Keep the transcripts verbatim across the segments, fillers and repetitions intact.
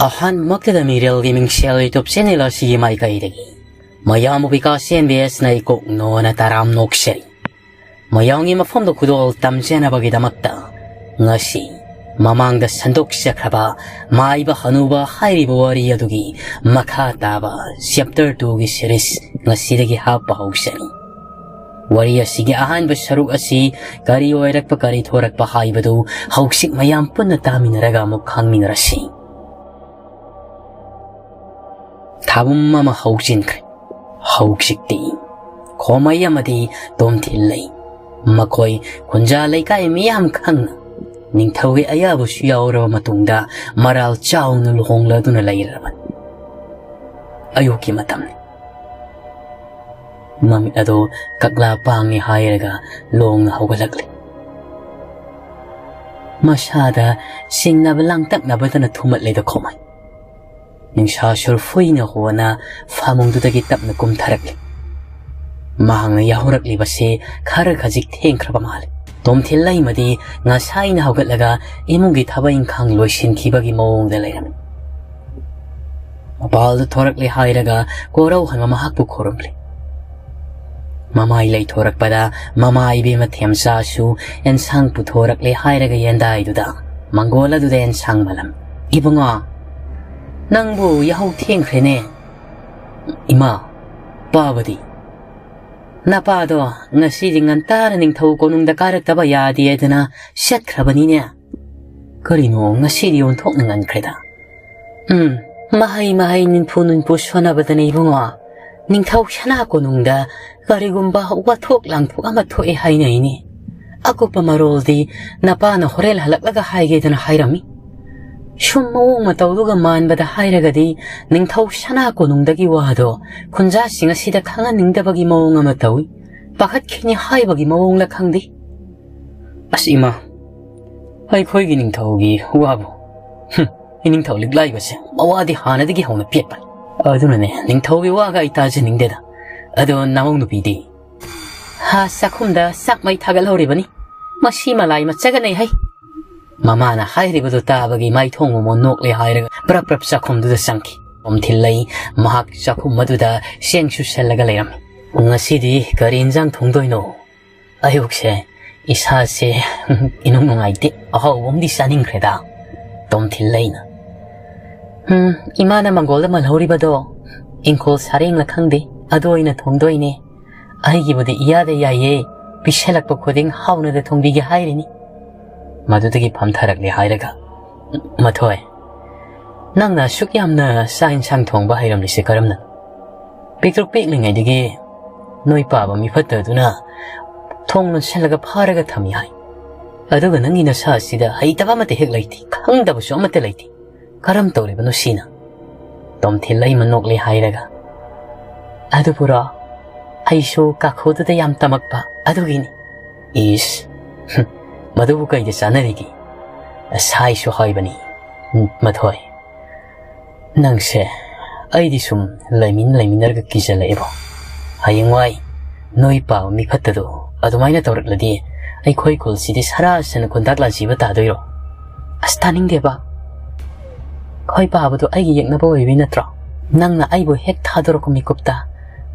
ꯑꯍꯥꯟꯕꯃꯛꯇꯗ ꯃꯤꯔꯦꯜꯒꯤ ꯃꯤꯡꯁꯦꯜ YouTube channel ꯑꯁꯤꯒꯤ ꯃꯥꯏꯀꯩꯗꯒꯤ ꯃꯌꯥꯝꯕꯨ ꯕꯤꯀꯥꯁ ꯑꯦꯟ ꯕꯤ ꯑꯦꯁꯅ ꯏꯀꯣꯛ ꯅꯣꯅ ꯇꯔꯥꯝ ꯅꯣꯛꯆꯔꯤ꯫ ꯃꯌꯥꯝꯒꯤ ꯃꯐꯝꯗ ꯈꯨꯗꯣꯜ ꯇꯝꯖꯅꯕꯒꯤꯗꯃꯛꯇ ꯉꯁꯤ ꯃꯃꯥꯡꯗ ꯁꯟꯗꯣꯛꯆꯈ꯭ꯔꯕ ꯃꯥꯏꯕ ꯍꯅꯨꯕ ꯍꯥꯏꯔꯤꯕ ꯋꯥꯔꯤ ꯑꯗꯨꯒꯤ ꯃꯈꯥ ꯇꯥꯕ chapter two ꯒꯤ series ꯉꯁꯤꯗꯒꯤ ꯍꯥꯞꯄ ꯍꯧꯖꯔꯤ꯫ ꯋꯥꯔꯤ ꯑꯁꯤꯒꯤ ꯑꯍꯥꯟꯕ ꯁꯔꯨꯛ ꯑꯁꯤ ꯀꯔꯤ ꯑꯣꯏꯔꯛꯄ, ꯀꯔꯤ ꯊꯣꯔꯛꯄ ꯍꯥꯏꯕꯗꯨ ꯍꯧꯖꯤꯛ ꯃꯌꯥꯝ ꯄꯨꯟꯅ ꯇꯥꯃꯤꯟꯅꯔꯒ ꯑꯃꯨꯛ ꯈꯪꯃꯤꯟꯅꯔꯁꯤ꯫ ꯊꯥꯕꯨꯝ ꯑꯃ ꯍꯧꯖꯤꯟꯈ꯭ꯔꯦ꯫ ꯍꯧꯖꯤꯛꯇꯤ ꯈꯣꯃꯩ ꯑꯃꯗꯤ ꯇꯣꯝꯊꯤꯜ ꯂꯩ꯫ ꯃꯈꯣꯏ ꯈꯨꯟꯖꯥ ꯂꯩꯀꯥꯏ ꯃꯤꯌꯥꯝ ꯈꯪꯅ ꯅꯤꯡꯊꯧꯒꯤ ꯑꯌꯥꯕꯁꯨ ꯌꯥꯎꯔꯕ ꯃꯇꯨꯡꯗ ꯃꯔꯥꯜ ꯆꯥꯎꯅ ꯂꯨꯍꯣꯡꯂꯗꯨꯅ ꯂꯩꯔꯕꯅꯤ꯫ ꯑꯌꯨꯛꯀꯤ ꯃꯇꯝꯅꯤ꯫ ꯃꯃꯤꯠ ꯑꯗꯨ ꯀꯛꯂꯥ ꯄꯥꯡꯉꯤ ꯍꯥꯏꯔꯒ ꯂꯣꯡꯅ ꯍꯧꯒꯠꯂꯛꯂꯤ꯫ ꯃꯁꯥꯗ ꯆꯤꯡꯅꯕ ꯂꯥꯡꯇꯛꯅꯕꯗꯅ ꯊꯨꯝꯃꯠꯂꯤꯗ ꯈꯣꯃꯩ꯫ ꯅꯤꯡꯁꯥ ꯁꯨꯔꯐꯨꯏꯅ ꯍꯣꯅ ꯐꯃꯨꯡꯗꯨꯗꯒꯤ ꯇꯞꯅ ꯀꯨꯝꯊꯔꯛꯂꯤ꯫ ꯃꯍꯥꯛꯅ ꯌꯥꯍꯧꯔꯛꯂꯤꯕꯁꯤ ꯈꯔ ꯈꯖꯤꯛ ꯊꯦꯡꯈ꯭ꯔꯕ ꯃꯥꯜꯂꯤ꯫ ꯇꯣꯝꯊꯤꯜ ꯂꯩꯃꯗꯤ ꯉꯁꯥꯏꯅ ꯍꯧꯒꯠꯂꯒ ꯏꯃꯨꯡꯒꯤ ꯊꯕꯛ ꯏꯪꯈꯥꯡ ꯂꯣꯏꯁꯤꯟꯈꯤꯕꯒꯤ ꯃꯑꯣꯡꯗ ꯂꯩꯔꯝꯃꯤ꯫ ꯃꯄꯥꯜꯗ ꯊꯣꯔꯛꯂꯦ ꯍꯥꯏꯔꯒ ꯀꯣꯔꯧꯍꯟꯕ ꯃꯍꯥꯛꯄꯨ ꯈꯨꯔꯨꯝꯂꯤ꯫ ꯃꯃꯥꯏ ꯂꯩꯊꯣꯔꯛꯄꯗ ꯃꯃꯥ ꯏꯕꯦꯝꯃ ꯊꯦꯝꯆꯥꯁꯨ ꯑꯦꯟꯁꯥꯡ ꯄꯨꯊꯣꯔꯛꯂꯦ ꯍꯥꯏꯔꯒ ꯌꯦꯟꯗꯥꯏꯗꯨꯗ ꯃꯪꯒꯣꯜ ꯑꯗꯨꯗ ꯑꯦꯟꯁꯥꯡ ꯃꯂꯝ꯫ "ꯏꯕꯨꯡꯉꯣ, ꯅꯪꯕꯨ ꯌꯥꯍꯧ ꯊꯦꯡꯈ꯭ꯔꯦꯅꯦ꯫" "ꯏꯃꯥ, ꯄꯥꯕꯗꯤ?" "ꯅꯄꯥꯗꯣ ꯉꯁꯤꯗꯤ ꯉꯟꯇꯥꯅ ꯅꯤꯡꯊꯧ ꯀꯣꯅꯨꯡꯗ ꯀꯥꯔꯛꯇꯕ ꯌꯥꯗꯦꯗꯅ ꯆꯠꯈ꯭ꯔꯕꯅꯤꯅꯦ꯫" "ꯀꯔꯤꯅꯣ, ꯉꯁꯤꯗꯤ ꯑꯣꯟꯊꯣꯛꯅ ꯉꯟꯈ꯭ꯔꯦꯗ?" "ꯎꯝ, ꯃꯍꯩ ꯃꯍꯩ ꯅꯤꯟꯐꯨ ꯅꯨꯟꯐꯨ ꯁꯣꯟꯅꯕꯗꯅꯦ ꯏꯕꯨꯡꯉꯣ꯫ ꯅꯤꯡꯊꯧ ꯁꯅꯥ ꯀꯣꯅꯨꯡꯗ ꯀꯔꯤꯒꯨꯝꯕ ꯋꯥꯊꯣꯛ ꯂꯥꯡꯊꯣꯛ ꯑꯃ ꯊꯣꯛꯑꯦ ꯍꯥꯏꯅꯩꯅꯦ꯫ ꯑꯀꯨꯞꯄ ꯃꯔꯣꯜꯗꯤ ꯅꯄꯥꯅ ꯍꯣꯔꯦꯟ ꯍꯜꯂꯛꯂꯒ ꯍꯥꯏꯒꯦꯗꯅ ꯍꯥꯏꯔꯝꯃꯤ꯫ ꯁꯨꯝ ꯃꯑꯣꯡ ꯃꯇꯧꯗꯨꯒ ꯃꯥꯟꯕꯗ ꯍꯥꯏꯔꯒꯗꯤ ꯅꯤꯡꯊꯧ ꯁꯅꯥ ꯀꯣꯅꯨꯡꯗꯒꯤ ꯋꯥꯗꯣ ꯈꯨꯟꯖꯥꯁꯤꯡ ꯑꯁꯤꯗ ꯈꯪꯍꯟꯅꯤꯡꯗꯕꯒꯤ ꯃꯑꯣꯡ ꯑꯃ ꯇꯧꯏ꯫ ꯄꯥꯈꯠꯈꯤꯅꯤ ꯍꯥꯏꯕꯒꯤ ꯃꯑꯣꯡꯂ ꯈꯪꯗꯦ꯫" "ꯑꯁ ꯏꯃꯥ, ꯑꯩꯈꯣꯏꯒꯤ ꯅꯤꯡꯊꯧꯒꯤ ꯋꯥꯕꯨ, ꯍꯨꯝ, ꯏꯅꯤꯡꯊꯧ ꯂꯤꯛꯂꯥꯏꯕꯁꯦ ꯃꯋꯥꯗꯤ ꯍꯥꯟꯅꯗꯒꯤ ꯍꯧꯅ ꯄꯦꯠꯄꯅꯤ꯫ ꯑꯗꯨꯅꯅꯦ ꯅꯤꯡꯊꯧꯒꯤ ꯋꯥꯒ ꯑꯩ ꯇꯥꯖꯅꯤꯡꯗꯦꯗ꯫ ꯑꯗꯣ ꯅꯃꯧ ꯅꯨꯄꯤꯗꯤ?" "ꯍꯥ, ꯆꯥꯛꯈꯨꯝꯗ ꯆꯥꯛ ꯃꯩ ꯊꯥꯒꯠꯍꯧꯔꯤꯕꯅꯤ꯫ ꯃꯁꯤ ꯃꯂꯥꯏ ꯃꯆꯒꯅꯩ ꯍꯩ꯫ ꯃꯃꯥꯅ ꯍꯥꯏꯔꯤꯕꯗꯨ ꯇꯥꯕꯒꯤ ꯃꯥꯏꯊꯣꯡ ꯃꯃꯣꯟ ꯅꯣꯛꯂꯦ ꯍꯥꯏꯔꯒ ꯄ꯭ꯔꯞ ꯄ꯭ꯔꯞ ꯆꯥꯛꯈꯨꯝꯗꯨꯗ ꯆꯪꯈꯤ꯫ ꯇꯣꯝꯊꯤꯜꯂꯩ ꯃꯍꯥꯛ ꯆꯥꯛꯈꯨꯝ ꯑꯗꯨꯗ ꯆꯦꯡ ꯁꯨꯁꯜꯂꯒ ꯂꯩꯔꯝꯃꯤ꯫ "ꯉꯁꯤꯗꯤ ꯀꯔꯤ ꯏꯟꯖꯥꯡ ꯊꯣꯡꯗꯣꯏꯅꯣ? ꯑꯌꯨꯛꯁꯦ ꯏꯁꯥꯁꯦ ꯏꯅꯨꯡ ꯅꯨꯡꯉꯥꯏꯇꯦ, ꯑꯍꯥꯎꯕ ꯑꯃꯗꯤ ꯆꯥꯅꯤꯡꯈ꯭ꯔꯦꯗ"꯫ ꯇꯣꯝꯊꯤꯜꯂꯩꯅ, "ꯎꯝ, ꯏꯃꯥꯅ ꯃꯪꯒꯣꯜꯗ ꯃꯜꯍꯧꯔꯤꯕꯗꯣ ꯏꯪꯈꯣꯜ ꯁꯥꯔꯦꯡꯂ ꯈꯪꯗꯦ, ꯑꯗꯨ ꯑꯣꯏꯅ ꯊꯣꯡꯗꯣꯏꯅꯦ꯫ ꯑꯩꯒꯤꯕꯨꯗꯤ ꯏꯌꯥꯗ ꯌꯥꯏꯌꯦ, ꯄꯤꯁꯜꯂꯛꯄ ꯈꯨꯗꯤꯡ ꯍꯥꯎꯅꯗ ꯊꯣꯡꯕꯤꯒꯦ ꯍꯥꯏꯔꯤꯅꯤ"꯫ ꯃꯗꯨꯗꯒꯤ ꯐꯝꯊꯔꯛꯂꯦ ꯍꯥꯏꯔꯒ, "ꯃꯊꯣꯏ, ꯅꯪꯅ ꯑꯁꯨꯛ ꯌꯥꯝꯅ ꯆꯥꯛ ꯏꯟꯁꯥꯡ ꯊꯣꯡꯕ ꯍꯩꯔꯝꯂꯤꯁꯦ ꯀꯔꯝꯅ? ꯄꯤꯛꯇ꯭ꯔꯨ ꯄꯤꯛꯂꯤꯉꯩꯗꯒꯤ ꯅꯣꯏ ꯄꯥꯕ ꯃꯤꯐꯠꯇꯗꯨꯅ ꯊꯣꯡ ꯂꯣꯟꯁꯤꯜꯂꯒ ꯐꯥꯔꯒ ꯊꯝꯃꯤ ꯍꯥꯏ꯫ ꯑꯗꯨꯒ ꯅꯪꯒꯤ ꯅꯁꯥ ꯑꯁꯤꯗ ꯍꯩꯇꯕ ꯑꯃꯠꯇ ꯍꯦꯛ ꯂꯩꯇꯦ, ꯈꯪꯗꯕꯁꯨ ꯑꯃꯠꯇ ꯂꯩꯇꯦ꯫ ꯀꯔꯝ ꯇꯧꯔꯤꯕꯅꯣ ꯁꯤꯅ?" ꯇꯣꯝꯊꯤꯜꯂꯩꯃ ꯅꯣꯛꯂꯦ ꯍꯥꯏꯔꯒ, "ꯑꯗꯨꯕꯨꯔꯣ, ꯑꯩꯁꯨ ꯀꯥꯈꯨꯗꯨꯗ ꯌꯥꯝ ꯇꯝꯃꯛꯄ ꯑꯗꯨꯒꯤꯅꯤ"꯫ "ꯏꯁ, ꯍꯨꯝ, ꯃꯗꯨꯕꯨ ꯀꯩꯗ ꯆꯥꯟꯅꯔꯤꯒꯦ? ꯁꯥꯏꯁꯨ ꯍꯥꯏꯕꯅꯤ"꯫ "ꯎꯝ, ꯃꯊꯣꯏ, ꯅꯪꯁꯦ ꯑꯩꯗꯤ ꯁꯨꯝ ꯂꯩꯃꯤꯟ ꯂꯩꯃꯤꯟꯅꯔꯒ ꯀꯤꯖꯜꯂꯛꯑꯦꯕꯣ꯫ ꯍꯌꯦꯡꯋꯥꯏ ꯅꯣꯏ ꯄꯥꯕ ꯃꯤꯐꯠꯇꯗꯣ ꯑꯗꯨꯃꯥꯏꯅ ꯇꯧꯔꯛꯂꯗꯤ ꯑꯩꯈꯣꯏ ꯈꯨꯜꯁꯤꯗꯤ ꯁꯔꯥꯁꯅ ꯈꯨꯟꯗꯥꯛ ꯂꯥꯟꯁꯤꯕ ꯇꯥꯗꯣꯏꯔꯣ?" "ꯑꯁ, ꯇꯥꯅꯤꯡꯗꯦꯕ꯫ ꯈꯣꯏ ꯄꯥꯕꯗꯣ ꯑꯩꯒꯤ ꯌꯦꯛꯅꯕ ꯑꯣꯏꯕꯩ ꯅꯠꯇ꯭ꯔꯣ? ꯅꯪꯅ ꯑꯩꯕꯨ ꯍꯦꯛ ꯊꯥꯗꯣꯔꯛꯄ ꯃꯤꯀꯨꯞꯇ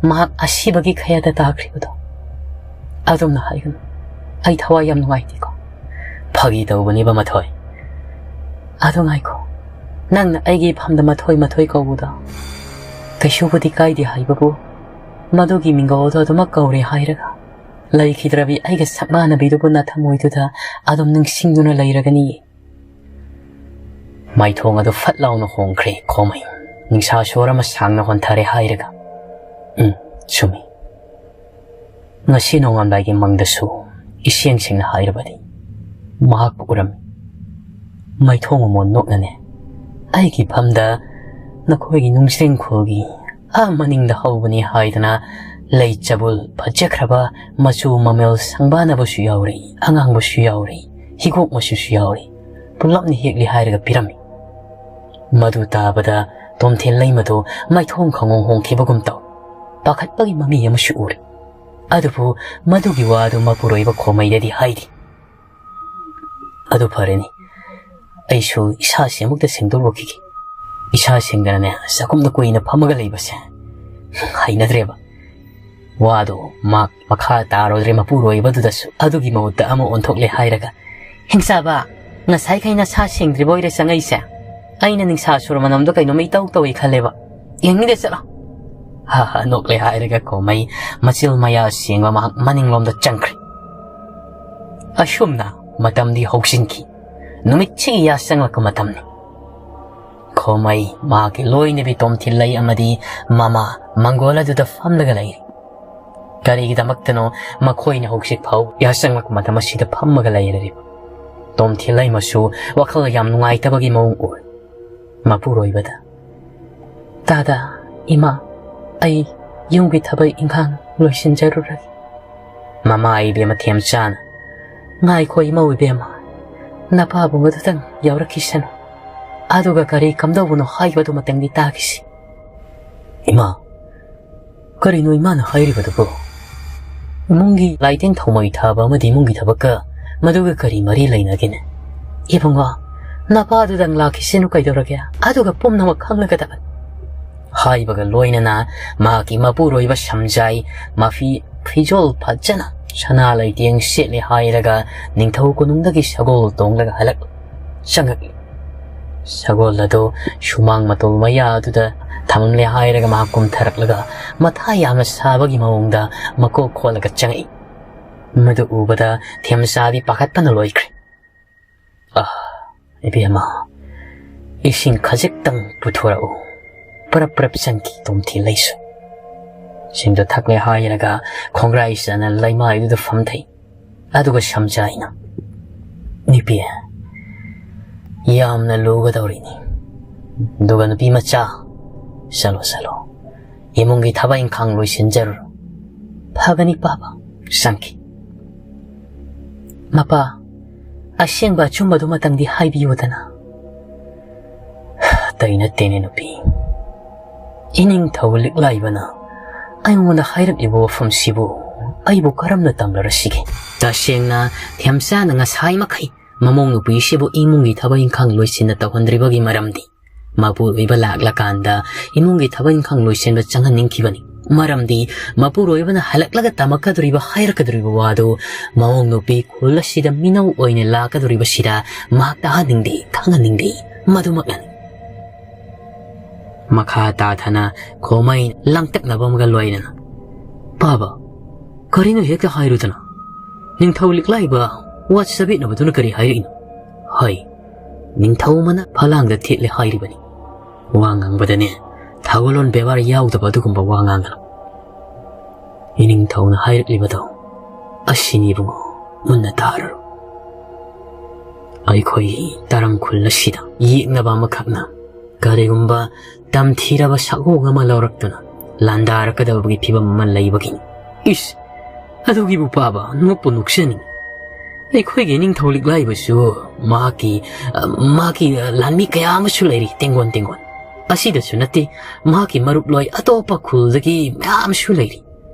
ꯃꯍꯥꯛ ꯑꯁꯤꯕꯒꯤ ꯈꯌꯥꯗ ꯇꯥꯈ꯭ꯔꯤꯕꯗꯣ꯫ ꯑꯗꯨꯝꯅ ꯍꯥꯏꯒꯅꯨ꯫ ꯑꯩ ꯊꯋꯥꯏ ꯌꯥꯝ ꯅꯨꯡꯉꯥꯏꯇꯦꯀꯣ"꯫ "ꯐꯥꯒꯤ ꯇꯧꯕꯅꯦꯕ, ꯃꯊꯣꯏ"꯫ "ꯑꯗꯨ ꯉꯥꯏꯈꯣ, ꯅꯪꯅ ꯑꯩꯒꯤ ꯏꯐꯝꯗ ꯃꯊꯣꯏ ꯃꯊꯣꯏ ꯀꯧꯕꯗꯣ ꯀꯩꯁꯨꯕꯨꯗꯤ ꯀꯥꯏꯗꯦ ꯍꯥꯏꯕꯕꯨ, ꯃꯗꯨꯒꯤ ꯃꯤꯡꯒꯧ ꯑꯗꯨ ꯑꯗꯨꯃꯛ ꯀꯧꯔꯦ ꯍꯥꯏꯔꯒ ꯂꯩꯈꯤꯗ꯭ꯔꯕꯤ ꯑꯩꯒ ꯁꯛ ꯃꯥꯟꯅꯕꯤꯗꯨꯕꯨ ꯅꯊꯃꯣꯏꯗꯨꯗ ꯑꯗꯨꯝ ꯅꯤꯡꯁꯤꯡꯗꯨꯅ ꯂꯩꯔꯒꯅꯤꯌꯦ"꯫ ꯃꯥꯏꯊꯣꯡ ꯑꯗꯨ ꯐꯠ ꯂꯥꯎꯅ ꯍꯣꯡꯈ꯭ꯔꯦ ꯈꯣꯃꯩ꯫ ꯅꯤꯡꯁꯥ ꯁꯣꯔ ꯑꯃ ꯁꯥꯡꯅ ꯍꯣꯟꯊꯔꯦ ꯍꯥꯏꯔꯒ, "ꯎꯝ, ꯆꯨꯝꯃꯤ꯫ ꯉꯁꯤ ꯅꯣꯡꯉꯥꯜꯂꯝꯗꯥꯏꯒꯤ ꯃꯪꯗꯁꯨ ꯏꯁꯦꯡ ꯁꯦꯡꯅ ꯍꯥꯏꯔꯕꯗꯤ ꯃꯍꯥꯛꯄꯨ ꯎꯔꯝꯃꯤ"꯫ ꯃꯥꯏꯊꯣꯡ ꯃꯃꯣꯟ ꯅꯣꯛꯅꯅꯦ, "ꯑꯩꯒꯤ ꯐꯝꯗ ꯅꯈꯣꯏꯒꯤ ꯅꯨꯡꯖ꯭ꯔꯦꯡꯈꯣꯜꯒꯤ ꯑꯥ ꯃꯅꯤꯡꯗ ꯍꯧꯕꯅꯤ ꯍꯥꯏꯗꯅ ꯂꯩ ꯆꯕꯨꯜ ꯐꯖꯈ꯭ꯔꯕ ꯃꯆꯨ ꯃꯃꯦꯜ ꯁꯪꯕꯥꯅꯕꯁꯨ ꯌꯥꯎꯔꯤ, ꯑꯉꯥꯡꯕꯁꯨ ꯌꯥꯎꯔꯤ, ꯍꯤꯒꯣꯛ ꯃꯆꯨꯁꯨ ꯌꯥꯎꯔꯤ, ꯄꯨꯂꯞꯅ ꯍꯦꯛꯂꯤ" ꯍꯥꯏꯔꯒ ꯄꯤꯔꯝꯃꯤ꯫ ꯃꯗꯨ ꯇꯥꯕꯗ ꯇꯣꯝꯊꯤꯟ ꯂꯩꯃꯗꯨ ꯃꯥꯏꯊꯣꯡ ꯈꯪꯍꯣꯡ ꯍꯣꯡꯈꯤꯕꯒꯨꯝ ꯇꯧ꯫ ꯄꯥꯈꯠꯄꯒꯤ ꯃꯃꯤ ꯑꯃꯁꯨ ꯎꯔꯤ꯫ ꯑꯗꯨꯕꯨ ꯃꯗꯨꯒꯤ ꯋꯥꯗꯨ ꯃꯄꯨꯔꯣꯏꯕ ꯈꯣꯃꯩꯗꯗꯤ ꯍꯥꯏꯗꯦ꯫ "ꯑꯗꯨ ꯐꯔꯦꯅꯦ, ꯑꯩꯁꯨ ꯏꯁꯥꯁꯦ ꯑꯃꯨꯛꯇ ꯁꯦꯡꯗꯣꯛꯂꯨꯈꯤꯒꯦ꯫ ꯏꯁꯥ ꯁꯦꯡꯗꯅꯅꯦ ꯆꯥꯛꯈꯨꯝꯗ ꯀꯨꯏꯅ ꯐꯝꯃꯒ ꯂꯩꯕꯁꯦ ꯍꯩꯅꯗ꯭ꯔꯦꯕ꯫ ꯋꯥꯗꯣ ꯃꯥ ꯃꯈꯥ ꯇꯥꯔꯨꯗ꯭ꯔꯦ ꯃꯄꯨꯔꯣꯏꯕꯗꯨꯗꯁꯨ꯫ ꯑꯗꯨꯒꯤ ꯃꯍꯨꯠꯇ ꯑꯃ ꯑꯣꯟꯊꯣꯛꯂꯦ ꯍꯥꯏꯔꯒ, "ꯍꯤꯡꯆꯥꯕ, ꯉꯁꯥꯏꯈꯩ ꯅꯁꯥ ꯁꯦꯡꯗ꯭ꯔꯤꯕꯣꯏꯔꯦ ꯆꯪꯉꯛꯏꯁꯦ? ꯑꯩꯅ ꯅꯤꯡꯁꯥ ꯁꯨꯔ ꯃꯅꯝꯗꯣ ꯀꯩꯅꯣꯝꯃ ꯏꯇꯧ ꯇꯧꯏ ꯈꯜꯂꯦꯕ꯫ ꯌꯦꯡꯅꯤꯡꯗꯦ, ꯆꯠꯂꯣ!" ꯍꯥ ꯍꯥ ꯅꯣꯛꯂꯦ ꯍꯥꯏꯔꯒ ꯈꯣꯃꯩ ꯃꯆꯤꯜ ꯃꯌꯥ ꯁꯦꯡꯕ ꯃꯍꯥꯛ ꯃꯅꯤꯡꯂꯣꯝꯗ ꯆꯪꯈ꯭ꯔꯦ꯫ ꯑꯁꯨꯝꯅ ꯃꯇꯝꯗꯤ ꯍꯧꯖꯤꯟꯈꯤ꯫ ꯅꯨꯃꯤꯠꯁꯤꯒꯤ ꯌꯥꯆꯪꯂꯛꯄ ꯃꯇꯝꯅꯤ꯫ ꯈꯣꯃꯩ, ꯃꯍꯥꯛꯀꯤ ꯂꯣꯏꯅꯕꯤ ꯇꯣꯝꯊꯤꯜꯂꯩ ꯑꯃꯗꯤ ꯃꯃꯥ ꯃꯪꯒꯣꯜ ꯑꯗꯨꯗ ꯐꯝꯂꯒ ꯂꯩꯔꯤ꯫ ꯀꯔꯤꯒꯤꯗꯃꯛꯇꯅꯣ ꯃꯈꯣꯏꯅ ꯍꯧꯖꯤꯛ ꯐꯥꯎ ꯌꯥꯆꯪꯂꯛꯄ ꯃꯇꯝ ꯑꯁꯤꯗ ꯐꯝꯃꯒ ꯂꯩꯔꯤꯕ? ꯇꯣꯝꯊꯤꯜꯂꯩꯃꯁꯨ ꯋꯥꯈꯜ ꯌꯥꯝ ꯅꯨꯡꯉꯥꯏꯇꯕꯒꯤ ꯃꯑꯣꯡ ꯎꯔꯦ꯫ ꯃꯄꯨꯔꯣꯏꯕꯗ, "ꯇꯥꯗ, ꯏꯃꯥ, ꯑꯩ ꯌꯨꯝꯒꯤ ꯊꯕꯛ ꯏꯪꯈꯥꯡ ꯂꯣꯏꯁꯤꯟꯖꯔꯨꯔꯒꯦ꯫" ꯃꯃꯥ ꯏꯕꯦꯝꯃ ꯊꯦꯝꯆꯥꯅ, "ꯉꯥꯏꯈꯣ ꯏꯃꯧ ꯏꯕꯦꯝꯃ, ꯅꯄꯥꯕꯨꯡ ꯑꯗꯨꯇꯪ ꯌꯥꯎꯔꯛꯈꯤꯁꯅꯨ꯫ ꯑꯗꯨꯒ ꯀꯔꯤ ꯀꯝꯗꯧꯕꯅꯣ ꯍꯥꯏꯕꯗꯨꯃꯇꯪꯗꯤ ꯇꯥꯈꯤꯁꯤ꯫" "ꯏꯃꯥ, ꯀꯔꯤꯅꯣ ꯏꯃꯥꯅ ꯍꯥꯏꯔꯤꯕꯗꯨꯕꯨ? ꯏꯃꯨꯡꯒꯤ ꯂꯥꯏꯇꯦꯟ ꯊꯧꯃꯣꯏ ꯊꯥꯕ ꯑꯃꯗꯤ ꯏꯃꯨꯡꯒꯤ ꯊꯕꯛꯀ ꯃꯗꯨꯒ ꯀꯔꯤ ꯃꯔꯤ ꯂꯩꯅꯒꯦꯅꯦ?" "ꯏꯕꯨꯡꯉꯣ, ꯅꯄꯥꯗꯨꯗꯪ ꯂꯥꯛꯈꯤꯁꯅꯨ ꯀꯩꯗꯧꯔꯒꯦ? ꯑꯗꯨꯒ ꯄꯨꯝꯅꯃꯛ ꯈꯪꯂꯒꯗꯕꯅꯤ꯫" ꯍꯥꯏꯕꯒ ꯂꯣꯏꯅꯅ ꯃꯍꯥꯛꯀꯤ ꯃꯄꯨꯔꯣꯏꯕ ꯁꯝꯖꯥꯏ ꯃꯐꯤ ꯐꯤꯖꯣꯜ ꯐꯖꯅ ꯁꯅꯥ ꯂꯩꯇꯦꯡ ꯁꯦꯠꯂꯦ ꯍꯥꯏꯔꯒ ꯅꯤꯡꯊꯧ ꯀꯣꯅꯨꯡꯗꯒꯤ ꯁꯒꯣꯜ ꯇꯣꯡꯂꯒ ꯍꯜꯂꯛ ꯆꯪꯉꯛꯏ꯫ ꯁꯒꯣꯜ ꯑꯗꯨ ꯁꯨꯃꯥꯡ ꯃꯇꯣꯜ ꯃꯌꯥ ꯑꯗꯨꯗ ꯊꯝꯂꯦ ꯍꯥꯏꯔꯒ ꯃꯍꯥꯛ ꯀꯨꯝꯊꯔꯛꯂꯒ ꯃꯊꯥ ꯌꯥꯝꯅ ꯁꯥꯕꯒꯤ ꯃꯑꯣꯡꯗ ꯃꯀꯣꯛ ꯈꯣꯠꯂꯒ ꯆꯪꯉꯛꯏ꯫ ꯃꯗꯨ ꯎꯕꯗ ꯊꯦꯝꯆꯥꯗꯤ ꯄꯥꯈꯠꯄꯅ ꯂꯣꯏꯈ꯭ꯔꯦ꯫ "ꯑꯥ, ꯏꯕꯦꯝꯃ, ꯏꯁꯤꯡ ꯈꯖꯤꯛꯇꯪ ꯄꯨꯊꯣꯔꯛꯎ꯫" ꯄꯔꯞ ꯄꯔꯞ ꯆꯪꯈꯤ ꯇꯣꯝꯊꯤꯜꯂꯩꯁꯨ꯫ ꯏꯁꯤꯡꯗꯨ ꯊꯛꯂꯦ ꯍꯥꯏꯔꯒ ꯈꯣꯡꯒ꯭ꯔꯥꯏ ꯆꯥꯅ ꯂꯩꯃꯥꯏꯗꯨꯗ ꯐꯝꯊꯩ꯫ ꯑꯗꯨꯒ ꯁꯝꯖꯥꯏꯅ, "ꯅꯨꯄꯤ, ꯌꯥꯝꯅ ꯂꯨꯒꯗꯧꯔꯤꯅꯤ꯫ ꯑꯗꯨꯒ ꯅꯨꯄꯤ ꯃꯆꯥ, ꯆꯠꯂꯣ, ꯆꯠꯂꯣ, ꯏꯃꯨꯡꯒꯤ ꯊꯕꯛ ꯏꯪꯈꯥꯡ ꯂꯣꯏꯁꯤꯟꯖꯔꯨꯔꯣ꯫" "ꯐꯒꯅꯤ ꯄꯥꯕ꯫" ꯆꯪꯈꯤ꯫ "ꯃꯄꯥ, ꯑꯁꯦꯡꯕ ꯑꯆꯨꯝꯕꯗꯨꯃꯇꯪꯗꯤ ꯍꯥꯏꯕꯤꯌꯨꯗꯅ꯫" "ꯑꯇꯩ ꯅꯠꯇꯦꯅꯦ ꯅꯨꯄꯤ, ꯏꯅꯤꯡꯊꯧ ꯂꯤꯛꯂꯥꯏꯕꯅ ꯑꯩꯉꯣꯟꯗ ꯍꯥꯏꯔꯛꯂꯤꯕ ꯋꯥꯐꯝꯁꯤꯕꯨ ꯑꯩꯕꯨ ꯀꯔꯝꯅ ꯇꯝꯂꯔꯁꯤꯒꯦ?" ꯇꯁꯦꯡꯅ ꯊꯦꯝꯆꯥꯅ ꯉꯁꯥꯏ ꯃꯈꯩ ꯃꯃꯧ ꯅꯨꯄꯤꯁꯤꯕꯨ ꯏꯃꯨꯡꯒꯤ ꯊꯕꯛ ꯏꯪꯈꯥꯡ ꯂꯣꯏꯁꯤꯟꯅ ꯇꯧꯍꯟꯗ꯭ꯔꯤꯕꯒꯤ ꯃꯔꯝꯗꯤ, ꯃꯄꯨꯔꯣꯏꯕ ꯂꯥꯛꯂꯀꯥꯟꯗ ꯏꯃꯨꯡꯒꯤ ꯊꯕꯛ ꯏꯪꯈꯥꯡ ꯂꯣꯏꯁꯤꯟꯕ ꯆꯪꯍꯟꯅꯤꯡꯈꯤꯕꯅꯤ꯫ ꯃꯔꯝꯗꯤ ꯃꯄꯨꯔꯣꯏꯕꯅ ꯍꯜꯂꯛꯂꯒ ꯇꯝꯃꯛꯀꯗꯧꯔꯤꯕ, ꯍꯥꯏꯔꯛꯀꯗꯧꯔꯤꯕ ꯋꯥꯗꯨ ꯃꯃꯧ ꯅꯨꯄꯤ ꯈꯨꯜ ꯑꯁꯤꯗ ꯃꯤꯅꯧ ꯑꯣꯏꯅ ꯂꯥꯛꯀꯗꯧꯔꯤꯕꯁꯤꯗ ꯃꯍꯥꯛ ꯇꯥꯍꯟꯅꯤꯡꯗꯦ, ꯈꯪꯍꯟꯅꯤꯡꯗꯦ꯫ ꯃꯗꯨꯃꯛꯅꯅꯤ꯫ ꯃꯈꯥ ꯇꯥꯊꯅ ꯈꯣꯃꯩ ꯂꯥꯡꯇꯛꯅꯕ ꯑꯃꯒ ꯂꯣꯏꯅꯅ, "ꯄꯥꯕ, ꯀꯔꯤꯅꯣ ꯍꯦꯛꯇ ꯍꯥꯏꯔꯨꯗꯅ? ꯅꯤꯡꯊꯧ ꯂꯤꯛꯂꯥꯏꯕ ꯋꯥ ꯆꯕꯦꯠꯅꯕꯗꯨꯅ ꯀꯔꯤ ꯍꯥꯏꯔꯛꯏꯅꯣ?" "ꯍꯣꯏ, ꯅꯤꯡꯊꯧ ꯑꯃꯅ ꯐꯂꯥꯡꯗ ꯊꯦꯠꯂꯦ ꯍꯥꯏꯔꯤꯕꯅꯤ꯫ ꯋꯥ ꯉꯥꯡꯕꯗꯅꯦ, ꯊꯧꯒꯜꯂꯣꯟ ꯕꯦꯕꯥꯔ ꯌꯥꯎꯗꯕ ꯑꯗꯨꯒꯨꯝꯕ ꯋꯥ ꯉꯥꯡꯒꯅꯨ꯫ ꯏꯅꯤꯡꯊꯧꯅ ꯍꯥꯏꯔꯛꯂꯤꯕꯗꯣ ꯑꯁꯤꯅꯤ ꯏꯕꯨꯡꯉꯣ, ꯃꯨꯟꯅ ꯇꯥꯔꯨꯔꯣ꯫ ꯑꯩꯈꯣꯏꯒꯤ ꯇꯔꯪ ꯈꯨꯜ ꯑꯁꯤꯗ ꯌꯦꯛꯅꯕ ꯑꯃꯈꯛꯅ ꯀꯔꯤꯒꯨꯝꯕ ꯇꯝꯊꯤꯔꯕ ꯁꯛꯑꯣꯡ ꯑꯃ ꯂꯧꯔꯛꯇꯨꯅ ꯂꯥꯟꯗꯥꯔꯛꯀꯗꯕꯒꯤ ꯐꯤꯕꯝ ꯑꯃ ꯂꯩꯕꯒꯤꯅꯤ꯫" "ꯏꯁ, ꯑꯗꯨꯒꯤꯕꯨ ꯄꯥꯕ ꯅꯣꯛꯄꯨ ꯅꯣꯛꯆꯅꯤꯡꯏ꯫ ꯑꯩꯈꯣꯏꯒꯤ ꯅꯤꯡꯊꯧ ꯂꯤꯛꯂꯥꯏꯕꯁꯨ ꯃꯍꯥꯛꯀꯤ, ꯑ, ꯃꯍꯥꯛꯀꯤ, ꯑ, ꯂꯥꯟꯃꯤ ꯀꯌꯥ ꯑꯃꯁꯨ ꯂꯩꯔꯤ, ꯇꯦꯡꯒꯣꯟ ꯇꯦꯡꯒꯣꯟ꯫ ꯑꯁꯤꯗꯁꯨ ꯅꯠꯇꯦ, ꯃꯍꯥꯛꯀꯤ ꯃꯔꯨꯞꯂꯣꯏ ꯑꯇꯣꯞꯄ ꯈꯨꯜꯗꯒꯤ ꯃꯌꯥꯝꯁꯨ ꯂꯩꯔꯤ꯫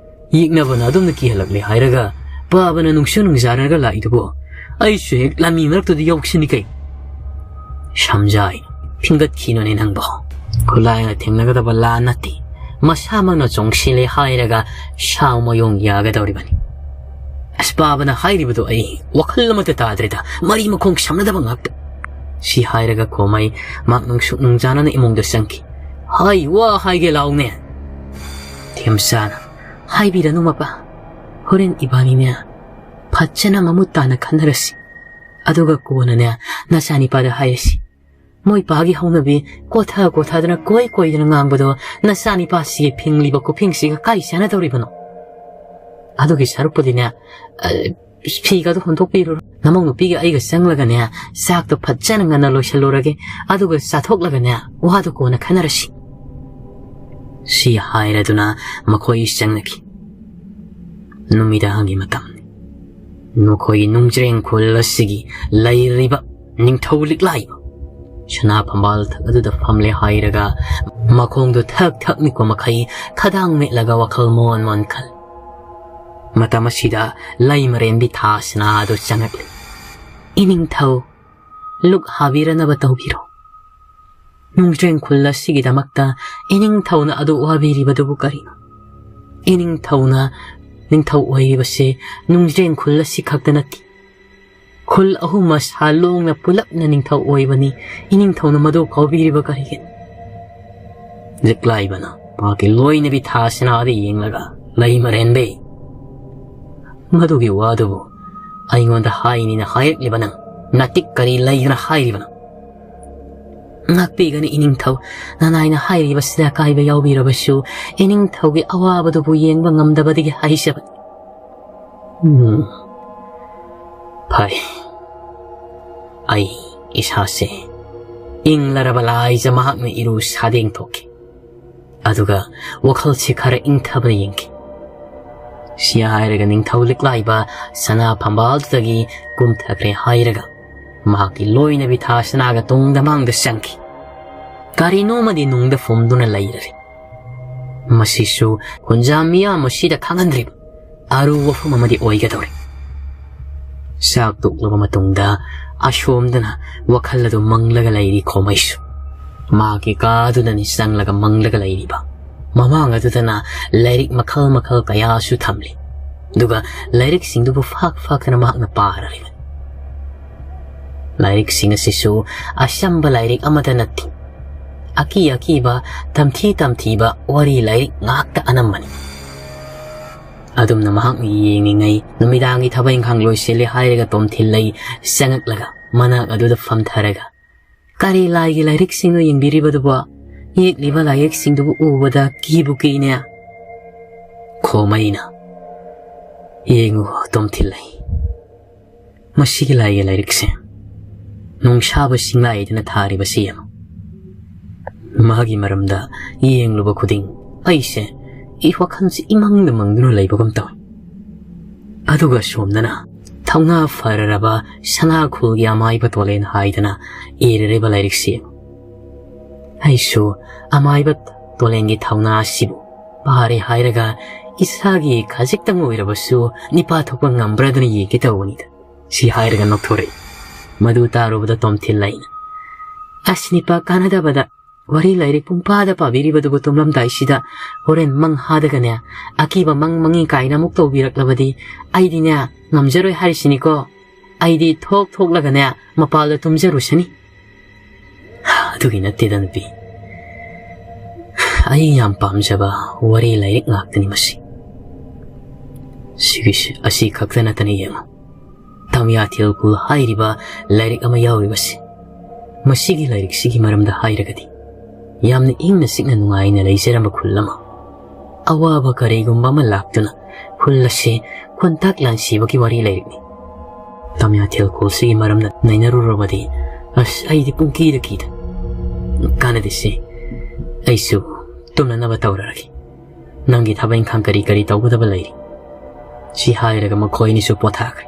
ꯌꯦꯛꯅꯕꯅ ꯑꯗꯨꯝꯅ ꯀꯤꯍꯜꯂꯛꯂꯦ ꯍꯥꯏꯔꯒ ꯄꯥꯕꯅ ꯅꯨꯡꯁꯨ ꯅꯨꯡꯖꯥꯅꯔꯒ ꯂꯥꯛꯏꯗꯨꯕꯨ? ꯑꯩꯁꯨ ꯍꯦꯛ ꯂꯥꯟꯃꯤ ꯃꯔꯛꯇꯨꯗ ꯌꯥꯎꯁꯤꯅꯤ ꯀꯩ?" "ꯁꯝꯖꯥꯏ, ꯐꯤꯡꯒꯠꯈꯤꯅꯨꯅꯦ ꯅꯪꯕꯣ꯫ ꯈꯨꯂꯥꯏꯅ ꯊꯦꯡꯅꯒꯗꯕ ꯂꯥꯟ ꯅꯠꯇꯦ꯫ ꯃꯁꯥꯃꯛꯅ ꯆꯣꯡꯁꯤꯜꯂꯦ ꯍꯥꯏꯔꯒ ꯁꯥꯎ ꯃꯌꯣꯡ ꯌꯥꯒꯗꯧꯔꯤꯕꯅꯤ꯫ ꯑꯁ, ꯄꯥꯕꯅ ꯍꯥꯏꯔꯤꯕꯗꯣ ꯑꯩ ꯋꯥꯈꯜ ꯑꯃꯠꯇ ꯇꯥꯗ꯭ꯔꯦꯗ꯫ ꯃꯔꯤ ꯃꯈꯣꯡ ꯁꯝꯅꯗꯕ ꯉꯥꯛꯇ꯫" ꯁꯤ ꯍꯥꯏꯔꯒ ꯈꯣꯃꯩ ꯃꯍꯥꯛ ꯅꯨꯡꯁꯨꯛ ꯅꯨꯡꯖꯥꯅꯅ ꯏꯃꯨꯡꯗ ꯆꯪꯈꯤ꯫ "ꯍꯥꯏ, ꯋꯥ ꯍꯥꯏꯒꯦ ꯂꯥꯎꯅꯦ꯫" ꯊꯦꯝꯆꯥꯅ, "ꯍꯥꯏꯕꯤꯔꯅꯨ ꯃꯄꯥ꯫ ꯍꯣꯔꯦꯟ ꯏꯕꯥꯅꯤꯅꯦ ꯐꯖꯅ ꯃꯃꯨꯠ ꯇꯥꯅ ꯈꯟꯅꯔꯁꯤ꯫ ꯑꯗꯨꯒ ꯀꯣꯟꯅꯅꯦ ꯅꯆꯥꯅꯤꯄꯥꯗ ꯍꯥꯏꯔꯁꯤ꯫ ꯃꯣꯏ ꯄꯥꯒꯤ ꯍꯧꯅꯕꯤ ꯀꯣꯊ ꯀꯣꯊꯗꯅ ꯀꯣꯏ ꯀꯣꯏꯗꯅ ꯉꯥꯡꯕꯗꯣ ꯅꯆꯥꯅꯤꯄꯥꯁꯤꯒꯤ ꯐꯤꯡꯂꯤꯕ ꯈꯨꯐꯤꯡꯁꯤꯒ ꯀꯥꯏ ꯆꯥꯟꯅꯗꯧꯔꯤꯕꯅꯣ? ꯑꯗꯨꯒꯤ ꯁꯔꯨꯛꯄꯨꯗꯤꯅꯦ, ꯑ, ꯐꯤꯒꯗꯣ ꯍꯣꯟꯗꯣꯛꯄꯤꯔꯨꯔꯣ꯫ ꯅꯃꯧ ꯅꯨꯄꯤꯒ ꯑꯩꯒ ꯆꯪꯂꯒꯅꯦ, ꯆꯥꯛꯇꯣ ꯐꯖꯅ ꯉꯟꯅ ꯂꯣꯏꯁꯜꯂꯨꯔꯒꯦ꯫ ꯑꯗꯨꯒ ꯆꯥꯊꯣꯛꯂꯒꯅꯦ, ꯋꯥꯗꯣ ꯀꯣꯟꯅ ꯈꯟꯅꯔꯁꯤ꯫" ꯁꯤ ꯍꯥꯏꯔꯗꯨꯅ ꯃꯈꯣꯏ ꯆꯪꯅꯈꯤ꯫ ꯅꯨꯃꯤꯗꯥꯡꯒꯤ ꯃꯇꯝꯅꯤ꯫ ꯃꯈꯣꯏꯒꯤ ꯅꯨꯡꯖ꯭ꯔꯦꯡ ꯈꯨꯜ ꯑꯁꯤꯒꯤ ꯂꯩꯔꯤꯕ ꯅꯤꯡꯊꯧ ꯂꯤꯛꯂꯥꯏꯕ ꯁꯅꯥ ꯐꯝꯕꯥꯜ ꯊꯛ ꯑꯗꯨꯗ ꯐꯝꯂꯦ ꯍꯥꯏꯔꯒ ꯃꯈꯣꯡꯗꯨ ꯊꯛ ꯊꯛ ꯅꯤꯛꯄ ꯃꯈꯩ ꯈꯗꯥꯡ ꯃꯦꯠꯂꯒ ꯋꯥꯈꯜ ꯃꯣꯟ ꯃꯣꯟ ꯈꯜꯂꯤ꯫ ꯃꯇꯝ ꯑꯁꯤꯗ ꯂꯩꯃꯔꯦꯟꯕꯤ ꯊꯥꯁꯅꯥ ꯑꯗꯨ ꯆꯪꯉꯛꯂꯤ꯫ "ꯏꯅꯤꯡꯊꯧ, ꯂꯨꯛ ꯍꯥꯕꯤꯔꯅꯕ ꯇꯧꯕꯤꯔꯣ꯫ ꯅꯨꯡꯖ꯭ꯔꯦꯡ ꯈꯨꯜ ꯑꯁꯤꯒꯤꯗꯃꯛꯇ ꯏꯅꯤꯡꯊꯧꯅ ꯑꯗꯨ ꯋꯥꯕꯤꯔꯤꯕꯗꯨꯕꯨ ꯀꯔꯤꯅꯣ? ꯏꯅꯤꯡꯊꯧꯅ ꯅꯤꯡꯊꯧ ꯑꯣꯏꯔꯤꯕꯁꯦ ꯅꯨꯡꯖ꯭ꯔꯦꯡ ꯈꯨꯜ ꯑꯁꯤ ꯈꯛꯇ ꯅꯠꯇꯦ꯫ ꯈꯨꯜ ꯑꯍꯨꯝ ꯑꯁꯥ ꯂꯣꯡꯅ ꯄꯨꯂꯞꯅ ꯅꯤꯡꯊꯧ ꯑꯣꯏꯕꯅꯤ꯫ ꯏꯅꯤꯡꯊꯧꯅ ꯃꯗꯨ ꯀꯥꯎꯕꯤꯔꯤꯕ ꯀꯔꯤꯒꯤꯅꯣ?" ꯂꯤꯛꯂꯥꯏꯕꯅ ꯃꯍꯥꯛꯀꯤ ꯂꯣꯏꯅꯕꯤ ꯊꯥꯁꯅꯥꯗ ꯌꯦꯡꯂꯒ, "ꯂꯩꯃꯔꯦꯟꯕꯤ, ꯃꯗꯨꯒꯤ ꯋꯥꯗꯨꯕꯨ ꯑꯩꯉꯣꯟꯗ ꯍꯥꯏꯅꯤꯅ ꯍꯥꯏꯔꯛꯂꯤꯕ ꯅꯪ, ꯅꯇꯤꯛ ꯀꯔꯤ ꯂꯩꯗꯅ ꯍꯥꯏꯔꯤꯕꯅꯣ?" "ꯉꯥꯛꯄꯤꯒꯅꯤ ꯏꯅꯤꯡꯊꯧ, ꯅꯅꯥꯏꯅ ꯍꯥꯏꯔꯤꯕꯁꯤꯗ ꯑꯀꯥꯏꯕ ꯌꯥꯎꯕꯤꯔꯕꯁꯨ, ꯏꯅꯤꯡꯊꯧꯒꯤ ꯑꯋꯥꯕꯗꯨꯕꯨ ꯌꯦꯡꯕ ꯉꯝꯗꯕꯗꯒꯤ ꯍꯥꯏꯖꯕꯅꯤ꯫" "ꯎꯝ, ꯐꯩ꯫ ꯑꯩ ꯏꯁꯥꯁꯦ ꯏꯪꯂꯔꯕ ꯂꯥꯏꯖ ꯃꯍꯥꯛꯅ ꯏꯔꯨ ꯁꯥꯗꯦꯡ ꯊꯣꯛꯈꯤ꯫ ꯑꯗꯨꯒ ꯋꯥꯈꯜꯁꯤ ꯈꯔ ꯏꯪꯊꯕ ꯌꯦꯡꯈꯤ꯫" ꯁꯤ ꯍꯥꯏꯔꯒ ꯅꯤꯡꯊꯧ ꯂꯤꯛꯂꯥꯏꯕ ꯁꯅꯥ ꯐꯝꯕꯥꯜꯗꯨꯗꯒꯤ ꯀꯨꯝꯊꯈ꯭ꯔꯦ ꯍꯥꯏꯔꯒ ꯃꯍꯥꯛꯀꯤ ꯂꯣꯏꯅꯕꯤ ꯊꯥꯁꯅꯥꯒ ꯇꯨꯡꯗ ꯃꯥꯡꯗ ꯆꯪꯈꯤ꯫ ꯀꯔꯤꯅꯣꯃꯗꯤ ꯅꯨꯡꯗ ꯐꯨꯝꯗꯨꯅ ꯂꯩꯔꯔꯦ꯫ ꯃꯁꯤꯁꯨ ꯈꯨꯟꯖꯥ ꯃꯤꯌꯥꯝ ꯑꯁꯤꯗ ꯈꯪꯍꯟꯗ꯭ꯔꯤꯕ ꯑꯔꯨꯕ ꯋꯥꯐꯝ ꯑꯃꯗꯤ ꯑꯣꯏꯒꯗꯧꯔꯦ꯫ ꯆꯥꯛ ꯇꯣꯛꯂꯕ ꯃꯇꯨꯡꯗ ꯑꯁꯣꯝꯗꯅ ꯋꯥꯈꯜ ꯑꯗꯨ ꯃꯪꯂꯒ ꯂꯩꯔꯤ ꯈꯣꯃꯩꯁꯨ꯫ ꯃꯍꯥꯛꯀꯤ ꯀꯥꯗꯨꯗꯅꯤ ꯆꯪꯂꯒ ꯃꯪꯂꯒ ꯂꯩꯔꯤꯕ꯫ ꯃꯃꯥꯡ ꯑꯗꯨꯗꯅ ꯂꯥꯏꯔꯤꯛ ꯃꯈꯜ ꯃꯈꯜ ꯀꯌꯥꯁꯨ ꯊꯝꯂꯤ꯫ ꯑꯗꯨꯒ ꯂꯥꯏꯔꯤꯛꯁꯤꯡꯗꯨꯕꯨ ꯐꯥꯛ ꯐꯥꯛꯇꯅ ꯃꯍꯥꯛꯅ ꯄꯥꯔꯔꯤꯕꯅꯤ꯫ ꯂꯥꯏꯔꯤꯛꯁꯤꯡ ꯑꯁꯤꯁꯨ ꯑꯆꯝꯕ ꯂꯥꯏꯔꯤꯛ ꯑꯃꯠꯇ ꯅꯠꯇꯦ꯫ ꯑꯀꯤ ꯑꯀꯤꯕ, ꯇꯝꯊꯤ ꯇꯝꯊꯤꯕ ꯋꯥꯔꯤ ꯂꯥꯏꯔꯤꯛ ꯉꯥꯛꯇ ꯑꯅꯝꯕꯅꯤ꯫ ꯑꯗꯨꯝꯅ ꯃꯍꯥꯛꯅ ꯌꯦꯡꯂꯤꯉꯩ ꯅꯨꯃꯤꯗꯥꯡꯒꯤ ꯊꯕꯛ ꯏꯪꯈꯥꯡ ꯂꯣꯏꯁꯤꯜꯂꯦ ꯍꯥꯏꯔꯒ ꯇꯣꯝꯊꯤꯜꯂꯩ ꯆꯪꯉꯛꯂꯒ ꯃꯅꯥꯛ ꯑꯗꯨꯗ ꯐꯝꯊꯔꯒ, "ꯀꯔꯤ ꯂꯥꯏꯒꯤ ꯂꯥꯏꯔꯤꯛꯁꯤꯡꯅꯣ ꯌꯦꯡꯕꯤꯔꯤꯕꯗꯨꯕꯣ? ꯌꯦꯛꯂꯤꯕ ꯂꯥꯏꯔꯤꯛꯁꯤꯡꯗꯨꯕꯨ ꯎꯕꯗ ꯀꯤꯕꯨ ꯀꯤꯅꯦ꯫" ꯈꯣꯃꯩꯅ, "ꯌꯦꯡꯉꯨ ꯇꯣꯝꯊꯤꯜꯂꯩ, ꯃꯁꯤꯒꯤ ꯂꯥꯏꯒꯤ ꯂꯥꯏꯔꯤꯛꯁꯦ ꯅꯨꯡꯁꯥꯕ ꯁꯤꯡꯂꯥꯏꯗꯨꯅ ꯊꯥꯔꯤꯕꯁꯤ ꯌꯦꯡꯉꯨ꯫ ꯃꯥꯒꯤ ꯃꯔꯝꯗ ꯌꯦꯡꯂꯨꯕ ꯈꯨꯗꯤꯡ ꯑꯩꯁꯦ ꯏ ꯋꯥꯈꯜꯁꯦ ꯏꯃꯪꯗ ꯃꯪꯗꯨꯅ ꯂꯩꯕꯒꯨꯝ ꯇꯧꯏ꯫ ꯑꯗꯨꯒ ꯁꯣꯝꯗꯅ ꯊꯧꯅꯥ ꯐꯔꯔꯕ ꯁꯅꯥꯈꯨꯜꯒꯤ ꯑꯃꯥꯏꯕ ꯇꯣꯂꯦꯟ ꯍꯥꯏꯗꯅ ꯏꯔꯔꯤꯕ ꯂꯥꯏꯔꯤꯛꯁꯤ ꯌꯦꯡꯉꯨ꯫ ꯑꯩꯁꯨ ꯑꯃꯥꯏꯕ ꯇꯣꯂꯦꯟꯒꯤ ꯊꯧꯅꯥ ꯑꯁꯤꯕꯨ ꯄꯥꯔꯦ ꯍꯥꯏꯔꯒ ꯏꯁꯥꯒꯤ ꯈꯖꯤꯛꯇꯪ ꯑꯣꯏꯔꯕꯁꯨ ꯅꯤꯄꯥ ꯊꯣꯛꯄ ꯉꯝꯕ꯭ꯔꯥꯗꯅ ꯌꯦꯡꯒꯦ ꯇꯧꯕꯅꯤꯗ꯫" ꯁꯤ ꯍꯥꯏꯔꯒ ꯅꯣꯛꯊꯣꯔꯛꯏ꯫ ꯃꯗꯨ ꯇꯥꯔꯨꯕꯗ ꯇꯣꯝꯊꯤꯜ ꯑꯩꯅ, "ꯑꯁ, ꯅꯤꯄꯥ ꯀꯥꯟꯅꯗꯕꯗ ꯋꯥꯔꯤ ꯂꯥꯏꯔꯤꯛ ꯄꯨꯡꯄꯥꯗ ꯄꯥꯕꯤꯔꯤꯕꯗꯨꯕꯨ ꯇꯨꯝꯂꯝꯗꯥꯏꯁꯤꯗ ꯍꯣꯔꯦꯟ ꯃꯪ ꯍꯥꯗꯒꯅꯦ, ꯑꯀꯤꯕ ꯃꯪ ꯃꯪꯉꯤ ꯀꯥꯏꯅ ꯑꯃꯨꯛ ꯇꯧꯕꯤꯔꯛꯂꯕꯗꯤ ꯑꯩꯗꯤꯅꯦ ꯉꯝꯖꯔꯣꯏ ꯍꯥꯏꯔꯤꯁꯤꯅꯤꯀꯣ꯫ ꯑꯩꯗꯤ ꯊꯣꯛ ꯊꯣꯛꯂꯒꯅꯦ ꯃꯄꯥꯜꯗ ꯇꯨꯝꯖꯔꯨꯁꯅꯤ꯫" ꯑꯗꯨꯒꯤ ꯅꯠꯇꯦꯗ ꯅꯨꯄꯤ, ꯑꯩ ꯌꯥꯝ ꯄꯥꯝꯖꯕ ꯋꯥꯔꯤ ꯂꯥꯏꯔꯤꯛ ꯉꯥꯛꯇꯅꯤ ꯃꯁꯤ꯫ ꯁꯤꯒꯤꯁꯤ, ꯑꯁꯤ ꯈꯛꯇ ꯅꯠꯇꯅ ꯌꯦꯡꯉꯨ, ꯇꯝꯌꯥꯊꯦꯜ ꯈꯨꯜ ꯍꯥꯏꯔꯤꯕ ꯂꯥꯏꯔꯤꯛ ꯑꯃ ꯌꯥꯎꯔꯤꯕꯁꯤ, ꯃꯁꯤꯒꯤ ꯂꯥꯏꯔꯤꯛꯁꯤꯒꯤ ꯃꯔꯝꯗ ꯍꯥꯏꯔꯒꯗꯤ, ꯌꯥꯝꯅ ꯏꯪꯅ ꯆꯤꯛꯅ ꯅꯨꯡꯉꯥꯏꯅ ꯂꯩꯖꯔꯝꯕ ꯈꯨꯜ ꯑꯃ, ꯑꯋꯥꯕ ꯀꯔꯤꯒꯨꯝꯕ ꯑꯃ ꯂꯥꯛꯇꯨꯅ ꯈꯨꯜ ꯑꯁꯤ ꯈꯣꯟꯇꯥꯛ ꯂꯥꯟꯁꯤꯕꯒꯤ ꯋꯥꯔꯤ ꯂꯥꯏꯔꯤꯛꯅꯤ꯫ ꯇꯝꯌꯥꯊꯦꯜ ꯈꯨꯜꯁꯤꯒꯤ ꯃꯔꯝꯗ ꯅꯩꯅꯔꯨꯔꯕꯗꯤ, ꯑꯁ, ꯑꯩꯗꯤ ꯄꯨꯡꯀꯤꯗ ꯀꯤꯗ꯫ ꯀꯥꯟꯅꯗꯦꯁꯦ, ꯑꯩꯁꯨ ꯇꯨꯝꯅꯅꯕ ꯇꯧꯔꯔꯒꯦ꯫ ꯅꯪꯒꯤ ꯊꯕꯛ ꯏꯪꯈꯥꯡ ꯀꯔꯤ ꯀꯔꯤ ꯇꯧꯒꯗꯕ ꯂꯩꯔꯤ?" ꯁꯤ ꯍꯥꯏꯔꯒ ꯃꯈꯣꯏ ꯑꯅꯤꯁꯨ ꯄꯣꯊꯥꯈ꯭ꯔꯦ꯫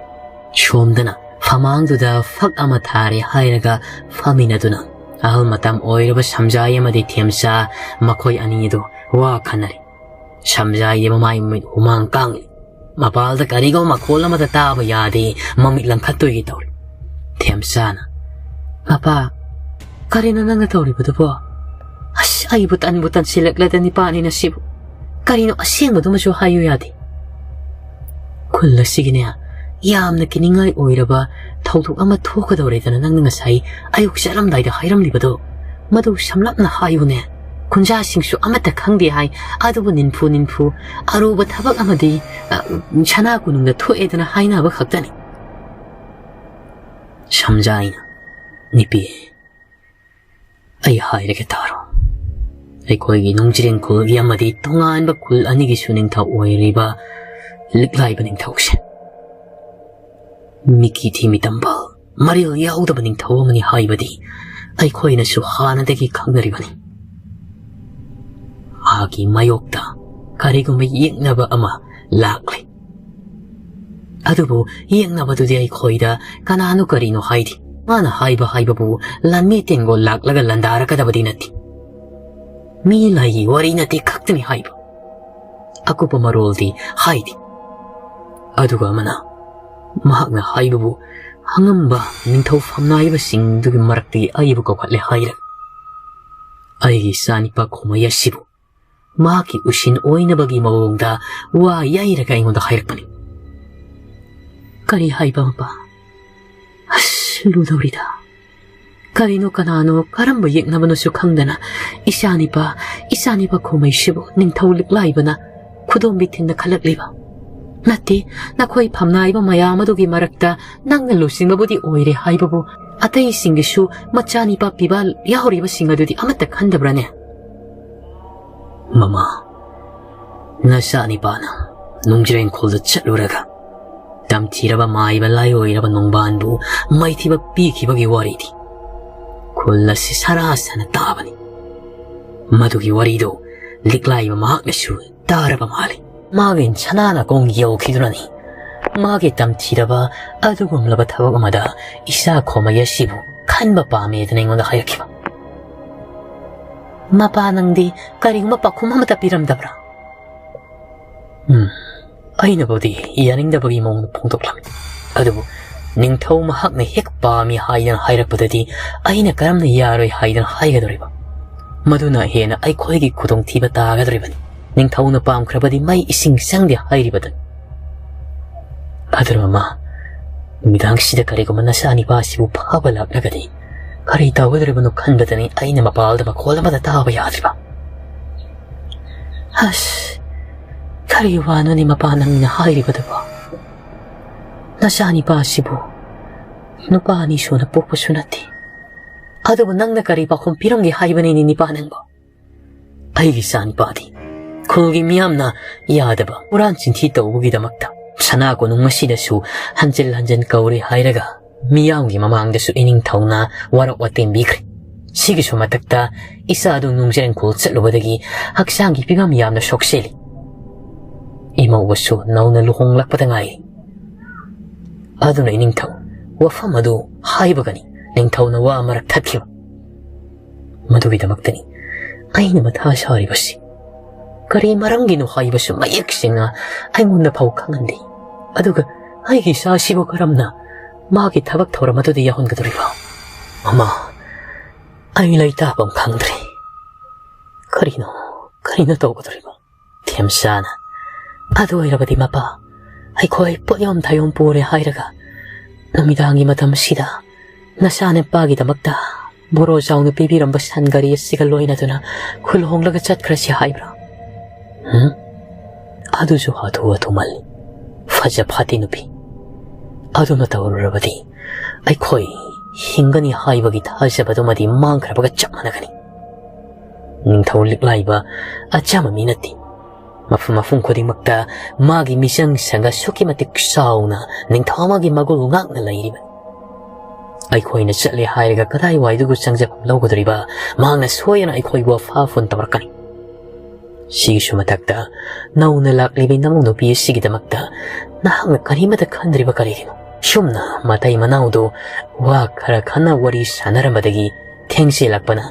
ꯁꯣꯝꯗꯅ ꯐꯃꯥꯡꯗꯨꯗ ꯐꯛ ꯑꯃ ꯊꯥꯔꯦ ꯍꯥꯏꯔꯒ ꯐꯝꯃꯤꯟꯅꯗꯨꯅ ꯑꯍꯜ ꯃꯇꯝ ꯑꯣꯏꯔꯕ ꯁꯝꯖꯥꯏ ꯑꯃꯗꯤ ꯊꯦꯝꯆꯥ, ꯃꯈꯣꯏ ꯑꯅꯤ ꯑꯗꯨ ꯋꯥ ꯈꯟꯅꯔꯤ꯫ ꯁꯝꯖꯥꯏꯗꯤ ꯃꯃꯥꯏ ꯃꯃꯤꯠ ꯍꯨꯃꯥꯡ ꯀꯥꯡꯂꯤ꯫ ꯃꯄꯥꯜꯗ ꯀꯔꯤꯒꯨꯝꯕ ꯃꯈꯣꯜ ꯑꯃꯗ ꯇꯥꯕ ꯌꯥꯗꯦ, ꯃꯃꯤꯠ ꯂꯪꯈꯠꯇꯣꯏꯒꯤ ꯇꯧꯔꯤ꯫ ꯊꯦꯝꯆꯥꯅ, "ꯃꯄꯥ, ꯀꯔꯤꯅꯣ ꯅꯪꯅ ꯇꯧꯔꯤꯕꯗꯨꯕꯣ? ꯑꯁ, ꯑꯩꯕꯨ ꯇꯟꯕꯨ ꯇꯟꯁꯤꯜꯂꯛꯂꯗ ꯅꯤꯄꯥꯅꯤꯅ ꯁꯤꯕꯨ꯫ ꯀꯔꯤꯅꯣ ꯑꯁꯦꯡꯕꯗꯨꯃꯁꯨ ꯍꯥꯏꯌꯨ ꯌꯥꯗꯦ?" ꯈꯨꯜ ꯑꯁꯤꯒꯤꯅꯦ, ꯌꯥꯝꯅ ꯀꯤꯅꯤꯡꯉꯥꯏ ꯑꯣꯏꯔꯕ ꯊꯧꯗꯣꯛ ꯑꯃ ꯊꯣꯛꯀꯗꯧꯔꯦꯗꯅ ꯅꯪꯅ ꯉꯁꯥꯏ ꯑꯌꯨꯛ ꯆꯠꯂꯝꯗꯥꯏꯗ ꯍꯥꯏꯔꯝꯂꯤꯕꯗꯣ, ꯃꯗꯨ ꯁꯝꯂꯞꯅ ꯍꯥꯏꯌꯨꯅꯦ꯫ ꯈꯨꯟꯖꯥꯁꯤꯡꯁꯨ ꯑꯃꯠꯇ ꯈꯪꯗꯦ ꯍꯥꯏ, ꯑꯗꯨꯕꯨ ꯅꯤꯟꯐꯨ ꯅꯤꯟꯐꯨ ꯑꯔꯨꯕ ꯊꯕꯛ ꯑꯃꯗꯤ, ꯑ, ꯁꯅꯥ ꯀꯣꯅꯨꯡꯗ ꯊꯣꯛꯑꯦꯗꯅ ꯍꯥꯏꯅꯕ ꯈꯛꯇꯅꯤ꯫ ꯁꯝꯖꯥꯏꯅ, "ꯅꯨꯄꯤ, ꯑꯩ ꯍꯥꯏꯔꯒꯦ ꯇꯥꯔꯣ꯫ ꯑꯩꯈꯣꯏꯒꯤ ꯅꯣꯡꯖꯤꯔꯦꯡ ꯈꯨꯜꯒꯤ ꯑꯃꯗꯤ ꯇꯣꯉꯥꯟꯕ ꯈꯨꯜ ꯑꯅꯤꯒꯤꯁꯨ ꯅꯤꯡꯊꯧ ꯑꯣꯏꯔꯤꯕ ꯂꯤꯛꯂꯥꯏꯕ ꯅꯤꯡꯊꯧꯁꯦ ꯃꯤꯀꯤ ꯊꯤꯃꯤ ꯇꯝꯕ ꯃꯔꯤꯜ ꯌꯥꯎꯗꯕ ꯅꯤꯡꯊꯧ ꯑꯃꯅꯤ ꯍꯥꯏꯕꯗꯤ ꯑꯩꯈꯣꯏꯅꯁꯨ ꯍꯥꯟꯅꯗꯒꯤ ꯈꯪꯅꯔꯤꯕꯅꯤ꯫ ꯃꯍꯥꯛꯀꯤ ꯃꯥꯌꯣꯛꯇ ꯀꯔꯤꯒꯨꯝꯕ ꯌꯦꯛꯅꯕ ꯑꯃ ꯂꯥꯛꯂꯦ꯫ ꯑꯗꯨꯕꯨ ꯌꯦꯛꯅꯕꯗꯨꯗꯤ ꯑꯩꯈꯣꯏꯗ ꯀꯅꯥꯅꯣ ꯀꯔꯤꯅꯣ ꯍꯥꯏꯗꯦ꯫ ꯃꯥꯅ ꯍꯥꯏꯕ ꯍꯥꯏꯕꯕꯨ ꯂꯥꯟꯃꯤ ꯇꯦꯡꯒꯣꯜ ꯂꯥꯛꯂꯒ ꯂꯥꯟꯗꯥꯔꯛꯀꯗꯕꯗꯤ ꯅꯠꯇꯦ꯫ ꯃꯤ ꯂꯥꯏꯒꯤ ꯋꯥꯔꯤ ꯅꯠꯇꯦ ꯈꯛꯇꯅꯤ ꯍꯥꯏꯕ꯫ ꯑꯀꯨꯞꯄ ꯃꯔꯣꯜꯗꯤ ꯍꯥꯏꯗꯦ꯫ ꯑꯗꯨꯒ ꯑꯃꯅ ꯃꯍꯥꯛꯅ ꯍꯥꯏꯕꯕꯨ ꯑꯉꯝꯕ ꯅꯤꯡꯊꯧ ꯐꯝꯅꯥꯏꯕꯁꯤꯡꯗꯨꯒꯤ ꯃꯔꯛꯇꯒꯤ ꯑꯩꯕꯨ ꯀꯧꯈꯠꯂꯦ ꯍꯥꯏꯔꯒ ꯑꯩꯒꯤ ꯏꯆꯥꯅꯤꯄꯥ ꯈꯣꯃꯩ ꯑꯁꯤꯕꯨ ꯃꯍꯥꯛꯀꯤ ꯎꯁꯤꯟ ꯑꯣꯏꯅꯕꯒꯤ ꯃꯑꯣꯡꯗ ꯋꯥ ꯌꯩꯔꯒ ꯑꯩꯉꯣꯟꯗ ꯍꯥꯏꯔꯛꯄꯅꯤ꯫ ꯀꯔꯤ ꯍꯥꯏꯕ ꯃꯄꯥ? ꯑꯁ, ꯂꯨꯗꯧꯔꯤꯗ꯫ ꯀꯔꯤꯅꯣ, ꯀꯅꯥꯅꯣ, ꯀꯔꯝꯕ ꯌꯦꯛꯅꯕꯅꯣꯁꯨ ꯈꯪꯗꯅ ꯏꯆꯥꯅꯤꯄꯥ, ꯏꯆꯥꯅꯤꯄꯥ ꯈꯣꯃꯩꯁꯤꯕꯨ ꯅꯤꯡꯊꯧ ꯂꯤꯛꯂꯥꯏꯕꯅ ꯈꯨꯗꯣꯝꯕꯤ ꯊꯤꯟꯅ ꯈꯜꯂꯛꯂꯤꯕ? ꯅꯠꯇꯦ, ꯅꯈꯣꯏ ꯐꯝꯅꯥꯏꯕ ꯃꯌꯥꯝ ꯑꯗꯨꯒꯤ ꯃꯔꯛꯇ ꯅꯪꯅ ꯂꯨꯆꯤꯡꯕꯕꯨꯗꯤ ꯑꯣꯏꯔꯦ ꯍꯥꯏꯕꯕꯨ, ꯑꯇꯩꯁꯤꯡꯒꯤꯁꯨ ꯃꯆꯥꯅꯤꯄꯥ ꯄꯤꯕ ꯌꯥꯎꯔꯤꯕꯁꯤꯡ ꯑꯗꯨꯗꯤ ꯑꯃꯠꯇ ꯈꯟꯗꯕ꯭ꯔꯥꯅꯦ? ꯃꯃꯥ, ꯅꯆꯥꯅꯤꯄꯥꯅ ꯅꯨꯡꯖ꯭ꯔꯦꯡꯈꯣꯜꯗ ꯆꯠꯂꯨꯔꯒ ꯇꯝꯊꯤꯔꯕ ꯃꯥꯏꯕ ꯂꯥꯏꯑꯣꯏꯔꯕ ꯅꯣꯡꯕꯥꯟꯕꯨ ꯃꯥꯏꯊꯤꯕ ꯄꯤꯈꯤꯕꯒꯤ ꯋꯥꯔꯤꯗꯤ ꯈꯨꯜ ꯑꯁꯤ ꯁꯔꯥ ꯁꯅ ꯇꯥꯕꯅꯤ꯫ ꯃꯗꯨꯒꯤ ꯋꯥꯔꯤꯗꯨ ꯂꯤꯛꯂꯥꯏꯕ ꯃꯍꯥꯛꯅꯁꯨ ꯇꯥꯔꯕ ꯃꯥꯜꯂꯤ꯫ ꯃꯥꯒꯤ ꯁꯅꯥꯅ ꯀꯣꯡ ꯌꯧꯈꯤꯗꯨꯅꯅꯤ ꯃꯥꯒꯤ ꯇꯝꯊꯤꯔꯕ ꯑꯗꯨꯒꯨꯝꯂꯕ ꯊꯕꯛ ꯑꯃꯗ ꯏꯆꯥ ꯈꯣꯃꯩ ꯑꯁꯤꯕꯨ ꯈꯟꯕ ꯄꯥꯝꯃꯦꯗꯅ ꯑꯩꯉꯣꯟꯗ ꯍꯥꯏꯔꯛꯈꯤꯕ꯫ ꯃꯄꯥ, ꯅꯪꯗꯤ ꯀꯔꯤꯒꯨꯝꯕ ꯄꯥꯎꯈꯨꯝ ꯑꯃꯠꯇ ꯄꯤꯔꯝꯗꯕ꯭ꯔꯥ? ꯎꯝ, ꯑꯩꯅꯕꯨꯗꯤ ꯌꯥꯅꯤꯡꯗꯕꯒꯤ ꯃꯑꯣꯡꯗ ꯐꯣꯡꯗꯣꯛꯂꯝꯃꯤ꯫ ꯑꯗꯨꯕꯨ ꯅꯤꯡꯊꯧ ꯃꯍꯥꯛꯅ ꯍꯦꯛ ꯄꯥꯝꯃꯤ ꯍꯥꯏꯗꯅ ꯍꯥꯏꯔꯛꯄꯗꯗꯤ ꯑꯩꯅ ꯀꯔꯝꯅ ꯌꯥꯔꯣꯏ ꯍꯥꯏꯗꯅ ꯍꯥꯏꯒꯗꯧꯔꯤꯕ? ꯃꯗꯨꯅ ꯍꯦꯟꯅ ꯑꯩꯈꯣꯏꯒꯤ ꯈꯨꯗꯣꯡꯊꯤꯕ ꯇꯥꯒꯗꯧꯔꯤꯕꯅꯤ꯫ ꯅꯤꯡꯊꯧꯅ ꯄꯥꯝꯈ꯭ꯔꯕꯗꯤ ꯃꯩ ꯏꯁꯤꯡ ꯆꯪꯗꯦ ꯍꯥꯏꯔꯤꯕꯗꯨꯅꯤ꯫ ꯑꯗꯨꯅ ꯃꯃꯥ, ꯅꯨꯃꯤꯗꯥꯡꯁꯤꯗ ꯀꯔꯤꯒꯨꯝꯕ ꯅꯆꯥꯅꯤꯄꯥꯁꯤꯕꯨ ꯐꯥꯕ ꯂꯥꯛꯂꯒꯗꯤ ꯀꯔꯤ ꯇꯧꯒꯗꯧꯔꯤꯕꯅꯣ ꯈꯟꯕꯗꯅꯤ ꯑꯩꯅ ꯃꯄꯥꯜꯗ ꯃꯈꯣꯜ ꯑꯃꯠꯇ ꯇꯥꯕ ꯌꯥꯗ꯭ꯔꯤꯕ꯫ ꯑꯁ, ꯀꯔꯤ ꯋꯥꯅꯣꯅꯦ ꯃꯄꯥ ꯅꯪꯅ ꯍꯥꯏꯔꯤꯕꯗꯨꯕꯣ? ꯅꯆꯥꯅꯤꯄꯥꯁꯤꯕꯨ ꯅꯨꯄꯥ ꯑꯅꯤ ꯁꯨꯅ ꯄꯣꯛꯄꯁꯨ ꯅꯠꯇꯦ꯫ ꯑꯗꯨꯕꯨ ꯅꯪꯅ ꯀꯔꯤ ꯄꯥꯎꯈꯨꯝ ꯄꯤꯔꯝꯒꯦ ꯍꯥꯏꯕꯅꯤꯅꯦ ꯅꯤꯄꯥ ꯅꯪꯕꯣ? ꯑꯩꯒꯤ ꯏꯆꯥꯅꯤꯄꯥꯗꯤ ꯈꯨꯜꯒꯤ ꯃꯤꯌꯥꯝꯅ ꯌꯥꯗꯕ ꯍꯨꯔꯥꯟ ꯆꯤꯟꯊꯤ ꯇꯧꯕꯒꯤꯗꯃꯛꯇ ꯁꯅꯥ ꯀꯣꯅꯨꯡ ꯑꯁꯤꯗꯁꯨ ꯍꯟꯖꯤꯜ ꯍꯟꯖꯤꯜ ꯀꯧꯔꯦ ꯍꯥꯏꯔꯒ ꯃꯤꯌꯥꯝꯒꯤ ꯃꯃꯥꯡꯗꯁꯨ ꯏꯅꯤꯡꯊꯧꯅ ꯋꯥꯔꯛ ꯋꯥꯇꯦꯝꯕꯤꯈ꯭ꯔꯦ꯫ ꯁꯤꯒꯤꯁꯨ ꯃꯊꯛꯇ ꯏꯆꯥꯗꯨ ꯅꯨꯡꯖꯔꯦꯡꯈꯣꯜ ꯆꯠꯂꯨꯕꯗꯒꯤ ꯍꯛꯆꯥꯡꯒꯤ ꯐꯤꯕꯝ ꯌꯥꯝꯅ ꯁꯣꯛꯆꯤꯜꯂꯤ꯫ ꯏꯃꯧꯕꯁꯨ ꯅꯧꯅ ꯂꯨꯍꯣꯡꯂꯛꯄꯗ ꯉꯥꯏꯔꯤ꯫ ꯑꯗꯨꯅ ꯏꯅꯤꯡꯊꯧ, ꯋꯥꯐꯝ ꯑꯗꯨ ꯍꯥꯏꯕꯒꯅꯤ ꯅꯤꯡꯊꯧꯅ ꯋꯥ ꯑꯃꯔꯛ ꯊꯠꯈꯤꯕ꯫ ꯃꯗꯨꯒꯤꯗꯃꯛꯇꯅꯤ ꯑꯩꯅ ꯃꯊꯥ ꯁꯥꯔꯤꯕꯁꯤ꯫ ꯀꯔꯤ ꯃꯔꯝꯒꯤꯅꯣ ꯍꯥꯏꯕꯁꯨ ꯃꯌꯦꯛ ꯁꯦꯡꯅ ꯑꯩꯉꯣꯟꯗ ꯐꯥꯎ ꯈꯪꯍꯟꯗꯦ꯫ ꯑꯗꯨꯒ ꯑꯩꯒꯤ ꯏꯆꯥꯁꯤꯕꯨ ꯀꯔꯝꯅ ꯃꯥꯒꯤ ꯊꯕꯛ ꯊꯧꯔꯝ ꯑꯗꯨꯗ ꯌꯥꯎꯍꯟꯒꯗꯧꯔꯤꯕ? ꯃꯃꯥ, ꯑꯩ ꯂꯩꯇꯥꯐꯝ ꯈꯪꯗ꯭ꯔꯦ꯫ ꯀꯔꯤꯅꯣ, ꯀꯔꯤꯅꯣ ꯇꯧꯒꯗꯧꯔꯤꯕ? ꯊꯦꯝꯆꯥꯅ, ꯑꯗꯨ ꯑꯣꯏꯔꯕꯗꯤ ꯃꯄꯥ, ꯑꯩꯈꯣꯏ ꯄꯣꯠꯌꯣꯝ ꯊꯥꯌꯣꯝ ꯄꯨꯔꯦ ꯍꯥꯏꯔꯒ ꯅꯨꯃꯤꯗꯥꯡꯒꯤ ꯃꯇꯝꯁꯤꯗ ꯅꯆꯥꯅꯨꯄꯥꯒꯤꯗꯃꯛꯇ ꯕꯣꯔꯣ ꯆꯥꯎꯅ ꯄꯤꯕꯤꯔꯝꯕ ꯁꯟ ꯒꯥꯔꯤ ꯑꯁꯤꯒ ꯂꯣꯏꯅꯗꯨꯅ ꯈꯨꯜ ꯍꯣꯡꯂꯒ ꯆꯠꯈ꯭ꯔꯁꯤ ꯍꯥꯏꯕ꯭ꯔꯥ? ꯎꯝ? ꯑꯗꯨꯁꯨ ꯍꯥꯊꯨ ꯍꯥꯊꯨ ꯃꯥꯜꯂꯤ꯫ ꯐꯖ ꯐꯠꯇꯦ ꯅꯨꯄꯤ꯫ ꯑꯗꯨꯅ ꯇꯧꯔꯨꯔꯕꯗꯤ ꯑꯩꯈꯣꯏ ꯍꯤꯡꯒꯅꯤ ꯍꯥꯏꯕꯒꯤ ꯊꯥꯖꯕꯗꯨꯃꯗꯤ ꯃꯥꯡꯈ꯭ꯔꯕꯒ ꯆꯞ ꯃꯥꯟꯅꯒꯅꯤ꯫ ꯅꯤꯡꯊꯧ ꯂꯤꯛꯂꯥꯏꯕ ꯑꯆꯝꯕ ꯃꯤ ꯅꯠꯇꯦ꯫ ꯃꯐꯝ ꯃꯐꯝ ꯈꯨꯗꯤꯡꯃꯛꯇ ꯃꯥꯒꯤ ꯃꯤꯆꯪ ꯁꯪꯒ ꯑꯁꯨꯛꯀꯤ ꯃꯇꯤꯛ ꯆꯥꯎꯅ ꯅꯤꯡꯊꯧ ꯑꯃꯒꯤ ꯃꯒꯨꯜ ꯉꯥꯛꯅ ꯂꯩꯔꯤꯕꯅꯤ꯫ ꯑꯩꯈꯣꯏꯅ ꯆꯠꯂꯦ ꯍꯥꯏꯔꯒ ꯀꯗꯥꯏꯋꯥꯏꯗꯨꯕꯨ ꯆꯪꯖꯐꯝ ꯂꯧꯒꯗꯧꯔꯤꯕ? ꯃꯍꯥꯛꯅ ꯁꯣꯏꯗꯅ ꯑꯩꯈꯣꯏꯕꯨ ꯑꯐꯥ ꯐꯨꯟ ꯇꯧꯔꯛꯀꯅꯤ꯫ ꯁꯤꯒꯤꯁꯨ ꯃꯊꯛꯇ ꯅꯧꯅ ꯂꯥꯛꯂꯤꯕ ꯏꯅꯥꯎ ꯅꯨꯄꯤ ꯑꯁꯤꯒꯤꯗꯃꯛꯇ ꯅꯍꯥꯛꯅ ꯀꯔꯤꯃꯠꯇ ꯈꯟꯗ꯭ꯔꯤꯕ ꯀꯔꯤꯒꯤꯅꯣ? ꯁꯨꯝꯅ ꯃꯇꯩ ꯃꯅꯥꯎꯗꯨ ꯋꯥ ꯈꯔ ꯈꯟꯅ ꯋꯥꯔꯤ ꯁꯥꯟꯅꯔꯝꯕꯗꯒꯤ ꯊꯦꯡꯖꯤꯜꯂꯛꯄꯅ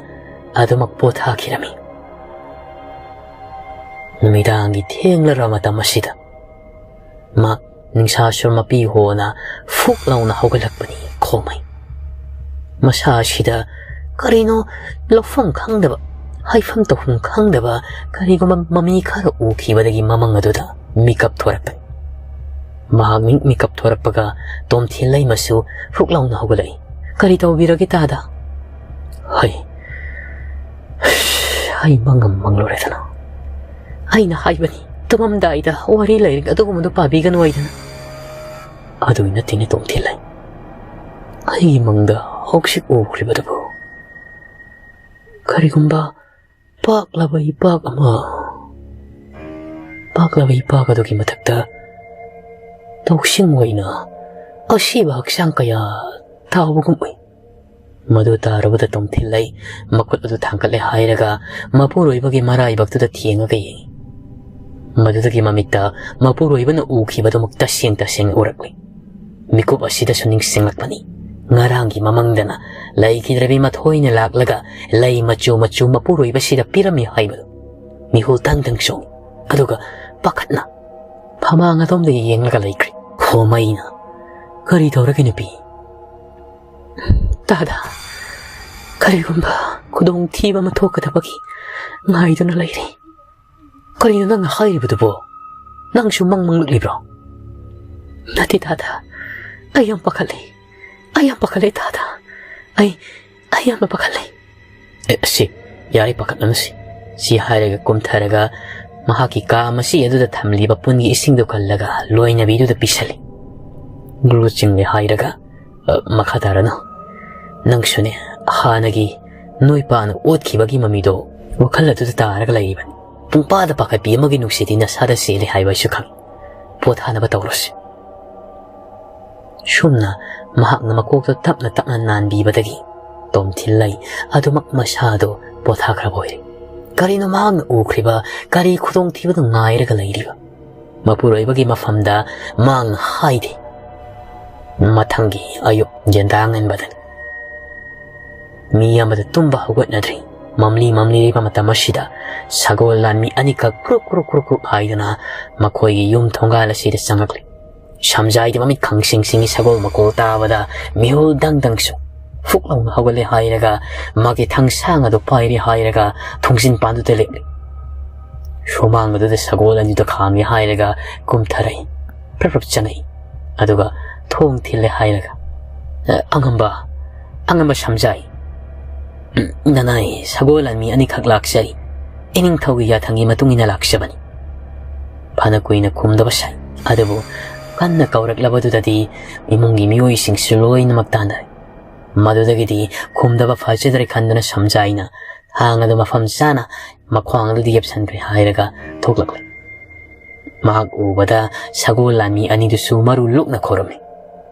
ꯑꯗꯨꯃꯛ ꯄꯣꯊꯥꯈꯤꯔꯝꯃꯤ꯫ ꯅꯨꯃꯤꯗꯥꯡꯒꯤ ꯊꯦꯡꯂꯔꯕ ꯃꯇꯝ ꯑꯁꯤꯗ ꯃꯥ ꯅꯤꯡꯁꯥ ꯁꯨꯔ ꯃꯄꯤ ꯍꯣꯅ ꯐꯨꯛ ꯂꯥꯎꯅ ꯍꯧꯒꯠꯂꯛꯄꯅꯤ ꯈꯣꯃꯩ꯫ ꯃꯁꯥ ꯑꯁꯤꯗ ꯀꯔꯤꯅꯣ ꯂꯧꯐꯝ ꯈꯪꯗꯕ, ꯍꯥꯏꯐꯝ ꯇꯧꯐꯝ ꯈꯪꯗꯕ ꯀꯔꯤꯒꯨꯝꯕ ꯃꯃꯤ ꯈꯔ ꯎꯈꯤꯕꯗꯒꯤ ꯃꯃꯪ ꯑꯗꯨꯗ ꯃꯤꯀꯞ ꯊꯣꯔꯛꯄꯅꯤ꯫ ꯃꯍꯥꯛ ꯃꯤꯠ ꯃꯤꯀꯞ ꯊꯣꯔꯛꯄꯒ ꯇꯣꯝꯊꯤꯟ ꯂꯩꯃꯁꯨ ꯐꯨꯛ ꯂꯥꯎꯅ ꯍꯧꯒꯠꯂꯛꯏ꯫ "ꯀꯔꯤ ꯇꯧꯕꯤꯔꯒꯦ ꯇꯥꯗ?" "ꯍꯩ, ꯑꯩ ꯃꯪ ꯑꯃ ꯃꯪꯂꯨꯔꯦꯗꯅ꯫ ꯑꯩꯅ ꯍꯥꯏꯕꯅꯤ, ꯇꯨꯝꯃꯝꯗꯥꯏꯗ ꯋꯥꯔꯤ ꯂꯥꯏꯔꯤꯛ ꯑꯗꯨꯒꯨꯝꯕꯗꯨ ꯄꯥꯕꯤꯒꯅꯨ ꯍꯥꯏꯗꯅ꯫ ꯑꯗꯨ ꯅꯠꯇꯦꯅꯦ ꯇꯣꯝꯊꯤꯟ ꯂꯩ, ꯑꯩꯒꯤ ꯃꯪꯗ ꯍꯧꯖꯤꯛ ꯎꯈ꯭ꯔꯤꯕꯗꯨꯕꯨ ꯀꯔꯤꯒꯨꯝꯕ ꯄꯥꯛꯂꯕ ꯏꯄꯥꯛ ꯑꯃ, ꯄꯥꯛꯂꯕ ꯏꯄꯥꯛ ꯑꯗꯨꯒꯤ ꯃꯊꯛꯇ ꯂꯧꯁꯤꯡ ꯑꯣꯏꯅ ꯑꯁꯤꯕ ꯍꯛꯆꯥꯡ ꯀꯌꯥ ꯇꯥꯎꯕꯒꯨꯝ ꯎꯏ꯫" ꯃꯗꯨ ꯇꯥꯔꯨꯕꯗ ꯇꯣꯝꯊꯤꯟ ꯂꯩ ꯃꯈꯨꯠ ꯑꯗꯨ ꯊꯥꯡꯒꯠꯂꯦ ꯍꯥꯏꯔꯒ ꯃꯄꯨꯔꯣꯏꯕꯒꯤ ꯃꯔꯥꯏꯕꯛꯇꯨꯗ ꯊꯦꯡꯉꯒ ꯌꯦꯡꯉꯤ꯫ ꯃꯗꯨꯗꯒꯤ ꯃꯃꯤꯠꯇ ꯃꯄꯨꯔꯣꯏꯕꯅ ꯎꯈꯤꯕꯗꯨꯃꯛ ꯇꯁꯦꯡ ꯇꯁꯦꯡꯅ ꯎꯔꯛꯂꯤ꯫ ꯃꯤꯀꯨꯞ ꯑꯁꯤꯗꯁꯨ ꯅꯤꯡꯁꯤꯡꯂꯛꯄꯅꯤ꯫ ꯉꯔꯥꯡꯒꯤ ꯃꯃꯪꯗꯅ ꯂꯩꯈꯤꯗ꯭ꯔꯕꯤ ꯃꯊꯣꯏꯅ ꯂꯥꯛꯂꯒ ꯂꯩ ꯃꯆꯨ ꯃꯆꯨ ꯃꯄꯨꯔꯣꯏꯕꯁꯤꯗ ꯄꯤꯔꯝꯃꯤ ꯍꯥꯏꯕꯗꯨ꯫ ꯃꯤꯍꯨꯜ ꯊꯪ ꯊꯪ ꯆꯣꯡꯉꯤ꯫ ꯑꯗꯨꯒ ꯄꯥꯈꯠꯅ ꯐꯃꯥꯡ ꯑꯗꯣꯝꯗ ꯌꯦꯡꯂꯒ ꯂꯩꯈ꯭ꯔꯦ꯫ ꯈꯣꯃꯩꯅ "ꯀꯔꯤ ꯇꯧꯔꯒꯦ, ꯅꯨꯄꯤ?" "ꯇꯥꯗ, ꯀꯔꯤꯒꯨꯝꯕ ꯈꯨꯗꯣꯡꯊꯤꯕ ꯑꯃ ꯊꯣꯛꯀꯗꯕꯒꯤ ꯉꯥꯏꯗꯨꯅ ꯂꯩꯔꯤ꯫" "ꯀꯔꯤꯅꯣ ꯅꯪꯅ ꯍꯥꯏꯔꯤꯕꯗꯨꯕꯣ? ꯅꯪꯁꯨ ꯃꯪ ꯃꯪꯂꯛꯂꯤꯕ꯭ꯔꯣ?" "ꯅꯠꯇꯦ ꯇꯥꯗ, ꯑꯩ ꯌꯥꯝ ꯄꯥꯈꯠꯂꯦ꯫ ꯑꯩ ꯌꯥꯝ ꯄꯥꯈꯠꯂꯦ ꯇꯥꯗ꯫ ꯑꯩ, ꯑꯩ ꯌꯥꯝꯅ ꯄꯥꯈꯠꯂꯦ꯫" "ꯑꯦ, ꯁꯤ, ꯌꯥꯔꯦ, ꯄꯥꯈꯠꯂꯅꯨ ꯁꯤ꯫" ꯁꯤ ꯍꯥꯏꯔꯒ ꯀꯨꯝꯊꯔꯒ ꯃꯍꯥꯛꯀꯤ ꯀꯥ ꯃꯆꯤ ꯑꯗꯨꯗ ꯊꯝꯂꯤꯕ ꯄꯨꯟꯒꯤ ꯏꯁꯤꯡꯗꯨ ꯀꯜꯂꯒ ꯂꯣꯏꯅꯕꯤꯗꯨꯗ ꯄꯤꯁꯜꯂꯤ꯫ ꯒꯨꯔꯨ ꯆꯤꯡꯂꯦ ꯍꯥꯏꯔꯒ, "ꯑ, ꯃꯈꯥ ꯇꯥꯔꯅꯨ꯫ ꯅꯪꯁꯨꯅꯦ, ꯍꯥꯟꯅꯒꯤ ꯅꯣꯏ ꯄꯥꯅ ꯑꯣꯠꯈꯤꯕꯒꯤ ꯃꯃꯤꯗꯣ ꯋꯥꯈꯜ ꯑꯗꯨꯗ ꯇꯥꯔꯒ ꯂꯩꯔꯤꯕꯅꯤ꯫ ꯄꯨꯡꯄꯥꯗ ꯄꯥꯈꯠꯄꯤ ꯑꯃꯒꯤ ꯅꯨꯡꯁꯤꯠꯇꯤ ꯅꯁꯥꯗ ꯆꯦꯜꯂꯦ ꯍꯥꯏꯕ ꯑꯩꯁꯨ ꯈꯪꯏ꯫ ꯄꯣꯊꯥꯅꯕ ꯇꯧꯔꯁꯤ꯫" ꯁꯨꯝꯅ ꯃꯍꯥꯛꯅ ꯃꯀꯣꯛꯇ ꯇꯞꯅ ꯇꯞꯅ ꯅꯥꯟꯕꯤꯕꯗꯒꯤ ꯇꯣꯝꯊꯤꯜꯂꯩ ꯑꯗꯨꯃꯛ ꯃꯁꯥꯗꯣ ꯄꯣꯊꯥꯈ꯭ꯔꯕ ꯑꯣꯏꯔꯦ꯫ ꯀꯔꯤꯅꯣ ꯃꯍꯥꯛꯅ ꯎꯈ꯭ꯔꯤꯕ? ꯀꯔꯤ ꯈꯨꯗꯣꯡꯊꯤꯕꯗ ꯉꯥꯏꯔꯒ ꯂꯩꯔꯤꯕ? ꯃꯄꯨꯔꯣꯏꯕꯒꯤ ꯃꯐꯝꯗ ꯃꯍꯥꯛꯅ ꯍꯥꯏꯗꯦ꯫ ꯃꯊꯪꯒꯤ ꯑꯌꯨꯛ ꯌꯦꯟꯗꯥꯡ ꯉꯟꯕꯗꯅꯤ꯫ ꯃꯤ ꯑꯃꯗ ꯇꯨꯝꯕ ꯍꯧꯒꯠꯅꯗ꯭ꯔꯤ꯫ ꯃꯝꯂꯤ ꯃꯝꯂꯤꯔꯤꯕ ꯃꯇꯝ ꯑꯁꯤꯗ ꯁꯒꯣꯜ ꯂꯥꯟꯃꯤ ꯑꯅꯤꯈꯛ ꯀ꯭ꯔꯨꯛ ꯀ꯭ꯔꯨꯛ ꯀ꯭ꯔꯨꯛ ꯀ꯭ꯔꯨꯛ ꯍꯥꯏꯗꯨꯅ ꯃꯈꯣꯏꯒꯤ ꯌꯨꯝ ꯊꯣꯡꯒꯥꯜ ꯑꯁꯤꯗ ꯆꯪꯂꯛꯂꯤ꯫ ꯁꯝꯖꯥꯏꯗꯤ ꯃꯃꯤꯠ ꯈꯪꯁꯤꯡ ꯁꯤꯡꯏ꯫ ꯁꯒꯣꯜ ꯃꯈꯣꯜ ꯇꯥꯕꯗ ꯃꯤꯍꯨꯜ ꯗꯪ ꯗꯪꯁꯨ꯫ ꯐꯨꯛ ꯂꯥꯎꯅ ꯍꯧꯒꯠꯂꯦ ꯍꯥꯏꯔꯒ ꯃꯥꯒꯤ ꯊꯥꯡꯁꯥꯡ ꯑꯗꯨ ꯄꯥꯏꯔꯦ ꯍꯥꯏꯔꯒ ꯊꯣꯡꯖꯤꯟ ꯄꯥꯟꯗꯨꯗ ꯂꯦꯞꯂꯤ꯫ ꯁꯨꯃꯥꯡ ꯑꯗꯨꯗ ꯁꯒꯣꯜ ꯑꯅꯤꯗꯨ ꯈꯥꯝꯒꯦ ꯍꯥꯏꯔꯒ ꯀꯨꯝꯊꯔꯛꯏ꯫ ꯐ꯭ꯔꯞ ꯐ꯭ꯔꯞ ꯆꯪꯉꯛꯏ꯫ ꯑꯗꯨꯒ ꯊꯣꯡ ꯊꯤꯜꯂꯦ ꯍꯥꯏꯔꯒ, "ꯑ, ꯑꯉꯝꯕ, ꯑꯉꯝꯕ ꯁꯝꯖꯥꯏ, ꯎꯝ, ꯅꯅꯥꯏ ꯁꯒꯣꯜ ꯂꯥꯟꯃꯤ ꯑꯅꯤꯈꯛ ꯂꯥꯛꯆꯩ꯫ ꯏꯅꯤꯡꯊꯧꯒꯤ ꯌꯥꯊꯪꯒꯤ ꯃꯇꯨꯡ ꯏꯟꯅ ꯂꯥꯛꯆꯕꯅꯤ꯫" ꯐꯅ ꯀꯨꯏꯅ ꯈꯨꯝꯗꯕ ꯁꯥꯏ꯫ ꯑꯗꯨꯕꯨ ꯀꯟꯅ ꯀꯧꯔꯛꯂꯕꯗꯨꯗꯗꯤ ꯏꯃꯨꯡꯒꯤ ꯃꯤꯑꯣꯏꯁꯤꯡꯁꯨ ꯂꯣꯏꯅꯃꯛ ꯇꯥꯟꯅꯔꯦ꯫ ꯃꯗꯨꯗꯒꯤꯗꯤ ꯈꯨꯝꯗꯕ ꯐꯖꯗ꯭ꯔꯦ ꯈꯟꯗꯨꯅ ꯁꯝꯖꯥꯏꯅ ꯊꯥꯡ ꯑꯗꯨ ꯃꯐꯝ ꯆꯥꯅ ꯃꯈ꯭ꯋꯥꯡ ꯑꯗꯨꯗ ꯌꯦꯞꯁꯟꯈ꯭ꯔꯦ ꯍꯥꯏꯔꯒ ꯊꯣꯛꯂꯛꯂꯦ꯫ ꯃꯍꯥꯛ ꯎꯕꯗ ꯁꯒꯣꯜ ꯂꯥꯟꯃꯤ ꯑꯅꯤꯗꯨꯁꯨ ꯃꯔꯨ ꯂꯨꯛꯅ ꯈꯣꯏꯔꯝꯃꯤ꯫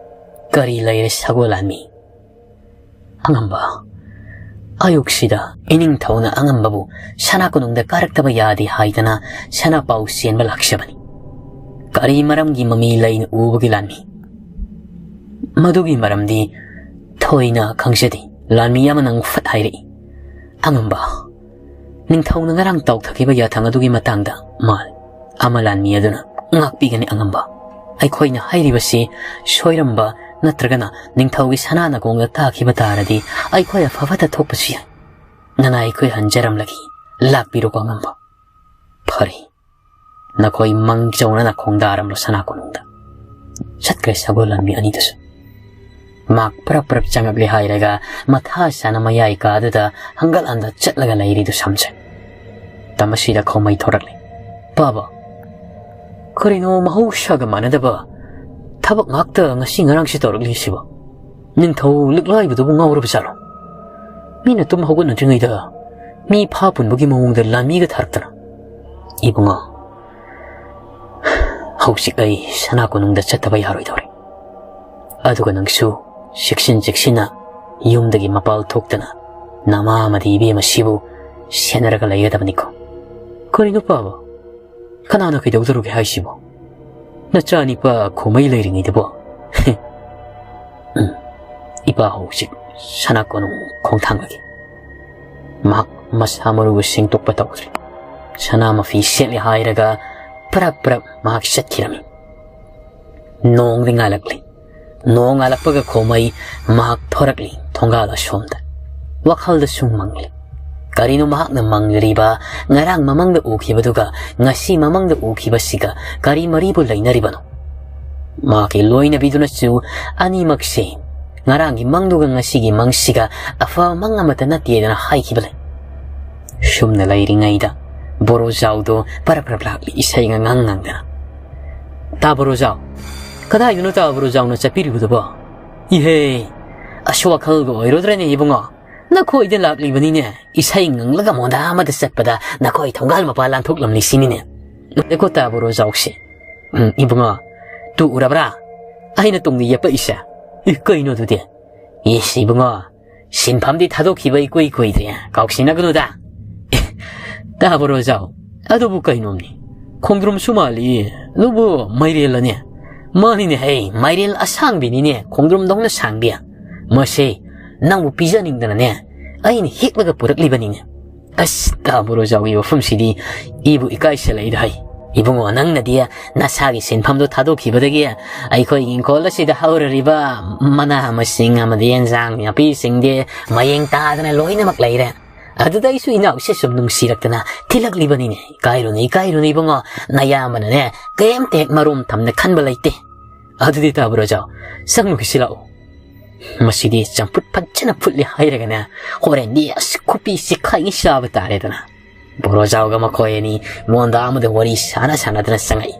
"ꯀꯔꯤ ꯂꯩꯔꯦ ꯁꯒꯣꯜ ꯂꯥꯟꯃꯤ?" "ꯑꯉꯝꯕ, ꯑꯌꯨꯛꯁꯤꯗ ꯏꯅꯤꯡꯊꯧꯅ ꯑꯉꯝꯕꯕꯨ ꯁꯅꯥ ꯀꯣꯅꯨꯡꯗ ꯀꯥꯔꯛꯇꯕ ꯌꯥꯗꯦ ꯍꯥꯏꯗꯅ ꯁꯅꯥ ꯄꯥꯎ ꯆꯦꯟꯕ ꯂꯥꯛꯆꯕꯅꯤ꯫ ꯀꯔꯤ ꯃꯔꯝꯒꯤ ꯃꯃꯤ ꯂꯩꯅ ꯎꯕꯒꯦ ꯂꯥꯟꯃꯤ?" "ꯃꯗꯨꯒꯤ ꯃꯔꯝꯗꯤ ꯊꯣꯏꯅ ꯈꯪꯖꯗꯦ꯫" ꯂꯥꯟꯃꯤ ꯑꯃꯅ ꯑꯃꯨꯛ ꯐꯠ ꯍꯥꯏꯔꯛꯏ꯫ "ꯑꯉꯝꯕ, ꯅꯤꯡꯊꯧꯅ ꯉꯔꯥꯡ ꯇꯥꯎꯊꯈꯤꯕ ꯌꯥꯊꯪ ꯑꯗꯨꯒꯤ ꯃꯇꯥꯡꯗ ꯃꯥꯜꯂꯤ꯫" ꯑꯃ ꯂꯥꯟꯃꯤ ꯑꯗꯨꯅ, "ꯉꯥꯛꯄꯤꯒꯅꯤ ꯑꯉꯝꯕ꯫ ꯑꯩꯈꯣꯏꯅ ꯍꯥꯏꯔꯤꯕꯁꯤ ꯁꯣꯏꯔꯝꯕ ꯅꯠꯇ꯭ꯔꯒꯅ ꯅꯤꯡꯊꯧꯒꯤ ꯁꯅꯥ ꯅꯀꯣꯡꯗ ꯇꯥꯈꯤꯕ ꯇꯥꯔꯗꯤ ꯑꯩꯈꯣꯏ ꯑꯐꯕꯇ ꯊꯣꯛꯄꯁꯨ ꯌꯥꯏ꯫ ꯅꯅꯥꯏ ꯑꯩꯈꯣꯏ ꯍꯟꯖꯔꯝꯂꯒꯦ, ꯂꯥꯛꯄꯤꯔꯣ ꯑꯉꯝꯕ꯫ ꯐꯔꯦ, ꯅꯈꯣꯏ ꯃꯪ ꯆꯧꯅꯅ ꯈꯣꯡꯗꯥꯔꯝꯂꯣ ꯁꯅꯥ ꯀꯣꯅꯨꯡꯗ꯫ ꯆꯠꯈ꯭ꯔꯦ ꯁꯒꯣꯜ ꯂꯥꯟꯃꯤ ꯑꯅꯤꯗꯨꯁꯨ꯫ ꯃꯍꯥꯛ ꯄꯔꯞ ꯄꯔꯞ ꯆꯪꯉꯛꯂꯦ ꯍꯥꯏꯔꯒ ꯃꯊꯥ ꯁꯥꯅ ꯃꯌꯥꯏ ꯀꯥꯗꯨꯗ ꯍꯪꯒꯠ ꯍꯟꯗ ꯆꯠꯂꯒ ꯂꯩꯔꯤꯗꯨ ꯁꯝꯖꯩ꯫ ꯇꯝꯕꯁꯤꯗ ꯈꯣꯃꯩ ꯊꯣꯔꯛꯂꯦ꯫ "ꯄꯥꯕ, ꯀꯔꯤꯅꯣ ꯃꯍꯧꯁꯥꯒ ꯃꯥꯟꯅꯗꯕ ꯊꯕꯛ ꯉꯥꯛꯇ ꯉꯁꯤ ꯉꯔꯥꯡꯁꯤ ꯇꯧꯔꯛꯂꯤꯁꯤꯕꯣ? ꯅꯤꯡꯊꯧ ꯂꯤꯛꯂꯥꯏꯕꯗꯨꯕꯨ ꯉꯥꯎꯔꯕ ꯖꯥꯠꯂꯣ? ꯃꯤꯅ ꯇꯨꯝ ꯍꯧꯒꯠꯅꯗ꯭ꯔꯤꯉꯩꯗ ꯃꯤ ꯐꯥ ꯄꯨꯟꯕꯒꯤ ꯃꯑꯣꯡꯗ ꯂꯥꯟꯃꯤꯒ ꯊꯥꯔꯛꯇꯅ?" "ꯏꯕꯨꯡꯉꯣ, ꯍꯧꯖꯤꯛ ꯑꯩ ꯁꯅꯥ ꯀꯣꯅꯨꯡꯗ ꯆꯠꯇꯕ ꯌꯥꯔꯣꯏꯗꯧꯔꯦ꯫ ꯑꯗꯨꯒ ꯅꯪꯁꯨ ꯆꯦꯛꯁꯤꯟ ꯆꯦꯛꯁꯤꯟꯅ ꯌꯨꯝꯗꯒꯤ ꯃꯄꯥꯜ ꯊꯣꯛꯇꯅ ꯅꯃꯥ ꯑꯃꯗꯤ ꯏꯕꯦꯝ ꯑꯁꯤꯕꯨ ꯁꯦꯟꯅꯔꯒ ꯂꯩꯒꯗꯕꯅꯤꯀꯣ꯫" "ꯀꯔꯤꯅꯣ ꯄꯥꯕ? ꯀꯅꯥꯅ ꯀꯩꯗꯧꯗꯧꯔꯒꯦ ꯍꯥꯏꯁꯤꯕꯣ? ꯅꯆꯥꯅꯤꯄꯥ ꯈꯣꯃꯩ ꯂꯩꯔꯤꯉꯩꯗꯕꯣ?" "ꯎꯝ, ꯏꯄꯥ ꯍꯧꯖꯤꯛ ꯁꯅꯥ ꯀꯣꯅꯨꯡ ꯈꯣꯡꯊꯥꯡꯂꯒꯦ꯫" ꯃꯍꯥꯛ ꯃꯁꯥ ꯃꯔꯨ ꯁꯦꯡꯗꯣꯛꯄ ꯇꯧꯗ꯭ꯔꯤ꯫ ꯁꯅꯥ ꯃꯐꯤ ꯁꯦꯠꯂꯦ ꯍꯥꯏꯔꯒ ꯄ꯭ꯔꯞ ꯄ꯭ꯔꯞ ꯃꯍꯥꯛ ꯆꯠꯈꯤꯔꯝꯃꯤ꯫ ꯅꯣꯡꯗꯤ ꯉꯥꯜꯂꯛꯂꯤ꯫ ꯅꯣꯡ ꯉꯥꯜꯂꯛꯄꯒ ꯈꯣꯃꯩ ꯃꯍꯥꯛ ꯊꯣꯔꯛꯂꯤ ꯊꯣꯡꯒꯥꯜ ꯑꯁꯣꯝꯗ꯫ ꯋꯥꯈꯜꯗ ꯁꯨꯝ ꯃꯪꯂꯤ꯫ ꯀꯔꯤꯅꯣ ꯃꯍꯥꯛꯅ ꯃꯪꯂꯤꯕ? ꯉꯔꯥꯡ ꯃꯃꯪꯗ ꯎꯈꯤꯕꯗꯨꯒ ꯉꯁꯤ ꯃꯃꯪꯗ ꯎꯈꯤꯕꯁꯤꯒ ꯀꯔꯤ ꯃꯔꯤꯕꯨ ꯂꯩꯅꯔꯤꯕꯅꯣ? ꯃꯍꯥꯛꯀꯤ ꯂꯣꯏꯅꯕꯤꯗꯨꯅꯁꯨ ꯑꯅꯤꯃꯛꯁꯦ ꯉꯔꯥꯡꯒꯤ ꯃꯪꯗꯨꯒ ꯉꯁꯤꯒꯤ ꯃꯪꯁꯤꯒ ꯑꯐꯕ ꯃꯪ ꯑꯃꯠꯇ ꯅꯠꯇꯦꯗꯅ ꯍꯥꯏꯈꯤꯕ ꯂꯩ꯫ ꯁꯨꯝꯅ ꯂꯩꯔꯤꯉꯩꯗ ꯕꯣꯔꯣꯖꯥꯎꯗꯣ ꯄꯔꯞ ꯄꯔꯞ ꯂꯥꯛꯂꯤ, ꯏꯁꯩ ꯉꯪ ꯉꯪꯗꯅ꯫ "ꯇꯥ ꯕꯣꯔꯣꯖꯥꯎ, ꯀꯗꯥꯏꯗꯅꯣ ꯇꯥ ꯕꯣꯔꯣꯖꯥꯎꯅ ꯆꯠꯄꯤꯔꯤꯕꯗꯨꯕꯣ? ꯏꯍꯦ, ꯑꯁ, ꯋꯥꯈꯜꯒ ꯑꯣꯏꯔꯨꯗ꯭ꯔꯦꯅꯦ ꯏꯕꯨꯡꯉꯣ꯫ ꯅꯈꯣꯏꯗ ꯂꯥꯛꯂꯤꯕꯅꯤꯅꯦ, ꯏꯁꯩ ꯉꯪꯂꯒ ꯃꯣꯟꯗꯥ ꯑꯃꯗ ꯆꯠꯄꯗ ꯅꯈꯣꯏ ꯊꯣꯡꯒꯥꯜ ꯃꯄꯥ ꯂꯥꯟꯊꯣꯛꯂꯝꯂꯤꯁꯤꯅꯤꯅꯦ꯫ ꯅꯠꯇꯦꯀꯣ ꯇꯥ ꯕꯣꯔꯣꯖꯥꯎꯁꯦ꯫ ꯎꯝ, ꯏꯕꯨꯡꯉꯣ, ꯇꯨ ꯎꯔꯕ꯭ꯔꯥ? ꯑꯩꯅ ꯇꯨꯡꯗ ꯌꯦꯞꯄꯛꯏꯁꯦ꯫ ꯑꯦ, ꯀꯩꯅꯣ ꯑꯗꯨꯗꯤ? ꯏꯁ, ꯏꯕꯨꯡꯉꯣ, ꯁꯤꯟꯐꯝꯗꯤ ꯊꯥꯗꯣꯛꯈꯤꯕ ꯏꯀꯨꯏ ꯀꯨꯏꯗ꯭ꯔꯤ, ꯀꯥꯎꯁꯤꯟꯅꯒꯅꯨꯗ꯫ ꯑꯦ, ꯇꯥ ꯕꯣꯔꯣꯖꯥꯎ, ꯑꯗꯨꯕꯨ ꯀꯩꯅꯣꯝꯅꯤ? ꯈꯣꯡꯗ꯭ꯔꯨꯝꯁꯨ ꯃꯥꯜꯂꯤ, ꯑꯗꯨꯕꯨ ꯃꯥꯏꯔꯦꯜꯂꯅꯦ?" "ꯃꯥꯅꯤꯅꯦ ꯍꯦ, ꯃꯥꯏꯔꯦꯜ ꯑꯁꯥꯡꯕꯤꯅꯤꯅꯦ, ꯈꯣꯡꯗ꯭ꯔꯨꯝꯗꯧꯅ ꯁꯥꯡꯕꯤ꯫ ꯃꯁꯦ ꯅꯪꯕꯨ ꯄꯤꯖꯅꯤꯡꯗꯅꯅꯦ, ꯑꯩꯅ ꯍꯦꯛꯂꯒ ꯄꯨꯔꯛꯂꯤꯕꯅꯤꯅꯦ꯫" ꯑꯁ, ꯇꯥ ꯕꯣꯔꯣꯖꯥꯎꯒꯤ ꯋꯥꯐꯝꯁꯤꯗꯤ ꯏꯕꯨ ꯏꯀꯥꯏꯁꯜꯂꯛꯏꯗ ꯍꯩ꯫ "ꯏꯕꯨꯡꯉꯣ, ꯅꯪꯅꯗꯤ ꯅꯁꯥꯒꯤ ꯁꯤꯟꯐꯝꯗꯨ ꯊꯥꯗꯣꯛꯈꯤꯕꯗꯒꯤ ꯑꯩꯈꯣꯏꯒꯤ ꯏꯪꯈꯣꯜ ꯑꯁꯤꯗ ꯍꯧꯔꯔꯤꯕ ꯃꯅꯥ ꯃꯁꯤꯡ ꯑꯃꯗꯤ ꯑꯦꯟꯁꯥꯡ ꯅꯥꯄꯤꯁꯤꯡꯗꯤ ꯃꯌꯦꯡ ꯇꯥꯗꯅ ꯂꯣꯏꯅꯃꯛ ꯂꯩꯔꯦ꯫ ꯑꯗꯨꯗ ꯑꯩꯁꯨ ꯏꯅꯥꯎꯁꯦ ꯁꯨꯝ ꯅꯨꯡꯁꯤꯔꯛꯇꯅ ꯊꯤꯜꯂꯛꯂꯤꯕꯅꯤꯅꯦ꯫ ꯏꯀꯥꯏꯔꯨꯅꯨ, ꯏꯀꯥꯏꯔꯨꯅꯨ ꯏꯕꯨꯡꯉꯣ, ꯅꯌꯥꯝꯕꯅꯅꯦ ꯀꯩꯝꯇ ꯍꯦꯛ ꯃꯔꯣꯝ ꯊꯝꯅ ꯈꯟꯕ ꯂꯩꯇꯦ꯫ ꯑꯗꯨꯗꯤ ꯇꯥꯕ꯭ꯔꯣ ꯖꯥꯎ, ꯆꯪꯉꯨꯈꯤꯁꯤ ꯂꯥꯛꯑꯣ꯫ ꯃꯁꯤꯗꯤ ꯆꯝꯐꯨꯠ ꯐꯖꯅ ꯐꯨꯠꯂꯦ ꯍꯥꯏꯔꯒꯅꯦ, ꯍꯣꯔꯦꯟꯗꯤ ꯑꯁ ꯈꯨꯄꯤ ꯆꯤꯈꯥꯏꯒꯤ ꯆꯥꯕ ꯇꯥꯔꯦꯗꯅ꯫" ꯕꯣꯔꯣꯖꯥꯎꯒ ꯃꯈꯣꯏ ꯑꯅꯤ ꯃꯣꯟꯗꯥ ꯑꯃꯗ ꯋꯥꯔꯤ ꯁꯥꯟꯅ ꯁꯥꯟꯅꯗꯅ ꯆꯪꯉꯛꯏ꯫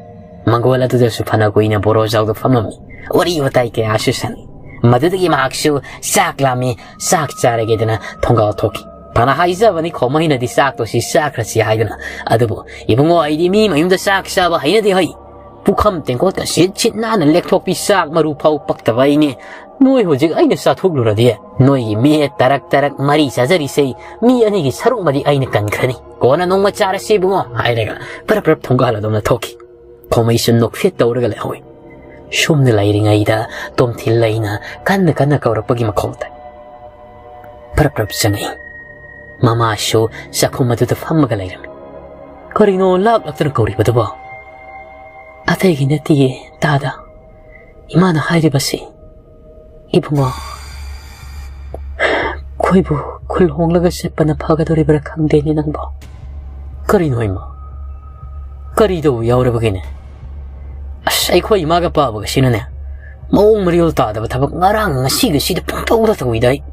ꯃꯪꯒꯣꯜ ꯑꯗꯨꯗꯁꯨ ꯐꯅ ꯀꯨꯏꯅ ꯕꯣꯔꯣꯖꯥꯎꯗ ꯐꯝꯂꯝꯃꯤ꯫ ꯋꯥꯔꯤ ꯋꯥꯇꯥꯏ ꯀꯌꯥꯁꯨ ꯁꯥꯟꯅꯩ꯫ ꯃꯗꯨꯗꯒꯤ ꯃꯍꯥꯛꯁꯨ ꯆꯥꯛ ꯂꯥꯝꯃꯤ, ꯆꯥꯛ ꯆꯥꯔꯒꯦꯗꯅ ꯊꯣꯡꯒꯥꯜ ꯊꯣꯛꯈꯤ꯫ ꯐꯅ ꯍꯥꯏꯖꯕꯅꯤ ꯈꯣꯃꯩꯅꯗꯤ ꯆꯥꯛꯇꯣ ꯁꯤ ꯆꯥꯈ꯭ꯔꯁꯤ ꯍꯥꯏꯗꯅ꯫ ꯑꯗꯨꯕꯨ "ꯏꯕꯨꯡꯉꯣ, ꯑꯩꯗꯤ ꯃꯤ ꯃꯌꯨꯝꯗ ꯆꯥꯛ ꯆꯥꯕ ꯍꯩꯅꯗꯦ ꯍꯩ꯫ ꯄꯨꯈꯝ ꯇꯦꯡꯀꯣꯠꯀ ꯁꯤꯠ ꯁꯤꯠ ꯅꯥꯟꯅ ꯂꯦꯛꯊꯣꯛꯄꯤ, ꯆꯥꯛ ꯃꯔꯨ ꯐꯥꯎ ꯄꯛꯇꯕ ꯑꯩꯅꯦ꯫ ꯅꯣꯏ ꯍꯧꯖꯤꯛ ꯑꯩꯅ ꯆꯥꯊꯣꯛꯂꯨꯔꯗꯤ ꯅꯣꯏꯒꯤ ꯃꯤ ꯇꯔꯛ ꯇꯔꯛ ꯃꯔꯤ ꯆꯥꯖꯔꯤꯁꯦ, ꯃꯤ ꯑꯅꯤꯒꯤ ꯁꯔꯨꯛꯃꯗꯤ ꯑꯩꯅ ꯀꯟꯈ꯭ꯔꯅꯤ꯫ ꯀꯣꯟꯅ ꯅꯣꯡꯃ ꯆꯥꯔꯁꯤ ꯏꯕꯨꯡꯉꯣ" ꯍꯥꯏꯔꯒ ꯄꯔꯞ ꯄꯔꯞ ꯊꯣꯡꯒꯥꯜ ꯑꯗꯣꯝꯅ ꯊꯣꯛꯈꯤ꯫ ꯈꯣꯃꯩꯁꯨ ꯅꯣꯛꯐꯦꯠ ꯇꯧꯔꯒ ꯂꯩꯍꯧꯏ꯫ ꯁꯣꯝꯗ ꯂꯩꯔꯤꯉꯩꯗ ꯇꯣꯝꯊꯤꯜ ꯂꯩꯅ ꯀꯟꯅ ꯀꯟꯅ ꯀꯧꯔꯛꯄꯒꯤ ꯃꯈꯣꯜ ꯇꯥꯏ꯫ ꯄꯔꯞ ꯄꯔꯞ ꯆꯪꯉꯛꯏ꯫ ꯃꯃꯥꯁꯨ ꯆꯥꯛꯈꯨꯝ ꯑꯗꯨꯗ ꯐꯝꯃꯒ ꯂꯩꯔꯝꯃꯤ꯫ "ꯀꯔꯤꯅꯣ ꯂꯥꯛ ꯂꯥꯛꯇꯅ ꯀꯧꯔꯤꯕꯗꯨꯕꯣ?" "ꯑꯇꯩꯒꯤ ꯅꯠꯇꯤꯌꯦ ꯇꯥꯗ, ꯏꯃꯥꯅ ꯍꯥꯏꯔꯤꯕꯁꯤ, ꯏꯕꯨꯡꯉꯣ, ꯑꯩꯈꯣꯏꯕꯨ ꯈꯨꯜ ꯍꯣꯡꯂꯒ ꯆꯠꯄꯅ ꯐꯒꯗꯧꯔꯤꯕ꯭ꯔꯥ ꯈꯪꯗꯦꯅꯦ ꯅꯪꯕꯣ꯫" "ꯀꯔꯤꯅꯣ ꯏꯃꯥ? ꯀꯔꯤ ꯇꯧꯕ ꯌꯥꯎꯔꯕꯒꯦꯅꯦ? ꯑꯁ, ꯑꯩꯈꯣꯏ ꯏꯃꯥꯒ ꯄꯥꯕꯒꯁꯤꯅꯅꯦ, ꯃꯑꯣꯡ ꯃꯔꯤꯜ ꯇꯥꯗꯕ ꯊꯕꯛ ꯉꯔꯥꯡ ꯉꯁꯤꯒꯁꯤꯗ ꯄꯪꯇꯧꯗ ꯇꯧꯏꯗ ꯑꯩ꯫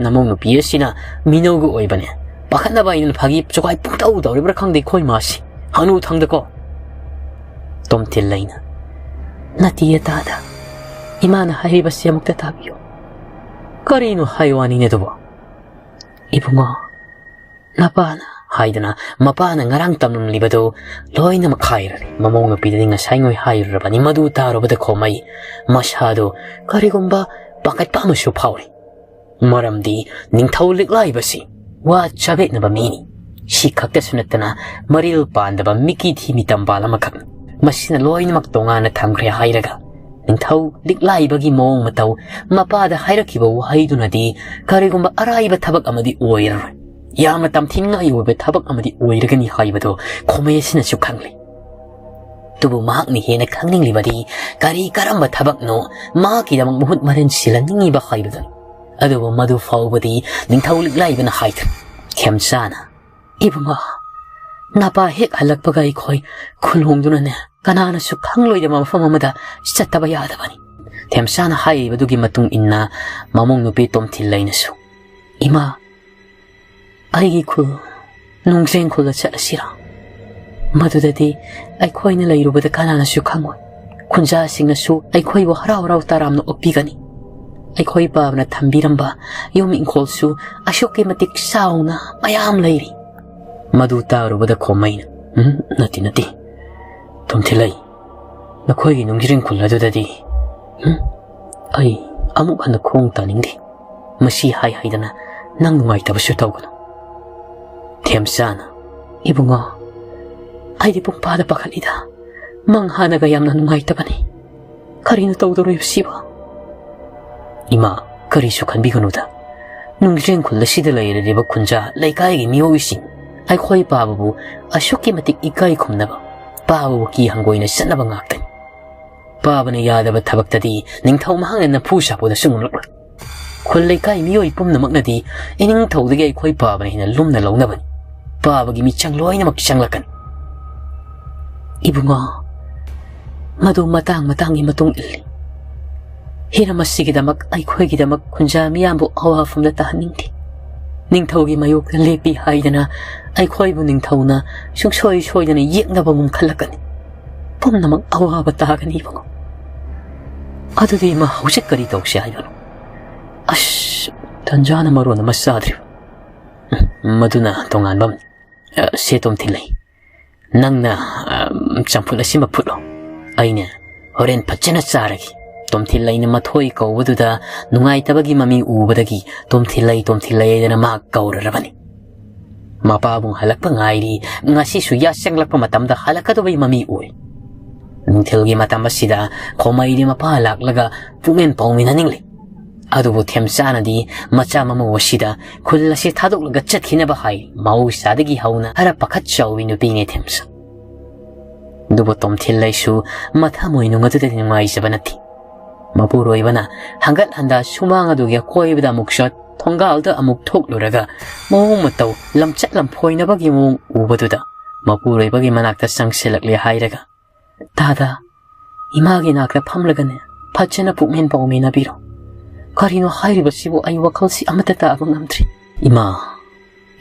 ꯅꯃꯧ ꯅꯨꯄꯤ ꯑꯁꯤꯅ ꯃꯤꯅꯧꯒ ꯑꯣꯏꯕꯅꯦ, ꯄꯥꯈꯠꯅꯕ ꯑꯩꯅ ꯐꯥꯒꯤ ꯆꯨꯒꯥꯏ ꯄꯪꯇꯧ ꯇꯧꯔꯤꯕ꯭ꯔꯥ ꯈꯪꯗꯦ ꯑꯩꯈꯣꯏ ꯏꯃꯥꯁꯤ꯫ ꯍꯅꯨ ꯊꯪꯗꯀꯣ꯫" ꯇꯣꯝꯊꯤꯜ ꯂꯩꯅ, "ꯅꯠꯇꯤꯌꯦ ꯇꯥꯗ, ꯏꯃꯥꯅ ꯍꯥꯏꯔꯤꯕꯁꯤ ꯑꯃꯨꯛꯇ ꯇꯥꯕꯤꯌꯨ꯫" "ꯀꯔꯤꯅꯣ ꯍꯥꯏ ꯋꯥꯅꯤꯅꯦ ꯑꯗꯨꯕꯣ?" "ꯏꯕꯨꯡꯉꯣ, ꯅꯄꯥꯅ" ꯍꯥꯏꯗꯅ ꯃꯄꯥꯅ ꯉꯔꯥꯡ ꯇꯝꯂꯝꯂꯤꯕꯗꯨ ꯂꯣꯏꯅꯃꯛ ꯍꯥꯏꯔꯔꯦ꯫ ꯃꯃꯧ ꯅꯨꯄꯤꯗꯗꯤ ꯉꯁꯥꯏꯉꯣꯏ ꯍꯥꯏꯔꯨꯔꯕꯅꯤ꯫ ꯃꯗꯨ ꯇꯥꯔꯨꯕꯗ ꯈꯣꯃꯩ ꯃꯁꯥꯗꯨ ꯀꯔꯤꯒꯨꯝꯕ ꯄꯥꯈꯠꯄ ꯑꯃꯁꯨ ꯐꯥꯎꯔꯤ꯫ ꯃꯔꯝꯗꯤ ꯅꯤꯡꯊꯧ ꯂꯤꯛꯂꯥꯏꯕꯁꯤ ꯋꯥ ꯆꯕꯦꯠꯅꯕ ꯃꯤꯅꯤ꯫ ꯁꯤ ꯈꯛꯇꯁꯨ ꯅꯠꯇꯅ ꯃꯔꯤꯜ ꯄꯥꯟꯗꯕ ꯃꯤꯀꯤ ꯊꯤꯃꯤ ꯇꯝꯕꯥꯜ ꯑꯃꯈꯛꯅꯤ꯫ ꯃꯁꯤꯅ ꯂꯣꯏꯅꯃꯛ ꯇꯣꯉꯥꯟꯅ ꯊꯝꯈ꯭ꯔꯦ ꯍꯥꯏꯔꯒ ꯅꯤꯡꯊꯧ ꯂꯤꯛꯂꯥꯏꯕꯒꯤ ꯃꯑꯣꯡ ꯃꯇꯧ, ꯃꯄꯥꯗ ꯍꯥꯏꯔꯛꯈꯤꯕ ꯋꯥꯍꯩꯗꯨꯅꯗꯤ ꯀꯔꯤꯒꯨꯝꯕ ꯑꯔꯥꯏꯕ ꯊꯕꯛ ꯑꯃꯗꯤ ꯑꯣꯏꯔꯔꯣꯏ꯫ ꯌꯥꯝꯅ ꯇꯝꯊꯤꯅꯤꯡꯉꯥꯏ ꯑꯣꯏꯕ ꯊꯕꯛ ꯑꯃꯗꯤ ꯑꯣꯏꯔꯒꯅꯤ ꯍꯥꯏꯕꯗꯨ ꯈꯣꯃꯩ ꯑꯁꯤꯅꯁꯨ ꯈꯪꯂꯤ꯫ ꯑꯗꯨꯕꯨ ꯃꯍꯥꯛꯅ ꯍꯦꯟꯅ ꯈꯪꯅꯤꯡꯂꯤꯕꯗꯤ ꯀꯔꯤ ꯀꯔꯝꯕ ꯊꯕꯛꯅꯣ ꯃꯍꯥꯛꯀꯤꯗꯃꯛ ꯃꯍꯨꯠ ꯃꯔꯦꯟ ꯁꯤꯜꯍꯟꯅꯤꯡꯉꯤꯕ ꯍꯥꯏꯕꯗꯨꯅꯤ꯫ ꯑꯗꯨꯕꯨ ꯃꯗꯨ ꯐꯥꯎꯕꯗꯤ ꯅꯤꯡꯊꯧ ꯂꯤꯛꯂꯥꯏꯕꯅ ꯍꯥꯏꯗ꯭ꯔꯦ꯫ ꯊꯦꯝꯆꯥꯅ, "ꯏꯕꯨꯡꯉꯣ, ꯅꯄꯥ ꯍꯦꯛ ꯍꯜꯂꯛꯄꯒ ꯑꯩꯈꯣꯏ ꯈꯨꯜ ꯍꯣꯡꯗꯨꯅꯅꯦ, ꯀꯅꯥꯅꯁꯨ ꯈꯪꯂꯣꯏꯗꯕ ꯃꯐꯝ ꯑꯃꯗ ꯆꯠꯇꯕ ꯌꯥꯗꯕꯅꯤ꯫" ꯊꯦꯝꯆꯥꯅ ꯍꯥꯏꯔꯤꯕꯗꯨꯒꯤ ꯃꯇꯨꯡ ꯏꯟꯅ ꯃꯃꯧ ꯅꯨꯄꯤ ꯇꯣꯝꯊꯤꯜꯂꯩꯅꯁꯨ, "ꯏꯃꯥ, ꯑꯩꯒꯤ ꯈꯨꯜ ꯅꯨꯡꯖ꯭ꯔꯦꯡ ꯈꯨꯜꯗ ꯆꯠꯂꯁꯤꯔꯥ? ꯃꯗꯨꯗꯗꯤ ꯑꯩꯈꯣꯏꯅ ꯂꯩꯔꯨꯕꯗ ꯀꯅꯥꯅꯁꯨ ꯈꯪꯉꯣꯏ꯫ ꯈꯨꯟꯖꯥꯁꯤꯡꯅꯁꯨ ꯑꯩꯈꯣꯏꯕꯨ ꯍꯔꯥꯎ ꯍꯔꯥꯎ ꯇꯔꯥꯝꯅ ꯑꯣꯛꯄꯤꯒꯅꯤ꯫ ꯑꯩꯈꯣꯏ ꯄꯥꯕꯅ ꯊꯝꯕꯤꯔꯝꯕ ꯌꯨꯝ ꯏꯪꯈꯣꯜꯁꯨ ꯑꯁꯨꯛꯀꯤ ꯃꯇꯤꯛ ꯆꯥꯎꯅ ꯃꯌꯥꯝ ꯂꯩꯔꯤ꯫" ꯃꯗꯨ ꯇꯥꯔꯨꯕꯗ ꯈꯣꯃꯩꯅ, "ꯎꯝ, ꯅꯠꯇꯦ, ꯅꯠꯇꯦ, ꯇꯣꯝꯊꯤꯂꯩ, ꯅꯈꯣꯏꯒꯤ ꯅꯨꯡꯖ꯭ꯔꯦꯡ ꯈꯨꯜ ꯑꯗꯨꯗꯗꯤ, ꯎꯝ, ꯑꯩ ꯑꯃꯨꯛ ꯍꯟꯅ ꯈꯣꯡ ꯇꯥꯅꯤꯡꯗꯦ꯫ ꯃꯁꯤ ꯍꯥꯏ ꯍꯥꯏꯗꯅ ꯅꯪ ꯅꯨꯡꯉꯥꯏꯇꯕꯁꯨ ꯇꯧꯒꯅꯨ꯫" ꯊꯦꯝꯆꯥꯅ, "ꯏꯕꯨꯡꯉꯣ, ꯑꯩꯗꯤ ꯄꯨꯡꯄꯥꯗ ꯄꯥꯈꯠꯂꯤꯗ꯫ ꯃꯪ ꯍꯥꯟꯅꯒ ꯌꯥꯝꯅ ꯅꯨꯡꯉꯥꯏꯇꯕꯅꯤ꯫ ꯀꯔꯤꯅꯣ ꯇꯧꯗꯧꯔꯤꯕꯁꯤꯕꯣ?" "ꯏꯃꯥ, ꯀꯔꯤꯁꯨ ꯈꯟꯕꯤꯒꯅꯨꯗ꯫ ꯅꯨꯡꯖ꯭ꯔꯦꯡ ꯈꯨꯜ ꯑꯁꯤꯗ ꯂꯩꯔꯤꯕ ꯈꯨꯟꯖꯥ ꯂꯩꯀꯥꯏꯒꯤ ꯃꯤꯑꯣꯏꯁꯤꯡ ꯑꯩꯈꯣꯏ ꯄꯥꯕꯕꯨ ꯑꯁꯨꯛꯀꯤ ꯃꯇꯤꯛ ꯏꯀꯥꯏ ꯈꯨꯝꯅꯕ, ꯄꯥꯕꯕꯨ ꯀꯤ ꯍꯪꯒꯣꯏꯅ ꯆꯠꯅꯕ ꯉꯥꯛꯇꯅꯤ꯫ ꯄꯥꯕꯅ ꯌꯥꯗꯕ ꯊꯕꯛꯇꯗꯤ ꯅꯤꯡꯊꯧ ꯃꯍꯥꯛꯅ ꯅꯝꯐꯨ ꯁꯥꯐꯨꯗꯁꯨ ꯉꯝꯂꯛꯂꯣꯏ꯫ ꯈꯨꯜ ꯂꯩꯀꯥꯏ ꯃꯤꯑꯣꯏ ꯄꯨꯝꯅꯃꯛꯅꯗꯤ ꯏꯅꯤꯡꯊꯧꯗꯒꯤ ꯑꯩꯈꯣꯏ ꯄꯥꯕꯅ ꯍꯦꯟꯅ ꯂꯨꯝꯅ ꯂꯧꯅꯕꯅꯤ꯫ ꯄꯥꯕꯒꯤ ꯃꯤꯆꯪ ꯂꯣꯏꯅꯃꯛ ꯆꯪꯂꯛꯀꯅꯤ꯫" "ꯏꯕꯨꯡꯉꯣ, ꯃꯗꯨ ꯃꯇꯥꯡ ꯃꯇꯥꯡꯒꯤ ꯃꯇꯨꯡ ꯏꯜꯂꯤ꯫ ꯍꯤꯔꯝ ꯑꯁꯤꯒꯤꯗꯃꯛ ꯑꯩꯈꯣꯏꯒꯤꯗꯃꯛ ꯈꯨꯟꯖꯥ ꯃꯤꯌꯥꯝꯕꯨ ꯑꯋꯥꯐꯝꯗ ꯇꯥꯍꯟꯅꯤꯡꯗꯦ꯫ ꯅꯤꯡꯊꯧꯒꯤ ꯃꯥꯌꯣꯛꯇ ꯂꯦꯞꯄꯤ ꯍꯥꯏꯗꯅ ꯑꯩꯈꯣꯏꯕꯨ ꯅꯤꯡꯊꯧꯅ ꯁꯨꯡꯁꯣꯏ ꯁꯣꯏꯗꯅ ꯌꯦꯛꯅꯕ ꯉꯝꯈꯠꯂꯛꯀꯅꯤ꯫ ꯄꯨꯝꯅꯃꯛ ꯑꯋꯥꯕ ꯇꯥꯒꯅꯤ ꯏꯕꯨꯡꯉꯣ꯫ ꯑꯗꯨꯗꯤ ꯏꯃꯥ, ꯍꯧꯖꯤꯛ ꯀꯔꯤ ꯇꯧꯁꯤ ꯍꯥꯏꯕꯅꯣ? ꯑꯁ, ꯇꯟꯖꯥꯅ ꯃꯔꯣꯟ ꯑꯃ ꯆꯥꯗ꯭ꯔꯤꯕ꯫ ꯎꯝ, ꯃꯗꯨꯅ ꯇꯣꯉꯥꯟꯕ ꯑꯃꯅꯤ꯫ ꯑ, ꯁꯦ ꯇꯣꯝꯊꯤꯜꯂꯩ, ꯅꯪꯅ, ꯑ, ꯆꯝꯐꯨꯠ ꯑꯁꯤꯃ ꯐꯨꯠꯂꯣ꯫ ꯑꯩꯅ ꯍꯣꯔꯦꯟ ꯐꯖꯅ ꯆꯥꯔꯒꯦ꯫" ꯇꯣꯝꯊꯤꯜꯂꯩꯅ ꯃꯊꯣꯏ ꯀꯧꯕꯗꯨꯗ ꯅꯨꯡꯉꯥꯏꯇꯕꯒꯤ ꯃꯃꯤ ꯎꯕꯗꯒꯤ "ꯇꯣꯝꯊꯤꯜꯂꯩ, ꯇꯣꯝꯊꯤꯜꯂꯩ" ꯍꯥꯏꯗꯅ ꯃꯍꯥꯛ ꯀꯧꯔꯔꯕꯅꯤ꯫ ꯃꯄꯥꯕꯨꯡ ꯍꯜꯂꯛꯄ ꯉꯥꯏꯔꯤ꯫ ꯉꯁꯤꯁꯨ ꯌꯥꯆꯪꯂꯛꯄ ꯃꯇꯝꯗ ꯍꯜꯂꯛꯀꯗꯕꯒꯤ ꯃꯃꯤ ꯎꯏ꯫ ꯅꯨꯡꯊꯤꯜꯒꯤ ꯃꯇꯝ ꯑꯁꯤꯗ ꯈꯣꯃꯩꯗꯤ ꯃꯄꯥ ꯂꯥꯛꯂꯒ ꯄꯨꯛꯃꯦꯟ ꯄꯥꯎꯃꯤꯟꯅꯅꯤꯡꯂꯤ꯫ ꯑꯗꯨꯕꯨ ꯊꯦꯝꯆꯥꯅꯗꯤ ꯃꯆꯥ ꯃꯃꯧ ꯑꯁꯤꯗ ꯈꯨꯜ ꯑꯁꯤ ꯊꯥꯗꯣꯛꯂꯒ ꯆꯠꯈꯤꯅꯕ ꯍꯥꯏ꯫ ꯃꯍꯧꯁꯥꯗꯒꯤ ꯍꯧꯅ ꯈꯔ ꯄꯥꯈꯠ ꯆꯥꯎꯕꯤ ꯅꯨꯄꯤꯅꯦ ꯊꯦꯝꯆꯥ꯫ ꯑꯗꯨꯕꯨ ꯇꯣꯝꯊꯤꯟ ꯂꯩꯁꯨ ꯃꯊꯃꯣꯏꯅꯨꯡ ꯑꯗꯨꯗꯗꯤ ꯅꯨꯡꯉꯥꯏꯖꯕ ꯅꯠꯇꯦ꯫ ꯃꯄꯨꯔꯣꯏꯕꯅ ꯍꯪꯒꯠ ꯍꯟꯗꯥ ꯁꯨꯃꯥꯡ ꯑꯗꯨꯒꯤ ꯑꯀꯣꯏꯕꯗ ꯑꯃꯨꯛ ꯆꯠ, ꯊꯣꯡꯒꯥꯜꯗ ꯑꯃꯨꯛ ꯊꯣꯛꯂꯨꯔꯒ ꯃꯑꯣꯡ ꯃꯇꯧ, ꯂꯝꯆꯠ ꯂꯝꯐꯣꯏꯅꯕꯒꯤ ꯃꯑꯣꯡ ꯎꯕꯗꯨꯗ ꯃꯄꯨꯔꯣꯏꯕꯒꯤ ꯃꯅꯥꯛꯇ ꯆꯪꯁꯤꯜꯂꯛꯂꯦ ꯍꯥꯏꯔꯒ, "ꯇꯥꯗ, ꯏꯃꯥꯒꯤ ꯅꯥꯛꯇ ꯐꯝꯂꯒꯅꯦ ꯐꯖꯅ ꯄꯨꯛꯃꯦꯟ ꯄꯥꯎꯃꯦꯟꯅꯕꯤꯔꯣ꯫ ꯀꯔꯤꯅꯣ ꯍꯥꯏꯔꯤꯕꯁꯤꯕꯨ? ꯑꯩ ꯋꯥꯈꯜꯁꯤ ꯑꯃꯠꯇ ꯇꯥꯕ ꯉꯝꯗ꯭ꯔꯤ꯫ ꯏꯃꯥ,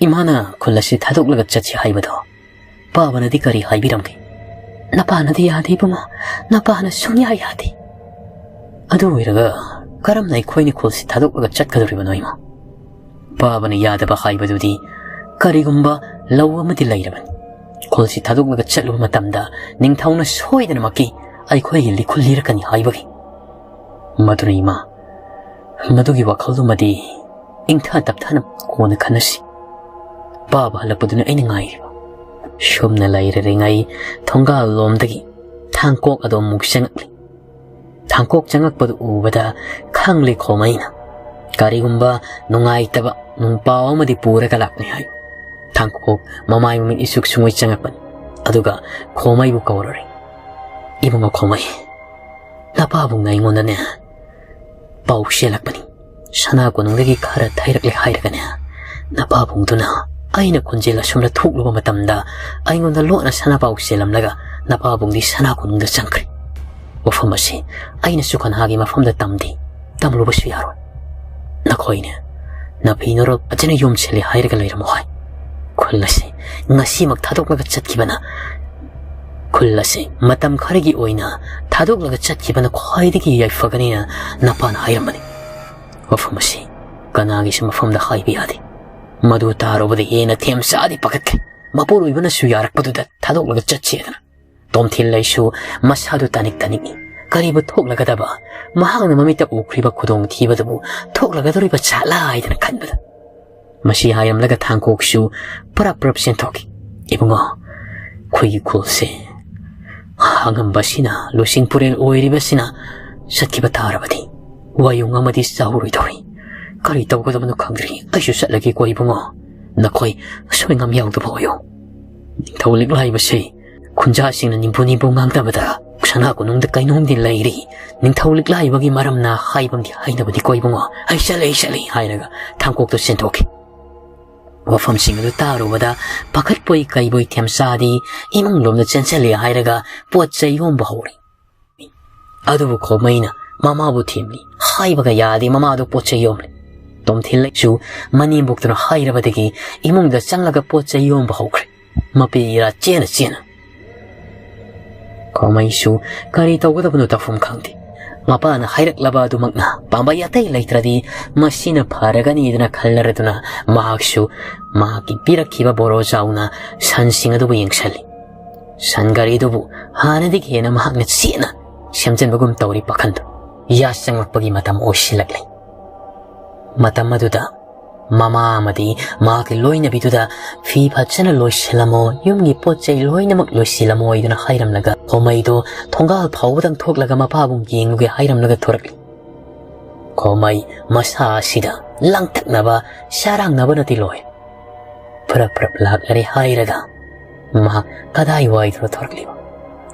ꯏꯃꯥꯅ ꯈꯨꯜ ꯑꯁꯤ ꯊꯥꯗꯣꯛꯂꯒ ꯆꯠꯁꯤ ꯍꯥꯏꯕꯗꯣ ꯄꯥꯕꯅꯗꯤ ꯀꯔꯤ ꯍꯥꯏꯕꯤꯔꯝꯒꯦ?" "ꯅꯄꯥꯅꯗꯤ ꯌꯥꯗꯦ ꯏꯕꯨꯡꯉꯣ, ꯅꯄꯥꯅ ꯁꯨꯡꯌꯥ ꯌꯥꯗꯦ꯫" "ꯑꯗꯨ ꯑꯣꯏꯔꯒ ꯀꯔꯝꯅ ꯑꯩꯈꯣꯏꯅ ꯈꯨꯜꯁꯤ ꯊꯥꯗꯣꯛꯂꯒ ꯆꯠꯀꯗꯧꯔꯤꯕꯅꯣ ꯏꯃꯥ?" ꯄꯥꯕꯅ ꯌꯥꯗꯕ ꯍꯥꯏꯕꯗꯨꯗꯤ ꯀꯔꯤꯒꯨꯝꯕ ꯂꯧ ꯑꯃꯗꯤ ꯂꯩꯔꯕꯅꯤ꯫ ꯈꯨꯜꯁꯤ ꯊꯥꯗꯣꯛꯂꯒ ꯆꯠꯂꯨꯕ ꯃꯇꯝꯗ ꯅꯤꯡꯊꯧꯅ ꯁꯣꯏꯗꯅꯃꯛꯀꯤ ꯑꯩꯈꯣꯏꯒꯤ ꯂꯤꯈꯨꯜ ꯂꯤꯔꯛꯀꯅꯤ ꯍꯥꯏꯕꯒꯤ꯫ ꯃꯗꯨꯅ ꯏꯃꯥ, ꯃꯗꯨꯒꯤ ꯋꯥꯈꯜꯗꯨꯃꯗꯤ ꯏꯪꯊ ꯇꯞꯊꯅ ꯀꯣꯟꯅ ꯈꯟꯅꯁꯤ꯫ ꯄꯥꯕ ꯍꯜꯂꯛꯄꯗꯨꯅ ꯑꯩꯅ ꯉꯥꯏꯔꯤꯕ꯫ ꯁꯨꯝꯅ ꯂꯩꯔꯔꯤꯉꯩ ꯊꯣꯡꯒꯥꯜ ꯂꯣꯝꯗꯒꯤ ꯊꯥꯡꯀꯣꯛ ꯑꯗꯨ ꯑꯃꯨꯛ ꯆꯪꯉꯛꯂꯤ꯫ ꯊꯥꯡꯀꯣꯛ ꯆꯪꯉꯛꯄꯗꯨ ꯎꯕꯗ ꯈꯪꯂꯦ ꯈꯣꯃꯩꯅ ꯀꯔꯤꯒꯨꯝꯕ ꯅꯨꯡꯉꯥꯏꯇꯕ ꯅꯨꯡꯄꯥꯎ ꯑꯃꯗꯤ ꯄꯨꯔꯒ ꯂꯥꯛꯂꯦ ꯍꯥꯏ꯫ ꯊꯥꯡꯀꯣꯛ ꯃꯃꯥꯏ ꯃꯃꯤꯠ ꯏꯁꯨꯛ ꯁꯨꯡꯉꯣꯏ ꯆꯪꯉꯛꯄꯅꯤ꯫ ꯑꯗꯨꯒ ꯈꯣꯃꯩꯕꯨ ꯀꯧꯔꯨꯔꯦ꯫ "ꯏꯕꯨꯡꯉꯣ ꯈꯣꯃꯩ, ꯅꯄꯥꯕꯨꯡꯅ ꯑꯩꯉꯣꯟꯗꯅꯦ ꯄꯥꯎ ꯆꯦꯜꯂꯛꯄꯅꯤ꯫ ꯁꯅꯥ ꯀꯣꯅꯨꯡꯗꯒꯤ ꯈꯔ ꯊꯩꯔꯛꯂꯦ ꯍꯥꯏꯔꯒꯅꯦ, ꯅꯄꯥꯕꯨꯡꯗꯨꯅ ꯑꯩꯅ ꯈꯣꯟꯖꯦꯜ ꯑꯁꯨꯝꯅ ꯊꯣꯛꯂꯨꯕ ꯃꯇꯝꯗ ꯑꯩꯉꯣꯟꯗ ꯂꯣꯠꯅ ꯁꯅꯥ ꯄꯥꯎ ꯆꯦꯜꯂꯝꯂꯒ ꯅꯄꯥꯕꯨꯡꯗꯤ ꯁꯅꯥ ꯀꯣꯅꯨꯡꯗ ꯆꯪꯈ꯭ꯔꯦ꯫ ꯋꯥꯐꯝ ꯑꯁꯤ ꯑꯩꯅꯁꯨ ꯀꯅꯥꯒꯤ ꯃꯐꯝꯗ ꯇꯝꯗꯦ, ꯇꯝꯂꯨꯕꯁꯨ ꯌꯥꯔꯣꯏ꯫ ꯅꯈꯣꯏꯅꯦ ꯅꯐꯤ ꯅꯔꯣꯜ ꯐꯖꯅ ꯌꯣꯝꯁꯤꯜꯂꯦ ꯍꯥꯏꯔꯒ ꯂꯩꯔꯝꯃꯣ ꯍꯥꯏ꯫ ꯈꯨꯜ ꯑꯁꯤ ꯉꯁꯤꯃꯛ ꯊꯥꯗꯣꯛꯂꯒ ꯆꯠꯈꯤꯕꯅ, ꯈꯨꯜ ꯑꯁꯤ ꯃꯇꯝ ꯈꯔꯒꯤ ꯑꯣꯏꯅ ꯊꯥꯗꯣꯛꯂꯒ ꯆꯠꯈꯤꯕꯅ ꯈ꯭ꯋꯥꯏꯗꯒꯤ ꯌꯥꯏꯐꯒꯅꯤꯅ ꯅꯄꯥꯅ ꯍꯥꯏꯔꯝꯕꯅꯤ꯫ ꯋꯥꯐꯝ ꯑꯁꯤ ꯀꯅꯥꯒꯤꯁꯨ ꯃꯐꯝꯗ ꯍꯥꯏꯕ ꯌꯥꯗꯦ꯫ ꯃꯗꯨ ꯇꯥꯔꯨꯕꯗ ꯍꯦꯟꯅ ꯊꯦꯝꯆꯥꯗꯤ ꯄꯥꯈꯠꯈ꯭ꯔꯦ꯫ ꯃꯄꯨꯔꯣꯏꯕꯅꯁꯨ ꯌꯥꯔꯛꯄꯗꯨꯗ ꯊꯥꯗꯣꯛꯂꯒ ꯆꯠꯁꯦꯗꯅ ꯇꯣꯝꯊꯤꯟ ꯂꯩꯁꯨ ꯃꯁꯥꯗꯨ ꯇꯥꯅꯤꯛ ꯇꯥꯅꯤꯛꯏ꯫ ꯀꯔꯤꯕꯨ ꯊꯣꯛꯂꯒꯗꯕ? ꯃꯍꯥꯛꯅ ꯃꯃꯤꯠꯇ ꯎꯈ꯭ꯔꯤꯕ ꯈꯨꯗꯣꯡꯊꯤꯕꯗꯨꯕꯨ ꯊꯣꯛꯂꯒꯗꯧꯔꯤꯕ ꯖꯥꯠꯂꯥ ꯍꯥꯏꯗꯅ ꯈꯟꯕꯗ꯫ ꯃꯁꯤ ꯍꯥꯏꯔꯝꯂꯒ ꯊꯥꯡꯀꯣꯛꯁꯨ ꯄꯔꯞ ꯄꯔꯞ ꯆꯦꯟꯊꯣꯛꯈꯤ꯫ "ꯏꯕꯨꯡꯉꯣ, ꯑꯩꯈꯣꯏꯒꯤ ꯈꯨꯜꯁꯦ ꯑꯉꯝꯕꯁꯤꯅ, ꯂꯨꯆꯤꯡ ꯄꯨꯔꯦꯜ ꯑꯣꯏꯔꯤꯕꯁꯤꯅ ꯆꯠꯈꯤꯕ ꯇꯥꯔꯕꯗꯤ ꯋꯥꯌꯨꯡ ꯑꯃꯗꯤ ꯆꯥꯍꯧꯔꯣꯏꯗꯧꯔꯤ꯫ ꯀꯔꯤ ꯇꯧꯒꯗꯕꯅꯣ ꯈꯪꯗ꯭ꯔꯤ꯫ ꯑꯩꯁꯨ ꯆꯠꯂꯒꯦꯀꯣ ꯏꯕꯨꯡꯉꯣ꯫ ꯅꯈꯣꯏ ꯑꯁꯣꯏ ꯑꯉꯥꯝ ꯌꯥꯎꯗꯕ ꯑꯣꯏꯌꯨ꯫ ꯅꯤꯡꯊꯧ ꯂꯤꯛꯂꯥꯏꯕꯁꯤ ꯈꯨꯟꯖꯥꯁꯤꯡꯅ ꯅꯤꯝꯐꯨ ꯅꯤꯝꯐꯨ ꯉꯥꯡꯅꯕꯗ ꯁꯅꯥ ꯀꯣꯅꯨꯡꯗ ꯀꯩꯅꯣꯝꯗꯤ ꯂꯩꯔꯤ, ꯅꯤꯡꯊꯧ ꯂꯤꯛꯂꯥꯏꯕꯒꯤ ꯃꯔꯝꯅ ꯍꯥꯏꯕꯝꯗꯤ ꯍꯥꯏꯅꯕꯅꯤ ꯀꯣ ꯏꯕꯨꯡꯉꯣ꯫ "ꯑꯩ ꯆꯠꯂꯦ, ꯑꯩ ꯆꯠꯂꯦ" ꯍꯥꯏꯔꯒ ꯊꯥꯡꯀꯣꯛꯇꯨ ꯆꯦꯟꯊꯣꯛꯈꯤ꯫ ꯋꯥꯐꯝꯁꯤꯡ ꯑꯗꯨ ꯇꯥꯔꯨꯕꯗ ꯄꯥꯈꯠꯄꯣꯏ ꯀꯩꯕꯣꯏ ꯊꯦꯝꯆꯥꯗꯤ ꯏꯃꯨꯡ ꯂꯣꯝꯗ ꯆꯦꯟꯁꯤꯜꯂꯦ ꯍꯥꯏꯔꯒ ꯄꯣꯠ ꯆꯩ ꯌꯣꯝꯕ ꯍꯧꯔꯦ꯫ ꯑꯗꯨꯕꯨ ꯈꯣꯃꯩꯅ ꯃꯃꯥꯕꯨ ꯊꯦꯝꯂꯤ꯫ ꯍꯥꯏꯕꯒ ꯌꯥꯗꯦ, ꯃꯃꯥꯗꯨ ꯄꯣꯠ ꯆꯩ ꯌꯣꯝꯂꯤ꯫ ꯇꯣꯝꯊꯤꯟꯂꯩꯁꯨ ꯃꯅꯦꯝꯕꯣꯛꯇꯨꯅ ꯍꯥꯏꯔꯕꯗꯒꯤ ꯏꯃꯨꯡꯗ ꯆꯪꯂꯒ ꯄꯣꯠ ꯆꯩ ꯌꯣꯝꯕ ꯍꯧꯈ꯭ꯔꯦ꯫ ꯃꯄꯤ ꯏꯔꯥ ꯆꯦꯅ ꯆꯦꯅ꯫ ꯈꯣꯃꯩꯁꯨ ꯀꯔꯤ ꯇꯧꯒꯗꯕꯅꯣ ꯇꯧꯐꯝ ꯈꯪꯗꯦ꯫ ꯃꯄꯥꯅ ꯍꯥꯏꯔꯛꯂꯕ ꯑꯗꯨꯃꯛꯅ ꯄꯥꯝꯕꯩ ꯑꯇꯩ ꯂꯩꯇ꯭ꯔꯗꯤ ꯃꯁꯤꯅ ꯐꯔꯒꯅꯤꯗꯅ ꯈꯜꯂꯔꯗꯨꯅ ꯃꯍꯥꯛꯁꯨ ꯃꯍꯥꯛꯀꯤ ꯄꯤꯔꯛꯈꯤꯕ ꯕꯣꯔꯣ ꯆꯥꯎꯅ ꯁꯟꯁꯤꯡ ꯑꯗꯨꯕꯨ ꯌꯦꯡꯁꯤꯜꯂꯤ꯫ ꯁꯟ ꯒꯥꯔꯤꯗꯨꯕꯨ ꯍꯥꯟꯅꯗꯒꯤ ꯍꯦꯟꯅ ꯃꯍꯥꯛꯅ ꯆꯦꯠꯅ ꯁꯦꯝꯖꯤꯟꯕꯒꯨꯝ ꯇꯧꯔꯤ ꯄꯥꯈꯟꯗꯨ꯫ ꯌꯥ ꯆꯪꯂꯛꯄꯒꯤ ꯃꯇꯝ ꯑꯣꯏꯁꯤꯜꯂꯛꯂꯦ꯫ ꯃꯇꯝ ꯑꯗꯨꯗ ꯃꯃꯥ ꯑꯃꯗꯤ ꯃꯍꯥꯛꯀꯤ ꯂꯣꯏꯅꯕꯤꯗꯨꯗ "ꯐꯤ ꯐꯖꯅ ꯂꯣꯏꯁꯤꯜꯂꯝꯃꯣ, ꯌꯨꯝꯒꯤ ꯄꯣꯠ ꯆꯩ ꯂꯣꯏꯅꯃꯛ ꯂꯣꯏꯁꯤꯜꯂꯝꯃꯣ" ꯍꯥꯏꯗꯨꯅ ꯍꯥꯏꯔꯝꯂꯒ ꯈꯣꯃꯩꯗꯣ ꯊꯣꯡꯒꯥꯜ ꯐꯥꯎꯕꯗꯪ ꯊꯣꯛꯂꯒ ꯃꯄꯥꯕꯨ ꯌꯦꯡꯂꯨꯒꯦ ꯍꯥꯏꯔꯝꯂꯒ ꯊꯣꯔꯛꯂꯤ꯫ ꯈꯣꯃꯩ ꯃꯁꯥ ꯑꯁꯤꯗ ꯂꯥꯡꯇꯛꯅꯕ, ꯁꯥꯔꯥꯡꯅꯕꯅꯗꯤ ꯂꯣꯏ꯫ ꯐꯔꯞ ꯐꯔꯞ ꯂꯥꯛꯂꯔꯦ ꯍꯥꯏꯔꯒ ꯃꯍꯥꯛ ꯀꯗꯥꯏꯋꯥꯏꯗꯅꯣ ꯊꯣꯔꯛꯂꯤꯕ?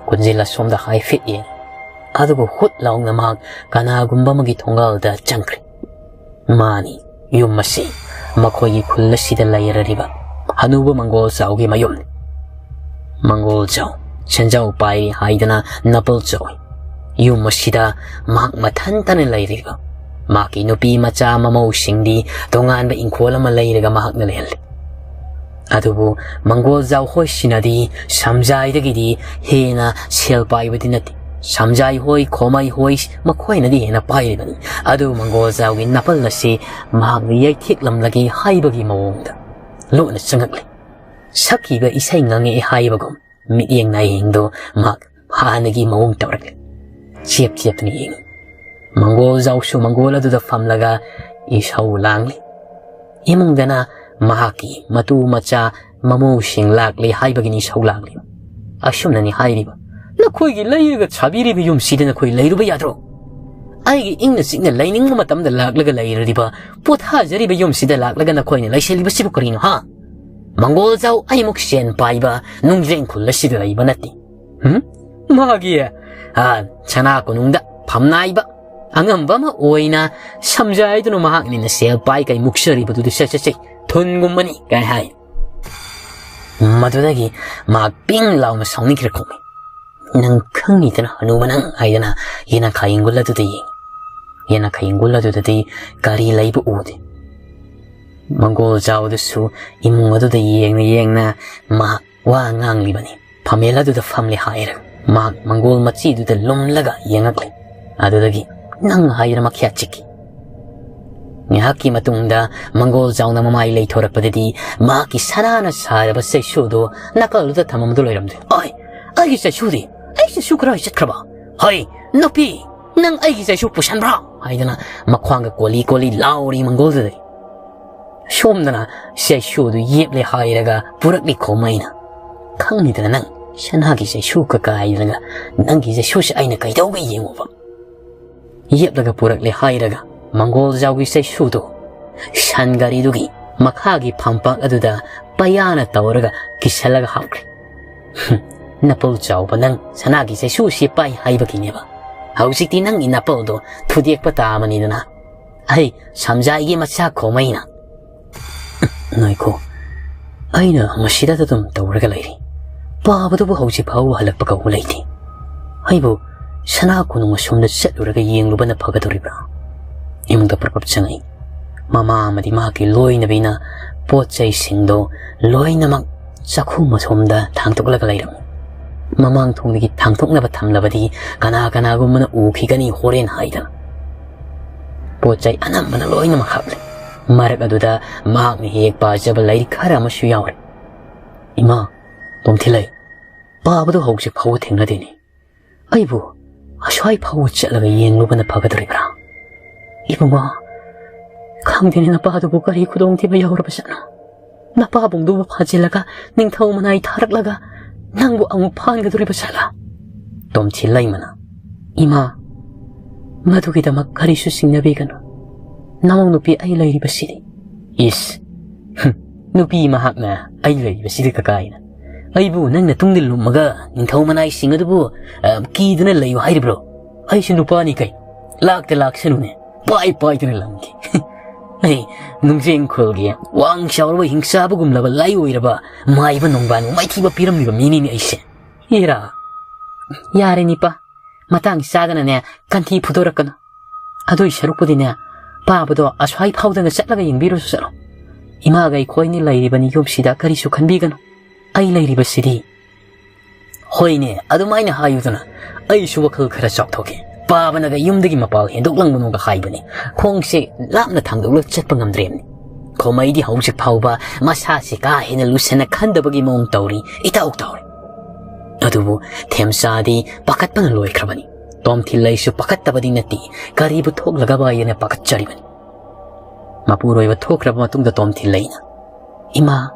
ꯀꯨꯟꯖꯤꯜ ꯑꯁꯣꯝꯗ ꯍꯥꯏꯐꯦꯠ ꯌꯦꯡ꯫ ꯑꯗꯨꯕꯨ ꯍꯨꯠ ꯂꯥꯎꯅ ꯃꯍꯥꯛ ꯀꯅꯥꯒꯨꯝꯕ ꯑꯃꯒꯤ ꯊꯣꯡꯒꯥꯜꯗ ꯆꯪꯈ꯭ꯔꯦ꯫ ꯃꯥꯅꯤ, ꯌꯨꯝ ꯑꯁꯤ ꯃꯈꯣꯏꯒꯤ ꯈꯨꯜ ꯑꯁꯤꯗ ꯂꯩꯔꯔꯤꯕ ꯍꯅꯨꯕ ꯃꯪꯒꯣꯜ ꯆꯥꯎꯒꯤ ꯃꯌꯨꯝꯅꯤ꯫ ꯃꯪꯒꯣꯜ ꯆꯥꯎ ꯁꯦꯟꯖꯥꯎ ꯄꯥꯏꯔꯤ ꯍꯥꯏꯗꯅ ꯅꯄꯜ ꯆꯥꯎꯏ꯫ ꯌꯨꯝ ꯑꯁꯤꯗ ꯃꯍꯥꯛ ꯃꯊꯟꯇꯅ ꯂꯩꯔꯤꯕ꯫ ꯃꯍꯥꯛꯀꯤ ꯅꯨꯄꯤ ꯃꯆꯥ ꯃꯃꯧꯁꯤꯡꯗꯤ ꯇꯣꯉꯥꯟꯕ ꯏꯪꯈꯣꯜ ꯑꯃ ꯂꯩꯔꯒ ꯃꯍꯥꯛꯅ ꯂꯩꯍꯜꯂꯤ꯫ ꯑꯗꯨꯕꯨ ꯃꯪꯒꯣꯜ ꯖꯥꯎ ꯍꯣꯏꯁꯤꯅꯗꯤ ꯁꯝꯖꯥꯏꯗꯒꯤꯗꯤ ꯍꯦꯟꯅ ꯁꯦꯜ ꯄꯥꯏꯕꯗꯤ ꯅꯠꯇꯦ꯫ ꯁꯝꯖꯥꯏ ꯍꯣꯏ, ꯈꯣꯃꯩ ꯍꯣꯏ, ꯃꯈꯣꯏꯅꯗꯤ ꯍꯦꯟꯅ ꯄꯥꯏꯔꯤꯕꯅꯤ꯫ ꯑꯗꯨ ꯃꯪꯒꯣꯜ ꯖꯥꯎꯒꯤ ꯅꯥꯄꯜ ꯑꯁꯤ ꯃꯍꯥꯛꯅ ꯌꯩꯊꯦꯛꯂꯝꯂꯒꯦ ꯍꯥꯏꯕꯒꯤ ꯃꯑꯣꯡꯗ ꯂꯣꯠꯅ ꯆꯪꯉꯛꯂꯤ꯫ ꯁꯛꯈꯤꯕ ꯏꯁꯩ ꯉꯪꯉꯛꯑꯦ ꯍꯥꯏꯕꯒꯨꯝ ꯃꯤꯠꯌꯦꯡ ꯅꯥꯌꯦꯡꯗꯨ ꯃꯍꯥꯛ ꯍꯥꯟꯅꯒꯤ ꯃꯑꯣꯡ ꯇꯧꯔꯛꯂꯦ꯫ ꯆꯦꯞ ꯆꯦꯞꯇꯨꯅ ꯌꯦꯡꯉꯤ꯫ ꯃꯪꯒꯣꯜ ꯖꯥꯎꯁꯨ ꯃꯪꯒꯣꯜ ꯑꯗꯨꯗ ꯐꯝꯂꯒ ꯏꯁꯧ ꯂꯥꯡꯂꯤ꯫ ꯏꯃꯨꯡꯗꯅ ꯃꯍꯥꯛꯀꯤ ꯃꯇꯨ ꯃꯆꯥ ꯃꯃꯧꯁꯤꯡ ꯂꯥꯛꯂꯤ ꯍꯥꯏꯕꯒꯤꯅꯤ ꯏꯁꯧ ꯂꯥꯡꯂꯤꯕ꯫ ꯑꯁꯨꯝꯅꯅꯤ ꯍꯥꯏꯔꯤꯕ, "ꯅꯈꯣꯏꯒꯤ ꯂꯩꯔꯒ ꯁꯥꯕꯤꯔꯤꯕ ꯌꯨꯝꯁꯤꯗ ꯅꯈꯣꯏ ꯂꯩꯔꯨꯕ ꯌꯥꯗ꯭ꯔꯣ? ꯑꯩꯒꯤ ꯏꯪꯅ ꯆꯤꯛꯅ ꯂꯩꯅꯤꯡꯕ ꯃꯇꯝꯗ ꯂꯥꯛꯂꯒ ꯂꯩꯔꯔꯤꯕ, ꯄꯣꯊꯥꯖꯔꯤꯕ ꯌꯨꯝꯁꯤꯗ ꯂꯥꯛꯂꯒ ꯅꯈꯣꯏꯅ ꯂꯩꯁꯤꯜꯂꯤꯕꯁꯤꯕꯨ ꯀꯔꯤꯅꯣ, ꯍꯥ?" ꯃꯪꯒꯣꯜꯖꯥꯎ ꯑꯩꯃꯨꯛ ꯁꯦꯟ ꯄꯥꯏꯕ ꯅꯨꯡꯖ꯭ꯔꯦꯡ ꯈꯨꯜ ꯑꯁꯤꯗ ꯂꯩꯕ ꯅꯠꯇꯦ꯫ ꯍꯨꯝ? ꯃꯥꯒꯤ, ꯑ, ꯁꯅꯥ ꯀꯣꯅꯨꯡꯗ ꯐꯝꯅꯥꯏꯕ ꯑꯉꯝꯕ ꯑꯃ ꯑꯣꯏꯅ ꯁꯝꯖꯥꯏꯗꯨꯅ ꯃꯍꯥꯛꯅꯤꯅ ꯁꯦꯜ ꯄꯥꯏ ꯀꯩ ꯃꯨꯛꯆꯔꯤꯕꯗꯨꯗ ꯁꯠ ꯁꯠ ꯁꯠ ꯊꯨꯟꯒꯨꯝꯕꯅꯤ ꯀꯥꯏ ꯍꯥꯏ꯫ ꯃꯗꯨꯗꯒꯤ ꯃꯍꯥꯛ ꯄꯤꯡ ꯂꯥꯎꯅ ꯁꯥꯎꯅꯤꯡꯈ꯭ꯔꯦ ꯈꯣꯡꯃꯤ꯫ "ꯅꯪ ꯈꯪꯉꯤꯗꯅ ꯍꯅꯨꯕ ꯅꯪ" ꯍꯥꯏꯗꯅ ꯌꯦꯅꯈꯥ ꯌꯦꯡꯒꯨꯜ ꯑꯗꯨꯗ ꯌꯦꯡꯉꯤ꯫ ꯌꯦꯅꯈꯥ ꯌꯦꯡꯒꯨꯜ ꯑꯗꯨꯗꯗꯤ ꯀꯔꯤ ꯂꯩꯕ ꯎꯗꯦ꯫ ꯃꯪꯒꯣꯜ ꯖꯥꯎꯗꯨꯁꯨ ꯏꯃꯨꯡ ꯑꯗꯨꯗ ꯌꯦꯡꯅ ꯌꯦꯡꯅ ꯃꯍꯥꯛ ꯋꯥ ꯉꯥꯡꯂꯤꯕꯅꯤ꯫ ꯐꯝꯃꯦꯜ ꯑꯗꯨꯗ ꯐꯝꯂꯦ ꯍꯥꯏꯔꯒ ꯃꯍꯥꯛ ꯃꯪꯒꯣꯜ ꯃꯆꯤꯗꯨꯗ ꯂꯨꯝꯂꯒ ꯌꯦꯡꯉꯛꯂꯦ꯫ ꯑꯗꯨꯗꯒꯤ ꯅꯪ ꯍꯥꯏꯗꯅ ꯃꯈ꯭ꯌꯥꯠ ꯆꯤꯛꯈꯤ꯫ ꯉꯥꯏꯍꯥꯛꯀꯤ ꯃꯇꯨꯡꯗ ꯃꯪꯒꯣꯜ ꯖꯥꯎꯅ ꯃꯃꯥꯏ ꯂꯩꯊꯣꯔꯛꯄꯗꯗꯤ ꯃꯍꯥꯛꯀꯤ ꯁꯅꯥꯅ ꯁꯥꯔꯕ ꯆꯩꯁꯨꯗꯨ ꯅꯥꯀꯜꯗꯨꯗ ꯊꯝꯃꯝꯗꯨ ꯂꯩꯔꯝꯗꯦ꯫ "ꯑꯣꯏ, ꯑꯩꯒꯤ ꯆꯩꯁꯨꯗꯤ? ꯑꯩ ꯆꯩꯁꯨ ꯀꯗꯥꯏ ꯆꯠꯈ꯭ꯔꯕ? ꯍꯩ, ꯅꯨꯄꯤ, ꯅꯪ ꯑꯩꯒꯤ ꯆꯩꯁꯨ ꯄꯨꯁꯟꯕ꯭ꯔꯥ?" ꯍꯥꯏꯗꯅ ꯃꯈ꯭ꯋꯥꯡꯒ ꯀꯣꯜꯂꯤ ꯀꯣꯜꯂꯤ ꯂꯥꯎꯔꯤ ꯃꯪꯒꯣꯜꯗꯨꯗ꯫ ꯁꯣꯝꯗꯅ ꯆꯩꯁꯨꯗꯨ ꯌꯦꯞꯂꯦ ꯍꯥꯏꯔꯒ ꯄꯨꯔꯛꯂꯤ ꯈꯣꯝꯃꯩꯅ꯫ "ꯈꯪꯉꯤꯗꯅ ꯅꯪ ꯁꯅꯥꯒꯤ ꯆꯩꯁꯨ ꯀꯀꯥ ꯍꯥꯏꯗꯅ ꯅꯪꯒꯤ ꯆꯩꯁꯨꯁꯦ ꯑꯩꯅ ꯀꯩꯗꯧꯒꯦ ꯌꯦꯡꯉꯨꯕ?" ꯌꯦꯞꯂꯒ ꯄꯨꯔꯛꯂꯦ ꯍꯥꯏꯔꯒ ꯃꯪꯒꯣꯜ ꯖꯥꯎꯒꯤ ꯆꯩꯁꯨꯗꯨ ꯁꯟ ꯒꯥꯔꯤꯗꯨꯒꯤ ꯃꯈꯥꯒꯤ ꯐꯝꯄꯥꯛ ꯑꯗꯨꯗ ꯄꯩꯌꯥꯅ ꯇꯧꯔꯒ ꯀꯤꯁꯜꯂꯒ ꯍꯥꯞꯈ꯭ꯔꯦ꯫ "ꯍꯨꯝ, ꯅꯄꯧ ꯆꯥꯎꯕ ꯅꯪ ꯁꯅꯥꯒꯤ ꯆꯩꯁꯨ ꯁꯤꯄꯥꯏ ꯍꯥꯏꯕꯒꯤꯅꯦꯕ꯫ ꯍꯧꯖꯤꯛꯇꯤ ꯅꯪꯒꯤ ꯅꯄꯧꯗꯣ ꯊꯨꯗꯦꯛꯄ ꯇꯥꯕꯅꯤꯗꯅ꯫ ꯑꯩ ꯁꯝꯖꯥꯏꯒꯤ ꯃꯆꯥ ꯈꯣꯃꯩꯅ ꯅꯣꯏꯈꯣ, ꯑꯩꯅ ꯃꯁꯤꯗ ꯑꯗꯨꯝ ꯇꯧꯔꯒ ꯂꯩꯔꯤ꯫ ꯄꯥꯕꯗꯨꯕꯨ ꯍꯧꯖꯤꯛ ꯐꯥꯎꯕ ꯍꯜꯂꯛꯄ ꯀꯧꯕ ꯂꯩꯇꯦ꯫ ꯑꯩꯕꯨ ꯁꯅꯥ ꯀꯣꯅꯨꯡ ꯑꯁꯣꯝꯗ ꯆꯠꯂꯨꯔꯒ ꯌꯦꯡꯂꯨꯕꯅ ꯐꯒꯗꯧꯔꯤꯕ꯭ꯔꯥ?" ꯏꯃꯨꯡꯗ ꯄ꯭ꯔꯞ ꯄ꯭ꯔꯞ ꯆꯪꯉꯛꯏ꯫ ꯃꯃꯥ ꯑꯃꯗꯤ ꯃꯍꯥꯛꯀꯤ ꯂꯣꯏꯅꯕꯤꯅ ꯄꯣꯠ ꯆꯩꯁꯤꯡꯗꯣ ꯂꯣꯏꯅꯃꯛ ꯆꯥꯛꯈꯨꯝ ꯑꯁꯣꯝꯗ ꯊꯥꯡꯗꯣꯛꯂꯒ ꯂꯩꯔꯝꯃꯤ꯫ ꯃꯃꯥꯡ ꯊꯣꯡꯗꯒꯤ ꯊꯥꯡꯗꯣꯛꯅꯕ ꯊꯝꯂꯕꯗꯤ ꯀꯅꯥ ꯀꯅꯥꯒꯨꯝꯕꯅ ꯎꯈꯤꯒꯅꯤ ꯍꯣꯔꯦꯟ ꯍꯥꯏꯗꯅ꯫ ꯄꯣꯠ ꯆꯩ ꯑꯅꯝꯕꯅ ꯂꯣꯏꯅꯃꯛ ꯍꯥꯞꯂꯦ꯫ ꯃꯔꯛ ꯑꯗꯨꯗ ꯃꯍꯥꯛꯅ ꯍꯦꯛ ꯄꯥꯖꯕ ꯂꯥꯏꯔꯤꯛ ꯈꯔ ꯑꯃꯁꯨ ꯌꯥꯎꯔꯦ꯫ "ꯏꯃꯥ, ꯇꯣꯝꯊꯤꯂꯩ, ꯄꯥꯕꯗꯨ ꯍꯧꯖꯤꯛ ꯐꯥꯎꯕ ꯊꯦꯡꯅꯗꯦꯅꯦ꯫ ꯑꯩꯕꯨ ꯑꯁ꯭ꯋꯥꯏ ꯐꯥꯎꯕ ꯆꯠꯂꯒ ꯌꯦꯡꯂꯨꯕꯅ ꯐꯒꯗꯧꯔꯤꯕ꯭ꯔꯥ?" "ꯏꯕꯨꯡꯉꯣ, ꯈꯪꯗꯦꯅꯦ, ꯅꯄꯥꯗꯨꯕꯨ ꯀꯔꯤ ꯈꯨꯗꯣꯡꯊꯤꯕ ꯌꯥꯎꯔꯕ ꯖꯥꯠꯅꯣ? ꯅꯄꯥꯕꯨꯡꯗꯨꯕꯨ ꯐꯥꯖꯤꯜꯂꯒ ꯅꯤꯡꯊꯧ ꯃꯅꯥꯏ ꯊꯥꯔꯛꯂꯒ ꯅꯪꯕꯨ ꯑꯃꯨꯛ ꯐꯥꯍꯟꯒꯗꯧꯔꯤꯕ ꯖꯥꯠꯂꯥ?" ꯇꯣꯝꯊꯤꯂꯩꯃꯅ, "ꯏꯃꯥ, ꯃꯗꯨꯒꯤꯗꯃꯛ ꯀꯔꯤꯁꯨ ꯆꯤꯡꯅꯕꯤꯒꯅꯨ꯫ ꯅꯃꯧ ꯅꯨꯄꯤ ꯑꯩ ꯂꯩꯔꯤꯕꯁꯤꯗꯤ꯫" "ꯏꯁ, ꯍꯨꯝ, ꯅꯨꯄꯤ ꯃꯍꯥꯛꯅ ꯑꯩ ꯂꯩꯔꯤꯕꯁꯤꯗ ꯀꯀꯥꯏꯅ ꯑꯩꯕꯨ ꯅꯪꯅ ꯇꯨꯡꯗ ꯂꯨꯝꯃꯒ ꯅꯤꯡꯊꯧ ꯃꯅꯥꯏꯁꯤꯡ ꯑꯗꯨꯕꯨ, ꯑ, ꯀꯤꯗꯨꯅ ꯂꯩꯌꯨ ꯍꯥꯏꯔꯤꯕ꯭ꯔꯣ? ꯑꯩꯁꯨ ꯅꯨꯄꯥꯅꯤ ꯀꯩ, ꯂꯥꯛꯇ ꯂꯥꯛꯁꯅꯨꯅꯦ, ꯄꯥꯏ ꯄꯥꯏꯗꯨꯅ ꯂꯪꯈꯤ꯫ ꯑꯩ ꯅꯨꯡꯖꯦꯡ ꯈꯨꯜꯒꯤ ꯋꯥꯡ ꯆꯥꯎꯔꯕ ꯍꯤꯡꯆꯥꯕꯒꯨꯝꯂꯕ ꯂꯥꯏ ꯑꯣꯏꯔꯕ ꯃꯥꯏꯕ ꯅꯣꯡꯕꯥꯟꯕꯨ ꯃꯥꯏꯊꯤꯕ ꯄꯤꯔꯝꯂꯤꯕ ꯃꯤꯅꯤꯅꯦ ꯑꯩꯁꯦ꯫ ꯏꯔꯥ, ꯌꯥꯔꯦ ꯅꯤꯄꯥ, ꯃꯇꯥꯡ ꯆꯥꯗꯅꯅꯦ ꯀꯟꯊꯤ ꯐꯨꯗꯣꯔꯛꯀꯅꯨ꯫ ꯑꯗꯨꯏ ꯁꯔꯨꯛꯄꯨꯗꯤꯅꯦ, ꯄꯥꯕꯗꯣ ꯑꯁ꯭ꯋꯥꯏ ꯐꯥꯎꯗꯅ ꯆꯠꯂꯒ ꯌꯦꯡꯕꯤꯔꯨꯁꯨ ꯆꯠꯂꯣ꯫ ꯏꯃꯥꯒ ꯑꯩꯈꯣꯏꯅꯤ ꯂꯩꯔꯤꯕꯅꯤ ꯌꯨꯝꯁꯤꯗ, ꯀꯔꯤꯁꯨ ꯈꯟꯕꯤꯒꯅꯨ꯫ ꯑꯩ ꯂꯩꯔꯤꯕꯁꯤꯗꯤ꯫ ꯍꯣꯏꯅꯦ, ꯑꯗꯨꯃꯥꯏꯅ ꯍꯥꯏꯌꯨꯗꯅ꯫ ꯑꯩꯁꯨ ꯋꯥꯈꯜ ꯈꯔ ꯆꯥꯎꯊꯣꯛꯀꯦ꯫ ꯄꯥꯕꯅꯒ ꯌꯨꯝꯗꯒꯤ ꯃꯄꯥꯜ ꯍꯦꯟꯗꯣꯛꯂꯝꯒꯅꯨꯒ ꯍꯥꯏꯕꯅꯤ꯫ ꯈꯣꯡꯁꯦ ꯂꯥꯞꯅ ꯊꯥꯡꯗꯣꯛꯂꯒ ꯆꯠꯄ ꯉꯝꯗ꯭ꯔꯦꯕꯅꯤ꯫ ꯈꯣꯃꯩꯗꯤ ꯍꯧꯖꯤꯛ ꯐꯥꯎꯕ ꯃꯁꯥꯁꯤ ꯀꯥ ꯍꯦꯟꯅ ꯂꯨꯁꯟꯅ ꯈꯟꯗꯕꯒꯤ ꯃꯑꯣꯡ ꯇꯧꯔꯤ, ꯏꯇꯧ ꯇꯧꯔꯤ꯫ ꯑꯗꯨꯕꯨ ꯊꯦꯝꯆꯥꯗꯤ ꯄꯥꯈꯠꯄꯅ ꯂꯣꯏꯈ꯭ꯔꯕꯅꯤ꯫ ꯇꯣꯝꯊꯤꯜꯂꯩꯁꯨ ꯄꯥꯈꯠꯇꯕꯗꯤ ꯅꯠꯇꯦ, ꯀꯔꯤꯕꯨ ꯊꯣꯛꯂꯒꯕ ꯍꯥꯏꯗꯅ ꯄꯥꯈꯠꯆꯔꯤꯕꯅꯤ꯫ ꯃꯄꯨꯔꯣꯏꯕ ꯊꯣꯛꯈ꯭ꯔꯕ ꯃꯇꯨꯡꯗ ꯇꯣꯝꯊꯤꯜꯂꯩꯅ, "ꯏꯃꯥ,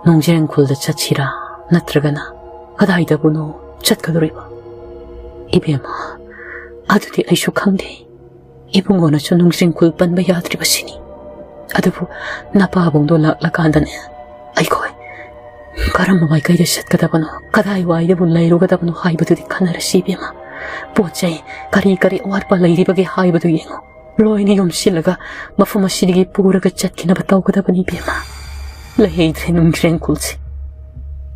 ꯅꯣꯡꯖꯦꯡ ꯈꯨꯜꯗ ꯆꯠꯁꯤꯔꯥ, ꯅꯠꯇ꯭ꯔꯒꯅ ꯀꯗꯥꯏꯗꯕꯨꯅꯣ ꯆꯠꯀꯗꯧꯔꯤꯕ?" "ꯏꯕꯦꯝꯃ, ꯑꯗꯨꯗꯤ ꯑꯩꯁꯨ ꯈꯪꯗꯦ꯫ ꯏꯕꯨꯡꯉꯣꯅꯁꯨ ꯅꯣꯡꯖꯦꯡ ꯈꯨꯜ ꯄꯟꯕ ꯌꯥꯗ꯭ꯔꯤꯕꯁꯤꯅꯤ꯫ ꯑꯗꯨꯕꯨ ꯅꯄꯥꯕꯨꯡꯗꯣ ꯂꯥꯛꯂꯀꯥꯟꯗꯅꯦ, ꯑꯩꯈꯣꯏ ꯀꯔꯝꯕ ꯃꯥꯏꯀꯩꯗ ꯆꯠꯀꯗꯕꯅꯣ, ꯀꯗꯥꯏꯋꯥꯏꯗꯕꯨ ꯂꯩꯔꯨꯒꯗꯕꯅꯣ ꯍꯥꯏꯕꯗꯨꯗꯤ ꯈꯟꯅꯔꯁꯤ ꯏꯕꯦꯝꯃ꯫ ꯄꯣꯠ ꯆꯩ ꯀꯔꯤ ꯀꯔꯤ ꯑꯋꯥꯠꯄ ꯂꯩꯔꯤꯕꯒꯦ ꯍꯥꯏꯕꯗꯨ ꯌꯦꯡꯉꯨ꯫ ꯂꯣꯏꯅ ꯌꯣꯝꯁꯤꯜꯂꯒ ꯃꯐꯝ ꯑꯁꯤꯗꯒꯤ ꯄꯨꯔꯒ ꯆꯠꯈꯤꯅꯕ ꯇꯧꯒꯗꯕꯅꯤ ꯏꯕꯦꯝꯃ꯫ ꯂꯩꯍꯩꯗ꯭ꯔꯦ ꯅꯨꯡꯖ꯭ꯔꯦꯡꯈꯨꯜꯁꯦ꯫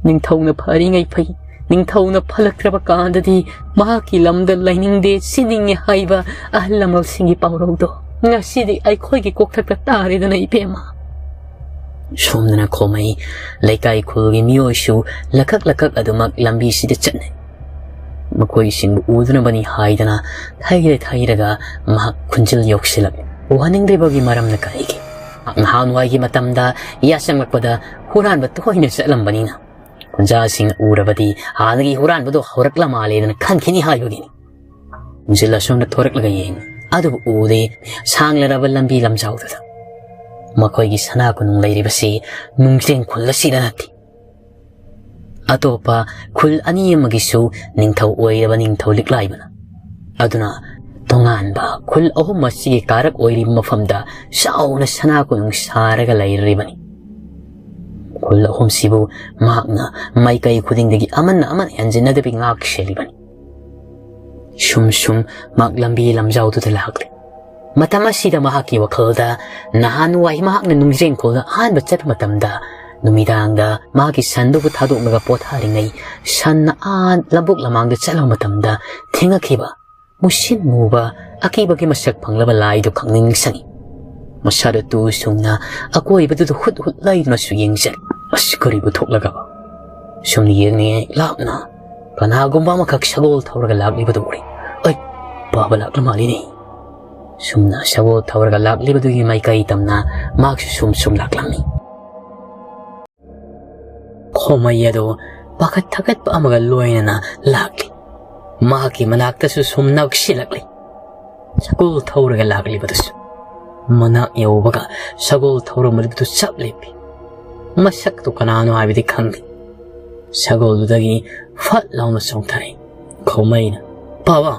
ꯅꯤꯡꯊꯧꯅ ꯐꯔꯤꯉꯩ ꯐꯩ, ꯅꯤꯡꯊꯧꯅ ꯐꯂꯛꯇ꯭ꯔꯕ ꯀꯥꯟꯗꯗꯤ ꯃꯍꯥꯛꯀꯤ ꯂꯝꯗ ꯂꯩꯅꯤꯡꯗꯦ, ꯁꯤꯅꯤꯡꯉꯦ ꯍꯥꯏꯕ ꯑꯍꯜ ꯂꯃꯟꯁꯤꯡꯒꯤ ꯄꯥꯎꯔꯧꯗꯣ ꯉꯁꯤꯗꯤ ꯑꯩꯈꯣꯏꯒꯤ ꯀꯣꯛꯊꯛꯇ ꯇꯥꯔꯦꯗꯅ ꯏꯕꯦꯝꯃ꯫" ꯁꯣꯝꯗꯅ ꯈꯣꯃꯩ ꯂꯩꯀꯥꯏ ꯈꯨꯜꯒꯤ ꯃꯤꯑꯣꯏꯁꯨ ꯂꯀꯛ ꯂꯀꯛ ꯑꯗꯨꯃꯛ ꯂꯝꯕꯤꯁꯤꯗ ꯆꯠꯅꯩ꯫ ꯃꯈꯣꯏꯁꯤꯡꯕꯨ ꯎꯗꯅꯕꯅꯤ ꯍꯥꯏꯗꯅ ꯊꯩꯔ ꯊꯩꯔꯒ ꯃꯍꯥꯛ ꯈꯨꯟꯖꯤꯜ ꯌꯧꯁꯤꯜꯂꯛꯂꯦ꯫ ꯎꯍꯟꯅꯤꯡꯗ꯭ꯔꯤꯕꯒꯤ ꯃꯔꯝꯅ ꯀꯔꯤꯒꯤ? ꯃꯍꯥꯛ ꯅꯍꯥꯟꯋꯥꯏꯒꯤ ꯃꯇꯝꯗ ꯌꯥꯆꯪꯂꯛꯄꯗ ꯍꯨꯔꯥꯟꯕ ꯇꯣꯏꯅ ꯆꯠꯂꯝꯕꯅꯤꯅ, ꯈꯨꯟꯖꯥꯁꯤꯡꯅ ꯎꯔꯕꯗꯤ ꯍꯥꯟꯅꯒꯤ ꯍꯨꯔꯥꯟꯕꯗꯣ ꯍꯧꯔꯛꯂ ꯃꯥꯜꯂꯦꯗꯅ ꯈꯟꯈꯤꯅꯤ ꯍꯥꯏꯕꯒꯤꯅꯤ꯫ ꯈꯨꯟꯖꯤꯜ ꯑꯁꯣꯝꯗ ꯊꯣꯔꯛꯂꯒ ꯌꯦꯡꯉꯤ꯫ ꯑꯗꯨꯕꯨ ꯎꯗꯦ꯫ ꯁꯥꯡꯂꯔꯕ ꯂꯝꯕꯤ ꯂꯝꯖꯥꯎꯗꯨꯗ ꯃꯈꯣꯏꯒꯤ ꯁꯅꯥ ꯀꯣꯅꯨꯡ ꯂꯩꯔꯤꯕꯁꯤ ꯅꯨꯡꯖ꯭ꯔꯦꯡ ꯈꯨꯜ ꯑꯁꯤꯗ ꯅꯠꯇꯦ꯫ ꯑꯇꯣꯞꯄ ꯈꯨꯜ ꯑꯅꯤ ꯑꯃꯒꯤꯁꯨ ꯅꯤꯡꯊꯧ ꯑꯣꯏꯔꯕ ꯅꯤꯡꯊꯧ ꯂꯤꯛꯂꯥꯏꯕꯅ꯫ ꯑꯗꯨꯅ ꯇꯣꯉꯥꯟꯕ ꯈꯨꯜ ꯑꯍꯨꯝ ꯑꯁꯤꯒꯤ ꯀꯥꯔꯛ ꯑꯣꯏꯔꯤꯕ ꯃꯐꯝꯗ ꯆꯥꯎꯅ ꯁꯅꯥ ꯀꯣꯅꯨꯡ ꯁꯥꯔꯒ ꯂꯩꯔꯤꯕꯅꯤ꯫ ꯈꯨꯜ ꯑꯍꯨꯝꯁꯤꯕꯨ ꯃꯍꯥꯛꯅ ꯃꯥꯏꯀꯩ ꯈꯨꯗꯤꯡꯗꯒꯤ ꯑꯃꯅ ꯑꯃꯅ ꯍꯦꯟꯖꯤꯟꯅꯗꯕꯤ ꯉꯥꯛ ꯁꯦꯜꯂꯤꯕꯅꯤ꯫ ꯁꯨꯝ ꯁꯨꯝ ꯃꯍꯥꯛ ꯂꯝꯕꯤ ꯂꯝꯖꯥꯎꯗꯨꯗ ꯂꯥꯛꯂꯤ꯫ ꯃꯇꯝ ꯑꯁꯤꯗ ꯃꯍꯥꯛꯀꯤ ꯋꯥꯈꯜꯗ ꯅꯍꯥꯟꯋꯥꯏ ꯃꯍꯥꯛꯅ ꯅꯨꯡꯖ꯭ꯔꯦꯡꯈꯣꯜꯗ ꯑꯍꯥꯟꯕ ꯆꯠꯄ ꯃꯇꯝꯗ ꯅꯨꯃꯤꯗꯥꯡꯗ ꯃꯍꯥꯛꯀꯤ ꯁꯟꯗꯨꯕꯨ ꯊꯥꯗꯣꯛꯂꯒ ꯄꯣꯊꯥꯔꯤꯉꯩ ꯁꯟꯅ ꯑꯥ ꯂꯧꯕꯨꯛ ꯂꯃꯥꯡꯗ ꯆꯠꯂꯨꯕ ꯃꯇꯝꯗ ꯊꯦꯡꯅꯈꯤꯕ ꯃꯨꯁꯤꯟ ꯃꯨꯕ ꯑꯀꯤꯕꯒꯤ ꯃꯁꯛ ꯐꯪꯂꯕ ꯂꯥꯏꯗꯨ ꯈꯪꯅꯤꯡ ꯅꯤꯡꯁꯤꯡꯏ꯫ ꯃꯁꯥꯗꯨ ꯇꯨ ꯁꯨꯡꯅ ꯑꯀꯣꯏꯕꯗꯨꯗ ꯍꯨꯠ ꯍꯨꯠ ꯂꯩꯗꯨꯅꯁꯨ ꯌꯦꯡꯖꯔꯤ꯫ ꯑꯁ, ꯀꯔꯤꯕꯨ ꯊꯣꯛꯂꯒ? ꯁꯨꯝ ꯌꯦꯡꯂꯤꯉꯩ ꯂꯥꯞꯅ ꯀꯅꯥꯒꯨꯝꯕ ꯑꯃꯈꯛ ꯁꯒꯣꯜ ꯊꯧꯔꯒ ꯂꯥꯛꯂꯤꯕꯗꯨ ꯎꯔꯦ꯫ ꯑꯩ, ꯄꯥꯕ ꯂꯥꯛꯂ ꯃꯥꯜꯂꯤꯅꯦ꯫ ꯁꯨꯝꯅ ꯁꯒꯣꯜ ꯊꯧꯔꯒ ꯂꯥꯛꯂꯤꯕꯗꯨꯒꯤ ꯃꯥꯏꯀꯩ ꯇꯝꯅ ꯃꯍꯥꯛꯁꯨ ꯁꯨꯝ ꯁꯨꯝ ꯂꯥꯛꯂꯝꯃꯤ꯫ ꯈꯣꯃꯩ ꯑꯗꯨ ꯄꯥꯈꯠ ꯊꯀꯠꯄ ꯑꯃꯒ ꯂꯣꯏꯅꯅ ꯂꯥꯛꯂꯤ꯫ ꯃꯍꯥꯛꯀꯤ ꯃꯅꯥꯛꯇꯁꯨ ꯁꯨꯝ ꯅꯛꯁꯤꯜꯂꯛꯂꯤ꯫ ꯁꯒꯣꯜ ꯊꯧꯔꯒ ꯂꯥꯛꯂꯤꯕꯗꯨꯁꯨ ꯃꯅꯥꯛ ꯌꯧꯕꯒ ꯁꯒꯣꯜ ꯊꯧꯔꯝꯂꯤꯕꯗꯨ ꯆꯞ ꯂꯦꯞꯄꯤ꯫ ꯃꯁꯛꯇꯨ ꯀꯅꯥꯅꯣ ꯍꯥꯏꯕꯗꯤ ꯈꯪꯗꯦ꯫ ꯁꯒꯣꯜꯗꯨꯗꯒꯤ ꯐꯠ ꯂꯥꯎꯅ ꯆꯣꯡꯊꯔꯛꯏ꯫ ꯈꯣꯃꯩꯅ, "ꯄꯥꯕ!"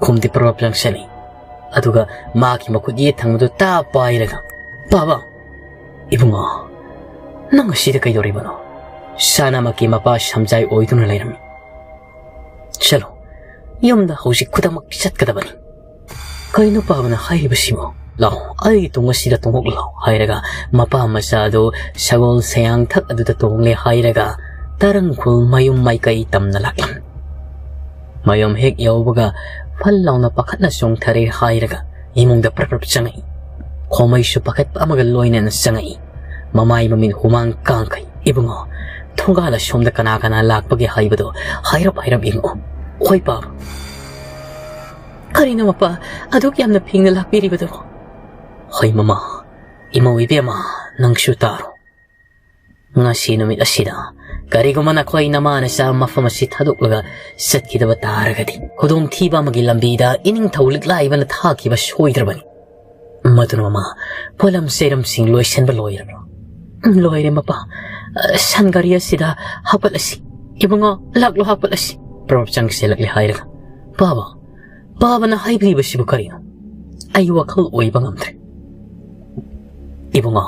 ꯈꯨꯝꯗꯤ ꯄꯔꯞ ꯂꯪꯁꯤꯜꯂꯤ꯫ ꯑꯗꯨꯒ ꯃꯍꯥꯛꯀꯤ ꯃꯈꯨꯠ ꯌꯦꯠ ꯊꯪꯕꯗꯨ ꯇꯥꯞ ꯄꯥꯏꯔꯒ, "ꯄꯥꯕ!" "ꯏꯕꯨꯡꯉꯣ, ꯅꯪ ꯑꯁꯤꯗ ꯀꯩꯗꯧꯔꯤꯕꯅꯣ?" ꯁꯅꯥꯃꯛꯀꯤ ꯃꯄꯥ ꯁꯝꯖꯥꯏ ꯑꯣꯏꯗꯨꯅ ꯂꯩꯔꯝꯃꯤ꯫ "ꯆꯠꯂꯣ, ꯌꯨꯝꯗ ꯍꯧꯖꯤꯛ ꯈꯨꯗꯛꯃꯛ ꯆꯠꯀꯗꯕꯅꯤ꯫" "ꯀꯔꯤꯅꯣ ꯄꯥꯕꯅ ꯍꯥꯏꯔꯤꯕꯁꯤꯕꯣ?" "ꯂꯥꯎ, ꯑꯩꯒꯤ ꯇꯨꯡ ꯑꯁꯤꯗ ꯇꯣꯡꯉꯛꯂꯣ" ꯍꯥꯏꯔꯒ ꯃꯄꯥ ꯃꯆꯥ ꯑꯗꯨ ꯁꯒꯣꯜ ꯁꯌꯥꯡꯊꯛ ꯑꯗꯨꯗ ꯇꯣꯡꯂꯦ ꯍꯥꯏꯔꯒ ꯇꯔꯪꯈꯨꯜ ꯃꯌꯨꯝ ꯃꯥꯏꯀꯩ ꯇꯝꯅ ꯂꯥꯛꯂꯝꯃꯤ꯫ ꯃꯌꯨꯝ ꯍꯦꯛ ꯌꯧꯕꯒ ꯐꯜ ꯂꯥꯎꯅ ꯄꯥꯈꯠꯅ ꯆꯣꯡꯊꯔꯦ ꯍꯥꯏꯔꯒ ꯏꯃꯨꯡꯗ ꯄ꯭ꯔꯞ ꯄ꯭ꯔꯞ ꯆꯪꯉꯛꯏ꯫ ꯈꯣꯃꯩꯁꯨ ꯄꯥꯈꯠꯄ ꯑꯃꯒ ꯂꯣꯏꯅꯅ ꯆꯪꯉꯛꯏ꯫ ꯃꯃꯥꯏ ꯃꯃꯤꯠ ꯍꯨꯃꯥꯡ ꯀꯥꯡꯈꯩ꯫ "ꯏꯕꯨꯡꯉꯣ, ꯊꯣꯡꯒꯥꯜ ꯑꯁꯣꯝꯗ ꯀꯅꯥ ꯀꯅꯥ ꯂꯥꯛꯄꯒꯦ ꯍꯥꯏꯕꯗꯣ ꯍꯥꯏꯔꯞ ꯍꯥꯏꯔꯞ ꯌꯦꯡꯉꯛꯑꯣ꯫" "ꯍꯣꯏ ꯄꯥꯕ꯫" "ꯀꯔꯤꯅꯣ ꯃꯄꯥ ꯑꯗꯨꯛ ꯌꯥꯝꯅ ꯐꯤꯡꯅ ꯂꯥꯛꯄꯤꯔꯤꯕꯗꯨꯕꯣ?" "ꯍꯣꯏ ꯃꯃꯥ, ꯏꯃꯧ ꯏꯕꯦꯝꯃ, ꯅꯪꯁꯨ ꯇꯥꯔꯣ꯫ ꯉꯁꯤ ꯅꯨꯃꯤꯠ ꯑꯁꯤꯗ ꯀꯔꯤꯒꯨꯝꯕ ꯅꯈꯣꯏ ꯅꯃꯥ ꯅꯆꯥ ꯃꯐꯝ ꯑꯁꯤ ꯊꯥꯗꯣꯛꯂꯒ ꯆꯠꯈꯤꯗꯕ ꯇꯥꯔꯒꯗꯤ, ꯈꯨꯗꯣꯡꯊꯤꯕ ꯑꯃꯒꯤ ꯂꯝꯕꯤꯗ ꯏꯅꯤꯡꯊꯧ ꯂꯤꯛꯂꯥꯏꯕꯅ ꯊꯥꯈꯤꯕ ꯁꯣꯏꯗ꯭ꯔꯕꯅꯤ꯫ ꯃꯗꯨꯅ ꯃꯃꯥ, ꯄꯣꯠꯂꯝ ꯆꯩꯔꯝꯁꯤꯡ ꯂꯣꯏꯁꯤꯟꯕ ꯂꯣꯏꯔꯕ꯭ꯔꯣ?" "ꯎꯝ, ꯂꯣꯏꯔꯦ ꯃꯄꯥ꯫ ꯑ, ꯁꯟ ꯒꯥꯔꯤ ꯑꯁꯤꯗ ꯍꯥꯞꯀꯠꯂꯁꯤ꯫ ꯏꯕꯨꯡꯉꯣ, ꯂꯥꯛꯂꯣ, ꯍꯥꯞꯀꯠꯂꯁꯤ꯫" ꯄ꯭ꯔꯣꯞ ꯆꯪꯁꯤꯜꯂꯛꯂꯦ ꯍꯥꯏꯔꯒ, "ꯄꯥꯕ, ꯄꯥꯕꯅ ꯍꯥꯏꯕꯤꯔꯤꯕꯁꯤꯕꯨ ꯀꯔꯤꯅꯣ? ꯑꯩ ꯋꯥꯈꯜ ꯑꯣꯏꯕ ꯉꯝꯗ꯭ꯔꯦ꯫" "ꯏꯕꯨꯡꯉꯣ,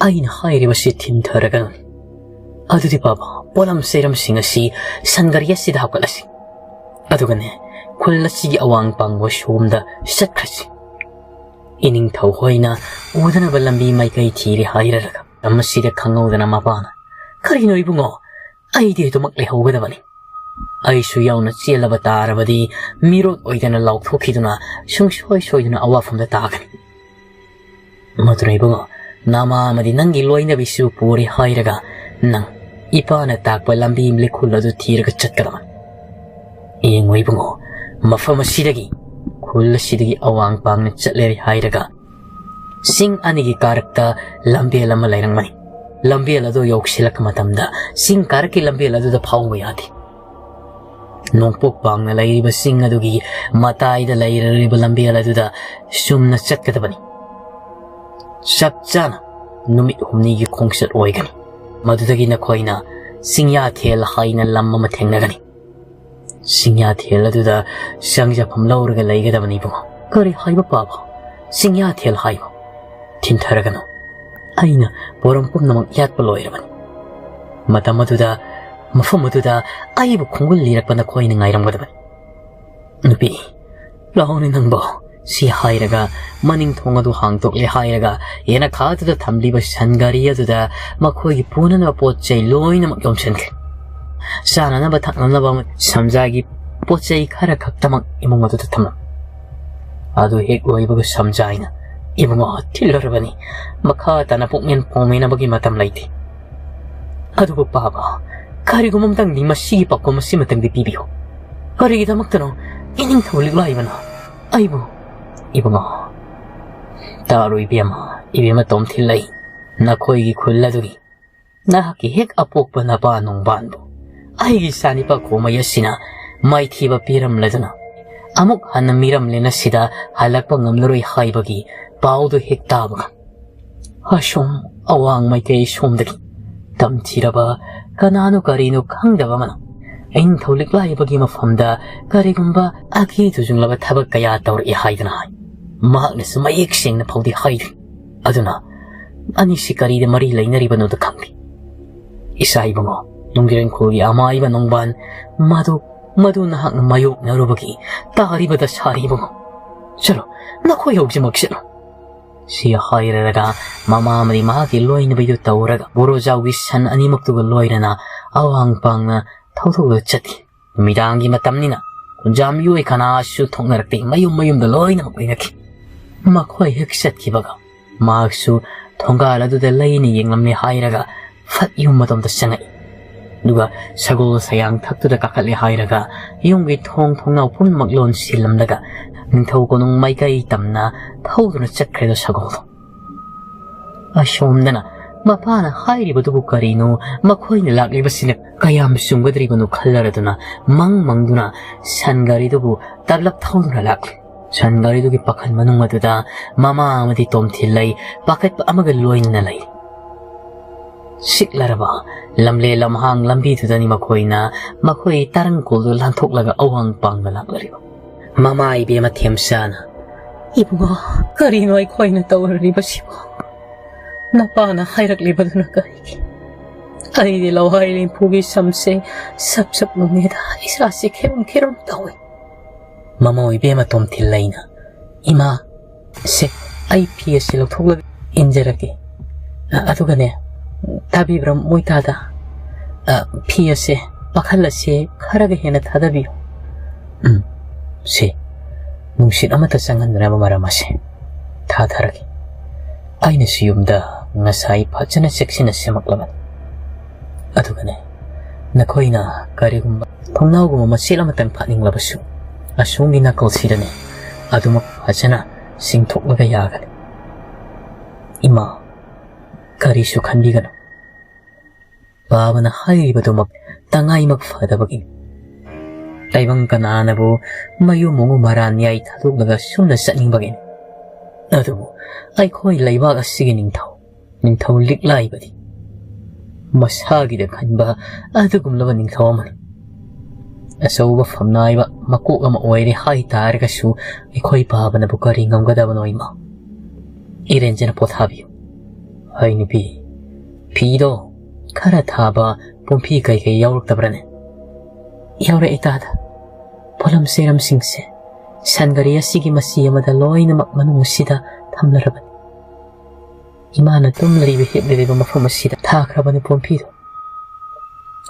ꯑꯩꯅ ꯍꯥꯏꯔꯤꯕꯁꯤ ꯊꯤꯟꯊꯔꯒꯅꯨ꯫ ꯑꯗꯨꯗꯤ ꯄꯥꯕ, ꯄꯣꯠꯂꯝ ꯆꯩꯔꯝꯁꯤꯡ ꯑꯁꯤ ꯁꯟꯒꯥꯔꯤ ꯑꯁꯤꯗ ꯍꯥꯞꯀꯠꯂꯁꯤ꯫ ꯑꯗꯨꯒꯅꯦ, ꯈꯨꯜ ꯑꯁꯤꯒꯤ ꯑꯋꯥꯡ ꯄꯥꯡꯕ ꯁꯣꯝꯗ ꯆꯠꯈ꯭ꯔꯁꯤ꯫ ꯏꯅꯤꯡꯊꯧ ꯍꯣꯏꯅ ꯎꯗꯅꯕ ꯂꯝꯕꯤ ꯃꯥꯏꯀꯩ ꯊꯤꯔꯦ ꯍꯥꯏꯔꯒ, ꯃꯇꯝ ꯑꯁꯤꯗ ꯈꯪꯍꯧꯗꯅ ꯃꯄꯥꯅ, "ꯀꯔꯤꯅꯣ ꯏꯕꯨꯡꯉꯣ? ꯑꯩꯗꯤ ꯑꯗꯨꯃꯛ ꯂꯩꯍꯧꯒꯗꯕꯅꯤ꯫ ꯑꯩꯁꯨ ꯌꯥꯎꯅ ꯆꯦꯜꯂꯕ ꯇꯥꯔꯕꯗꯤ ꯃꯤꯔꯣꯠ ꯑꯣꯏꯗꯅ ꯂꯥꯎꯊꯣꯛꯈꯤꯗꯨꯅ ꯁꯨꯡꯁꯣꯏ ꯁꯣꯏꯗꯅ ꯑꯋꯥꯐꯝꯗ ꯇꯥꯒꯅꯤ꯫ ꯃꯗꯨꯅ ꯏꯕꯨꯡꯉꯣ, ꯅꯃꯥ ꯑꯃꯗꯤ ꯅꯪꯒꯤ ꯂꯣꯏꯅꯕꯤꯁꯨ ꯄꯨꯔꯦ ꯍꯥꯏꯔꯒ ꯅꯪ ꯏꯄꯥꯅ ꯇꯥꯛꯄ ꯂꯝꯕꯤ ꯂꯩꯈꯨꯜ ꯑꯗꯨ ꯊꯤꯔꯒ ꯆꯠꯀꯗꯕꯅꯤ꯫ ꯌꯦꯡꯉꯨ ꯏꯕꯨꯡꯉꯣ, ꯃꯐꯝ ꯑꯁꯤꯗꯒꯤ, ꯈꯨꯜ ꯑꯁꯤꯗꯒꯤ ꯑꯋꯥꯡ ꯄꯥꯡꯅ ꯆꯠꯂꯦ ꯍꯥꯏꯔꯒ ꯆꯤꯡ ꯑꯅꯤꯒꯤ ꯀꯥꯔꯛꯇ ꯂꯝꯕꯦꯜ ꯑꯃ ꯂꯩꯔꯝꯒꯅꯤ꯫ ꯂꯝꯕꯦꯜ ꯑꯗꯨ ꯌꯧꯁꯤꯜꯂꯛꯄ ꯃꯇꯝꯗ ꯆꯤꯡ ꯀꯥꯔꯛꯀꯤ ꯂꯝꯕꯦꯜ ꯑꯗꯨꯗ ꯐꯥꯎꯕ ꯌꯥꯗꯦ꯫ ꯅꯣꯡꯄꯣꯛ ꯄꯥꯡꯅ ꯂꯩꯔꯤꯕ ꯆꯤꯡ ꯑꯗꯨꯒꯤ ꯃꯇꯥꯏꯗ ꯂꯩꯔꯤꯕ ꯂꯝꯕꯦꯜ ꯑꯗꯨꯗ ꯆꯨꯝꯅ ꯆꯠꯀꯗꯕꯅꯤ꯫ ꯆꯞ ꯆꯥꯅ ꯅꯨꯃꯤꯠ ꯍꯨꯝꯅꯤꯒꯤ ꯈꯣꯡꯆꯠ ꯑꯣꯏꯒꯅꯤ꯫ ꯃꯗꯨꯗꯒꯤ ꯅꯈꯣꯏꯅ ꯆꯤꯡꯌꯥꯊꯦꯜ ꯍꯥꯏꯅ ꯂꯝ ꯑꯃ ꯊꯦꯡꯅꯒꯅꯤ꯫ ꯆꯤꯡꯌꯥꯊꯦꯜ ꯑꯗꯨꯗ ꯆꯪꯖꯐꯝ ꯂꯧꯔꯒ ꯂꯩꯒꯗꯕꯅꯤ ꯏꯕꯨꯡꯉꯣ꯫" "ꯀꯔꯤ ꯍꯥꯏꯕ ꯄꯥꯕ? ꯆꯤꯡꯌꯥꯊꯦꯜ ꯍꯥꯏꯕ?" "ꯊꯤꯟꯊꯔꯒꯅꯨ꯫ ꯑꯩꯅ ꯄꯣꯔꯝ ꯄꯨꯝꯅꯃꯛ ꯌꯥꯠꯄ ꯂꯣꯏꯔꯕꯅꯤ꯫ ꯃꯇꯝ ꯑꯗꯨꯗ, ꯃꯐꯝ ꯑꯗꯨꯗ ꯑꯩꯕꯨ ꯈꯣꯡꯒꯨꯜ ꯂꯤꯔꯛꯄ ꯅꯈꯣꯏꯅ ꯉꯥꯏꯔꯝꯒꯗꯕꯅꯤ꯫ ꯅꯨꯄꯤ, ꯂꯥꯛꯑꯣꯅꯦ ꯅꯪꯕꯣ꯫" ꯁꯤ ꯍꯥꯏꯔꯒ ꯃꯅꯤꯡ ꯊꯣꯡ ꯑꯗꯨ ꯍꯥꯡꯗꯣꯛꯂꯦ ꯍꯥꯏꯔꯒ ꯌꯦꯅꯈꯥꯗꯨꯗ ꯊꯝꯂꯤꯕ ꯁꯟ ꯒꯥꯔꯤ ꯑꯗꯨꯗ ꯃꯈꯣꯏꯒꯤ ꯄꯨꯅꯅꯕ ꯄꯣꯠ ꯆꯩ ꯂꯣꯏꯅꯃꯛ ꯌꯣꯝꯁꯤꯟꯈ꯭ꯔꯦ꯫ ꯆꯥꯅꯅꯕ ꯊꯛꯅꯅꯕ ꯁꯝꯖꯥꯒꯤ ꯄꯣꯠ ꯆꯩ ꯈꯔ ꯈꯛꯇꯃꯛ ꯏꯃꯨꯡ ꯑꯗꯨꯗ ꯊꯝꯂꯝꯃꯤ꯫ ꯑꯗꯨ ꯍꯦꯛ ꯂꯣꯏꯕꯒ ꯁꯝꯖꯥꯏꯅ, "ꯏꯕꯨꯡꯉꯣ, ꯊꯤꯜꯂꯨꯔꯕꯅꯤ꯫ ꯃꯈꯥ ꯇꯥꯅ ꯄꯨꯛꯃꯦꯟ ꯄꯥꯎꯃꯦꯟꯅꯕꯒꯤ ꯃꯇꯝ ꯂꯩꯇꯦ꯫ ꯑꯗꯨꯕꯨ ꯄꯥꯕ, ꯀꯔꯤꯒꯨꯝꯕ ꯑꯃꯇꯪꯗꯤ ꯃꯁꯤꯒꯤ ꯄꯥꯎꯈꯨꯝ ꯑꯁꯤꯃꯇꯪꯗꯤ ꯄꯤꯕꯤꯌꯨ꯫ ꯀꯔꯤꯒꯤꯗꯃꯛꯇꯅꯣ ꯏꯅꯤꯡꯊꯧ ꯂꯤꯛꯂꯥꯏꯕꯅ ꯑꯩꯕꯨ?" "ꯏꯕꯨꯡꯉꯣ, ꯇꯥꯔꯣ ꯏꯕꯦꯝꯃ, ꯏꯕꯦꯝꯃ ꯇꯣꯝꯊꯤꯜꯂꯩ, ꯅꯈꯣꯏꯒꯤ ꯈꯨꯜ ꯑꯗꯨꯒꯤ ꯅꯍꯥꯛꯀꯤ ꯍꯦꯛ ꯑꯄꯣꯛꯄ ꯅꯄꯥ ꯅꯣꯡꯕꯥꯟꯕꯨ ꯑꯩꯒꯤ ꯏꯆꯥꯅꯤꯄꯥ ꯈꯣꯃꯩ ꯑꯁꯤꯅ ꯃꯥꯏꯊꯤꯕ ꯄꯤꯔꯝꯂꯗꯨꯅ ꯑꯃꯨꯛ ꯍꯟꯅ ꯃꯤꯔꯝꯂꯦꯟ ꯑꯁꯤꯗ ꯍꯜꯂꯛꯄ ꯉꯝꯂꯔꯣꯏ ꯍꯥꯏꯕꯒꯤ ꯄꯥꯎꯗꯨ ꯍꯦꯛ ꯇꯥꯕꯒ, ꯑꯁꯣꯝ ꯑꯋꯥꯡ ꯃꯥꯏꯀꯩ ꯁꯣꯝꯗꯒꯤ ꯇꯝꯊꯤꯔꯕ ꯀꯅꯥꯅꯣ ꯀꯔꯤꯅꯣ ꯈꯪꯗꯕ ꯑꯃꯅ ꯏꯅꯤꯡꯊꯧ ꯂꯤꯛꯂꯥꯏꯕꯒꯤ ꯃꯐꯝꯗ ꯀꯔꯤꯒꯨꯝꯕ ꯑꯀꯤ ꯇꯨꯖꯨꯡꯂꯕ ꯊꯕꯛ ꯀꯌꯥ ꯇꯧꯔꯛꯏ ꯍꯥꯏꯗꯨꯅ ꯍꯥꯏ꯫ ꯃꯍꯥꯛꯅꯁꯨ ꯃꯌꯦꯛ ꯁꯦꯡꯅ ꯐꯥꯎꯗꯤ ꯍꯥꯏꯗ꯭ꯔꯤ꯫ ꯑꯗꯨꯅ ꯑꯅꯤꯁꯤ ꯀꯔꯤꯗ ꯃꯔꯤ ꯂꯩꯅꯔꯤꯕꯅꯣꯗ ꯈꯪꯗꯦ꯫ ꯏꯆꯥ ꯏꯕꯨꯡꯉꯣ, ꯅꯨꯡꯖꯔꯦꯡꯈꯣꯜꯒꯤ ꯑꯃꯥꯏꯕ ꯅꯣꯡꯕꯥꯟ ꯃꯗꯨ, ꯃꯗꯨ ꯅꯍꯥꯛꯅ ꯃꯥꯌꯣꯛꯅꯔꯨꯕꯒꯤ ꯇꯥꯔꯤꯕ ꯗꯁꯥꯅꯤ ꯏꯕꯨꯡꯉꯣ꯫ ꯆꯠꯂꯣ, ꯅꯈꯣꯏ ꯍꯧꯖꯤꯛꯃꯛ ꯆꯠꯂꯣ꯫ ꯁꯤ ꯍꯥꯏꯔꯔꯒ ꯃꯃꯥ ꯑꯃꯗꯤ ꯃꯍꯥꯛꯀꯤ ꯂꯣꯏꯅꯕꯤꯗꯨ ꯇꯧꯔꯒ ꯕꯣꯔꯣꯖꯥꯎꯒꯤ ꯁꯟ ꯑꯅꯤꯃꯛꯇꯨꯒ ꯂꯣꯏꯅꯅ ꯑꯋꯥꯡ ꯄꯥꯡꯅ ꯊꯧꯗꯣꯛꯂꯒ ꯆꯠꯈꯤ꯫ ꯅꯨꯃꯤꯗꯥꯡꯒꯤ ꯃꯇꯝꯅꯤꯅ ꯈꯨꯟꯖꯥ ꯃꯤꯑꯣꯏ ꯀꯅꯥꯁꯨ ꯊꯣꯛꯅꯔꯛꯇꯦ꯫ ꯃꯌꯨꯝ ꯃꯌꯨꯝꯗ ꯂꯣꯏꯅꯃꯛ ꯂꯩꯅꯈꯤ꯫ ꯃꯈꯣꯏ ꯍꯦꯛ ꯆꯠꯈꯤꯕꯒ ꯃꯍꯥꯛꯁꯨ ꯊꯣꯡꯒꯥꯜ ꯑꯗꯨꯗ ꯂꯩꯅ ꯌꯦꯡꯂꯝꯃꯦ ꯍꯥꯏꯔꯒ ꯐꯠ ꯌꯨꯝ ꯑꯗꯣꯝꯗ ꯆꯪꯉꯛꯏ꯫ ꯑꯗꯨꯒ ꯁꯒꯣꯜ ꯁꯌꯥꯡ ꯊꯛꯇꯨꯗ ꯀꯥꯈꯠꯂꯦ ꯍꯥꯏꯔꯒ ꯌꯨꯝꯒꯤ ꯊꯣꯡ ꯊꯣꯡꯅꯥꯎ ꯄꯨꯝꯅꯃꯛ ꯂꯣꯟꯁꯤꯜꯂꯝꯂꯒ ꯅꯤꯡꯊꯧ ꯀꯣꯅꯨꯡ ꯃꯥꯏꯀꯩ ꯇꯝꯅ ꯊꯧꯗꯨꯅ ꯆꯠꯈ꯭ꯔꯦꯗ ꯁꯒꯣꯜꯗꯣ꯫ ꯑꯁꯣꯝꯗꯅ ꯃꯄꯥꯅ ꯍꯥꯏꯔꯤꯕꯗꯨꯕꯨ ꯀꯔꯤꯅꯣ, ꯃꯈꯣꯏꯅ ꯂꯥꯛꯂꯤꯕꯁꯤꯅ ꯀꯌꯥꯝ ꯆꯨꯝꯒꯗ꯭ꯔꯤꯕꯅꯣ ꯈꯜꯂꯔꯗꯨꯅ ꯃꯪ ꯃꯪꯗꯨꯅ ꯁꯟ ꯒꯥꯔꯤꯗꯨꯕꯨ ꯇꯞꯂꯞ ꯊꯧꯗꯨꯅ ꯂꯥꯛꯂꯤ꯫ ꯁꯟ ꯒꯥꯔꯤꯗꯨꯒꯤ ꯄꯥꯈꯟ ꯃꯅꯨꯡ ꯑꯗꯨꯗ ꯃꯃꯥ ꯑꯃꯗꯤ ꯇꯣꯝꯊꯤꯜꯂꯩ ꯄꯥꯈꯠꯄ ꯑꯃꯒ ꯂꯣꯏꯅꯅ ꯂꯩ꯫ ꯁꯤꯛꯂꯔꯕ ꯂꯝꯂꯦ ꯂꯝꯍꯥꯡ ꯂꯝꯕꯤꯗꯨꯗꯅꯤ ꯃꯈꯣꯏꯅ ꯃꯈꯣꯏ ꯇꯔꯪ ꯀꯣꯜꯗꯨ ꯂꯥꯟꯊꯣꯛꯂꯒ ꯑꯋꯥꯡ ꯄꯥꯡꯅ ꯂꯥꯛꯂꯔꯤꯕ꯫ ꯃꯃꯥ ꯏꯕꯦꯝꯃ ꯊꯦꯝꯆꯥꯅ, "ꯏꯕꯨꯡꯉꯣ, ꯀꯔꯤꯅꯣ ꯑꯩꯈꯣꯏꯅ ꯇꯧꯔꯨꯔꯤꯕꯁꯤꯕꯨ? ꯅꯄꯥꯅ ꯍꯥꯏꯔꯛꯂꯤꯕꯗꯨꯅ ꯀꯔꯤꯒꯤ? ꯑꯩꯗꯤ ꯂꯋꯥꯏ ꯂꯦꯝꯐꯨꯒꯤ ꯁꯝꯁꯦ ꯁꯞ ꯁꯞ ꯂꯨꯡꯉꯦꯗ, ꯏꯁꯥꯁꯦ ꯈꯦꯔꯨꯝ ꯈꯦꯔꯨꯝ ꯇꯧꯏ꯫" ꯃꯃꯥ ꯏꯕꯦꯝꯃ ꯇꯣꯝꯊꯤꯜꯂꯩꯅ, "ꯏꯃꯥ, ꯁꯦ, ꯑꯩ ꯐꯤ ꯑꯁꯤ ꯂꯧꯊꯣꯛꯂꯒ ꯏꯟꯖꯔꯒꯦ꯫ ꯑ, ꯑꯗꯨꯒꯅꯦ, ꯇꯥꯕꯤꯕ꯭ꯔꯥ ꯃꯣꯏꯇꯥꯗ? ꯑ, ꯐꯤ ꯑꯁꯦ, ꯄꯥꯈꯜ ꯑꯁꯦ ꯈꯔꯒ ꯍꯦꯟꯅ ꯊꯥꯗꯕꯤꯌꯨ꯫ ꯎꯝ, ꯁꯦ, ꯅꯨꯡꯁꯤꯠ ꯑꯃꯠꯇ ꯆꯪꯍꯟꯗꯅꯕ ꯃꯔꯝ ꯑꯁꯦ ꯊꯥꯊꯔꯒꯦ꯫ ꯑꯩꯅꯁꯨ ꯌꯨꯝꯗ ꯉꯁꯥꯏ ꯐꯖꯅ ꯆꯦꯛꯁꯤꯟꯅ ꯁꯦꯝꯃꯛꯂꯕꯅꯤ꯫ ꯑꯗꯨꯒꯅꯦ, ꯅꯈꯣꯏꯅ ꯀꯔꯤꯒꯨꯝꯕ ꯊꯣꯡꯅꯥꯎꯒꯨꯝꯕ ꯃꯆꯦꯠ ꯑꯃꯇꯪ ꯐꯥꯠꯅꯤꯡꯂꯕꯁꯨ, ꯑꯁꯣꯝꯒꯤ ꯅꯥꯀꯜꯁꯤꯗꯅꯦ, ꯑꯗꯨꯃꯛ ꯐꯖꯅ ꯆꯤꯡꯊꯣꯛꯂꯒ ꯌꯥꯒꯅꯤ꯫" ꯏꯃꯥ, ꯀꯔꯤꯁꯨ ꯈꯟꯕꯤꯒꯅꯨ꯫ ꯄꯥꯕꯅ ꯍꯥꯏꯔꯤꯕꯗꯨꯃꯛ ꯇꯉꯥꯏꯃꯛ ꯐꯗꯕꯒꯤꯅꯤ꯫ ꯇꯥꯏꯕꯪ ꯀꯅꯥꯅꯕꯨ ꯃꯌꯨꯝ ꯃꯉꯨ ꯃꯔꯥꯟ ꯌꯥꯏ ꯊꯥꯗꯣꯛꯂꯒ ꯁꯨꯝꯅ ꯆꯠꯅꯤꯡꯕꯒꯤꯅꯤ꯫ ꯑꯗꯨꯕꯨ ꯑꯩꯈꯣꯏ ꯂꯩꯕꯥꯛ ꯑꯁꯤꯒꯤ ꯅꯤꯡꯊꯧ, ꯅꯤꯡꯊꯧ ꯂꯤꯛꯂꯥꯏꯕꯗꯤ ꯃꯁꯥꯒꯤꯗ ꯈꯟꯕ ꯑꯗꯨꯒꯨꯝꯂꯕ ꯅꯤꯡꯊꯧ ꯑꯃꯅꯤ꯫ ꯑꯆꯧꯕ ꯐꯝꯅꯥꯏꯕ ꯃꯀꯣꯛ ꯑꯃ ꯑꯣꯏꯔꯦ ꯍꯥꯏ ꯇꯥꯔꯒꯁꯨ ꯑꯩꯈꯣꯏ ꯄꯥꯕꯅꯕꯨ ꯀꯔꯤ ꯉꯝꯒꯗꯕꯅꯣ ꯏꯃꯥ? ꯏꯔꯦꯟꯖꯅ ꯄꯣꯊꯥꯕꯤꯌꯨ꯫ "ꯍꯩ ꯅꯨꯄꯤ, ꯐꯤꯗꯣ ꯈꯔ ꯊꯥꯕ ꯄꯣꯝꯐꯤ ꯀꯩꯀꯩ ꯌꯥꯎꯔꯛꯇꯕ꯭ꯔꯅꯦ?" "ꯌꯥꯎꯔꯛꯑꯦ ꯇꯥꯗ꯫ ꯄꯣꯠꯂꯝ ꯆꯩꯔꯝꯁꯤꯡꯁꯦ ꯁꯟꯒꯥꯔꯤ ꯑꯁꯤꯒꯤ ꯃꯆꯤ ꯑꯃꯗ ꯂꯣꯏꯅꯃꯛ ꯃꯅꯨꯡ ꯑꯁꯤꯗ ꯊꯝꯂꯔꯕꯅꯤ꯫ ꯏꯃꯥꯅ ꯇꯨꯝꯂꯤꯕ ꯍꯤꯞꯂꯤꯕ ꯃꯐꯝ ꯑꯁꯤꯗ ꯊꯥꯈ꯭ꯔꯕꯅꯤ ꯄꯣꯝꯐꯤꯗꯣ꯫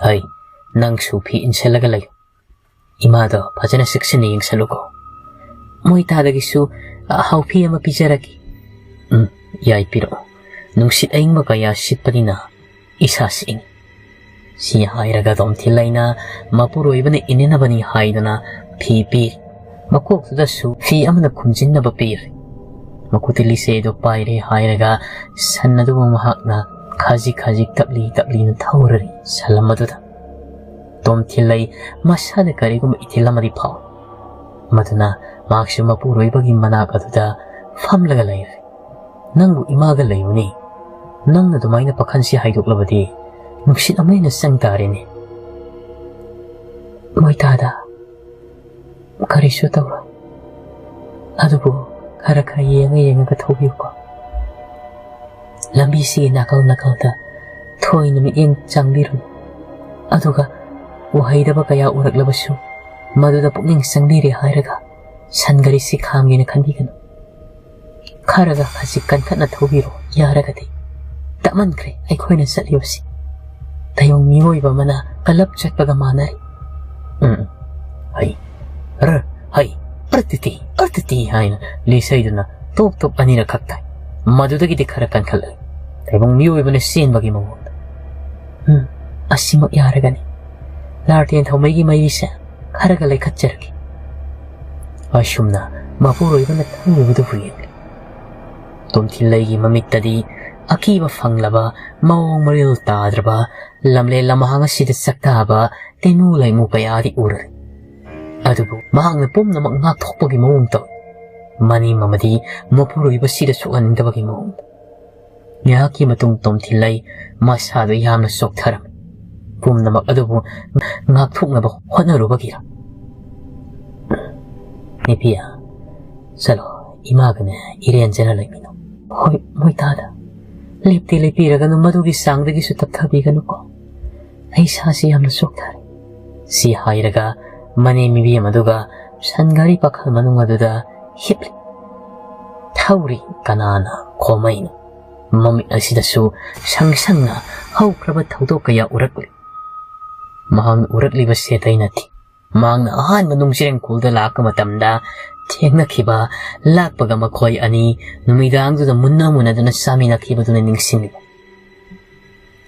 ꯍꯩ, ꯅꯪꯁꯨ ꯐꯤ ꯏꯟꯁꯤꯜꯂꯒ ꯂꯩꯌꯨ꯫ ꯏꯃꯥꯗꯣ ꯐꯖꯅ ꯆꯦꯛꯁꯤꯟꯅ ꯌꯦꯡꯁꯜꯂꯨꯀꯣ꯫ ꯃꯣꯏ ꯇꯥꯗꯒꯤꯁꯨ ꯍꯥꯎꯐꯤ ꯑꯃ ꯄꯤꯖꯔꯒꯦ꯫" "ꯎꯝ, ꯌꯥꯏ, ꯄꯤꯔꯛꯑꯣ꯫ ꯅꯨꯡꯁꯤꯠ ꯑꯏꯪꯕ ꯀꯌꯥ ꯁꯤꯠꯄꯅꯤꯅ ꯏꯁꯥꯁꯤ ꯏꯪꯏ꯫" ꯁꯤ ꯍꯥꯏꯔꯒ ꯇꯣꯝꯊꯤꯜꯂꯩꯅ ꯃꯄꯨꯔꯣꯏꯕꯅ ꯏꯟꯅꯅꯕꯅꯤ ꯍꯥꯏꯗꯨꯅ ꯐꯤ ꯄꯤꯔꯤ꯫ ꯃꯀꯣꯛꯇꯨꯗꯁꯨ ꯐꯤ ꯑꯃꯅ ꯈꯨꯝꯖꯤꯟꯅꯕ ꯄꯤꯔꯤ꯫ ꯃꯈꯨꯠꯇ ꯂꯤꯆꯩ ꯑꯗꯨ ꯄꯥꯏꯔꯦ ꯍꯥꯏꯔꯒ ꯁꯟ ꯑꯗꯨꯕꯨ ꯃꯍꯥꯛꯅ ꯈꯖꯤꯛ ꯈꯖꯤꯛ ꯇꯞꯂꯤ ꯇꯞꯂꯤꯅ ꯊꯧꯔꯔꯤ ꯁꯟ ꯑꯃꯗꯨꯗ꯫ ꯇꯣꯝꯊꯤꯜꯂꯩ ꯃꯁꯥꯗ ꯀꯔꯤꯒꯨꯝꯕ ꯏꯊꯤꯜ ꯑꯃꯗꯤ ꯐꯥꯎꯏ꯫ ꯃꯗꯨꯅ ꯃꯍꯥꯛꯁꯨ ꯃꯄꯨꯔꯣꯏꯕꯒꯤ ꯃꯅꯥꯛ ꯑꯗꯨꯗ ꯐꯝꯂꯒ ꯂꯩꯔꯦ꯫ "ꯅꯪꯕꯨ ꯏꯃꯥꯒ ꯂꯩꯕꯅꯤ꯫ ꯅꯪꯅ ꯑꯗꯨꯃꯥꯏꯅ ꯄꯥꯈꯟꯁꯤ ꯍꯥꯏꯗꯣꯛꯂꯕꯗꯤ ꯅꯨꯡꯁꯤꯠ ꯑꯃ ꯍꯦꯟꯅ ꯆꯪ ꯇꯥꯔꯦꯅꯦ꯫" "ꯃꯣꯏꯇꯥꯗ, ꯀꯔꯤꯁꯨ ꯇꯧꯔꯣꯏ꯫ ꯑꯗꯨꯕꯨ ꯈꯔ ꯈꯔ ꯌꯦꯡꯉ ꯌꯦꯡꯉꯒ ꯊꯧꯕꯤꯌꯨꯀꯣ꯫ ꯂꯝꯕꯤꯁꯤꯒꯤ ꯅꯥꯀꯜ ꯅꯥꯀꯜꯗ ꯊꯣꯏꯅ ꯃꯤꯠꯌꯦꯡ ꯆꯪꯕꯤꯔꯨꯅꯨ꯫ ꯑꯗꯨꯒ ꯎꯍꯩꯗꯕ ꯀꯌꯥ ꯎꯔꯛꯂꯕꯁꯨ ꯃꯗꯨꯗ ꯄꯨꯛꯅꯤꯡ ꯆꯪꯕꯤꯔꯦ ꯍꯥꯏꯔꯒ ꯁꯟ ꯒꯥꯔꯤꯁꯤ ꯈꯥꯝꯒꯦꯅ ꯈꯟꯕꯤꯒꯅꯨ꯫ ꯈꯔꯒ ꯈꯖꯤꯛ ꯀꯟꯈꯠꯅ ꯊꯧꯕꯤꯔꯣ ꯌꯥꯔꯒꯗꯤ꯫ ꯇꯞꯃꯟꯈ꯭ꯔꯦ ꯑꯩꯈꯣꯏꯅ ꯆꯠꯂꯤꯕꯁꯤ꯫ ꯇꯥꯏꯕꯪ ꯃꯤꯑꯣꯏꯕ ꯑꯃꯅ ꯀꯂꯞ ꯆꯠꯄꯒ ꯃꯥꯟꯅꯔꯦ꯫" "ꯎꯝ, ꯎꯝ꯫ ꯍꯩ, ꯔ, ꯍꯩ, ꯑꯔꯇꯤꯇꯤ, ꯑꯔꯇꯤꯇꯤ" ꯍꯥꯏꯅ ꯂꯤꯆꯩꯗꯨꯅ ꯇꯣꯞ ꯇꯣꯞ ꯑꯅꯤꯔꯛ ꯈꯛ ꯊꯥꯏ꯫ ꯃꯗꯨꯗꯒꯤꯗꯤ ꯈꯔ ꯀꯟꯈꯠꯂꯛꯏ꯫ ꯇꯥꯏꯕꯪ ꯃꯤꯑꯣꯏꯕꯅ ꯆꯦꯟꯕꯒꯤ ꯃꯑꯣꯡꯗ꯫ "ꯎꯝ, ꯑꯁꯤꯃꯛ ꯌꯥꯔꯒꯅꯤ꯫ ꯂꯥꯔꯇꯦꯟ ꯊꯧꯃꯩꯒꯤ ꯃꯩꯁꯦ ꯈꯔꯒ ꯂꯩꯈꯠꯆꯔꯒꯦ꯫" ꯑꯁꯨꯝꯅ ꯃꯄꯨꯔꯣꯏꯕꯅ ꯊꯧꯔꯤꯕꯗꯨꯕꯨ ꯌꯦꯡꯂꯤ꯫ ꯇꯣꯝꯊꯤꯜꯂꯩꯒꯤ ꯃꯃꯤꯠꯇꯗꯤ ꯑꯀꯤꯕ ꯐꯪꯂꯕ, ꯃꯑꯣꯡ ꯃꯔꯤꯜ ꯇꯥꯗ꯭ꯔꯕ, ꯂꯝꯂꯦꯟ ꯂꯝꯍꯥꯡ ꯑꯁꯤꯗ ꯆꯥꯛꯇꯥꯕ ꯇꯩꯃꯨ ꯂꯩꯃꯨ ꯀꯌꯥꯗꯤ ꯎꯔꯔꯦ꯫ ꯑꯗꯨꯕꯨ ꯃꯍꯥꯛꯅ ꯄꯨꯝꯅꯃꯛ ꯉꯥꯛꯊꯣꯛꯄꯒꯤ ꯃꯑꯣꯡ ꯇꯧꯏ꯫ ꯃꯅꯤꯡ ꯑꯃꯗꯤ ꯃꯄꯨꯔꯣꯏꯕꯁꯤꯗ ꯁꯣꯛꯍꯟꯅꯤꯡꯗꯕꯒꯤ ꯃꯑꯣꯡꯗ꯫ ꯉꯥꯏꯍꯥꯛꯀꯤ ꯃꯇꯨꯡ ꯇꯣꯝꯊꯤꯜꯂꯩ ꯃꯁꯥꯗꯨ ꯌꯥꯝꯅ ꯆꯣꯛꯊꯔꯝꯃꯤ꯫ ꯄꯨꯝꯅꯃꯛ ꯑꯗꯨꯕꯨ ꯉꯥꯛꯊꯣꯛꯅꯕ ꯍꯣꯠꯅꯔꯨꯕꯒꯤꯔ? "ꯅꯨꯄꯤ, ꯆꯠꯂꯣ, ꯏꯃꯥꯒꯅꯦ ꯏꯔꯦꯟꯖꯅ ꯂꯩꯃꯤꯟꯅꯧ꯫" "ꯍꯣꯏ, ꯃꯣꯏꯇꯥꯗ꯫ "ꯂꯦꯞꯇꯤ ꯂꯦꯞꯄꯤꯔꯒꯅꯨ, ꯃꯗꯨꯒꯤ ꯆꯥꯡꯗꯒꯤꯁꯨ ꯇꯞꯊꯕꯤꯒꯅꯨꯀꯣ꯫ ꯑꯩ ꯏꯁꯥꯁꯤ ꯌꯥꯝꯅ ꯆꯣꯛꯊꯔꯦ"꯫ ꯁꯤ ꯍꯥꯏꯔꯒ ꯃꯅꯦꯝ ꯃꯤꯕꯤ ꯑꯃꯗꯨꯒ ꯁꯟ ꯒꯥꯔꯤ ꯄꯥꯈꯜ ꯃꯅꯨꯡ ꯑꯗꯨꯗ ꯍꯤꯞꯂꯤ꯫ ꯊꯧꯔꯤ ꯀꯅꯥꯅ ꯈꯣꯝꯃꯩꯅꯣ? ꯃꯃꯤꯠ ꯑꯁꯤꯗꯁꯨ ꯁꯪ ꯁꯪꯅ ꯍꯧꯈ꯭ꯔꯕ ꯊꯧꯗꯣꯛ ꯀꯌꯥ ꯎꯔꯛꯂꯤ꯫ ꯃꯍꯥꯛꯅ ꯎꯔꯛꯂꯤꯕꯁꯤ ꯑꯇꯩ ꯅꯠꯇꯦ꯫ ꯃꯍꯥꯛꯅ ꯑꯍꯥꯟꯕ ꯅꯨꯡꯖꯤꯔꯦꯡ ꯈꯨꯜꯗ ꯂꯥꯛꯄ ꯃꯇꯝꯗ ꯊꯦꯡꯅꯈꯤꯕ, ꯂꯥꯛꯄꯒ ꯃꯈꯣꯏ ꯑꯅꯤ ꯅꯨꯃꯤꯗꯥꯡꯗꯨꯗ ꯃꯨꯟꯅ ꯃꯨꯟꯅꯗꯨꯅ ꯆꯥꯃꯤꯟꯅꯈꯤꯕꯗꯨꯅ ꯅꯤꯡꯁꯤꯡꯂꯤ꯫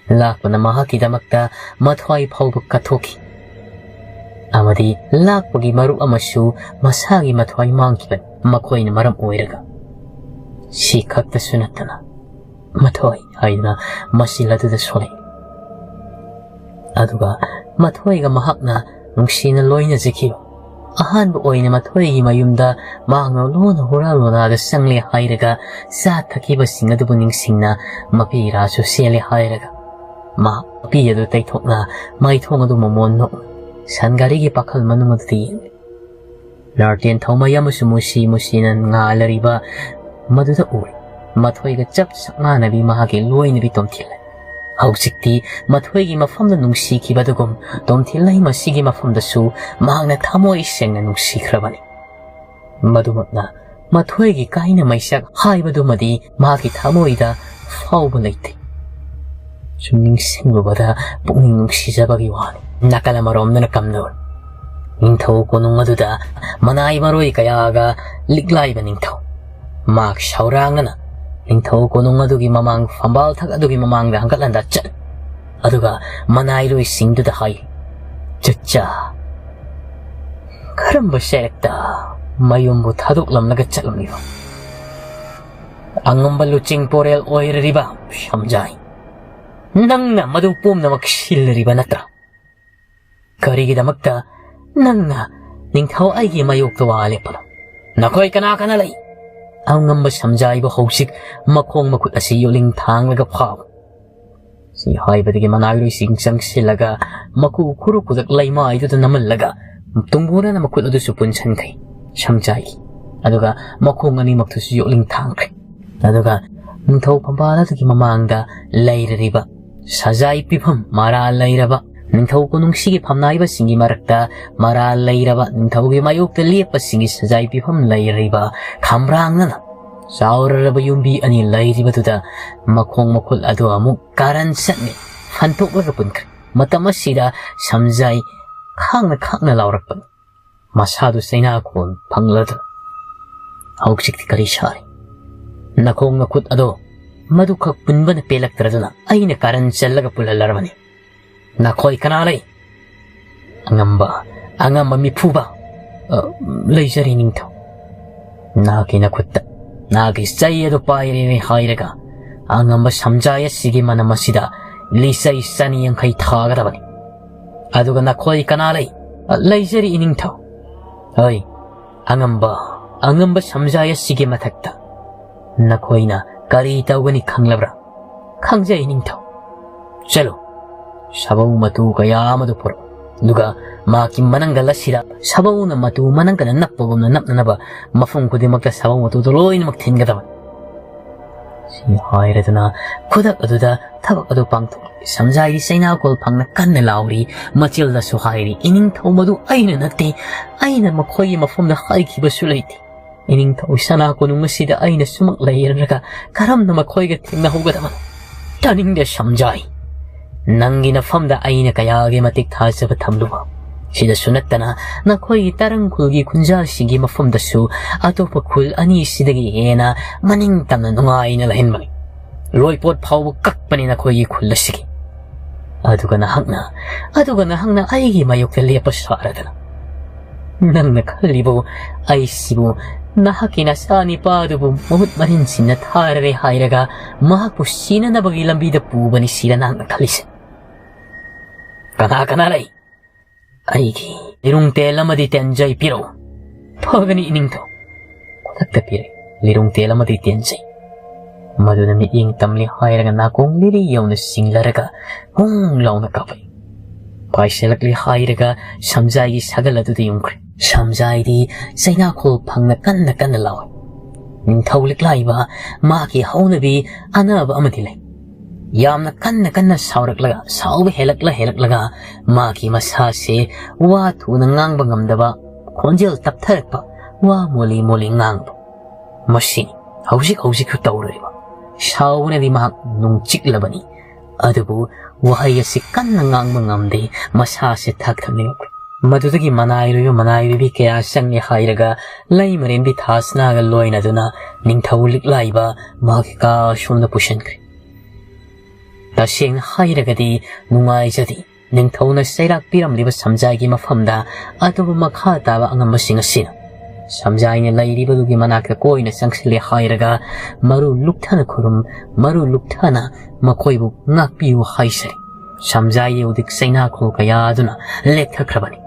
ꯂꯥꯛꯄꯅ ꯃꯍꯥꯛꯀꯤꯗꯃꯛꯇ ꯃꯊ꯭ꯋꯥꯏ ꯐꯥꯎꯕ ꯀꯠꯊꯣꯛꯈꯤ꯫ ꯑꯃꯗꯤ ꯂꯥꯛꯄꯒꯤ ꯃꯔꯨꯞ ꯑꯃꯁꯨ ꯃꯁꯥꯒꯤ ꯃꯊ꯭ꯋꯥꯏ ꯃꯥꯡꯈꯤꯕꯅꯤ, ꯃꯈꯣꯏꯅ ꯃꯔꯝ ꯑꯣꯏꯔꯒ꯫ ꯁꯤ ꯈꯛꯇꯁꯨ ꯅꯠꯇꯅ, "ꯃꯊꯣꯏ" ꯍꯥꯏꯗꯨꯅ ꯃꯆꯤꯜ ꯑꯗꯨꯗ ꯁꯣꯜꯂꯛꯏ꯫ ꯑꯗꯨꯒ ꯃꯊꯣꯏꯒ ꯃꯍꯥꯛꯅ ꯅꯨꯡꯁꯤꯅ ꯂꯣꯏꯅꯖꯈꯤꯕ꯫ ꯑꯍꯥꯟꯕ ꯑꯣꯏꯅ ꯃꯊꯣꯏꯒꯤ ꯃꯌꯨꯝꯗ ꯃꯍꯥꯛꯅ ꯂꯣꯟꯅ ꯍꯨꯔꯥ ꯂꯣꯅꯥꯗ ꯆꯪꯂꯦ ꯍꯥꯏꯔꯒ ꯆꯥ ꯊꯛꯈꯤꯕꯁꯤꯡ ꯑꯗꯨꯕꯨ ꯅꯤꯡꯁꯤꯡꯅ ꯃꯄꯤ ꯏꯔꯥꯁꯨ ꯆꯦꯜꯂꯦ ꯍꯥꯏꯔꯒ ꯃꯍꯥꯛ ꯃꯄꯤ ꯑꯗꯨ ꯇꯩꯊꯣꯛꯅ ꯃꯥꯏꯊꯣꯡ ꯑꯗꯨ ꯃꯃꯣꯟ ꯅꯣꯛꯅ ꯁꯟ ꯒꯥꯔꯤꯒꯤ ꯄꯥꯈꯜ ꯃꯅꯨꯡ ꯑꯗꯨꯗ ꯌꯦꯡꯂꯤ꯫ ꯂꯥꯔꯇꯦꯟ ꯊꯧꯃꯩ ꯑꯃꯁꯨ ꯃꯨꯁꯤ ꯃꯨꯁꯤꯅ ꯉꯥꯜꯂꯔꯤꯕ ꯃꯗꯨꯗ ꯎꯔꯦ꯫ ꯃꯊꯣꯏꯒ ꯆꯞ ꯆꯞ ꯃꯥꯟꯅꯕꯤ ꯃꯍꯥꯛꯀꯤ ꯂꯣꯏꯅꯕꯤ ꯇꯣꯝꯊꯤꯜꯂꯦ꯫ ꯍꯧꯖꯤꯛꯇꯤ ꯃꯊꯣꯏꯒꯤ ꯃꯐꯝꯗ ꯅꯨꯡꯁꯤꯈꯤꯕꯗꯨꯒꯨꯝ ꯇꯣꯝꯊꯤꯜꯂꯩ ꯃꯁꯤꯒꯤ ꯃꯐꯝꯗꯁꯨ ꯃꯍꯥꯛꯅ ꯊꯃꯣꯏ ꯁꯦꯡꯅ ꯅꯨꯡꯁꯤꯈ꯭ꯔꯕꯅꯤ꯫ ꯃꯗꯨꯃꯛꯅ ꯃꯊꯣꯏꯒꯤ ꯀꯥꯏꯅ ꯃꯩꯁꯛ ꯍꯥꯏꯕꯗꯨꯃꯗꯤ ꯃꯍꯥꯛꯀꯤ ꯊꯃꯣꯏꯗ ꯐꯥꯎꯕ ꯂꯩꯇꯦ꯫ ꯁꯨꯝ ꯅꯤꯡꯁꯤꯡꯂꯨꯕꯗ ꯄꯨꯛꯅꯤꯡ ꯅꯨꯡꯁꯤꯖꯕꯒꯤ ꯋꯥꯅꯤ꯫ ꯅꯥꯀꯜ ꯑꯃꯔꯣꯝꯗꯅ ꯀꯝꯗꯧꯔꯤ? ꯅꯤꯡꯊꯧ ꯀꯣꯅꯨꯡ ꯑꯗꯨꯗ ꯃꯅꯥꯏ ꯃꯔꯣꯏ ꯀꯌꯥꯒ ꯂꯤꯛꯂꯥꯏꯕ ꯅꯤꯡꯊꯧ꯫ ꯃꯍꯥꯛ ꯁꯧꯔꯥꯡꯅꯅ ꯅꯤꯡꯊꯧ ꯀꯣꯅꯨꯡ ꯑꯗꯨꯒꯤ ꯃꯃꯥꯡ ꯐꯝꯕꯥꯜ ꯊꯛ ꯑꯗꯨꯒꯤ ꯃꯃꯥꯡꯗ ꯍꯟꯒꯠ ꯍꯟꯗ ꯆꯠꯂꯤ꯫ ꯑꯗꯨꯒ ꯃꯅꯥꯏꯔꯣꯏꯁꯤꯡꯗꯨꯗ ꯍꯥꯏ, "ꯆꯠꯆꯥ, ꯀꯔꯝꯕ ꯁꯦꯔꯦꯛꯇ ꯃꯌꯨꯝꯕꯨ ꯊꯥꯗꯣꯛꯂꯝꯂꯒ ꯆꯠꯂꯝꯂꯤꯕ? ꯑꯉꯝꯕ ꯂꯨꯆꯤꯡ ꯄꯣꯔꯦꯜ ꯑꯣꯏꯔꯔꯤꯕ ꯁꯝꯖꯥꯏ, ꯅꯪꯅ ꯃꯗꯨ ꯄꯨꯝꯅꯃꯛ ꯁꯤꯜꯂꯔꯤꯕ ꯅꯠꯇ꯭ꯔꯥ? ꯀꯔꯤꯒꯤꯗꯃꯛꯇ ꯅꯪꯅ ꯅꯤꯡꯊꯧ ꯑꯩꯒꯤ ꯃꯥꯌꯣꯛꯇ ꯋꯥ ꯂꯦꯞꯄꯅꯣ? ꯅꯈꯣꯏ ꯀꯅꯥ ꯀꯅꯥ ꯂꯩ?" ꯑꯉꯝꯕ ꯁꯝꯖꯥꯏꯕꯨ ꯍꯧꯖꯤꯛ ꯃꯈꯣꯡ ꯃꯈꯨꯠ ꯑꯁꯤ ꯌꯣꯠꯂꯤꯡ ꯊꯥꯡꯂꯒ ꯐꯥꯎ꯫ ꯁꯤ ꯍꯥꯏꯕꯗꯒꯤ ꯃꯅꯥꯏꯔꯣꯏꯁꯤꯡ ꯆꯪꯁꯤꯜꯂꯒ ꯃꯀꯨ ꯈꯨꯔꯨ ꯈꯨꯗꯛ ꯂꯩꯃꯥꯏꯗꯨꯗ ꯅꯝꯍꯜꯂꯒ ꯇꯨꯡꯒꯣꯟꯅꯅ ꯃꯈꯨꯠ ꯑꯗꯨꯁꯨ ꯄꯨꯟꯁꯤꯟꯈ꯭ꯔꯦ꯫ ꯁꯝꯖꯥꯏꯈꯤ꯫ ꯑꯗꯨꯒ ꯃꯈꯣꯡ ꯑꯅꯤꯃꯛꯇꯨꯁꯨ ꯌꯣꯠꯂꯤꯡ ꯊꯥꯡꯈ꯭ꯔꯦ꯫ ꯑꯗꯨꯒ ꯅꯤꯡꯊꯧ ꯐꯝꯕꯥꯜ ꯑꯗꯨꯒꯤ ꯃꯃꯥꯡꯗ ꯂꯩꯔꯤꯕ ꯁꯖꯥꯏ ꯄꯤꯐꯝ ꯃꯔꯥꯜ ꯂꯩꯔꯕ ꯅꯤꯡꯊꯧ ꯀꯣꯅꯨꯡꯁꯤꯒꯤ ꯐꯝꯅꯥꯏꯕꯁꯤꯡꯒꯤ ꯃꯔꯛꯇ ꯃꯔꯥꯜ ꯂꯩꯔꯕ ꯅꯤꯡꯊꯧꯒꯤ ꯃꯥꯌꯣꯛꯇ ꯂꯦꯞꯄꯁꯤꯡꯒꯤ ꯁꯖꯥꯏ ꯄꯤꯐꯝ ꯂꯩꯔꯤꯕ ꯈꯝꯕ꯭ꯔꯥꯡꯅꯅ ꯆꯥꯎꯔꯔꯕ ꯌꯨꯝꯕꯤ ꯑꯅꯤ ꯂꯩꯔꯤꯕꯗꯨꯗ ꯃꯈꯣꯡ ꯃꯈꯨꯠ ꯑꯗꯨ ꯑꯃꯨꯛ ꯀꯥꯔꯟ ꯆꯠꯅꯤ ꯐꯟꯊꯣꯛꯂꯒ ꯄꯨꯟꯈ꯭ꯔꯦ꯫ ꯃꯇꯝ ꯑꯁꯤꯗ ꯁꯝꯖꯥꯏ ꯈꯥꯡꯅ ꯈꯥꯡꯅ ꯂꯥꯎꯔꯛꯄꯅꯤ꯫ ꯃꯁꯥꯗꯨ ꯆꯩꯅꯥꯈꯣꯜ ꯐꯪꯂꯗꯨꯅ, "ꯍꯧꯖꯤꯛꯇꯤ ꯀꯔꯤ ꯁꯥꯔꯤ? ꯅꯈꯣꯡ ꯅꯈꯨꯠ ꯑꯗꯣ ꯃꯗꯨꯈꯛ ꯄꯨꯟꯕꯅ ꯄꯦꯜꯂꯛꯇ꯭ꯔꯗꯨꯅ ꯑꯩꯅ ꯀꯥꯔꯟ ꯆꯜꯂꯒ ꯄꯨꯜꯍꯜꯂꯔꯕꯅꯤ꯫ ꯅꯈꯣꯏ ꯀꯅꯥ ꯂꯩ?" "ꯑꯉꯝꯕ, ꯑꯉꯝꯕ ꯃꯤꯐꯨꯕ, ꯑ, ꯂꯩꯖꯔꯤ ꯅꯤꯡꯊꯧ꯫ ꯅꯍꯥꯛꯀꯤ ꯅꯈꯨꯠꯇ ꯅꯍꯥꯛꯀꯤ ꯆꯩ ꯑꯗꯨ ꯄꯥꯏꯔꯦ ꯍꯥꯏꯔꯒ ꯑꯉꯝꯕ ꯁꯝꯖꯥꯏ ꯑꯁꯤꯒꯤ ꯃꯅꯝ ꯑꯁꯤꯗ ꯂꯤꯆꯩ ꯆꯅꯤ ꯌꯥꯡꯈꯩ ꯊꯥꯒꯗꯕꯅꯤ꯫ ꯑꯗꯨꯒ ꯅꯈꯣꯏ ꯀꯅꯥ ꯂꯩ?" "ꯑ, ꯂꯩꯖꯔꯤ ꯏꯅꯤꯡꯊꯧ꯫" "ꯍꯣꯏ, ꯑꯉꯝꯕ, ꯑꯉꯝꯕ ꯁꯝꯖꯥꯏ ꯑꯁꯤꯒꯤ ꯃꯊꯛꯇ ꯅꯈꯣꯏꯅ ꯀꯔꯤ ꯇꯧꯒꯅꯤ ꯈꯪꯂꯕ꯭ꯔꯥ?" "ꯈꯪꯖꯩ ꯅꯤꯡꯊꯧ꯫" "ꯆꯠꯂꯨ, ꯁꯥꯕꯧ ꯃꯇꯨ ꯀꯌꯥ ꯑꯃꯗꯨ ꯄꯨꯔꯛꯎ꯫ ꯑꯗꯨꯒ ꯃꯍꯥꯛꯀꯤ ꯃꯅꯪꯒꯜ ꯑꯁꯤꯗ ꯁꯥꯕꯧꯅ ꯃꯇꯨ ꯃꯅꯪꯒꯜꯅ ꯅꯞꯄꯒꯨꯝꯅ ꯅꯞꯅꯅꯕ ꯃꯐꯝ ꯈꯨꯗꯤꯡꯃꯛꯇ ꯁꯥꯕꯧ ꯃꯇꯨꯗꯨ ꯂꯣꯏꯅꯃꯛ ꯊꯤꯟꯒꯗꯕꯅꯤ꯫" ꯁꯤ ꯍꯥꯏꯔꯗꯨꯅ ꯈꯨꯗꯛ ꯑꯗꯨꯗ ꯊꯕꯛ ꯑꯗꯨ ꯄꯥꯡꯊꯣꯛꯂꯤ꯫ ꯁꯝꯖꯥꯏꯗꯤ ꯆꯩꯅꯥꯈꯣꯜ ꯐꯪꯅ ꯀꯟꯅ ꯂꯥꯎꯔꯤ꯫ ꯃꯆꯤꯜꯗꯁꯨ ꯍꯥꯏꯔꯤ, "ꯏꯅꯤꯡꯊꯧ, ꯃꯗꯨ ꯑꯩꯅ ꯅꯠꯇꯦ꯫ ꯑꯩꯅ ꯃꯈꯣꯏꯒꯤ ꯃꯐꯝꯗ ꯍꯥꯏꯈꯤꯕꯁꯨ ꯂꯩꯇꯦ꯫ ꯏꯅꯤꯡꯊꯧ ꯁꯅꯥ ꯀꯣꯅꯨꯡ ꯑꯁꯤꯗ ꯑꯩꯅ ꯁꯨꯃꯛ ꯂꯩꯔꯒ ꯀꯔꯝꯅ ꯃꯈꯣꯏꯒ ꯊꯦꯡꯅꯍꯧꯒꯗꯕꯅꯣ? ꯇꯥꯅꯤꯡꯗꯦ ꯁꯝꯖꯥꯏ꯫ ꯅꯪꯒꯤ ꯅꯐꯝꯗ ꯑꯩꯅ ꯀꯌꯥꯒꯤ ꯃꯇꯤꯛ ꯊꯥꯖꯕ ꯊꯝꯂꯨꯕ꯫ ꯁꯤꯗꯁꯨ ꯅꯠꯇꯅ ꯅꯈꯣꯏꯒꯤ ꯇꯔꯪ ꯈꯨꯜꯒꯤ ꯈꯨꯟꯖꯥꯁꯤꯡꯒꯤ ꯃꯐꯝꯗꯁꯨ ꯑꯇꯣꯞꯄ ꯈꯨꯜ ꯑꯅꯤꯁꯤꯗꯒꯤ ꯍꯦꯟꯅ ꯃꯅꯤꯡ ꯇꯝꯅ ꯅꯨꯡꯉꯥꯏꯅ ꯂꯩꯍꯟꯕꯅꯤ꯫ ꯂꯣꯏꯄꯣꯠ ꯐꯥꯎꯕ ꯀꯛꯄꯅꯤ ꯅꯈꯣꯏꯒꯤ ꯈꯨꯜ ꯑꯁꯤꯒꯤ꯫ ꯑꯗꯨꯒ ꯅꯍꯥꯛꯅ, ꯑꯗꯨꯒ ꯅꯍꯥꯛꯅ ꯑꯩꯒꯤ ꯃꯥꯌꯣꯛꯇ ꯂꯦꯞꯄ ꯁꯥꯔꯗꯅ꯫ ꯅꯪꯅ ꯈꯜꯂꯤꯕꯨ ꯑꯩꯁꯤꯕꯨ ꯅꯍꯥꯛꯀꯤ ꯅꯆꯥꯅꯤꯄꯥꯗꯨꯕꯨ ꯃꯍꯨꯠ ꯃꯔꯤꯟꯁꯤꯟꯅ ꯊꯥꯔꯔꯦ ꯍꯥꯏꯔꯒ ꯃꯍꯥꯛꯄꯨ ꯁꯤꯅꯅꯕꯒꯤ ꯂꯝꯕꯤꯗ ꯄꯨꯕꯅꯤ ꯁꯤꯔ ꯅꯍꯥꯛꯅ ꯈꯜꯂꯤꯁꯦ? ꯀꯅꯥ ꯀꯅꯥ ꯂꯩ? ꯑꯩꯒꯤ ꯂꯤꯔꯨꯡ ꯇꯦꯜ ꯑꯃꯗꯤ ꯇꯦꯟꯖꯩ ꯄꯤꯔꯛꯎ꯫" "ꯐꯒꯅꯤ ꯏꯅꯤꯡꯊꯧ꯫" ꯈꯨꯗꯛꯇ ꯄꯤꯔꯛꯏ ꯂꯤꯔꯨꯡ ꯇꯦꯜ ꯑꯃꯗꯤ ꯇꯦꯟꯖꯩ꯫ ꯃꯗꯨꯅ ꯃꯤꯠꯌꯦꯡ ꯇꯝꯂꯤ ꯍꯥꯏꯔꯒ ꯅꯥꯀꯣꯡ ꯂꯤꯔꯤ ꯌꯧꯅ ꯆꯤꯡꯂꯔꯒ ꯍꯨꯡ ꯂꯥꯎꯅ ꯀꯥꯞꯄꯛꯏ꯫ ꯄꯥꯏꯁꯤꯜꯂꯛꯂꯤ ꯍꯥꯏꯔꯒ ꯁꯝꯖꯥꯏꯒꯤ ꯁꯥꯒꯜ ꯑꯗꯨꯗ ꯌꯨꯝꯈ꯭ꯔꯦ꯫ ꯁꯝꯖꯥꯏꯗꯤ ꯆꯩꯅꯥꯈꯣꯜ ꯐꯪꯅ ꯀꯟꯅ ꯀꯟꯅ ꯂꯥꯎꯏ꯫ ꯅꯤꯡꯊꯧ ꯂꯤꯛꯂꯥꯏꯕ ꯃꯍꯥꯛꯀꯤ ꯍꯧꯅꯕꯤ ꯑꯅꯕ ꯑꯃꯗꯤ ꯂꯩ꯫ ꯌꯥꯝꯅ ꯀꯟꯅ ꯀꯟꯅ ꯁꯥꯎꯔꯛꯂꯒ, ꯁꯥꯎꯕ ꯍꯦꯜꯂꯛꯂ ꯍꯦꯜꯂꯛꯂꯒ ꯃꯍꯥꯛꯀꯤ ꯃꯁꯥꯁꯦ ꯋꯥ ꯊꯨꯅ ꯉꯥꯡꯕ ꯉꯝꯗꯕ, ꯈꯣꯟꯖꯦꯜ ꯇꯞꯊꯔꯛꯄ, ꯋꯥ ꯃꯣꯂꯤ ꯃꯣꯂꯤ ꯉꯥꯡꯕ꯫ ꯃꯁꯤꯅꯤ ꯍꯧꯖꯤꯛ ꯍꯧꯖꯤꯛꯁꯨ ꯇꯧꯔꯤꯕ꯫ ꯁꯥꯎꯕꯅꯗꯤ ꯃꯍꯥꯛ ꯅꯨꯡꯆꯤꯛꯂꯕꯅꯤ, ꯑꯗꯨꯕꯨ ꯋꯥꯍꯩ ꯑꯁꯤ ꯀꯟꯅ ꯉꯥꯡꯕ ꯉꯝꯗꯦ, ꯃꯁꯥꯁꯦ ꯊꯛ ꯊꯛ ꯅꯤꯛꯂꯛꯂꯤ꯫ ꯃꯗꯨꯗꯒꯤ ꯃꯅꯥꯏꯔꯣꯏꯕ ꯃꯅꯥꯏꯔꯣꯏꯕꯤ ꯀꯌꯥ ꯆꯪꯉꯦ ꯍꯥꯏꯔꯒ ꯂꯩꯃꯔꯦꯟꯕꯤ ꯊꯥꯁꯅꯥꯒ ꯂꯣꯏꯅꯗꯨꯅ ꯅꯤꯡꯊꯧ ꯂꯤꯛꯂꯥꯏꯕ ꯃꯍꯥꯛꯀꯤ ꯀꯥ ꯑꯁꯣꯝꯗ ꯄꯨꯁꯤꯟꯈ꯭ꯔꯦ꯫ ꯇꯁꯦꯡꯅ ꯍꯥꯏꯔꯒꯗꯤ ꯅꯨꯡꯉꯥꯏꯖꯗꯦ꯫ ꯅꯤꯡꯊꯧꯅ ꯆꯩꯔꯥꯛ ꯄꯤꯔꯝꯂꯤꯕ ꯁꯝꯖꯥꯏꯒꯤ ꯃꯐꯝꯗ ꯑꯇꯣꯞꯄ ꯃꯈꯥ ꯇꯥꯕ ꯑꯉꯝꯕꯁꯤꯡ ꯑꯁꯤꯅ ꯁꯝꯖꯥꯏꯅ ꯂꯩꯔꯤꯕꯗꯨꯒꯤ ꯃꯅꯥꯛꯇ ꯀꯣꯏꯅ ꯆꯪꯁꯤꯜꯂꯦ ꯍꯥꯏꯔꯒ ꯃꯔꯨ ꯂꯨꯛꯊꯅ ꯈꯨꯔꯨꯝ, ꯃꯔꯨ ꯂꯨꯛꯊꯅ ꯃꯈꯣꯏꯕꯨ ꯉꯥꯛꯄꯤꯌꯨ ꯍꯥꯏꯖꯔꯤ꯫ ꯁꯝꯖꯥꯏꯒꯤ ꯎꯗꯤꯛ ꯆꯩꯅꯥꯈꯣꯜ ꯀꯌꯥ ꯑꯗꯨꯅ ꯂꯦꯛꯊꯈ꯭ꯔꯕꯅꯤ꯫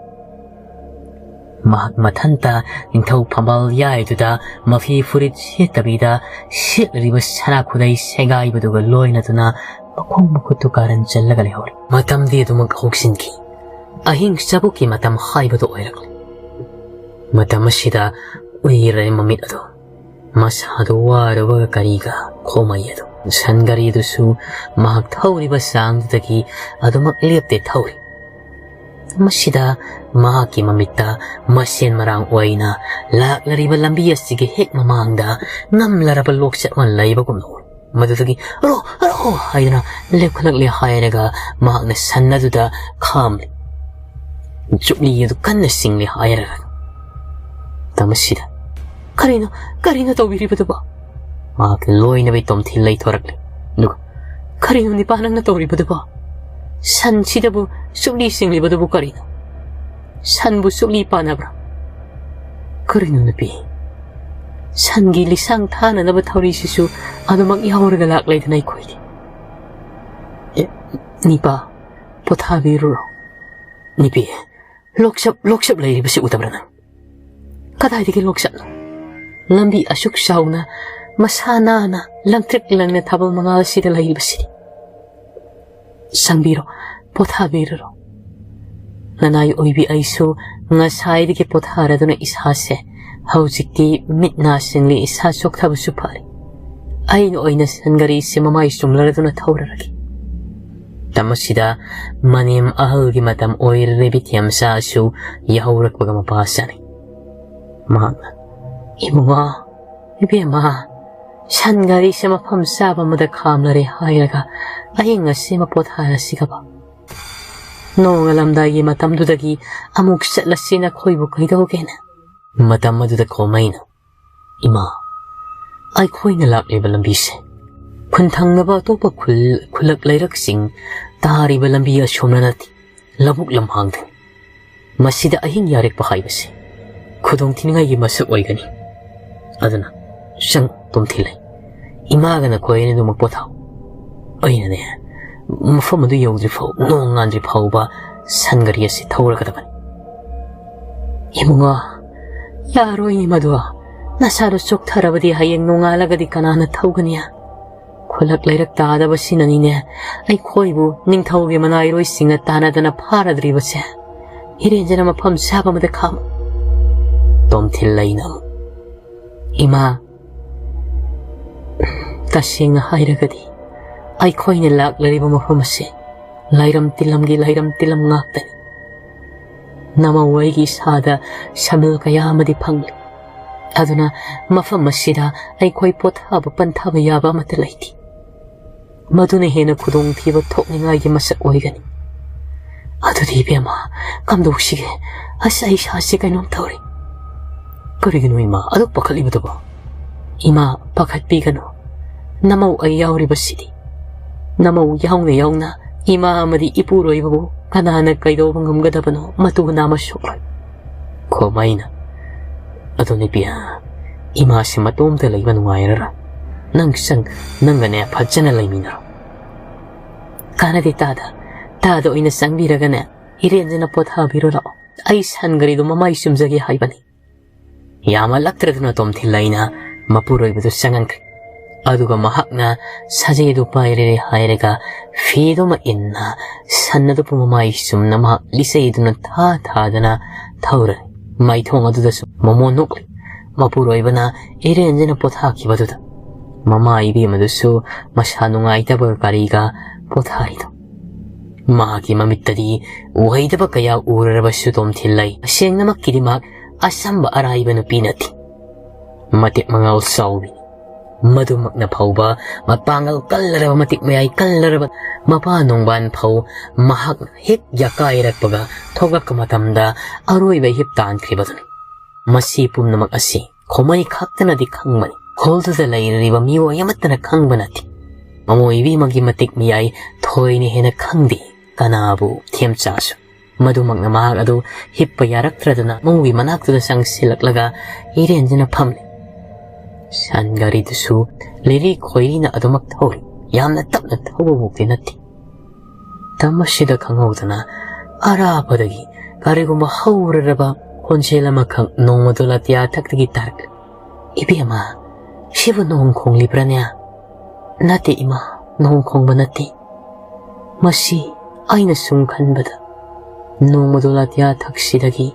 ꯃꯍꯥꯛ ꯃꯊꯟꯇ ꯅꯤꯡꯊꯧ ꯐꯝꯕꯥꯜ ꯌꯥꯏꯗꯨꯗ ꯃꯐꯤ ꯐꯨꯔꯤꯠ ꯁꯦꯠꯇꯕꯤꯗ ꯁꯦꯠꯂꯤꯕ ꯁꯅꯥ ꯈꯨꯗꯩ ꯁꯦꯒꯥꯏꯕꯗꯨꯒ ꯂꯣꯏꯅꯗꯨꯅ ꯃꯈꯣꯡ ꯃꯈꯨꯠꯇꯨ ꯀꯥꯔꯟ ꯆꯜꯂꯒ ꯂꯩꯍꯧꯔꯤ꯫ ꯃꯇꯝꯗꯤ ꯑꯗꯨꯃꯛ ꯍꯧꯈꯤꯟꯈꯤ꯫ ꯑꯍꯤꯡ ꯆꯕꯨꯛꯀꯤ ꯃꯇꯝ ꯍꯥꯏꯕꯗꯨ ꯑꯣꯏꯔꯛꯂꯤ꯫ ꯃꯇꯝ ꯑꯁꯤꯗ ꯎꯏꯔꯦ ꯃꯃꯤꯠ ꯑꯗꯨ꯫ ꯃꯁꯥꯗꯨ ꯋꯥꯔꯨꯕꯒ ꯀꯔꯤꯒ ꯈꯣꯃꯩ ꯑꯗꯨ꯫ ꯁꯟ ꯒꯥꯔꯤꯗꯨꯁꯨ ꯃꯍꯥꯛ ꯊꯧꯔꯤꯕ ꯆꯥꯡꯗꯨꯗꯒꯤ ꯑꯗꯨꯃꯛ ꯂꯦꯞꯇꯦ ꯊꯧꯔꯤ꯫ ꯃꯁꯤꯗ ꯃꯍꯥꯛꯀꯤ ꯃꯃꯤꯠꯇ ꯃꯁꯦꯟ ꯃꯔꯥꯡ ꯑꯣꯏꯅ ꯂꯥꯛꯂꯔꯤꯕ ꯂꯝꯕꯤ ꯑꯁꯤꯒꯤ ꯍꯦꯛ ꯃꯃꯥꯡꯗ ꯉꯝꯂꯔꯕ ꯂꯣꯛꯆꯠ ꯑꯃ ꯂꯩꯕꯒꯨꯝꯅ ꯎꯔꯦ꯫ ꯃꯗꯨꯗꯒꯤ "ꯔꯣ, ꯔꯣ" ꯍꯥꯏꯗꯨꯅ ꯂꯦꯞꯈꯠꯂꯛꯂꯦ ꯍꯥꯏꯔꯒ ꯃꯍꯥꯛꯅ ꯁꯟ ꯑꯗꯨꯗ ꯈꯥꯝꯂꯦ꯫ ꯆꯨꯞꯂꯤ ꯑꯗꯨ ꯀꯟꯅ ꯆꯤꯡꯂꯦ ꯍꯥꯏꯔꯒ꯫ ꯃꯇꯝ ꯑꯁꯤꯗ, "ꯀꯔꯤꯅꯣ, ꯀꯔꯤꯅꯣ ꯇꯧꯕꯤꯔꯤꯕꯗꯨꯕꯣ?" ꯃꯍꯥꯛꯀꯤ ꯂꯣꯏꯅꯕꯤ ꯇꯣꯝꯊꯤꯜ ꯂꯩꯊꯣꯔꯛꯂꯦ꯫ ꯑꯗꯨꯒ, "ꯀꯔꯤꯅꯣ ꯅꯤꯄꯥ ꯅꯪꯅ ꯇꯧꯔꯤꯕꯗꯨꯕꯣ? ꯁꯟꯁꯤꯗꯕꯨ ꯆꯨꯞꯂꯤ ꯆꯤꯡꯂꯤꯕꯗꯨꯕꯨ ꯀꯔꯤꯅꯣ? ꯁꯟꯕꯨ ꯆꯨꯞꯂꯤ ꯄꯥꯟꯅꯕ꯭ꯔꯥ? ꯀꯔꯤꯅꯣ ꯅꯨꯄꯤ? ꯁꯟꯒꯤ ꯂꯤꯁꯥꯡ ꯊꯥꯅꯅꯕ ꯊꯧꯔꯤꯁꯤꯁꯨ ꯑꯗꯨꯃꯛ ꯌꯥꯎꯔꯒ ꯂꯥꯛꯂꯦꯗꯅ ꯑꯩꯈꯣꯏꯗꯤ꯫ ꯑꯦ, ꯅꯤꯄꯥ, ꯄꯣꯊꯥꯕꯤꯔꯨꯔꯣ꯫ ꯅꯨꯄꯤ, ꯂꯣꯛꯆꯞ, ꯂꯣꯛꯆꯞ ꯂꯩꯔꯤꯕꯁꯤ ꯎꯗꯕ꯭ꯔꯥ ꯅꯪ? ꯀꯗꯥꯏꯗꯒꯤ ꯂꯣꯛꯆꯞꯅꯣ? ꯂꯝꯕꯤ ꯑꯁꯨꯛ ꯆꯥꯎꯅ, ꯃꯁꯥ ꯅꯥꯟꯅ, ꯂꯪꯇ꯭ꯔꯤꯛ ꯂꯪꯅ ꯊꯥꯕꯜ ꯃꯉꯥꯜ ꯑꯁꯤꯗ ꯂꯩꯔꯤꯕꯁꯤꯗꯤ꯫ ꯆꯪꯕꯤꯔꯣ, ꯄꯣꯊꯥꯕꯤꯔꯨꯔꯣ꯫ ꯅꯅꯥꯏ ꯑꯣꯏꯕꯤ ꯑꯩꯁꯨ ꯉꯁꯥꯏꯗꯒꯤ ꯄꯣꯊꯥꯔꯗꯨꯅ ꯏꯁꯥꯁꯦ ꯍꯧꯖꯤꯛꯇꯤ ꯃꯤꯠ ꯅꯥ ꯁꯤꯡꯂꯤ, ꯏꯁꯥ ꯆꯣꯛꯊꯕꯁꯨ ꯐꯔꯦ꯫ ꯑꯩꯅ ꯑꯣꯏꯅ ꯁꯟ ꯒꯥꯔꯤꯁꯦ ꯃꯃꯥꯏ ꯆꯨꯝꯂꯔꯗꯨꯅ ꯊꯧꯔꯔꯒꯦ꯫ ꯇꯝ ꯑꯁꯤꯗ ꯃꯅꯦꯝ ꯑꯍꯜꯒꯤ ꯃꯇꯝ ꯑꯣꯏꯔꯦ, ꯕꯤꯊꯦꯝꯆꯥꯁꯨ ꯌꯥꯍꯧꯔꯛꯄꯒ ꯃꯄꯥ ꯆꯥꯅꯩ꯫ ꯃꯍꯥꯛꯅ, "ꯏꯕꯨꯡꯉꯣ, ꯏꯕꯦꯝꯃ, ꯁꯟ ꯒꯥꯔꯤꯁꯦ ꯃꯐꯝ ꯆꯥꯕ ꯑꯃꯗ ꯈꯥꯝꯂꯔꯦ ꯍꯥꯏꯔꯒ ꯑꯍꯤꯡ ꯑꯁꯤ ꯃꯄꯣꯠ ꯍꯥꯏꯔꯁꯤꯒꯕ? ꯅꯣꯡꯉꯥꯜꯂꯝꯗꯥꯏꯒꯤ ꯃꯇꯝꯗꯨꯗꯒꯤ ꯑꯃꯨꯛ ꯆꯠꯂꯁꯤ, ꯅꯈꯣꯏꯕꯨ ꯀꯩꯗꯧꯒꯦꯅ?" ꯃꯇꯝ ꯑꯗꯨꯗ ꯈꯣꯃꯩꯅ, "ꯏꯃꯥ, ꯑꯩꯈꯣꯏꯅ ꯂꯥꯛꯂꯤꯕ ꯂꯝꯕꯤꯁꯦ ꯈꯨꯟ ꯊꯪꯅꯕ ꯑꯇꯣꯞꯄ ꯈꯨꯜ, ꯈꯨꯜꯂꯛ ꯂꯩꯔꯛꯁꯤꯡ ꯇꯥꯔꯤꯕ ꯂꯝꯕꯤ ꯑꯁꯣꯝꯅ ꯅꯠꯇꯦ, ꯂꯧꯕꯨꯛ ꯂꯝꯍꯥꯡꯗꯅꯤ꯫ ꯃꯁꯤꯗ ꯑꯍꯤꯡ ꯌꯥꯔꯦꯛꯄ ꯍꯥꯏꯕꯁꯤ ꯈꯨꯗꯣꯡ ꯊꯤꯅꯤꯡꯉꯥꯏꯒꯤ ꯃꯁꯛ ꯑꯣꯏꯒꯅꯤ꯫ ꯑꯗꯨꯅ ꯆꯪ, ꯇꯣꯝꯊꯤꯜꯂꯩ, ꯏꯃꯥꯒ ꯅꯈꯣꯏ ꯑꯅꯤꯗꯨꯃꯛ ꯄꯣꯊꯥꯎ꯫ ꯑꯩꯅꯅꯦ, ꯃꯐꯝ ꯑꯗꯨ ꯌꯧꯗ꯭ꯔꯤ ꯐꯥꯎ, ꯅꯣꯡ ꯉꯥꯟꯗ꯭ꯔꯤ ꯐꯥꯎꯕ ꯁꯟ ꯒꯥꯔꯤ ꯑꯁꯤ ꯊꯧꯔꯒꯗꯕꯅꯤ꯫" "ꯏꯕꯨꯡꯉꯣ, ꯌꯥꯔꯣꯏꯅꯦ ꯃꯗꯨ꯫ ꯅꯁꯥꯗꯣ ꯆꯣꯛꯊꯔꯕꯗꯤ ꯍꯌꯦꯡ ꯅꯣꯡꯉꯥꯜꯂꯒꯗꯤ ꯀꯅꯥꯅ ꯊꯧꯒꯅꯤ? ꯈꯨꯜꯂꯛ ꯂꯩꯔꯛ ꯇꯥꯗꯕꯁꯤꯅꯅꯤꯅꯦ ꯑꯩꯈꯣꯏꯕꯨ ꯅꯤꯡꯊꯧꯒꯤ ꯃꯅꯥꯏꯔꯣꯏꯁꯤꯡꯅ ꯇꯥꯟꯅꯗꯅ ꯐꯥꯔꯗ꯭ꯔꯤꯕꯁꯦ꯫ ꯏꯔꯦꯟꯖꯅ ꯃꯐꯝ ꯆꯥꯕ ꯑꯃꯗ ꯈꯥꯝꯃꯨ꯫" ꯇꯣꯝꯊꯤꯜꯂꯩꯅ ꯑꯃꯨꯛ, "ꯏꯃꯥ, ꯇꯁꯦꯡꯅ ꯍꯥꯏꯔꯒꯗꯤ ꯑꯩꯈꯣꯏꯅ ꯂꯥꯛꯂꯤꯕ ꯃꯐꯝ ꯑꯁꯤ ꯂꯥꯏꯔꯝ ꯇꯤꯜꯂꯝꯒꯤ ꯂꯥꯏꯔꯝ ꯇꯤꯜꯂꯝ ꯉꯥꯛꯇꯅꯤ꯫ ꯅꯃꯧ ꯑꯩꯒꯤ ꯏꯁꯥꯗ ꯁꯃꯤꯜ ꯀꯌꯥ ꯑꯃꯗꯤ ꯐꯪꯂꯤ꯫ ꯑꯗꯨꯅ ꯃꯐꯝ ꯑꯁꯤꯗ ꯑꯩꯈꯣꯏ ꯄꯣꯊꯥꯕ ꯄꯟꯊꯥꯕ ꯌꯥꯕ ꯑꯃꯠꯇ ꯂꯩꯇꯦ꯫ ꯃꯗꯨꯅ ꯍꯦꯟꯅ ꯈꯨꯗꯣꯡꯊꯤꯕ ꯊꯣꯛꯅꯤꯡꯉꯥꯏꯒꯤ ꯃꯁꯛ ꯑꯣꯏꯒꯅꯤ꯫" "ꯑꯗꯨꯗꯤ ꯏꯕꯦꯝꯃ, ꯀꯝꯗꯧꯁꯤꯒꯦ? ꯑꯁ, ꯑꯩ ꯏꯁꯥꯁꯦ ꯀꯩꯅꯣꯝ ꯇꯧꯔꯦ꯫" "ꯀꯔꯤꯒꯤꯅꯣ ꯏꯃꯥ ꯑꯗꯨꯛ ꯄꯥꯈꯠꯂꯤꯕꯗꯨꯕꯣ?" "ꯏꯃꯥ, ꯄꯥꯈꯠꯄꯤꯒꯅꯨ꯫ ꯅꯃꯧ ꯑꯩ ꯌꯥꯎꯔꯤꯕꯁꯤꯗꯤ꯫ ꯅꯃꯧ ꯌꯥꯎꯅ ꯌꯥꯎꯅ ꯏꯃꯥ ꯑꯃꯗꯤ ꯏꯄꯨꯔꯣꯏꯕꯕꯨ ꯀꯅꯥꯅ ꯀꯩꯗꯧꯕ ꯉꯝꯒꯗꯕꯅꯣ? ꯃꯇꯨ ꯅꯥꯝꯃ ꯁꯣꯛꯂꯣꯏ꯫" ꯈꯣꯃꯩꯅ, "ꯑꯗꯨ ꯅꯨꯄꯤ, ꯏꯃꯥꯁꯤ ꯃꯇꯣꯝꯇ ꯂꯩꯕ ꯅꯨꯡꯉꯥꯏꯔꯔꯣꯏ꯫ ꯅꯪ ꯆꯪ, ꯅꯪꯒꯅꯦ ꯐꯖꯅ ꯂꯩꯃꯤꯟꯅꯔꯣ꯫" "ꯀꯥꯟꯅꯗꯦ ꯇꯥꯗ, ꯇꯥꯗ ꯑꯣꯏꯅ ꯆꯪꯕꯤꯔꯒꯅꯦ ꯏꯔꯦꯟꯖꯅ ꯄꯣꯊꯥꯕꯤꯔꯣ ꯂꯥꯛꯑꯣ꯫ ꯑꯩ ꯁꯟ ꯒꯥꯔꯤꯗꯣ ꯃꯃꯥꯏ ꯆꯨꯝꯖꯒꯦ ꯍꯥꯏꯕꯅꯤ꯫" ꯌꯥꯝꯃꯜꯂꯛꯇ꯭ꯔꯗꯨꯅ ꯇꯣꯝꯊꯤꯜꯂꯩꯅ ꯃꯄꯨꯔꯣꯏꯕꯗꯨ ꯆꯪꯍꯟꯈ꯭ꯔꯦ꯫ ꯑꯗꯨꯒ ꯃꯍꯥꯛꯅ ꯁꯥꯖꯦꯜ ꯑꯗꯨ ꯄꯥꯏꯔꯦ ꯍꯥꯏꯔꯒ ꯐꯤꯗꯨꯃ ꯏꯟꯅ ꯁꯟ ꯑꯗꯨꯕꯨ ꯃꯃꯥꯏ ꯆꯨꯝꯅ ꯃꯍꯥꯛ ꯂꯤꯆꯩꯗꯨꯅ ꯊꯥ ꯊꯥꯗꯅ ꯊꯧꯔꯦ꯫ ꯃꯥꯏꯊꯣꯡ ꯑꯗꯨꯗꯁꯨ ꯃꯃꯣꯟ ꯅꯣꯛꯂꯤ꯫ ꯃꯄꯨꯔꯣꯏꯕꯅ ꯏꯔꯦꯟꯖꯅ ꯄꯣꯊꯥꯈꯤꯕꯗꯨꯗ ꯃꯃꯥ ꯏꯕꯦꯝꯃꯗꯨꯁꯨ ꯃꯁꯥ ꯅꯨꯡꯉꯥꯏꯇꯕꯒ ꯀꯔꯤꯒ ꯄꯣꯊꯥꯔꯤꯗꯣ꯫ ꯃꯍꯥꯛꯀꯤ ꯃꯃꯤꯠꯇꯗꯤ ꯎꯍꯩꯗꯕ ꯀꯌꯥ ꯎꯔꯔꯕꯁꯨ ꯇꯣꯝꯊꯤꯜ ꯂꯩ꯫ ꯇꯁꯦꯡꯅꯃꯛꯀꯤꯗꯤ ꯃꯍꯥꯛ ꯑꯆꯝꯕ ꯑꯔꯥꯏꯕ ꯅꯨꯄꯤ ꯅꯠꯇꯦ꯫ ꯃꯇꯤꯛ ꯃꯉꯥꯎ ꯆꯥꯎꯕꯤꯅꯤ꯫ ꯃꯗꯨꯃꯛꯅ ꯐꯥꯎꯕ ꯃꯄꯥꯡꯒꯜ ꯀꯜꯂꯔꯕ, ꯃꯇꯤꯛ ꯃꯌꯥꯏ ꯀꯜꯂꯔꯕ ꯃꯄꯥ ꯅꯣꯡꯕꯥꯟ ꯐꯥꯎ ꯃꯍꯥꯛꯅ ꯍꯦꯛ ꯌꯥꯀꯥꯏꯔꯛꯄꯒ ꯊꯣꯛꯂꯛꯄ ꯃꯇꯝꯗ ꯑꯔꯣꯏꯕ ꯏꯍꯤꯞ ꯇꯥꯟꯈ꯭ꯔꯤꯕꯗꯨꯅꯤ꯫ ꯃꯁꯤ ꯄꯨꯝꯅꯃꯛ ꯑꯁꯤ ꯈꯣꯃꯩ ꯈꯛꯇꯅꯗꯤ ꯈꯪꯕꯅꯤ꯫ ꯈꯨꯜꯗꯨꯗ ꯂꯩꯔꯤꯕ ꯃꯤꯑꯣꯏ ꯑꯃꯠꯇꯅ ꯈꯪꯕ ꯅꯠꯇꯦ꯫ ꯃꯃꯣꯏ ꯏꯕꯦꯝꯃꯒꯤ ꯃꯇꯤꯛ ꯃꯌꯥꯏ ꯊꯣꯏꯅ ꯍꯦꯟꯅ ꯈꯪꯗꯦ ꯀꯅꯥꯕꯨ ꯊꯦꯝꯆꯥꯁꯨ꯫ ꯃꯗꯨꯃꯛꯅ ꯃꯍꯥꯛ ꯑꯗꯨ ꯍꯤꯞꯄ ꯌꯥꯔꯛꯇ꯭ꯔꯗꯅ ꯃꯧꯒꯤ ꯃꯅꯥꯛꯇꯨꯗ ꯆꯪꯁꯤꯜꯂꯛꯂꯒ ꯏꯔꯦꯟꯖꯅ ꯐꯝꯂꯦ꯫ ꯁꯟ ꯒꯥꯔꯤꯗꯨꯁꯨ ꯂꯤꯔꯤ ꯈꯣꯏꯔꯤꯅ ꯑꯗꯨꯃꯛ ꯊꯧꯔꯤ꯫ ꯌꯥꯝꯅ ꯇꯞꯅ ꯊꯧꯕꯃꯛꯇꯤ ꯅꯠꯇꯦ꯫ ꯃꯇꯝ ꯑꯁꯤꯗ ꯈꯪꯍꯧꯗꯅ ꯑꯔꯥꯞꯄꯗꯒꯤ ꯀꯔꯤꯒꯨꯝꯕ ꯍꯧꯔꯔꯕ ꯈꯣꯟꯖꯦꯜ ꯑꯃꯈꯛ ꯅꯣꯡꯃꯗꯣ ꯂꯥꯇꯤꯌꯥ ꯊꯛꯇꯒꯤ ꯇꯥꯔꯛꯂꯦ꯫ "ꯏꯕꯦꯝꯃ, ꯁꯤꯕꯨ ꯅꯣꯡ ꯈꯣꯡꯂꯤꯕ꯭ꯔꯥꯅꯦ?" "ꯅꯠꯇꯦ ꯏꯃꯥ, ꯅꯣꯡ ꯈꯣꯡꯕ ꯅꯠꯇꯦ꯫ ꯃꯁꯤ ꯑꯩꯅ ꯁꯨꯝ ꯈꯟꯕꯗ ꯅꯣꯡꯃꯗꯣ ꯂꯥꯇꯤꯌꯥ ꯊꯛꯁꯤꯗꯒꯤ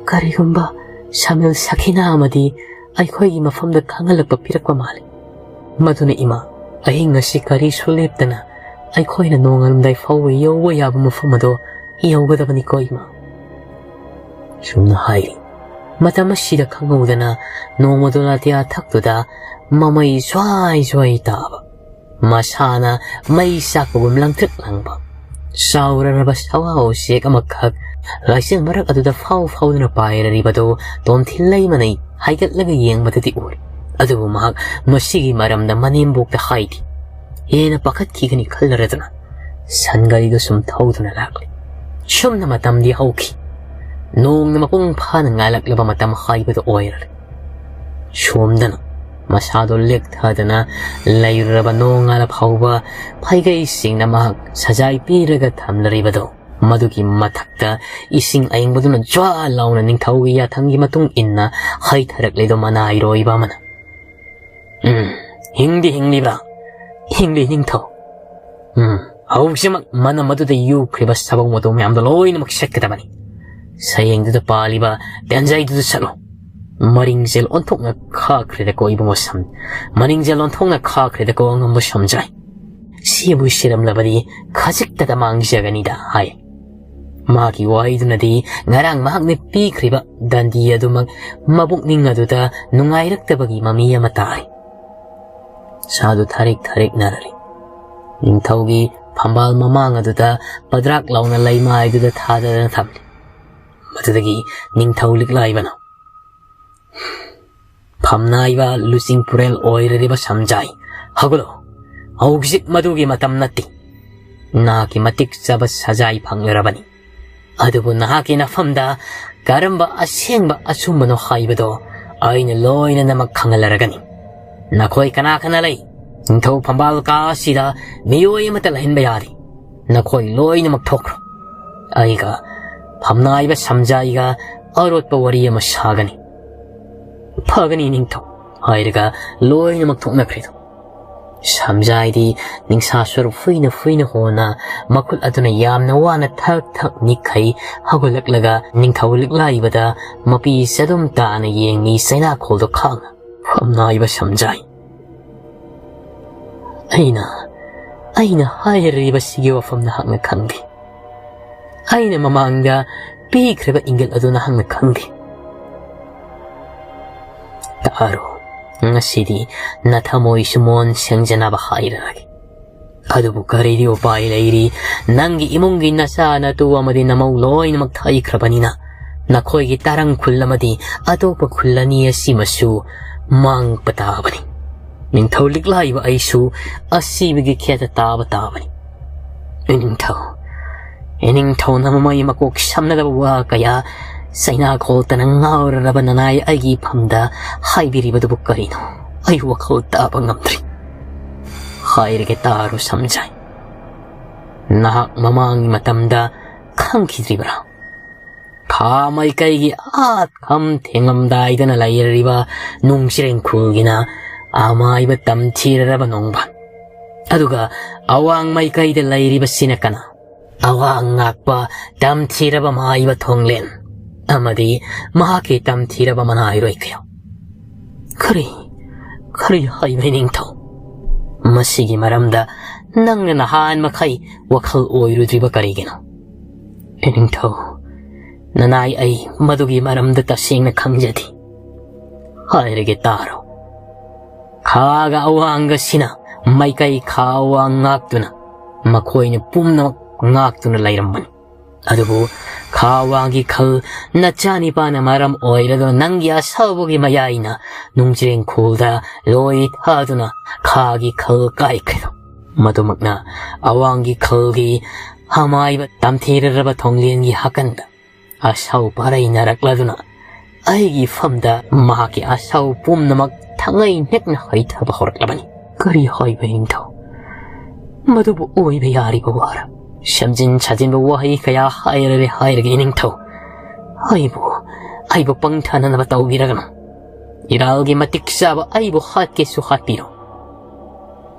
ꯀꯔꯤꯒꯨꯝꯕ ꯁꯥꯃꯤꯜ ꯁꯈꯤꯅꯥ ꯑꯃꯗꯤ ꯑꯩꯈꯣꯏꯒꯤ ꯃꯐꯝꯗ ꯈꯪꯍꯜꯂꯛꯄ ꯄꯤꯔꯛꯄ ꯃꯥꯜꯂꯤ꯫ ꯃꯗꯨꯅ ꯏꯃꯥ, ꯑꯍꯤꯡ ꯑꯁꯤ ꯀꯔꯤꯁꯨ ꯂꯦꯞꯇꯅ ꯑꯩꯈꯣꯏꯅ ꯅꯣꯡꯉꯥꯜꯂꯝꯗꯥꯏ ꯐꯥꯎꯕ ꯌꯧꯕ ꯌꯥꯕ ꯃꯐꯝ ꯑꯗꯣ ꯌꯧꯒꯗꯕꯅꯤꯀꯣ ꯏꯃꯥ," ꯁꯨꯝꯅ ꯍꯥꯏꯔꯤ꯫ ꯃꯇꯝ ꯑꯁꯤꯗ ꯈꯪꯍꯧꯗꯅ ꯅꯣꯡꯃꯗꯣ ꯂꯥꯇꯤꯌꯥ ꯊꯛꯇꯨꯗ ꯃꯃꯩ ꯁ꯭ꯋꯥꯏ ꯁ꯭ꯋꯥꯏ ꯇꯥꯕ, ꯃꯁꯥꯅ ꯃꯩ ꯆꯥꯛꯄꯒꯨꯝ ꯂꯪꯇ꯭ꯔꯤꯛ ꯂꯪꯕ ꯆꯥꯎꯔꯔꯕ ꯁꯋꯥ ꯎꯆꯦꯛ ꯑꯃꯈꯛ ꯂꯩꯆꯤꯜ ꯃꯔꯛ ꯑꯗꯨꯗ ꯐꯥꯎ ꯐꯥꯎꯗꯨꯅ ꯄꯥꯏꯔꯔꯤꯕꯗꯨ ꯇꯣꯝꯊꯤꯜ ꯂꯩꯃꯅꯩ ꯍꯥꯏꯒꯠꯂꯒ ꯌꯦꯡꯕꯗꯗꯤ ꯎꯔꯦ꯫ ꯑꯗꯨꯕꯨ ꯃꯍꯥꯛ ꯃꯁꯤꯒꯤ ꯃꯔꯝꯗ ꯃꯅꯦꯝꯕꯣꯛꯇ ꯍꯥꯏꯗꯦ꯫ ꯍꯦꯟꯅ ꯄꯥꯈꯠꯈꯤꯒꯅꯤ ꯈꯜꯂꯔꯗꯨꯅ ꯁꯟ ꯒꯥꯔꯤꯗꯨ ꯁꯨꯝ ꯊꯧꯗꯨꯅ ꯂꯥꯛꯂꯤ꯫ ꯁꯨꯝꯅ ꯃꯇꯝꯗꯤ ꯍꯧꯈꯤ꯫ ꯅꯣꯡꯅ ꯃꯄꯨꯡ ꯐꯥꯅ ꯉꯥꯜꯂꯛꯂꯕ ꯃꯇꯝ ꯍꯥꯏꯕꯗꯨ ꯑꯣꯏꯔꯔꯦ꯫ ꯁꯣꯝꯗꯅ ꯃꯁꯥꯗꯣ ꯂꯦꯛꯊꯗꯅ ꯂꯩꯔꯨꯔꯕ ꯅꯣꯡꯉꯥꯜꯂ ꯐꯥꯎꯕ ꯐꯩꯒꯩꯁꯤꯡꯅ ꯃꯍꯥꯛ ꯁꯖꯥꯏ ꯄꯤꯔꯒ ꯊꯝꯂꯔꯤꯕꯗꯣ, ꯃꯗꯨꯒꯤ ꯃꯊꯛꯇ ꯏꯁꯤꯡ ꯑꯏꯪꯕꯗꯨꯅ ꯖ꯭ꯋꯥ ꯂꯥꯎꯅ ꯅꯤꯡꯊꯧꯒꯤ ꯌꯥꯊꯪꯒꯤ ꯃꯇꯨꯡ ꯏꯟꯅ ꯍꯩꯊꯔꯛꯂꯤꯗꯣ ꯃꯅꯥꯏꯔꯣꯏꯕ ꯑꯃꯅ꯫ "ꯎꯝ, ꯍꯤꯡꯗꯤ ꯍꯤꯡꯂꯤꯕ꯭ꯔꯥ?" "ꯍꯤꯡꯂꯤ, ꯅꯤꯡꯊꯧ꯫ ꯎꯝ, ꯍꯧꯖꯤꯛꯃꯛ ꯃꯅꯝ ꯑꯗꯨꯗ ꯌꯨꯈ꯭ꯔꯤꯕ ꯁꯥꯕꯧ ꯃꯇꯧ ꯃꯌꯥꯝꯗꯣ ꯂꯣꯏꯅꯃꯛ ꯁꯦꯠꯀꯗꯕꯅꯤ꯫ ꯁꯌꯦꯡꯗꯨꯗ ꯄꯥꯜꯂꯤꯕ ꯇꯦꯟꯖꯩꯗꯨꯗ ꯆꯠꯂꯨ꯫ "ꯃꯔꯤꯡꯖꯦꯜ ꯑꯣꯟꯊꯣꯛꯅ ꯈꯥꯈ꯭ꯔꯦꯗꯀꯣ ꯏꯕꯨꯡꯉꯣ ꯁꯝ-, ꯃꯔꯤꯡꯖꯦꯜ ꯑꯣꯟꯊꯣꯛꯅ ꯈꯥꯈ꯭ꯔꯦꯗꯀꯣ ꯑꯉꯝꯕ ꯁꯝꯖꯥꯏ꯫ ꯁꯤꯕꯨ ꯁꯤꯔꯝꯂꯕꯗꯤ ꯈꯖꯤꯛꯇꯗ ꯃꯥꯡꯖꯒꯅꯤꯗ" ꯍꯥꯏ꯫ ꯃꯥꯒꯤ ꯋꯥꯍꯩꯗꯨꯅꯗꯤ ꯉꯔꯥꯡ ꯃꯍꯥꯛꯅ ꯄꯤꯈ꯭ꯔꯤꯕ ꯗꯟꯗꯤ ꯑꯗꯨꯃꯛ ꯃꯕꯨꯛꯅꯤꯡ ꯑꯗꯨꯗ ꯅꯨꯡꯉꯥꯏꯔꯛꯇꯕꯒꯤ ꯃꯃꯤ ꯑꯃ ꯇꯥꯔꯤ꯫ ꯁꯥꯗꯨ ꯊꯥꯔꯤꯛ ꯊꯥꯔꯤꯛ ꯅꯥꯔꯛꯂꯤ꯫ ꯅꯤꯡꯊꯧꯒꯤ ꯐꯝꯕꯥꯜ ꯃꯃꯥꯡ ꯑꯗꯨꯗ ꯄꯗ꯭ꯔꯥꯛ ꯂꯥꯎꯅ ꯂꯩꯃꯥꯏꯗꯨꯗ ꯊꯥꯗꯗꯨꯅ ꯊꯝꯂꯤ꯫ ꯃꯗꯨꯗꯒꯤ ꯅꯤꯡꯊꯧ ꯂꯤꯛꯂꯥꯏꯕꯅ, "ꯐꯝꯅꯥꯏꯕ ꯂꯨꯆꯤꯡ ꯄꯨꯔꯦꯜ ꯑꯣꯏꯔꯤꯕ ꯁꯝꯖꯥꯏ, ꯍꯧꯒꯠꯂꯣ꯫ ꯍꯧꯖꯤꯛ ꯃꯗꯨꯒꯤ ꯃꯇꯝ ꯅꯠꯇꯦ꯫ ꯅꯍꯥꯛꯀꯤ ꯃꯇꯤꯛ ꯆꯥꯕ ꯁꯖꯥꯏ ꯐꯪꯂꯔꯕꯅꯤ꯫ ꯑꯗꯨꯕꯨ ꯅꯍꯥꯛꯀꯤ ꯅꯐꯝꯗ ꯀꯔꯝꯕ ꯑꯁꯦꯡꯕ ꯑꯆꯨꯝꯕꯅꯣ ꯍꯥꯏꯕꯗꯣ ꯑꯩꯅ ꯂꯣꯏꯅꯃꯛ ꯈꯪꯍꯜꯂꯔꯒꯅꯤ꯫ ꯅꯈꯣꯏ ꯀꯅꯥ ꯀꯅꯥ ꯂꯩ? ꯅꯤꯡꯊꯧ ꯐꯝꯕꯥꯜ ꯀꯥ ꯑꯁꯤꯗ ꯃꯤꯑꯣꯏ ꯑꯃꯠꯇ ꯂꯩꯍꯟꯕ ꯌꯥꯗꯦ꯫ ꯅꯈꯣꯏ ꯂꯣꯏꯅꯃꯛ ꯊꯣꯛꯈ꯭ꯔꯣ꯫ ꯑꯩꯒ ꯐꯝꯅꯥꯏꯕ ꯁꯝꯖꯥꯏꯒ ꯑꯔꯣꯠꯄ ꯋꯥꯔꯤ ꯑꯃ ꯁꯥꯒꯅꯤ꯫" "ꯐꯒꯅꯤ ꯅꯤꯡꯊꯧ" ꯍꯥꯏꯔꯒ ꯂꯣꯏꯅꯃꯛ ꯊꯣꯛꯅꯈ꯭ꯔꯦꯗꯣ꯫ ꯁꯝꯖꯥꯏꯗꯤ ꯅꯤꯡꯁꯥ ꯁꯔꯨꯛ ꯐꯨꯏꯅ ꯐꯨꯏꯅ ꯍꯣꯟꯅ ꯃꯈꯨꯠ ꯑꯗꯨꯅ ꯌꯥꯝꯅ ꯋꯥꯅ ꯊꯛ ꯊꯛ ꯅꯤꯛꯈꯩ ꯍꯧꯒꯠꯂꯛꯂꯒ ꯅꯤꯡꯊꯧ ꯂꯤꯛꯂꯥꯏꯕꯗ ꯃꯄꯤ ꯆꯗꯨꯝ ꯇꯥꯅ ꯌꯦꯡꯂꯤ ꯆꯩꯅꯥꯈꯣꯜꯗꯣ ꯈꯥꯡꯅ꯫ "ꯐꯝꯅꯥꯏꯕ ꯁꯝꯖꯥꯏ, ꯑꯩꯅ, ꯑꯩꯅ ꯍꯥꯏꯔꯤꯕꯁꯤꯒꯤ ꯋꯥꯐꯝ ꯅꯍꯥꯛꯅ ꯈꯪꯗꯦ꯫ ꯑꯩꯅ ꯃꯃꯥꯡꯗ ꯄꯤꯈ꯭ꯔꯤꯕ ꯏꯪꯒꯤꯠ ꯑꯗꯨ ꯅꯍꯥꯛꯅ ꯈꯪꯗꯦ꯫ ꯇꯥꯔꯣ, ꯉꯁꯤꯗꯤ ꯅꯊꯃꯣꯏꯁꯨ ꯃꯣꯟ ꯁꯦꯡꯖꯅꯕ ꯍꯥꯏꯔꯒꯦ꯫ ꯑꯗꯨꯕꯨ ꯀꯔꯤꯗꯤ ꯎꯄꯥꯏ ꯂꯩꯔꯤ? ꯅꯪꯒꯤ ꯏꯃꯨꯡꯒꯤ ꯅꯆꯥ ꯅꯇꯨ ꯑꯃꯗꯤ ꯅꯃꯧ ꯂꯣꯏꯅꯃꯛ ꯊꯩꯈ꯭ꯔꯕꯅꯤꯅ, ꯅꯈꯣꯏꯒꯤ ꯇꯥꯔꯪ ꯈꯨꯜ ꯑꯃꯗꯤ ꯑꯇꯣꯞꯄ ꯈꯨꯜ ꯑꯅꯤ ꯑꯁꯤꯃꯁꯨ ꯃꯥꯡꯕ ꯇꯥꯕꯅꯤ꯫ ꯅꯤꯡꯊꯧ ꯂꯤꯛꯂꯥꯏꯕ ꯑꯩꯁꯨ ꯑꯁꯤꯕꯒꯤ ꯈꯦꯠꯇ ꯇꯥꯕ ꯇꯥꯕꯅꯤ꯫ ꯏꯅꯤꯡꯊꯧ, ꯏꯅꯤꯡꯊꯧꯅ ꯃꯃꯩ ꯃꯀꯣꯛ ꯁꯝꯅꯗꯕ ꯋꯥ ꯀꯌꯥ ꯆꯩꯅꯥꯈꯣꯜꯇꯅ ꯉꯥꯎꯔꯔꯕ ꯅꯅꯥꯏ ꯑꯩꯒꯤ ꯏꯐꯝꯗ ꯍꯥꯏꯕꯤꯔꯤꯕꯗꯨꯕꯨ ꯀꯔꯤꯅꯣ? ꯑꯩ ꯋꯥꯈꯜ ꯇꯥꯕ ꯉꯝꯗ꯭ꯔꯤ꯫ ꯍꯥꯏꯔꯒꯦ ꯇꯥꯔꯣ ꯁꯝꯖꯥꯏ꯫ ꯅꯍꯥꯛ ꯃꯃꯥꯡꯒꯤ ꯃꯇꯝꯗ ꯈꯪꯈꯤꯗ꯭ꯔꯤꯕ꯭ꯔꯥ? ꯈꯥ ꯃꯥꯏꯀꯩꯒꯤ ꯑꯥ ꯈꯝ ꯊꯦꯡꯂꯝꯗꯥꯏꯗꯅ ꯂꯩꯔꯤꯕ ꯅꯨꯡꯁꯤꯔꯦꯡ ꯈꯨꯜꯒꯤꯅ ꯑꯃꯥꯏꯕ ꯇꯝꯊꯤꯔꯔꯕ ꯅꯣꯡꯕꯥꯟ꯫ ꯑꯗꯨꯒ ꯑꯋꯥꯡ ꯃꯥꯏꯀꯩꯗ ꯂꯩꯔꯤꯕꯁꯤꯅ ꯀꯅꯥ? ꯑꯋꯥꯡ ꯉꯥꯛꯄ ꯇꯝꯊꯤꯔꯕ ꯃꯥꯏꯕ ꯊꯣꯡꯂꯦꯟ꯫ ꯑꯃꯗꯤ ꯃꯍꯥꯛꯀꯤ ꯇꯝꯊꯤꯔꯕ ꯃꯅꯥꯏꯔꯣꯏ ꯀꯌꯥ꯫ ꯀꯔꯤ, ꯀꯔꯤ ꯍꯥꯏꯕ ꯏꯅꯤꯡꯊꯧ? ꯃꯁꯤꯒꯤ ꯃꯔꯝꯗ ꯅꯪꯅ ꯅꯍꯥꯟ ꯃꯈꯩ ꯋꯥꯈꯜ ꯑꯣꯏꯔꯨꯗ꯭ꯔꯤꯕ ꯀꯔꯤꯒꯤꯅꯣ? ꯏꯅꯤꯡꯊꯧ, ꯅꯅꯥꯏ ꯑꯩ ꯃꯗꯨꯒꯤ ꯃꯔꯝꯗ ꯇꯁꯦꯡꯅ ꯈꯪꯖꯗꯦ꯫ ꯍꯥꯏꯔꯒꯦ ꯇꯥꯔꯣ꯫ ꯈꯥꯒ ꯑꯋꯥꯡꯒꯁꯤꯅ ꯃꯥꯏꯀꯩ ꯈꯥ ꯑꯋꯥꯡ ꯉꯥꯛꯇꯨꯅ ꯃꯈꯣꯏꯅ ꯄꯨꯝꯅꯃꯛ ꯉꯥꯛꯇꯨꯅ ꯂꯩꯔꯝꯕꯅꯤ꯫ ꯑꯗꯨꯕꯨ ꯈꯥ ꯋꯥꯡꯒꯤ ꯈꯜ ꯅꯆꯥꯅꯤꯄꯥꯅ ꯃꯔꯝ ꯑꯣꯏꯔꯒ ꯅꯪꯒꯤ ꯑꯁꯥꯎꯕꯒꯤ ꯃꯌꯥꯏꯅ ꯅꯨꯡꯖ꯭ꯔꯦꯡꯈꯣꯜꯗ ꯂꯣꯏ ꯊꯥꯗꯨꯅ ꯈꯥꯒꯤ ꯈꯜ ꯀꯥꯏꯈ꯭ꯔꯦ꯫ ꯃꯗꯨꯃꯛꯅ ꯑꯋꯥꯡꯒꯤ ꯈꯜꯒꯤ ꯍꯃꯥꯏꯕ ꯇꯝꯊꯤꯔꯔꯕ ꯊꯣꯡꯂꯦꯟꯒꯤ ꯍꯥꯀꯟꯗ ꯑꯁꯥꯎ ꯄꯥꯔꯩꯅꯔꯛꯂꯗꯨꯅ ꯑꯩꯒꯤ ꯐꯝꯗ ꯃꯍꯥꯛꯀꯤ ꯑꯁꯥꯎ ꯄꯨꯝꯅꯃꯛ ꯊꯥꯡꯉꯩ ꯅꯦꯛꯅ ꯍꯩꯊꯕ ꯍꯧꯔꯛꯂꯕꯅꯤ꯫ ꯀꯔꯤ ꯍꯥꯏꯕ ꯏꯅꯤꯡꯊꯧ? ꯃꯗꯨꯕꯨ ꯑꯣꯏꯕ ꯌꯥꯔꯤꯕ ꯋꯥꯔ? ꯁꯦꯝꯖꯤꯟ ꯁꯥꯖꯤꯟꯕ ꯋꯥꯍꯩ ꯀꯌꯥ ꯍꯥꯏꯔꯔꯦ ꯍꯥꯏꯔꯒꯦ ꯏꯅꯤꯡꯊꯧ꯫ ꯑꯩꯕꯨ, ꯑꯩꯕꯨ ꯄꯪꯊꯅꯅꯕ ꯇꯧꯕꯤꯔꯒꯅꯨ꯫ ꯏꯔꯥꯜꯒꯤ ꯃꯇꯤꯛ ꯆꯥꯕ ꯑꯩꯕꯨ ꯍꯥꯠꯀꯦꯁꯨ ꯍꯥꯠꯄꯤꯔꯣ꯫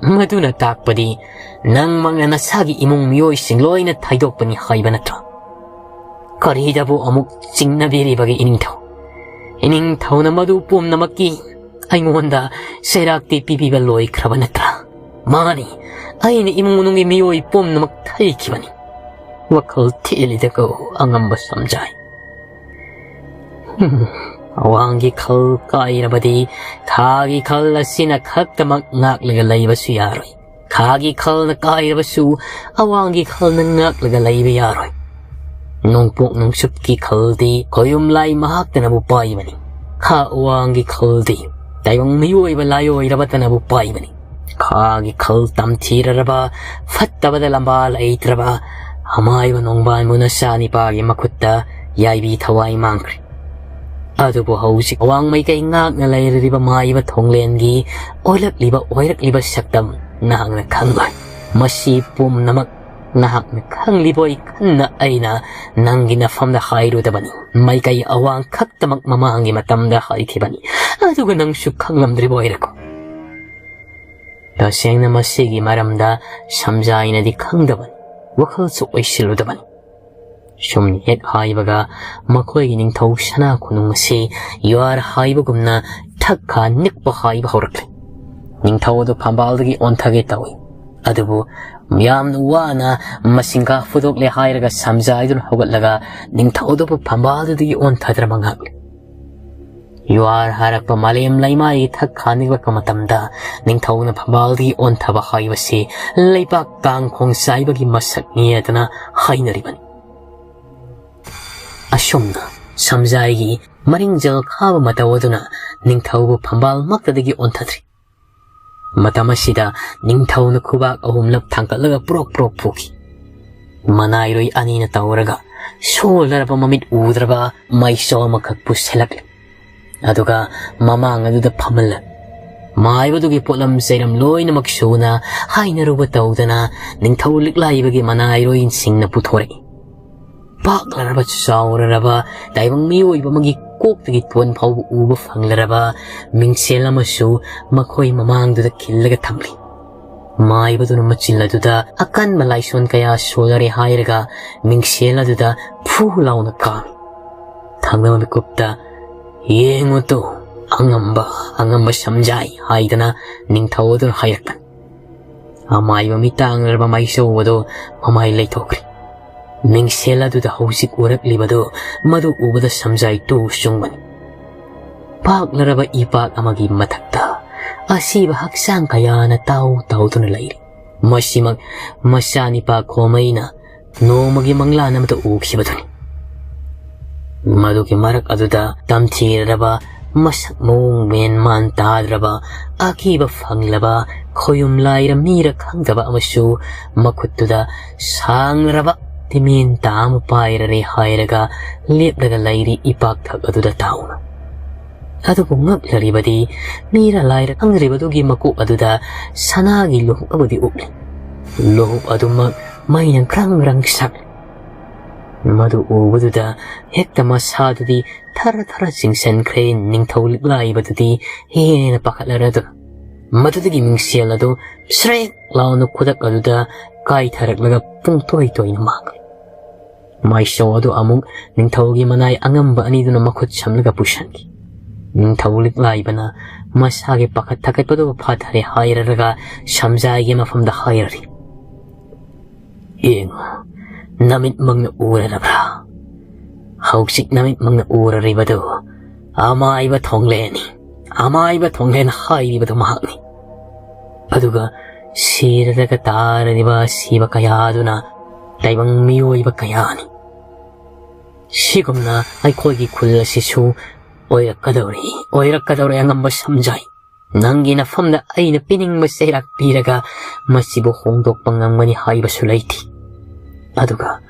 ꯃꯗꯨꯅ ꯇꯥꯛꯄꯗꯤ ꯅꯪꯃꯛꯅ ꯅꯁꯥꯒꯤ ꯏꯃꯨꯡ ꯃꯤꯑꯣꯏꯁꯤꯡ ꯂꯣꯏꯅ ꯊꯩꯗꯣꯛꯄꯅꯤ ꯍꯥꯏꯕ ꯅꯠꯇ꯭ꯔꯣ? ꯀꯔꯤꯗꯕꯨ ꯑꯃꯨꯛ ꯆꯤꯡꯅꯕꯤꯔꯤꯕꯒꯦ ꯏꯅꯤꯡꯊꯧ? ꯏꯅꯤꯡꯊꯧꯅ ꯃꯗꯨ ꯄꯨꯝꯅꯃꯛꯀꯤ ꯑꯩꯉꯣꯟꯗ ꯆꯩꯔꯥꯛꯇꯤ ꯄꯤꯕꯤꯕ ꯂꯣꯏꯈ꯭ꯔꯕ ꯅꯠꯇ꯭ꯔꯥ? ꯃꯥꯅꯤ, ꯑꯩꯅ ꯏꯃꯨꯡ ꯃꯅꯨꯡꯒꯤ ꯃꯤꯑꯣꯏ ꯄꯨꯝꯅꯃꯛ ꯊꯩꯈꯤꯕꯅꯤ꯫ ꯋꯥꯈꯜ ꯊꯤꯂꯤꯗꯀꯣ ꯑꯉꯝꯕ ꯁꯝꯖꯥꯏ꯫ ꯍꯝ, ꯑꯋꯥꯡꯒꯤ ꯈꯜ ꯀꯥꯏꯔꯕꯗꯤ ꯈꯥꯒꯤ ꯈꯜ ꯑꯁꯤꯅ ꯈꯛꯇꯃꯛ ꯉꯥꯛꯂꯒ ꯂꯩꯕꯁꯨ ꯌꯥꯔꯣꯏ꯫ ꯈꯥꯒꯤ ꯈꯜꯅ ꯀꯥꯏꯔꯕꯁꯨ ꯑꯋꯥꯡꯒꯤ ꯈꯜꯅ ꯉꯥꯛꯂꯒ ꯂꯩꯕ ꯌꯥꯔꯣꯏ꯫ ꯅꯣꯡꯄꯣꯛ ꯅꯣꯡꯆꯨꯞꯀꯤ ꯈꯜꯗꯤ ꯈꯣꯌꯨꯝ ꯂꯥꯏ ꯃꯍꯥꯛꯇꯅꯕꯨ ꯄꯥꯏꯕꯅꯤ꯫ ꯈꯥ ꯑꯋꯥꯡꯒꯤ ꯈꯜꯗꯤ ꯇꯥꯏꯕꯪ ꯃꯤꯑꯣꯏꯕ ꯂꯥꯏꯑꯣꯏꯔꯕꯇꯅꯕꯨ ꯄꯥꯏꯕꯅꯤ꯫ ꯈꯥꯒꯤ ꯈꯜ ꯇꯝꯊꯤꯔꯔꯕ, ꯐꯠꯇꯕꯗ ꯂꯝꯕꯥ ꯂꯩꯇ꯭ꯔꯕ, ꯑꯃꯥꯏꯕ ꯅꯣꯡꯕꯥꯟꯕꯨ ꯅꯆꯥ ꯅꯤꯄꯥꯒꯤ ꯃꯈꯨꯠꯇ ꯌꯥꯏꯕꯤ ꯊꯋꯥꯏ ꯃꯥꯡꯈ꯭ꯔꯦ꯫ ꯑꯗꯨꯕꯨ ꯍꯧꯖꯤꯛ ꯑꯋꯥꯡ ꯃꯥꯏꯀꯩ ꯉꯥꯛꯅ ꯂꯩꯔꯤꯕ ꯃꯥꯏꯕ ꯊꯣꯡꯂꯦꯟꯒꯤ ꯑꯣꯜꯂꯛꯂꯤꯕ ꯑꯣꯏꯔꯛꯂꯤꯕ ꯁꯛꯇꯝ ꯅꯍꯥꯛꯅ ꯈꯪꯂꯣꯏ꯫ ꯃꯁꯤ ꯄꯨꯝꯅꯃꯛ ꯅꯍꯥꯛꯅ ꯈꯪꯂꯤꯕꯣꯏ ꯈꯟꯅ ꯑꯩꯅ ꯅꯪꯒꯤ ꯅꯐꯝꯗ ꯍꯥꯏꯔꯨꯗꯕꯅꯤ꯫ ꯃꯥꯏꯀꯩ ꯑꯋꯥꯡ ꯈꯛꯇꯃꯛ ꯃꯃꯥꯡꯒꯤ ꯃꯇꯝꯗ ꯍꯥꯏꯈꯤꯕꯅꯤ꯫ ꯑꯗꯨꯒ ꯅꯪꯁꯨ ꯈꯪꯂꯝꯗ꯭ꯔꯤꯕ ꯑꯣꯏꯔꯦꯀꯣ꯫ ꯇꯁꯦꯡꯅ ꯃꯁꯤꯒꯤ ꯃꯔꯝꯗ ꯁꯝꯖꯥꯏꯅꯗꯤ ꯈꯪꯗꯕꯅꯤ, ꯋꯥꯈꯜꯁꯨ ꯑꯣꯏꯁꯤꯜꯂꯨꯗꯕꯅꯤ꯫ ꯁꯨꯝ ꯍꯦꯛ ꯍꯥꯏꯕꯒ ꯃꯈꯣꯏꯒꯤ ꯅꯤꯡꯊꯧ ꯁꯅꯥ ꯈꯣꯡꯅꯨꯡ ꯑꯁꯤ ꯌꯨꯍꯥꯔ ꯍꯥꯏꯕꯒꯨꯝꯅ ꯊꯛꯈꯥ ꯅꯤꯛꯄ ꯍꯥꯏꯕ ꯍꯧꯔꯛꯂꯦ꯫ ꯅꯤꯡꯊꯧ ꯑꯗꯨ ꯐꯝꯕꯥꯜꯗꯒꯤ ꯑꯣꯟꯊꯒꯦ ꯇꯧꯏ꯫ ꯑꯗꯨꯕꯨ ꯌꯥꯝꯅ ꯋꯥꯅ ꯃꯁꯤꯡꯒꯥ ꯐꯨꯗꯣꯛꯂꯦ ꯍꯥꯏꯔꯒ ꯁꯝꯖꯥꯏꯗꯨꯅ ꯍꯧꯒꯠꯂꯒ ꯅꯤꯡꯊꯧ ꯑꯗꯨꯕꯨ ꯐꯝꯕꯥꯜꯗꯨꯗꯒꯤ ꯑꯣꯟꯊꯗ꯭ꯔꯕ ꯉꯥꯛꯂꯦ꯫ ꯌꯨꯍꯥꯔ ꯍꯥꯏꯔꯛꯄ ꯃꯥꯂꯦꯝ ꯂꯩꯃꯥꯏꯒꯤ ꯊꯛ ꯈꯥꯅꯤꯡꯂꯛꯄ ꯃꯇꯝꯗ ꯅꯤꯡꯊꯧꯅ ꯐꯝꯕꯥꯜꯗꯒꯤ ꯑꯣꯟꯊꯕ ꯍꯥꯏꯕꯁꯤ ꯂꯩꯕꯥꯛ ꯀꯥꯡꯈꯣꯡ ꯆꯥꯏꯕꯒꯤ ꯃꯁꯛꯅꯤ ꯍꯥꯏꯗꯅ ꯍꯥꯏꯅꯔꯤꯕꯅꯤ꯫ ꯑꯁꯨꯝꯅ ꯁꯝꯖꯥꯏꯒꯤ ꯃꯔꯤꯡꯖꯦꯜ ꯈꯥꯕ ꯃꯇꯧ ꯑꯗꯨꯅ ꯅꯤꯡꯊꯧꯕꯨ ꯐꯝꯕꯥꯜꯃꯛꯇꯗꯒꯤ ꯑꯣꯟꯊꯗ꯭ꯔꯤ꯫ ꯃꯇꯝ ꯑꯁꯤꯗ ꯅꯤꯡꯊꯧꯅ ꯈꯨꯕꯥꯛ ꯑꯍꯨꯝꯂꯛ ꯊꯥꯡꯒꯠꯂꯒ ꯄ꯭ꯔꯣꯛ ꯄ꯭ꯔꯣꯛ ꯐꯨꯈꯤ꯫ ꯃꯅꯥꯏꯔꯣꯏ ꯑꯅꯤꯅ ꯇꯧꯔꯒ ꯁꯣꯜꯂꯔꯕ ꯃꯃꯤꯠ ꯎꯗ꯭ꯔꯕ ꯃꯩꯁꯣ ꯑꯃꯈꯛ ꯄꯨꯁꯤꯜꯂꯛꯂꯤ꯫ ꯑꯗꯨꯒ ꯃꯃꯥꯡ ꯑꯗꯨꯗ ꯐꯝꯍꯜꯂ ꯃꯥꯏꯕꯗꯨꯒꯤ ꯄꯣꯠꯂꯝ ꯆꯩꯔꯝ ꯂꯣꯏꯅꯃꯛ ꯁꯨꯅ ꯍꯥꯏꯅꯔꯨꯕ ꯇꯧꯗꯅ ꯅꯤꯡꯊꯧ ꯂꯤꯛꯂꯥꯏꯕꯒꯤ ꯃꯅꯥꯏꯔꯣꯏꯁꯤꯡꯅ ꯄꯨꯊꯣꯔꯛꯏ꯫ ꯄꯥꯛꯂꯔꯕ ꯆꯥꯎꯔꯔꯕ ꯇꯥꯏꯕꯪ ꯃꯤꯑꯣꯏꯕ ꯑꯃꯒꯤ ꯀꯣꯛꯇꯒꯤ ꯇꯣꯟ ꯐꯥꯎꯕ ꯎꯕ ꯐꯪꯂꯔꯕ ꯃꯤꯡꯁꯦꯜ ꯑꯃꯁꯨ ꯃꯈꯣꯏ ꯃꯃꯥꯡꯗꯨꯗ ꯈꯤꯜꯂꯒ ꯊꯝꯂꯤ꯫ ꯃꯥꯏꯕꯗꯨꯅ ꯃꯆꯤꯜ ꯑꯗꯨꯗ ꯑꯀꯟꯕ ꯂꯥꯏꯁꯣꯟ ꯀꯌꯥ ꯁꯣꯜꯂꯔꯦ ꯍꯥꯏꯔꯒ ꯃꯤꯡꯁꯦꯜ ꯑꯗꯨꯗ ꯐꯨ ꯂꯥꯎꯅ ꯀꯥꯝꯃꯤ꯫ ꯊꯪꯅꯕ ꯃꯤꯀꯨꯞꯇ, "ꯌꯦꯡꯉꯨ ꯇꯨ, ꯑꯉꯝꯕ, ꯑꯉꯝꯕ ꯁꯝꯖꯥꯏ" ꯍꯥꯏꯗꯅ ꯅꯤꯡꯊꯧ ꯑꯗꯨꯅ ꯍꯥꯏꯔꯛꯄꯅꯤ꯫ ꯑꯃꯥꯏꯕ ꯃꯤꯇꯥꯡꯂꯔꯕ ꯃꯥꯏꯆꯧ ꯑꯗꯨ ꯃꯃꯥꯏ ꯂꯩꯊꯣꯛꯈ꯭ꯔꯦ꯫ ꯃꯤꯡꯁꯦꯜ ꯑꯗꯨꯗ ꯍꯧꯖꯤꯛ ꯎꯔꯛꯂꯤꯕꯗꯨ ꯃꯗꯨ ꯎꯕꯗ ꯁꯝꯖꯥꯏ ꯇꯨ ꯆꯨꯡꯕꯅꯤ꯫ ꯄꯥꯛꯂꯔꯕ ꯏꯄꯥꯛ ꯑꯃꯒꯤ ꯃꯊꯛꯇ ꯑꯁꯤꯕ ꯍꯛꯆꯥꯡ ꯀꯌꯥꯅ ꯇꯥꯎ ꯇꯥꯎꯗꯨꯅ ꯂꯩꯔꯤ꯫ ꯃꯁꯤꯃꯛ ꯃꯆꯥꯅꯤꯄꯥ ꯈꯣꯃꯩꯅ ꯅꯣꯡꯃꯒꯤ ꯃꯪꯂꯥꯟ ꯑꯃꯗ ꯎꯈꯤꯕꯗꯨꯅꯤ꯫ ꯃꯗꯨꯒꯤ ꯃꯔꯛ ꯑꯗꯨꯗ ꯇꯝꯊꯤꯔꯔꯕ, ꯃꯁꯛ ꯃꯑꯣꯡ ꯃꯦꯟ ꯃꯥꯟ ꯇꯥꯗ꯭ꯔꯕ, ꯑꯀꯤꯕ ꯐꯪꯂꯕ, ꯈꯣꯌꯨꯝ ꯂꯥꯏꯔ ꯃꯤꯔ ꯈꯪꯗꯕ ꯑꯃꯁꯨ ꯃꯈꯨꯠꯇꯨꯗ ꯁꯥꯡꯂꯔꯕ ꯇꯤꯃꯦꯟ ꯇꯥ ꯑꯃ ꯄꯥꯏꯔꯔꯦ ꯍꯥꯏꯔꯒ ꯂꯦꯞꯂꯒ ꯂꯩꯔꯤ ꯏꯄꯥꯛꯊꯛ ꯑꯗꯨꯗ ꯇꯥꯎꯅ꯫ ꯑꯗꯨꯕꯨ ꯉꯛꯂꯔꯤꯕꯗꯤ ꯃꯤꯔ ꯂꯥꯏꯔ ꯈꯪꯗ꯭ꯔꯤꯕꯗꯨꯒꯤ ꯃꯀꯣꯛ ꯑꯗꯨꯗ ꯁꯅꯥꯒꯤ ꯂꯨꯍꯨꯞ ꯑꯃꯗꯤ ꯎꯞꯂꯤ꯫ ꯂꯨꯍꯨꯞ ꯑꯗꯨꯃꯛ ꯃꯩꯅ ꯒ꯭ꯔꯪ ꯒ꯭ꯔꯪ ꯁꯥꯛꯂꯤ꯫ ꯃꯗꯨ ꯎꯕꯗꯨꯗ ꯍꯦꯛꯇ ꯃꯁꯥꯗꯨꯗꯤ ꯊꯔ ꯊꯔ ꯆꯤꯡꯁꯤꯟꯈ꯭ꯔꯦ ꯅꯤꯡꯊꯧ ꯂꯤꯛꯂꯥꯏꯕꯗꯨꯗꯤ ꯍꯦꯟꯅ ꯄꯥꯈꯠꯂꯔꯗꯨꯅ꯫ ꯃꯗꯨꯗꯒꯤ ꯃꯤꯡꯁꯦꯜ ꯑꯗꯨ ꯁ꯭ꯔꯦꯛ ꯂꯥꯎꯅ ꯈꯨꯗꯛ ꯑꯗꯨꯗ ꯀꯥꯏꯊꯔꯛꯂꯒ ꯄꯨꯡꯇꯣꯏ ꯇꯣꯏꯅ ꯃꯥꯡꯈ꯭ꯔꯦ꯫ ꯃꯥꯏꯁꯣ ꯑꯗꯨ ꯑꯃꯨꯛ ꯅꯤꯡꯊꯧꯒꯤ ꯃꯅꯥꯏ ꯑꯉꯝꯕ ꯑꯅꯤꯗꯨꯅ ꯃꯈꯨꯠ ꯁꯝꯂꯒ ꯄꯨꯁꯟꯈꯤ꯫ ꯅꯤꯡꯊꯧ ꯂꯤꯛꯂꯥꯏꯕꯅ ꯃꯁꯥꯒꯤ ꯄꯥꯈꯠ ꯊꯀꯠꯄꯗꯨꯕꯨ ꯐꯥꯊꯔꯦ ꯍꯥꯏꯔꯒ ꯁꯝꯖꯥꯏꯒꯤ ꯃꯐꯝꯗ ꯍꯥꯏꯔꯔꯤ, "ꯌꯦꯡꯉꯨ, ꯅꯃꯤꯠꯃꯛꯅ ꯎꯔꯔꯕ꯭ꯔꯥ? ꯍꯧꯖꯤꯛ ꯅꯃꯤꯠꯃꯛꯅ ꯎꯔꯔꯤꯕꯗꯨ ꯑꯃꯥꯏꯕ ꯊꯣꯡꯂꯦꯟꯅꯤ꯫ ꯑꯃꯥꯏꯕ ꯊꯣꯡꯂꯦꯟ ꯍꯥꯏꯔꯤꯕꯗꯨ ꯃꯍꯥꯛꯅꯤ꯫ ꯑꯗꯨꯒ ꯁꯤꯔꯗꯒ ꯇꯥꯔꯤꯕ ꯁꯤꯕ ꯀꯌꯥꯗꯨꯅ ꯇꯥꯏꯕꯪ ꯃꯤꯑꯣꯏꯕ ꯀꯌꯥꯅꯤ꯫ ꯁꯤꯒꯨꯝꯅ ꯑꯩꯈꯣꯏꯒꯤ ꯈꯨꯜ ꯑꯁꯤꯁꯨ ꯑꯣꯏꯔꯛꯀꯗꯧꯔꯤ, ꯑꯣꯏꯔꯛꯀꯗꯧꯔꯤ, ꯑꯉꯝꯕ ꯁꯝꯖꯥꯏ꯫ ꯅꯪꯒꯤ ꯅꯐꯝꯗ ꯑꯩꯅ ꯄꯤꯅꯤꯡꯕ ꯆꯩꯔꯥꯛ ꯄꯤꯔꯒ ꯃꯁꯤꯕꯨ ꯍꯣꯡꯗꯣꯛꯄ ꯉꯝꯒꯅꯤ ꯍꯥꯏꯕꯁꯨ ꯂꯩꯇꯦ꯫ ꯑꯗꯨꯒ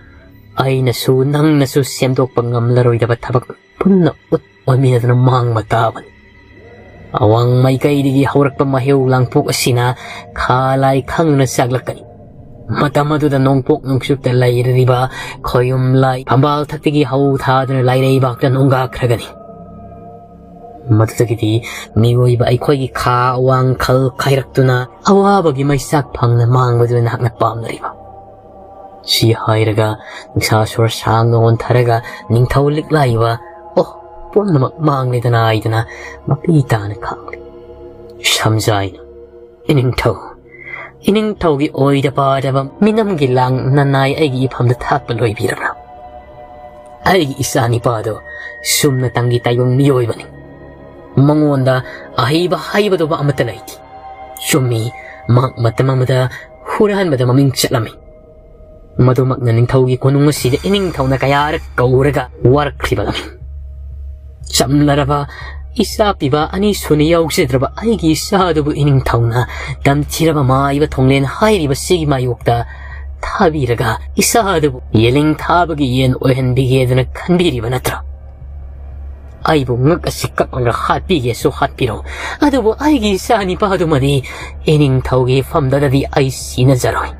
ꯑꯩꯅꯁꯨ ꯅꯪꯅꯁꯨ ꯁꯦꯝꯗꯣꯛꯄ ꯉꯝꯂꯔꯣꯏꯗꯕ ꯊꯕꯛ ꯄꯨꯟꯅ ꯎꯠ ꯑꯣꯏꯃꯤꯟꯅꯗꯨꯅ ꯃꯥꯡꯕ ꯇꯥꯕꯅꯤ꯫ ꯑꯋꯥꯡ ꯃꯥꯏꯀꯩꯗꯒꯤ ꯍꯧꯔꯛꯄ ꯃꯍꯩ ꯂꯥꯡꯄꯣꯛ ꯑꯁꯤꯅ ꯈꯥ ꯂꯥꯏ ꯈꯪꯅ ꯆꯥꯛꯂꯛꯀꯅꯤ꯫ ꯃꯇꯝ ꯑꯗꯨꯗ ꯅꯣꯡꯄꯣꯛ ꯅꯣꯡꯆꯨꯞꯇ ꯂꯩꯔꯤꯕ ꯈꯣꯌꯨꯝ ꯂꯥꯏ ꯐꯝꯕꯥꯜ ꯊꯛꯇꯒꯤ ꯍꯧ ꯊꯥꯗꯨꯅ ꯂꯥꯏꯔꯩꯕꯥꯛꯇ ꯅꯣꯡꯒꯥꯈ꯭ꯔꯒꯅꯤ꯫ ꯃꯗꯨꯗꯒꯤꯗꯤ ꯃꯤꯑꯣꯏꯕ ꯑꯩꯈꯣꯏꯒꯤ ꯈꯥ ꯋꯥꯡꯈꯜ ꯈꯥꯏꯔꯛꯇꯨꯅ ꯑꯋꯥꯕꯒꯤ ꯃꯩꯆꯥꯛ ꯐꯪꯅ ꯃꯥꯡꯕꯗꯨ ꯅꯍꯥꯛꯅ ꯄꯥꯝꯅꯔꯤꯕ?" ꯁꯤ ꯍꯥꯏꯔꯒ ꯅꯤꯡꯁꯥ ꯁꯣꯔ ꯁꯥꯡꯅ ꯑꯣꯟꯊꯔꯒ ꯅꯤꯡꯊꯧ ꯂꯤꯛꯂꯥꯏꯕ, "ꯑꯣ, ꯄꯨꯝꯅꯃꯛ ꯃꯥꯡꯂꯦꯗꯅ" ꯍꯥꯏꯗꯅ ꯃꯄꯤ ꯇꯥꯅ ꯈꯥꯡꯂꯤ꯫ ꯁꯝꯖꯥꯏꯅ, "ꯏꯅꯤꯡꯊꯧ, ꯏꯅꯤꯡꯊꯧꯒꯤ ꯑꯣꯏꯗ ꯄꯥꯗꯕ ꯃꯤꯅꯝꯒꯤ ꯂꯥꯡ ꯅꯅꯥꯏ ꯑꯩꯒꯤ ꯏꯐꯝꯗ ꯊꯥꯛꯄ ꯂꯣꯏꯕꯤꯔꯕ꯭ꯔꯥ? ꯑꯩꯒꯤ ꯏꯆꯥ ꯅꯤꯄꯥꯗꯣ ꯁꯨꯝꯅ ꯇꯪꯒꯤ ꯇꯥꯏꯕꯪ ꯃꯤꯑꯣꯏꯕꯅꯤ꯫ ꯃꯉꯣꯟꯗ ꯑꯍꯩꯕ ꯍꯥꯏꯕꯗꯨꯕ ꯑꯃꯠꯇ ꯂꯩꯇꯦ꯫ ꯆꯨꯝꯃꯤ, ꯃꯍꯥꯛ ꯃꯇꯝ ꯑꯃꯗ ꯍꯨꯔꯥꯟꯕꯗ ꯃꯃꯤꯡ ꯆꯠꯂꯝꯃꯤ꯫ ꯃꯗꯨꯃꯛꯅ ꯅꯤꯡꯊꯧꯒꯤ ꯀꯣꯅꯨꯡ ꯑꯁꯤꯗ ꯏꯅꯤꯡꯊꯧꯅ ꯀꯌꯥꯔꯛ ꯀꯧꯔꯒ ꯋꯥꯔꯛꯈ꯭ꯔꯤꯕ ꯂꯝ꯫ ꯆꯝꯂꯔꯕ ꯏꯆꯥ ꯄꯤꯕ ꯑꯅꯤ ꯁꯨꯅ ꯌꯥꯎꯖꯗ꯭ꯔꯕ ꯑꯩꯒꯤ ꯏꯆꯥ ꯑꯗꯨꯕꯨ ꯏꯅꯤꯡꯊꯧꯅ ꯇꯝꯊꯤꯔꯕ ꯃꯥꯏꯕ ꯊꯣꯡꯂꯦꯟ ꯍꯥꯏꯔꯤꯕꯁꯤꯒꯤ ꯃꯥꯌꯣꯛꯇ ꯊꯥꯕꯤꯔꯒ ꯏꯆꯥ ꯑꯗꯨꯕꯨ ꯌꯦꯂꯤꯡ ꯊꯥꯕꯒꯤ ꯌꯦꯟ ꯑꯣꯏꯍꯟꯕꯤꯒꯦꯗꯅ ꯈꯟꯕꯤꯔꯤꯕ ꯅꯠꯇ꯭ꯔꯥ? ꯑꯩꯕꯨ ꯉꯛ ꯑꯁꯤ ꯀꯛꯂꯒ ꯍꯥꯠꯄꯤꯒꯦꯁꯨ ꯍꯥꯠꯄꯤꯔꯣ, ꯑꯗꯨꯕꯨ ꯑꯩꯒꯤ ꯏꯆꯥ ꯅꯤꯄꯥꯗꯨꯃꯗꯤ ꯏꯅꯤꯡꯊꯧꯒꯤ ꯐꯝꯗꯗꯤ ꯑꯩ ꯁꯤꯅꯖꯔꯣꯏ"꯫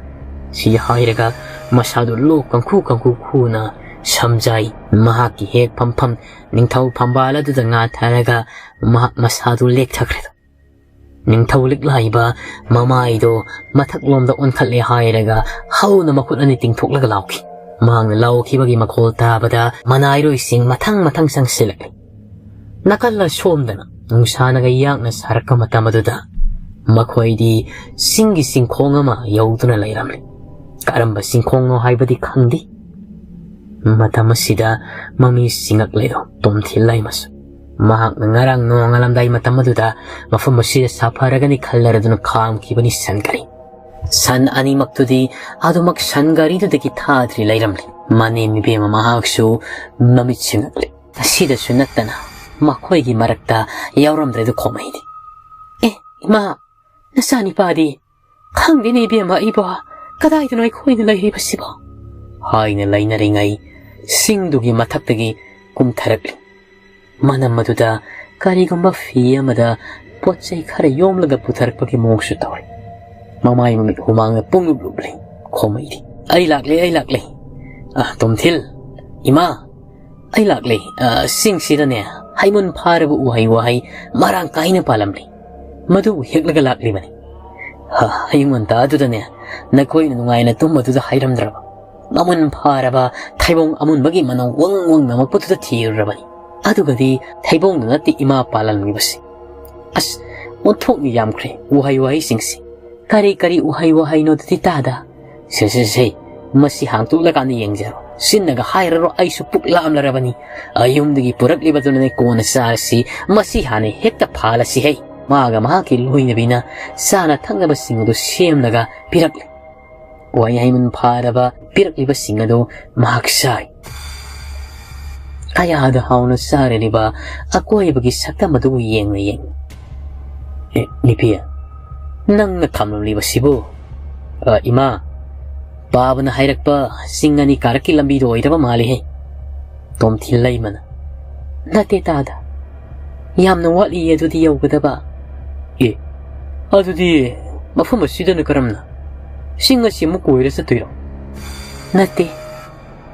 ꯁꯤ ꯍꯥꯏꯔꯒ ꯃꯁꯥꯗꯨ ꯂꯣꯛ ꯀꯪꯈꯨ ꯀꯪꯈꯨ ꯈꯨꯅ ꯁꯝꯖꯥꯏ꯫ ꯃꯍꯥꯛꯀꯤ ꯍꯦꯛ ꯐꯝꯐꯝ ꯅꯤꯡꯊꯧ ꯐꯝꯕꯥꯜ ꯑꯗꯨꯗ ꯉꯥꯊꯔꯒ ꯃꯍꯥꯛ ꯃꯁꯥꯗꯨ ꯂꯦꯛꯊꯈ꯭ꯔꯦ꯫ ꯅꯤꯡꯊꯧ ꯂꯤꯛꯂꯥꯏꯕ ꯃꯃꯥꯏꯗꯣ ꯃꯊꯛꯂꯣꯝꯗ ꯑꯣꯟꯈꯠꯂꯦ ꯍꯥꯏꯔꯒ ꯍꯧꯅ ꯃꯈꯨꯠ ꯑꯅꯤ ꯇꯤꯡꯊꯣꯛꯂꯒ ꯂꯥꯎꯈꯤ꯫ ꯃꯍꯥꯛꯅ ꯂꯥꯎꯈꯤꯕꯒꯤ ꯃꯈꯣꯜ ꯇꯥꯕꯗ ꯃꯅꯥꯏꯔꯣꯏꯁꯤꯡ ꯃꯊꯪ ꯃꯊꯪ ꯆꯪꯁꯤꯜꯂꯛꯂꯤ꯫ ꯅꯥꯀꯜ ꯑꯁꯣꯝꯗꯅ ꯅꯨꯡꯁꯥꯅꯒ ꯌꯥꯛꯅ ꯁꯥꯔꯛꯄ ꯃꯇꯝ ꯑꯗꯨꯗ ꯃꯈꯣꯏꯗꯤ ꯆꯤꯡꯒꯤ ꯆꯤꯡꯈꯣꯡ ꯑꯃ ꯌꯧꯗꯨꯅ ꯂꯩꯔꯝꯂꯤ꯫ ꯀꯔꯝꯕ ꯆꯤꯡꯈꯣꯡꯅꯣ ꯍꯥꯏꯕꯗꯤ ꯈꯪꯗꯦ꯫ ꯃꯇꯝ ꯑꯁꯤꯗ ꯃꯃꯤ ꯁꯤꯡꯉꯛꯂꯦꯗꯣ ꯇꯣꯝꯊꯤꯜ ꯂꯩꯃꯁꯨ꯫ ꯃꯍꯥꯛꯅ ꯉꯔꯥꯡ ꯅꯣꯡꯉꯥꯜꯂꯝꯗꯥꯏ ꯃꯇꯝ ꯑꯗꯨꯗ ꯃꯐꯝ ꯑꯁꯤꯗ ꯁꯥꯐꯔꯒꯅꯤ ꯈꯜꯂꯔꯗꯨꯅ ꯈꯥꯝꯈꯤꯕꯅꯤ ꯁꯟ ꯒꯥꯔꯤ꯫ ꯁꯟ ꯑꯅꯤꯃꯛꯇꯨꯗꯤ ꯑꯗꯨꯃꯛ ꯁꯟ ꯒꯥꯔꯤꯗꯨꯗꯒꯤ ꯊꯥꯗ꯭ꯔꯤ ꯂꯩꯔꯝꯂꯤ꯫ ꯃꯅꯦꯝ ꯏꯕꯦꯝꯃ ꯃꯍꯥꯛꯁꯨ ꯃꯃꯤꯠ ꯁꯤꯡꯉꯛꯂꯤ꯫ ꯑꯁꯤꯗꯁꯨ ꯅꯠꯇꯅ ꯃꯈꯣꯏꯒꯤ ꯃꯔꯛꯇ ꯌꯥꯎꯔꯝꯗ꯭ꯔꯦꯗꯣ ꯈꯣꯃꯩꯗꯤ꯫ "ꯑꯦ, ꯏꯃꯥ, ꯅꯆꯥꯅꯤꯄꯥꯗꯤ? ꯈꯪꯗꯦꯅꯦ ꯏꯕꯦꯝꯃ, ꯑꯩꯕꯣ ꯀꯗꯥꯏꯗꯅꯣ ꯑꯩꯈꯣꯏꯅ ꯂꯩꯔꯤꯕꯁꯤꯕꯣ?" ꯍꯥꯏꯅ ꯂꯩꯅꯔꯤꯉꯩ ꯆꯤꯡꯗꯨꯒꯤ ꯃꯊꯛꯇꯒꯤ ꯀꯨꯝꯊꯔꯛꯂꯤ꯫ ꯃꯅꯝ ꯑꯗꯨꯗ ꯀꯔꯤꯒꯨꯝꯕ ꯐꯤ ꯑꯃꯗ ꯄꯣꯠ ꯆꯩ ꯈꯔ ꯌꯣꯝꯂꯒ ꯄꯨꯊꯔꯛꯄꯒꯤ ꯃꯑꯣꯡꯁꯨ ꯇꯧꯔꯤ꯫ ꯃꯃꯥꯏ ꯃꯃꯤꯠ ꯍꯨꯃꯥꯡꯅ ꯄꯨꯡꯂꯨꯞ ꯂꯨꯞꯂꯤ꯫ ꯈꯣꯃꯩꯗꯤ, "ꯑꯩ ꯂꯥꯛꯂꯦ, ꯑꯩ ꯂꯥꯛꯂꯦ꯫ ꯑ, ꯇꯣꯝꯊꯤꯜ, ꯏꯃꯥ, ꯑꯩ ꯂꯥꯛꯂꯦ꯫ ꯑ, ꯆꯤꯡꯁꯤꯗꯅꯦ ꯍꯩꯃꯨꯟ ꯐꯥꯔꯕ ꯎꯍꯩ ꯋꯥꯍꯩ ꯃꯔꯥꯡ ꯀꯥꯏꯅ ꯄꯥꯜꯂꯝꯂꯤ꯫ ꯃꯗꯨ ꯍꯦꯛꯂꯒ ꯂꯥꯛꯂꯤꯕꯅꯤ꯫ ꯍ, ꯑꯌꯨꯛ ꯉꯟꯇꯥꯗꯨꯗꯅꯦ ꯅꯈꯣꯏꯅ ꯅꯨꯡꯉꯥꯏꯅ ꯇꯨꯝꯕꯗꯨꯗ ꯍꯥꯏꯔꯝꯗ꯭ꯔꯕ? ꯃꯃꯨꯟ ꯐꯥꯔꯕ ꯊꯩꯕꯣꯡ ꯑꯃꯨꯟꯕꯒꯤ ꯃꯅꯝ ꯋꯪ ꯋꯪ ꯅꯝꯃꯛꯄꯗꯨꯗ ꯊꯤꯔꯨꯔꯕꯅꯤ꯫ ꯑꯗꯨꯒꯗꯤ ꯊꯩꯕꯣꯡꯗꯨ ꯅꯠꯇꯦ ꯏꯃꯥ ꯄꯥꯜꯂꯝꯂꯤꯕꯁꯤ꯫ ꯑꯁ, ꯑꯣꯟꯊꯣꯛꯅ ꯌꯥꯝꯈ꯭ꯔꯦ ꯎꯍꯩ ꯋꯥꯍꯩꯁꯤꯡꯁꯤ꯫ ꯀꯔꯤ ꯀꯔꯤ ꯎꯍꯩ ꯋꯥꯍꯩꯅꯣ ꯑꯗꯨꯗꯤ ꯇꯥꯗ?" "ꯁꯦ, ꯁꯦ, ꯁꯦ, ꯃꯁꯤ ꯍꯥꯡꯇꯣꯛꯂꯀꯥꯟꯗ ꯌꯦꯡꯖꯔꯣ꯫ ꯆꯤꯟꯅꯒ ꯍꯥꯏꯔꯔꯣ, ꯑꯩꯁꯨ ꯄꯨꯛ ꯂꯥꯝꯂꯔꯕꯅꯤ꯫ ꯑꯌꯨꯝꯗꯒꯤ ꯄꯨꯔꯛꯂꯤꯕꯗꯨꯅꯅꯦ ꯀꯣꯟꯅ ꯆꯥꯔꯁꯤ꯫ ꯃꯁꯤ ꯍꯥꯟꯅ ꯍꯦꯛꯇ ꯐꯥꯜꯂꯁꯤ ꯍꯩ꯫ ꯃꯥꯒ ꯃꯍꯥꯛꯀꯤ ꯂꯣꯏꯅꯕꯤꯅ ꯆꯥꯅ ꯊꯛꯅꯕꯁꯤꯡ ꯑꯗꯨ ꯁꯦꯝꯂꯒ ꯄꯤꯔꯛꯂꯤ꯫ ꯋꯥꯍꯩꯃꯟ ꯐꯥꯔꯕ ꯄꯤꯔꯛꯂꯤꯕꯁꯤꯡ ꯑꯗꯨ ꯃꯍꯥꯛ ꯆꯥꯏ꯫ ꯀꯌꯥꯗ ꯍꯥꯎꯅ ꯆꯥꯔꯤꯕ ꯑꯀꯣꯏꯕꯒꯤ ꯁꯛꯇꯝ ꯑꯗꯨꯕꯨ ꯌꯦꯡꯅ ꯌꯦꯡꯅ꯫ "ꯑꯦ, ꯅꯨꯄꯤ, ꯅꯪꯅ ꯈꯥꯝꯂꯝꯂꯤꯕꯁꯤꯕꯨ?" "ꯑ, ꯏꯃꯥ, ꯄꯥꯕꯅ ꯍꯥꯏꯔꯛꯄ ꯆꯤꯡ ꯑꯅꯤ ꯀꯥꯔꯛꯀꯤ ꯂꯝꯕꯤꯗꯣ ꯑꯣꯏꯔꯕ ꯃꯥꯜꯂꯤꯍꯦ꯫" ꯇꯣꯝꯊꯤꯜ ꯂꯩꯃꯅ, "ꯅꯠꯇꯦ ꯇꯥꯗ, ꯌꯥꯝꯅ ꯋꯥꯠꯂꯤꯌꯦ ꯑꯗꯨꯗꯤ ꯌꯧꯒꯗꯕ꯫" "ꯑꯦ, ꯑꯗꯨꯗꯤ ꯃꯐꯝ ꯑꯁꯤꯗꯅ ꯀꯔꯝꯅ? ꯆꯤꯡ ꯑꯁꯤꯃꯨꯛ ꯀꯣꯏꯔ ꯆꯠꯇꯣꯏꯔꯣ?" "ꯅꯠꯇꯦ,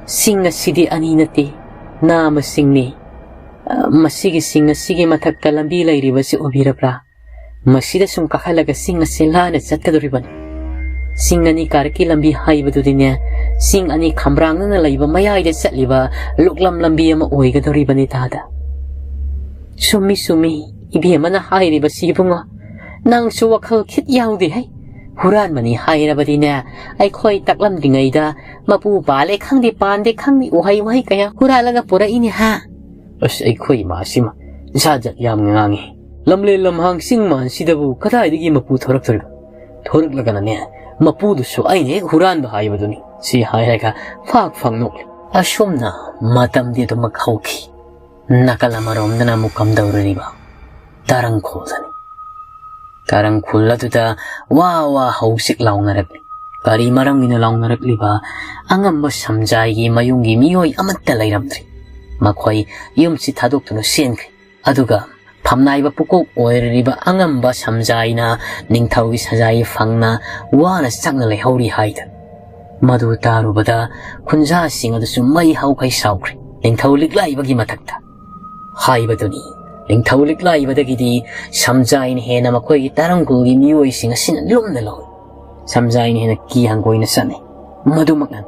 ꯆꯤꯡ ꯑꯁꯤꯗꯤ ꯑꯅꯤ ꯅꯠꯇꯦ, ꯅꯥꯃꯁꯤꯡꯅꯤ꯫ ꯑ, ꯃꯁꯤꯒꯤ ꯆꯤꯡ ꯑꯁꯤꯒꯤ ꯃꯊꯛꯇ ꯂꯝꯕꯤ ꯂꯩꯔꯤꯕꯁꯤ ꯎꯕꯤꯔꯕ꯭ꯔꯥ? ꯃꯁꯤꯗ ꯁꯨꯝ ꯀꯥꯈꯠꯂꯒ ꯆꯤꯡ ꯑꯁꯤ ꯂꯥꯟꯅ ꯆꯠꯀꯗꯧꯔꯤꯕꯅꯤ꯫" ꯆꯤꯡ ꯑꯅꯤ ꯀꯥꯔꯛꯀꯤ ꯂꯝꯕꯤ ꯍꯥꯏꯕꯗꯨꯗꯤꯅꯦ, ꯆꯤꯡ ꯑꯅꯤ ꯈꯝꯕ꯭ꯔꯥꯡꯅꯅ ꯂꯩꯕ ꯃꯌꯥꯏꯗ ꯆꯠꯂꯤꯕ ꯂꯨꯛꯂꯝ ꯂꯝꯕꯤ ꯑꯃ ꯑꯣꯏꯒꯗꯧꯔꯤꯕꯅꯤ ꯇꯥꯗ꯫ ꯆꯨꯝꯃꯤ, ꯆꯨꯝꯃꯤ, ꯏꯕꯦꯝꯃꯅ ꯍꯥꯏꯔꯤꯕꯁꯤ ꯏꯕꯨꯡꯉꯣ꯫ ꯅꯪꯁꯨ ꯋꯥꯈꯜ ꯈꯤꯠ ꯌꯥꯎꯗꯦ ꯍꯩ꯫ ꯍꯨꯔꯥꯟꯕꯅꯤ ꯍꯥꯏꯔꯕꯗꯤꯅꯦ, ꯑꯩꯈꯣꯏ ꯇꯥꯛꯂꯝꯗ꯭ꯔꯤꯉꯩꯗ ꯃꯄꯨ ꯄꯥꯜꯂꯦ ꯈꯪꯗꯦ, ꯄꯥꯟꯗꯦ ꯈꯪꯗꯦ, ꯎꯍꯩ ꯋꯥꯍꯩ ꯀꯌꯥ ꯍꯨꯔꯥꯜꯂꯒ ꯄꯨꯔꯛꯏꯅꯦ ꯍꯥ꯫ ꯑꯁ, ꯑꯩꯈꯣꯏ ꯏꯃꯥꯁꯤꯃ ꯖꯥꯠ ꯖꯥꯠ ꯌꯥꯝ ꯉꯥꯡꯉꯤ꯫ ꯂꯝꯂꯦꯟ ꯂꯝꯍꯥꯡ ꯆꯤꯡ ꯃꯥꯟꯁꯤꯗꯕꯨ ꯀꯗꯥꯏꯗꯒꯤ ꯃꯄꯨ ꯊꯣꯔꯛꯇꯣꯔꯤꯕ? ꯊꯣꯔꯛꯂꯒꯅꯅꯦ, ꯃꯄꯨꯗꯨꯁꯨ ꯑꯩꯅ ꯍꯦꯛ ꯍꯨꯔꯥꯟꯕ ꯍꯥꯏꯕꯗꯨꯅꯤ꯫ ꯁꯤ ꯍꯥꯏꯔꯒ ꯐꯥꯛ ꯐꯥꯛ ꯅꯣꯛꯂꯤ꯫ ꯑꯁꯨꯝꯅ ꯃꯇꯝꯗꯤ ꯑꯗꯨꯃꯛ ꯍꯧꯈꯤ꯫ ꯅꯥꯀꯜ ꯑꯃꯔꯣꯝꯗꯅ ꯑꯃꯨꯛ ꯀꯝꯗꯧꯔꯤꯕ? ꯇꯔꯪꯈꯨꯜꯗꯅꯤ꯫ ꯇꯔꯪꯈꯨꯜ ꯑꯗꯨꯗ ꯋꯥ ꯋꯥ ꯍꯧꯖꯤꯛ ꯂꯥꯎꯅꯔꯛꯂꯤ꯫ ꯀꯔꯤ ꯃꯔꯝꯒꯤꯅꯣ ꯂꯥꯎꯅꯔꯛꯂꯤꯕ? ꯑꯉꯝꯕ ꯁꯝꯖꯥꯏꯒꯤ ꯃꯌꯨꯝꯒꯤ ꯃꯤꯑꯣꯏ ꯑꯃꯠꯇ ꯂꯩꯔꯝꯗ꯭ꯔꯤ꯫ ꯃꯈꯣꯏ ꯌꯨꯝꯁꯤ ꯊꯥꯗꯣꯛꯇꯨꯅ ꯆꯦꯟꯈ꯭ꯔꯦ꯫ ꯑꯗꯨꯒ ꯐꯝꯅꯥꯏꯕ ꯄꯨꯀꯣꯛ ꯑꯣꯏꯔꯤꯕ ꯑꯉꯝꯕ ꯁꯝꯖꯥꯏꯅ ꯅꯤꯡꯊꯧꯒꯤ ꯁꯖꯥꯏ ꯐꯪꯅ ꯋꯥꯅ ꯆꯥꯛꯅ ꯂꯩꯍꯧꯔꯤ ꯍꯥꯏꯗ꯫ ꯃꯗꯨ ꯇꯥꯔꯨꯕꯗ ꯈꯨꯟꯖꯥꯁꯤꯡ ꯑꯗꯨꯁꯨ ꯃꯩ ꯍꯧꯈꯩ ꯁꯥꯎꯈ꯭ꯔꯦ꯫ ꯅꯤꯡꯊꯧ ꯂꯤꯛꯂꯥꯏꯕꯒꯤ ꯃꯊꯛꯇ ꯍꯥꯏꯕꯗꯨꯅꯤ꯫ ꯅꯤꯡꯊꯧ ꯂꯤꯛꯂꯥꯏꯕꯗꯒꯤꯗꯤ ꯁꯝꯖꯥꯏꯅ ꯍꯦꯟꯅ ꯃꯈꯣꯏꯒꯤ ꯇꯔꯪꯒꯨꯜꯒꯤ ꯃꯤꯑꯣꯏꯁꯤꯡ ꯑꯁꯤꯅ ꯂꯨꯝꯅ ꯂꯧꯏ꯫ ꯁꯝꯖꯥꯏꯅ ꯍꯦꯟꯅ ꯀꯤ ꯍꯪꯒꯣꯏꯅ ꯆꯠꯅꯩ꯫ ꯃꯗꯨꯃꯛꯅꯅꯤ꯫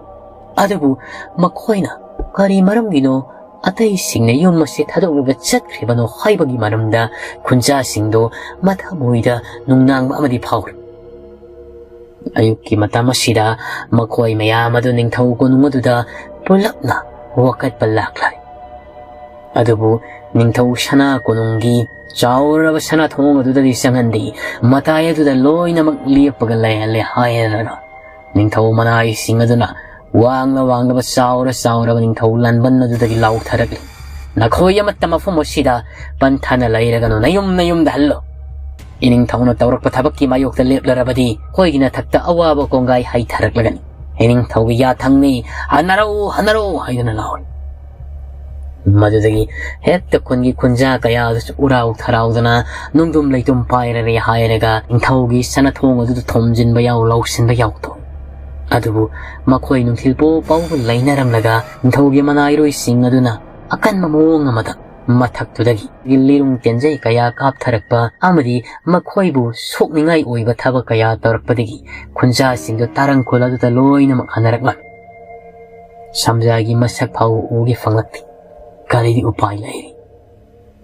ꯑꯗꯨꯕꯨ ꯃꯈꯣꯏꯅ ꯀꯔꯤ ꯃꯔꯝꯒꯤꯅꯣ ꯑꯇꯩꯁꯤꯡꯅ ꯌꯨꯝ ꯑꯁꯤ ꯊꯥꯗꯣꯛꯂꯒ ꯆꯠꯈ꯭ꯔꯤꯕꯅꯣ ꯍꯥꯏꯕꯒꯤ ꯃꯔꯝꯗ ꯈꯨꯟꯖꯥꯁꯤꯡꯗꯣ ꯃꯊꯃꯣꯏꯗ ꯅꯨꯡꯅꯥꯡꯕ ꯑꯃꯗꯤ ꯐꯥꯎꯔꯤ꯫ ꯑꯌꯨꯛꯀꯤ ꯃꯇꯝ ꯑꯁꯤꯗ ꯃꯈꯣꯏ ꯃꯌꯥꯝ ꯑꯗꯨ ꯅꯤꯡꯊꯧ ꯀꯣꯅꯨꯡ ꯑꯗꯨꯗ ꯄꯨꯂꯞꯅ ꯋꯥꯀꯠꯄ ꯂꯥꯛꯂꯦ꯫ ꯑꯗꯨꯕꯨ ꯅꯤꯡꯊꯧ ꯁꯅꯥ ꯀꯣꯅꯨꯡꯒꯤ ꯆꯥꯎꯔꯕ ꯁꯅꯥ ꯊꯣꯡ ꯑꯗꯨꯗꯗꯤ ꯆꯪꯍꯟꯗꯦ꯫ ꯃꯇꯥꯏ ꯑꯗꯨꯗ ꯂꯣꯏꯅꯃꯛ ꯂꯦꯞꯄꯒ ꯂꯩꯍꯜꯂꯦ ꯍꯥꯏꯔꯒ ꯅꯤꯡꯊꯧ ꯃꯅꯥꯏꯁꯤꯡ ꯑꯗꯨꯅ ꯋꯥꯡꯂ ꯋꯥꯡꯂꯕ ꯆꯥꯎꯔ ꯆꯥꯎꯔꯕ ꯅꯤꯡꯊꯧ ꯂꯥꯟꯕꯟ ꯑꯗꯨꯗꯒꯤ ꯂꯥꯎꯊꯔꯛꯂꯤ, "ꯅꯈꯣꯏ ꯑꯃꯠꯇ ꯃꯐꯝ ꯑꯁꯤꯗ ꯄꯟꯊꯅ ꯂꯩꯔꯒꯅꯨ, ꯅꯌꯨꯝ ꯅꯌꯨꯝꯗ ꯍꯜꯂꯣ꯫ ꯏꯅꯤꯡꯊꯧꯅ ꯇꯧꯔꯛꯄ ꯊꯕꯛꯀꯤ ꯃꯥꯌꯣꯛꯇ ꯂꯦꯞꯂꯔꯕꯗꯤ ꯑꯩꯈꯣꯏꯒꯤ ꯅꯊꯛꯇ ꯑꯋꯥꯕ ꯀꯣꯡꯒꯥꯏ ꯍꯩꯊꯔꯛꯂꯒꯅꯤ꯫ ꯏꯅꯤꯡꯊꯧꯒꯤ ꯌꯥꯊꯪꯅꯤ, ꯍꯟꯅꯔꯛꯎ, ꯍꯟꯅꯔꯛꯎ" ꯍꯥꯏꯗꯨꯅ ꯂꯥꯎꯔꯤ꯫ ꯃꯗꯨꯗꯒꯤ ꯍꯦꯛꯇ ꯈꯨꯟꯒꯤ ꯈꯨꯟꯖꯥ ꯀꯌꯥ ꯑꯗꯨꯁꯨ ꯎꯔꯥꯎ ꯊꯔꯥꯎꯗꯅ ꯅꯨꯡꯗꯨꯝ ꯂꯩꯇꯨꯝ ꯄꯥꯏꯔꯔꯦ ꯍꯥꯏꯔꯒ ꯅꯤꯡꯊꯧꯒꯤ ꯁꯅꯥꯊꯣꯡ ꯑꯗꯨꯗ ꯊꯣꯝꯖꯤꯟꯕ ꯌꯥꯎ, ꯂꯧꯁꯤꯟꯕ ꯌꯥꯎ ꯇꯧꯏ꯫ ꯑꯗꯨꯕꯨ ꯃꯈꯣꯏ ꯅꯨꯡꯊꯤꯜ ꯄꯣ ꯄꯥꯎꯕ ꯂꯩꯅꯔꯝꯂꯒ ꯅꯤꯡꯊꯧꯒꯤ ꯃꯅꯥꯏꯔꯣꯏꯁꯤꯡ ꯑꯗꯨꯅ ꯑꯀꯟꯕ ꯃꯑꯣꯡ ꯑꯃꯗ ꯃꯊꯛꯇꯨꯗꯒꯤ ꯂꯤꯔꯨꯡ ꯇꯦꯟꯖꯩ ꯀꯌꯥ ꯀꯥꯞꯊꯔꯛꯄ ꯑꯃꯗꯤ ꯃꯈꯣꯏꯕꯨ ꯁꯣꯛꯅꯤꯡꯉꯥꯏ ꯑꯣꯏꯕ ꯊꯕꯛ ꯀꯌꯥ ꯇꯧꯔꯛꯄꯗꯒꯤ ꯈꯨꯟꯖꯥꯁꯤꯡꯗꯨ ꯇꯥꯔꯪ ꯈꯨꯜ ꯑꯗꯨꯗ ꯂꯣꯏꯅꯃꯛ ꯍꯟꯅꯔꯛꯂꯝꯃꯤ꯫ ꯁꯝꯖꯥꯏꯒꯤ ꯃꯁꯛ ꯐꯥꯎꯕ ꯎꯒꯦ ꯐꯪꯂꯛꯇꯦ꯫ ꯀꯔꯤꯗꯤ ꯎꯄꯥꯏ ꯂꯩꯔꯤ?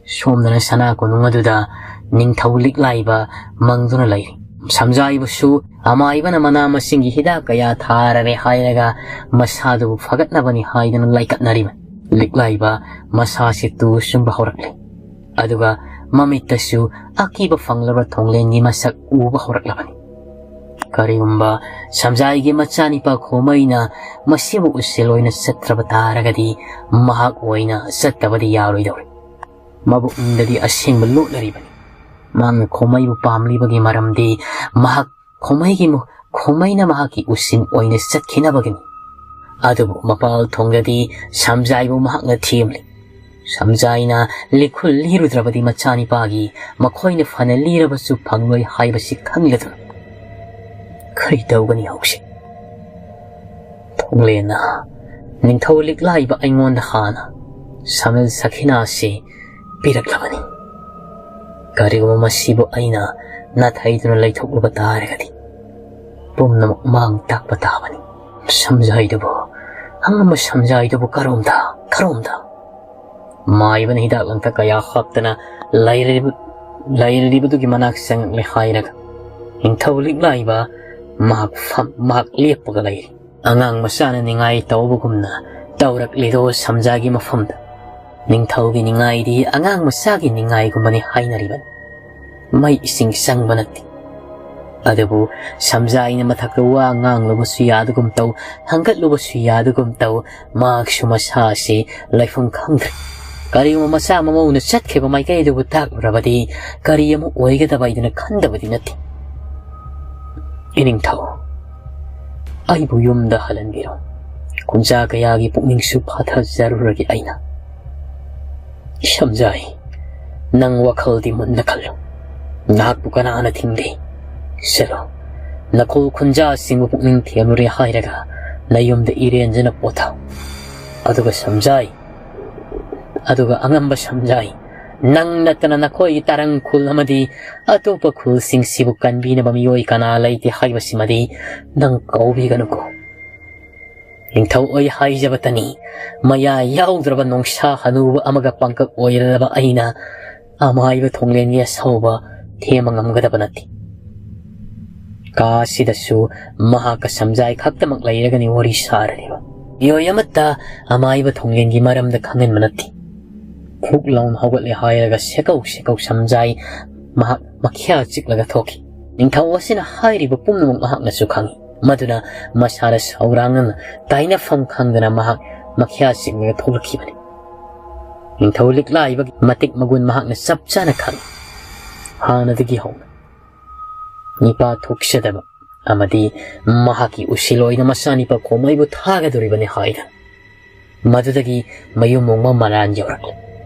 ꯁꯣꯝꯗꯅ ꯁꯅꯥ ꯀꯣꯅꯨꯡ ꯑꯗꯨꯗ ꯅꯤꯡꯊꯧ ꯂꯤꯛꯂꯥꯏꯕ ꯃꯪꯗꯨꯅ ꯂꯩꯔꯤ꯫ ꯁꯝꯖꯥꯏꯕꯁꯨ ꯑꯃꯥꯏꯕꯅ ꯃꯅꯥ ꯃꯁꯤꯡꯒꯤ ꯍꯤꯗꯥꯛ ꯀꯌꯥ ꯊꯥꯔꯔꯦ ꯍꯥꯏꯔꯒ ꯃꯁꯥꯗꯨꯕꯨ ꯐꯒꯠꯅꯕꯅꯤ ꯍꯥꯏꯗꯅ ꯂꯥꯏꯀꯠꯅꯔꯤꯕꯅꯤ꯫ ꯂꯤꯛꯂꯥꯏꯕ ꯃꯁꯥꯁꯤ ꯇꯨ ꯆꯨꯡꯕ ꯍꯧꯔꯛꯂꯦ꯫ ꯑꯗꯨꯒ ꯃꯃꯤꯠꯇꯁꯨ ꯑꯀꯤꯕ ꯐꯪꯂꯕ ꯊꯣꯡꯂꯦꯟꯒꯤ ꯃꯁꯛ ꯎꯕ ꯍꯧꯔꯛꯂꯕꯅꯤ꯫ ꯀꯔꯤꯒꯨꯝꯕ ꯁꯝꯖꯥꯏꯒꯤ ꯃꯆꯥꯅꯤꯄꯥ ꯈꯣꯃꯩꯅ ꯃꯁꯤꯕꯨ ꯎꯁꯤꯜ ꯑꯣꯏꯅ ꯆꯠꯇ꯭ꯔꯕ ꯇꯥꯔꯒꯗꯤ ꯃꯍꯥꯛ ꯑꯣꯏꯅ ꯆꯠꯇꯕꯗꯤ ꯌꯥꯔꯣꯏꯗꯧꯔꯤ꯫ ꯃꯕꯨꯛꯅꯤꯡꯗꯗꯤ ꯑꯁꯦꯡꯕ ꯂꯣꯠꯂꯔꯤꯕꯅꯤ꯫ ꯃꯍꯥꯛꯅ ꯈꯣꯃꯩꯕꯨ ꯄꯥꯝꯂꯤꯕꯒꯤ ꯃꯔꯝꯗꯤ ꯃꯍꯥꯛ ꯈꯣꯃꯩꯒꯤ ꯃꯨ-, ꯈꯣꯃꯩꯅ ꯃꯍꯥꯛꯀꯤ ꯎꯁꯤꯟ ꯑꯣꯏꯅ ꯆꯠꯈꯤꯅꯕꯒꯤꯅꯤ꯫ ꯑꯗꯨꯕꯨ ꯃꯄꯥꯜ ꯊꯣꯡꯗꯗꯤ ꯁꯝꯖꯥꯏꯕꯨ ꯃꯍꯥꯛꯅ ꯊꯤꯂꯤ꯫ ꯁꯝꯖꯥꯏꯅ ꯂꯤꯈꯨꯜ ꯂꯤꯔꯨꯗ꯭ꯔꯕꯗꯤ ꯃꯆꯥꯅꯤꯄꯥꯒꯤ ꯃꯈꯣꯏꯅ ꯐꯅ ꯂꯤꯔꯕꯁꯨ ꯐꯪꯂꯣꯏ ꯍꯥꯏꯕꯁꯤ ꯈꯪꯂꯗꯨꯅ ꯀꯔꯤ ꯇꯧꯒꯅꯤ ꯍꯧꯖꯤꯛ? ꯊꯣꯡꯂꯦꯟꯅ ꯅꯤꯡꯊꯧ ꯂꯤꯛꯂꯥꯏꯕ ꯑꯩꯉꯣꯟꯗ ꯍꯥꯟꯅ ꯁꯃꯤꯜ ꯁꯈꯤꯅꯥꯁꯤ ꯄꯤꯔꯛꯂꯕꯅꯤ꯫ ꯀꯔꯤꯒꯨꯝꯕ ꯃꯁꯤꯕꯨ ꯑꯩꯅ ꯅꯥꯊꯩꯗꯨꯅ ꯂꯩꯊꯣꯛꯂꯨꯕ ꯇꯥꯔꯒꯗꯤ ꯄꯨꯝꯅꯃꯛ ꯃꯥꯡ ꯇꯥꯛꯄ ꯇꯥꯕꯅꯤ꯫ ꯁꯝꯖꯥꯏꯗꯨꯕꯨ, ꯑꯉꯝꯕ ꯁꯝꯖꯥꯏꯗꯨꯕꯨ ꯀꯔꯣꯝꯗ, ꯀꯔꯣꯝꯗ? ꯃꯥꯏꯕꯅ ꯍꯤꯗꯥꯛ ꯂꯥꯡꯊꯛ ꯀꯌꯥ ꯍꯥꯞꯇꯅ ꯂꯩꯔꯤꯕ-, ꯂꯩꯔꯤꯕꯗꯨꯒꯤ ꯃꯅꯥꯛ ꯆꯪꯂꯛꯂꯦ ꯍꯥꯏꯔꯒ ꯅꯤꯡꯊꯧ ꯂꯤꯛꯂꯥꯏꯕ ꯃꯍꯥꯛ ꯐꯝ-, ꯃꯍꯥꯛ ꯂꯦꯞꯄꯒ ꯂꯩꯔꯤ꯫ ꯑꯉꯥꯡ ꯃꯆꯥꯅ ꯅꯤꯡꯉꯥꯏ ꯇꯧꯕꯒꯨꯝꯅ ꯇꯧꯔꯛꯂꯤꯗꯣ ꯁꯝꯖꯥꯒꯤ ꯃꯐꯝꯗ꯫ ꯅꯤꯡꯊꯧꯒꯤ ꯅꯤꯡꯉꯥꯏꯗꯤ ꯑꯉꯥꯡ ꯃꯆꯥꯒꯤ ꯅꯤꯡꯉꯥꯏꯒꯨꯝꯕꯅꯤ ꯍꯥꯏꯅꯔꯤꯕꯅꯤ꯫ ꯃꯩ ꯏꯁꯤꯡ ꯆꯪꯕ ꯅꯠꯇꯦ꯫ ꯑꯗꯨꯕꯨ ꯁꯝꯖꯥꯏꯅ ꯃꯊꯛꯇ ꯋꯥ ꯉꯥꯡꯂꯨꯕꯁꯨ ꯌꯥꯗꯒꯨꯝ ꯇꯧ, ꯍꯪꯒꯠꯂꯨꯕꯁꯨ ꯌꯥꯗꯒꯨꯝ ꯇꯧ, ꯃꯍꯥꯛꯁꯨ ꯃꯁꯥ ꯑꯁꯤ ꯂꯩꯐꯝ ꯈꯪꯗ꯭ꯔꯦ꯫ ꯀꯔꯤꯒꯨꯝꯕ ꯃꯆꯥ ꯃꯃꯧꯅ ꯆꯠꯈꯤꯕ ꯃꯥꯏꯀꯩ ꯑꯗꯨꯕꯨ ꯇꯥꯛꯂꯨꯔꯕꯗꯤ ꯀꯔꯤ ꯑꯃ ꯑꯣꯏꯒꯗꯕ ꯍꯥꯏꯗꯨꯅ ꯈꯟꯗꯕꯗꯤ ꯅꯠꯇꯦ꯫ ꯏꯅꯤꯡꯊꯧ, ꯑꯩꯕꯨ ꯌꯨꯝꯗ ꯍꯜꯍꯟꯕꯤꯔꯣ꯫ ꯈꯨꯟꯖꯥ ꯀꯌꯥꯒꯤ ꯄꯨꯛꯅꯤꯡꯁꯨ ꯐꯥꯊꯖꯔꯨꯔꯒꯦ ꯑꯩꯅ꯫ ꯁꯝꯖꯥꯏ, ꯅꯪ ꯋꯥꯈꯜꯗꯤ ꯃꯨꯟꯅ ꯈꯜꯂꯨ꯫ ꯅꯍꯥꯛꯄꯨ ꯀꯅꯥꯅ ꯊꯤꯡꯂꯤ? ꯆꯠꯂꯣ꯫ ꯅꯈꯣꯜ ꯈꯨꯟꯖꯥꯁꯤꯡꯕꯨ ꯄꯨꯛꯅꯤꯡ ꯊꯦꯝꯂꯨꯔꯦ ꯍꯥꯏꯔꯒ ꯅꯌꯨꯝꯗ ꯏꯔꯦꯟꯖꯅ ꯄꯣꯊꯥꯎ꯫ ꯑꯗꯨꯒ ꯁꯝꯖꯥꯏ, ꯑꯗꯨꯒ ꯑꯉꯝꯕ ꯁꯝꯖꯥꯏ, ꯅꯪ ꯅꯠꯇꯅ ꯅꯈꯣꯏꯒꯤ ꯇꯔꯪ ꯈꯨꯜ ꯑꯃꯗꯤ ꯑꯇꯣꯞꯄ ꯈꯨꯜꯁꯤꯡꯁꯤꯕꯨ ꯀꯟꯕꯤꯅꯕ ꯃꯤꯑꯣꯏ ꯀꯅꯥ ꯂꯩꯇꯦ ꯍꯥꯏꯕꯁꯤꯃꯗꯤ ꯅꯪ ꯀꯥꯎꯕꯤꯒꯅꯨꯀꯣ꯫ ꯅꯤꯡꯊꯧ ꯑꯣꯏ ꯍꯥꯏꯖꯕꯇꯅꯤ, ꯃꯌꯥ ꯌꯥꯎꯗ꯭ꯔꯕ ꯅꯣꯡꯁꯥ ꯍꯅꯨꯕ ꯑꯃꯒ ꯄꯥꯡꯀꯛ ꯑꯣꯏꯔꯔꯕ ꯑꯩꯅ ꯑꯃꯥꯏꯕ ꯊꯣꯡꯂꯦꯟꯒꯤ ꯑꯁꯧꯕ ꯊꯦꯝꯕ ꯉꯝꯒꯗꯕ ꯅꯠꯇꯦ꯫ ꯀꯥ ꯑꯁꯤꯗꯁꯨ ꯃꯍꯥꯛꯀ ꯁꯝꯖꯥꯏ ꯈꯛꯇꯃꯛ ꯂꯩꯔꯒꯅꯤ ꯋꯥꯔꯤ ꯁꯥꯔꯤꯕ꯫ ꯃꯤꯑꯣꯏ ꯑꯃꯠꯇ ꯑꯃꯥꯏꯕ ꯊꯣꯡꯂꯦꯟꯒꯤ ꯃꯔꯝꯗ ꯈꯪꯍꯟꯕ ꯅꯠꯇꯦ꯫ ꯐꯨꯛ ꯂꯥꯎꯅ ꯍꯧꯒꯠꯂꯦ ꯍꯥꯏꯔꯒ ꯁꯦꯀꯧ ꯁꯦꯀꯧ ꯁꯝꯖꯥꯏ ꯃꯍꯥꯛ ꯃꯈ꯭ꯌꯥ ꯆꯤꯛꯂꯒ ꯊꯣꯛꯈꯤ꯫ ꯅꯤꯡꯊꯧ ꯑꯁꯤꯅ ꯍꯥꯏꯔꯤꯕ ꯄꯨꯝꯅꯃꯛ ꯃꯍꯥꯛꯅꯁꯨ ꯈꯪꯏ꯫ ꯃꯗꯨꯅ ꯃꯁꯥꯗ ꯁꯧꯔꯥꯡꯅꯅ ꯇꯥꯏꯅꯐꯝ ꯈꯪꯗꯅ ꯃꯍꯥꯛ ꯃꯈ꯭ꯌꯥ ꯆꯤꯛꯂꯒ ꯊꯣꯛꯂꯛꯈꯤꯕꯅꯤ꯫ ꯅꯤꯡꯊꯧ ꯂꯤꯛꯂꯥꯏꯕꯒꯤ ꯃꯇꯤꯛ ꯃꯒꯨꯟ ꯃꯍꯥꯛꯅ ꯆꯞ ꯆꯥꯅ ꯈꯪꯏ꯫ ꯍꯥꯟꯅꯗꯒꯤ ꯍꯧꯅ ꯅꯤꯄꯥ ꯊꯣꯛꯆꯗꯕ ꯑꯃꯗꯤ ꯃꯍꯥꯛꯀꯤ ꯎꯁꯤꯜ ꯑꯣꯏꯅ ꯃꯆꯥꯅꯤꯄꯥ ꯈꯣꯃꯩꯕꯨ ꯊꯥꯒꯗꯧꯔꯤꯕꯅꯤ ꯍꯥꯏꯅ꯫ ꯃꯗꯨꯗꯒꯤ ꯃꯌꯨꯝ ꯍꯣꯡꯕ ꯃꯔꯥꯟ ꯌꯧꯔꯛꯂꯦ꯫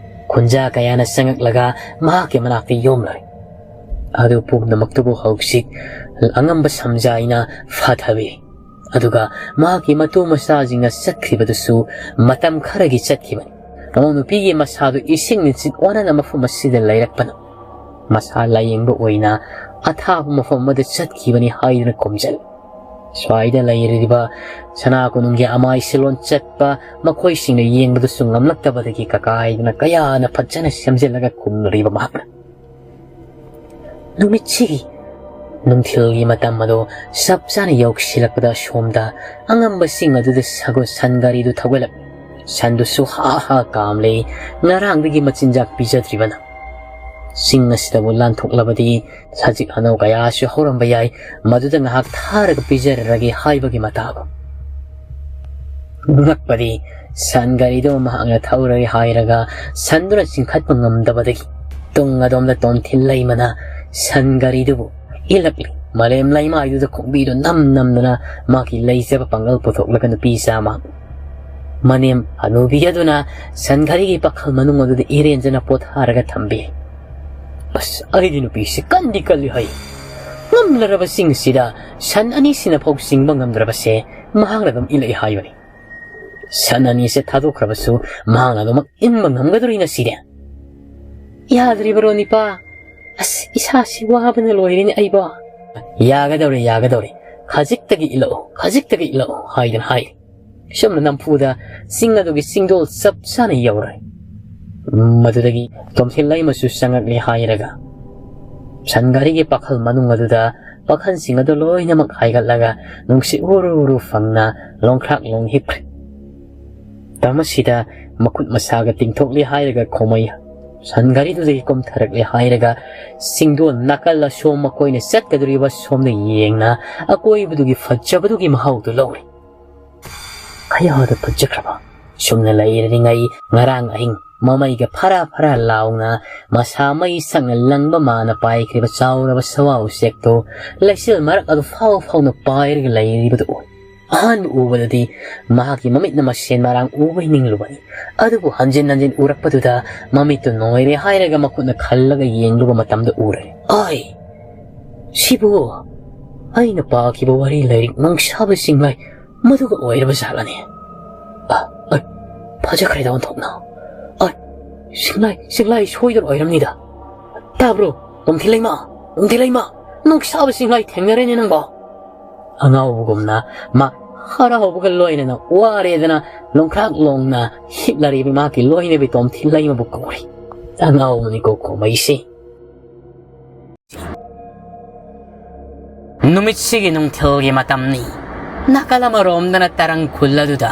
ꯈꯨꯟꯖꯥ ꯀꯌꯥꯅ ꯆꯪꯉꯛꯂꯒ ꯃꯍꯥꯛꯀꯤ ꯃꯅꯥꯛꯇ ꯌꯣꯝꯂꯔꯦ꯫ ꯑꯗꯨ ꯄꯨꯝꯅꯃꯛꯇꯨꯕꯨ ꯍꯧꯖꯤꯛ ꯑꯉꯝꯕ ꯁꯝꯖꯥꯏꯅ ꯐꯥꯊꯕꯤ꯫ ꯑꯗꯨꯒ ꯃꯍꯥꯛꯀꯤ ꯃꯇꯨ ꯃꯆꯥꯁꯤꯡꯅ ꯆꯠꯈꯤꯕꯗꯨꯁꯨ ꯃꯇꯝ ꯈꯔꯒꯤ ꯆꯠꯈꯤꯕꯅꯤ꯫ ꯃꯃꯧ ꯅꯨꯄꯤꯒꯤ ꯃꯁꯥꯗꯨ ꯏꯁꯤꯡ ꯅꯨꯡꯁꯤꯠ ꯑꯣꯟꯅꯅ ꯃꯐꯝ ꯑꯁꯤꯗ ꯂꯩꯔꯛꯄꯅ ꯃꯁꯥ ꯂꯥꯌꯦꯡꯕ ꯑꯣꯏꯅ ꯑꯊꯥꯕ ꯃꯐꯝ ꯑꯃꯗ ꯆꯠꯈꯤꯕꯅꯤ ꯍꯥꯏꯗꯨꯅ ꯈꯣꯝꯖꯜꯂꯤ꯫ ꯁ꯭ꯋꯥꯏꯗ ꯂꯩꯔꯤꯕ ꯁꯅꯥ ꯀꯣꯅꯨꯡꯒꯤ ꯑꯃꯥꯏ ꯁꯤꯂꯣꯟ ꯆꯠꯄ ꯃꯈꯣꯏꯁꯤꯡꯅ ꯌꯦꯡꯕꯗꯨꯁꯨ ꯉꯝꯂꯛꯇꯕꯗꯒꯤ ꯀꯀꯥꯏꯗꯨꯅ ꯀꯌꯥꯅ ꯐꯖꯅ ꯁꯦꯝꯖꯤꯜꯂꯒ ꯈꯨꯝꯂꯨꯔꯤꯕ ꯃꯍꯥꯛꯅ꯫ ꯅꯨꯃꯤꯠꯁꯤꯒꯤ ꯅꯨꯡꯊꯤꯜꯒꯤ ꯃꯇꯝ ꯑꯗꯣ ꯆꯞ ꯆꯥꯅ ꯌꯧꯁꯤꯜꯂꯛꯄꯗ ꯑꯁꯣꯝꯗ ꯑꯉꯝꯕ ꯆꯤꯡ ꯑꯗꯨꯗ ꯁꯒꯣꯜ ꯁꯟ ꯒꯥꯔꯤꯗꯨ ꯊꯧꯒꯠꯂꯛꯏ꯫ ꯁꯟꯗꯨꯁꯨ ꯍꯥ ꯍꯥ ꯀꯥꯝꯂꯦ꯫ ꯉꯔꯥꯡꯗꯒꯤ ꯃꯆꯤꯟꯖꯥꯛ ꯄꯤꯖꯗ꯭ꯔꯤꯕꯅ꯫ ꯆꯤꯡ ꯑꯁꯤꯗꯕꯨ ꯂꯥꯟꯊꯣꯛꯂꯕꯗꯤ ꯁꯖꯤꯛ ꯍꯅꯧ ꯀꯌꯥꯁꯨ ꯍꯧꯔꯝꯕ ꯌꯥꯏ꯫ ꯃꯗꯨꯗ ꯉꯥꯏꯍꯥꯛ ꯊꯥꯔꯒ ꯄꯤꯖꯔꯔꯒꯦ ꯍꯥꯏꯕꯒꯤ ꯃꯇꯥꯒꯨꯝ꯫ ꯉꯛꯄꯗꯤ ꯁꯟ ꯒꯥꯔꯤꯗꯨ ꯃꯍꯥꯛꯅ ꯊꯧꯔꯒꯦ ꯍꯥꯏꯔꯒ ꯁꯟꯗꯨꯅ ꯆꯤꯡꯈꯠꯄ ꯉꯝꯗꯕꯗꯒꯤ ꯇꯨꯡ ꯑꯗꯣꯝꯗ ꯇꯣꯝꯊꯤꯟ ꯂꯩꯃꯅ ꯁꯟ ꯒꯥꯔꯤꯗꯨꯕꯨ ꯏꯜꯂꯛꯂꯤ꯫ ꯃꯥꯂꯦꯝ ꯂꯩꯃꯥꯏꯗꯨꯗ ꯈꯣꯡꯕꯤꯗꯨ ꯅꯝ ꯅꯝꯗꯨꯅ ꯃꯍꯥꯛꯀꯤ ꯂꯩꯖꯕ ꯄꯥꯡꯒꯜ ꯄꯨꯊꯣꯛꯂꯒ ꯅꯨꯄꯤ ꯆꯥꯃ ꯃꯅꯦꯝ ꯍꯅꯨꯕꯤ ꯑꯗꯨꯅ ꯁꯟ ꯒꯥꯔꯤꯒꯤ ꯄꯥꯈꯜ ꯃꯅꯨꯡ ꯑꯗꯨꯗ ꯏꯔꯦꯟꯖꯅ ꯄꯣꯊꯥꯔꯒ ꯊꯝꯕꯤ꯫ ꯑꯁ, ꯑꯩꯗꯤ ꯅꯨꯄꯤꯁꯤ ꯀꯟꯗꯤ ꯀꯜꯂꯤ ꯍꯥꯏ꯫ ꯉꯝꯂꯔꯕ ꯆꯤꯡꯁꯤꯗ ꯁꯟ ꯑꯅꯤꯁꯤꯅ ꯐꯥꯎ ꯆꯤꯡꯕ ꯉꯝꯗ꯭ꯔꯕꯁꯦ ꯃꯍꯥꯛꯅ ꯑꯗꯨꯝ ꯏꯜꯂꯛꯏ ꯍꯥꯏꯕꯅꯤ꯫ ꯁꯟ ꯑꯅꯤꯁꯦ ꯊꯥꯗꯣꯛꯈ꯭ꯔꯕꯁꯨ ꯃꯍꯥꯛꯅ ꯑꯗꯨꯃꯛ ꯏꯟꯕ ꯉꯝꯒꯗꯧꯔꯤ ꯉꯁꯤꯗꯤ꯫ "ꯌꯥꯗ꯭ꯔꯤꯕꯔꯣ, ꯅꯤꯄꯥ? ꯑꯁ, ꯏꯁꯥꯁꯤ ꯋꯥꯕꯅ ꯂꯣꯏꯔꯦꯅꯦ ꯑꯩꯕꯣ!" "ꯌꯥꯒꯗꯧꯔꯦ, ꯌꯥꯒꯗꯧꯔꯦ꯫ ꯈꯖꯤꯛꯇꯒꯤ ꯏꯜꯂꯛꯎ, ꯈꯖꯤꯛꯇꯒꯤ ꯏꯜꯂꯛꯎ" ꯍꯥꯏꯗꯅ ꯍꯥꯏ꯫ ꯁꯨꯝꯅ ꯅꯝꯐꯨꯗ ꯆꯤꯡ ꯑꯗꯨꯒꯤ ꯆꯤꯡꯗꯣꯜ ꯆꯞ ꯆꯥꯅ ꯌꯧꯔꯦ꯫ ꯃꯗꯨꯗꯒꯤ ꯇꯣꯝꯊꯤꯟ ꯂꯩꯃꯁꯨ ꯆꯪꯉꯛꯂꯦ ꯍꯥꯏꯔꯒ ꯁꯟ ꯒꯥꯔꯤꯒꯤ ꯄꯥꯈꯜ ꯃꯅꯨꯡ ꯑꯗꯨꯗ ꯄꯥꯈꯜꯁꯤꯡ ꯑꯗꯨ ꯂꯣꯏꯅꯃꯛ ꯍꯥꯏꯒꯠꯂꯒ ꯅꯨꯡꯁꯤꯠ ꯎꯔꯨ ꯎꯔꯨ ꯐꯪꯅ ꯂꯣꯡꯈ꯭ꯔꯥꯛ ꯂꯣꯡ ꯍꯤꯞꯈ꯭ꯔꯦ꯫ ꯇꯃꯁꯤꯗ ꯃꯈꯨꯠ ꯃꯁꯥꯒ ꯇꯤꯡꯊꯣꯛꯂꯦ ꯍꯥꯏꯔꯒ ꯈꯣꯃꯩ ꯁꯟ ꯒꯥꯔꯤꯗꯨꯗꯒꯤ ꯀꯨꯝꯊꯔꯛꯂꯦ ꯍꯥꯏꯔꯒ ꯆꯤꯡꯗꯣꯜ ꯅꯥꯀꯜ ꯑꯁꯣꯝ ꯃꯈꯣꯏꯅ ꯆꯠꯀꯗꯧꯔꯤꯕ ꯁꯣꯝꯗ ꯌꯦꯡꯅ ꯑꯀꯣꯏꯕꯗꯨꯒꯤ ꯐꯖꯕꯗꯨꯒꯤ ꯃꯍꯥꯎꯗꯨ ꯂꯧꯔꯤ꯫ ꯀꯌꯥꯗ ꯐꯖꯈ꯭ꯔꯕ! ꯁꯨꯝꯅ ꯂꯩꯔꯤꯉꯩ ꯉꯔꯥꯡ ꯑꯍꯤꯡ ꯃꯃꯩꯒ ꯐꯔꯥ ꯐꯔꯥ ꯂꯥꯎꯅ ꯃꯁꯥ ꯃꯩ ꯁꯛꯅ ꯂꯪꯕ ꯃꯥꯅ ꯄꯥꯏꯈ꯭ꯔꯤꯕ ꯆꯥꯎꯔꯕ ꯁꯋꯥ ꯎꯆꯦꯛꯇꯨ ꯂꯩꯆꯤꯜ ꯃꯔꯛ ꯑꯗꯨ ꯐꯥꯎ ꯐꯥꯎꯅ ꯄꯥꯏꯔꯒ ꯂꯩꯔꯤꯕꯗꯨ ꯎꯏ꯫ ꯑꯍꯥꯟꯕ ꯎꯕꯗꯗꯤ ꯃꯍꯥꯛꯀꯤ ꯃꯃꯤꯠꯅ ꯃꯁꯦꯟ ꯃꯔꯥꯡ ꯎꯕꯩ ꯅꯤꯡꯂꯨꯕꯅꯤ꯫ ꯑꯗꯨꯕꯨ ꯍꯟꯖꯤꯟ ꯍꯟꯖꯤꯟ ꯎꯔꯛꯄꯗꯨꯗ ꯃꯃꯤꯠꯇꯨ ꯅꯣꯏꯔꯦ ꯍꯥꯏꯔꯒ ꯃꯈꯨꯠꯅ ꯈꯜꯂꯒ ꯌꯦꯡꯂꯨꯕ ꯃꯇꯝꯗ ꯎꯔꯦ꯫ "ꯑꯥꯏ! ꯁꯤꯕꯨ ꯑꯩꯅ ꯄꯥꯈꯤꯕ ꯋꯥꯔꯤ ꯂꯥꯏꯔꯤꯛ ꯅꯨꯡꯁꯥꯕ ꯆꯤꯡꯂꯥꯏ ꯃꯗꯨꯒ ꯑꯣꯏꯔꯕ ꯖꯥꯠꯂꯅꯦ? ꯑ, ꯑ, ꯐꯖꯈ꯭ꯔꯦꯗ ꯑꯣꯟꯊꯣꯛꯅ꯫ ꯑ, ꯆꯤꯡꯂꯥꯏ, ꯆꯤꯡꯂꯥꯏ ꯁꯣꯏꯗꯅ ꯑꯣꯏꯔꯝꯅꯤꯗ꯫ ꯇꯥꯕ꯭ꯔꯣ? ꯇꯣꯝꯊꯤꯂꯩꯃ, ꯇꯣꯝꯊꯤꯂꯩꯃ, ꯅꯨꯡꯁꯥꯕ ꯆꯤꯡꯂꯥꯏ ꯊꯦꯡꯅꯔꯦꯅꯦ ꯅꯪꯕꯣ!" ꯑꯉꯥꯎꯕꯒꯨꯝꯅ ꯃꯥ ꯍꯔꯥꯎꯕꯒ ꯂꯣꯏꯅꯅ ꯋꯥꯔꯦꯗꯅ ꯂꯣꯡꯈ꯭ꯔꯥꯛ ꯂꯣꯡꯅ ꯍꯤꯞꯂꯔꯤꯕ ꯃꯥꯒꯤ ꯂꯣꯏꯅꯕꯤ ꯇꯣꯝꯊꯤꯂꯩꯃꯕꯨ ꯀꯧꯔꯤ꯫ ꯑꯉꯥꯎꯕꯅꯤꯀꯣ ꯈꯣꯃꯩꯁꯦ꯫ ꯅꯨꯃꯤꯠꯁꯤꯒꯤ ꯅꯨꯡꯊꯤꯜꯒꯤ ꯃꯇꯝꯅꯤ꯫ ꯅꯥꯀꯜ ꯑꯃꯔꯣꯝꯗꯅ ꯇꯔꯪ ꯈꯨꯜ ꯑꯗꯨꯗ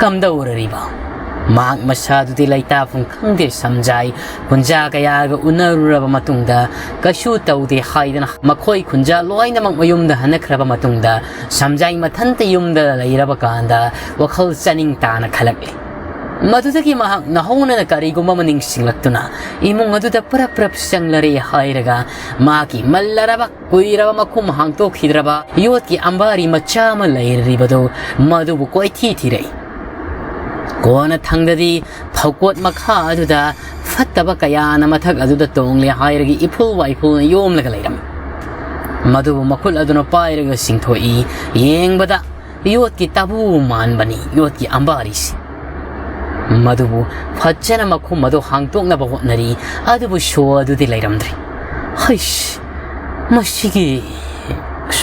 ꯀꯝꯗꯧꯔꯔꯤꯕ? ꯃꯍꯥꯛ ꯃꯁꯥꯗꯨꯗꯤ ꯂꯩꯇꯥꯐꯝ ꯈꯪꯗꯦ ꯁꯝꯖꯥꯏ ꯈꯨꯟꯖꯥ ꯀꯌꯥꯒ ꯎꯅꯔꯨꯔꯕ ꯃꯇꯨꯡꯗ ꯀꯩꯁꯨ ꯇꯧꯗꯦ ꯍꯥꯏꯗꯅ ꯃꯈꯣꯏ ꯈꯨꯟꯖꯥ ꯂꯣꯏꯅꯃꯛ ꯃꯌꯨꯝꯗ ꯍꯟꯅꯈ꯭ꯔꯕ ꯃꯇꯨꯡꯗ ꯁꯝꯖꯥꯏ ꯃꯊꯟꯇ ꯌꯨꯝꯗ ꯂꯩꯔꯕ ꯀꯥꯟꯗ ꯋꯥꯈꯜ ꯆꯥꯅꯤꯡ ꯇꯥꯅ ꯈꯜꯂꯛꯂꯤ꯫ ꯃꯗꯨꯗꯒꯤ ꯃꯍꯥꯛ ꯅꯧꯍꯧꯅꯅ ꯀꯔꯤꯒꯨꯝꯕ ꯑꯃ ꯅꯤꯡꯁꯤꯡꯂꯛꯇꯨꯅ ꯏꯃꯨꯡ ꯑꯗꯨꯗ ꯄꯔꯞ ꯄꯔꯞ ꯆꯪꯂꯔꯦ ꯍꯥꯏꯔꯒ ꯃꯍꯥꯛꯀꯤ ꯃꯜꯂꯔꯕ ꯀꯨꯏꯔꯕ ꯃꯈꯨꯝ ꯍꯥꯡꯗꯣꯛꯈꯤꯗ꯭ꯔꯕ ꯌꯣꯠꯀꯤ ꯑꯝꯕꯥꯔꯤ ꯃꯆꯥ ꯑꯃ ꯂꯩꯔꯤꯕꯗꯨ ꯃꯗꯨꯕꯨ ꯀꯣꯏꯊꯤ ꯊꯤꯔꯛꯏ꯫ ꯀꯣꯟꯅ ꯊꯪꯗꯗꯤ ꯐꯧꯀꯣꯠ ꯃꯈꯥ ꯑꯗꯨꯗ ꯐꯠꯇꯕ ꯀꯌꯥꯅ ꯃꯊꯛ ꯑꯗꯨꯗ ꯇꯣꯡꯂꯦ ꯍꯥꯏꯔꯒ ꯏꯐꯨꯜ ꯋꯥꯏꯐꯨꯜꯅ ꯌꯣꯝꯂꯒ ꯂꯩꯔꯝꯃꯤ꯫ ꯃꯗꯨꯕꯨ ꯃꯈꯨꯠ ꯑꯗꯨꯅ ꯄꯥꯏꯔꯒ ꯆꯤꯡꯊꯣꯛꯏ꯫ ꯌꯦꯡꯕꯗ ꯌꯣꯠꯀꯤ ꯇꯥꯕꯨ ꯃꯥꯟꯕꯅꯤ, ꯌꯣꯠꯀꯤ ꯑꯝꯕꯥꯔꯤꯁꯤ꯫ ꯃꯗꯨꯕꯨ ꯐꯖꯅ ꯃꯈꯨꯝ ꯑꯗꯨ ꯍꯥꯡꯇꯣꯛꯅꯕ ꯍꯣꯠꯅꯔꯤ, ꯑꯗꯨꯕꯨ ꯁꯣ ꯑꯗꯨꯗꯤ ꯂꯩꯔꯝꯗ꯭ꯔꯦ꯫ "ꯍꯩꯁ, ꯃꯁꯤꯒꯤ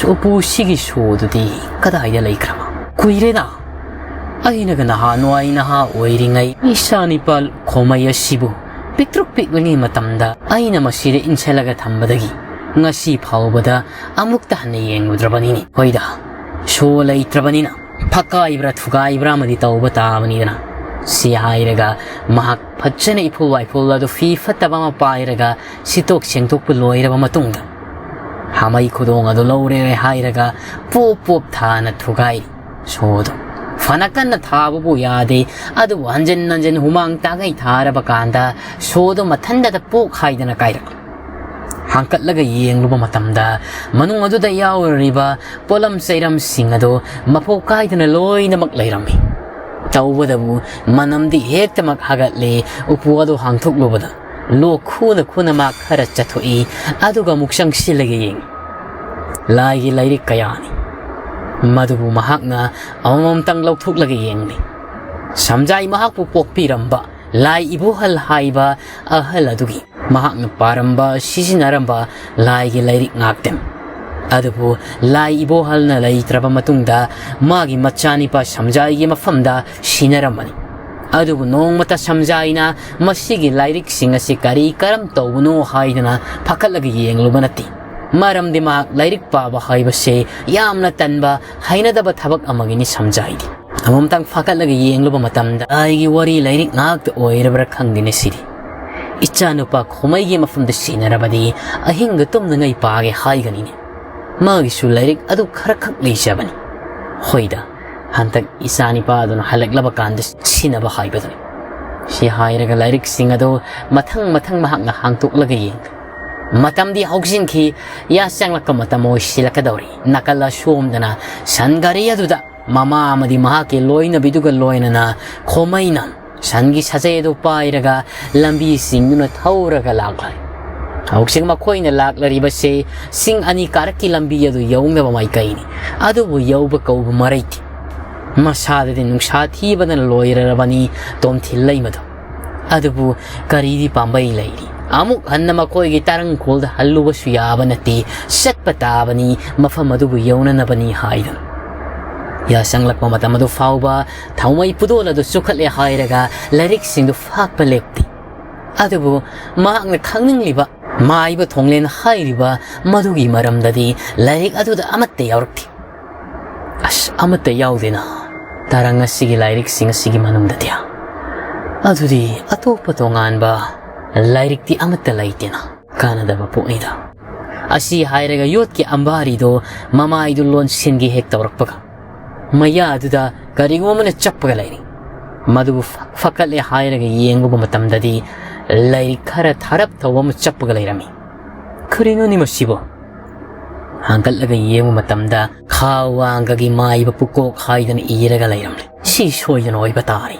ꯎꯄꯨꯁꯤꯒꯤ ꯁꯣꯗꯨꯗꯤ ꯀꯗꯥꯏꯗ ꯂꯩꯈ꯭ꯔꯕ? ꯀꯨꯏꯔꯦꯗ, ꯑꯩꯅꯒ ꯅꯍꯥꯟꯋꯥꯏ ꯅꯍꯥ ꯑꯣꯏꯔꯤꯉꯩ ꯏꯆꯥꯅꯤꯄꯥ ꯈꯣꯃꯩ ꯑꯁꯤꯕꯨ ꯄꯤꯛꯇ꯭ꯔꯨꯛ ꯄꯤꯛꯂꯤꯉꯩ ꯃꯇꯝꯗ ꯑꯩꯅ ꯃꯁꯤꯗ ꯏꯟꯁꯤꯜꯂꯒ ꯊꯝꯕꯗꯒꯤ ꯉꯁꯤ ꯐꯥꯎꯕꯗ ꯑꯃꯨꯛꯇ ꯍꯟꯅ ꯌꯦꯡꯂꯨꯗ꯭ꯔꯕꯅꯤꯅꯦ꯫ ꯍꯣꯏꯗ, ꯁꯣ ꯂꯩꯇ꯭ꯔꯕꯅꯤꯅ ꯐꯛꯀꯥꯏꯕ꯭ꯔꯥ ꯊꯨꯒꯥꯏꯕ꯭ꯔꯥ ꯑꯃꯗꯤ ꯇꯧꯕ ꯇꯥꯕꯅꯤꯗꯅ" ꯁꯤ ꯍꯥꯏꯔꯒ ꯃꯍꯥꯛ ꯐꯖꯅ ꯏꯐꯨꯜ ꯋꯥꯏꯐꯨꯜ ꯑꯗꯨ ꯐꯤ ꯐꯠꯇꯕ ꯑꯃ ꯄꯥꯏꯔꯒ ꯁꯤꯠꯇꯣꯛ ꯁꯦꯡꯗꯣꯛꯄ ꯂꯣꯏꯔꯕ ꯃꯇꯨꯡꯗ ꯍꯥꯃꯩ ꯈꯨꯗꯣꯡ ꯑꯗꯨ ꯂꯧꯔꯦ ꯍꯥꯏꯔꯒ ꯄꯣꯞ ꯄꯣꯞ ꯊꯥꯅ ꯊꯨꯒꯥꯏꯔꯤ꯫ ꯁꯣꯗꯣ ꯐꯅ ꯀꯟꯅ ꯊꯥꯕꯕꯨ ꯌꯥꯗꯦ, ꯑꯗꯨꯕꯨ ꯍꯟꯖꯤꯟ ꯍꯟꯖꯤꯟ ꯍꯨꯃꯥꯡ ꯇꯥꯡꯒꯩ ꯊꯥꯔꯕ ꯀꯥꯟꯗ ꯁꯣꯗꯣ ꯃꯊꯟꯇꯗ ꯄꯣꯛ ꯍꯥꯏꯗꯅ ꯀꯥꯏꯔꯛꯂꯤ꯫ ꯍꯥꯡꯀꯠꯂꯒ ꯌꯦꯡꯂꯨꯕ ꯃꯇꯝꯗ ꯃꯅꯨꯡ ꯑꯗꯨꯗ ꯌꯥꯎꯔꯤꯕ ꯄꯣꯠꯂꯝ ꯆꯩꯔꯝꯁꯤꯡ ꯑꯗꯨ ꯃꯄꯣꯛ ꯀꯥꯏꯗꯅ ꯂꯣꯏꯅꯃꯛ ꯂꯩꯔꯝꯃꯤ꯫ ꯇꯧꯕꯗꯕꯨ ꯃꯅꯝꯗꯤ ꯍꯦꯛꯇꯃꯛ ꯍꯥꯒꯠꯂꯦ꯫ ꯎꯄꯨ ꯑꯗꯨ ꯍꯥꯡꯊꯣꯛꯂꯨꯕꯗ ꯂꯣꯛ ꯈꯨꯅ ꯈꯨꯅ ꯃꯥ ꯈꯔ ꯆꯠꯊꯣꯛꯏ, ꯑꯗꯨꯒ ꯑꯃꯨꯛ ꯆꯪꯁꯤꯜꯂꯒ ꯌꯦꯡꯏ꯫ ꯂꯥꯏꯒꯤ ꯂꯥꯏꯔꯤꯛ ꯀꯌꯥꯅꯤ꯫ ꯃꯗꯨꯕꯨ ꯃꯍꯥꯛꯅ ꯑꯃꯃꯝꯇꯪ ꯂꯧꯊꯣꯛꯂꯒ ꯌꯦꯡꯂꯤ꯫ ꯁꯝꯖꯥꯏ ꯃꯍꯥꯛꯄꯨ ꯄꯣꯛꯄꯤꯔꯝꯕ ꯂꯥꯏ ꯏꯕꯣꯍꯜ ꯍꯥꯏꯕ ꯑꯍꯜ ꯑꯗꯨꯒꯤ ꯃꯍꯥꯛꯅ ꯄꯥꯔꯝꯕ, ꯁꯤꯖꯤꯟꯅꯔꯝꯕ ꯂꯥꯏꯒꯤ ꯂꯥꯏꯔꯤꯛ ꯉꯥꯛꯇꯅꯤ꯫ ꯑꯗꯨꯕꯨ ꯂꯥꯏ ꯏꯕꯣꯍꯜꯅ ꯂꯩꯇ꯭ꯔꯕ ꯃꯇꯨꯡꯗ ꯃꯥꯒꯤ ꯃꯆꯥꯅꯤꯄꯥ ꯁꯝꯖꯥꯏꯒꯤ ꯃꯐꯝꯗ ꯁꯤꯟꯅꯔꯝꯕꯅꯤ꯫ ꯑꯗꯨꯕꯨ ꯅꯣꯡꯃꯇ ꯁꯝꯖꯥꯏꯅ ꯃꯁꯤꯒꯤ ꯂꯥꯏꯔꯤꯛꯁꯤꯡ ꯑꯁꯤ ꯀꯔꯤ ꯀꯔꯝ ꯇꯧꯕꯅꯣ ꯍꯥꯏꯗꯅ ꯐꯥꯀꯠꯂꯒ ꯌꯦꯡꯂꯨꯕ ꯅꯠꯇꯦ꯫ ꯃꯔꯝꯗꯤ ꯃꯍꯥꯛ ꯂꯥꯏꯔꯤꯛ ꯄꯥꯕ ꯍꯥꯏꯕꯁꯦ ꯌꯥꯝꯅ ꯇꯟꯕ, ꯍꯩꯅꯗꯕ ꯊꯕꯛ ꯑꯃꯒꯤꯅꯤ ꯁꯝꯖꯥꯏꯗꯤ꯫ ꯑꯃꯃꯝꯇꯪ ꯐꯥꯀꯠꯂꯒ ꯌꯦꯡꯂꯨꯕ ꯃꯇꯝꯗ ꯂꯥꯏꯒꯤ ꯋꯥꯔꯤ ꯂꯥꯏꯔꯤꯛ ꯉꯥꯛꯇ ꯑꯣꯏꯔꯕ꯭ꯔꯥ ꯈꯪꯗꯦꯅꯦ ꯁꯤꯗꯤ꯫ ꯏꯆꯥꯅꯨꯄꯥ ꯈꯣꯃꯩꯒꯤ ꯃꯐꯝꯗ ꯁꯤꯟꯅꯔꯕꯗꯤ ꯑꯍꯤꯡꯗ ꯇꯨꯝꯅꯉꯩ ꯄꯥꯒꯦ ꯍꯥꯏꯒꯅꯤꯅꯦ꯫ ꯃꯥꯒꯤꯁꯨ ꯂꯥꯏꯔꯤꯛ ꯑꯗꯨ ꯈꯔꯈꯛ ꯂꯩꯖꯕꯅꯤ꯫ ꯍꯣꯏꯗ, ꯍꯟꯗꯛ ꯏꯆꯥꯅꯤꯄꯥ ꯑꯗꯨꯅ ꯍꯜꯂꯛꯂꯕ ꯀꯥꯟꯗ ꯁꯤꯟꯅꯕ ꯍꯥꯏꯕꯗꯨꯅꯤ꯫ ꯁꯤ ꯍꯥꯏꯔꯒ ꯂꯥꯏꯔꯤꯛꯁꯤꯡ ꯑꯗꯨ ꯃꯊꯪ ꯃꯊꯪ ꯃꯍꯥꯛꯅ ꯍꯥꯡꯇꯣꯛꯂꯒ ꯌꯦꯡꯂꯤ꯫ ꯃꯇꯝꯗꯤ ꯍꯧꯖꯤꯟꯈꯤ꯫ ꯌꯥꯆꯪꯂꯛꯄ ꯃꯇꯝ ꯑꯣꯏꯁꯤꯜꯂꯛꯀꯗꯧꯔꯤ꯫ ꯅꯥꯀꯜ ꯑꯁꯣꯝꯗꯅ ꯁꯟ ꯒꯥꯔꯤ ꯑꯗꯨꯗ ꯃꯃꯥ ꯑꯃꯗꯤ ꯃꯍꯥꯛꯀꯤ ꯂꯣꯏꯅꯕꯤꯗꯨꯒ ꯂꯣꯏꯅꯅ ꯈꯣꯃꯩꯅ ꯁꯟꯒꯤ ꯁꯥꯖꯩ ꯑꯗꯨ ꯄꯥꯏꯔꯒ ꯂꯝꯕꯤꯁꯤꯡꯗꯨꯅ ꯊꯧꯔꯒ ꯂꯥꯛꯂꯦ꯫ ꯍꯧꯖꯤꯛ ꯃꯈꯣꯏꯅ ꯂꯥꯛꯂꯔꯤꯕꯁꯦ ꯆꯤꯡ ꯑꯅꯤ ꯀꯥꯔꯛꯀꯤ ꯂꯝꯕꯤ ꯑꯗꯨ ꯌꯧꯅꯕ ꯃꯥꯏꯀꯩꯅꯤ꯫ ꯑꯗꯨꯕꯨ ꯌꯧꯕ ꯀꯧꯕ ꯃꯔꯩꯇꯦ꯫ ꯃꯁꯥꯗꯗꯤ ꯅꯨꯡꯁꯥ ꯊꯤꯕꯅ ꯂꯣꯏꯔꯔꯕꯅꯤ ꯇꯣꯝꯊꯤꯜ ꯂꯩꯃꯗꯣ꯫ ꯑꯗꯨꯕꯨ ꯀꯔꯤꯗꯤ ꯄꯥꯝꯕꯩ ꯂꯩꯔꯤ? ꯑꯃꯨꯛ ꯍꯟꯅ ꯃꯈꯣꯏꯒꯤ ꯇꯥꯔꯪꯈꯣꯜꯗ ꯍꯜꯂꯨꯕꯁꯨ ꯌꯥꯕ ꯅꯠꯇꯦ꯫ ꯆꯠꯄ ꯇꯥꯕꯅꯤ, ꯃꯐꯝ ꯑꯗꯨꯕꯨ ꯌꯧꯅꯅꯕꯅꯤ ꯍꯥꯏꯗꯨꯅ꯫ ꯌꯥꯆꯪꯂꯛꯄ ꯃꯇꯝ ꯑꯗꯨ ꯐꯥꯎꯕ ꯊꯥꯎꯃꯩ ꯄꯨꯗꯣꯜ ꯑꯗꯨ ꯆꯨꯈꯠꯂꯦ ꯍꯥꯏꯔꯒ ꯂꯥꯏꯔꯤꯛꯁꯤꯡꯗꯨ ꯐꯥꯛꯄ ꯂꯦꯞꯇꯦ꯫ ꯑꯗꯨꯕꯨ ꯃꯍꯥꯛꯅ ꯈꯪꯅꯤꯡꯂꯤꯕ ꯃꯥꯏꯕ ꯊꯣꯡꯂꯦꯟ ꯍꯥꯏꯔꯤꯕ ꯃꯗꯨꯒꯤ ꯃꯔꯝꯗꯗꯤ ꯂꯥꯏꯔꯤꯛ ꯑꯗꯨꯗ ꯑꯃꯠꯇ ꯌꯥꯎꯔꯛꯇꯦ꯫ ꯑꯁ, ꯑꯃꯠꯇ ꯌꯥꯎꯗꯦꯅ ꯇꯥꯔꯪ ꯑꯁꯤꯒꯤ ꯂꯥꯏꯔꯤꯛꯁꯤꯡ ꯑꯁꯤꯒꯤ ꯃꯅꯨꯡꯗꯗꯤ꯫ ꯑꯗꯨꯗꯤ ꯑꯇꯣꯞꯄ ꯇꯣꯉꯥꯟꯕ ꯂꯥꯏꯔꯤꯛꯇꯤ ꯑꯃꯠꯇ ꯂꯩꯇꯦꯅ꯫ ꯀꯥꯟꯅꯗꯕ ꯄꯣꯠꯅꯤꯗ꯫ ꯑꯁꯤ ꯍꯥꯏꯔꯒ ꯌꯣꯠꯀꯤ ꯑꯝꯕꯥꯔꯤꯗꯣ ꯃꯃꯥꯏꯗꯨ ꯂꯣꯟꯁꯤꯟꯒꯦ ꯍꯦꯛ ꯇꯧꯔꯛꯄꯒ, ꯃꯌꯥꯗꯨꯗ ꯀꯔꯤꯒꯨꯝꯕ ꯑꯃꯅ ꯆꯞꯄꯒ ꯂꯩꯔꯤ꯫ ꯃꯗꯨꯕꯨ ꯐ-, ꯐꯒꯠꯂꯦ ꯍꯥꯏꯔꯒ ꯌꯦꯡꯂꯨꯕ ꯃꯇꯝꯗꯗꯤ ꯂꯥꯏꯔꯤꯛ ꯈꯔ ꯊꯥꯔꯞ ꯇꯧꯕ ꯑꯃ ꯆꯞꯄꯒ ꯂꯩꯔꯝꯃꯤ꯫ "ꯀꯔꯤꯅꯣꯅꯤ ꯃꯁꯤꯕꯣ?" ꯍꯥꯡꯒꯠꯂꯒ ꯌꯦꯡꯕ ꯃꯇꯝꯗ ꯈꯥ ꯋꯥꯡꯒꯒꯤ ꯃꯥꯏꯕ ꯄꯨꯀꯣꯛ ꯍꯥꯏꯗꯅ ꯏꯔꯒ ꯂꯩꯔꯝꯂꯦ꯫ ꯁꯤ ꯁꯣꯏꯗꯅ ꯑꯣꯏꯕ ꯇꯥꯔꯦ꯫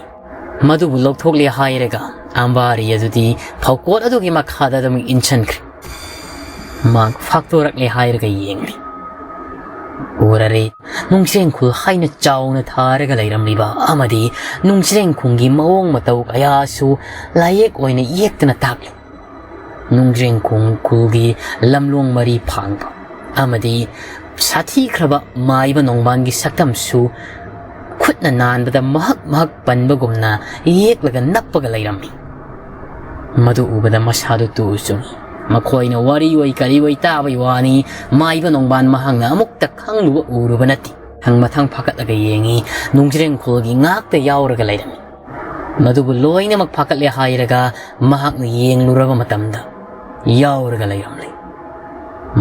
ꯃꯗꯨꯕꯨ ꯂꯧꯊꯣꯛꯂꯦ ꯍꯥꯏꯔꯒ ꯑꯝꯕꯥꯔꯤ ꯑꯗꯨꯗꯤ ꯐꯧꯀꯣꯠ ꯑꯗꯨꯒꯤ ꯃꯈꯥꯗ ꯑꯗꯨꯝ ꯏꯟꯁꯤꯟꯈ꯭ꯔꯦ꯫ ꯃꯍꯥꯛ ꯐꯥꯛꯇꯣꯔꯛꯂꯦ ꯍꯥꯏꯔꯒ ꯌꯦꯡꯂꯤ꯫ ꯎꯔꯔꯦ, ꯅꯨꯡꯖ꯭ꯔꯦꯡꯈꯨꯜ ꯍꯥꯏꯅ ꯆꯥꯎꯅ ꯊꯥꯔꯒ ꯂꯩꯔꯝꯂꯤꯕ ꯑꯃꯗꯤ ꯅꯨꯡꯖ꯭ꯔꯦꯡꯈꯨꯜꯒꯤ ꯃꯑꯣꯡ ꯃꯇꯧ ꯀꯌꯥꯁꯨ ꯂꯥꯏꯌꯦꯛ ꯑꯣꯏꯅ ꯌꯦꯛꯇꯨꯅ ꯇꯥꯛꯂꯤ꯫ ꯅꯨꯡꯖ꯭ꯔꯦꯡꯈꯨꯜ ꯈꯨꯜꯒꯤ ꯂꯝꯂꯣꯡ ꯃꯔꯤ ꯐꯥꯡꯕ ꯑꯃꯗꯤ ꯁꯥꯊꯤꯈ꯭ꯔꯕ ꯃꯥꯏꯕ ꯅꯣꯡꯕꯥꯟꯒꯤ ꯁꯛꯇꯝꯁꯨ ꯈꯨꯠꯅ ꯅꯥꯟꯕꯗ ꯃꯍꯛ ꯃꯍꯛ ꯄꯟꯕꯒꯨꯝꯅ ꯌꯦꯛꯂꯒ ꯅꯞꯄꯒ ꯂꯩꯔꯝꯃꯤ꯫ ꯃꯗꯨ ꯎꯕꯗ ꯃꯁꯥꯗꯨ ꯇꯨ ꯆꯨꯡꯏ꯫ ꯃꯈꯣꯏꯅ ꯋꯥꯔꯤ ꯑꯣꯏ ꯀꯔꯤ ꯑꯣꯏ ꯇꯥꯕꯒꯤ ꯋꯥꯅꯤ, ꯃꯥꯏꯕ ꯅꯣꯡꯕꯥꯟ ꯃꯍꯥꯛꯅ ꯑꯃꯨꯛꯇ ꯈꯪꯂꯨꯕ ꯎꯔꯨꯕ ꯅꯠꯇꯦ꯫ ꯃꯊꯪ ꯃꯊꯪ ꯐꯥꯒꯠꯂꯒ ꯌꯦꯡꯏ, ꯅꯨꯡꯖ꯭ꯔꯦꯡꯈꯨꯜꯒꯤ ꯉꯥꯛꯇ ꯌꯥꯎꯔꯒ ꯂꯩꯔꯝꯃꯤ꯫ ꯃꯗꯨꯕꯨ ꯂꯣꯏꯅꯃꯛ ꯐꯥꯒꯠꯂꯦ ꯍꯥꯏꯔꯒ ꯃꯍꯥꯛꯅ ꯌꯦꯡꯂꯨꯔꯕ ꯃꯇꯝꯗ ꯌꯥꯎꯔꯒ ꯂꯩꯔꯝꯂꯦ꯫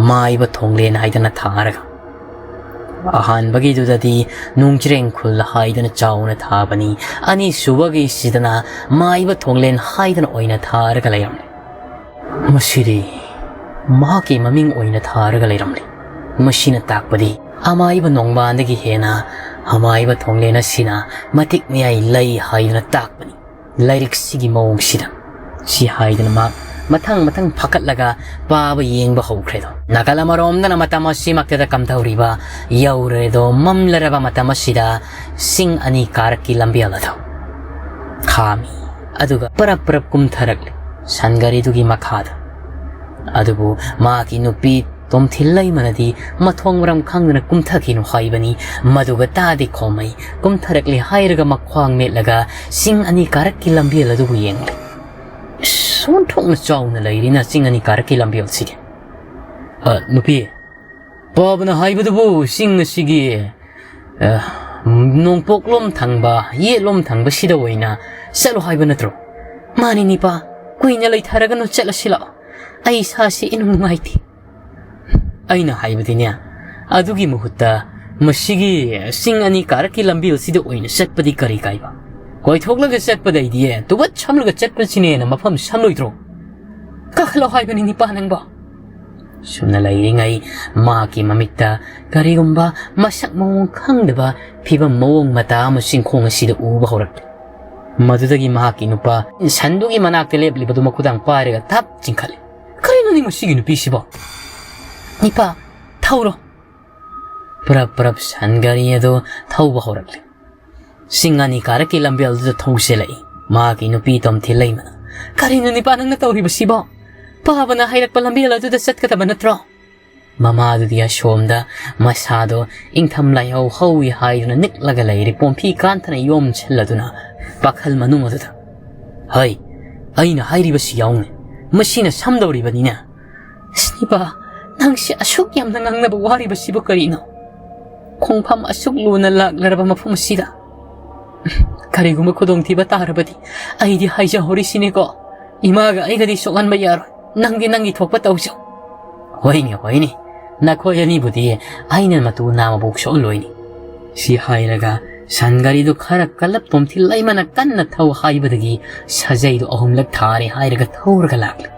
ꯃꯥꯏꯕ ꯊꯣꯡꯂꯦꯟ ꯍꯥꯏꯗꯅ ꯊꯥꯔꯒ꯫ ꯑꯍꯥꯟꯕꯒꯤꯗꯨꯗꯗꯤ ꯅꯨꯡꯖ꯭ꯔꯦꯡꯈꯨꯜ ꯍꯥꯏꯗꯅ ꯆꯥꯎꯅ ꯊꯥꯕꯅꯤ, ꯑꯅꯤꯁꯨꯕꯒꯤꯁꯤꯗꯅ ꯃꯥꯏꯕ ꯊꯣꯡꯂꯦꯟ ꯍꯥꯏꯗꯅ ꯑꯣꯏꯅ ꯊꯥꯔꯒ ꯂꯩꯔꯝꯂꯦ꯫ ꯃꯁꯤꯗꯤ ꯃꯍꯥꯛꯀꯤ ꯃꯃꯤꯡ ꯑꯣꯏꯅ ꯊꯥꯔꯒ ꯂꯩꯔꯝꯂꯦ꯫ ꯃꯁꯤꯅ ꯇꯥꯛꯄꯗꯤ ꯑꯃꯥꯏꯕ ꯅꯣꯡꯕꯥꯟꯗꯒꯤ ꯍꯦꯟꯅ ꯑꯃꯥꯏꯕ ꯊꯣꯡꯂꯦꯟ ꯑꯁꯤꯅ ꯃꯇꯤꯛ ꯃꯌꯥꯏ ꯂꯩ ꯍꯥꯏꯗꯨꯅ ꯇꯥꯛꯄꯅꯤ꯫ ꯂꯥꯏꯔꯤꯛꯁꯤꯒꯤ ꯃꯑꯣꯡꯁꯤꯗ ꯁꯤ ꯍꯥꯏꯗꯅ ꯃꯍꯥꯛ ꯃꯊꯪ ꯃꯊꯪ ꯐꯥꯀꯠꯂꯒ ꯄꯥꯕ ꯌꯦꯡꯕ ꯍꯧꯈ꯭ꯔꯦꯗꯣ꯫ ꯅꯥꯀꯜ ꯑꯃꯔꯣꯝꯗꯅ ꯃꯇꯝ ꯑꯁꯤꯃꯛꯇꯗ ꯀꯝꯗꯧꯔꯤꯕ ꯌꯧꯔꯦꯗꯣ, ꯃꯝꯂꯔꯕ ꯃꯇꯝ ꯑꯁꯤꯗ ꯆꯤꯡ ꯑꯅꯤ ꯀꯥꯔꯛꯀꯤ ꯂꯝꯕꯦꯜ ꯑꯗꯨ ꯈꯥꯝꯃꯤ꯫ ꯑꯗꯨꯒ ꯄꯔꯞ ꯄꯔꯞ ꯀꯨꯝꯊꯔꯛꯂꯤ ꯁꯟꯒꯥꯔꯤꯗꯨꯒꯤ ꯃꯈꯥꯗ꯫ ꯑꯗꯨꯕꯨ ꯃꯍꯥꯛꯀꯤ ꯅꯨꯄꯤ ꯇꯣꯝꯊꯤꯜ ꯂꯩꯃꯅꯗꯤ ꯃꯊꯣꯡ ꯃꯔꯝ ꯈꯪꯗꯅ ꯀꯨꯝꯊꯈꯤꯅꯨ ꯍꯥꯏꯕꯅꯤ꯫ ꯃꯗꯨꯒ ꯇꯥꯗꯤ ꯈꯣꯝꯃꯩ ꯀꯨꯝꯊꯔꯛꯂꯤ ꯍꯥꯏꯔꯒ ꯃꯈ꯭ꯋꯥꯡ ꯃꯦꯠꯂꯒ ꯆꯤꯡ ꯑꯅꯤ ꯀꯥꯔꯛꯀꯤ ꯂꯝꯕꯦꯜ ꯑꯗꯨꯕꯨ ꯌꯦꯡꯂꯤ꯫ ꯁꯣꯟꯊꯣꯛꯅ ꯆꯥꯎꯅ ꯂꯩꯔꯤꯅ ꯆꯤꯡ ꯑꯅꯤ ꯀꯥꯔꯛꯀꯤ ꯂꯝꯕꯦꯜꯁꯤꯗꯤ꯫ "ꯑ, ꯅꯨꯄꯤ, ꯄꯥꯕꯅ ꯍꯥꯏꯕꯗꯨꯕꯨ ꯆꯤꯡ ꯑꯁꯤꯒꯤ, ꯑ, ꯅꯣꯡꯄꯣꯛꯂꯣꯝ ꯊꯪꯕ, ꯌꯦꯠꯂꯣꯝ ꯊꯪꯕꯁꯤꯗ ꯑꯣꯏꯅ ꯆꯠꯂꯣ ꯍꯥꯏꯕ ꯅꯠꯇ꯭ꯔꯣ?" "ꯃꯥꯅꯤ ꯅꯤꯄꯥ, ꯀꯨꯏꯅ ꯂꯩꯊꯔꯒꯅꯨ, ꯆꯠꯂꯁꯤ ꯂꯥꯛꯑꯣ꯫ ꯑꯩ ꯏꯁꯥꯁꯤ ꯏꯅꯨꯡ ꯅꯨꯡꯉꯥꯏꯇꯦ꯫" "ꯑꯩꯅ ꯍꯥꯏꯕꯗꯤꯅꯦ, ꯑꯗꯨꯒꯤ ꯃꯍꯨꯠꯇ ꯃꯁꯤꯒꯤ ꯆꯤꯡ ꯑꯅꯤ ꯀꯥꯔꯛꯀꯤ ꯂꯝꯕꯦꯜꯁꯤꯗ ꯑꯣꯏꯅ ꯆꯠꯄꯗꯤ ꯀꯔꯤ ꯀꯥꯏꯕ? ꯀꯣꯏꯊꯣꯛꯂꯒ ꯆꯠꯄꯗꯩꯗꯤ ꯇꯨꯕꯠ ꯁꯝꯂꯒ ꯆꯠꯄꯁꯤꯅ ꯍꯦꯟꯅ ꯃꯐꯝ ꯁꯝꯂꯣꯏꯗ꯭ꯔꯣ? ꯀꯥꯈꯠꯂꯣ ꯍꯥꯏꯕꯅꯤ ꯅꯤꯄꯥ ꯅꯪꯕꯣ꯫" ꯁꯨꯝꯅ ꯂꯩꯔꯤꯉꯩ ꯃꯍꯥꯛꯀꯤ ꯃꯃꯤꯠꯇ ꯀꯔꯤꯒꯨꯝꯕ ꯃꯁꯛ ꯃꯑꯣꯡ ꯈꯪꯗꯕ ꯐꯤꯕꯝ ꯃꯑꯣꯡ ꯃꯇꯥ ꯑꯃ ꯆꯤꯡꯈꯣꯡ ꯑꯁꯤꯗ ꯎꯕ ꯍꯧꯔꯛꯂꯦ꯫ ꯃꯗꯨꯗꯒꯤ ꯃꯍꯥꯛꯀꯤ ꯅꯨꯄꯥ ꯁꯟꯗꯨꯒꯤ ꯃꯅꯥꯛꯇ ꯂꯦꯞꯂꯤꯕꯗꯨ ꯃꯈꯨꯗꯥꯡ ꯄꯥꯏꯔꯒ ꯊꯞ ꯆꯤꯡꯈꯠꯂꯤ꯫ "ꯀꯔꯤꯅꯣꯅꯦ ꯃꯁꯤꯒꯤ ꯅꯨꯄꯤꯁꯤꯕꯣ?" "ꯅꯤꯄꯥ, ꯊꯧꯔꯣ꯫" ꯄꯔꯞ ꯄꯔꯞ ꯁꯟ ꯒꯥꯔꯤ ꯑꯗꯨ ꯊꯧꯕ ꯍꯧꯔꯛꯂꯦ꯫ ꯆꯤꯡ ꯑꯅꯤ ꯀꯥꯔꯛꯀꯤ ꯂꯝꯕꯦꯜꯗꯨꯗ ꯊꯧꯁꯤꯜꯂꯛꯏ ꯃꯍꯥꯛꯀꯤ ꯅꯨꯄꯤ ꯇꯣꯝꯊꯤꯜ ꯂꯩꯃꯅ꯫ "ꯀꯔꯤꯅꯣ ꯅꯤꯄꯥ ꯅꯪꯅ ꯇꯧꯔꯤꯕꯁꯤꯕꯣ? ꯄꯥꯕꯅ ꯍꯥꯏꯔꯛꯄ ꯂꯝꯕꯦꯜ ꯑꯗꯨꯗ ꯆꯠꯀꯗꯕ ꯅꯠꯇ꯭ꯔꯣ?" ꯃꯃꯥꯗꯨꯗꯤ ꯑꯁꯣꯝꯗ ꯃꯁꯥꯗꯣ ꯏꯪꯊꯝ ꯂꯥꯏꯍꯧ ꯍꯧꯏ ꯍꯥꯏꯗꯨꯅ ꯅꯤꯛꯂꯒ ꯂꯩꯔꯤ ꯄꯣꯝꯐꯤ ꯀꯥꯟꯊꯅ ꯌꯣꯝꯁꯤꯜꯂꯗꯨꯅ ꯄꯥꯈꯜ ꯃꯅꯨꯡ ꯑꯗꯨꯗ, "ꯍꯩ, ꯑꯩꯅ ꯍꯥꯏꯔꯤꯕꯁꯤ ꯌꯥꯎꯅꯦ, ꯃꯁꯤꯅ ꯁꯝꯗꯧꯔꯤꯕꯅꯤꯅꯦ꯫" "ꯏꯁ ꯅꯤꯄꯥ, ꯅꯪꯁꯦ ꯑꯁꯨꯛ ꯌꯥꯝꯅ ꯉꯥꯡꯅꯕ ꯋꯥꯔꯤꯕꯁꯤꯕꯨ ꯀꯔꯤꯅꯣ? ꯈꯣꯡꯐꯝ ꯑꯁꯨꯛ ꯂꯨꯅ ꯂꯥꯛꯂꯔꯕ ꯃꯐꯝ ꯑꯁꯤꯗ ꯀꯔꯤꯒꯨꯝꯕ ꯈꯨꯗꯣꯡꯊꯤꯕ ꯇꯥꯔꯕꯗꯤ ꯑꯩꯗꯤ ꯍꯥꯏꯖꯍꯧꯔꯤꯁꯤꯅꯦꯀꯣ, ꯏꯃꯥꯒ ꯑꯩꯒꯗꯤ ꯁꯣꯛꯍꯟꯕ ꯌꯥꯔꯣꯏ꯫ ꯅꯪꯗꯤ ꯅꯪꯒꯤ ꯊꯣꯛꯄ ꯇꯧꯖꯧ꯫" "ꯍꯣꯏꯅꯦ, ꯍꯣꯏꯅꯦ, ꯅꯈꯣꯏ ꯑꯅꯤꯕꯨꯗꯤ ꯑꯩꯅ ꯃꯇꯨ ꯅꯥꯃꯕꯣꯛ ꯁꯣꯛꯍꯜꯂꯣꯏꯅꯦ꯫" ꯁꯤ ꯍꯥꯏꯔꯒ ꯁꯟ ꯒꯥꯔꯤꯗꯨ ꯈꯔ ꯀꯜꯂꯞ ꯇꯣꯝꯊꯤꯜ ꯂꯩꯃꯅ ꯀꯟꯅ ꯊꯧ ꯍꯥꯏꯕꯗꯒꯤ ꯁꯥꯖꯩꯗꯨ ꯑꯍꯨꯝꯂꯛ ꯊꯥꯔꯦ ꯍꯥꯏꯔꯒ ꯊꯧꯔꯒ ꯂꯥꯛꯂꯦ꯫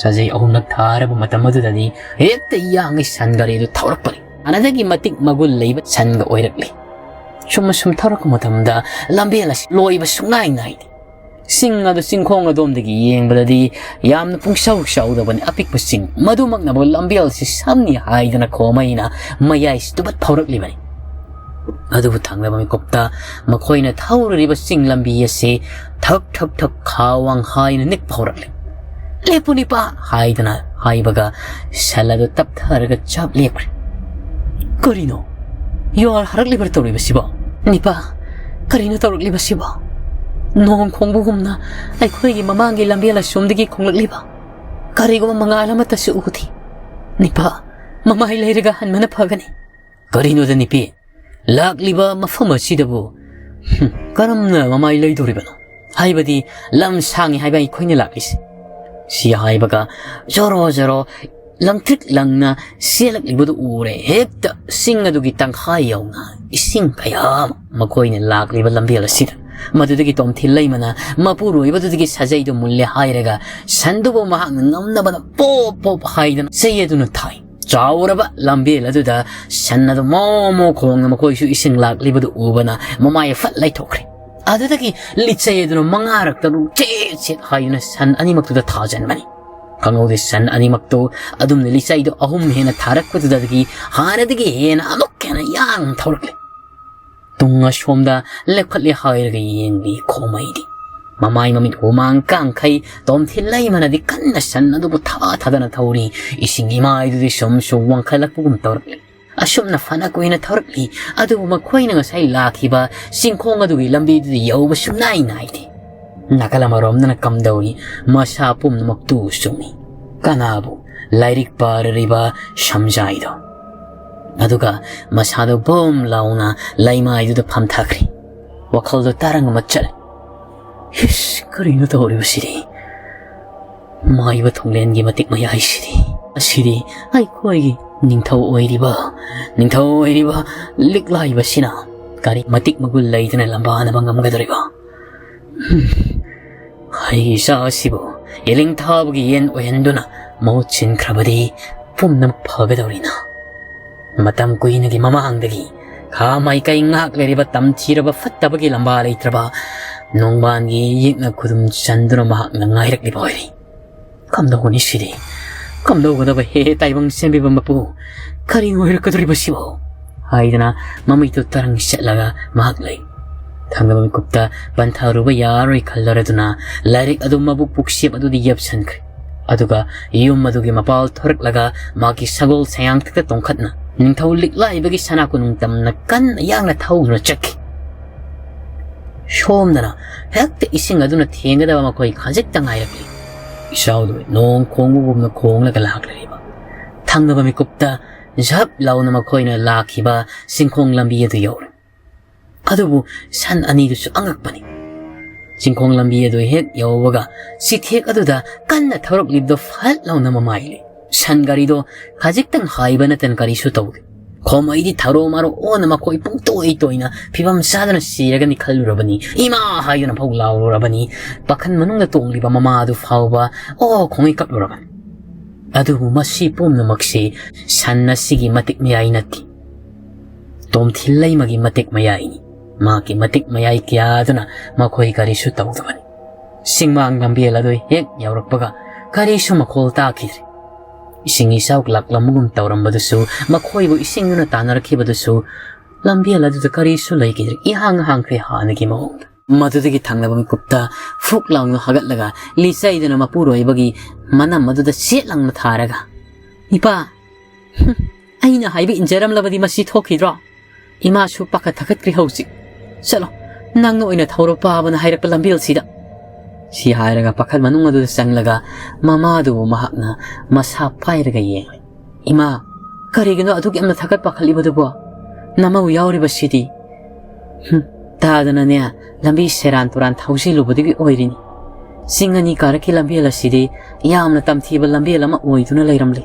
ꯁꯥꯖꯩ ꯑꯍꯨꯝꯂꯛ ꯊꯥꯔꯕ ꯃꯇꯝ ꯑꯗꯨꯗꯗꯤ ꯍꯦꯛꯇ ꯌꯥꯡꯉꯩ ꯁꯟ ꯒꯥꯔꯤꯗꯨ ꯊꯧꯔꯛꯄꯅꯤ꯫ ꯍꯥꯟꯅꯗꯒꯤ ꯃꯇꯤꯛ ꯃꯒꯨꯟ ꯂꯩꯕ ꯁꯟꯒ ꯑꯣꯏꯔꯛꯂꯤ꯫ ꯁꯨꯝ ꯑꯁꯨꯝ ꯊꯧꯔꯛꯄ ꯃꯇꯝꯗ ꯂꯝꯕꯦꯜ ꯑꯁꯤ ꯂꯣꯏꯕ ꯁꯨꯡꯅꯥꯏ ꯅꯥꯏꯗꯦ꯫ ꯆꯤꯡ ꯑꯗꯨ ꯆꯤꯡꯈꯣꯡ ꯑꯗꯣꯝꯗꯒꯤ ꯌꯦꯡꯕꯗꯗꯤ ꯌꯥꯝꯅ ꯄꯨꯡꯆꯧ ꯆꯥꯎꯗꯕꯅꯤ꯫ ꯑꯄꯤꯛꯄ ꯆꯤꯡ ꯃꯗꯨꯃꯛꯅꯕꯨ ꯂꯝꯕꯦꯜꯁꯤ ꯁꯝꯅꯤ ꯍꯥꯏꯗꯅ ꯈꯣꯃꯩꯅ ꯃꯌꯥꯏꯁꯤ ꯇꯨꯕꯠ ꯐꯥꯎꯔꯛꯂꯤꯕꯅꯤ꯫ ꯑꯗꯨꯕꯨ ꯊꯪꯂꯕ ꯃꯤꯀꯨꯞꯇ ꯃꯈꯣꯏꯅ ꯊꯧꯔꯨꯔꯤꯕ ꯆꯤꯡ ꯂꯝꯕꯤ ꯑꯁꯤ ꯊꯛ ꯊꯛ ꯊꯛ ꯈꯥ ꯋꯥꯡ ꯍꯥꯏꯅ ꯅꯤꯛꯄ ꯍꯧꯔꯛꯂꯤ꯫ "ꯂꯦꯞꯄꯨ ꯅꯤꯄꯥ!" ꯍꯥꯏꯗꯅ ꯍꯥꯏꯕꯒ ꯁꯟ ꯑꯗꯨ ꯇꯞꯊꯔꯒ ꯆꯞ ꯂꯦꯞꯈ꯭ꯔꯦ꯫ "ꯀꯔꯤꯅꯣ? U R ꯍꯥꯔꯛꯂꯤꯕ꯭ꯔꯥ ꯇꯧꯔꯤꯕꯁꯤꯕꯣ? ꯅꯤꯄꯥ, ꯀꯔꯤꯅꯣ ꯇꯧꯔꯛꯂꯤꯕꯁꯤꯕꯣ? ꯅꯣꯡ ꯈꯣꯡꯕꯒꯨꯝꯅ ꯑꯩꯈꯣꯏꯒꯤ ꯃꯃꯥꯡꯒꯤ ꯂꯝꯕꯦꯜ ꯑꯁꯣꯝꯗꯒꯤ ꯈꯣꯡꯂꯛꯂꯤꯕ ꯀꯔꯤꯒꯨꯝꯕ ꯃꯉꯥꯜ ꯑꯃꯠꯇꯁꯨ ꯎꯗꯦ꯫ ꯅꯤꯄꯥ, ꯃꯃꯥꯏ ꯂꯩꯔꯒ ꯍꯟꯕꯅ ꯐꯒꯅꯤ꯫" "ꯀꯔꯤꯅꯣꯗ ꯅꯤꯄꯤ? ꯂꯥꯛꯂꯤꯕ ꯃꯐꯝ ꯑꯁꯤꯗꯕꯨ, ꯍꯨꯝ, ꯀꯔꯝꯅ ꯃꯃꯥꯏ ꯂꯩꯗꯧꯔꯤꯕꯅꯣ? ꯍꯥꯏꯕꯗꯤ ꯂꯝ ꯁꯥꯡꯉꯤ ꯍꯥꯏꯕ ꯑꯩꯈꯣꯏꯅ ꯂꯥꯛꯂꯤꯁꯦ꯫" ꯁꯤ ꯍꯥꯏꯕꯒ ꯖꯣꯔꯣ ꯖꯣꯔꯣ ꯂꯪꯇ꯭ꯔꯤꯛ ꯂꯪꯅ ꯆꯦꯜꯂꯛꯂꯤꯕꯗꯨ ꯎꯔꯦ꯫ ꯍꯦꯛꯇ ꯆꯤꯡ ꯑꯗꯨꯒꯤ ꯇꯪꯈꯥꯏ ꯌꯧꯅ ꯏꯁꯤꯡ ꯀꯌꯥ ꯑꯃ ꯃꯈꯣꯏꯅ ꯂꯥꯛꯂꯤꯕ ꯂꯝꯕꯦꯜ ꯑꯁꯤꯗ꯫ ꯃꯗꯨꯗꯒꯤ ꯇꯣꯝꯊꯤꯟ ꯂꯩꯃꯅ ꯃꯄꯨꯔꯣꯏꯕꯗꯨꯗꯒꯤ ꯁꯥꯖꯩꯗꯨ ꯃꯨꯜꯂꯦ ꯍꯥꯏꯔꯒ ꯁꯟꯗꯨꯕꯨ ꯃꯍꯥꯛꯅ ꯉꯝꯅꯕꯅ ꯄꯣꯞ ꯄꯣꯞ ꯍꯥꯏꯗꯅ ꯆꯩ ꯑꯗꯨꯅ ꯊꯥꯏ꯫ ꯆꯥꯎꯔꯕ ꯂꯝꯕꯦꯜ ꯑꯗꯨꯗ ꯁꯟ ꯑꯗꯨ ꯃꯣ ꯃꯣ ꯈꯣꯡꯅ ꯃꯈꯣꯏꯁꯨ ꯏꯁꯤꯡ ꯂꯥꯛꯂꯤꯕꯗꯨ ꯎꯕꯅ ꯃꯃꯥꯏ ꯐꯠ ꯂꯩꯊꯣꯛꯈ꯭ꯔꯦ꯫ ꯑꯗꯨꯗꯒꯤ ꯂꯤꯆꯩ ꯑꯗꯨꯅ ꯃꯉꯥꯔꯛ ꯇꯔꯨꯛ ꯆꯦꯠ ꯆꯦꯠ ꯍꯥꯏꯗꯨꯅ ꯁꯟ ꯑꯅꯤꯃꯛꯇꯨꯗ ꯊꯥꯖꯟꯕꯅꯤ꯫ ꯈꯪꯍꯧꯗꯦ ꯁꯟ ꯑꯅꯤꯃꯛꯇꯨ ꯑꯗꯨꯝꯅ ꯂꯤꯆꯩꯗꯨ ꯑꯍꯨꯝ ꯍꯦꯟꯅ ꯊꯥꯔꯛꯄꯗꯨꯗꯒꯤ ꯍꯥꯟꯅꯗꯒꯤ ꯍꯦꯟꯅ ꯑꯃꯨꯛ ꯍꯦꯟꯅ ꯌꯥꯡꯅ ꯊꯧꯔꯛꯂꯦ꯫ ꯇꯨꯡ ꯑꯁꯣꯝꯗ ꯂꯦꯞꯈꯠꯂꯦ ꯍꯥꯏꯔꯒ ꯌꯦꯡꯂꯤ ꯈꯣꯃꯩꯗꯤ꯫ ꯃꯃꯥꯏ ꯃꯃꯤꯠ ꯍꯨꯃꯥꯡ ꯀꯥꯡꯈꯩ ꯇꯣꯝꯊꯤꯟ ꯂꯩꯃꯅꯗꯤ ꯀꯟꯅ ꯁꯟ ꯑꯗꯨꯕꯨ ꯊꯥ ꯊꯥꯗꯅ ꯊꯧꯔꯤ꯫ ꯏꯁꯤꯡ ꯏꯃꯥꯏꯗꯨꯗꯤ ꯁꯨꯝ ꯁꯨꯝ ꯋꯥꯡꯈꯠꯂꯛꯄꯒꯨꯝ ꯇꯧꯔꯛꯂꯤ꯫ ꯑꯁꯨꯝꯅ ꯐꯅ ꯀꯨꯏꯅ ꯊꯧꯔꯛꯂꯤ꯫ ꯑꯗꯨꯕꯨ ꯃꯈꯣꯏꯅ ꯉꯁꯥꯏ ꯂꯥꯛꯈꯤꯕ ꯆꯤꯡꯈꯣꯡ ꯑꯗꯨꯒꯤ ꯂꯝꯕꯤꯗꯨꯗꯤ ꯌꯧꯕ ꯁꯨꯡꯅꯥꯏ ꯅꯥꯏꯗꯦ꯫ ꯅꯥꯀꯜ ꯑꯃꯔꯣꯝꯗꯅ ꯀꯝꯗꯧꯔꯤ ꯃꯁꯥ ꯄꯨꯝꯅꯃꯛꯇꯨ ꯆꯨꯝꯃꯤ꯫ ꯀꯅꯥꯕꯨ ꯂꯥꯏꯔꯤꯛ ꯄꯥꯔꯤꯕ ꯁꯝꯖꯥꯏꯗꯣ꯫ ꯑꯗꯨꯒ ꯃꯁꯥꯗꯣ ꯕꯣꯝ ꯂꯥꯎꯅ ꯂꯩꯃꯥꯏꯗꯨꯗ ꯐꯝꯊꯈ꯭ꯔꯦ꯫ ꯋꯥꯈꯜꯗꯣ ꯇꯔꯪ ꯑꯃ ꯆꯠꯂꯦ꯫ "ꯏꯁ, ꯀꯔꯤꯅꯣ ꯇꯧꯔꯤꯕꯁꯤꯗꯤ? ꯃꯥꯏꯕ ꯊꯣꯡꯂꯦꯟꯒꯤ ꯃꯇꯤꯛ ꯃꯌꯥꯏꯁꯤꯗꯤ꯫ ꯑꯁꯤꯗꯤ ꯑꯩꯈꯣꯏꯒꯤ ꯅꯤꯡꯊꯧ ꯑꯣꯏꯔꯤꯕ, ꯅꯤꯡꯊꯧ ꯑꯣꯏꯔꯤꯕ ꯂꯤꯛꯂꯥꯏꯕꯁꯤꯅ ꯀꯔꯤ ꯃꯇꯤꯛ ꯃꯒꯨꯟ ꯂꯩꯗꯅ ꯂꯝꯕꯥꯅꯕ ꯉꯝꯒꯗꯧꯔꯤꯕ? ꯍꯨꯝ, ꯑꯩꯒꯤ ꯏꯆꯥ ꯑꯁꯤꯕꯨ ꯌꯦꯂꯤꯡ ꯊꯥꯕꯒꯤ ꯌꯦꯟ ꯑꯣꯏꯍꯟꯗꯨꯅ ꯃꯍꯨꯠ ꯁꯤꯟꯈ꯭ꯔꯕꯗꯤ ꯄꯨꯝꯅꯃꯛ ꯐꯒꯗꯧꯔꯤꯅ꯫ ꯃꯇꯝ ꯀꯨꯏꯅꯒꯤ ꯃꯃꯥꯡꯗꯒꯤ ꯊꯥ ꯃꯥꯏꯀꯩ ꯉꯥꯛ ꯂꯩꯔꯤꯕ ꯇꯝꯊꯤꯔꯕ ꯐꯠꯇꯕꯒꯤ ꯂꯝꯕꯥ ꯂꯩꯇ꯭ꯔꯕ ꯅꯣꯡꯕꯥꯟꯒꯤ ꯌꯦꯛꯅ ꯈꯨꯗꯨꯝ ꯆꯟꯗꯨꯅ ꯃꯍꯥꯛꯅ ꯉꯥꯏꯔꯛꯂꯤꯕ ꯑꯣꯏꯔꯤ꯫ "ꯀꯝꯗꯧꯒꯅꯤ ꯁꯤꯗꯤ? ꯀꯝꯗꯧꯒꯗꯕ ꯍꯦ ꯇꯥꯏꯕꯪ ꯁꯦꯝꯕꯤꯕ ꯃꯄꯨ? ꯀꯔꯤ ꯑꯣꯏꯔꯛꯀꯗꯧꯔꯤꯕ ꯁꯤꯕꯣ?" ꯍꯥꯏꯗꯅ ꯃꯃꯤꯠꯇꯨ ꯇꯔꯪ ꯆꯠꯂꯒ ꯃꯍꯥꯛ ꯂꯩ꯫ ꯊꯪꯅꯕ ꯃꯤꯀꯨꯞꯇ ꯄꯟꯊꯔꯨꯕ ꯌꯥꯔꯣꯏ ꯈꯜꯂꯔꯗꯨꯅ ꯂꯥꯏꯔꯤꯛ ꯑꯗꯨ ꯃꯕꯨꯛ ꯄꯨꯛꯁꯦꯞ ꯑꯗꯨꯗ ꯌꯦꯞꯁꯟꯈ꯭ꯔꯦ꯫ ꯑꯗꯨꯒ ꯌꯨꯝ ꯑꯗꯨꯒꯤ ꯃꯄꯥꯜ ꯊꯣꯔꯛꯂꯒ ꯃꯍꯥꯛꯀꯤ ꯁꯒꯣꯜ ꯁꯌꯥꯡꯊꯛꯇ ꯇꯣꯡꯈꯠꯅ ꯅꯤꯡꯊꯧ ꯂꯤꯛꯂꯥꯏꯕꯒꯤ ꯁꯅꯥ ꯀꯣꯅꯨꯡ ꯇꯝꯅ ꯀꯟꯅ ꯌꯥꯡꯅ ꯊꯧꯗꯨꯅ ꯆꯠꯈꯤ꯫ ꯁꯣꯝꯗꯅ ꯍꯦꯛꯇ ꯏꯁꯤꯡ ꯑꯗꯨꯅ ꯊꯦꯡꯒꯗꯕ ꯃꯈꯣꯏ ꯈꯖꯤꯛꯇ ꯉꯥꯏꯔꯛꯂꯤ꯫ ꯏꯆꯥꯎꯗꯨ ꯅꯣꯡ ꯈꯣꯡꯕꯒꯨꯝꯅ ꯈꯣꯡꯂꯒ ꯂꯥꯛꯂꯤꯕ ꯊꯪꯅꯕ ꯃꯤꯀꯨꯞꯇ ꯖꯞ ꯂꯥꯎꯅ ꯃꯈꯣꯏꯅ ꯂꯥꯛꯈꯤꯕ ꯆꯤꯡꯈꯣꯡ ꯂꯝꯕꯤ ꯑꯗꯨ ꯌꯧꯔꯦ꯫ ꯑꯗꯨꯕꯨ ꯁꯟ ꯑꯅꯤꯗꯨꯁꯨ ꯑꯉꯛꯄꯅꯤ꯫ ꯆꯤꯡꯈꯣꯡ ꯂꯝꯕꯤ ꯑꯗꯨ ꯍꯦꯛ ꯌꯧꯕꯒ ꯆꯤꯊꯦꯛ ꯑꯗꯨꯗ ꯀꯟꯅ ꯊꯧꯔꯛꯂꯤꯕꯗꯨ ꯐꯠ ꯂꯥꯎꯅ ꯃꯃꯥꯏ ꯂꯩ꯫ ꯁꯟ ꯒꯥꯔꯤꯗꯣ ꯈꯖꯤꯛꯇꯪ ꯍꯥꯏꯕ ꯅꯠꯇꯅ ꯀꯔꯤꯁꯨ ꯇꯧꯗꯦ꯫ ꯈꯣꯃꯩꯗꯤ ꯊꯔꯣ ꯃꯔꯣ ꯑꯣꯟꯅ ꯃꯈꯣꯏ ꯄꯨꯡꯇꯣꯏ ꯇꯣꯏꯅ ꯐꯤꯕꯝ ꯆꯥꯗꯅ ꯁꯤꯔꯒꯅꯤ ꯈꯜꯂꯨꯔꯕꯅꯤ꯫ "ꯏꯃꯥ!" ꯍꯥꯏꯗꯨꯅ ꯐꯥꯎ ꯂꯥꯎꯔꯨꯔꯕꯅꯤ꯫ ꯄꯥꯈꯜ ꯃꯅꯨꯡꯗ ꯇꯣꯡꯂꯤꯕ ꯃꯃꯥ ꯑꯗꯨ ꯐꯥꯎꯕ ꯑꯣ ꯈꯣꯡꯉꯩ ꯀꯞꯂꯨꯔꯕꯅꯤ꯫ ꯑꯗꯨꯕꯨ ꯃꯁꯤ ꯄꯨꯝꯅꯃꯛꯁꯤ ꯁꯟ ꯑꯁꯤꯒꯤ ꯃꯇꯤꯛ ꯃꯌꯥꯏ ꯅꯠꯇꯦ꯫ ꯇꯣꯝꯊꯤꯜ ꯂꯩꯃꯒꯤ ꯃꯇꯤꯛ ꯃꯌꯥꯏꯅꯤ꯫ ꯃꯍꯥꯛꯀꯤ ꯃꯇꯤꯛ ꯃꯌꯥꯏ ꯀꯌꯥꯗꯨꯅ ꯃꯈꯣꯏ ꯀꯔꯤꯁꯨ ꯇꯧꯗꯕꯅꯤ꯫ ꯆꯤꯡꯃꯥꯡ ꯂꯝꯕꯦꯜ ꯑꯗꯨ ꯍꯦꯛ ꯌꯧꯔꯛꯄꯒ ꯀꯔꯤꯁꯨ ꯃꯈꯣꯜ ꯇꯥꯈꯤꯗ꯭ꯔꯦ꯫ ꯏꯁꯤꯡ ꯏꯆꯥꯎ ꯂꯥꯛꯂꯝꯕꯒꯨꯝ ꯇꯧꯔꯝꯕꯗꯨꯁꯨ, ꯃꯈꯣꯏꯕꯨ ꯏꯁꯤꯡꯗꯨꯅ ꯇꯥꯟꯅꯔꯛꯈꯤꯕꯗꯨꯁꯨ ꯂꯝꯕꯦꯜ ꯑꯗꯨꯗ ꯀꯔꯤꯁꯨ ꯂꯩꯈꯤꯗ꯭ꯔꯦ꯫ ꯏꯍꯥꯡ ꯍꯥꯡꯈ꯭ꯔꯦ ꯍꯥꯟꯅꯒꯤ ꯃꯑꯣꯡꯗ꯫ ꯃꯗꯨꯗꯒꯤ ꯊꯪꯅꯕ ꯃꯤꯀꯨꯞꯇ ꯐꯨꯛ ꯂꯥꯎꯅ ꯍꯥꯒꯠꯂꯒ ꯂꯤꯆꯩꯗꯨꯅ ꯃꯄꯨꯔꯣꯏꯕꯒꯤ ꯃꯅꯝ ꯑꯗꯨꯗ ꯆꯦꯠ ꯂꯥꯎꯅ ꯊꯥꯔꯒ, "ꯏꯄꯥ, ꯍꯨꯝ, ꯑꯩꯅ ꯍꯥꯏꯕ ꯏꯟꯖꯔꯝꯂꯕꯗꯤ ꯃꯁꯤ ꯊꯣꯛꯈꯤꯗ꯭ꯔꯣ? ꯏꯃꯥꯁꯨ ꯄꯥꯈꯠ ꯊꯀꯠꯈ꯭ꯔꯦ ꯍꯧꯖꯤꯛ꯫ ꯆꯠꯂꯣ, ꯅꯪꯅ ꯑꯣꯏꯅ ꯊꯧꯔꯣ ꯄꯥꯕꯅ ꯍꯥꯏꯔꯛꯄ ꯂꯝꯕꯦꯜꯁꯤꯗ"꯫ ꯁꯤ ꯍꯥꯏꯔꯒ ꯄꯥꯈꯜ ꯃꯅꯨꯡ ꯑꯗꯨꯗ ꯆꯪꯂꯒ ꯃꯃꯥꯗꯨꯕꯨ ꯃꯍꯥꯛꯅ ꯃꯁꯥ ꯄꯥꯏꯔꯒ ꯌꯦꯡꯂꯦ꯫ "ꯏꯃꯥ, ꯀꯔꯤꯒꯤꯅꯣ ꯑꯗꯨꯛ ꯌꯥꯝꯅ ꯊꯀꯠ ꯄꯥꯈꯠꯂꯤꯕꯗꯨꯕꯣ? ꯅꯃꯧ ꯌꯥꯎꯔꯤꯕꯁꯤꯗꯤ?" "ꯍꯨꯝ, ꯇꯥꯗꯅꯅꯦ, ꯂꯝꯕꯤ ꯁꯦꯔꯥꯟ ꯇꯨꯔꯥꯟ ꯊꯧꯖꯤꯜꯂꯨꯕꯗꯒꯤ ꯑꯣꯏꯔꯤꯅꯤ꯫ ꯆꯤꯡ ꯑꯅꯤ ꯀꯥꯔꯛꯀꯤ ꯂꯝꯕꯦꯜ ꯑꯁꯤꯗꯤ ꯌꯥꯝꯅ ꯇꯝꯊꯤꯕ ꯂꯝꯕꯦꯜ ꯑꯃ ꯑꯣꯏꯗꯨꯅ ꯂꯩꯔꯝꯂꯦ꯫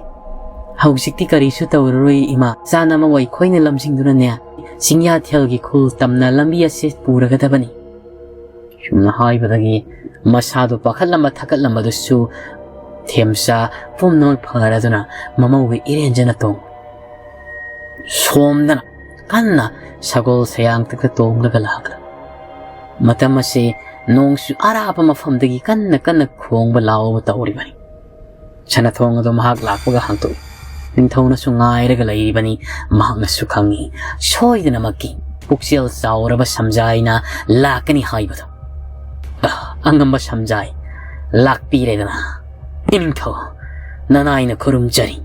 ꯍꯧꯖꯤꯛꯇꯤ ꯀꯔꯤꯁꯨ ꯇꯧꯔꯔꯣꯏ ꯏꯃꯥ꯫ ꯆꯥꯅ ꯑꯃ ꯑꯩꯈꯣꯏꯅ ꯂꯝꯖꯤꯡꯗꯨꯅꯅꯦ, ꯆꯤꯡꯌꯥꯊꯦꯜꯒꯤ ꯈꯨꯜ ꯇꯝꯅ ꯂꯝꯕꯤ ꯑꯁꯤ ꯄꯨꯔꯒꯗꯕꯅꯤ"꯫ ꯁꯨꯝꯅ ꯍꯥꯏꯕꯗꯒꯤ ꯃꯁꯥꯗꯨ ꯄꯥꯈꯠꯂꯝꯕ ꯊꯀꯠꯂꯝꯕꯗꯨꯁꯨ ꯊꯦꯝꯆꯥ ꯄꯨꯝꯅꯃꯛ ꯐꯔꯗꯨꯅ ꯃꯃꯧꯒꯤ ꯏꯔꯦꯟꯖꯅ ꯇꯣꯡ꯫ ꯁꯣꯝꯗꯅ ꯀꯟꯅ ꯁꯒꯣꯜ ꯁꯌꯥꯡꯇꯛꯇ ꯇꯣꯡꯂꯒ ꯂꯥꯛꯂꯝꯃꯤ꯫ ꯃꯇꯝ ꯑꯁꯤ ꯅꯣꯡꯁꯨ ꯑꯔꯥꯞꯄ ꯃꯐꯝꯗꯒꯤ ꯀꯟꯅ ꯀꯟꯅ ꯈꯣꯡꯕ ꯂꯥꯎꯕ ꯇꯧꯔꯤꯕꯅꯤ꯫ ꯁꯅꯥꯊꯣꯡ ꯑꯗꯨ ꯃꯍꯥꯛ ꯂꯥꯛꯄꯒ ꯍꯥꯡꯗꯣꯛꯏ꯫ ꯅꯤꯡꯊꯧꯅꯁꯨ ꯉꯥꯏꯔꯒ ꯂꯩꯔꯤꯕꯅꯤ꯫ ꯃꯍꯥꯛꯅꯁꯨ ꯈꯪꯏ, ꯁꯣꯏꯗꯅꯃꯛꯀꯤ ꯄꯨꯛꯆꯦꯜ ꯆꯥꯎꯔꯕ ꯁꯝꯖꯥꯏꯅ ꯂꯥꯛꯀꯅꯤ ꯍꯥꯏꯕꯗꯨ꯫ ꯑ, ꯑꯉꯝꯕ ꯁꯝꯖꯥꯏ, ꯂꯥꯛꯄꯤꯔꯦꯗꯅ꯫ ꯏꯅꯤꯡꯊꯧ, ꯅꯅꯥꯏꯅ ꯈꯨꯔꯨꯝꯖꯔꯤ꯫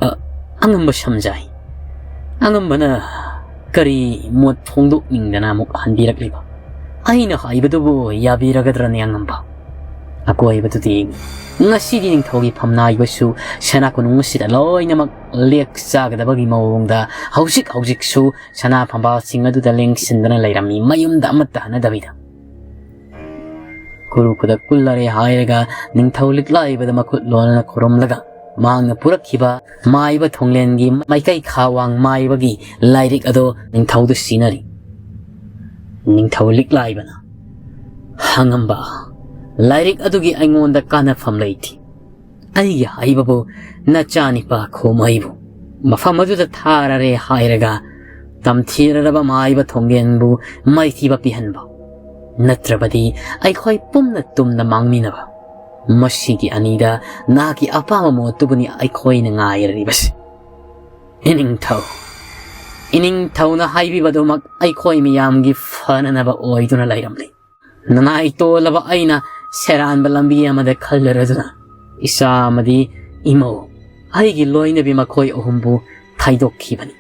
ꯑ, ꯑꯉꯝꯕ ꯁꯝꯖꯥꯏ, ꯑꯉꯝꯕꯅ ꯀꯔꯤ ꯃꯣꯠ ꯐꯣꯡꯗꯣꯛꯅꯤꯡꯗꯅ ꯑꯃꯨꯛ ꯍꯟꯕꯤꯔꯛꯂꯤꯕ? ꯑꯩꯅ ꯍꯥꯏꯕꯗꯨꯕꯨ ꯌꯥꯕꯤꯔꯒꯗ꯭ꯔꯅꯦ, ꯑꯉꯝꯕ? ꯑꯀꯣꯏꯕꯗꯨꯗꯤ ꯉꯁꯤꯗꯤ ꯅꯤꯡꯊꯧꯒꯤ ꯐꯝꯅꯥꯏꯕꯁꯨ ꯁꯅꯥ ꯀꯣꯅꯨꯡ ꯑꯁꯤꯗ ꯂꯣꯏꯅꯃꯛ ꯂꯦꯛ ꯆꯥꯒꯗꯕꯒꯤ ꯃꯑꯣꯡꯗ ꯍꯧꯖꯤꯛ ꯍꯧꯖꯤꯛꯁꯨ ꯁꯅꯥ ꯐꯝꯕꯥꯜꯁꯤꯡ ꯑꯗꯨꯗ ꯂꯦꯡꯁꯤꯟꯗꯅ ꯂꯩꯔꯝꯃꯤ, ꯃꯌꯨꯝꯗ ꯑꯃꯠꯇ ꯍꯟꯅꯗꯕꯤꯗ꯫ ꯀꯨꯔꯨ ꯈꯨꯗꯛ ꯀꯨꯜꯂꯔꯦ ꯍꯥꯏꯔꯒ ꯅꯤꯡꯊꯧ ꯂꯤꯛꯂꯥꯏꯕꯗ ꯃꯈꯨꯠ ꯂꯣꯟꯅ ꯈꯨꯔꯨꯝꯂꯒ ꯃꯍꯥꯛꯅ ꯄꯨꯔꯛꯈꯤꯕ ꯃꯥꯏꯕ ꯊꯣꯡꯂꯦꯟꯒꯤ ꯃꯥꯏꯀꯩ ꯈꯥ ꯋꯥꯡ ꯃꯥꯏꯕꯒꯤ ꯂꯥꯏꯔꯤꯛ ꯑꯗꯨ ꯅꯤꯡꯊꯧꯗ ꯁꯤꯟꯅꯔꯤ꯫ ꯅꯤꯡꯊꯧ ꯂꯤꯛꯂꯥꯏꯕꯅ, "ꯑꯉꯝꯕ, ꯂꯥꯏꯔꯤꯛ ꯑꯗꯨꯒꯤ ꯑꯩꯉꯣꯟꯗ ꯀꯥꯟꯅꯐꯝ ꯂꯩꯇꯦ꯫ ꯑꯩꯒꯤ ꯍꯥꯏꯕꯕꯨ ꯅꯆꯥꯅꯤꯄꯥ ꯈꯣꯃꯩꯕꯨ ꯃꯐꯝ ꯑꯗꯨꯗ ꯊꯥꯔꯔꯦ ꯍꯥꯏꯔꯒ ꯇꯝꯊꯤꯔꯔꯕ ꯃꯥꯏꯕ ꯊꯣꯡꯂꯦꯟꯕꯨ ꯃꯥꯏꯊꯤꯕ ꯄꯤꯍꯟꯕ, ꯅꯠꯇ꯭ꯔꯕꯗꯤ ꯑꯩꯈꯣꯏ ꯄꯨꯝꯅ ꯇꯨꯝꯅ ꯃꯥꯡꯃꯤꯟꯅꯕ꯫ ꯃꯁꯤꯒꯤ ꯑꯅꯤꯗ ꯅꯍꯥꯛꯀꯤ ꯑꯄꯥꯝꯕ ꯃꯣꯠꯇꯨꯕꯨꯅꯤ ꯑꯩꯈꯣꯏꯅ ꯉꯥꯏꯔꯤꯕꯁꯤ꯫ ꯏꯅꯤꯡꯊꯧ, ꯏꯅꯤꯡꯊꯧꯅ ꯍꯥꯏꯕꯤꯕꯗꯨꯃꯛ ꯑꯩꯈꯣꯏ ꯃꯤꯌꯥꯝꯒꯤ ꯐꯅꯅꯕ ꯑꯣꯏꯗꯨꯅ ꯂꯩꯔꯝꯂꯤ꯫ ꯅꯅꯥꯏ ꯇꯣꯜꯂꯕ ꯑꯩꯅ ꯁꯦꯔꯥꯟꯕ ꯂꯝꯕꯤ ꯑꯃꯗ ꯈꯜꯂꯔꯗꯨꯅ ꯏꯆꯥ ꯑꯃꯗꯤ ꯏꯃꯧ, ꯑꯩꯒꯤ ꯂꯣꯏꯅꯕꯤ ꯃꯈꯣꯏ ꯑꯍꯨꯝꯕꯨ ꯊꯩꯗꯣꯛꯈꯤꯕꯅꯤ꯫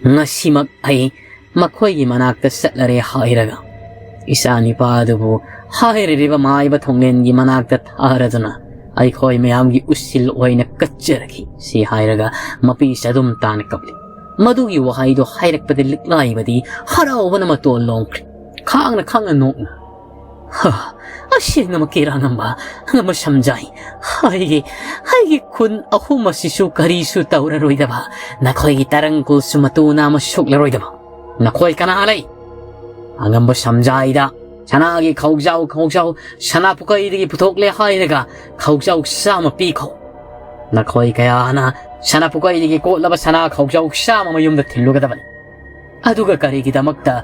ꯉꯁꯤꯃꯛ ꯑꯩ ꯃꯈꯣꯏꯒꯤ ꯃꯅꯥꯛꯇ ꯆꯠꯂꯔꯦ ꯍꯥꯏꯔꯒ ꯏꯆꯥ ꯅꯤꯄꯥ ꯑꯗꯨꯕꯨ ꯍꯥꯏꯔꯤꯕ ꯃꯥꯏꯕ ꯊꯣꯡꯂꯦꯟꯒꯤ ꯃꯅꯥꯛꯇ ꯊꯥꯔꯗꯨꯅ ꯑꯩꯈꯣꯏ ꯃꯌꯥꯝꯒꯤ ꯎꯁꯤꯜ ꯑꯣꯏꯅ ꯀꯠꯆꯔꯒꯦ" ꯁꯤ ꯍꯥꯏꯔꯒ ꯃꯄꯤꯁꯦ ꯑꯗꯨꯝ ꯇꯥꯅ ꯀꯞꯂꯤ꯫ ꯃꯗꯨꯒꯤ ꯋꯥꯍꯩꯗꯣ ꯍꯥꯏꯔꯛꯄꯗ ꯂꯤꯛꯂꯥꯏꯕꯗꯤ ꯍꯔꯥꯎꯕꯅ ꯃꯇꯣꯜ ꯂꯣꯡꯈ꯭ꯔꯦ꯫ ꯈꯥꯡꯅ ꯈꯥꯡꯅ ꯅꯣꯛꯅ, "ꯍ, ꯑꯁꯦꯡꯅꯃꯛꯀꯤꯔꯥ ꯑꯉꯝꯕ, ꯑꯉꯝꯕ ꯁꯝꯖꯥꯏ? ꯑꯩꯒꯤ, ꯑꯩꯒꯤ ꯈꯨꯟ ꯑꯍꯨꯝ ꯑꯁꯤꯁꯨ ꯀꯔꯤꯁꯨ ꯇꯧꯔꯔꯣꯏꯗꯕ, ꯅꯈꯣꯏꯒꯤ ꯇꯔꯪ ꯀꯨꯜꯁꯨ ꯃꯇꯨ ꯅꯥꯝꯃ ꯁꯣꯛꯂꯔꯣꯏꯗꯕ꯫ ꯅꯈꯣꯏ ꯀꯅꯥ ꯂꯩ? ꯑꯉꯝꯕ ꯁꯝꯖꯥꯏꯗ ꯁꯅꯥꯒꯤ ꯈꯧꯖꯥꯎ, ꯈꯧꯖꯥꯎ ꯁꯅꯥ ꯄꯨꯈꯩꯗꯒꯤ ꯄꯨꯊꯣꯛꯂꯦ ꯍꯥꯏꯔꯒ ꯈꯧꯖꯥꯎ ꯆꯥꯝꯃ ꯄꯤꯈꯣ꯫ ꯅꯈꯣꯏ ꯀꯌꯥꯅ ꯁꯅꯥ ꯄꯨꯀꯩꯗꯒꯤ ꯀꯣꯠꯂꯕ ꯁꯅꯥ ꯈꯥꯎꯖꯥꯎ ꯆꯥꯝꯃ ꯃꯌꯨꯝꯗ ꯊꯤꯜꯂꯨꯒꯗꯕꯅꯤ꯫ ꯑꯗꯨꯒ ꯀꯔꯤꯒꯤꯗꯃꯛꯇ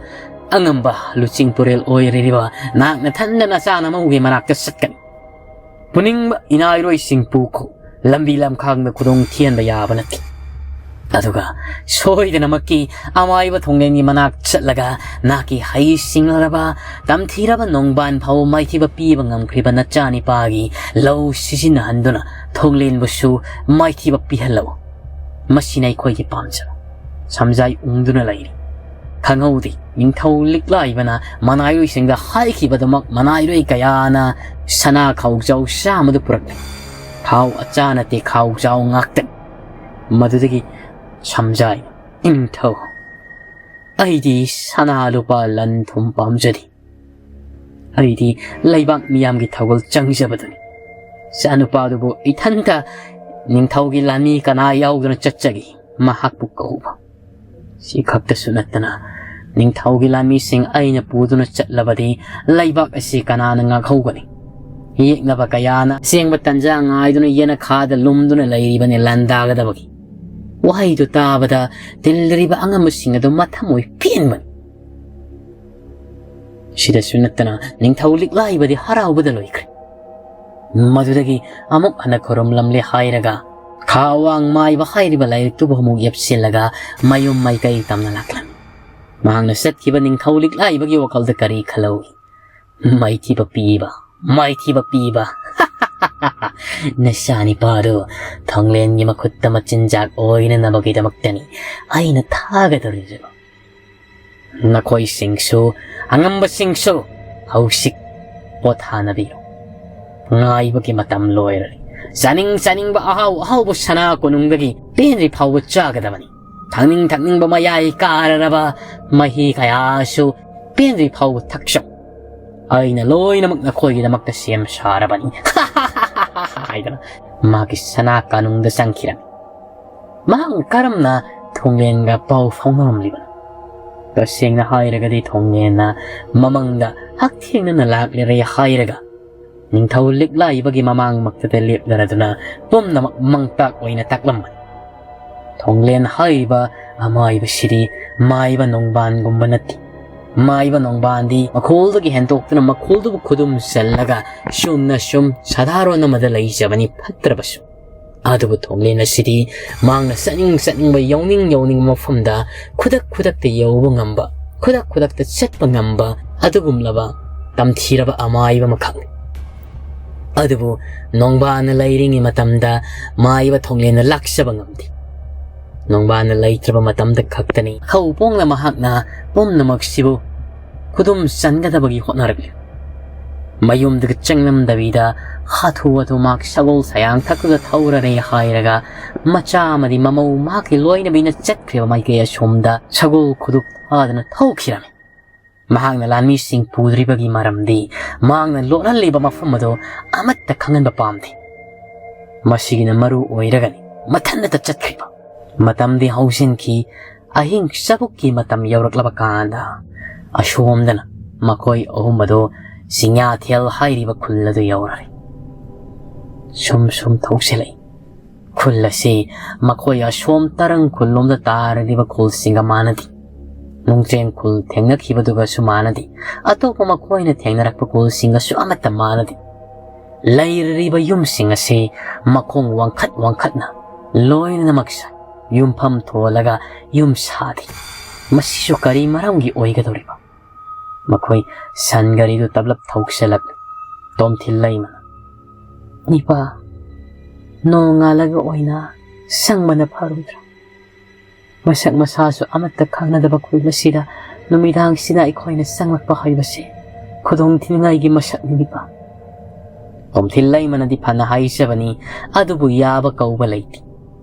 ꯑꯉꯝꯕ ꯂꯨꯆꯤꯡ ꯄꯨꯔꯦꯜ ꯑꯣꯏꯔꯤꯕ ꯅꯍꯥꯛ ꯅꯊꯟꯗ ꯅꯆꯥ ꯅꯃꯧꯒꯤ ꯃꯅꯥꯛꯇ ꯆꯠꯀꯅꯤ? ꯄꯨꯅꯤꯡꯕ ꯏꯅꯥꯏꯔꯣꯏꯁꯤꯡ ꯄꯨꯈꯣ, ꯂꯝꯕꯤ ꯂꯝꯈꯥꯡꯗ ꯈꯨꯗꯣꯡ ꯊꯤꯍꯟꯕ ꯌꯥꯕ ꯅꯠꯇꯦ꯫ ꯑꯗꯨꯒ ꯁꯣꯏꯗꯅꯃꯛꯀꯤ ꯑꯃꯥꯏꯕ ꯊꯣꯡꯂꯦꯟꯒꯤ ꯃꯅꯥꯛ ꯆꯠꯂꯒ ꯅꯍꯥꯛꯀꯤ ꯍꯩ ꯁꯤꯡꯂꯔꯕ, ꯇꯝꯊꯤꯔꯕ ꯅꯣꯡꯕꯥꯟ ꯐꯥꯎ ꯃꯥꯏꯊꯤꯕ ꯄꯤꯕ ꯉꯝꯈ꯭ꯔꯤꯕ ꯅꯆꯥꯅꯤꯄꯥꯒꯤ ꯂꯧ ꯁꯤꯖꯤꯟꯅꯍꯟꯗꯨꯅ ꯊꯣꯡꯂꯦꯟꯕꯨꯁꯨ ꯃꯥꯏꯊꯤꯕ ꯄꯤꯍꯜꯂꯛꯎ꯫ ꯃꯁꯤꯅ ꯑꯩꯈꯣꯏꯒꯤ ꯄꯥꯝꯖꯕ꯫ ꯁꯝꯖꯥꯏ ꯎꯪꯗꯨꯅ ꯂꯩꯔꯤ꯫ ꯈꯪꯍꯧꯗꯦ, ꯅꯤꯡꯊꯧ ꯂꯤꯛꯂꯥꯏꯕꯅ ꯃꯅꯥꯏꯔꯣꯏꯁꯤꯡꯗ ꯍꯥꯏꯈꯤꯕꯗꯨꯃꯛ ꯃꯅꯥꯏꯔꯣꯏ ꯀꯌꯥꯅ ꯁꯅꯥ ꯈꯥꯎꯖꯥꯎ ꯆꯥꯝꯃꯗꯨ ꯄꯨꯔꯛꯂꯦ꯫ ꯈꯥꯎ ꯑꯆꯥ ꯅꯠꯇꯦ, ꯈꯥꯎꯖꯥꯎ ꯉꯥꯛꯇꯅꯤ꯫ ꯃꯗꯨꯗꯒꯤ ꯁꯝꯖꯥꯏ, "ꯅꯤꯡꯊꯧ, ꯑꯩꯗꯤ ꯁꯅꯥ ꯂꯨꯄꯥ ꯂꯟ ꯊꯨꯝ ꯄꯥꯝꯖꯗꯦ꯫ ꯑꯩꯗꯤ ꯂꯩꯕꯥꯛ ꯃꯤꯌꯥꯝꯒꯤ ꯊꯧꯒꯜ ꯆꯪꯖꯕꯗꯨꯅꯤ꯫ ꯏꯆꯥꯅꯨꯄꯥꯗꯨꯕꯨ ꯏꯊꯟꯇ ꯅꯤꯡꯊꯧꯒꯤ ꯂꯥꯟꯃꯤ ꯀꯅꯥ ꯌꯥꯎꯗꯨꯅ ꯆꯠꯆꯒꯦ, ꯃꯍꯥꯛꯄꯨ ꯀꯧꯕ꯫ ꯁꯤ ꯈꯛꯇꯁꯨ ꯅꯠꯇꯅ, ꯅꯤꯡꯊꯧꯒꯤ ꯂꯥꯟꯃꯤꯁꯤꯡ ꯑꯩꯅ ꯄꯨꯗꯨꯅ ꯆꯠꯂꯕꯗꯤ ꯂꯩꯕꯥꯛ ꯑꯁꯤ ꯀꯅꯥꯅ ꯉꯥꯛꯍꯧꯒꯅꯤ? ꯌꯦꯛꯅꯕ ꯀꯌꯥꯅ ꯑꯁꯦꯡꯕ ꯇꯟꯖꯥ ꯉꯥꯏꯗꯨꯅ ꯌꯦꯅꯈꯥꯗ ꯂꯨꯝꯗꯨꯅ ꯂꯩꯔꯤꯕꯅꯤ ꯂꯥꯟꯗꯥꯒꯗꯕꯒꯤ"꯫ ꯋꯥꯍꯩꯗꯨ ꯇꯥꯕꯗ ꯇꯤꯜꯂꯤꯔꯤꯕ ꯑꯉꯝꯕꯁꯤꯡ ꯑꯗꯨ ꯃꯊꯃꯣꯏ ꯄꯦꯟꯕꯅꯤ꯫ ꯁꯤꯗꯁꯨ ꯅꯠꯇꯅ ꯅꯤꯡꯊꯧ ꯂꯤꯛꯂꯥꯏꯕꯗꯤ ꯍꯔꯥꯎꯕꯗ ꯂꯣꯏꯈ꯭ꯔꯦ꯫ ꯃꯗꯨꯗꯒꯤ ꯑꯃꯨꯛ ꯍꯟꯅ ꯈꯨꯔꯨꯝꯂꯝꯂꯦ ꯍꯥꯏꯔꯒ ꯈꯥ ꯋꯥꯡ ꯃꯥꯏꯕ ꯍꯥꯏꯔꯤꯕ ꯂꯥꯏꯔꯤꯛꯇꯨꯕꯨ ꯑꯃꯨꯛ ꯌꯦꯞꯁꯤꯜꯂꯒ ꯃꯌꯨꯝ ꯃꯥꯏꯀꯩ ꯇꯝꯅ ꯂꯥꯛꯂꯝꯃꯤ꯫ ꯃꯍꯥꯛꯅ ꯆꯠꯈꯤꯕ ꯅꯤꯡꯊꯧ ꯂꯤꯛꯂꯥꯏꯕꯒꯤ ꯋꯥꯈꯜꯗ ꯀꯔꯤ ꯈꯜꯍꯧꯏ? "ꯃꯥꯏꯊꯤꯕ ꯄꯤꯕ, ꯃꯥꯏꯊꯤꯕ ꯄꯤꯕ꯫ ꯅꯆꯥꯅꯤꯄꯥꯗꯨ ꯊꯣꯡꯂꯦꯟꯒꯤ ꯃꯈꯨꯠꯇ ꯃꯆꯤꯟꯖꯥꯛ ꯑꯣꯏꯅꯅꯕꯒꯤꯗꯃꯛꯇꯅꯤ ꯑꯩꯅ ꯊꯥꯒꯗꯧꯔꯤꯁꯤꯕꯣ꯫ ꯅꯈꯣꯏꯁꯤꯡꯁꯨ, ꯑꯉꯝꯕꯁꯤꯡꯁꯨ, ꯍꯧꯖꯤꯛ ꯄꯣꯊꯥꯅꯕꯤꯌꯨ꯫ ꯉꯥꯏꯕꯒꯤ ꯃꯇꯝ ꯂꯣꯏꯔꯦ꯫ ꯆꯥꯅꯤꯡ ꯆꯥꯅꯤꯡꯕ ꯑꯍꯥꯎ ꯑꯍꯥꯎꯕ ꯁꯅꯥ ꯀꯣꯅꯨꯡꯗꯒꯤ ꯄꯦꯟꯗ꯭ꯔꯤ ꯐꯥꯎꯕ ꯆꯥꯒꯗꯕꯅꯤ꯫ ꯊꯛꯅꯤꯡ ꯊꯛꯅꯤꯡꯕ ꯃꯌꯥꯏ ꯀꯥꯔꯔꯕ ꯃꯍꯤ ꯀꯌꯥꯁꯨ ꯄꯦꯟꯗ꯭ꯔꯤ ꯐꯥꯎꯕ ꯊꯛꯆꯧ꯫ ꯑꯩꯅ ꯂꯣꯏꯅꯃꯛ ꯅꯈꯣꯏꯒꯤꯗꯃꯛꯇ ꯁꯦꯝ ꯁꯥꯔꯕꯅꯤ"꯫ ꯍꯥꯏꯗꯅ ꯃꯥꯒꯤ ꯁꯅꯥ ꯀꯥꯅꯨꯡꯗ ꯆꯪꯈꯤꯔꯝꯃꯤ꯫ ꯃꯍꯥꯛꯅ ꯀꯔꯝꯅ ꯊꯣꯡꯂꯦꯟꯒ ꯄꯥꯎ ꯐꯥꯎꯅꯔꯝꯂꯤꯕꯅꯣ? ꯇꯁꯦꯡꯅ ꯍꯥꯏꯔꯒꯗꯤ ꯊꯣꯡꯂꯦꯟꯅ ꯃꯃꯪꯗ ꯍꯛꯊꯦꯡꯅꯅ ꯂꯥꯛꯂꯔꯦ ꯍꯥꯏꯔꯒ ꯅꯤꯡꯊꯧ ꯂꯤꯛꯂꯥꯏꯕꯒꯤ ꯃꯃꯥꯡꯃꯛꯇꯗ ꯂꯦꯞꯅꯔꯗꯨꯅ ꯄꯨꯝꯅꯃꯛ ꯃꯪꯇꯥꯛ ꯑꯣꯏꯅ ꯇꯥꯛꯂꯝꯕꯅꯤ꯫ ꯊꯣꯡꯂꯦꯟ ꯍꯥꯏꯔꯤꯕ ꯑꯃꯥꯏꯕꯁꯤꯗꯤ ꯃꯥꯏꯕ ꯅꯣꯡꯕꯥꯟꯒꯨꯝꯕ ꯅꯠꯇꯦ꯫ ꯃꯥꯏꯕ ꯅꯣꯡꯕꯥꯟꯗꯤ ꯃꯈꯣꯜꯗꯒꯤ ꯍꯦꯟꯗꯣꯛꯇꯨꯅ ꯃꯈꯣꯜꯗꯨꯕꯨ ꯈꯨꯗꯨꯝ ꯆꯜꯂꯒ ꯆꯨꯝꯅ ꯁꯨꯝ ꯁꯥꯗꯥꯔꯣꯟ ꯑꯃꯗ ꯂꯩꯖꯕꯅꯤ ꯐꯠꯇ꯭ꯔꯕꯁꯨ꯫ ꯑꯗꯨꯕꯨ ꯊꯣꯡꯂꯦꯟ ꯑꯁꯤꯗꯤ ꯃꯍꯥꯛꯅ ꯆꯠꯅꯤꯡ ꯆꯠꯅꯤꯡꯕ, ꯌꯧꯅꯤꯡ ꯌꯧꯅꯤꯡꯕ ꯃꯐꯝꯗ ꯈꯨꯗꯛ ꯈꯨꯗꯛꯇ ꯌꯧꯕ ꯉꯝꯕ, ꯈꯨꯗꯛ ꯈꯨꯗꯛꯇ ꯆꯠꯄ ꯉꯝꯕ ꯑꯗꯨꯒꯨꯝꯂꯕ ꯇꯝꯊꯤꯔꯕ ꯑꯃꯥꯏꯕ ꯑꯃꯈꯛꯅꯤ꯫ ꯑꯗꯨꯕꯨ ꯅꯣꯡꯕꯥꯟꯅ ꯂꯩꯔꯤꯉꯩ ꯃꯇꯝꯗ ꯃꯥꯏꯕ ꯊꯣꯡꯂꯦꯟꯅ ꯂꯥꯛꯆꯕ ꯉꯝꯗꯦ꯫ ꯅꯣꯡꯕꯥꯟꯅ ꯂꯩꯇ꯭ꯔꯕ ꯃꯇꯝꯗ ꯈꯛꯇꯅꯤ ꯈꯧ ꯄꯣꯡꯅ ꯃꯍꯥꯛꯅ ꯄꯨꯝꯅꯃꯛꯁꯤꯕꯨ ꯈꯨꯗꯨꯝ ꯆꯟꯒꯗꯕꯒꯤ ꯍꯣꯠꯅꯔꯛꯂꯤ꯫ ꯃꯌꯨꯝꯗꯒ ꯆꯪꯂꯝꯗꯕꯤꯗ ꯍꯥꯊꯨ ꯍꯥꯊꯨ ꯃꯍꯥꯛ ꯁꯒꯣꯜ ꯁꯌꯥꯡ ꯊꯛꯇꯨꯗ ꯊꯧꯔꯔꯦ ꯍꯥꯏꯔꯒ ꯃꯆꯥ ꯑꯃꯗꯤ ꯃꯃꯧ ꯃꯍꯥꯛꯀꯤ ꯂꯣꯏꯅꯕꯤꯅ ꯆꯠꯈ꯭ꯔꯤꯕ ꯃꯥꯏꯀꯩ ꯑꯁꯣꯝꯗ ꯁꯒꯣꯜ ꯈꯨꯗꯨꯞ ꯊꯥꯗꯨꯅ ꯊꯧꯈꯤꯔꯝꯃꯤ꯫ ꯃꯍꯥꯛꯅ ꯂꯥꯟꯃꯤꯁꯤꯡ ꯄꯨꯗ꯭ꯔꯤꯕꯒꯤ ꯃꯔꯝꯗꯤ ꯃꯍꯥꯛꯅ ꯂꯣꯠꯍꯜꯂꯤꯕ ꯃꯐꯝ ꯑꯗꯨ ꯑꯃꯠꯇ ꯈꯪꯍꯟꯕ ꯄꯥꯝꯗꯦ꯫ ꯃꯁꯤꯒꯤꯅ ꯃꯔꯨ ꯑꯣꯏꯔꯒꯅꯤ ꯃꯊꯟꯇ ꯆꯠꯈ꯭ꯔꯤꯕ꯫ ꯃꯇꯝꯗꯤ ꯍꯧꯖꯤꯟꯈꯤ꯫ ꯑꯍꯤꯡ ꯆꯕꯨꯛꯀꯤ ꯃꯇꯝ ꯌꯧꯔꯛꯂꯕ ꯀꯥꯟꯗ ꯑꯁꯣꯝꯗꯅ ꯃꯈꯣꯏ ꯑꯍꯨꯝ ꯑꯗꯨ ꯆꯤꯡꯌꯥꯊꯦꯜ ꯍꯥꯏꯔꯤꯕ ꯈꯨꯜ ꯑꯗꯨ ꯌꯧꯔꯔꯦ꯫ ꯁꯨꯝ ꯁꯨꯝ ꯊꯧꯁꯤꯜꯂꯛꯏ꯫ ꯈꯨꯜ ꯑꯁꯤ ꯃꯈꯣꯏ ꯑꯁꯣꯝ ꯇꯔꯪ ꯈꯨꯜꯂꯣꯝꯗ ꯇꯥꯔꯤꯕ ꯈꯨꯜꯁꯤꯡꯒ ꯃꯥꯟꯅꯗꯦ꯫ ꯅꯨꯡꯖ꯭ꯔꯦꯡ ꯈꯨꯜ ꯊꯦꯡꯅꯈꯤꯕꯗꯨꯒꯁꯨ ꯃꯥꯟꯅꯗꯦ꯫ ꯑꯇꯣꯞꯄ ꯃꯈꯣꯏꯅ ꯊꯦꯡꯅꯔꯛꯄ ꯈꯨꯜꯁꯤꯡꯒꯁꯨ ꯑꯃꯠꯇ ꯃꯥꯟꯅꯗꯦ꯫ ꯂꯩꯔꯤꯕ ꯌꯨꯝꯁꯤꯡ ꯑꯁꯤ ꯃꯈꯣꯡ ꯋꯥꯡꯈꯠ ꯋꯥꯡꯈꯠꯅ ꯂꯣꯏꯅꯃꯛ ꯁꯥꯏ꯫ ꯌꯨꯝꯐꯝ ꯊꯣꯜꯂꯒ ꯌꯨꯝ ꯁꯥꯗꯦ꯫ ꯃꯁꯤꯁꯨ ꯀꯔꯤ ꯃꯔꯝꯒꯤ ꯑꯣꯏꯒꯗꯧꯔꯤꯕ? ꯃꯈꯣꯏ ꯁꯟ ꯒꯥꯔꯤꯗꯨ ꯇꯞꯂꯞ ꯊꯧꯁꯤꯜꯂꯛꯂꯤ꯫ ꯇꯣꯝꯊꯤꯜ ꯂꯩꯃꯅ, "ꯅꯤꯄꯥ, ꯅꯣꯡꯉꯥꯜꯂꯒ ꯑꯣꯏꯅ ꯆꯪꯕꯅ ꯐꯔꯣꯏꯗ꯭ꯔꯥ? ꯃꯁꯛ ꯃꯁꯥꯁꯨ ꯑꯃꯠꯇ ꯈꯪꯅꯗꯕ ꯈꯨꯜ ꯑꯁꯤꯗ ꯅꯨꯃꯤꯗꯥꯡꯁꯤꯗ ꯑꯩꯈꯣꯏꯅ ꯆꯪꯂꯛꯄ ꯍꯥꯏꯕꯁꯦ ꯈꯨꯗꯣꯡ ꯊꯤꯅꯤꯡꯉꯥꯏꯒꯤ ꯃꯁꯛꯅꯤ, ꯅꯤꯄꯥ꯫" ꯇꯣꯝꯊꯤꯜ ꯂꯩꯃꯅꯗꯤ ꯐꯅ ꯍꯥꯏꯖꯕꯅꯤ, ꯑꯗꯨꯕꯨ ꯌꯥꯕ ꯀꯧꯕ ꯂꯩꯇꯦ꯫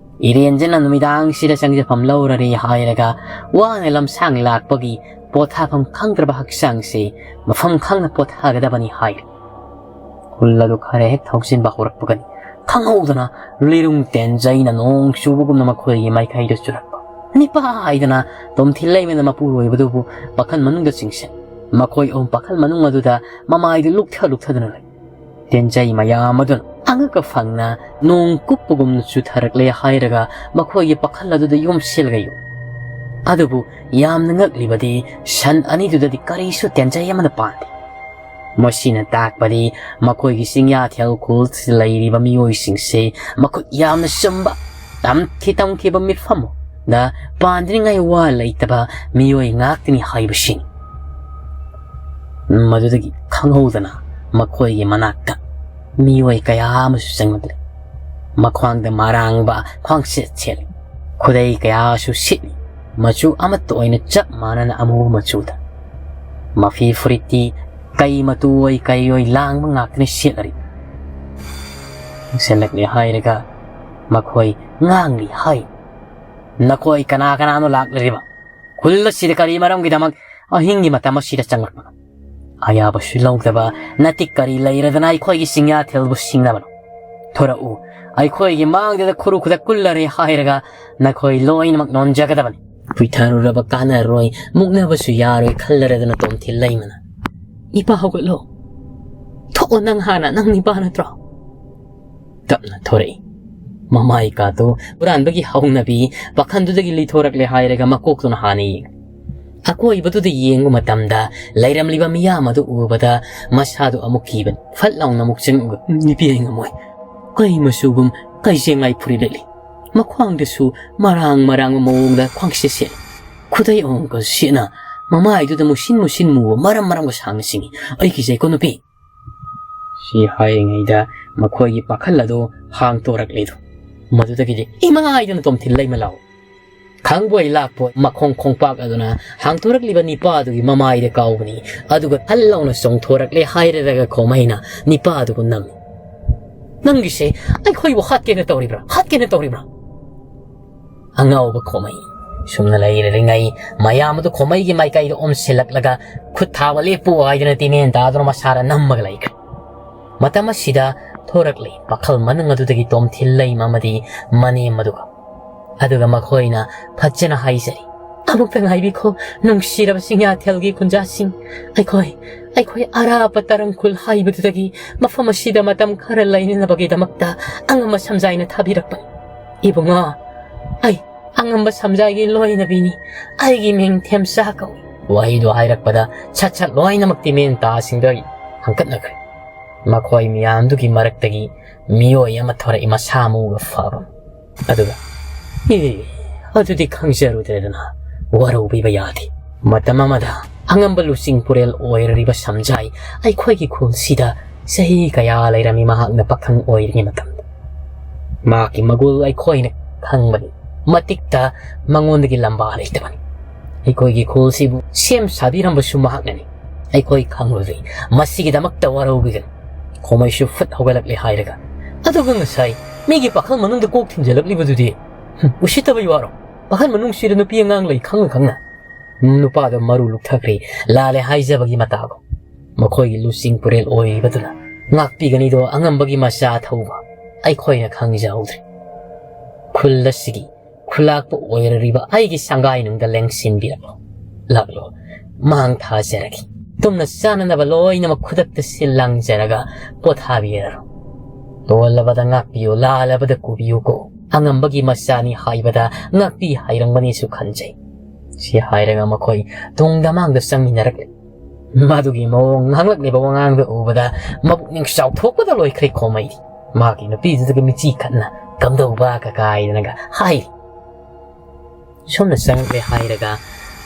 ꯏꯔꯦꯟꯖꯅ ꯅꯨꯃꯤꯗꯥꯡꯁꯤꯗ ꯆꯪꯖꯐꯝ ꯂꯧꯔꯔꯦ ꯍꯥꯏꯔꯒ ꯋꯥꯅ ꯂꯝꯁꯥꯡ ꯂꯥꯛꯄꯒꯤ ꯄꯣꯊꯥꯐꯝ ꯈꯪꯗ꯭ꯔꯕ ꯍꯛꯆꯥꯡꯁꯦ ꯃꯐꯝ ꯈꯪꯅ ꯄꯣꯊꯥꯒꯗꯕꯅꯤ ꯍꯥꯏꯔꯤ꯫ ꯈꯨꯜ ꯑꯗꯨ ꯈꯔ ꯍꯦꯛ ꯊꯧꯖꯤꯟꯕ ꯍꯧꯔꯛꯄꯒꯅꯤ ꯈꯪꯍꯧꯗꯅ ꯂꯤꯔꯨꯡ ꯇꯦꯟꯖꯩꯅ ꯅꯣꯡ ꯆꯨꯕꯒꯨꯝꯅ ꯃꯈꯣꯏꯒꯤ ꯃꯥꯏꯀꯩꯗ ꯆꯨꯔꯛꯄ꯫ "ꯅꯤꯄꯥ!" ꯍꯥꯏꯗꯅ ꯇꯣꯝꯊꯤꯜ ꯂꯩꯃꯅ ꯃꯄꯨꯔꯣꯏꯕꯗꯨꯕꯨ ꯄꯥꯈꯜ ꯃꯅꯨꯡꯗ ꯆꯤꯡꯁꯤꯟ꯫ ꯃꯈꯣꯏ ꯑꯍꯨꯝ ꯄꯥꯈꯜ ꯃꯅꯨꯡ ꯑꯗꯨꯗ ꯃꯃꯥꯏꯗꯨ ꯂꯨꯛꯊ ꯂꯨꯛꯊꯗꯨꯅ ꯂꯩ꯫ ꯇꯦꯟꯖꯩ ꯃꯌꯥꯝ ꯑꯗꯨꯅ ꯑꯉꯛꯄ ꯐꯪꯅ ꯅꯣꯡ ꯀꯨꯞꯄꯒꯨꯝꯅ ꯆꯨꯊꯔꯛꯂꯦ ꯍꯥꯏꯔꯒ ꯃꯈꯣꯏꯒꯤ ꯄꯥꯈꯜ ꯑꯗꯨꯗ ꯌꯣꯝꯁꯤꯜꯂꯒ ꯌꯣꯛ꯫ ꯑꯗꯨꯕꯨ ꯌꯥꯝꯅ ꯉꯛꯂꯤꯕꯗꯤ ꯁꯟ ꯑꯅꯤꯗꯨꯗꯗꯤ ꯀꯔꯤꯁꯨ ꯇꯦꯟꯖꯩ ꯑꯃꯅ ꯄꯥꯟꯗꯦ꯫ ꯃꯁꯤꯅ ꯇꯥꯛꯄꯗꯤ ꯃꯈꯣꯏꯒꯤ ꯆꯤꯡꯌꯥꯊꯦꯜ ꯈꯨꯜꯁꯤꯗ ꯂꯩꯔꯤꯕ ꯃꯤꯑꯣꯏꯁꯤꯡꯁꯦ ꯃꯈꯨꯠ ꯌꯥꯝꯅ ꯆꯨꯝꯕ, ꯇꯝꯈꯤ ꯇꯝꯈꯤꯕ ꯃꯤꯐꯝꯗ ꯄꯥꯟꯗ꯭ꯔꯤꯉꯩ ꯋꯥ ꯂꯩꯇꯕ ꯃꯤꯑꯣꯏ ꯉꯥꯛꯇꯅꯤ ꯍꯥꯏꯕꯁꯤꯅꯤ꯫ ꯃꯗꯨꯗꯒꯤ ꯈꯪꯍꯧꯗꯅ ꯃꯈꯣꯏꯒꯤ ꯃꯅꯥꯛꯇ ꯃꯤꯑꯣꯏ ꯀꯌꯥ ꯑꯃꯁꯨ ꯆꯪꯂꯛꯂꯦ꯫ ꯃꯈ꯭ꯋꯥꯡꯗ ꯃꯔꯥꯡꯕ ꯈ꯭ꯋꯥꯡꯁꯦꯠ ꯁꯦꯠꯂꯤ꯫ ꯈꯨꯗꯩ ꯀꯌꯥꯁꯨ ꯁꯤꯠꯂꯤ꯫ ꯃꯆꯨ ꯑꯃꯠꯇ ꯑꯣꯏꯅ ꯆꯞ ꯃꯥꯟꯅꯅ ꯑꯃꯨꯕ ꯃꯆꯨꯗ꯫ ꯃꯐꯤ ꯐꯨꯔꯤꯠꯇꯤ ꯀꯩ ꯃꯇꯨ ꯑꯣꯏ ꯀꯩ ꯑꯣꯏ ꯂꯥꯡꯕ ꯉꯥꯛꯇꯅꯤ ꯁꯦꯠꯂꯔꯤ꯫ ꯆꯪꯁꯤꯜꯂꯛꯂꯦ ꯍꯥꯏꯔꯒ ꯃꯈꯣꯏ ꯉꯥꯡꯂꯤ ꯍꯥꯏ꯫ "ꯅꯈꯣꯏ ꯀꯅꯥ ꯀꯅꯥꯅꯣ ꯂꯥꯛꯂꯤꯕ? ꯈꯨꯜ ꯑꯁꯤꯗ ꯀꯔꯤ ꯃꯔꯝꯒꯤꯗꯃꯛ ꯑꯍꯤꯡꯒꯤ ꯃꯇꯝ ꯑꯁꯤꯗ ꯆꯪꯂꯛꯄꯅꯣ? ꯑꯌꯥꯕꯁꯨ ꯂꯧꯗꯕ ꯅꯇꯤꯛ ꯀꯔꯤ ꯂꯩꯔꯗꯅ ꯑꯩꯈꯣꯏꯒꯤ ꯆꯤꯡꯌꯥꯊꯦꯜꯕꯨ ꯁꯤꯡꯅꯕꯅꯣ? ꯊꯣꯔꯛꯎ, ꯑꯩꯈꯣꯏꯒꯤ ꯃꯥꯡꯗ ꯈꯨꯔꯨ ꯈꯨꯗꯛ ꯀꯨꯜꯂꯔꯦ ꯍꯥꯏꯔꯒ ꯅꯈꯣꯏ ꯂꯣꯏꯅꯃꯛ ꯅꯣꯟꯖꯒꯗꯕꯅꯤ꯫ ꯈꯨꯏꯊꯔꯨꯔꯕ ꯀꯥꯟꯅꯔꯣꯏ, ꯃꯨꯛꯅꯕꯁꯨ ꯌꯥꯔꯣꯏ ꯈꯜꯂꯔꯗꯅ ꯇꯣꯝꯊꯤꯜ ꯂꯩꯃꯅ꯫ ꯏꯄꯥ ꯍꯧꯒꯠꯂꯣ꯫ ꯊꯣꯛꯑꯣ, ꯅꯪ ꯍꯥꯟꯅ, ꯅꯪ ꯅꯤꯄꯥ ꯅꯠꯇ꯭ꯔꯣ?" ꯇꯞꯅ ꯊꯣꯔꯛꯏ꯫ ꯃꯃꯥꯏ ꯀꯥꯗꯨ ꯍꯨꯔꯥꯟꯕꯒꯤ ꯍꯧꯅꯕꯤ ꯄꯥꯈꯟꯗꯨꯗꯒꯤ ꯂꯤꯊꯣꯔꯛꯂꯦ ꯍꯥꯏꯔꯒ ꯃꯀꯣꯛꯇꯨꯅ ꯍꯥꯟꯅ ꯌꯦꯡꯉꯤ꯫ ꯑꯀꯣꯏꯕꯗꯨꯗ ꯌꯦꯡꯕ ꯃꯇꯝꯗ ꯂꯩꯔꯝꯂꯤꯕ ꯃꯤꯌꯥꯝ ꯑꯗꯨ ꯎꯕꯗ ꯃꯁꯥꯗꯨ ꯑꯃꯨꯛ ꯀꯤꯕꯅꯤ꯫ ꯐꯠ ꯂꯥꯎꯅ ꯑꯃꯨꯛ ꯆꯪꯉꯒ, "ꯅꯨꯄꯤ ꯑꯩ ꯉꯝꯃꯣꯏ꯫ ꯀꯩ ꯃꯆꯨꯒꯨꯝ ꯀꯩ ꯆꯦꯡꯂꯥꯏ ꯐꯨꯔꯤꯠ ꯂꯤꯠꯂꯤ꯫ ꯃꯈ꯭ꯋꯥꯡꯗꯁꯨ ꯃꯔꯥꯡ ꯃꯔꯥꯡꯕ ꯃꯑꯣꯡꯗ ꯈ꯭ꯋꯥꯡꯁꯦꯠ ꯁꯦꯠꯂꯤ꯫ ꯈꯨꯗꯩ ꯑꯃꯨꯛꯀ ꯁꯦꯠꯅ ꯃꯃꯥꯏꯗꯨꯗ ꯃꯨꯁꯤꯟ ꯃꯨꯁꯤꯟ ꯃꯨꯕ ꯃꯔꯝ ꯃꯔꯝꯒ ꯁꯥꯡꯅ ꯆꯤꯡꯏ꯫ ꯑꯩ ꯀꯤꯖꯩꯀꯣ ꯅꯨꯄꯤ!" ꯁꯤ ꯍꯥꯏꯔꯤꯉꯩꯗ ꯃꯈꯣꯏꯒꯤ ꯄꯥꯈꯜ ꯑꯗꯨ ꯍꯥꯡꯇꯣꯔꯛꯂꯤꯗꯨ꯫ ꯃꯗꯨꯗꯒꯤꯗꯤ ꯏꯃꯥ ꯍꯥꯏꯗꯨꯅ ꯇꯣꯝꯊꯤꯜ ꯂꯩꯃ ꯂꯥꯎ꯫ ꯈꯪꯕꯣꯏ ꯂꯥꯛꯄꯣꯏ ꯃꯈꯣꯡ ꯈꯣꯡꯄꯥꯛ ꯑꯗꯨꯅ ꯍꯥꯡꯇꯣꯔꯛꯂꯤꯕ ꯅꯤꯄꯥ ꯑꯗꯨꯒꯤ ꯃꯃꯥꯏꯗ ꯀꯥꯎꯕꯅꯤ꯫ ꯑꯗꯨꯒ ꯊꯜ ꯂꯥꯎꯅ ꯆꯣꯡꯊꯣꯔꯛꯂꯦ ꯍꯥꯏꯔꯒ ꯈꯣꯃꯩꯅ ꯅꯤꯄꯥ ꯑꯗꯨꯕꯨ ꯅꯝꯃꯤ꯫ "ꯅꯪꯒꯤꯁꯦ ꯑꯩꯈꯣꯏꯕꯨ ꯍꯥꯠꯀꯦꯅ ꯇꯧꯔꯤꯕ꯭ꯔꯥ? ꯍꯥꯠꯀꯦꯅ ꯇꯧꯔꯤꯕ꯭ꯔꯥ?" ꯑꯉꯥꯎꯕ ꯈꯣꯃꯩ꯫ ꯁꯨꯝꯅ ꯂꯩꯔꯔꯤꯉꯩ ꯃꯌꯥꯝ ꯑꯗꯨ ꯈꯣꯃꯩꯒꯤ ꯃꯥꯏꯀꯩꯗ ꯑꯣꯝꯁꯤꯜꯂꯛꯂꯒ ꯈꯨꯠ ꯊꯥꯕ ꯂꯦꯞꯄꯨ ꯍꯥꯏꯗꯨꯅ ꯇꯤꯅꯦꯟ ꯇꯥꯗꯨꯅ ꯃꯁꯥꯗ ꯅꯝꯃꯒ ꯂꯩꯈ꯭ꯔꯦ꯫ ꯃꯇꯝ ꯑꯁꯤꯗ ꯊꯣꯔꯛꯂꯤ ꯄꯥꯈꯜ ꯃꯅꯨꯡ ꯑꯗꯨꯗꯒꯤ ꯇꯣꯝꯊꯤꯜ ꯂꯩꯃ ꯑꯃꯗꯤ ꯃꯅꯦꯝ ꯑꯗꯨꯒ꯫ ꯑꯗꯨꯒ ꯃꯈꯣꯏꯅ ꯐꯖꯅ ꯍꯥꯏꯖꯔꯤ, ꯑꯃꯨꯛꯇ ꯉꯥꯏꯕꯤꯈꯣ, ꯅꯨꯡꯁꯤꯔꯕ ꯆꯤꯡꯌꯥꯊꯦꯜꯒꯤ ꯈꯨꯟꯖꯥꯁꯤꯡ꯫ ꯑꯩꯈꯣꯏ, ꯑꯩꯈꯣꯏ ꯑꯔꯥꯞꯄ ꯇꯔꯪꯈꯨꯜ ꯍꯥꯏꯕꯗꯨꯗꯒꯤ ꯃꯐꯝ ꯑꯁꯤꯗ ꯃꯇꯝ ꯈꯔ ꯂꯩꯅꯅꯕꯒꯤꯗꯃꯛꯇ ꯑꯉꯝꯕ ꯁꯝꯖꯥꯏꯅ ꯊꯥꯕꯤꯔꯛꯄꯅꯤ꯫ ꯏꯕꯨꯡꯉꯣ, ꯑꯩ ꯑꯉꯝꯕ ꯁꯝꯖꯥꯏꯒꯤ ꯂꯣꯏꯅꯕꯤꯅꯤ꯫ ꯑꯩꯒꯤ ꯃꯤꯡ ꯊꯦꯝꯆꯥ ꯀꯧꯏ꯫ ꯋꯥꯍꯩꯗꯨ ꯍꯥꯏꯔꯛꯄꯗ ꯁꯠ ꯁꯠ ꯂꯣꯏꯅꯃꯛ ꯇꯤꯃꯦꯟ ꯇꯥꯁꯤꯡꯗ ꯍꯪꯀꯠꯅꯈ꯭ꯔꯦ꯫ ꯃꯈꯣꯏ ꯃꯤꯌꯥꯝꯗꯨꯒꯤ ꯃꯔꯛꯇꯒꯤ ꯃꯤꯑꯣꯏ ꯑꯃ ꯊꯣꯔꯛꯏ, ꯃꯁꯥ ꯃꯎꯒ ꯐꯕ꯫ ꯑꯗꯨꯒ, "ꯑꯦ, ꯑꯗꯨꯗꯤ ꯈꯪꯖꯔꯨꯗ꯭ꯔꯦꯗꯅ, ꯋꯥꯔꯧꯕꯤꯕ ꯌꯥꯗꯦ꯫ ꯃꯇꯝ ꯑꯃꯗ ꯑꯉꯝꯕ ꯂꯨꯆꯤꯡ ꯄꯨꯔꯦꯜ ꯑꯣꯏꯔꯔꯤꯕ ꯁꯝꯖꯥꯏ ꯑꯩꯈꯣꯏꯒꯤ ꯈꯨꯜꯁꯤꯗ ꯆꯍꯤ ꯀꯌꯥ ꯂꯩꯔꯝꯃꯤ, ꯃꯍꯥꯛꯅ ꯄꯥꯈꯪ ꯑꯣꯏꯔꯤꯉꯩ ꯃꯇꯝꯗ꯫ ꯃꯍꯥꯛꯀꯤ ꯃꯒꯨꯜ ꯑꯩꯈꯣꯏꯅ ꯈꯪꯕꯅꯤ꯫ ꯃꯇꯤꯛꯇ ꯃꯉꯣꯟꯗꯒꯤ ꯂꯝꯕꯥ ꯂꯩꯇꯕꯅꯤ꯫ ꯑꯩꯈꯣꯏꯒꯤ ꯈꯨꯜꯁꯤꯕꯨ ꯁꯦꯝ ꯁꯥꯕꯤꯔꯝꯕꯁꯨ ꯃꯍꯥꯛꯅꯅꯤ꯫ ꯑꯩꯈꯣꯏ ꯈꯪꯂꯨꯗ꯭ꯔꯤ꯫ ꯃꯁꯤꯒꯤꯗꯃꯛꯇ ꯋꯥꯔꯧꯕꯤꯒꯅꯨ꯫" ꯈꯣꯃꯩꯁꯨ ꯐꯨꯠ ꯍꯧꯒꯠꯂꯛꯂꯦ ꯍꯥꯏꯔꯒ, "ꯑꯗꯨꯒ ꯉꯁꯥꯏ ꯃꯤꯒꯤ ꯄꯥꯈꯜ ꯃꯅꯨꯡꯗ ꯀꯣꯛ ꯊꯤꯟꯖꯜꯂꯛꯂꯤꯕꯗꯨꯗꯤ? ꯍꯨꯝ, ꯎꯁꯤꯠꯇꯕꯩ ꯋꯥꯔꯣ? ꯄꯥꯈꯜ ꯃꯅꯨꯡꯁꯤꯗ ꯅꯨꯄꯤ ꯑꯉꯥꯡ ꯂꯩ ꯈꯪꯅ ꯈꯪꯅ ꯅꯨꯄꯥꯗꯣ ꯃꯔꯨ ꯂꯨꯛꯊꯈ꯭ꯔꯦ, ꯂꯥꯜꯂꯦ ꯍꯥꯏꯖꯕꯒꯤ ꯃꯇꯥꯒꯨꯝ꯫ ꯃꯈꯣꯏꯒꯤ ꯂꯨꯆꯤꯡ ꯄꯨꯔꯦꯜ ꯑꯣꯏꯔꯤꯕꯗꯨꯅ ꯉꯥꯛꯄꯤꯒꯅꯤꯗꯣ ꯑꯉꯝꯕꯒꯤ ꯃꯆꯥ ꯊꯧꯕ ꯑꯩꯈꯣꯏꯅ ꯈꯪꯖꯍꯧꯗ꯭ꯔꯦ꯫ ꯈꯨꯜ ꯑꯁꯤꯒꯤ ꯈꯨꯂꯥꯛꯄ ꯑꯣꯏꯔꯔꯤꯕ ꯑꯩꯒꯤ ꯁꯪꯒꯥꯏꯅꯨꯡꯗ ꯂꯦꯡꯁꯤꯟꯕꯤꯔꯛꯂꯣ꯫ ꯂꯥꯛꯂꯣ, ꯃꯥꯡ ꯊꯥꯖꯔꯒꯦ꯫ ꯇꯨꯝꯅ ꯆꯥꯅꯅꯕ ꯂꯣꯏꯅꯃꯛ ꯈꯨꯗꯛꯇ ꯁꯤꯜ ꯂꯥꯡꯖꯔꯒ ꯄꯣꯊꯥꯕꯤꯔꯔꯣ꯫ ꯇꯣꯜꯂꯕꯗ ꯉꯥꯛꯄꯤꯌꯨ, ꯂꯥꯜꯂꯕꯗ ꯀꯨꯕꯤꯌꯨꯀꯣ꯫ ꯑꯉꯝꯕꯒꯤ ꯃꯆꯥꯅꯤ ꯍꯥꯏꯕꯗ ꯉꯥꯛꯄꯤ ꯍꯩꯔꯝꯒꯅꯤꯁꯨ ꯈꯟꯖꯩ꯫" ꯁꯤ ꯍꯥꯏꯔꯒ ꯃꯈꯣꯏ ꯇꯨꯡꯗ ꯃꯥꯡꯗ ꯆꯪꯃꯤꯟꯅꯔꯛꯂꯦ꯫ ꯃꯗꯨꯒꯤ ꯃꯑꯣꯡ ꯉꯥꯡꯂꯛꯂꯤꯕ ꯋꯥꯉꯥꯡꯗ ꯎꯕꯗ ꯃꯄꯨꯛꯅꯤꯡ ꯆꯥꯎꯊꯣꯛꯄꯗ ꯂꯣꯏꯈ꯭ꯔꯦ ꯈꯣꯃꯩꯗꯤ꯫ ꯃꯥꯒꯤ ꯅꯨꯄꯤꯗꯨꯗꯒꯤ ꯃꯤꯆꯤ ꯈꯠꯅ ꯀꯝꯗꯧꯕ ꯀꯀꯥꯏꯗꯅꯒ ꯍꯥꯏꯔꯤ꯫ ꯁꯣꯝꯅ ꯆꯪꯂꯦ ꯍꯥꯏꯔꯒ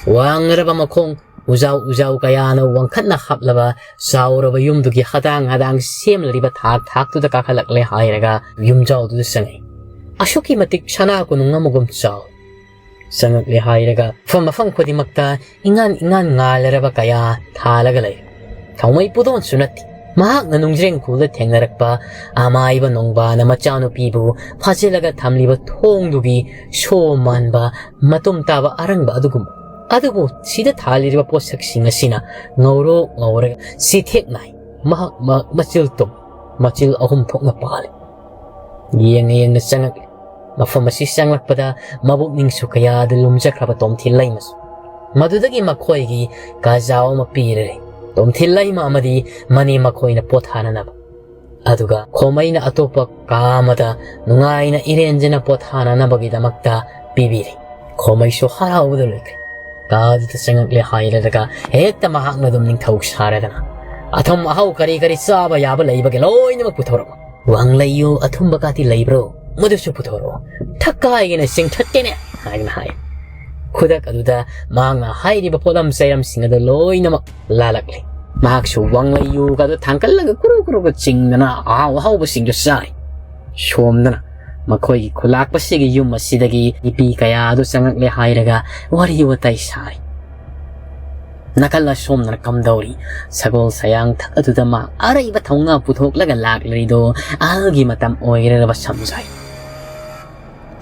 ꯋꯥꯡꯂꯔꯕ ꯃꯈꯣꯡ ꯎꯖꯥꯎ ꯎꯖꯥꯎ ꯀꯌꯥꯅ ꯋꯥꯡꯈꯠꯅ ꯍꯥꯞꯂꯕ ꯆꯥꯎꯔꯕ ꯌꯨꯝꯗꯨꯒꯤ ꯍꯗꯥꯡ ꯍꯗꯥꯡ ꯁꯦꯝꯂꯔꯤꯕ ꯊꯥꯛ ꯊꯥꯛꯇꯨꯗ ꯀꯥꯈꯠꯂꯛꯂꯦ ꯍꯥꯏꯔꯒ ꯌꯨꯝꯖꯥꯎꯗꯨꯗ ꯆꯪꯉꯤ꯫ ꯑꯁꯨꯛꯀꯤ ꯃꯇꯤꯛ ꯁꯅꯥ ꯀꯣꯅꯨꯡ ꯑꯃꯒꯨꯝ ꯆꯥꯎ꯫ ꯆꯪꯉꯛꯂꯦ ꯍꯥꯏꯔꯒ ꯃꯐꯝ ꯃꯐꯝ ꯈꯨꯗꯤꯡꯃꯛꯇ ꯏꯉꯥꯟ ꯏꯉꯥꯟ ꯉꯥꯜꯂꯔꯕ ꯀꯌꯥ ꯊꯥꯜꯂꯒ ꯂꯩ꯫ ꯊꯥꯎꯃꯩ ꯄꯨꯗꯣꯟꯁꯨ ꯅꯠꯇꯦ꯫ ꯃꯍꯥꯛꯅ ꯅꯨꯡꯖ꯭ꯔꯦꯡ ꯈꯨꯜꯗ ꯊꯦꯡꯅꯔꯛꯄ ꯑꯃꯥꯏꯕ ꯅꯣꯡꯕꯥꯅ ꯃꯆꯥꯅꯨꯄꯤꯕꯨ ꯐꯥꯖꯤꯜꯂꯒ ꯊꯝꯂꯤꯕ ꯊꯣꯡꯗꯨꯒꯤ ꯁꯣ ꯃꯥꯟꯕ ꯃꯇꯨꯝ ꯇꯥꯕ ꯑꯔꯪꯕ ꯑꯗꯨꯒꯨꯝꯕ꯫ ꯑꯗꯨꯕꯨ ꯁꯤꯗ ꯊꯥꯜꯂꯤꯕ ꯄꯣꯠꯁꯛꯁꯤꯡ ꯑꯁꯤꯅ ꯉꯧꯔꯣꯛ ꯉꯧꯔꯒ ꯆꯤꯊꯦꯛ ꯅꯥꯏ꯫ ꯃꯍꯥꯛ ꯃ-, ꯃꯆꯤꯜ ꯇꯨꯝ, ꯃꯆꯤꯜ ꯑꯍꯨꯝ ꯊꯣꯛꯅ ꯄꯥꯜꯂꯤ꯫ ꯌꯦꯡꯅ ꯌꯦꯡꯅ ꯆꯪꯉꯛꯂꯤ꯫ ꯃꯐꯝ ꯑꯁꯤ ꯆꯪꯂꯛꯄꯗ ꯃꯕꯨꯛꯅꯤꯡꯁꯨ ꯀꯌꯥꯗ ꯂꯨꯝꯖꯈ꯭ꯔꯕ ꯇꯣꯝꯊꯤꯟ ꯂꯩꯃꯁꯨ꯫ ꯃꯗꯨꯗꯒꯤ ꯃꯈꯣꯏꯒꯤ ꯀꯥꯖꯥꯎ ꯑꯃ ꯄꯤꯔꯔꯦ꯫ ꯇꯣꯝꯊꯤꯟ ꯂꯩꯃ ꯑꯃꯗꯤ ꯃꯅꯦ ꯃꯈꯣꯏꯅ ꯄꯣꯊꯥꯅꯅꯕ꯫ ꯑꯗꯨꯒ ꯈꯣꯃꯩꯅ ꯑꯇꯣꯞꯄ ꯀꯥ ꯑꯃꯗ ꯅꯨꯡꯉꯥꯏꯅ ꯏꯔꯦꯟꯖꯅ ꯄꯣꯊꯥꯅꯅꯕꯒꯤꯗꯃꯛꯇ ꯄꯤꯕꯤꯔꯦ꯫ ꯈꯣꯃꯩꯁꯨ ꯍꯔꯥꯎꯕꯗ ꯂꯣꯏꯈ꯭ꯔꯦ꯫ ꯀꯥꯗꯨꯗ ꯆꯪꯉꯛꯂꯦ ꯍꯥꯏꯔꯒ ꯍꯦꯛꯇ ꯃꯍꯥꯛꯅ ꯑꯗꯨꯝ ꯅꯤꯡꯊꯧ ꯁꯥꯔꯗꯅ, "ꯑꯊꯨꯝ ꯑꯍꯥꯎ ꯀꯔꯤ ꯀꯔꯤ ꯆꯥꯕ ꯌꯥꯕ ꯂꯩꯕꯒꯦ ꯂꯣꯏꯅꯃꯛ ꯄꯨꯊꯣꯔꯛꯎ꯫ ꯋꯥꯡꯂꯩꯌꯨ ꯑꯊꯨꯝꯕ ꯀꯥꯇꯤ ꯂꯩꯕ꯭ꯔꯣ? ꯃꯗꯨꯁꯨ ꯄꯨꯊꯣꯔꯛꯑꯣ꯫ ꯊꯛꯀꯥꯏꯒꯦꯅ ꯆꯤꯡꯊꯠꯀꯦꯅꯦ," ꯍꯥꯏꯅ ꯍꯥꯏ꯫ ꯈꯨꯗꯛ ꯑꯗꯨꯗ ꯃꯍꯥꯛꯅ ꯍꯥꯏꯔꯤꯕ ꯄꯣꯠꯂꯝ ꯆꯩꯔꯝꯁꯤꯡ ꯑꯗꯨ ꯂꯣꯏꯅꯃꯛ ꯂꯥꯜꯂꯛꯂꯦ꯫ ꯃꯍꯥꯛꯁꯨ ꯋꯥꯡꯂꯩꯌꯨꯒꯗꯨ ꯊꯥꯡꯀꯠꯂꯒ ꯀꯨꯔꯨ ꯀꯨꯔꯨꯒ ꯆꯤꯡꯗꯅ ꯑꯍꯥꯎ ꯑꯍꯥꯎꯕꯁꯤꯡꯗꯨ ꯆꯥꯏ꯫ ꯁꯣꯝꯗꯅ ꯃꯈꯣꯏꯒꯤ ꯈꯨꯂꯥꯛꯄꯁꯤꯒꯤ ꯌꯨꯝ ꯑꯁꯤꯗꯒꯤ ꯅꯨꯄꯤ ꯀꯌꯥ ꯑꯗꯨ ꯆꯪꯉꯛꯂꯦ ꯍꯥꯏꯔꯒ ꯋꯥꯔꯤ ꯋꯥꯇꯥꯏ ꯁꯥꯔꯤ꯫ ꯅꯥꯀꯜ ꯑꯁꯣꯝꯗꯅ ꯀꯝꯗꯧꯔꯤ? ꯁꯒꯣꯜ ꯁꯌꯥꯡ ꯊꯛ ꯑꯗꯨꯗ ꯃꯥ ꯑꯔꯩꯕ ꯊꯧꯅꯥ ꯄꯨꯊꯣꯛꯂꯒ ꯂꯥꯛꯂꯤꯗꯣ ꯑꯍꯜꯒꯤ ꯃꯇꯝ ꯑꯣꯏꯔꯔꯕ ꯁꯝꯖꯥꯏ꯫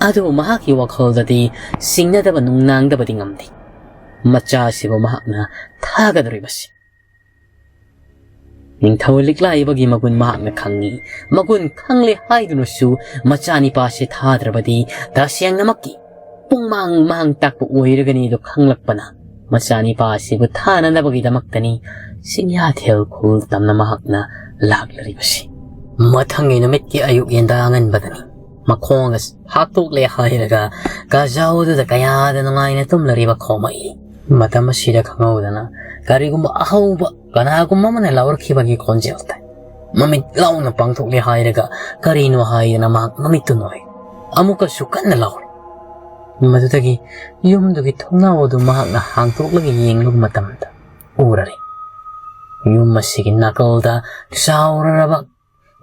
ꯑꯗꯨꯕꯨ ꯃꯍꯥꯛꯀꯤ ꯋꯥꯈꯜꯗꯗꯤ ꯁꯤꯡꯅꯗꯕ ꯅꯨꯡꯅꯥꯡꯗꯕꯗꯤ ꯉꯝꯗꯦ꯫ ꯃꯆꯥꯁꯤꯕꯨ ꯃꯍꯥꯛꯅ ꯊꯥꯒꯗꯧꯔꯤꯕꯁꯤ꯫ ꯅꯤꯡꯊꯧ ꯂꯤꯛꯂꯥꯏꯕꯒꯤ ꯃꯒꯨꯟ ꯃꯍꯥꯛꯅ ꯈꯪꯉꯤ꯫ ꯃꯒꯨꯟ ꯈꯪꯂꯦ ꯍꯥꯏꯗꯨꯅꯁꯨ ꯃꯆꯥꯅꯤꯄꯥꯁꯤ ꯊꯥꯗ꯭ꯔꯕꯗꯤ ꯇꯁꯦꯡꯅꯃꯛꯀꯤ ꯄꯨꯡꯃꯥꯡ ꯃꯥꯡ ꯇꯥꯛꯄ ꯑꯣꯏꯔꯒꯅꯤ ꯑꯗꯨ ꯈꯪꯂꯛꯄꯅ ꯃꯆꯥꯅꯤꯄꯥ ꯑꯁꯤꯕꯨ ꯊꯥꯅꯅꯕꯒꯤꯗꯃꯛꯇꯅꯤ ꯆꯤꯡꯌꯥꯊꯦꯜ ꯈꯨꯜ ꯇꯝꯅ ꯃꯍꯥꯛꯅ ꯂꯥꯛꯂꯤꯕꯁꯤ꯫ ꯃꯊꯪꯒꯤ ꯅꯨꯃꯤꯠꯀꯤ ꯑꯌꯨꯛ ꯌꯦꯟꯗꯥ ꯑꯉꯟꯕꯗꯅꯤ꯫ ꯃꯈꯣꯡ ꯑꯁꯤ ꯍꯥꯠꯇꯣꯛꯂꯦ ꯍꯥꯏꯔꯒ ꯀꯥꯖꯥꯎꯗꯨꯗ ꯀꯌꯥꯗ ꯅꯨꯡꯉꯥꯏꯅ ꯇꯨꯝꯂꯔꯤꯕ ꯈꯣꯃꯩ꯫ ꯃꯇꯝ ꯑꯁꯤꯗ ꯈꯪꯍꯧꯗꯅ ꯀꯔꯤꯒꯨꯝꯕ ꯑꯍꯧꯕ ꯀꯅꯥꯒꯨꯝꯕ ꯑꯃꯅ ꯂꯥꯎꯔꯛꯈꯤꯕꯒꯤ ꯈꯣꯟꯖꯦꯜ ꯇꯥꯏ꯫ ꯃꯃꯤꯠ ꯂꯥꯎꯅ ꯄꯥꯡꯊꯣꯛꯂꯦ ꯍꯥꯏꯔꯒ ꯀꯔꯤꯅꯣ ꯍꯥꯏꯗꯅ ꯃꯍꯥꯛ ꯃꯃꯤꯠꯇꯨ ꯅꯣꯏ꯫ ꯑꯃꯨꯛꯀꯁꯨ ꯀꯟꯅ ꯂꯥꯎꯔꯦ꯫ ꯃꯗꯨꯗꯒꯤ ꯌꯨꯝꯗꯨꯒꯤ ꯊꯣꯡꯅꯥꯎ ꯑꯗꯨ ꯃꯍꯥꯛꯅ ꯍꯥꯡꯗꯣꯛꯂꯒ ꯌꯦꯡꯂꯨꯕ ꯃꯇꯝꯗ ꯎꯔꯔꯦ꯫ ꯌꯨꯝ ꯑꯁꯤꯒꯤ ꯅꯥꯀꯜꯗ ꯆꯥꯎꯔꯔꯕ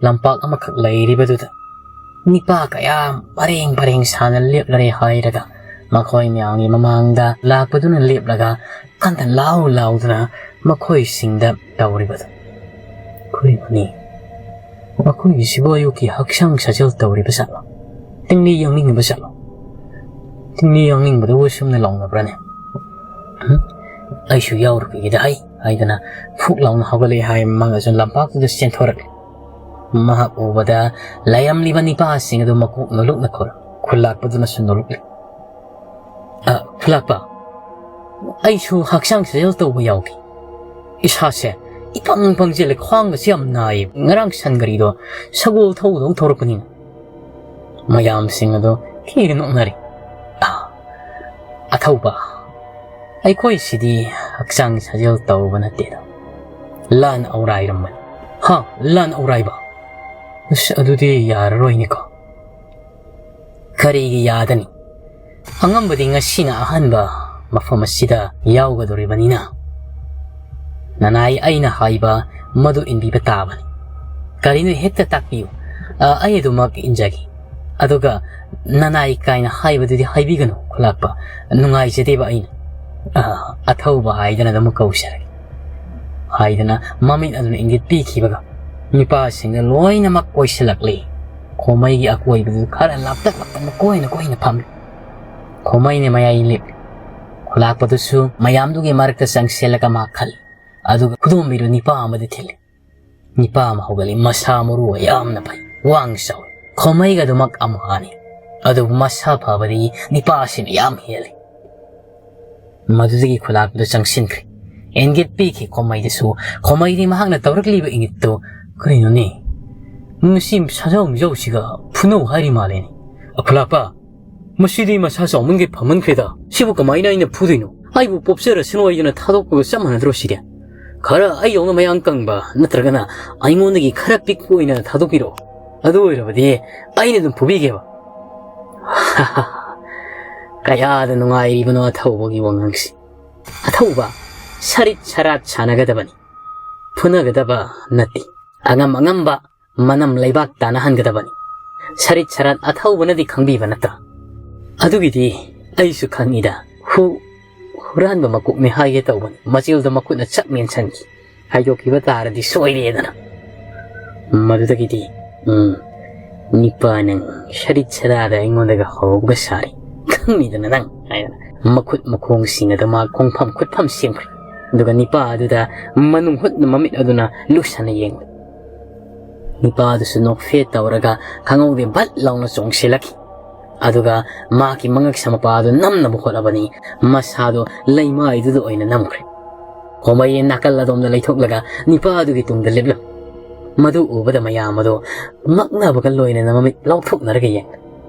ꯂꯝꯄꯥꯛ ꯑꯃꯈꯛ ꯂꯩꯔꯤꯕꯗꯨꯗ ꯅꯤꯄꯥ ꯀꯌꯥ ꯄꯔꯦꯡ ꯄꯔꯦꯡ ꯁꯥꯅ ꯂꯦꯞꯂꯔꯦ ꯍꯥꯏꯔꯒ ꯃꯈꯣꯏ ꯃꯌꯥꯝꯒꯤ ꯃꯃꯥꯡꯗ ꯂꯥꯛꯄꯗꯨꯅ ꯂꯦꯞꯂꯒ ꯀꯟꯅ ꯂꯥꯎ ꯂꯥꯎꯗꯨꯅ ꯃꯈꯣꯏꯁꯤꯡꯗ ꯇꯧꯔꯤꯕꯗꯨ꯫ "ꯀꯔꯤꯅꯣꯅꯦ? ꯃꯈꯣꯏꯒꯤꯁꯤꯕꯨ ꯑꯌꯨꯛꯀꯤ ꯍꯛꯆꯥꯡ ꯁꯥꯖꯦꯜ ꯇꯧꯔꯤꯕ ꯖꯥꯠꯂꯣ? ꯇꯤꯡꯂꯤ ꯌꯥꯡꯅꯤꯡꯉꯤꯕ ꯖꯥꯠꯂꯣ? ꯇꯤꯡꯂꯤ ꯌꯥꯡꯅꯤꯡꯕꯗꯨꯕꯨ ꯁꯨꯝꯅ ꯂꯥꯎꯅꯕ꯭ꯔꯥꯅꯦ? ꯎꯝ? ꯑꯩꯁꯨ ꯌꯥꯎꯔꯨꯈꯤꯒꯦꯗ ꯍꯩ," ꯍꯥꯏꯗꯅ ꯐꯨꯛ ꯂꯥꯎꯅ ꯍꯧꯒꯠꯂꯛꯏ ꯍꯥꯏ ꯃꯃꯥꯡꯗꯁꯨ ꯂꯝꯄꯥꯛꯇꯨꯗ ꯆꯦꯟꯊꯣꯔꯛꯂꯦ꯫ ꯃꯍꯥꯛ ꯎꯕꯗ ꯂꯩꯔꯝꯂꯤꯕ ꯅꯤꯄꯥꯁꯤꯡ ꯑꯗꯨ ꯃꯀꯣꯛ ꯅꯣꯂꯨꯛꯅ ꯈꯨꯔ ꯈꯨꯜꯂꯥꯛꯄꯗꯨꯅꯁꯨ ꯅꯣꯛꯂꯛꯂꯤ꯫ "ꯑ, ꯈꯨꯜꯂꯥꯛꯄ, ꯑꯩꯁꯨ ꯍꯛꯆꯥꯡ ꯁꯥꯖꯦꯜ ꯇꯧꯕ ꯌꯥꯎꯒꯦ꯫ ꯏꯁꯥꯁꯦ ꯏꯄꯪ ꯄꯪꯁꯤꯜꯂꯦ, ꯈ꯭ꯋꯥꯡꯒꯁꯦ ꯌꯥꯝ ꯅꯥꯏꯌꯦ꯫ ꯉꯔꯥꯡ ꯁꯟ ꯒꯥꯔꯤꯗꯣ ꯁꯒꯣꯜ ꯊꯧꯕꯗꯧ ꯊꯧꯔꯛꯄꯅꯤꯅ"꯫ ꯃꯌꯥꯝꯁꯤꯡ ꯑꯗꯨ ꯀꯤꯅ ꯅꯣꯛꯅꯔꯤ꯫ "ꯑ, ꯑꯊꯧꯕ, ꯑꯩꯈꯣꯏꯁꯤꯗꯤ ꯍꯛꯆꯥꯡ ꯁꯥꯖꯦꯜ ꯇꯧꯕ ꯅꯠꯇꯦꯗ, ꯂꯥꯟ ꯑꯧꯔꯥꯏꯔꯝꯕꯅꯤ"꯫ "ꯍꯥ? ꯂꯥꯟ ꯑꯧꯔꯥꯏꯕ? ꯑꯁ, ꯑꯗꯨꯗꯤ ꯌꯥꯔꯔꯣꯏꯅꯦꯀꯣ"꯫ "ꯀꯔꯤꯒꯤ ꯌꯥꯗꯅꯤ? ꯑꯉꯝꯕꯗꯤ ꯉꯁꯤꯅ ꯑꯍꯥꯟꯕ ꯃꯐꯝ ꯑꯁꯤꯗ ꯌꯥꯎꯒꯗꯧꯔꯤꯕꯅꯤꯅ, ꯅꯅꯥꯏ ꯑꯩꯅ ꯍꯥꯏꯕ ꯃꯗꯨ ꯏꯟꯕꯤꯕ ꯇꯥꯕꯅꯤ꯫ ꯀꯔꯤꯅꯣ ꯍꯦꯛꯇ ꯇꯥꯛꯄꯤꯌꯨ, ꯑ, ꯑꯩ ꯑꯗꯨꯃꯛ ꯏꯟꯖꯒꯦ꯫ ꯑꯗꯨꯒ ꯅꯅꯥꯏ ꯀꯥꯏꯅ ꯍꯥꯏꯕꯗꯨꯗꯤ ꯍꯥꯏꯕꯤꯒꯅꯨ ꯈꯨꯂꯥꯛꯄ, ꯅꯨꯡꯉꯥꯏꯖꯗꯦꯕ ꯑꯩꯅ"꯫ ꯑ, "ꯑꯊꯧꯕ ꯍꯥꯏꯗꯅ ꯑꯗꯨꯝ ꯀꯧꯖꯔꯒꯦ" ꯍꯥꯏꯗꯅ ꯃꯃꯤꯠ ꯑꯗꯨꯅ ꯏꯪꯒꯤꯠ ꯄꯤꯈꯤꯕꯒ ꯅꯨꯄꯥꯁꯤꯡꯗ ꯂꯣꯏꯅꯃꯛ ꯀꯣꯏꯁꯤꯜꯂꯛꯂꯤ꯫ ꯈꯣꯃꯩꯒꯤ ꯑꯀꯣꯏꯕꯗꯨ ꯈꯔ ꯂꯥꯞꯇꯛ ꯂꯥꯞꯇꯛꯅ ꯀꯣꯏꯅ ꯀꯣꯏꯅ ꯐꯝꯂꯤ꯫ ꯈꯣꯃꯩꯅ ꯃꯌꯥꯏ ꯂꯦꯞꯂꯤ꯫ ꯈꯨꯂꯥꯛꯄꯗꯨꯁꯨ ꯃꯌꯥꯝꯗꯨꯒꯤ ꯃꯔꯛꯇ ꯆꯪꯁꯤꯜꯂꯒ ꯃꯥ ꯈꯜꯂꯤ꯫ ꯑꯗꯨꯒ ꯈꯨꯗꯣꯝꯕꯤꯗꯨ ꯅꯤꯄꯥ ꯑꯃꯗꯤ ꯊꯤꯜꯂꯤ꯫ ꯅꯤꯄꯥ ꯑꯃ ꯍꯧꯒꯠꯂꯤ꯫ ꯃꯁꯥ ꯃꯔꯨ ꯌꯥꯝꯅ ꯐꯩ, ꯋꯥꯡ ꯆꯥꯎꯏ꯫ ꯈꯣꯃꯩꯒ ꯑꯗꯨꯃꯛ ꯑꯃꯍꯥꯅꯤ꯫ ꯑꯗꯨꯕꯨ ꯃꯁꯥ ꯐꯕꯗꯤ ꯅꯤꯄꯥ ꯑꯁꯤꯅ ꯌꯥꯝ ꯍꯦꯜꯂꯤ꯫ ꯃꯗꯨꯗꯒꯤ ꯈꯨꯂꯥꯛꯄꯗꯨ ꯆꯪꯁꯤꯟꯈ꯭ꯔꯦ꯫ ꯏꯪꯒꯤꯠ ꯄꯤꯈꯤ ꯈꯣꯃꯩꯗꯁꯨ꯫ ꯈꯣꯃꯩꯗꯤ ꯃꯍꯥꯛꯅ ꯇꯧꯔꯛꯂꯤꯕ ꯏꯪꯒꯤꯠꯇꯨ, "ꯀꯔꯤꯅꯣꯅꯦ? ꯃꯁꯤ ꯁꯥꯖꯥꯎ ꯃꯤꯖꯥꯎꯁꯤꯒ ꯐꯨꯅꯧ ꯍꯥꯏꯔꯤ ꯃꯥꯜꯂꯦꯅꯦ꯫ ꯑ, ꯈꯨꯂꯥꯛꯄ, ꯃꯁꯤꯗꯤ ꯃꯁꯥ ꯆꯥꯎꯃꯟꯒꯩ ꯐꯃꯟꯈ꯭ꯔꯦꯗ꯫ ꯁꯤꯕꯨ ꯀꯃꯥꯏꯅ ꯑꯩꯅ ꯐꯨꯗꯣꯏꯅꯣ? ꯑꯩꯕꯨ ꯄꯣꯛꯆꯔꯁꯅꯨ ꯍꯥꯏꯗꯨꯅ ꯊꯥꯗꯣꯛꯄꯒ ꯆꯞ ꯃꯥꯟꯅꯗ꯭ꯔꯣ ꯁꯤꯗꯤ? ꯈꯔ ꯑꯩꯗꯧꯅ ꯃꯌꯥꯡ ꯀꯪꯕ ꯅꯠꯇ꯭ꯔꯒꯅ ꯑꯩꯉꯣꯟꯗꯒꯤ ꯈꯔ ꯄꯤꯛꯄ ꯑꯣꯏꯅ ꯊꯥꯗꯣꯛꯄꯤꯔꯛꯑꯣ꯫ ꯑꯗꯨ ꯑꯣꯏꯔꯕꯗꯤ ꯑꯩꯅ ꯑꯗꯨꯝ ꯐꯨꯕꯤꯒꯦꯕ"꯫ ꯀꯌꯥꯗ ꯅꯨꯡꯉꯥꯏꯔꯤꯕꯅꯣ ꯑꯊꯧꯕꯒꯤ ꯋꯥꯉꯥꯡꯁꯤ꯫ ꯑꯊꯧꯕ, ꯁꯔꯤꯠ ꯁꯔꯥꯠ ꯁꯥꯟꯅꯒꯗꯕꯅꯤ, ꯐꯨꯅꯒꯗꯕ ꯅꯠꯇꯦ꯫ ꯑꯉꯝ ꯑꯉꯝꯕ ꯃꯅꯝ ꯂꯩꯕꯥꯛ ꯇꯥꯅꯍꯟꯒꯗꯕꯅꯤ꯫ ꯁꯔꯤꯠ ꯁꯔꯥꯠ ꯑꯊꯧꯕꯅꯗꯤ ꯈꯪꯕꯤꯕ ꯅꯠꯇ꯭ꯔꯥ? ꯑꯗꯨꯒꯤꯗꯤ ꯑꯩꯁꯨ ꯈꯪꯉꯤꯗ꯫ ꯍꯨ-, ꯍꯨꯔꯥꯟꯕ ꯃꯀꯣꯛꯅꯤ ꯍꯥꯏꯒꯦ ꯇꯧꯕꯅꯤ, ꯃꯆꯤꯜꯗ ꯃꯈꯨꯠꯅ ꯆꯞ ꯃꯦꯟꯁꯤꯟꯈꯤ꯫ ꯍꯥꯏꯗꯣꯛꯈꯤꯕ ꯇꯥꯔꯗꯤ ꯁꯣꯏꯔꯦꯗꯅ꯫ ꯃꯗꯨꯗꯒꯤꯗꯤ, "ꯎꯝ, ꯅꯤꯄꯥ ꯅꯪ ꯁꯔꯤꯠ ꯁꯔꯥꯗ ꯑꯩꯉꯣꯟꯗꯒ ꯍꯧꯕꯒ ꯁꯥꯔꯤ꯫ ꯈꯪꯅꯤꯗꯅ ꯅꯪ" ꯍꯥꯏꯗꯅ ꯃꯈꯨꯠ ꯃꯈꯣꯡꯁꯤꯡ ꯑꯗꯨ ꯃꯥ ꯈꯣꯡꯐꯝ ꯈꯨꯠꯐꯝ ꯁꯦꯝꯈ꯭ꯔꯦ꯫ ꯑꯗꯨꯒ ꯅꯤꯄꯥ ꯑꯗꯨꯗ ꯃꯅꯨꯡ ꯍꯨꯠꯅ ꯃꯃꯤꯠ ꯑꯗꯨꯅ ꯂꯨꯞꯁꯟꯅ ꯌꯦꯡꯂꯦ꯫ ꯅꯤꯄꯥ ꯑꯗꯨꯁꯨ ꯅꯣꯛꯐꯦꯠ ꯇꯧꯔꯒ ꯈꯪꯍꯧꯗꯦ ꯚꯠ ꯂꯥꯎꯅ ꯆꯣꯡꯁꯤꯜꯂꯛꯈꯤ꯫ ꯑꯗꯨꯒ ꯃꯍꯥꯛꯀꯤ ꯃꯉꯛ ꯁꯝ ꯃꯄꯥ ꯑꯗꯨ ꯅꯝꯅꯕ ꯍꯣꯠꯅꯕꯅꯤ, ꯃꯁꯥꯗꯣ ꯂꯩꯃꯥꯏꯗꯨꯗ ꯑꯣꯏꯅ ꯅꯝꯈ꯭ꯔꯦ꯫ ꯈꯣꯃꯩ ꯅꯥꯀꯜ ꯑꯗꯣꯝꯗ ꯂꯩꯊꯣꯛꯂꯒ ꯅꯤꯄꯥꯗꯨꯒꯤ ꯇꯨꯡꯗ ꯂꯦꯞꯂꯝꯃꯤ꯫ ꯃꯗꯨ ꯎꯕꯗ ꯃꯌꯥꯝ ꯑꯗꯣ ꯉꯛꯅꯕꯒ ꯂꯣꯏꯅꯅ ꯃꯃꯤꯠ ꯂꯥꯎꯊꯣꯛꯅꯔꯒ ꯌꯦꯡꯂꯦ꯫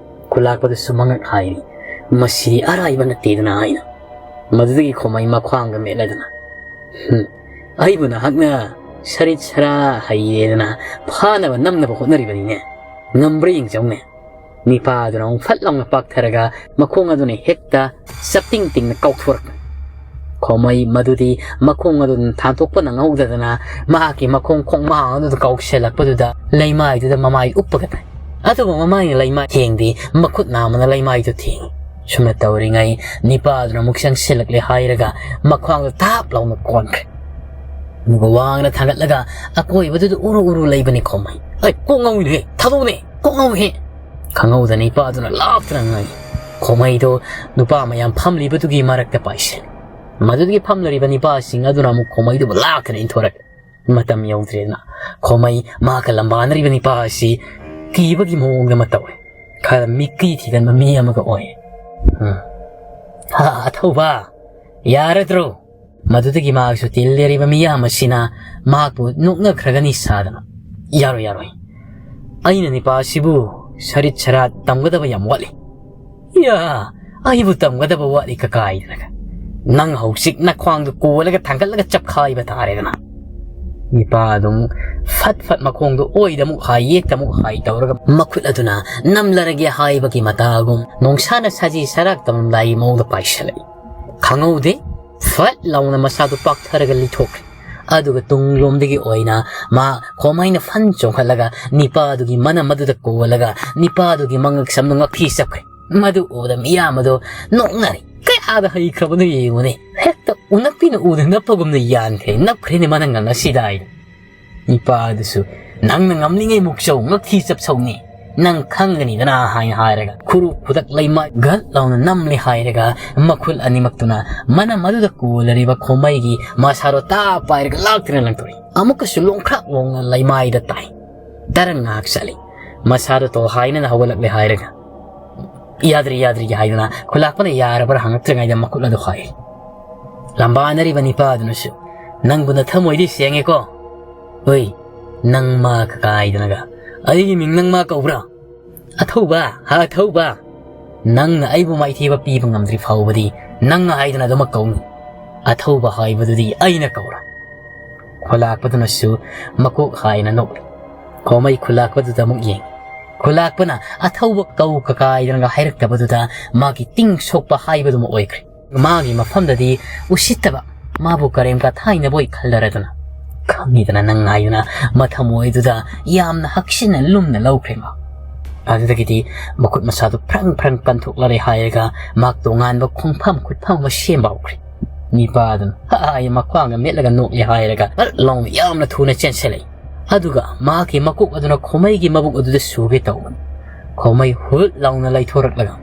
ꯈꯨꯂꯥꯛꯄꯗꯨꯁꯨ ꯃꯉꯛ ꯍꯥꯏꯔꯤ, "ꯃꯁꯤꯗꯤ ꯑꯔꯥꯏꯕ ꯅꯠꯇꯦꯗꯅ" ꯍꯥꯏꯅ꯫ ꯃꯗꯨꯗꯒꯤ ꯈꯣꯃꯩ ꯃꯈ꯭ꯋꯥꯡꯒ ꯃꯦꯠꯂꯗꯅ, "ꯍꯨꯝ, ꯑꯩꯕꯨ ꯅꯍꯥꯛꯅ ꯁꯔꯤꯠ ꯁꯔꯥ ꯍꯩꯔꯦꯗꯅ ꯐꯥꯅꯕ ꯅꯝꯅꯕ ꯍꯣꯠꯅꯔꯤꯕꯅꯤꯅꯦ꯫ ꯉꯝꯕ꯭ꯔꯥ ꯌꯦꯡꯖꯧꯅꯦ"꯫ ꯅꯤꯄꯥꯗꯨꯅ ꯑꯃꯨꯛ ꯐꯠ ꯂꯥꯎꯅ ꯄꯥꯛꯊꯔꯒ ꯃꯈꯣꯡ ꯑꯗꯨꯅ ꯍꯦꯛꯇ ꯆꯞꯇꯤꯡ ꯇꯤꯡꯅ ꯀꯥꯎꯊꯣꯔꯛꯄ꯫ ꯈꯣꯃꯩ ꯃꯗꯨꯗꯤ ꯃꯈꯣꯡ ꯑꯗꯨꯅ ꯊꯥꯡꯇꯣꯛꯄ ꯅꯪꯍꯧꯗꯗꯅ ꯃꯍꯥꯛꯀꯤ ꯃꯈꯣꯡ ꯈꯣꯡꯕꯥꯡ ꯑꯗꯨꯗ ꯀꯥꯎꯁꯤꯜꯂꯛꯄꯗꯨꯗ ꯂꯩꯃꯥꯏꯗꯨꯗ ꯃꯃꯥꯏ ꯎꯞꯄꯒ ꯇꯥꯏ꯫ ꯑꯗꯨꯕꯨ ꯃꯃꯥꯏꯅ ꯂꯩꯃꯥꯏ ꯊꯦꯡꯗꯦ, ꯃꯈꯨꯠ ꯅꯥꯝꯃꯅ ꯂꯩꯃꯥꯏꯗꯨ ꯊꯦꯡꯏ꯫ ꯁꯨꯝꯅ ꯇꯧꯔꯤꯉꯩ ꯅꯤꯄꯥꯗꯨꯅ ꯑꯃꯨꯛ ꯆꯪꯁꯤꯜꯂꯛꯂꯦ ꯍꯥꯏꯔꯒ ꯃꯈ꯭ꯋꯥꯡꯗ ꯊꯥꯞ ꯂꯥꯎꯅ ꯀꯣꯟꯈ꯭ꯔꯦ꯫ ꯑꯗꯨꯒ ꯋꯥꯡꯅ ꯊꯥꯡꯒꯠꯂꯒ ꯑꯀꯣꯏꯕꯗꯨꯗ ꯎꯔꯨ ꯎꯔꯨ ꯂꯩꯕꯅꯤ ꯈꯣꯃꯩ꯫ "ꯑꯩ ꯀꯣꯛ ꯉꯥꯎꯏꯅꯦꯍꯦ, ꯊꯥꯗꯣꯛꯎꯅꯦ, ꯀꯣꯛ ꯉꯥꯎꯏꯍꯦ!" ꯈꯪꯍꯧꯗꯅ ꯅꯤꯄꯥꯗꯨꯅ ꯂꯥꯎꯗꯨꯅ ꯉꯥꯡꯏ꯫ ꯈꯣꯃꯩꯗꯣ ꯅꯨꯄꯥ ꯃꯌꯥꯝ ꯐꯝꯂꯤꯕꯗꯨꯒꯤ ꯃꯔꯛꯇ ꯄꯥꯏꯁꯤꯜꯂꯤ꯫ ꯃꯗꯨꯗꯒꯤ ꯐꯝꯂꯤꯕ ꯅꯤꯄꯥꯁꯤꯡ ꯑꯗꯨꯅ ꯑꯃꯨꯛ ꯈꯣꯃꯩꯗꯨꯕꯨ ꯂꯥꯛꯇꯅ ꯏꯟꯊꯣꯔꯛꯂꯦ꯫ ꯃꯇꯝ ꯌꯧꯗ꯭ꯔꯦꯗꯅ ꯈꯣꯃꯩ ꯃꯍꯥꯛꯀ ꯂꯝꯕꯥꯅꯔꯤꯕ ꯅꯤꯄꯥ ꯑꯁꯤ ꯀꯤꯕꯒꯤ ꯃꯑꯣꯡꯗ ꯑꯃ ꯇꯧꯏ꯫ ꯈꯔ ꯃꯤꯀꯤ ꯊꯤꯒꯟꯕ ꯃꯤ ꯑꯃꯒ ꯑꯣꯏ꯫ ꯎꯝ꯫ "ꯍꯥ, ꯑꯊꯧꯕ, ꯌꯥꯔꯗ꯭ꯔꯣ?" ꯃꯗꯨꯗꯒꯤ ꯃꯍꯥꯛꯁꯨ ꯇꯤꯜꯂꯦꯔꯤꯕ ꯃꯤꯌꯥꯝ ꯑꯁꯤꯅ ꯃꯍꯥꯛꯄꯨ ꯅꯣꯛꯅꯈ꯭ꯔꯒꯅꯤ ꯁꯥꯗꯅ, "ꯌꯥꯔꯣꯏ, ꯌꯥꯔꯣꯏ꯫ ꯑꯩꯅ ꯅꯤꯄꯥ ꯑꯁꯤꯕꯨ ꯁꯔꯤꯠ ꯁꯔꯥꯠ ꯇꯝꯒꯗꯕ ꯌꯥꯝ ꯋꯥꯠꯂꯤ꯫ ꯌꯥ, ꯑꯩꯕꯨ ꯇꯝꯒꯗꯕ ꯋꯥꯠꯂꯤ ꯀꯀꯥꯏꯗꯅꯒ꯫ ꯅꯪ ꯍꯧꯖꯤꯛ ꯅꯈ꯭ꯋꯥꯡꯗꯨ ꯀꯣꯜꯂꯒ ꯊꯥꯡꯒꯠꯂꯒ ꯆꯞꯈꯥꯏꯕ ꯇꯥꯔꯦꯗꯅ"꯫ ꯅꯤꯄꯥ ꯑꯗꯨꯝ ꯐꯠ ꯐꯠ ꯃꯈꯣꯡꯗꯨ ꯑꯣꯏꯗ ꯑꯃꯨꯛ ꯍꯥꯏ, ꯌꯦꯠꯇ ꯑꯃꯨꯛ ꯍꯥꯏ ꯇꯧꯔꯒ ꯃꯈꯨꯠ ꯑꯗꯨꯅ ꯅꯝꯂꯔꯒꯦ ꯍꯥꯏꯕꯒꯤ ꯃꯇꯥꯒꯨꯝ ꯅꯣꯡꯁꯥꯅ ꯁꯖꯤ ꯁꯔꯥꯛ ꯇꯝꯂꯝꯗꯥꯏꯒꯤ ꯃꯑꯣꯡꯗ ꯄꯥꯏꯁꯤꯜꯂꯛꯏ꯫ ꯈꯪꯍꯧꯗꯦ, ꯐꯠ ꯂꯥꯎꯅ ꯃꯁꯥꯗꯨ ꯄꯥꯛꯊꯔꯒ ꯂꯤꯊꯣꯛꯈ꯭ꯔꯦ꯫ ꯑꯗꯨꯒ ꯇꯨꯡꯂꯣꯝꯗꯒꯤ ꯑꯣꯏꯅ ꯃꯥ ꯈꯣꯃꯩꯅ ꯐꯟ ꯆꯣꯡꯈꯠꯂꯒ ꯅꯤꯄꯥꯗꯨꯒꯤ ꯃꯅꯝ ꯑꯗꯨꯗ ꯀꯣꯜꯂꯒ ꯅꯤꯄꯥꯗꯨꯒꯤ ꯃꯉꯛ ꯁꯝꯗꯨ ꯉꯛꯐꯤ ꯆꯞꯈ꯭ꯔꯦ꯫ ꯃꯗꯨ ꯎꯕꯗ ꯃꯤꯌꯥꯝ ꯑꯗꯨ ꯅꯣꯛꯅꯔꯦ꯫ "ꯀꯌꯥꯗ ꯍꯩꯈ꯭ꯔꯕꯅꯣ ꯌꯦꯡꯉꯨꯅꯦ, ꯍꯦꯛꯇ ꯎꯅꯞꯄꯤꯅ ꯎꯗ ꯅꯞꯄꯒꯨꯝꯅ ꯌꯥꯟꯈ꯭ꯔꯦ, ꯅꯞꯈ꯭ꯔꯦꯅꯦ ꯃꯅꯪꯒꯟ ꯑꯁꯤꯗ" ꯍꯥꯏꯅ꯫ ꯅꯤꯄꯥ ꯑꯗꯨꯁꯨ, "ꯅꯪꯅ ꯉꯝꯂꯤꯉꯩ ꯃꯨꯛꯆꯧ, ꯉꯛꯊꯤ ꯆꯞꯁꯧꯅꯤ, ꯅꯪ ꯈꯪꯒꯅꯤꯗꯅ" ꯍꯥꯏꯅ ꯍꯥꯏꯔꯒ ꯈꯨꯔꯨ ꯈꯨꯗꯛ ꯂꯩꯃꯥꯏ ꯒꯠ ꯂꯥꯎꯅ ꯅꯝꯂꯦ ꯍꯥꯏꯔꯒ ꯃꯈꯨꯜ ꯑꯅꯤꯃꯛꯇꯨꯅ ꯃꯅꯝ ꯑꯗꯨꯗ ꯀꯣꯜꯂꯔꯤꯕ ꯈꯣꯃꯩꯒꯤ ꯃꯁꯥꯗꯣ ꯇꯥ ꯄꯥꯏꯔꯒ ꯂꯥꯛꯇꯨꯅ ꯂꯪꯊꯣꯔꯛꯏ꯫ ꯑꯃꯨꯛꯀꯁꯨ ꯂꯣꯡꯈ꯭ꯔꯥꯛ ꯂꯣꯡꯅ ꯂꯩꯃꯥꯏꯗ ꯇꯥꯏ꯫ ꯇꯔꯪ ꯉꯥꯏꯍꯥꯛ ꯆꯠꯂꯤ꯫ ꯃꯁꯥꯗꯣ ꯇꯣꯍꯥꯏꯅꯅ ꯍꯧꯒꯠꯂꯛꯂꯦ ꯍꯥꯏꯔꯒ, "ꯌꯥꯗ꯭ꯔꯤ, ꯌꯥꯗ꯭ꯔꯤ" ꯍꯥꯏꯗꯨꯅ ꯈꯨꯂꯥꯛꯄꯅ ꯌꯥꯔꯕ꯭ꯔꯥ ꯍꯪꯉꯛꯇ꯭ꯔꯤꯉꯩꯗ ꯃꯈꯨꯠ ꯑꯗꯨ ꯍꯥꯏ꯫ ꯂꯝꯕꯥꯅꯔꯤꯕ ꯅꯤꯄꯥ ꯑꯗꯨꯅꯁꯨ, "ꯅꯪꯕꯨ ꯅꯊꯃꯣꯏꯗꯤ ꯁꯦꯡꯉꯦꯀꯣ? ꯍꯣꯏ, ꯅꯪ ꯃꯥ ꯀꯀꯥꯏꯗꯅꯒ ꯑꯩꯒꯤ ꯃꯤꯡ ꯅꯪ ꯃꯥ ꯀꯧꯕ꯭ꯔꯥ? ꯑꯊꯧꯕ, ꯍꯥ ꯑꯊꯧꯕ, ꯅꯪꯅ ꯑꯩꯕꯨ ꯃꯥꯏꯊꯤꯕ ꯄꯤꯕ ꯉꯝꯗ꯭ꯔꯤ ꯐꯥꯎꯕꯗꯤ ꯅꯪ ꯍꯥꯏꯗꯅ ꯑꯗꯨꯃꯛ ꯀꯧꯅꯤ꯫ ꯑꯊꯧꯕ ꯍꯥꯏꯕꯗꯨꯗꯤ ꯑꯩꯅ ꯀꯧꯔꯣ"꯫ ꯈꯨꯂꯥꯛꯄꯗꯨꯅꯁꯨ ꯃꯀꯣꯛ ꯍꯥꯏꯅ ꯅꯣꯛꯂꯤ꯫ ꯈꯣꯃꯩ ꯈꯨꯂꯥꯛꯄꯗꯨꯗ ꯑꯃꯨꯛ ꯌꯦꯡꯉꯤ꯫ ꯈꯨꯂꯥꯛꯄꯅ "ꯑꯊꯧꯕ ꯀꯧ" ꯀꯀꯥꯏꯗꯅꯒ ꯍꯥꯏꯔꯛꯇꯕꯗꯨꯗ ꯃꯥꯒꯤ ꯇꯤꯡ ꯁꯣꯛꯄ ꯍꯥꯏꯕꯗꯨꯃ ꯑꯣꯏꯈ꯭ꯔꯦ꯫ ꯃꯥꯒꯤ ꯃꯐꯝꯗꯗꯤ ꯎꯁꯤꯠꯇꯕ, ꯃꯥꯕꯨ ꯀꯔꯦꯝ ꯀꯊꯥꯏꯅꯕꯣꯏ ꯈꯜꯂꯔꯗꯨꯅ, "ꯈꯪꯉꯤꯗꯅ ꯅꯪ" ꯍꯥꯏꯗꯨꯅ ꯃꯊꯃꯣꯏꯗꯨꯗ ꯌꯥꯝꯅ ꯍꯛꯁꯤꯟꯅ ꯂꯨꯝꯅ ꯂꯧꯈ꯭ꯔꯦ ꯃꯥ꯫ ꯑꯗꯨꯗꯒꯤꯗꯤ ꯃꯈꯨꯠ ꯃꯁꯥꯗꯨ ꯐ꯭ꯔꯪ ꯐ꯭ꯔꯪ ꯀꯟꯊꯣꯛꯂꯔꯦ ꯍꯥꯏꯔꯒ ꯃꯍꯥꯛ ꯇꯣꯉꯥꯟꯕ ꯈꯣꯡꯐꯝ ꯈꯨꯠꯐꯝ ꯑꯃ ꯁꯦꯝꯕ ꯍꯧꯈ꯭ꯔꯦ꯫ ꯅꯤꯄꯥ ꯑꯗꯨꯅ "ꯍꯥꯏ" ꯃꯈ꯭ꯋꯥꯡꯒ ꯃꯦꯠꯂꯒ ꯅꯣꯛꯂꯦ ꯍꯥꯏꯔꯒ ꯐꯠ ꯂꯥꯎꯅ ꯌꯥꯝꯅ ꯊꯨꯅ ꯆꯦꯟꯁꯤꯜꯂꯛꯏ꯫ ꯑꯗꯨꯒ ꯃꯍꯥꯛꯀꯤ ꯃꯀꯣꯛ ꯑꯗꯨꯅ ꯈꯣꯃꯩꯒꯤ ꯃꯕꯨꯛ ꯑꯗꯨꯗ ꯁꯨꯒꯦ ꯇꯧꯕꯅꯤ꯫ ꯈꯣꯃꯩ ꯍꯨꯠ ꯂꯥꯎꯅ ꯂꯩꯊꯣꯔꯛꯂꯒ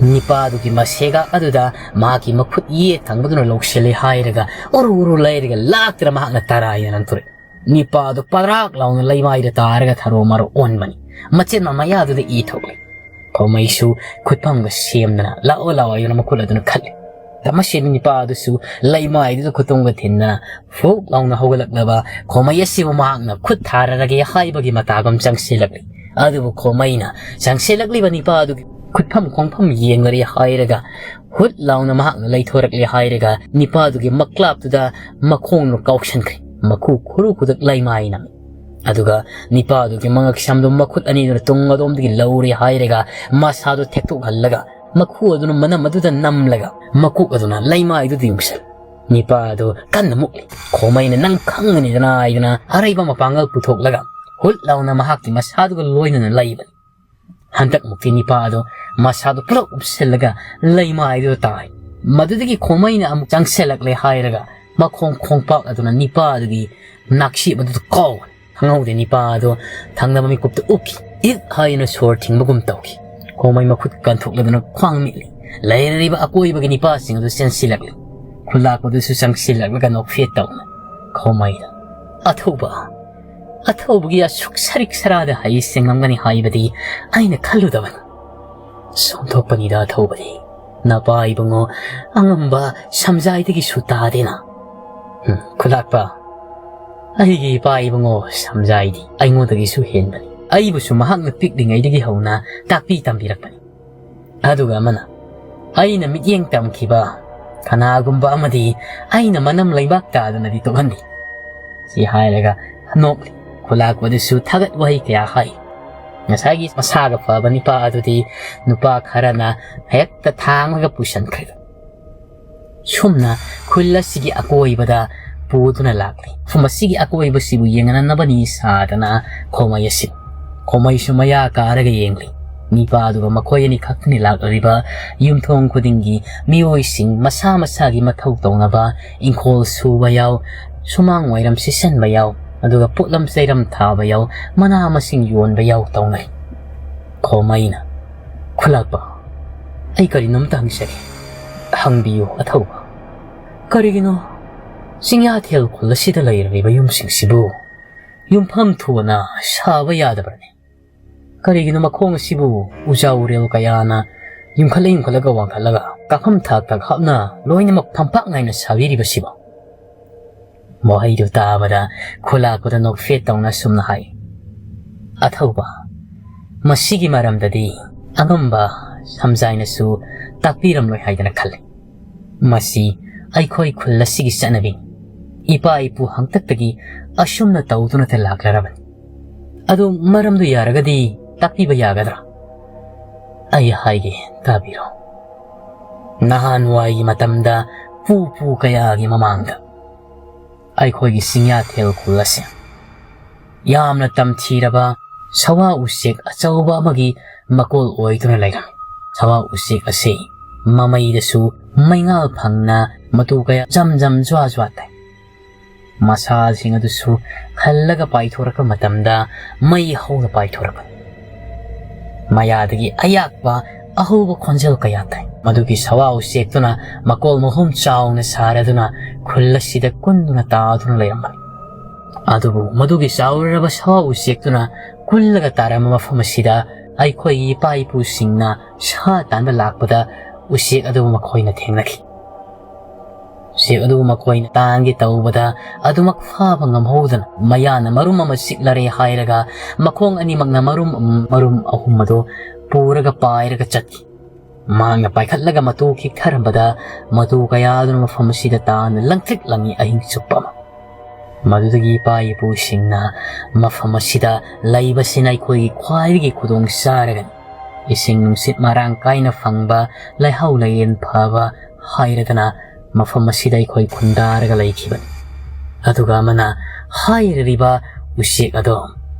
ꯅꯤꯄꯥꯗꯨꯒꯤ ꯃꯁꯦꯒꯥ ꯑꯗꯨꯗ ꯃꯍꯥꯛꯀꯤ ꯃꯈꯨꯠ ꯌꯦꯠ ꯊꯪꯕꯗꯨꯅ ꯂꯧꯁꯤꯜꯂꯦ ꯍꯥꯏꯔꯒ ꯎꯔꯨ ꯎꯔꯨ ꯂꯩꯔꯒ ꯂꯥꯛꯇꯨꯅ ꯃꯍꯥꯛꯅ ꯇꯔꯥꯏꯅ ꯅꯟꯊꯣꯔꯛꯏ꯫ ꯅꯤꯄꯥꯗꯨ ꯄꯗ꯭ꯔꯥꯛ ꯂꯥꯎꯅ ꯂꯩꯃꯥꯏꯗ ꯇꯥꯔꯒ ꯊꯔꯣ ꯃꯔꯣ ꯑꯣꯟꯕꯅꯤ꯫ ꯃꯆꯤꯟ ꯃꯃꯌꯥꯗꯨꯗ ꯏ ꯊꯣꯛꯂꯦ꯫ ꯈꯣꯃꯩꯁꯨ ꯈꯨꯠꯐꯝꯒ ꯁꯦꯝꯗꯅ "ꯂꯥꯛꯑꯣ ꯂꯥꯛꯑꯣ" ꯍꯥꯏꯗꯨꯅ ꯃꯈꯨꯠ ꯑꯗꯨꯅ ꯈꯠꯂꯦ꯫ ꯇꯃꯁꯦꯕꯤ ꯅꯤꯄꯥ ꯑꯗꯨꯁꯨ ꯂꯩꯃꯥꯏꯗꯨꯗ ꯈꯨꯇꯨꯝꯒ ꯊꯤꯟꯗꯅ ꯐꯨꯛ ꯂꯥꯎꯅ ꯍꯧꯒꯠꯂꯛꯂꯕ ꯈꯣꯃꯩ ꯑꯁꯤꯕꯨ ꯃꯍꯥꯛꯅ ꯈꯨꯠ ꯊꯥꯔꯔꯒꯦ ꯍꯥꯏꯕꯒꯤ ꯃꯇꯥꯒꯨꯝ ꯆꯪꯁꯤꯜꯂꯛꯂꯤ꯫ ꯑꯗꯨꯕꯨ ꯈꯣꯃꯩꯅ ꯆꯪꯁꯤꯜꯂꯛꯂꯤꯕ ꯅꯤꯄꯥ ꯑꯗꯨꯒꯤ ꯈꯨꯠꯐꯝ ꯈꯣꯡꯐꯝ ꯌꯦꯡꯂꯔꯦ ꯍꯥꯏꯔꯒ ꯍꯨꯠ ꯂꯥꯎꯅ ꯃꯍꯥꯛꯅ ꯂꯩꯊꯣꯔꯛꯂꯦ ꯍꯥꯏꯔꯒ ꯅꯤꯄꯥꯗꯨꯒꯤ ꯃꯀ꯭ꯂꯥꯞꯇꯨꯗ ꯃꯈꯣꯡꯅ ꯀꯥꯎꯁꯟꯈ꯭ꯔꯦ꯫ ꯃꯈꯨ ꯈꯨꯔꯨ ꯈꯨꯗꯛ ꯂꯩꯃꯥꯏ ꯅꯝꯃꯤ꯫ ꯑꯗꯨꯒ ꯅꯤꯄꯥꯗꯨꯒꯤ ꯃꯉꯛ ꯁꯝꯗꯨ ꯃꯈꯨꯠ ꯑꯅꯤꯗꯨꯅ ꯇꯨꯡ ꯑꯗꯣꯝꯗꯒꯤ ꯂꯧꯔꯦ ꯍꯥꯏꯔꯒ ꯃꯁꯥꯗꯨ ꯊꯦꯛꯇꯣꯛꯍꯜꯂꯒ ꯃꯈꯨ ꯑꯗꯨꯅ ꯃꯅꯝ ꯑꯗꯨꯗ ꯅꯝꯂꯒ ꯃꯀꯣꯛ ꯑꯗꯨꯅ ꯂꯩꯃꯥꯏꯗꯨꯗ ꯌꯨꯡꯁꯜꯂꯤ꯫ ꯅꯤꯄꯥ ꯑꯗꯨ ꯀꯟꯅ ꯃꯨꯛꯂꯤ꯫ ꯈꯣꯃꯩꯅ "ꯅꯪ ꯈꯪꯒꯅꯤꯗꯅ" ꯍꯥꯏꯗꯨꯅ ꯑꯔꯩꯕ ꯃꯄꯥꯡꯒꯜ ꯄꯨꯊꯣꯛꯂꯒ ꯍꯨꯠ ꯂꯥꯎꯅ ꯃꯍꯥꯛꯀꯤ ꯃꯁꯥꯗꯨꯒ ꯂꯣꯏꯅꯅ ꯂꯩꯕꯅꯤ꯫ ꯍꯟꯗꯛꯃꯨꯛꯇꯤ ꯅꯤꯄꯥ ꯑꯗꯨ ꯃꯁꯥꯗꯨ ꯄꯨꯂꯞ ꯎꯞꯁꯤꯜꯂꯒ ꯂꯩꯃꯥꯏꯗꯨꯗ ꯇꯥꯏ꯫ ꯃꯗꯨꯗꯒꯤ ꯈꯣꯃꯩꯅ ꯑꯃꯨꯛ ꯆꯪꯁꯤꯜꯂꯛꯂꯦ ꯍꯥꯏꯔꯒ ꯃꯈꯣꯡ ꯈꯣꯡꯄꯥꯛ ꯑꯗꯨꯅ ꯅꯤꯄꯥ ꯑꯗꯨꯒꯤ ꯅꯥꯛꯁꯤ ꯑꯗꯨꯗ ꯀꯥꯎꯕꯅꯤ꯫ ꯈꯪꯍꯧꯗꯦ ꯅꯤꯄꯥ ꯑꯗꯨ ꯊꯪꯅꯕ ꯃꯤꯀꯨꯞꯇ ꯎꯞꯈꯤ꯫ ꯏꯛ ꯍꯥꯏꯅ ꯁꯣꯔ ꯊꯤꯡꯕꯒꯨꯝ ꯇꯧꯈꯤ꯫ ꯈꯣꯃꯩ ꯃꯈꯨꯠ ꯀꯟꯊꯣꯛꯂꯗꯨꯅ ꯈ꯭ꯋꯥꯡ ꯃꯤꯠꯂꯤ꯫ ꯂꯩꯔꯤꯕ ꯑꯀꯣꯏꯕꯒꯤ ꯅꯤꯄꯥꯁꯤꯡ ꯑꯗꯨ ꯆꯦꯟꯁꯤꯜꯂꯛꯂꯤ꯫ ꯈꯨꯂꯥꯛꯄꯗꯨꯁꯨ ꯆꯪꯁꯤꯜꯂꯛꯂꯒ ꯅꯣꯛꯐꯦꯠ ꯇꯧꯅ ꯈꯣꯃꯩꯗ, "ꯑꯊꯧꯕ, ꯑꯊꯧꯕꯒꯤ ꯑꯁꯨꯛ ꯁꯔꯤꯛ ꯁꯔꯥꯗ ꯍꯩ ꯁꯦꯡꯉꯝꯒꯅꯤ ꯍꯥꯏꯕꯗꯤ ꯑꯩꯅ ꯈꯜꯂꯨꯗꯕꯅꯤ"꯫ ꯁꯣꯟꯊꯣꯛꯄꯅꯤꯗ ꯊꯧꯕꯗꯤ꯫ ꯅꯄꯥ ꯏꯕꯨꯡꯉꯣ ꯑꯉꯝꯕ ꯁꯝꯖꯥꯏꯗꯒꯤꯁꯨ ꯇꯥꯗꯦꯅ꯫ ꯎꯝ, ꯈꯨꯂꯥꯛꯄ, ꯑꯩꯒꯤ ꯏꯄꯥ ꯏꯕꯨꯡꯉꯣ ꯁꯝꯖꯥꯏꯗꯤ ꯑꯩꯉꯣꯟꯗꯒꯤꯁꯨ ꯍꯦꯟꯕꯅꯤ꯫ ꯑꯩꯕꯨꯁꯨ ꯃꯍꯥꯛꯅ ꯄꯤꯛꯂꯤꯉꯩꯗꯒꯤ ꯍꯧꯅ ꯇꯥꯛꯄꯤ ꯇꯝꯕꯤꯔꯛꯄꯅꯤ꯫ ꯑꯗꯨꯒ ꯑꯃꯅ, ꯑꯩꯅ ꯃꯤꯠꯌꯦꯡ ꯇꯝꯈꯤꯕ ꯀꯅꯥꯒꯨꯝꯕ ꯑꯃꯗꯤ ꯑꯩꯅ ꯃꯅꯝ ꯂꯩꯕꯥꯛ ꯇꯥꯗꯅꯗꯤ ꯇꯣꯛꯍꯟꯗꯦ꯫ ꯁꯤ ꯍꯥꯏꯔꯒ ꯅꯣꯛꯂꯤ꯫ ꯈꯨꯂꯥꯛꯄꯗꯨꯁꯨ ꯊꯥꯒꯠ ꯋꯥꯍꯩ ꯀꯌꯥ ꯍꯥꯏ꯫ ꯉꯁꯥꯏꯒꯤ ꯃꯁꯥꯒ ꯐꯕ ꯅꯤꯄꯥ ꯑꯗꯨꯗꯤ ꯅꯨꯄꯥ ꯈꯔꯅ ꯍꯦꯛꯇ ꯊꯥꯡꯂꯒ ꯄꯨꯁꯤꯟꯈ꯭ꯔꯦ꯫ ꯁꯨꯝꯅ ꯈꯨꯜ ꯑꯁꯤꯒꯤ ꯑꯀꯣꯏꯕꯗ ꯄꯨꯗꯨꯅ ꯂꯥꯛꯂꯤ꯫ ꯃꯐꯝ ꯑꯁꯤꯒꯤ ꯑꯀꯣꯏꯕꯁꯤꯕꯨ ꯌꯦꯡꯅꯅꯕꯅꯤ ꯁꯥꯗꯅ ꯈꯣꯃꯩ ꯑꯁꯤ, ꯈꯣꯃꯩꯁꯨ ꯃꯌꯥ ꯀꯥꯔꯒ ꯌꯦꯡꯂꯤ꯫ ꯅꯤꯄꯥ ꯑꯗꯨꯒ ꯃꯈꯣꯏ ꯑꯅꯤ ꯈꯛꯇꯅꯤ ꯂꯥꯛꯂꯤꯕ꯫ ꯌꯨꯝꯊꯣꯡ ꯈꯨꯗꯤꯡꯒꯤ ꯃꯤꯑꯣꯏꯁꯤꯡ ꯃꯁꯥ ꯃꯁꯥꯒꯤ ꯃꯊꯧ ꯇꯧꯅꯕ ꯏꯪꯈꯣꯜ ꯁꯨꯕ ꯌꯥꯎ, ꯁꯨꯃꯥꯡ ꯋꯥꯏꯔꯝ ꯁꯤꯠꯆꯟꯕ ꯌꯥꯎ, ꯑꯗꯨꯒ ꯄꯣꯠꯂꯝ ꯆꯩꯔꯝ ꯊꯥꯕ ꯌꯥꯎ, ꯃꯅꯥ ꯃꯁꯤꯡ ꯌꯣꯟꯕ ꯌꯥꯎ ꯇꯧꯅꯩ꯫ ꯈꯣꯃꯩꯅ, "ꯈꯨꯂꯥꯛꯄ, ꯑꯩ ꯀꯔꯤꯅꯣꯝꯇ ꯍꯪꯖꯒꯦ꯫" "ꯍꯪꯕꯤꯌꯨ ꯑꯊꯧꯕ꯫ ꯀꯔꯤꯒꯤꯅꯣ ꯆꯤꯡꯌꯥꯊꯦꯜ ꯈꯨꯜ ꯑꯁꯤꯗ ꯂꯩꯔꯤꯕ ꯌꯨꯝꯁꯤꯡꯁꯤꯕꯨ ꯌꯨꯝꯐꯝ ꯊꯣꯟꯅ ꯁꯥꯕ ꯌꯥꯗꯕ꯭ꯔꯅꯦ? ꯀꯔꯤꯒꯤꯅꯣ ꯃꯈꯣꯡ ꯑꯁꯤꯕꯨ ꯎꯖꯥ ꯎꯔꯦꯜ ꯀꯌꯥꯅ ꯌꯨꯝꯈꯠꯂ ꯌꯨꯝꯈꯠꯂꯒ ꯋꯥꯡꯈꯠꯂꯒ ꯀꯥꯐꯝ ꯊꯥꯛ ꯊꯥꯛ ꯍꯥꯞꯅ ꯂꯣꯏꯅꯃꯛ ꯐꯝꯄꯥꯛ ꯅꯥꯏꯅ ꯁꯥꯕꯤꯔꯤꯕꯁꯤꯕꯣ?" ꯋꯥꯍꯩꯗꯨ ꯇꯥꯕꯗ ꯈꯨꯂꯥꯛꯄꯗ ꯅꯣꯛꯐꯦꯠ ꯇꯧꯅ ꯁꯨꯝꯅ ꯍꯥꯏ, "ꯑꯊꯧꯕ, ꯃꯁꯤꯒꯤ ꯃꯔꯝꯗꯗꯤ ꯑꯉꯝꯕ ꯁꯝꯖꯥꯏꯅꯁꯨ ꯇꯥꯛꯄꯤꯔꯝꯂꯣꯏ ꯍꯥꯏꯗꯅ ꯈꯜꯂꯤ꯫ ꯃꯁꯤ ꯑꯩꯈꯣꯏ ꯈꯨꯜ ꯑꯁꯤꯒꯤ ꯆꯠꯅꯕꯤꯅꯤ꯫ ꯏꯄꯥ ꯏꯄꯨ ꯍꯥꯛꯇꯛꯇꯒꯤ ꯑꯁꯨꯝꯅ ꯇꯧꯗꯨꯅꯇ ꯂꯥꯛꯂꯔꯕꯅꯤ꯫ ꯑꯗꯨ ꯃꯔꯝꯗꯨ ꯌꯥꯔꯒꯗꯤ ꯇꯥꯛꯄꯤꯕ ꯌꯥꯒꯗ꯭ꯔꯥ?" "ꯑꯩ ꯍꯥꯏꯒꯦ, ꯇꯥꯕꯤꯔꯣ꯫ ꯅꯍꯥꯟꯋꯥꯏꯒꯤ ꯃꯇꯝꯗ ꯄꯨ ꯄꯨ ꯀꯌꯥꯒꯤ ꯃꯃꯥꯡꯗ ꯑꯩꯈꯣꯏꯒꯤ ꯆꯤꯡꯌꯥꯊꯦꯜ ꯈꯨꯜ ꯑꯁꯤ ꯌꯥꯝꯅ ꯇꯝꯊꯤꯔꯕ ꯁꯋꯥ ꯎꯆꯦꯛ ꯑꯆꯧꯕ ꯑꯃꯒꯤ ꯃꯀꯣꯜ ꯑꯣꯏꯗꯨꯅ ꯂꯩꯔꯝꯃꯤ꯫ ꯁꯋꯥ ꯎꯆꯦꯛ ꯑꯁꯤ ꯃꯃꯩꯗꯁꯨ ꯃꯩꯉꯥꯜ ꯐꯪꯅ ꯃꯇꯨ ꯀꯌꯥ ꯖꯝ ꯖꯝ ꯖ꯭ꯋꯥ ꯖ꯭ꯋꯥ ꯇꯥꯏ꯫ ꯃꯁꯥꯁꯤꯡ ꯑꯗꯨꯁꯨ ꯈꯜꯂꯒ ꯄꯥꯏꯊꯣꯔꯛꯄ ꯃꯇꯝꯗ ꯃꯩ ꯍꯧꯅ ꯄꯥꯏꯊꯣꯔꯛꯄꯅꯤ꯫ ꯃꯌꯥꯗꯒꯤ ꯑꯌꯥꯛꯄ ꯑꯍꯧꯕ ꯈꯣꯟꯖꯦꯜ ꯀꯌꯥ ꯇꯥꯏ꯫ ꯃꯗꯨꯒꯤ ꯁꯋꯥ ꯎꯆꯦꯛꯇꯨꯅ ꯃꯀꯣꯜ ꯃꯍꯨꯝ ꯆꯥꯎꯅ ꯁꯥꯔꯗꯨꯅ ꯈꯨꯜ ꯑꯁꯤꯗ ꯀꯨꯟꯗꯨꯅ ꯇꯥꯗꯨꯅ ꯂꯩꯔꯝꯕꯅꯤ꯫ ꯑꯗꯨꯕꯨ ꯃꯗꯨꯒꯤ ꯆꯥꯎꯔꯔꯕ ꯁꯋꯥ ꯎꯆꯦꯛꯇꯨꯅ ꯀꯨꯜꯂꯒ ꯇꯥꯔꯝꯕ ꯃꯐꯝ ꯑꯁꯤꯗ ꯑꯩꯈꯣꯏꯒꯤ ꯏꯄꯥ ꯏꯄꯨꯁꯤꯡꯅ ꯁꯥ ꯇꯥꯟꯕ ꯂꯥꯛꯄꯗ ꯎꯆꯦꯛ ꯑꯗꯨ ꯃꯈꯣꯏꯅ ꯊꯦꯡꯅꯈꯤ꯫ ꯎꯆꯦꯛ ꯑꯗꯨ ꯃꯈꯣꯏꯅ ꯇꯥꯟꯒꯦ ꯇꯧꯕꯗ ꯑꯗꯨꯃꯛ ꯐꯥꯕ ꯉꯝꯍꯧꯗꯅ ꯃꯌꯥꯅ ꯃꯔꯨꯝ ꯑꯃ ꯆꯤꯛꯂꯔꯦ ꯍꯥꯏꯔꯒ ꯃꯈꯣꯡ ꯑꯅꯤꯃꯛꯅ ꯃꯔꯨꯝ, ꯃꯔꯨꯝ ꯑꯍꯨꯝ ꯑꯗꯨ ꯄꯨꯔꯒ ꯄꯥꯏꯔꯒ ꯆꯠꯈꯤ꯫ ꯃꯍꯥꯛꯅ ꯄꯥꯏꯈꯠꯂꯒ ꯃꯇꯨ ꯈꯤꯛꯊꯔꯝꯕꯗ ꯃꯇꯨ ꯀꯌꯥꯗꯨꯅ ꯃꯐꯝ ꯑꯁꯤꯗ ꯇꯥꯅ ꯂꯪꯇ꯭ꯔꯤꯛ ꯂꯪꯉꯤ ꯑꯍꯤꯡ ꯆꯨꯞꯄ ꯑꯃ꯫ ꯃꯗꯨꯗꯒꯤ ꯏꯄꯥ ꯏꯄꯨꯁꯤꯡꯅ ꯃꯐꯝ ꯑꯁꯤꯗ ꯂꯩꯕꯁꯤꯅ ꯑꯩꯈꯣꯏꯒꯤ ꯈ꯭ꯋꯥꯏꯗꯒꯤ ꯈꯨꯗꯣꯡ ꯆꯥꯔꯒꯅꯤ꯫ ꯏꯁꯤꯡ ꯅꯨꯡꯁꯤꯠ ꯃꯔꯥꯡ ꯀꯥꯏꯅ ꯐꯪꯕ, ꯂꯩꯍꯥꯎ ꯂꯩꯔꯦꯟ ꯐꯕ ꯍꯥꯏꯔꯗꯅ ꯃꯐꯝ ꯑꯁꯤꯗ ꯑꯩꯈꯣꯏ ꯈꯨꯟꯗꯥꯔꯒ ꯂꯩꯈꯤꯕꯅꯤ꯫ ꯑꯗꯨꯒ ꯑꯃꯅ ꯍꯥꯏꯔꯤꯕ ꯎꯆꯦꯛ ꯑꯗꯣ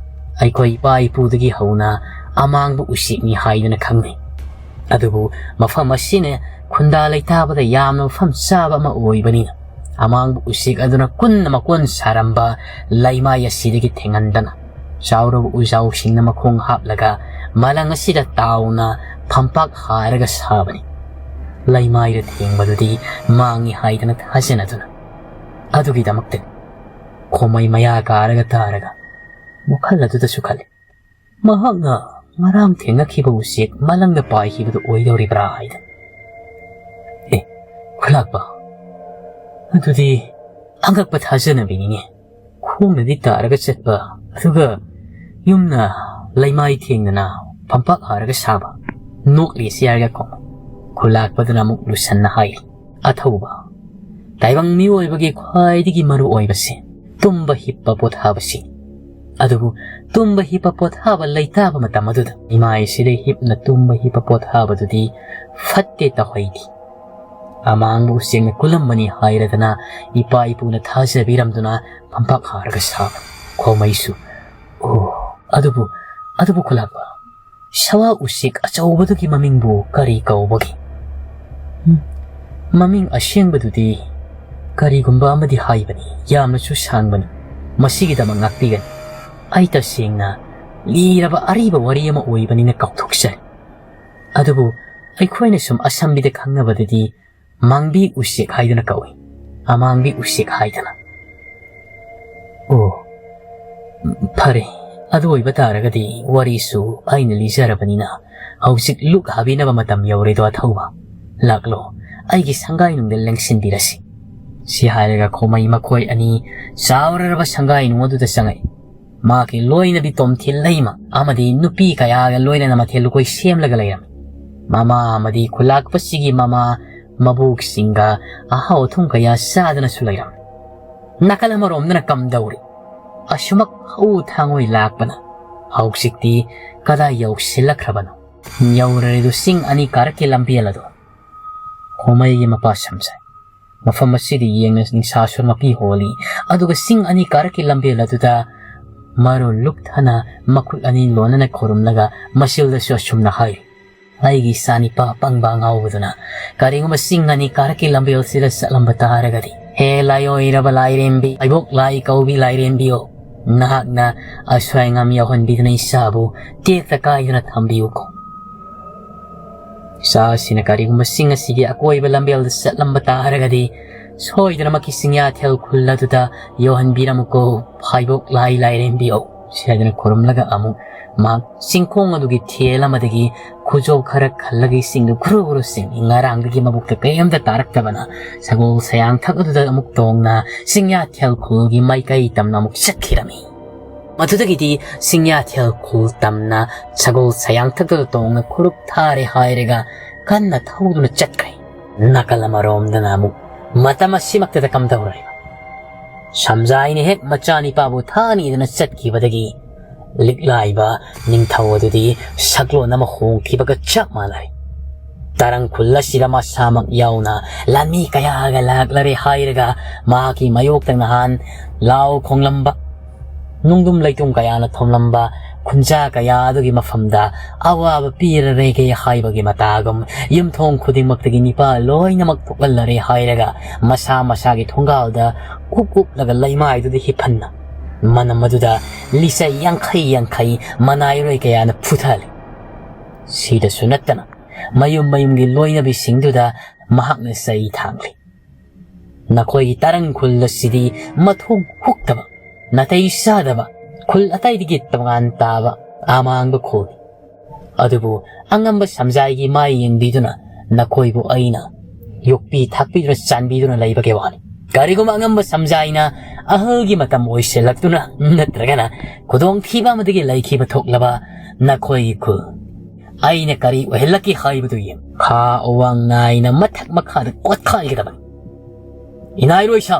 ꯑꯩꯈꯣꯏ ꯏꯄꯥ ꯏꯄꯨꯗꯒꯤ ꯍꯧꯅ ꯑꯃꯥꯡꯕ ꯎꯆꯦꯛꯅꯤ ꯍꯥꯏꯗꯨꯅ ꯈꯪꯅꯩ꯫ ꯑꯗꯨꯕꯨ ꯃꯐꯝ ꯑꯁꯤꯅ ꯈꯨꯟꯗꯥ ꯂꯩꯇꯥꯕꯗ ꯌꯥꯝꯅ ꯃꯐꯝ ꯆꯥꯕ ꯑꯃ ꯑꯣꯏꯕꯅꯤꯅ ꯑꯃꯥꯡꯕ ꯎꯆꯦꯛ ꯑꯗꯨꯅ ꯀꯨꯟꯅ ꯃꯀꯣꯟ ꯁꯥꯔꯝꯕ ꯂꯩꯃꯥꯏ ꯑꯁꯤꯗꯒꯤ ꯊꯦꯡꯍꯟꯗꯅ ꯆꯥꯎꯔꯕ ꯎꯖꯥꯎꯁꯤꯡꯅ ꯃꯈꯣꯡ ꯍꯥꯞꯂꯒ ꯃꯂꯪ ꯑꯁꯤꯗ ꯇꯥꯎꯅ ꯐꯝꯄꯥꯛ ꯍꯥꯔꯒ ꯁꯥꯕꯅꯤ꯫ ꯂꯩꯃꯥꯏꯗ ꯊꯦꯡꯕꯗꯨꯗꯤ ꯃꯥꯡꯉꯤ ꯍꯥꯏꯗꯅ ꯊꯥꯖꯅꯗꯨꯅ ꯑꯗꯨꯒꯤꯗꯃꯛꯇ ꯈꯣꯃꯩ ꯃꯌꯥ ꯀꯥꯔꯒ ꯇꯥꯔꯒ ꯋꯥꯈꯜ ꯑꯗꯨꯗꯁꯨ ꯈꯜꯂꯤ, ꯃꯍꯥꯛꯅ ꯉꯔꯥꯡ ꯊꯦꯡꯅꯈꯤꯕ ꯎꯆꯦꯛ ꯃꯂꯪꯗ ꯄꯥꯏꯈꯤꯕꯗꯨ ꯑꯣꯏꯗꯧꯔꯤꯕ꯭ꯔꯥ ꯍꯥꯏꯅ꯫ ꯑꯦ, ꯈꯨꯂꯥꯛꯄ, ꯑꯗꯨꯗꯤ ꯑꯉꯛꯄ ꯊꯥꯖꯅꯕꯤꯅꯤꯅꯦ꯫ ꯈꯣꯡꯅꯗꯤ ꯇꯥꯔꯒ ꯆꯠꯄ, ꯑꯗꯨꯒ ꯌꯨꯝꯅ ꯂꯩꯃꯥꯏ ꯊꯦꯡꯗꯅ ꯐꯝꯄꯥꯛ ꯍꯥꯔꯒ ꯁꯥꯕ꯫ ꯅꯣꯛꯂꯤ ꯆꯤꯌꯥꯔꯒ ꯈꯣꯡ ꯈꯨꯂꯥꯛꯄꯗꯨꯅ ꯑꯃꯨꯛ ꯂꯨꯁꯟꯅ ꯍꯥꯏ, ꯑꯊꯧꯕ, ꯇꯥꯏꯕꯪ ꯃꯤꯑꯣꯏꯕꯒꯤ ꯈ꯭ꯋꯥꯏꯗꯒꯤ ꯃꯔꯨ ꯑꯣꯏꯕꯁꯤ ꯇꯨꯝꯕ ꯍꯤꯞꯄ ꯄꯣꯊꯥꯕꯁꯤ꯫ ꯑꯗꯨꯕꯨ ꯇꯨꯝꯕ ꯍꯤꯞꯄ ꯄꯣꯊꯥꯕ ꯂꯩꯇꯥꯕ ꯃꯇꯝ ꯑꯗꯨꯗ ꯏꯃꯥꯏꯁꯤꯗ ꯍꯤꯞꯅ ꯇꯨꯝꯕ ꯍꯤꯞꯄ ꯄꯣꯊꯥꯕꯗꯨꯗꯤ ꯐꯠꯇꯦ ꯇꯧꯍꯩꯗꯤ꯫ ꯑꯃꯥꯡꯕ ꯎꯆꯦꯛꯅ ꯀꯨꯜꯂꯝꯕꯅꯤ ꯍꯥꯏꯔꯗꯅ ꯏꯄꯥ ꯏꯄꯨꯅ ꯊꯥꯖꯕꯤꯔꯝꯗꯨꯅ ꯐꯝꯄꯥꯛ ꯍꯥꯔꯒ ꯁꯥꯕ ꯈꯣꯃꯩꯁꯨ꯫ ꯑꯣ, ꯑꯗꯨꯕꯨ, ꯑꯗꯨꯕꯨ ꯈꯨꯂꯥꯛꯄ, ꯁꯋꯥ ꯎꯆꯦꯛ ꯑꯆꯧꯕꯗꯨꯒꯤ ꯃꯃꯤꯡꯕꯨ ꯀꯔꯤ ꯀꯧꯕꯒꯦ? ꯎꯝ, ꯃꯃꯤꯡ ꯑꯁꯦꯡꯕꯗꯨꯗꯤ ꯀꯔꯤꯒꯨꯝꯕ ꯑꯃꯗꯤ ꯍꯥꯏꯕꯅꯤ, ꯌꯥꯝꯅꯁꯨ ꯁꯥꯡꯕꯅꯤ꯫ ꯃꯁꯤꯒꯤꯗꯃꯛ ꯉꯥꯛꯄꯤꯒꯅꯤ꯫ ꯑꯩ ꯇꯁꯦꯡꯅ ꯂꯤꯔꯕ ꯑꯔꯤꯕ ꯋꯥꯔꯤ ꯑꯃ ꯑꯣꯏꯕꯅꯤꯅ ꯀꯥꯎꯊꯣꯛꯆꯔꯦ꯫ ꯑꯗꯨꯕꯨ ꯑꯩꯈꯣꯏꯅ ꯁꯨꯝ ꯑꯁꯝꯕꯤꯗ ꯈꯪꯅꯕꯗꯗꯤ ꯃꯥꯡꯕꯤ ꯎꯆꯦꯛ ꯍꯥꯏꯗꯨꯅ ꯀꯧꯏ꯫ ꯑꯃꯥꯡꯕꯤ ꯎꯆꯦꯛ ꯍꯥꯏꯗꯅ꯫ ꯑꯣ, ꯐꯔꯦ꯫ ꯑꯗꯨ ꯑꯣꯏꯕ ꯇꯥꯔꯒꯗꯤ ꯋꯥꯔꯤꯁꯨ ꯑꯩꯅ ꯂꯤꯖꯔꯕꯅꯤꯅ ꯍꯧꯖꯤꯛ ꯂꯨꯛ ꯍꯥꯕꯤꯅꯕ ꯃꯇꯝ ꯌꯧꯔꯦꯗꯣ ꯑꯊꯧꯕ꯫ ꯂꯥꯛꯂꯣ, ꯑꯩꯒꯤ ꯁꯪꯒꯥꯏꯅꯨꯡꯗ ꯂꯦꯡꯁꯤꯟꯕꯤꯔꯁꯤ꯫ ꯁꯤ ꯍꯥꯏꯔꯒ ꯈꯣꯃꯩ ꯃꯈꯣꯏ ꯑꯅꯤ ꯆꯥꯎꯔꯔꯕ ꯁꯪꯒꯥꯏꯅꯨꯡ ꯑꯗꯨꯗ ꯆꯪꯉꯛꯏ꯫ ꯃꯍꯥꯛꯀꯤ ꯂꯣꯏꯅꯕꯤ ꯇꯣꯝꯊꯤꯜ ꯂꯩꯃ ꯑꯃꯗꯤ ꯅꯨꯄꯤ ꯀꯌꯥꯒ ꯂꯣꯏꯅꯅ ꯃꯊꯦꯜ ꯂꯨꯀꯣꯏ ꯁꯦꯝꯂꯒ ꯂꯩꯔꯝꯃꯤ꯫ ꯃꯃꯥ ꯑꯃꯗꯤ ꯈꯨꯂꯥꯛꯄꯁꯤꯒꯤ ꯃꯃꯥ ꯃꯕꯣꯛꯁꯤꯡꯒ ꯑꯍꯥꯎ ꯑꯊꯨꯝ ꯀꯌꯥ ꯆꯥꯗꯅꯁꯨ ꯂꯩꯔꯝꯃꯤ꯫ ꯅꯥꯀꯜ ꯑꯃꯔꯣꯝꯗꯅ ꯀꯝꯗꯧꯔꯤ? ꯑꯁꯨꯃꯛ ꯍꯧ ꯊꯥꯡꯉꯣꯏ ꯂꯥꯛꯄꯅ ꯍꯧꯖꯤꯛꯇꯤ ꯀꯗꯥꯏ ꯌꯧꯁꯤꯜꯂꯛꯈ꯭ꯔꯕꯅꯣ? ꯌꯧꯔꯔꯤꯗꯨ ꯆꯤꯡ ꯑꯅꯤ ꯀꯥꯔꯛꯀꯤ ꯂꯝꯕꯦꯜ ꯑꯗꯨ꯫ ꯈꯣꯃꯩꯒꯤ ꯃꯄꯥ ꯁꯝꯖꯥꯏ꯫ ꯃꯐꯝ ꯑꯁꯤꯗ ꯌꯦꯡꯅ ꯅꯤꯡꯁꯥꯁꯨ ꯃꯄꯤ ꯍꯣꯜꯂꯤ꯫ ꯑꯗꯨꯒ ꯆꯤꯡ ꯑꯅꯤ ꯀꯥꯔꯛꯀꯤ ꯂꯝꯕꯦꯜ ꯑꯗꯨꯗ ꯃꯔꯨ ꯂꯨꯞꯊꯅ ꯃꯈꯨꯠ ꯑꯅꯤ ꯂꯣꯟꯅꯅ ꯈꯨꯔꯨꯝꯂꯒ ꯃꯆꯤꯜꯗꯁꯨ ꯑꯁꯨꯝꯅ ꯍꯥꯏꯔꯤ, "ꯑꯩꯒꯤ ꯏꯆꯥꯅꯤꯄꯥ ꯄꯪꯕ ꯑꯉꯥꯎꯕꯗꯨꯅ ꯀꯔꯤꯒꯨꯝꯕ ꯆꯤꯡ ꯑꯅꯤ ꯀꯥꯔꯛꯀꯤ ꯂꯝꯕꯦꯜꯁꯤꯗ ꯆꯠꯂꯝꯕ ꯇꯥꯔꯒꯗꯤ, ꯍꯦ ꯂꯥꯏꯑꯣꯏꯔꯕ ꯂꯥꯏꯔꯦꯝꯕꯤ, ꯏꯕꯣꯛ ꯂꯥꯏ ꯀꯧꯕꯤ ꯂꯥꯏꯔꯦꯝꯕꯤꯌꯣ, ꯅꯍꯥꯛꯅ ꯑꯁ꯭ꯋꯥꯏ ꯉꯝ ꯌꯥꯎꯍꯟꯕꯤꯗꯨꯅ ꯏꯆꯥꯕꯨ ꯇꯦꯛꯇ ꯀꯥꯏꯗꯅ ꯊꯝꯕꯤꯌꯨꯀꯣ꯫ ꯏꯆꯥꯁꯤꯅ ꯀꯔꯤꯒꯨꯝꯕ ꯆꯤꯡ ꯑꯁꯤꯒꯤ ꯑꯀꯣꯏꯕ ꯂꯝꯕꯦꯜꯗ ꯆꯠꯂꯝꯕ ꯇꯥꯔꯒꯗꯤ, ꯁꯣꯏꯗꯅꯃꯛꯀꯤ ꯆꯤꯡꯌꯥꯊꯦꯜ ꯈꯨꯜ ꯑꯗꯨꯗ ꯌꯧꯍꯟꯕꯤꯔꯝꯃꯨꯀꯣ, ꯐꯥꯏꯕꯣꯛ ꯂꯥꯏ ꯂꯥꯏꯔꯦꯝꯕꯤꯌꯣ" ꯁꯤ ꯍꯥꯏꯗꯨꯅ ꯈꯨꯔꯨꯝꯂꯒ ꯑꯃꯨꯛ ꯃꯍꯥꯛ ꯆꯤꯡꯈꯣꯡ ꯑꯗꯨꯒꯤ ꯊꯦꯜ ꯑꯃꯗꯒꯤ ꯈꯨꯖꯣꯞ ꯈꯔ ꯈꯜꯂꯒ ꯏꯁꯤꯡꯗꯨ ꯈꯨꯔꯨ ꯈꯨꯔꯨ ꯆꯤꯡꯏ꯫ ꯉꯔꯥꯡꯗꯒꯤ ꯃꯕꯨꯛꯇ ꯀꯔꯤꯝꯇ ꯇꯥꯔꯛꯇꯕꯅ ꯁꯒꯣꯜ ꯁꯌꯥꯡꯊꯛ ꯑꯗꯨꯗ ꯑꯃꯨꯛ ꯇꯣꯡꯅ ꯆꯤꯡꯌꯥꯊꯦꯜ ꯈꯨꯜꯒꯤ ꯃꯥꯏꯀꯩ ꯇꯝꯅ ꯑꯃꯨꯛ ꯆꯠꯈꯤꯔꯝꯃꯤ꯫ ꯃꯗꯨꯗꯒꯤꯗꯤ ꯆꯤꯡꯌꯥꯊꯦꯜ ꯈꯨꯜ ꯇꯝꯅ ꯁꯒꯣꯜ ꯁꯌꯥꯡꯊꯛꯇꯨꯗ ꯇꯣꯡꯅ ꯈꯨꯔꯨꯞ ꯊꯥꯔꯦ ꯍꯥꯏꯔꯒ ꯀꯟꯅ ꯊꯧꯗꯨꯅ ꯆꯠꯈ꯭ꯔꯦ꯫ ꯅꯥꯀꯜ ꯑꯃꯔꯣꯝꯗꯅ ꯑꯃꯨꯛ ꯃꯇꯝ ꯑꯁꯤꯃꯛꯇꯗ ꯀꯝꯗꯧꯔꯦ? ꯁꯝꯖꯥꯏꯅ ꯍꯦꯛ ꯃꯆꯥꯅꯤꯄꯥꯕꯨ ꯊꯥꯅꯤꯗꯅ ꯆꯠꯈꯤꯕꯗꯒꯤ ꯂꯤꯛꯂꯥꯏꯕ ꯅꯤꯡꯊꯧ ꯑꯗꯨꯗꯤ ꯁꯛꯂꯣꯟ ꯑꯃ ꯍꯣꯡꯈꯤꯕꯒ ꯆꯞ ꯃꯥꯟꯅꯔꯦ꯫ ꯇꯔꯪ ꯈꯨꯜ ꯑꯁꯤꯗ ꯃꯁꯥꯃꯛ ꯌꯥꯎꯅ ꯂꯥꯟꯃꯤ ꯀꯌꯥꯒ ꯂꯥꯛꯂꯔꯦ ꯍꯥꯏꯔꯒ ꯃꯍꯥꯛꯀꯤ ꯃꯥꯌꯣꯛꯇ ꯅꯍꯥꯟ ꯂꯥꯎ ꯈꯣꯡꯂꯝꯕ, ꯅꯨꯡꯗꯨꯝ ꯂꯩꯇꯨꯝ ꯀꯌꯥꯅ ꯊꯣꯝꯂꯝꯕ ꯈꯨꯟꯖꯥ ꯀꯌꯥ ꯑꯗꯨꯒꯤ ꯃꯐꯝꯗ ꯑꯋꯥꯕ ꯄꯤꯔꯔꯦꯒꯦ ꯍꯥꯏꯕꯒꯤ ꯃꯇꯥꯒꯨꯝ ꯌꯨꯝꯊꯣꯡ ꯈꯨꯗꯤꯡꯃꯛꯇꯒꯤ ꯅꯤꯄꯥ ꯂꯣꯏꯅꯃꯛ ꯊꯣꯛꯍꯜꯂꯔꯦ ꯍꯥꯏꯔꯒ ꯃꯁꯥ ꯃꯁꯥꯒꯤ ꯊꯣꯡꯒꯥꯜꯗ ꯎꯞ ꯎꯞꯂꯒ ꯂꯩꯃꯥꯏꯗꯨꯗ ꯍꯤꯞꯍꯟꯅ ꯃꯅꯝ ꯑꯗꯨꯗ ꯂꯤꯆꯩ ꯌꯥꯡꯈꯩ ꯌꯥꯡꯈꯩ ꯃꯅꯥꯏꯔꯣꯏ ꯀꯌꯥꯅ ꯐꯨꯊꯜꯂꯤ꯫ ꯁꯤꯗꯁꯨ ꯅꯠꯇꯅ ꯃꯌꯨꯝ ꯃꯌꯨꯝꯒꯤ ꯂꯣꯏꯅꯕꯤꯁꯤꯡꯗꯨꯗ ꯃꯍꯥꯛꯅ ꯆꯩ ꯊꯥꯡꯂꯤ꯫ "ꯅꯈꯣꯏꯒꯤ ꯇꯔꯪ ꯈꯨꯜ ꯑꯁꯤꯗꯤ ꯃꯊꯣꯡ ꯍꯨꯛꯇꯕ, ꯅꯥꯇꯩ ꯆꯥꯗꯕ, ꯈꯨꯜ ꯑꯇꯩꯗꯒꯤ ꯇꯣꯉꯥꯟ ꯇꯥꯕ ꯑꯃꯥꯡꯕ ꯈꯨꯜꯅꯤ꯫ ꯑꯗꯨꯕꯨ ꯑꯉꯝꯕ ꯁꯝꯖꯥꯏꯒꯤ ꯃꯥꯏ ꯌꯦꯡꯕꯤꯗꯨꯅ ꯅꯈꯣꯏꯕꯨ ꯑꯩꯅ ꯌꯣꯛꯄꯤ ꯊꯥꯛꯄꯤꯗꯨꯅ ꯆꯥꯟꯕꯤꯗꯨꯅ ꯂꯩꯕꯒꯤ ꯋꯥꯅꯤ꯫ ꯀꯔꯤꯒꯨꯝꯕ ꯑꯉꯝꯕ ꯁꯝꯖꯥꯏꯅ ꯑꯍꯜꯒꯤ ꯃꯇꯝ ꯑꯣꯏꯁꯤꯜꯂꯛꯇꯨꯅ ꯅꯠꯇ꯭ꯔꯒꯅ ꯈꯨꯗꯣꯡꯊꯤꯕ ꯑꯃꯗꯒꯤ ꯂꯩꯈꯤꯕ ꯊꯣꯛꯂꯕ ꯅꯈꯣꯏꯒꯤ ꯈꯨꯜ ꯑꯩꯅ ꯀꯔꯤ ꯑꯣꯏꯍꯜꯂꯛꯀꯦ ꯍꯥꯏꯕꯗꯨ ꯌꯦꯡ꯫ ꯈꯥ ꯑꯋꯥꯡ ꯅꯥꯏꯅ ꯃꯊꯛ ꯃꯈꯥꯗ ꯀꯣꯠꯈꯥꯏꯒꯗꯕꯅꯤ꯫ ꯏꯅꯥꯏꯔꯣꯏ ꯁꯥ,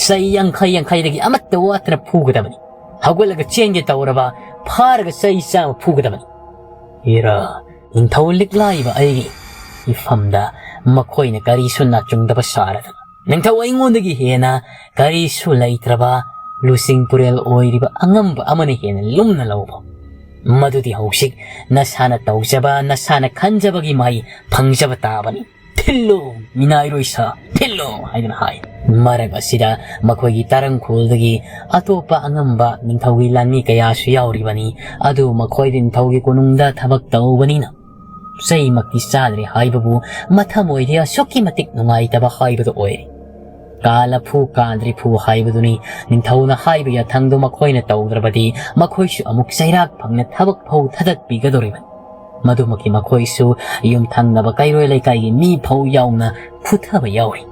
ꯆꯩ ꯌꯥꯡꯈꯩ ꯌꯥꯡꯈꯩꯗꯒꯤ ꯑꯃꯠꯇ ꯋꯥꯠꯇꯅ ꯐꯨꯒꯗꯕꯅꯤ꯫ ꯍꯧꯒꯠꯂꯒ ꯆꯦꯟꯒꯦ ꯇꯧꯔꯕ ꯐꯥꯔꯒ ꯆꯩ ꯆꯥꯝꯃ ꯐꯨꯒꯗꯕꯅꯤ꯫ ꯏꯔꯥ, ꯅꯤꯡꯊꯧ ꯂꯤꯛꯂꯥꯏꯕ ꯑꯩꯒꯤ ꯏꯐꯝꯗ ꯃꯈꯣꯏꯅ ꯀꯔꯤꯁꯨ ꯅꯥꯆꯨꯡꯗꯕ ꯁꯥꯔꯗꯅ ꯅꯤꯡꯊꯧ ꯑꯩꯉꯣꯟꯗꯒꯤ ꯍꯦꯟꯅ ꯀꯔꯤꯁꯨ ꯂꯩꯇ꯭ꯔꯕ ꯂꯨꯆꯤꯡ ꯄꯨꯔꯦꯜ ꯑꯣꯏꯔꯤꯕ ꯑꯉꯝꯕ ꯑꯃꯅ ꯍꯦꯟꯅ ꯂꯨꯝꯅ ꯂꯧꯕ꯫ ꯃꯗꯨꯗꯤ ꯍꯧꯖꯤꯛ ꯅꯁꯥꯅ ꯇꯧꯖꯕ, ꯅꯁꯥꯅ ꯈꯟꯖꯕꯒꯤ ꯃꯍꯩ ꯐꯪꯖꯕ ꯇꯥꯕꯅꯤ꯫ "ꯊꯤꯜꯂꯨ, ꯃꯤꯅꯥꯏꯔꯣꯏ ꯁꯥ, ꯊꯤꯜꯂꯨ" ꯍꯥꯏꯗꯨꯅ ꯍꯥꯏ꯫ ꯃꯔꯛ ꯑꯁꯤꯗ ꯃꯈꯣꯏꯒꯤ ꯇꯔꯪꯈꯣꯜꯗꯒꯤ ꯑꯇꯣꯞꯄ ꯑꯉꯝꯕ ꯅꯤꯡꯊꯧꯒꯤ ꯂꯥꯟꯃꯤ ꯀꯌꯥꯁꯨ ꯌꯥꯎꯔꯤꯕꯅꯤ꯫ ꯑꯗꯨ ꯃꯈꯣꯏꯗꯤ ꯅꯤꯡꯊꯧꯒꯤ ꯀꯣꯅꯨꯡꯗ ꯊꯕꯛ ꯇꯧꯕꯅꯤꯅ ꯆꯩꯃꯛꯇꯤ ꯆꯥꯗ꯭ꯔꯦ ꯍꯥꯏꯕꯕꯨ ꯃꯊꯃꯣꯏꯗꯤ ꯑꯁꯨꯛꯀꯤ ꯃꯇꯤꯛ ꯅꯨꯡꯉꯥꯏꯇꯕ ꯍꯥꯏꯕꯗꯨ ꯑꯣꯏꯔꯦ꯫ ꯀꯥꯂꯐꯨ ꯀꯥꯗ꯭ꯔꯤꯐꯨ ꯍꯥꯏꯕꯗꯨꯅꯤ꯫ ꯅꯤꯡꯊꯧꯅ ꯍꯥꯏꯕ ꯌꯥꯊꯪꯗꯨ ꯃꯈꯣꯏꯅ ꯇꯧꯗ꯭ꯔꯕꯗꯤ ꯃꯈꯣꯏꯁꯨ ꯑꯃꯨꯛ ꯆꯩꯔꯥꯛ ꯐꯪꯅ ꯊꯕꯛ ꯐꯧ ꯊꯥꯗꯠꯄꯤꯒꯗꯧꯔꯤꯕꯅꯤ꯫ ꯃꯗꯨꯃꯛꯀꯤ ꯃꯈꯣꯏꯁꯨ ꯌꯨꯝꯊꯪꯅꯕ ꯀꯩꯔꯣꯏ ꯂꯩꯀꯥꯏꯒꯤ ꯃꯤ ꯐꯧ ꯌꯥꯎꯅ ꯐꯨꯊꯕ ꯌꯥꯎꯔꯤ꯫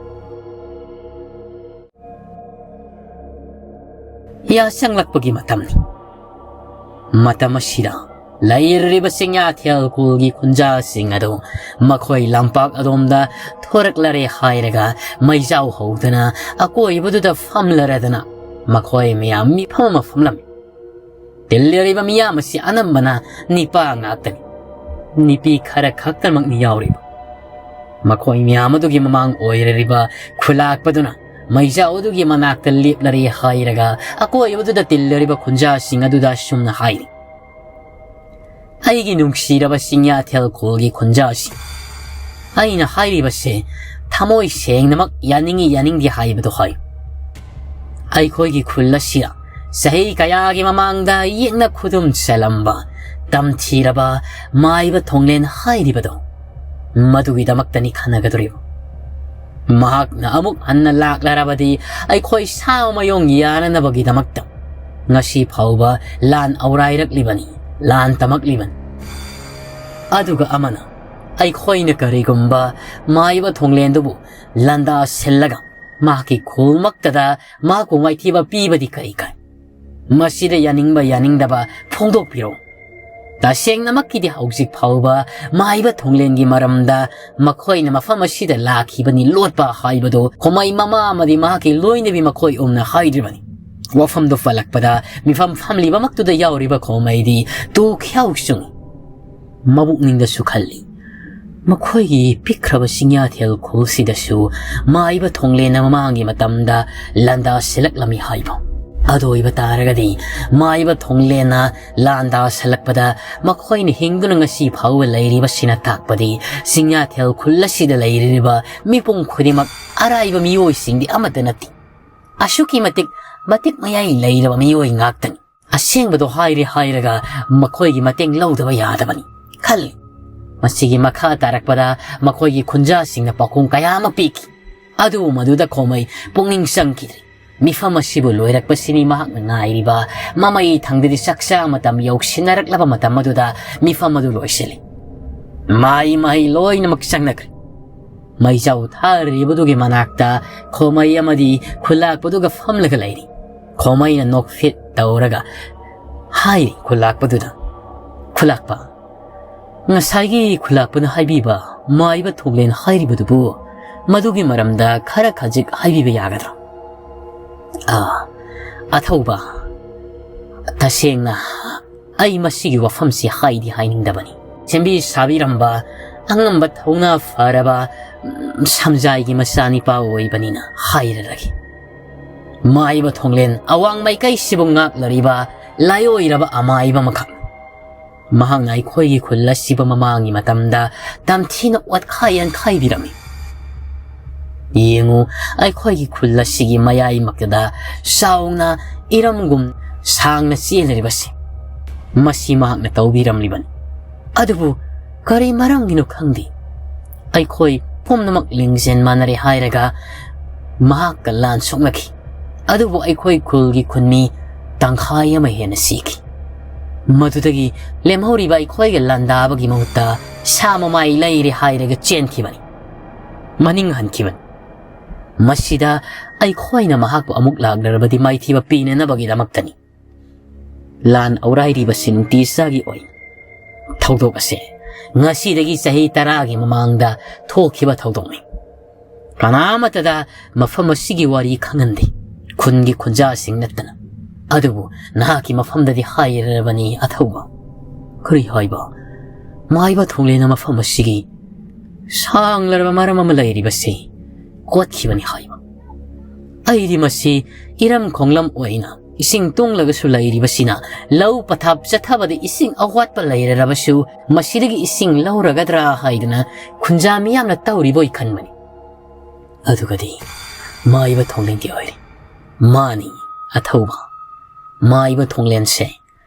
ꯌꯥꯁꯪꯂꯛꯄꯒꯤ ꯃꯇꯝꯅꯤ꯫ ꯃꯇꯝ ꯑꯁꯤꯗ ꯂꯩꯔꯤꯕ ꯆꯤꯡꯌꯥꯊꯦꯜ ꯈꯨꯜꯒꯤ ꯈꯨꯟꯖꯥꯁꯤꯡ ꯑꯗꯨ ꯃꯈꯣꯏ ꯂꯝꯄꯥꯛ ꯑꯗꯣꯝꯗ ꯊꯣꯔꯛꯂꯔꯦ ꯍꯥꯏꯔꯒ ꯃꯩꯖꯥꯎ ꯍꯧꯗꯨꯅ ꯑꯀꯣꯏꯕꯗꯨꯗ ꯐꯝꯂꯔꯗꯅ ꯃꯈꯣꯏ ꯃꯌꯥꯝ ꯃꯤꯐꯝ ꯑꯃ ꯐꯝꯂꯝꯃꯤ꯫ ꯇꯤꯜꯂꯤꯔꯤꯕ ꯃꯤꯌꯥꯝ ꯑꯁꯤ ꯑꯅꯝꯕꯅ ꯅꯤꯄꯥ ꯉꯥꯛꯇꯅꯤ꯫ ꯅꯨꯄꯤ ꯈꯔ ꯈꯛꯇꯃꯛꯅꯤ ꯌꯥꯎꯔꯤꯕ꯫ ꯃꯈꯣꯏ ꯃꯌꯥꯝ ꯑꯗꯨꯒꯤ ꯃꯃꯥꯡ ꯑꯣꯏꯔꯤꯕ ꯈꯨꯂꯥꯛꯄꯗꯨꯅ ꯃꯩꯖꯥꯎ ꯑꯗꯨꯒꯤ ꯃꯅꯥꯛꯇ ꯂꯦꯞꯂꯔꯦ ꯍꯥꯏꯔꯒ ꯑꯀꯣꯏꯕꯗꯨꯗ ꯇꯤꯜꯂꯤꯔꯤꯕ ꯈꯨꯟꯖꯥꯁꯤꯡ ꯑꯗꯨꯗ ꯑꯁꯨꯝꯅ ꯍꯥꯏꯔꯤ꯫ ꯑꯩꯒꯤ ꯅꯨꯡꯁꯤꯔꯕ ꯆꯤꯡꯌꯥꯊꯦꯜ ꯈꯨꯜꯒꯤ ꯈꯨꯟꯖꯥꯁꯤꯡ, ꯑꯩꯅ ꯍꯥꯏꯔꯤꯕꯁꯦ ꯊꯃꯣꯏ ꯁꯦꯡꯅꯃꯛ ꯌꯥꯅꯤꯡꯏ ꯌꯥꯅꯤꯡꯗꯦ ꯍꯥꯏꯕꯗꯨ ꯍꯥꯏ꯫ ꯑꯩꯈꯣꯏꯒꯤ ꯈꯨꯜ ꯑꯁꯤꯗ ꯆꯍꯤ ꯀꯌꯥꯒꯤ ꯃꯃꯥꯡꯗ ꯌꯦꯛꯅ ꯈꯨꯗꯨꯝ ꯆꯜꯂꯝꯕ ꯇꯝꯊꯤꯔꯕ ꯃꯥꯏꯕ ꯊꯣꯡꯂꯦꯟ ꯍꯥꯏꯔꯤꯕꯗꯣ, ꯃꯗꯨꯒꯤꯗꯃꯛꯇꯅꯤ ꯈꯟꯅꯒꯗꯧꯔꯤꯕ꯫ ꯃꯍꯥꯛꯅ ꯑꯃꯨꯛ ꯍꯟꯅ ꯂꯥꯛꯂꯔꯕꯗꯤ ꯑꯩꯈꯣꯏ ꯁꯥ ꯃꯌꯣꯡ ꯌꯥꯅꯅꯕꯒꯤꯗꯃꯛꯇ ꯉꯁꯤ ꯐꯥꯎꯕ ꯂꯥꯟ ꯑꯧꯔꯥꯏꯔꯛꯂꯤꯕꯅꯤ, ꯂꯥꯟ ꯇꯝꯃꯛꯂꯤꯕꯅꯤ꯫ ꯑꯗꯨꯒ ꯑꯃꯅ, ꯑꯩꯈꯣꯏꯅ ꯀꯔꯤꯒꯨꯝꯕ ꯃꯥꯏꯕ ꯊꯣꯡꯂꯦꯟꯗꯨꯕꯨ ꯂꯥꯟꯗꯥ ꯁꯤꯜꯂꯒ ꯃꯍꯥꯛꯀꯤ ꯈꯨꯜꯃꯛꯇꯗ ꯃꯍꯥꯛꯄꯨ ꯃꯥꯏꯊꯤꯕ ꯄꯤꯕꯗꯤ ꯀꯔꯤ ꯀꯥꯏ? ꯃꯁꯤꯗ ꯌꯥꯅꯤꯡꯕ ꯌꯥꯅꯤꯡꯗꯕ ꯐꯣꯡꯗꯣꯛꯄꯤꯔꯛꯎ꯫ ꯇꯁꯦꯡꯅꯃꯛꯀꯤꯗꯤ ꯍꯧꯖꯤꯛ ꯐꯥꯎꯕ ꯃꯥꯏꯕ ꯊꯣꯡꯂꯦꯟꯒꯤ ꯃꯔꯝꯗ ꯃꯈꯣꯏꯅ ꯃꯐꯝ ꯑꯁꯤꯗ ꯂꯥꯛꯈꯤꯕꯅꯤ ꯂꯣꯠꯄ ꯍꯥꯏꯕꯗꯨ ꯈꯣꯃꯩ ꯃꯃꯥ ꯑꯃꯗꯤ ꯃꯍꯥꯛꯀꯤ ꯂꯣꯏꯅꯕꯤ ꯃꯈꯣꯏ ꯑꯍꯨꯝꯅ ꯍꯥꯏꯗ꯭ꯔꯤꯕꯅꯤ꯫ ꯋꯥꯐꯝꯗꯨ ꯄꯜꯂꯛꯄꯗ ꯃꯤꯐꯝ ꯐꯝꯂꯤꯕꯃꯛꯇꯨꯗ ꯌꯥꯎꯔꯤꯕ ꯈꯣꯃꯩꯗꯤ ꯇꯨ ꯈ꯭ꯌꯥꯎ ꯆꯨꯡꯏ꯫ ꯃꯕꯨꯛꯅꯤꯡꯗꯁꯨ ꯈꯜꯂꯤ, ꯃꯈꯣꯏꯒꯤ ꯄꯤꯛꯈ꯭ꯔꯕ ꯆꯤꯡꯌꯥꯊꯦꯜ ꯈꯨꯜꯁꯤꯗꯁꯨ ꯃꯥꯏꯕ ꯊꯣꯡꯂꯦꯟꯅ ꯃꯃꯥꯡꯒꯤ ꯃꯇꯝꯗ ꯂꯥꯟꯗꯥ ꯁꯤꯜꯂꯛꯂꯝꯃꯤ ꯍꯥꯏꯕ꯫ ꯑꯗꯨ ꯑꯣꯏꯕ ꯇꯥꯔꯒꯗꯤ ꯃꯥꯏꯕ ꯊꯣꯡꯂꯦꯟꯅ ꯂꯥꯟꯗꯥ ꯁꯤꯜꯂꯛꯄꯗ ꯃꯈꯣꯏꯅ ꯍꯤꯡꯗꯨꯅ ꯉꯁꯤ ꯐꯥꯎꯕ ꯂꯩꯔꯤꯕꯁꯤꯅ ꯇꯥꯛꯄꯗꯤ ꯆꯤꯡꯌꯥꯊꯦꯜ ꯈꯨꯜ ꯑꯁꯤꯗ ꯂꯩꯔꯤꯕ ꯃꯤꯄꯨꯝ ꯈꯨꯗꯤꯡꯃꯛ ꯑꯔꯥꯏꯕ ꯃꯤꯑꯣꯏꯁꯤꯡꯗꯤ ꯑꯃꯠꯇ ꯅꯠꯇꯦ꯫ ꯑꯁꯨꯛꯀꯤ ꯃꯇꯤꯛ ꯃꯇꯤꯛ ꯃꯌꯥꯏ ꯂꯩꯔꯕ ꯃꯤꯑꯣꯏ ꯉꯥꯛꯇꯅꯤ꯫ ꯑꯁꯦꯡꯕꯗꯣ ꯍꯥꯏꯔꯦ ꯍꯥꯏꯔꯒ ꯃꯈꯣꯏꯒꯤ ꯃꯇꯦꯡ ꯂꯧꯗꯕ ꯌꯥꯗꯕꯅꯤ ꯈꯜꯂꯤ꯫ ꯃꯁꯤꯒꯤ ꯃꯈꯥ ꯇꯥꯔꯛꯄꯗ ꯃꯈꯣꯏꯒꯤ ꯈꯨꯟꯖꯥꯁꯤꯡꯅ ꯄꯥꯎꯈꯨꯝ ꯀꯌꯥ ꯑꯃ ꯄꯤꯈꯤ꯫ ꯑꯗꯨꯕꯨ ꯃꯗꯨꯗ ꯈꯣꯃꯩ ꯄꯨꯛꯅꯤꯡ ꯆꯪꯈꯤꯗ꯭ꯔꯦ꯫ ꯃꯤꯐꯝ ꯑꯁꯤꯕꯨ ꯂꯣꯏꯔꯛꯄꯁꯤꯅꯤ ꯃꯍꯥꯛꯅ ꯉꯥꯏꯔꯤꯕ꯫ ꯃꯃꯩ ꯊꯪꯗꯗꯤ ꯆꯥꯛꯆꯥ ꯃꯇꯝ ꯌꯧꯁꯤꯟꯅꯔꯛꯂꯕ ꯃꯇꯝ ꯑꯗꯨꯗ ꯃꯤꯐꯝ ꯑꯗꯨ ꯂꯣꯏꯁꯤꯜꯂꯤ꯫ ꯃꯍꯩ ꯃꯍꯩ ꯂꯣꯏꯅꯃꯛ ꯆꯪꯅꯈ꯭ꯔꯦ꯫ ꯃꯩꯖꯥꯎ ꯊꯥꯔꯤꯕꯗꯨꯒꯤ ꯃꯅꯥꯛꯇ ꯈꯣꯃꯩ ꯑꯃꯗꯤ ꯈꯨꯜꯂꯥꯛꯄꯗꯨꯒ ꯐꯝꯂꯒ ꯂꯩꯔꯤ꯫ ꯈꯣꯃꯩꯅ ꯅꯣꯛꯐꯦꯠ ꯇꯧꯔꯒ ꯍꯥꯏꯔꯤ ꯈꯨꯜꯂꯥꯛꯄꯗꯨꯗ, "ꯈꯨꯜꯂꯥꯛꯄ, ꯉꯁꯥꯏꯒꯤ ꯈꯨꯜꯂꯥꯛꯄꯅ ꯍꯥꯏꯕꯤꯕ ꯃꯥꯏꯕ ꯊꯣꯡꯂꯦꯟ ꯍꯥꯏꯔꯤꯕꯗꯨꯕꯨ ꯃꯗꯨꯒꯤ ꯃꯔꯝꯗ ꯈꯔ ꯈꯖꯤꯛ ꯍꯥꯏꯕꯤꯕ ꯌꯥꯒꯗ꯭ꯔꯥ?" "ꯑꯥ, ꯑꯊꯧꯕ, ꯇꯁꯦꯡꯅ ꯑꯩ ꯃꯁꯤꯒꯤ ꯋꯥꯐꯝꯁꯤ ꯍꯥꯏꯗꯤ ꯍꯥꯏꯅꯤꯡꯗꯕꯅꯤ꯫ ꯁꯦꯝꯕꯤ ꯁꯥꯕꯤꯔꯝꯕ ꯑꯉꯝꯕ ꯊꯧꯅꯥ ꯐꯔꯕ, ꯎꯝ, ꯁꯝꯖꯥꯏꯒꯤ ꯃꯆꯥꯅꯤꯄꯥ ꯑꯣꯏꯕꯅꯤꯅ ꯍꯥꯏꯔꯔꯒꯦ꯫ ꯃꯥꯏꯕ ꯊꯣꯡꯂꯦꯟ ꯑꯋꯥꯡ ꯃꯥꯏꯀꯩꯁꯤꯕꯨ ꯉꯥꯛꯂꯔꯤꯕ ꯂꯥꯏꯑꯣꯏꯔꯕ ꯑꯃꯥꯏꯕ ꯑꯃꯈꯛ꯫ ꯃꯍꯥꯛꯅ ꯑꯩꯈꯣꯏꯒꯤ ꯈꯨꯜ ꯑꯁꯤꯕꯨ ꯃꯃꯥꯡꯒꯤ ꯃꯇꯝꯗ ꯇꯝꯊꯤꯅ ꯑꯣꯠꯈꯥꯏ ꯌꯥꯟꯈꯥꯏꯕꯤꯔꯝꯃꯤ꯫ ꯌꯦꯡꯉꯨ, ꯑꯩꯈꯣꯏꯒꯤ ꯈꯨꯜ ꯑꯁꯤꯒꯤ ꯃꯌꯥꯏꯃꯛꯇꯗ ꯆꯥꯎꯅ ꯏꯔꯝꯒꯨꯝ ꯁꯥꯡꯅ ꯆꯦꯜꯂꯤꯕꯁꯤ, ꯃꯁꯤ ꯃꯍꯥꯛꯅ ꯇꯧꯕꯤꯔꯝꯂꯤꯕꯅꯤ꯫ ꯑꯗꯨꯕꯨ ꯀꯔꯤ ꯃꯔꯝꯒꯤꯅꯣ ꯈꯪꯗꯦ, ꯑꯩꯈꯣꯏ ꯄꯨꯝꯅꯃꯛ ꯂꯤꯡꯖꯦꯜ ꯃꯥꯟꯅꯔꯦ ꯍꯥꯏꯔꯒ ꯃꯍꯥꯛꯀ ꯂꯥꯟ ꯁꯣꯛꯅꯈꯤ꯫ ꯑꯗꯨꯕꯨ ꯑꯩꯈꯣꯏ ꯈꯨꯜꯒꯤ ꯈꯨꯟꯃꯤ ꯇꯪꯈꯥꯏ ꯑꯃ ꯍꯦꯟꯅ ꯁꯤꯈꯤ꯫ ꯃꯗꯨꯗꯒꯤ ꯂꯦꯝꯍꯧꯔꯤꯕ ꯑꯩꯈꯣꯏꯒ ꯂꯥꯟꯗꯥꯕꯒꯤ ꯃꯍꯨꯠꯇ ꯁꯥ ꯃꯃꯥꯏ ꯂꯩꯔꯦ ꯍꯥꯏꯔꯒ ꯆꯦꯟꯈꯤꯕꯅꯤ, ꯃꯅꯤꯡ ꯍꯟꯈꯤꯕꯅꯤ꯫ ꯃꯁꯤꯗ ꯑꯩꯈꯣꯏꯅ ꯃꯍꯥꯛꯄꯨ ꯑꯃꯨꯛ ꯂꯥꯛꯂꯔꯕꯗꯤ ꯃꯥꯏꯊꯤꯕ ꯄꯤꯅꯅꯕꯒꯤꯗꯃꯛꯇꯅꯤ꯫ ꯂꯥꯟ ꯑꯧꯔꯥꯏꯔꯤꯕꯁꯤ ꯅꯨꯡꯇꯤ ꯆꯥꯒꯤ ꯑꯣꯏꯅ ꯊꯧꯗꯣꯛ ꯑꯁꯦ ꯉꯁꯤꯗꯒꯤ ꯆꯍꯤ ꯇꯔꯥꯒꯤ ꯃꯃꯥꯡꯗ ꯊꯣꯛꯈꯤꯕ ꯊꯧꯗꯣꯛꯅꯤ꯫ ꯀꯅꯥꯃꯠꯇꯗ ꯃꯐꯝ ꯑꯁꯤꯒꯤ ꯋꯥꯔꯤ ꯈꯪꯍꯟꯗꯦ, ꯈꯨꯟꯒꯤ ꯈꯨꯟꯖꯥꯁꯤꯡ ꯅꯠꯇꯅ꯫ ꯑꯗꯨꯕꯨ ꯅꯍꯥꯛꯀꯤ ꯃꯐꯝꯗꯗꯤ ꯍꯥꯏꯔꯕꯅꯤ ꯑꯊꯧꯕ꯫ ꯀꯔꯤ ꯍꯥꯏꯕ? ꯃꯥꯏꯕ ꯊꯣꯡꯂꯦꯅ ꯃꯐꯝ ꯑꯁꯤꯒꯤ ꯁꯥꯡꯂꯔꯕ ꯃꯔꯝ ꯑꯃ ꯂꯩꯔꯤꯕꯁꯤ ꯀꯣꯠꯈꯤꯕꯅꯤ ꯍꯥꯏꯕ꯫ ꯑꯩꯗꯤ ꯃꯁꯤ ꯏꯔꯝ ꯈꯣꯡꯂꯝ ꯑꯣꯏꯅ ꯏꯁꯤꯡ ꯇꯨꯡꯂꯒꯁꯨ ꯂꯩꯔꯤꯕꯁꯤꯅ ꯂꯧ ꯄꯊꯥꯞ ꯆꯠꯊꯕꯗ ꯏꯁꯤꯡ ꯑꯋꯥꯠꯄ ꯂꯩꯔꯔꯕꯁꯨ ꯃꯁꯤꯗꯒꯤ ꯏꯁꯤꯡ ꯂꯧꯔꯒꯗ꯭ꯔꯥ ꯍꯥꯏꯗꯨꯅ ꯈꯨꯟꯖꯥ ꯃꯤꯌꯥꯝꯅ ꯇꯧꯔꯤꯕꯣꯏ ꯈꯟꯕꯅꯤ꯫ ꯑꯗꯨꯒꯗꯤ ꯃꯥꯏꯕ ꯊꯣꯡꯂꯦꯟꯒꯤ ꯑꯣꯏꯔꯦ꯫ ꯃꯥꯅꯤ ꯑꯊꯧꯕ꯫ ꯃꯥꯏꯕ ꯊꯣꯡꯂꯦꯟꯁꯦ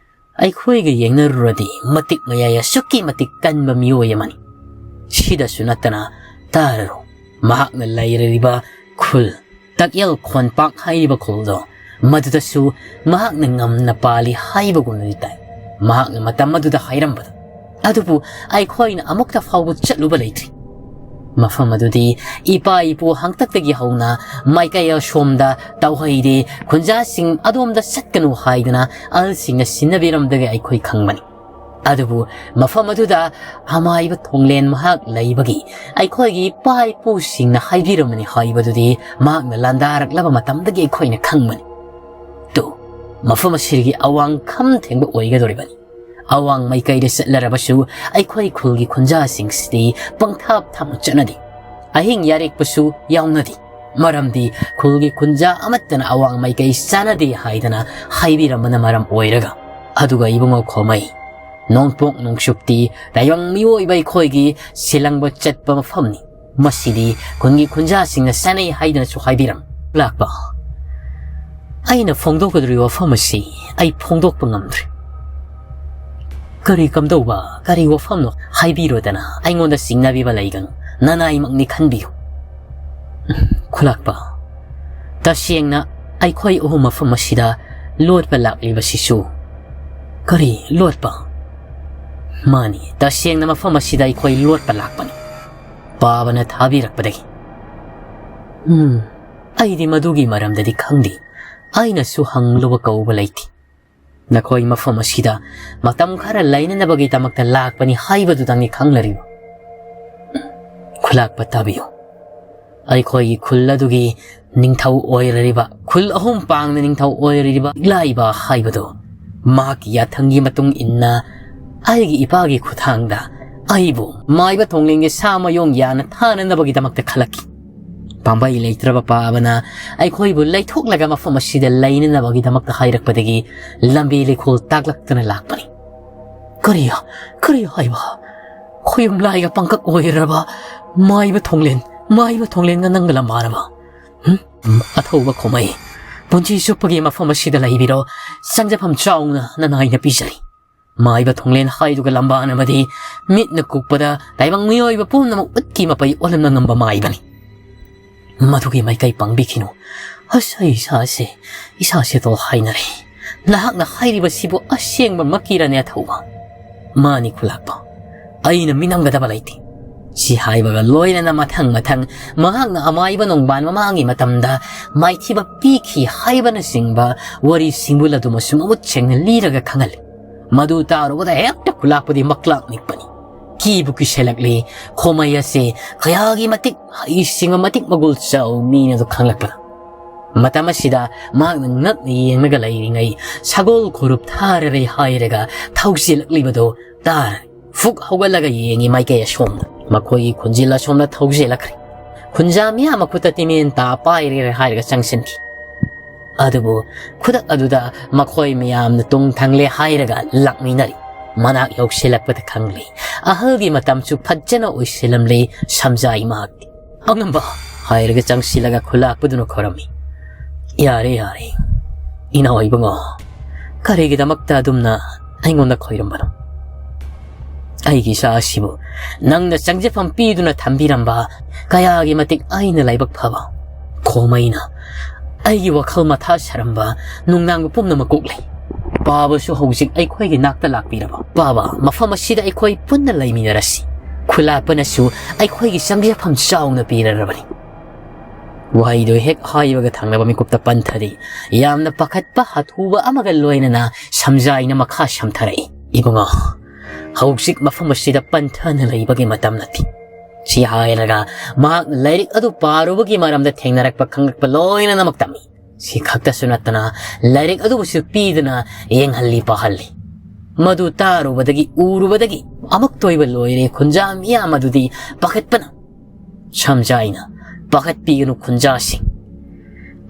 ꯑꯩꯈꯣꯏꯒ ꯌꯦꯡꯅꯔꯨꯔꯗꯤ ꯃꯇꯤꯛ ꯃꯌꯥꯏ ꯑꯁꯨꯛꯀꯤ ꯃꯇꯤꯛ ꯀꯟꯕ ꯃꯤꯑꯣꯏ ꯑꯃꯅꯤ꯫ ꯁꯤꯗꯁꯨ ꯅꯠꯇꯅ ꯇꯥꯔꯔꯨ, ꯃꯍꯥꯛꯅ ꯂꯩꯔꯤꯕ ꯈꯨꯜ, ꯇꯛꯌꯦꯜ ꯈꯣꯟꯄꯥꯛ ꯍꯥꯏꯔꯤꯕ ꯈꯨꯜꯗꯣ, ꯃꯗꯨꯗꯁꯨ ꯃꯍꯥꯛꯅ ꯉꯝꯅ ꯄꯥꯜꯂꯤ ꯍꯥꯏꯕꯒꯨꯝꯅꯗꯤ ꯇꯥꯏ꯫ ꯃꯍꯥꯛꯅ ꯃꯇꯝ ꯑꯗꯨꯗ ꯍꯥꯏꯔꯝꯕꯗꯣ꯫ ꯑꯗꯨꯕꯨ ꯑꯩꯈꯣꯏꯅ ꯑꯃꯨꯛꯇ ꯐꯥꯎꯕ ꯆꯠꯂꯨꯕ ꯂꯩꯇ꯭ꯔꯤ꯫ ꯃꯐꯝ ꯑꯗꯨꯗꯤ ꯏꯄꯥ ꯏꯄꯨ ꯍꯥꯛꯇꯛꯇꯒꯤ ꯍꯧꯅ ꯃꯥꯏꯀꯩ ꯑꯁꯣꯝꯗ ꯇꯧꯍꯩꯗꯦ, ꯈꯨꯟꯖꯥꯁꯤꯡ ꯑꯗꯣꯝꯗ ꯆꯠꯀꯅꯨ ꯍꯥꯏꯗꯅ ꯑꯍꯜꯁꯤꯡꯅ ꯁꯤꯟꯅꯕꯤꯔꯝꯗꯒꯤ ꯑꯩꯈꯣꯏ ꯈꯪꯕꯅꯤ꯫ ꯑꯗꯨꯕꯨ ꯃꯐꯝ ꯑꯗꯨꯗ ꯑꯃꯥꯏꯕ ꯊꯣꯡꯂꯦꯟ ꯃꯍꯥꯛ ꯂꯩꯕꯒꯤ ꯑꯩꯈꯣꯏꯒꯤ ꯏꯄꯥ ꯏꯄꯨꯁꯤꯡꯅ ꯍꯥꯏꯕꯤꯔꯝꯕꯅꯤ ꯍꯥꯏꯕꯗꯨꯗꯤ ꯃꯍꯥꯛꯅ ꯂꯥꯟꯗꯥꯔꯛꯂꯕ ꯃꯇꯝꯗꯒꯤ ꯑꯩꯈꯣꯏꯅ ꯈꯪꯕꯅꯤ꯫ ꯇꯨ, ꯃꯐꯝ ꯑꯁꯤꯒꯤ ꯑꯋꯥꯡ ꯈꯝ ꯊꯦꯡꯕ ꯑꯣꯏꯒꯗꯧꯔꯤꯕꯅꯤ꯫ ꯑꯋꯥꯡ ꯃꯥꯏꯀꯩꯗ ꯆꯠꯂꯔꯕꯁꯨ ꯑꯩꯈꯣꯏ ꯈꯨꯜꯒꯤ ꯈꯨꯟꯖꯥꯁꯤꯡꯁꯤꯗꯤ ꯄꯪꯊꯥꯞ ꯊꯥꯞꯅ ꯆꯠꯅꯗꯦ꯫ ꯑꯍꯤꯡ ꯌꯥꯔꯦꯛꯄꯁꯨ ꯌꯥꯎꯅꯗꯦ꯫ ꯃꯔꯝꯗꯤ ꯈꯨꯜꯒꯤ ꯈꯨꯟꯖꯥ ꯑꯃꯠꯇꯅ ꯑꯋꯥꯡ ꯃꯥꯏꯀꯩ ꯆꯥꯅꯗꯦ ꯍꯥꯏꯗꯅ ꯍꯥꯏꯕꯤꯔꯝꯕꯅ ꯃꯔꯝ ꯑꯣꯏꯔꯒ꯫ ꯑꯗꯨꯒ ꯏꯕꯨꯡꯉꯣ ꯈꯣꯃꯩ, ꯅꯣꯡꯄꯣꯛ ꯅꯣꯡꯆꯨꯞꯇꯤ ꯇꯥꯏꯕꯪ ꯃꯤꯑꯣꯏꯕ ꯑꯩꯈꯣꯏꯒꯤ ꯁꯤꯂꯪꯕ ꯆꯠꯄ ꯃꯐꯝꯅꯤ꯫ ꯃꯁꯤꯗꯤ ꯈꯨꯟꯒꯤ ꯈꯨꯟꯖꯥꯁꯤꯡꯅ ꯆꯥꯅꯩ ꯍꯥꯏꯗꯅꯁꯨ ꯍꯥꯏꯕꯤꯔꯝ ꯂꯥꯛꯄ꯫ ꯑꯩꯅ ꯐꯣꯡꯗꯣꯛꯀꯗꯧꯔꯤꯕ ꯋꯥꯐꯝ ꯑꯁꯤ ꯑꯩ ꯐꯣꯡꯗꯣꯛꯄ ꯉꯝꯗ꯭ꯔꯦ꯫ ꯀꯔꯤ ꯀꯝꯗꯧꯕ, ꯀꯔꯤ ꯋꯥꯐꯝꯅꯣ ꯍꯥꯏꯕꯤꯔꯣꯗꯅ ꯑꯩꯉꯣꯟꯗ ꯆꯤꯡꯅꯕꯤꯕ ꯂꯩꯒꯅꯨ, ꯅꯅꯥꯏꯃꯛꯅꯤ ꯈꯟꯕꯤꯌꯨ꯫ ꯈꯨꯂꯥꯛꯄ, ꯇꯁꯦꯡꯅ ꯑꯩꯈꯣꯏ ꯑꯍꯨꯝ ꯃꯐꯝ ꯑꯁꯤꯗ ꯂꯣꯠꯄ ꯂꯥꯛꯂꯤꯕꯁꯤꯁꯨ꯫ ꯀꯔꯤ ꯂꯣꯠꯄ? ꯃꯥꯅꯤ, ꯇꯁꯦꯡꯅ ꯃꯐꯝ ꯑꯁꯤꯗ ꯑꯩꯈꯣꯏ ꯂꯣꯠꯄ ꯂꯥꯛꯄꯅꯤ, ꯄꯥꯕꯅ ꯊꯥꯕꯤꯔꯛꯄꯗꯒꯤ꯫ ꯎꯝ, ꯑꯩꯗꯤ ꯃꯗꯨꯒꯤ ꯃꯔꯝꯗꯗꯤ ꯈꯪꯗꯦ꯫ ꯑꯩꯅꯁꯨ ꯍꯪꯂꯨꯕ ꯀꯧꯕ ꯂꯩꯇꯦ꯫ ꯅꯈꯣꯏ ꯃꯐꯝ ꯑꯁꯤꯗ ꯃꯇꯝ ꯈꯔ ꯂꯩꯅꯅꯕꯒꯤꯗꯃꯛꯇ ꯂꯥꯛꯄꯅꯤ ꯍꯥꯏꯕꯗꯨꯗꯪꯅꯤ ꯈꯪꯂꯔꯤꯕ꯫ ꯈꯨꯂꯥꯛꯄ ꯇꯥꯕꯤꯌꯨ꯫ ꯑꯩꯈꯣꯏꯒꯤ ꯈꯨꯜ ꯑꯗꯨꯒꯤ ꯅꯤꯡꯊꯧ ꯑꯣꯏꯔꯤꯕ, ꯈꯨꯜ ꯑꯍꯨꯝ ꯄꯥꯡꯅ ꯅꯤꯡꯊꯧ ꯑꯣꯏꯔꯤꯕ ꯏꯂꯥꯏꯕ ꯍꯥꯏꯕꯗꯨ, ꯃꯍꯥꯛꯀꯤ ꯌꯥꯊꯪꯒꯤ ꯃꯇꯨꯡ ꯏꯟꯅ ꯑꯩꯒꯤ ꯏꯄꯥꯒꯤ ꯈꯨꯠꯊꯥꯡꯗ ꯑꯩꯕꯨ ꯃꯥꯏꯕ ꯊꯣꯡꯂꯦꯟꯒꯤ ꯁꯥ ꯃꯌꯣꯡ ꯌꯥꯅ ꯊꯥꯅꯅꯕꯒꯤꯗꯃꯛꯇ ꯈꯜꯂꯛꯈꯤ꯫ ꯄꯥꯝꯕꯩ ꯂꯩꯇ꯭ꯔꯕ ꯄꯥꯕꯅ ꯑꯩꯈꯣꯏꯕꯨ ꯂꯩꯊꯣꯛꯂꯒ ꯃꯐꯝ ꯑꯁꯤꯗ ꯂꯩꯅꯅꯕꯒꯤꯗꯃꯛꯇ ꯍꯥꯏꯔꯛꯄꯗꯒꯤ ꯂꯝꯕꯤ ꯂꯩꯈꯣꯜ ꯇꯥꯛꯂꯛꯇꯨꯅ ꯂꯥꯛꯄꯅꯤ꯫ ꯀꯔꯤ, ꯀꯔꯤ ꯍꯥꯏꯕ? ꯈꯣꯌꯨꯝ ꯂꯥꯏꯒ ꯄꯪꯀꯛ ꯑꯣꯏꯔꯕ ꯃꯥꯏꯕ ꯊꯣꯡꯂꯦꯟ, ꯃꯥꯏꯕ ꯊꯣꯡꯂꯦꯟꯒ ꯅꯪꯒ ꯂꯝꯕꯥꯅꯕ? ꯍꯨꯝ? ꯑꯊꯧꯕ ꯈꯣꯃꯩ, ꯄꯨꯟꯁꯤ ꯆꯨꯞꯄꯒꯤ ꯃꯐꯝ ꯑꯁꯤꯗ ꯂꯩꯕꯤꯔꯣ꯫ ꯆꯪꯖꯐꯝ ꯆꯥꯎꯅ ꯅꯅꯥꯏꯅ ꯄꯤꯖꯔꯤ꯫ ꯃꯥꯏꯕ ꯊꯣꯡꯂꯦꯟ ꯍꯥꯏꯗꯨꯒ ꯂꯝꯕꯥꯅꯕꯗꯤ ꯃꯤꯠꯅ ꯀꯨꯞꯄꯗ ꯇꯥꯏꯕꯪ ꯃꯤꯑꯣꯏꯕ ꯄꯨꯝꯅꯃꯛ ꯎꯠꯀꯤ ꯃꯄꯩ ꯑꯣꯜꯍꯟꯕ ꯉꯝꯕ ꯃꯥꯏꯕꯅꯤ꯫ ꯃꯗꯨꯒꯤ ꯃꯥꯏꯀꯩ ꯄꯥꯡꯕꯤꯈꯤꯅꯨ꯫ ꯑꯁ, ꯑꯩ ꯏꯁꯥꯁꯦ, ꯏꯁꯥꯁꯦ ꯇꯣꯜ ꯍꯥꯏꯅꯔꯦ꯫ ꯅꯍꯥꯛꯅ ꯍꯥꯏꯔꯤꯕꯁꯤꯕꯨ ꯑꯁꯦꯡꯕꯃꯛꯀꯤꯔꯅꯦ, ꯑꯊꯧꯕ? ꯃꯥꯅꯤ, ꯈꯨꯂꯥꯛꯄ꯫ ꯑꯩꯅ ꯃꯤꯅꯝꯒꯗꯕ ꯂꯩꯇꯦ꯫ ꯁꯤ ꯍꯥꯏꯕꯒ ꯂꯣꯏꯅꯅ ꯃꯊꯪ ꯃꯊꯪ ꯃꯍꯥꯛꯅ ꯑꯃꯥꯏꯕ ꯅꯣꯡꯕꯥꯟ ꯃꯃꯥꯡꯒꯤ ꯃꯇꯝꯗ ꯃꯥꯏꯊꯤꯕ ꯄꯤꯈꯤ ꯍꯥꯏꯕꯅꯆꯤꯡꯕ ꯋꯥꯔꯤ ꯁꯤꯡꯕꯨꯜ ꯑꯗꯨꯃꯁꯨ ꯃꯃꯨꯠ ꯁꯦꯡꯅ ꯂꯤꯔꯒ ꯈꯪꯍꯜꯂꯤ꯫ ꯃꯗꯨ ꯇꯥꯔꯨꯕꯗ ꯍꯦꯛꯇ ꯈꯨꯂꯥꯛꯄꯗꯤ ꯃꯛꯂꯥꯛ ꯅꯤꯛꯄꯅꯤ꯫ ꯀꯤꯕꯨ ꯀꯤꯁꯤꯜꯂꯛꯂꯤ꯫ ꯈꯣꯃꯩ ꯑꯁꯦ ꯀꯌꯥꯒꯤ ꯃꯇꯤꯛ ꯍꯩꯁꯤꯡꯕ, ꯃꯇꯤꯛ ꯃꯒꯨꯜ ꯆꯥꯎ ꯃꯤꯅꯗꯨ ꯈꯪꯂꯛꯄꯗ꯫ ꯃꯇꯝ ꯑꯁꯤꯗ ꯃꯍꯥꯛꯅ ꯉꯛꯅ ꯌꯦꯡꯂꯒ ꯂꯩꯔꯤꯉꯩ ꯁꯒꯣꯜ ꯈꯨꯔꯨꯞ ꯊꯥꯔꯔꯦ ꯍꯥꯏꯔꯒ ꯊꯧꯖꯤꯜꯂꯛꯂꯤꯕꯗꯨ ꯇꯥꯔꯦ꯫ ꯐꯨꯛ ꯍꯧꯒꯠꯂꯒ ꯌꯦꯡꯉꯤ ꯃꯥꯏꯀꯩ ꯑꯁꯣꯝꯗ꯫ ꯃꯈꯣꯏꯒꯤ ꯈꯨꯟꯖꯤꯜ ꯑꯁꯣꯝꯗ ꯊꯧꯖꯤꯜꯂꯛꯈ꯭ꯔꯦ꯫ ꯈꯨꯟꯖꯥ ꯃꯤꯌꯥꯝ ꯃꯈꯨꯠꯇ ꯇꯤꯃꯦꯟ ꯇꯥ ꯄꯥꯏꯔꯦ ꯍꯥꯏꯔꯒ ꯆꯪꯁꯤꯟꯈꯤ꯫ ꯑꯗꯨꯕꯨ ꯈꯨꯗꯛ ꯑꯗꯨꯗ ꯃꯈꯣꯏ ꯃꯌꯥꯝꯅ ꯇꯨꯡ ꯊꯪꯂꯦ ꯍꯥꯏꯔꯒ ꯂꯥꯛꯃꯤꯟꯅꯔꯤ꯫ ꯃꯅꯥꯛ ꯌꯧꯁꯤꯜꯂꯛꯄꯗ ꯈꯪꯂꯤ꯫ ꯑꯍꯜꯒꯤ ꯃꯇꯝꯁꯨ ꯐꯖꯅ ꯑꯣꯏꯁꯤꯜꯂꯝꯂꯤ ꯁꯝꯖꯥꯏ ꯃꯍꯥꯛꯇꯤ꯫ "ꯑꯉꯝꯕ!" ꯍꯥꯏꯔꯒ ꯆꯪꯁꯤꯜꯂꯒ ꯈꯨꯂꯥꯛꯄꯗꯨꯅ ꯈꯣꯏꯔꯝꯃꯤ꯫ "ꯌꯥꯔꯦ, ꯌꯥꯔꯦ꯫ ꯏꯅꯥꯎ ꯏꯕꯨꯡꯉꯣ, ꯀꯔꯤꯒꯤꯗꯃꯛꯇ ꯑꯗꯨꯝꯅ ꯑꯩꯉꯣꯟꯗ ꯈꯣꯏꯔꯝꯕꯅꯣ? ꯑꯩꯒꯤ ꯏꯆꯥ ꯑꯁꯤꯕꯨ ꯅꯪꯅ ꯆꯪꯖꯐꯝ ꯄꯤꯗꯨꯅ ꯊꯝꯕꯤꯔꯝꯕ ꯀꯌꯥꯒꯤ ꯃꯇꯤꯛ ꯑꯩꯅ ꯂꯥꯏꯕꯛ ꯐꯕ ꯈꯣꯃꯩꯅ ꯑꯩꯒꯤ ꯋꯥꯈꯜ ꯃꯊꯥ ꯁꯥꯔꯝꯕ ꯅꯨꯡꯅꯥꯡꯕ ꯄꯨꯝꯅꯃꯛ ꯀꯣꯛꯂꯦ꯫ ꯄꯥꯕꯁꯨ ꯍꯧꯖꯤꯛ ꯑꯩꯈꯣꯏꯒꯤ ꯅꯥꯛꯇ ꯂꯥꯛꯄꯤꯔꯕ꯫ ꯄꯥꯕ, ꯃꯐꯝ ꯑꯁꯤꯗ ꯑꯩꯈꯣꯏ ꯄꯨꯟꯅ ꯂꯩꯃꯤꯟꯅꯔꯁꯤ꯫ ꯈꯨꯂꯥꯛꯄꯅꯁꯨ ꯑꯩꯈꯣꯏꯒꯤ ꯆꯪꯖꯐꯝ ꯆꯥꯎꯅ ꯄꯤꯔꯔꯕꯅꯤ꯫ ꯋꯥꯍꯩꯗꯨ ꯍꯦꯛ ꯍꯥꯏꯕꯒ ꯊꯪꯅꯕ ꯃꯤꯀꯨꯞꯇ ꯄꯟꯊꯔꯤ꯫ ꯌꯥꯝꯅ ꯄꯥꯈꯠꯄ ꯍꯥꯊꯨꯕ ꯑꯃꯒ ꯂꯣꯏꯅꯅ ꯁꯝꯖꯥꯏꯅ ꯃꯈꯥ ꯁꯝꯊꯔꯛꯏ꯫ "ꯏꯕꯨꯡꯉꯣ, ꯍꯧꯖꯤꯛ ꯃꯐꯝ ꯑꯁꯤꯗ ꯄꯟꯊꯅ ꯂꯩꯕꯒꯤ ꯃꯇꯝ ꯅꯠꯇꯦ꯫" ꯁꯤ ꯍꯥꯏꯔꯒ ꯃꯍꯥꯛꯅ ꯂꯥꯏꯔꯤꯛ ꯑꯗꯨ ꯄꯥꯔꯨꯕꯒꯤ ꯃꯔꯝꯗ ꯊꯦꯡꯅꯔꯛꯄ ꯈꯪꯂꯛꯄ ꯂꯣꯏꯅꯃꯛ ꯇꯝꯃꯤ꯫ ꯁꯤ ꯈꯛꯇꯁꯨ ꯅꯠꯇꯅ ꯂꯥꯏꯔꯤꯛ ꯑꯗꯨꯕꯨꯁꯨ ꯄꯤꯗꯨꯅ ꯌꯦꯡꯍꯜꯂꯤ, ꯄꯥꯍꯜꯂꯤ꯫ ꯃꯗꯨ ꯇꯥꯔꯨꯕꯗꯒꯤ, ꯎꯔꯨꯕꯗꯒꯤ ꯑꯃꯨꯛꯇ ꯑꯣꯏꯕ ꯂꯣꯏꯔꯦ ꯈꯨꯟꯖꯥ ꯃꯤꯌꯥꯝ ꯑꯗꯨꯗꯤ ꯄꯥꯈꯠꯄꯅ꯫ ꯁꯝꯖꯥꯏꯅ, "ꯄꯥꯈꯠꯄꯤꯒꯅꯨ ꯈꯨꯟꯖꯥꯁꯤꯡ꯫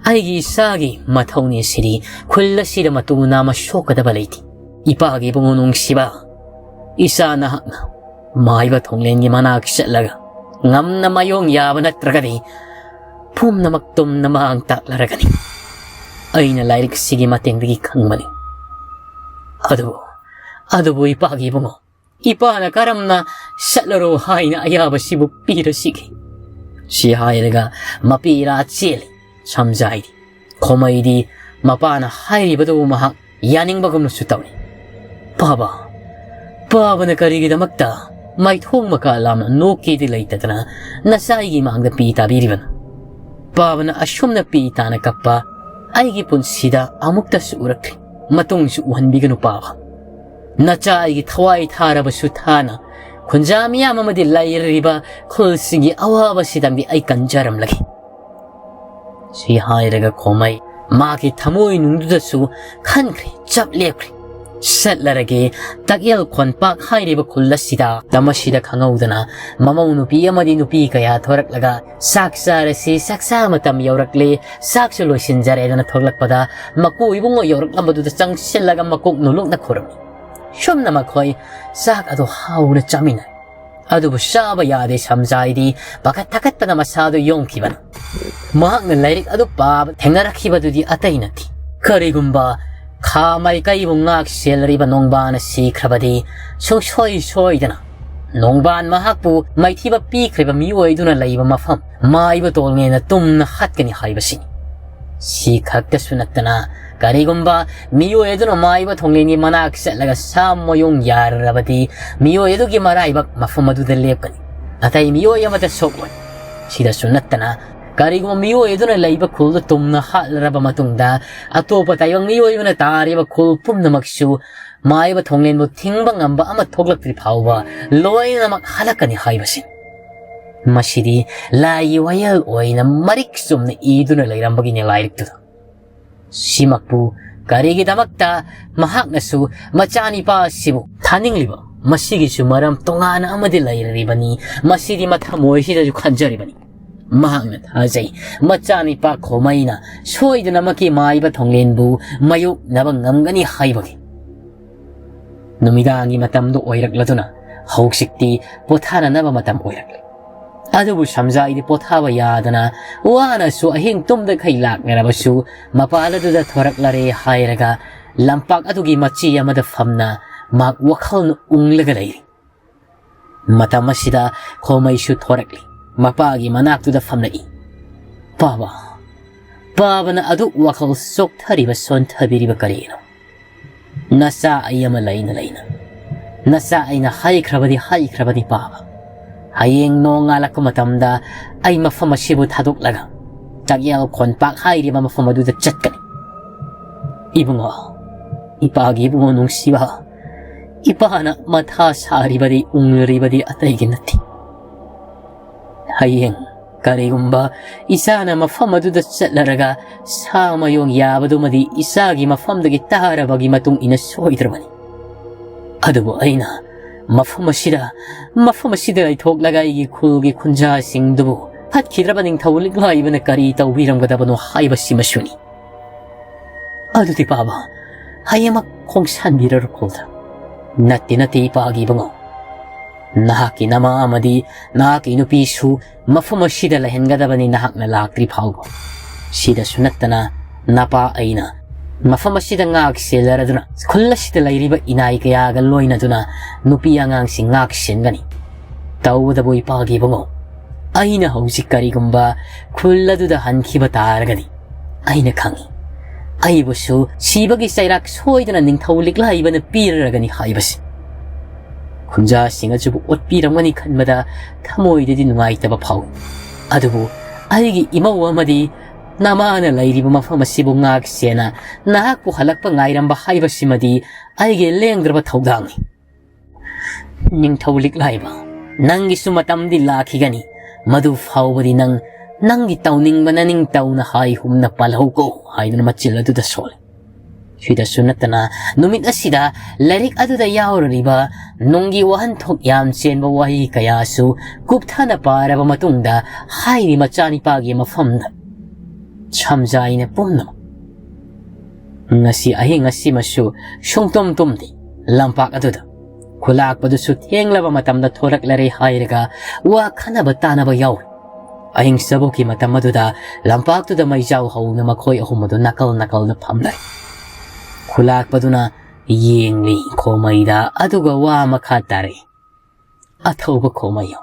ꯑꯩꯒꯤ ꯏꯁꯥꯒꯤ ꯃꯊꯧꯅꯤ ꯁꯤꯗꯤ꯫ ꯈꯨꯜ ꯑꯁꯤꯗ ꯃꯇꯨ ꯅꯥꯝꯃ ꯁꯣꯛꯀꯗꯕ ꯂꯩꯇꯦ꯫ ꯏꯄꯥꯒꯤ ꯏꯕꯨꯡꯉꯣ ꯅꯨꯡꯁꯤꯕ, ꯏꯆꯥ ꯅꯍꯥꯛꯅ ꯃꯥꯏꯕ ꯊꯣꯡꯂꯦꯟꯒꯤ ꯃꯅꯥꯛ ꯆꯠꯂꯒ ꯉꯝꯅ ꯃꯥꯌꯣꯡ ꯌꯥꯕ ꯅꯠꯇ꯭ꯔꯒꯗꯤ ꯄꯨꯝꯅꯃꯛ ꯇꯨꯝꯅ ꯃꯥꯡ ꯇꯥꯛꯂꯔꯒꯅꯤ꯫ ꯑꯩꯅ ꯂꯥꯏꯔꯤꯛꯁꯤꯒꯤ ꯃꯇꯦꯡꯗꯒꯤ ꯈꯪꯕꯅꯤ꯫ ꯑꯗꯨꯕꯨ, ꯑꯗꯨꯕꯨ ꯏꯄꯥꯒꯤ ꯏꯕꯨꯡꯉꯣ, ꯏꯄꯥꯅ ꯀꯔꯝꯅ ꯆꯠꯂꯔꯣ ꯍꯥꯏꯅ ꯑꯌꯥꯕꯁꯤꯕꯨ ꯄꯤꯔꯁꯤꯒꯦ?" ꯁꯤ ꯍꯥꯏꯔꯒ ꯃꯄꯤ ꯏꯔꯥ ꯆꯦꯜꯂꯤ꯫ ꯁꯝꯖꯥꯏꯗꯤ, ꯈꯣꯃꯩꯗꯤ ꯃꯄꯥꯅ ꯍꯥꯏꯔꯤꯕꯗꯨꯕꯨ ꯃꯍꯥꯛ ꯌꯥꯅꯤꯡꯕꯒꯨꯝꯅꯁꯨ ꯇꯧꯏ꯫ "ꯄꯥꯕ, ꯄꯥꯕꯅ ꯀꯔꯤꯒꯤꯗꯃꯛꯇ ꯃꯥꯏꯊꯣꯡ ꯃꯀꯥ ꯂꯥꯝꯅ ꯅꯣꯛꯀꯦꯗꯤ ꯂꯩꯇꯗꯅ ꯅꯆꯥ ꯑꯩꯒꯤ ꯃꯥꯡꯗ ꯄꯤ ꯇꯥꯕꯤꯔꯤꯕꯅꯣ? ꯄꯥꯕꯅ ꯑꯁꯨꯝꯅ ꯄꯤ ꯇꯥꯅ ꯀꯞꯄ ꯑꯩꯒꯤ ꯄꯨꯟꯁꯤꯗ ꯑꯃꯨꯛꯇꯁꯨ ꯎꯔꯛꯇ꯭ꯔꯤ꯫ ꯃꯇꯨꯡꯁꯨ ꯎꯍꯟꯕꯤꯒꯅꯨ ꯄꯥꯕ꯫ ꯅꯆꯥ ꯑꯩꯒꯤ ꯊꯋꯥꯏ ꯊꯥꯔꯕꯁꯨ ꯊꯥꯅ ꯈꯨꯟꯖꯥ ꯃꯤꯌꯥꯝ ꯑꯃꯗꯤ ꯂꯩꯔꯤꯕ ꯈꯨꯜꯁꯤꯡꯒꯤ ꯑꯋꯥꯕꯁꯤꯗꯪꯗꯤ ꯑꯩ ꯀꯟꯖꯔꯝꯂꯒꯦ꯫" ꯁꯤ ꯍꯥꯏꯔꯒ ꯈꯣꯃꯩ ꯃꯥꯒꯤ ꯊꯃꯣꯏ ꯅꯨꯡꯗꯨꯗꯁꯨ ꯈꯟꯈ꯭ꯔꯦ, ꯆꯞ ꯂꯦꯞꯈ꯭ꯔꯦ꯫ ꯆꯠꯂꯔꯒꯦ, ꯇꯛꯌꯦꯜ ꯈꯣꯟꯄꯥꯛ ꯍꯥꯏꯔꯤꯕ ꯈꯨꯜ ꯑꯁꯤꯗ꯫ ꯃꯇꯝ ꯑꯁꯤꯗ ꯈꯪꯍꯧꯗꯅ ꯃꯃꯧ ꯅꯨꯄꯤ ꯑꯃꯗꯤ ꯅꯨꯄꯤ ꯀꯌꯥ ꯊꯣꯔꯛꯂꯒ, "ꯆꯥꯛ ꯆꯥꯔꯁꯤ, ꯆꯥꯛ ꯆꯥ ꯃꯇꯝ ꯌꯧꯔꯛꯂꯦ, ꯆꯥꯛꯁꯨ ꯂꯣꯏꯁꯤꯟꯖꯔꯦꯗꯅ" ꯊꯣꯛꯂꯛꯄꯗ, ꯃꯀꯨ ꯏꯕꯨꯡꯉꯣ ꯌꯧꯔꯛꯂꯝꯕꯗꯨꯗ ꯆꯪꯁꯤꯜꯂꯒ ꯃꯀꯣꯛ ꯅꯣꯂꯨꯛꯅ ꯈꯨꯔꯨꯝꯃꯤ꯫ ꯁꯨꯝꯅ ꯃꯈꯣꯏ ꯆꯥꯛ ꯑꯗꯨ ꯍꯥꯎꯅ ꯆꯥꯃꯤꯟꯅꯔꯦ꯫ ꯑꯗꯨꯕꯨ ꯆꯥꯕ ꯌꯥꯗꯦ, ꯁꯝꯖꯥꯏꯗꯤ ꯄꯥꯈꯠ ꯊꯀꯠꯇꯅ ꯃꯁꯥꯗꯨ ꯌꯣꯝꯈꯤꯕꯅꯤ꯫ ꯃꯍꯥꯛꯅ ꯂꯥꯏꯔꯤꯛ ꯑꯗꯨ ꯄꯥꯕ ꯊꯦꯡꯅꯔꯛꯈꯤꯕꯗꯨꯗꯤ ꯑꯇꯩ ꯅꯠꯇꯦ꯫ ꯀꯔꯤꯒꯨꯝꯕ ꯈꯥ ꯃꯥꯏꯀꯩꯕꯨ ꯉꯥꯛ ꯁꯦꯜꯂꯔꯤꯕ ꯅꯣꯡꯕꯥꯟꯅ ꯁꯤꯈ꯭ꯔꯕꯗꯤ, ꯁꯨꯡꯁꯣꯏ ꯁꯣꯏꯗꯅ ꯅꯣꯡꯕꯥꯟ ꯃꯍꯥꯛꯄꯨ ꯃꯥꯏꯊꯤꯕ ꯄꯤꯈ꯭ꯔꯤꯕ ꯃꯤꯑꯣꯏꯗꯨꯅ ꯂꯩꯕ ꯃꯐꯝ ꯃꯥꯏꯕ ꯇꯣꯜꯉꯦꯅ ꯇꯨꯝꯅ ꯍꯥꯠꯀꯅꯤ ꯍꯥꯏꯕꯁꯤꯅꯤ꯫ ꯁꯤ ꯈꯛꯇꯁꯨ ꯅꯠꯇꯅ, ꯀꯔꯤꯒꯨꯝꯕ ꯃꯤꯑꯣꯏ ꯑꯗꯨꯅ ꯃꯥꯏꯕ ꯊꯣꯡꯂꯦꯟꯒꯤ ꯃꯅꯥꯛ ꯆꯠꯂꯒ ꯁꯥ ꯃꯌꯨꯡ ꯌꯥꯔꯔꯕꯗꯤ, ꯃꯤꯑꯣꯏ ꯑꯗꯨꯒꯤ ꯃꯔꯥꯏꯕꯛ ꯃꯐꯝ ꯑꯗꯨꯗ ꯂꯦꯞꯀꯅꯤ꯫ ꯑꯇꯩ ꯃꯤꯑꯣꯏ ꯑꯃꯠꯇ ꯁꯣꯛꯂꯣꯏ꯫ ꯁꯤꯗꯁꯨ ꯅꯠꯇꯅ, ꯀꯔꯤꯒꯨꯝꯕ ꯃꯤꯑꯣꯏ ꯑꯗꯨꯅ ꯂꯩꯕ ꯈꯨꯜꯗꯨ ꯇꯨꯝꯅ ꯍꯥꯠꯂꯔꯕ ꯃꯇꯨꯡꯗ, ꯑꯇꯣꯞꯄ ꯇꯥꯏꯕꯪ ꯃꯤꯑꯣꯏ ꯑꯃꯅ ꯇꯥꯔꯤꯕ ꯈꯨꯜ ꯄꯨꯝꯅꯃꯛꯁꯨ ꯃꯥꯏꯕ ꯊꯣꯡꯂꯦꯟꯕꯨ ꯊꯤꯡꯕ ꯉꯝꯕ ꯑꯃ ꯊꯣꯛꯂꯛꯇ꯭ꯔꯤ ꯐꯥꯎꯕ ꯂꯣꯏꯅꯃꯛ ꯍꯜꯂꯛꯀꯅꯤ ꯍꯥꯏꯕꯁꯤ꯫ ꯃꯁꯤꯗꯤ ꯂꯥꯏꯒꯤ ꯋꯥꯌꯦꯜ ꯑꯣꯏꯅ ꯃꯔꯤꯛ ꯆꯨꯝꯅ ꯏꯗꯨꯅ ꯂꯩꯔꯝꯕꯒꯤꯅꯦ ꯂꯥꯏꯔꯤꯛꯇꯨꯗ꯫ ꯁꯤꯃꯛꯄꯨ ꯀꯔꯤꯒꯤꯗꯃꯛꯇ ꯃꯍꯥꯛꯅꯁꯨ ꯃꯆꯥꯅꯤꯄꯥ ꯑꯁꯤꯕꯨ ꯊꯥꯅꯤꯡꯂꯤꯕ? ꯃꯁꯤꯒꯤꯁꯨ ꯃꯔꯝ ꯇꯣꯉꯥꯟꯅ ꯑꯃꯗꯤ ꯂꯩꯔꯤꯕꯅꯤ꯫ ꯃꯁꯤꯗꯤ ꯃꯊꯃꯣꯏꯁꯤꯗꯁꯨ ꯈꯟꯖꯔꯤꯕꯅꯤ꯫ ꯃꯍꯥꯛꯅ ꯊꯥꯖꯩ, ꯃꯆꯥꯅꯤꯄꯥ ꯈꯣꯃꯩꯅ ꯁꯣꯏꯗꯅꯃꯛꯀꯤ ꯃꯥꯏꯕ ꯊꯣꯡꯂꯦꯟꯕꯨ ꯃꯥꯌꯣꯛꯅꯕ ꯉꯝꯒꯅꯤ ꯍꯥꯏꯕꯒꯤ꯫ ꯅꯨꯃꯤꯗꯥꯡꯒꯤ ꯃꯇꯝꯗꯨ ꯑꯣꯏꯔꯛꯂꯗꯨꯅ ꯍꯧꯖꯤꯛꯇꯤ ꯄꯣꯊꯥꯅꯅꯕ ꯃꯇꯝ ꯑꯣꯏꯔꯛꯂꯦ꯫ ꯑꯗꯨꯕꯨ ꯁꯝꯖꯥꯏꯗꯤ ꯄꯣꯊꯥꯕ ꯌꯥꯗꯅ ꯋꯥꯅꯁꯨ ꯑꯍꯤꯡ ꯇꯨꯝꯗꯈꯩ ꯂꯥꯛꯅꯔꯕꯁꯨ, ꯃꯄꯥꯜ ꯑꯗꯨꯗ ꯊꯣꯔꯛꯂꯔꯦ ꯍꯥꯏꯔꯒ ꯂꯝꯄꯥꯛ ꯑꯗꯨꯒꯤ ꯃꯆꯤ ꯑꯃꯗ ꯐꯝꯅ ꯃꯍꯥꯛ ꯋꯥꯈꯜꯅ ꯎꯪꯂꯒ ꯂꯩꯔꯤ꯫ ꯃꯇꯝ ꯑꯁꯤꯗ ꯈꯣꯃꯩꯁꯨ ꯊꯣꯔꯛꯂꯤ꯫ ꯃꯄꯥꯒꯤ ꯃꯅꯥꯛꯇꯨꯗ ꯐꯝꯂꯛꯏ꯫ "ꯄꯥꯕ, ꯄꯥꯕꯅ ꯑꯗꯨꯛ ꯋꯥꯈꯜ ꯆꯣꯛꯊꯔꯤꯕ, ꯁꯣꯟꯊꯕꯤꯔꯤꯕ ꯀꯔꯤꯒꯤꯅꯣ? ꯅꯆꯥ ꯑꯩ ꯑꯃ ꯂꯩꯅ ꯂꯩꯅ꯫ ꯅꯆꯥ ꯑꯩꯅ ꯍꯥꯏꯈ꯭ꯔꯕꯗꯤ ꯍꯥꯏꯈ꯭ꯔꯕꯅꯤ ꯄꯥꯕ꯫ ꯍꯌꯦꯡ ꯅꯣꯡꯉꯥꯜꯂꯛꯄ ꯃꯇꯝꯗ ꯑꯩ ꯃꯐꯝ ꯑꯁꯤꯕꯨ ꯊꯥꯗꯣꯛꯂꯒ ꯆꯥꯛꯌꯦꯜ ꯈꯣꯟꯄꯥꯛ ꯍꯥꯏꯔꯤꯕ ꯃꯐꯝ ꯑꯗꯨꯗ ꯆꯠꯀꯅꯤ꯫ ꯏꯕꯨꯡꯉꯣ, ꯏꯄꯥꯒꯤ ꯏꯕꯨꯡꯉꯣ ꯅꯨꯡꯁꯤꯕ, ꯏꯄꯥꯅ ꯃꯊꯥ ꯁꯥꯔꯤꯕꯗꯤ, ꯎꯪꯂꯔꯤꯕꯗꯤ ꯑꯇꯩꯒꯤ ꯅꯠꯇꯦ꯫ ꯍꯌꯦꯡ ꯀꯔꯤꯒꯨꯝꯕ ꯏꯆꯥꯅ ꯃꯐꯝ ꯑꯗꯨꯗ ꯆꯠꯂꯔꯒ ꯁꯥ ꯃꯌꯣꯡ ꯌꯥꯕꯗꯨꯃꯗꯤ ꯏꯆꯥꯒꯤ ꯃꯐꯝꯗꯒꯤ ꯇꯥꯔꯕꯒꯤ ꯃꯇꯨꯡ ꯏꯟꯅ ꯁꯣꯏꯗ꯭ꯔꯕꯅꯤ꯫ ꯑꯗꯨꯕꯨ ꯑꯩꯅ ꯃꯐꯝ ꯑꯁꯤꯗ, ꯃꯐꯝ ꯑꯁꯤꯗ ꯂꯩꯊꯣꯛꯂꯒ ꯑꯩꯒꯤ ꯈꯨꯜꯒꯤ ꯈꯨꯟꯖꯥꯁꯤꯡꯗꯨꯕꯨ ꯐꯠꯈꯤꯗ꯭ꯔꯕ ꯅꯤꯡꯊꯧ ꯂꯤꯛꯂꯥꯏꯕꯅ ꯀꯔꯤ ꯇꯧꯕꯤꯔꯝꯒꯗꯕꯅꯣ ꯍꯥꯏꯕꯁꯤꯃꯁꯨꯅꯤ꯫ ꯑꯗꯨꯗꯤ ꯄꯥꯕ, ꯍꯌꯦꯡꯃꯛ ꯈꯣꯡꯁꯥꯟꯕꯤꯔꯔꯣ ꯈꯨꯜꯗ?" "ꯅꯠꯇꯦ, ꯅꯠꯇꯦ, ꯏꯄꯥꯒꯤ ꯏꯕꯨꯡꯉꯣ꯫ ꯅꯍꯥꯛꯀꯤ ꯅꯃꯥ ꯑꯃꯗꯤ ꯅꯍꯥꯛꯀꯤ ꯅꯨꯄꯤꯁꯨ ꯃꯐꯝ ꯑꯁꯤꯗ ꯂꯩꯍꯟꯒꯗꯕꯅꯤ ꯅꯍꯥꯛꯅ ꯂꯥꯛꯇ꯭ꯔꯤ ꯐꯥꯎꯕ꯫ ꯁꯤꯗꯁꯨ ꯅꯠꯇꯅ ꯅꯄꯥ ꯑꯩꯅ ꯃꯐꯝ ꯑꯁꯤꯗ ꯉꯥꯛ ꯁꯦꯜꯂꯔꯗꯨꯅ ꯈꯨꯜ ꯑꯁꯤꯗ ꯂꯩꯔꯤꯕ ꯏꯅꯥꯏ ꯀꯌꯥꯒ ꯂꯣꯏꯅꯗꯨꯅ ꯅꯨꯄꯤ ꯑꯉꯥꯡꯁꯤꯡ ꯉꯥꯛ ꯁꯦꯟꯒꯅꯤ꯫ ꯇꯧꯕꯇꯕꯨ ꯏꯄꯥꯒꯤ ꯏꯕꯨꯡꯉꯣ, ꯑꯩꯅ ꯍꯧꯖꯤꯛ ꯀꯔꯤꯒꯨꯝꯕ ꯈꯨꯜ ꯑꯗꯨꯗ ꯍꯟꯈꯤꯕ ꯇꯥꯔꯒꯗꯤ, ꯑꯩꯅ ꯈꯪꯏ, ꯑꯩꯕꯨꯁꯨ ꯁꯤꯕꯒꯤ ꯆꯩꯔꯥꯛ ꯁꯣꯏꯗꯅ ꯅꯤꯡꯊꯧ ꯂꯤꯛꯂꯥꯏꯕꯅ ꯄꯤꯔꯔꯒꯅꯤ ꯍꯥꯏꯕꯁꯤ꯫ ꯈꯨꯟꯖꯥꯁꯤꯡ ꯑꯁꯤꯕꯨ ꯑꯣꯠꯄꯤꯔꯝꯒꯅꯤ ꯈꯟꯕꯗ ꯊꯃꯣꯏꯗꯗꯤ ꯅꯨꯡꯉꯥꯏꯇꯕ ꯐꯥꯎꯏ꯫ ꯑꯗꯨꯕꯨ ꯑꯩꯒꯤ ꯏꯃꯧ ꯑꯃꯗꯤ ꯅꯃꯥꯅ ꯂꯩꯔꯤꯕ ꯃꯐꯝ ꯑꯁꯤꯕꯨ ꯉꯥꯛ ꯁꯦꯟꯅ ꯅꯍꯥꯛꯄꯨ ꯍꯜꯂꯛꯄ ꯉꯥꯏꯔꯝꯕ ꯍꯥꯏꯕꯁꯤꯃꯗꯤ ꯑꯩꯒꯤ ꯂꯦꯡꯗ꯭ꯔꯕ ꯊꯧꯗꯥꯡꯅꯤ꯫ ꯅꯤꯡꯊꯧ ꯂꯤꯛꯂꯥꯏꯕ, ꯅꯪꯒꯤꯁꯨ ꯃꯇꯝꯗꯤ ꯂꯥꯛꯈꯤꯒꯅꯤ꯫ ꯃꯗꯨ ꯐꯥꯎꯕꯗꯤ ꯅꯪ ꯅꯪꯒꯤ ꯇꯧꯅꯤꯡꯕ ꯅꯅꯤꯡ ꯇꯧꯅ ꯍꯥꯏ ꯍꯨꯝꯅ ꯄꯥꯜꯍꯧꯀꯣ ꯍꯥꯏꯗꯨꯅ ꯃꯆꯤꯜ ꯑꯗꯨꯗ ꯁꯣꯜꯂꯤ꯫ ꯁꯤꯗꯁꯨ ꯅꯠꯇꯅ ꯅꯨꯃꯤꯠ ꯑꯁꯤꯗ ꯂꯥꯏꯔꯤꯛ ꯑꯗꯨꯗ ꯌꯥꯎꯔꯤꯕ ꯅꯨꯡꯒꯤ ꯋꯥꯍꯟꯊꯣꯛ ꯌꯥꯝ ꯆꯦꯟꯕ ꯋꯥꯍꯩ ꯀꯌꯥꯁꯨ ꯀꯨꯞꯊꯅ ꯄꯥꯔꯕ ꯃꯇꯨꯡꯗ ꯍꯥꯏꯔꯤ ꯃꯆꯥꯅꯤꯄꯥꯒꯤ ꯃꯐꯝꯗ ꯁꯝꯖꯥꯏꯅ ꯄꯨꯝꯅꯃꯛ꯫ ꯉꯁꯤ ꯑꯍꯤꯡ ꯑꯁꯤꯃꯁꯨ ꯁꯨꯡꯇꯨꯝ ꯇꯨꯝꯗꯦ꯫ ꯂꯝꯄꯥꯛ ꯑꯗꯨꯗ ꯈꯨꯂꯥꯛꯄꯗꯨꯁꯨ ꯊꯦꯡꯂꯕ ꯃꯇꯝꯗ ꯊꯣꯔꯛꯂꯔꯦ ꯍꯥꯏꯔꯒ ꯋꯥ ꯈꯟꯅꯕ ꯇꯥꯅꯕ ꯌꯥꯎꯏ꯫ ꯑꯍꯤꯡ ꯆꯕꯨꯛꯀꯤ ꯃꯇꯝ ꯑꯗꯨꯗ ꯂꯝꯄꯥꯛꯇꯨꯗ ꯃꯩꯖꯥꯎ ꯍꯧꯅ ꯃꯈꯣꯏ ꯑꯍꯨꯝ ꯑꯗꯨ ꯅꯥꯀꯜ ꯅꯥꯀꯜꯗ ꯐꯝꯂꯩ꯫ ꯈꯨꯂꯥꯛꯄꯗꯨꯅ ꯌꯦꯡꯂꯤ ꯈꯣꯃꯩꯗ, ꯑꯗꯨꯒ ꯋꯥ ꯃꯈꯥ ꯇꯥꯔꯛꯏ꯫ ꯑꯊꯧꯕ ꯈꯣꯃꯩꯌꯣ,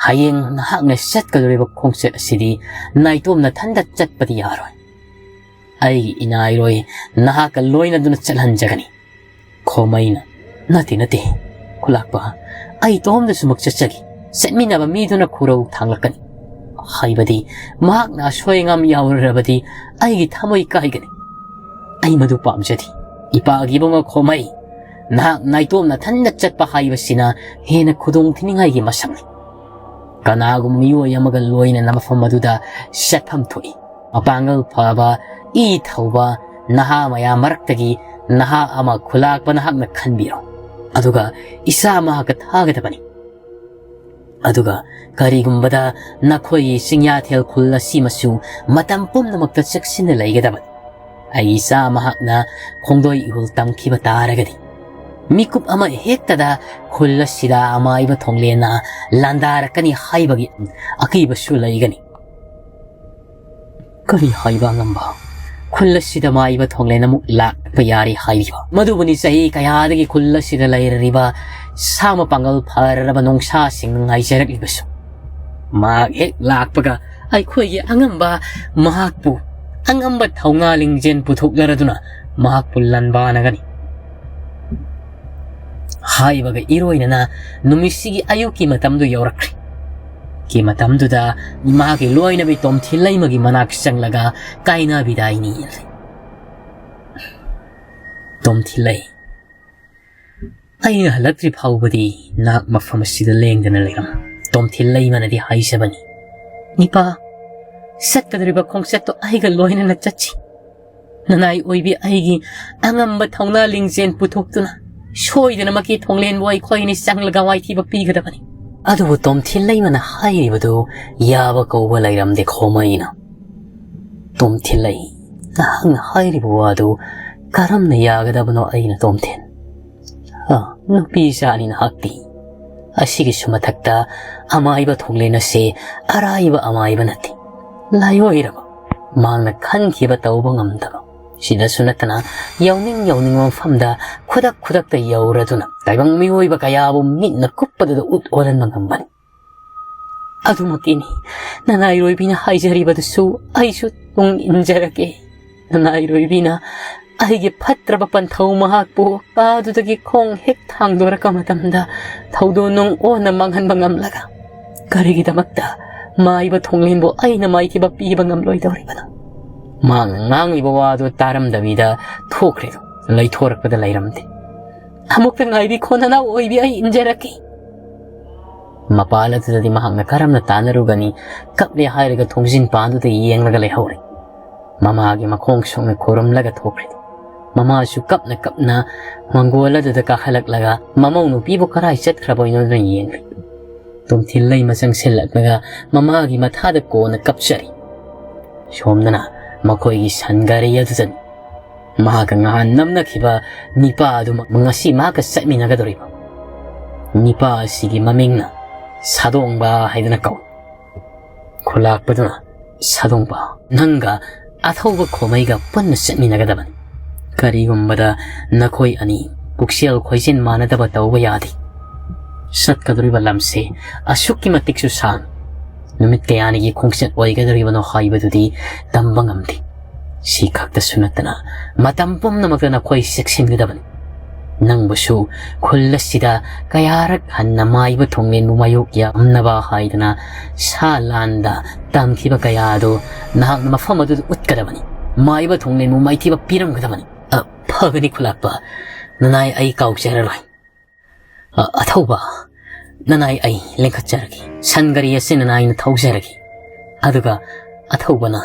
ꯍꯌꯦꯡ ꯅꯍꯥꯛꯅ ꯆꯠꯀꯗꯧꯔꯤꯕ ꯈꯣꯡꯆꯠ ꯑꯁꯤꯗꯤ ꯅꯥꯏꯇꯣꯝ ꯅꯊꯟꯗ ꯆꯠꯄꯗꯤ ꯌꯥꯔꯣꯏ꯫ ꯑꯩꯒꯤ ꯏꯅꯥꯏꯔꯣꯏ ꯅꯍꯥꯛꯀ ꯂꯣꯏꯅꯗꯨꯅ ꯆꯠꯍꯟꯖꯒꯅꯤ꯫ ꯈꯣꯃꯩꯅ, "ꯅꯠꯇꯦ, ꯅꯠꯇꯦ, ꯈꯨꯂꯥꯛꯄ, ꯑꯩ ꯏꯇꯣꯝꯗꯁꯨꯃꯛ ꯆꯠꯆꯒꯦ꯫ ꯆꯠꯃꯤꯟꯅꯕ ꯃꯤꯗꯨꯅ ꯈꯨꯔꯧ ꯊꯥꯡꯂꯛꯀꯅꯤ꯫ ꯍꯥꯏꯕꯗꯤ ꯃꯍꯥꯛꯅ ꯑꯁꯣꯏ ꯑꯉꯥꯝ ꯌꯥꯎꯔꯨꯔꯕꯗꯤ ꯑꯩꯒꯤ ꯊꯃꯣꯏ ꯀꯥꯏꯒꯅꯤ꯫ ꯑꯩ ꯃꯗꯨ ꯄꯥꯝꯖꯗꯦ꯫ ꯏꯄꯥꯒꯤ ꯏꯕꯨꯡꯉꯣ ꯈꯣꯃꯩ, ꯅꯍꯥꯛ ꯅꯥꯏꯇꯣꯝ ꯅꯊꯟꯗ ꯆꯠꯄ ꯍꯥꯏꯕꯁꯤꯅ ꯍꯦꯟꯅ ꯈꯨꯗꯣꯡ ꯊꯤꯅꯤꯡꯉꯥꯏꯒꯤ ꯃꯁꯛꯅꯤ꯫ ꯀꯅꯥꯒꯨꯝꯕ ꯃꯤꯑꯣꯏ ꯑꯃꯒ ꯂꯣꯏꯅꯅ ꯃꯐꯝ ꯑꯗꯨꯗ ꯆꯠꯐꯝ ꯊꯣꯛꯏ꯫ ꯃꯄꯥꯡꯒꯜ ꯐꯕ, ꯏ ꯊꯧꯕ ꯅꯍꯥ ꯃꯌꯥꯝ ꯃꯔꯛꯇꯒꯤ ꯅꯍꯥ ꯑꯃ ꯈꯨꯂꯥꯛꯄ ꯅꯍꯥꯛꯅ ꯈꯟꯕꯤꯔꯣ꯫ ꯑꯗꯨꯒ ꯏꯁꯥ ꯃꯍꯥꯛꯀ ꯊꯥꯒꯗꯕꯅꯤ꯫ ꯑꯗꯨꯒ ꯀꯔꯤꯒꯨꯝꯕꯗ ꯅꯈꯣꯏꯒꯤ ꯆꯤꯡꯌꯥꯊꯦꯜ ꯈꯨꯜ ꯑꯁꯤꯃꯁꯨ ꯃꯇꯝ ꯄꯨꯝꯅꯃꯛꯇ ꯆꯦꯛꯁꯤꯟꯅ ꯂꯩꯒꯗꯕꯅꯤ꯫ ꯑꯩ ꯏꯆꯥ ꯃꯍꯥꯛꯅ ꯈꯣꯡꯗꯣꯏ ꯏꯍꯨꯜ ꯇꯝꯈꯤꯕ ꯇꯥꯔꯒꯗꯤ, ꯃꯤꯀꯨꯞ ꯑꯃ ꯍꯦꯛꯇꯗ ꯈꯨꯜ ꯑꯁꯤꯗ ꯑꯃꯥꯏꯕ ꯊꯣꯡꯂꯦꯟꯅ ꯂꯥꯟꯗꯥꯔꯛꯀꯅꯤ ꯍꯥꯏꯕꯒꯤ ꯑꯀꯤꯕꯁꯨ ꯂꯩꯒꯅꯤ꯫ ꯀꯔꯤ ꯍꯥꯏꯕ ꯑꯉꯝꯕ? ꯈꯨꯜ ꯑꯁꯤꯗ ꯃꯥꯏꯕ ꯊꯣꯡꯂꯦꯟ ꯑꯃꯨꯛ ꯂꯥꯛꯄ ꯌꯥꯔꯤ ꯍꯥꯏꯔꯤꯕ? ꯃꯗꯨꯕꯨꯅꯤ ꯆꯍꯤ ꯀꯌꯥꯗꯒꯤ ꯈꯨꯜ ꯑꯁꯤꯗ ꯂꯩꯔꯤꯕ ꯁꯥ ꯃꯄꯥꯡꯒꯜ ꯐꯔꯕ ꯅꯣꯡꯁꯥꯁꯤꯡꯅ ꯉꯥꯏꯖꯔꯛꯂꯤꯕꯁꯨ꯫ ꯃꯍꯥꯛ ꯍꯦꯛ ꯂꯥꯛꯄꯒ ꯑꯩꯈꯣꯏꯒꯤ ꯑꯉꯝꯕ ꯃꯍꯥꯛꯄꯨ ꯑꯉꯝꯕ ꯊꯧꯅꯥ ꯂꯤꯡꯖꯦꯜ ꯄꯨꯊꯣꯛꯅꯔꯗꯨꯅ ꯃꯍꯥꯛꯄꯨ ꯂꯥꯟꯕꯥꯟꯅꯒꯅꯤ꯫ ꯍꯥꯏꯕꯒ ꯏꯔꯣꯏꯅꯅ ꯅꯨꯃꯤꯠꯁꯤꯒꯤ ꯑꯌꯨꯛꯀꯤ ꯃꯇꯝꯗꯨ ꯌꯧꯔꯛꯈ꯭ꯔꯦ꯫ ꯀꯤ ꯃꯇꯝꯗꯨꯗ ꯃꯍꯥꯛꯀꯤ ꯂꯣꯏꯅꯕꯤ ꯇꯣꯝꯊꯤꯂꯩꯃꯒꯤ ꯃꯅꯥꯛ ꯆꯪꯂꯒ ꯀꯥꯏꯅꯕꯤꯗꯥꯏꯅꯤ꯫ ꯇꯣꯝꯊꯤꯂꯩ, ꯑꯩꯅ ꯍꯜꯂꯛꯇ꯭ꯔꯤ ꯐꯥꯎꯕꯗꯤ ꯅꯍꯥꯛ ꯃꯐꯝ ꯑꯁꯤꯗ ꯂꯦꯡꯗꯅ ꯂꯩꯔꯝꯃꯨ꯫ ꯇꯣꯝꯊꯤꯂꯩꯃꯅꯗꯤ ꯍꯥꯏꯖꯕꯅꯤ, ꯅꯤꯄꯥ, ꯆꯠꯀꯗꯧꯔꯤꯕ ꯈꯣꯡꯆꯠꯇꯣ ꯑꯩꯒ ꯂꯣꯏꯅꯅ ꯆꯠꯁꯤ꯫ ꯅꯅꯥꯏ ꯑꯣꯏꯕꯤ ꯑꯩꯒꯤ ꯑꯉꯝꯕ ꯊꯧꯅꯥ ꯂꯤꯡꯖꯦꯜ ꯄꯨꯊꯣꯛꯇꯨꯅ ꯁꯣꯏꯗꯅꯃꯛꯀꯤ ꯊꯣꯡꯂꯦꯟꯕꯨ ꯑꯩꯈꯣꯏꯅꯤ ꯆꯪꯂꯒ ꯋꯥꯏꯊꯤꯕ ꯄꯤꯒꯗꯕꯅꯤ꯫ ꯑꯗꯨꯕꯨ ꯇꯣꯝꯊꯤꯂꯩꯃꯅ ꯍꯥꯏꯔꯤꯕꯗꯨ ꯌꯥꯕ ꯀꯧꯕ ꯂꯩꯔꯝꯗꯦ ꯈꯣꯃꯩꯅ꯫ ꯇꯣꯝꯊꯤꯂꯩ, ꯅꯍꯥꯛꯅ ꯍꯥꯏꯔꯤꯕ ꯋꯥꯗꯨ ꯀꯔꯝꯅ ꯌꯥꯒꯗꯕꯅꯣ ꯑꯩꯅ ꯇꯣꯝꯊꯤꯟ? ꯑ, ꯅꯨꯄꯤ ꯏꯆꯥꯅꯤ ꯅꯍꯥꯛꯇꯤ꯫ ꯑꯁꯤꯒꯤꯁꯨ ꯃꯊꯛꯇ ꯑꯃꯥꯏꯕ ꯊꯣꯡꯂꯦꯟ ꯑꯁꯤ ꯑꯔꯥꯏꯕ ꯑꯃꯥꯏꯕ ꯅꯠꯇꯦ꯫ ꯂꯥꯏꯑꯣꯏꯔꯕ, ꯃꯍꯥꯛꯅ ꯈꯟꯈꯤꯕ ꯇꯧꯕ ꯉꯝꯗꯕ꯫ ꯁꯤꯗꯁꯨ ꯅꯠꯇꯅ ꯌꯧꯅꯤꯡ ꯌꯧꯅꯤꯡꯕ ꯃꯐꯝꯗ ꯈꯨꯗꯛ ꯈꯨꯗꯛꯇ ꯌꯧꯔꯗꯨꯅ ꯇꯥꯏꯕꯪ ꯃꯤꯑꯣꯏꯕ ꯀꯌꯥꯕꯨ ꯃꯤꯠꯅ ꯀꯨꯞꯄꯗꯨꯗ ꯎꯠ ꯑꯣꯜꯍꯟꯕ ꯉꯝꯕꯅꯤ꯫ ꯑꯗꯨꯃꯛꯀꯤꯅꯤ ꯅꯅꯥꯏꯔꯣꯏꯕꯤꯅ ꯍꯥꯏꯖꯔꯤꯕꯗꯨꯁꯨ ꯑꯩꯁꯨ ꯇꯨꯡ ꯏꯟꯖꯔꯒꯦ꯫ ꯅꯅꯥꯏꯔꯣꯏꯕꯤꯅ ꯑꯩꯒꯤ ꯐꯠꯇ꯭ꯔꯕ ꯄꯟꯊꯧ ꯃꯍꯥꯛꯄꯨ ꯀꯥꯗꯨꯗꯒꯤ ꯈꯣꯡ ꯍꯦꯛ ꯊꯥꯡꯗꯣꯔꯛꯄ ꯃꯇꯝꯗ ꯊꯧꯗꯣꯛ ꯅꯨꯡ ꯑꯣꯟꯅ ꯃꯥꯡꯍꯟꯕ ꯉꯝꯂꯒ ꯀꯔꯤꯒꯤꯗꯃꯛꯇ ꯃꯥꯏꯕ ꯊꯣꯡꯂꯦꯟꯕꯨ ꯑꯩꯅ ꯃꯥꯏꯊꯤꯕ ꯄꯤꯕ ꯉꯝꯂꯣꯏꯗꯧꯔꯤꯕꯅꯣ? ꯃꯍꯥꯛꯅ ꯉꯥꯡꯂꯤꯕ ꯋꯥꯗꯨ ꯇꯥꯔꯝꯗꯕꯤꯗ ꯊꯣꯛꯈ꯭ꯔꯦ꯫ ꯂꯩꯊꯣꯔꯛꯄꯗ ꯂꯩꯔꯝꯗꯦ꯫ ꯑꯃꯨꯛꯇ ꯉꯥꯏꯕꯤꯈꯣ ꯅꯅꯥꯎ ꯑꯣꯏꯕꯤ, ꯑꯩ ꯏꯟꯖꯔꯛꯀꯦ꯫ ꯃꯄꯥꯟ ꯑꯗꯨꯗꯗꯤ ꯃꯍꯥꯛꯅ ꯀꯔꯝꯅ ꯇꯥꯟꯅꯔꯨꯒꯅꯤ? ꯀꯞꯂꯦ ꯍꯥꯏꯔꯒ ꯊꯣꯡꯖꯤꯟ ꯄꯥꯟꯗꯨꯗ ꯌꯦꯡꯂꯒ ꯂꯩꯍꯧꯔꯦ꯫ ꯃꯃꯥꯒꯤ ꯃꯈꯣꯡ ꯁꯣꯛꯅ ꯈꯨꯔꯨꯝꯂꯒ ꯊꯣꯛꯈ꯭ꯔꯦ꯫ ꯃꯃꯥꯁꯨ ꯀꯞꯅ ꯀꯞꯅ ꯃꯪꯒꯣꯜ ꯑꯗꯨꯗ ꯀꯥꯈꯠꯂꯛꯂꯒ ꯃꯃꯧ ꯅꯨꯄꯤꯕꯨ ꯀꯔꯥꯏ ꯆꯠꯈ꯭ꯔꯕꯣꯏꯅꯣꯗꯨꯅ ꯌꯦꯡꯂꯤ꯫ ꯇꯣꯝꯊꯤꯜ ꯂꯩꯃ ꯆꯪꯁꯤꯜꯂꯛꯂꯒ ꯃꯃꯥꯒꯤ ꯃꯊꯥꯗ ꯀꯣꯟꯅ ꯀꯞꯆꯔꯤ꯫ ꯁꯣꯝꯗꯅ ꯃꯈꯣꯏꯒꯤ ꯁꯟ ꯒꯥꯔꯤ ꯑꯗꯨꯗꯅꯤ꯫ ꯃꯍꯥꯛꯀ ꯉꯍꯥꯟ ꯅꯝꯅꯈꯤꯕ ꯅꯤꯄꯥ ꯑꯗꯨꯃꯛ ꯉꯁꯤ ꯃꯍꯥꯛꯀ ꯆꯠꯃꯤꯟꯅꯒꯗꯧꯔꯤꯕ꯫ ꯅꯤꯄꯥ ꯑꯁꯤꯒꯤ ꯃꯃꯤꯡꯅ ꯁꯥꯗꯣꯡꯕ ꯍꯥꯏꯗꯅ ꯀꯧꯏ꯫ ꯈꯨꯂꯥꯛꯄꯗꯨꯅ, "ꯁꯥꯗꯣꯡꯕ, ꯅꯪꯒ ꯑꯊꯧꯕ ꯈꯣꯃꯩꯒ ꯄꯨꯟꯅ ꯆꯠꯃꯤꯟꯅꯒꯗꯕꯅꯤ꯫ ꯀꯔꯤꯒꯨꯝꯕꯗ ꯅꯈꯣꯏ ꯑꯅꯤ ꯄꯨꯛꯆꯦꯜ ꯈꯣꯏꯖꯦꯜ ꯃꯥꯟꯅꯗꯕ ꯇꯧꯕ ꯌꯥꯗꯦ꯫ ꯆꯠꯀꯗꯧꯔꯤꯕ ꯂꯝꯁꯦ ꯑꯁꯨꯛꯀꯤ ꯃꯇꯤꯛꯁꯨ ꯁꯥꯡ, ꯅꯨꯃꯤꯠ ꯀꯌꯥꯅꯤꯒꯤ ꯈꯣꯡꯆꯠ ꯑꯣꯏꯒꯗꯧꯔꯤꯕꯅꯣ ꯍꯥꯏꯕꯗꯨꯗꯤ ꯇꯝꯕ ꯉꯝꯗꯦ꯫ ꯁꯤ ꯈꯛꯇꯁꯨ ꯅꯠꯇꯅ ꯃꯇꯝ ꯄꯨꯝꯅꯃꯛꯇ ꯅꯈꯣꯏ ꯆꯦꯛꯁꯤꯟꯒꯗꯕꯅꯤ꯫ ꯅꯪꯕꯨꯁꯨ ꯈꯨꯜ ꯑꯁꯤꯗ ꯀꯌꯥꯔꯛ ꯍꯟꯅ ꯃꯥꯏꯕ ꯊꯣꯡꯂꯦꯟꯕꯨ ꯃꯥꯌꯣꯛ ꯌꯥꯝꯅꯕ ꯍꯥꯏꯗꯅ ꯁꯥ ꯂꯥꯟꯗ ꯇꯝꯈꯤꯕ ꯀꯌꯥ ꯑꯗꯨ ꯅꯍꯥꯛꯅ ꯃꯐꯝ ꯑꯗꯨꯗ ꯎꯠꯀꯗꯕꯅꯤ꯫ ꯃꯥꯏꯕ ꯊꯣꯡꯂꯦꯟꯕꯨ ꯃꯥꯏꯊꯤꯕ ꯄꯤꯔꯝꯒꯗꯕꯅꯤ꯫ ꯑ, ꯐꯒꯅꯤ ꯈꯨꯂꯥꯛꯄ꯫ ꯅꯅꯥꯏ ꯑꯩ ꯀꯥꯎꯖꯔꯔꯣꯏ꯫ ꯑ, ꯑꯊꯧꯕ, ꯅꯅꯥꯏ ꯑꯩ ꯂꯦꯡꯈꯠꯆꯔꯒꯦ꯫ ꯁꯟ ꯒꯥꯔꯤ ꯑꯁꯤ ꯅꯅꯥꯏꯅ ꯊꯧꯖꯔꯒꯦ꯫ ꯑꯗꯨꯒ ꯑꯊꯧꯕꯅ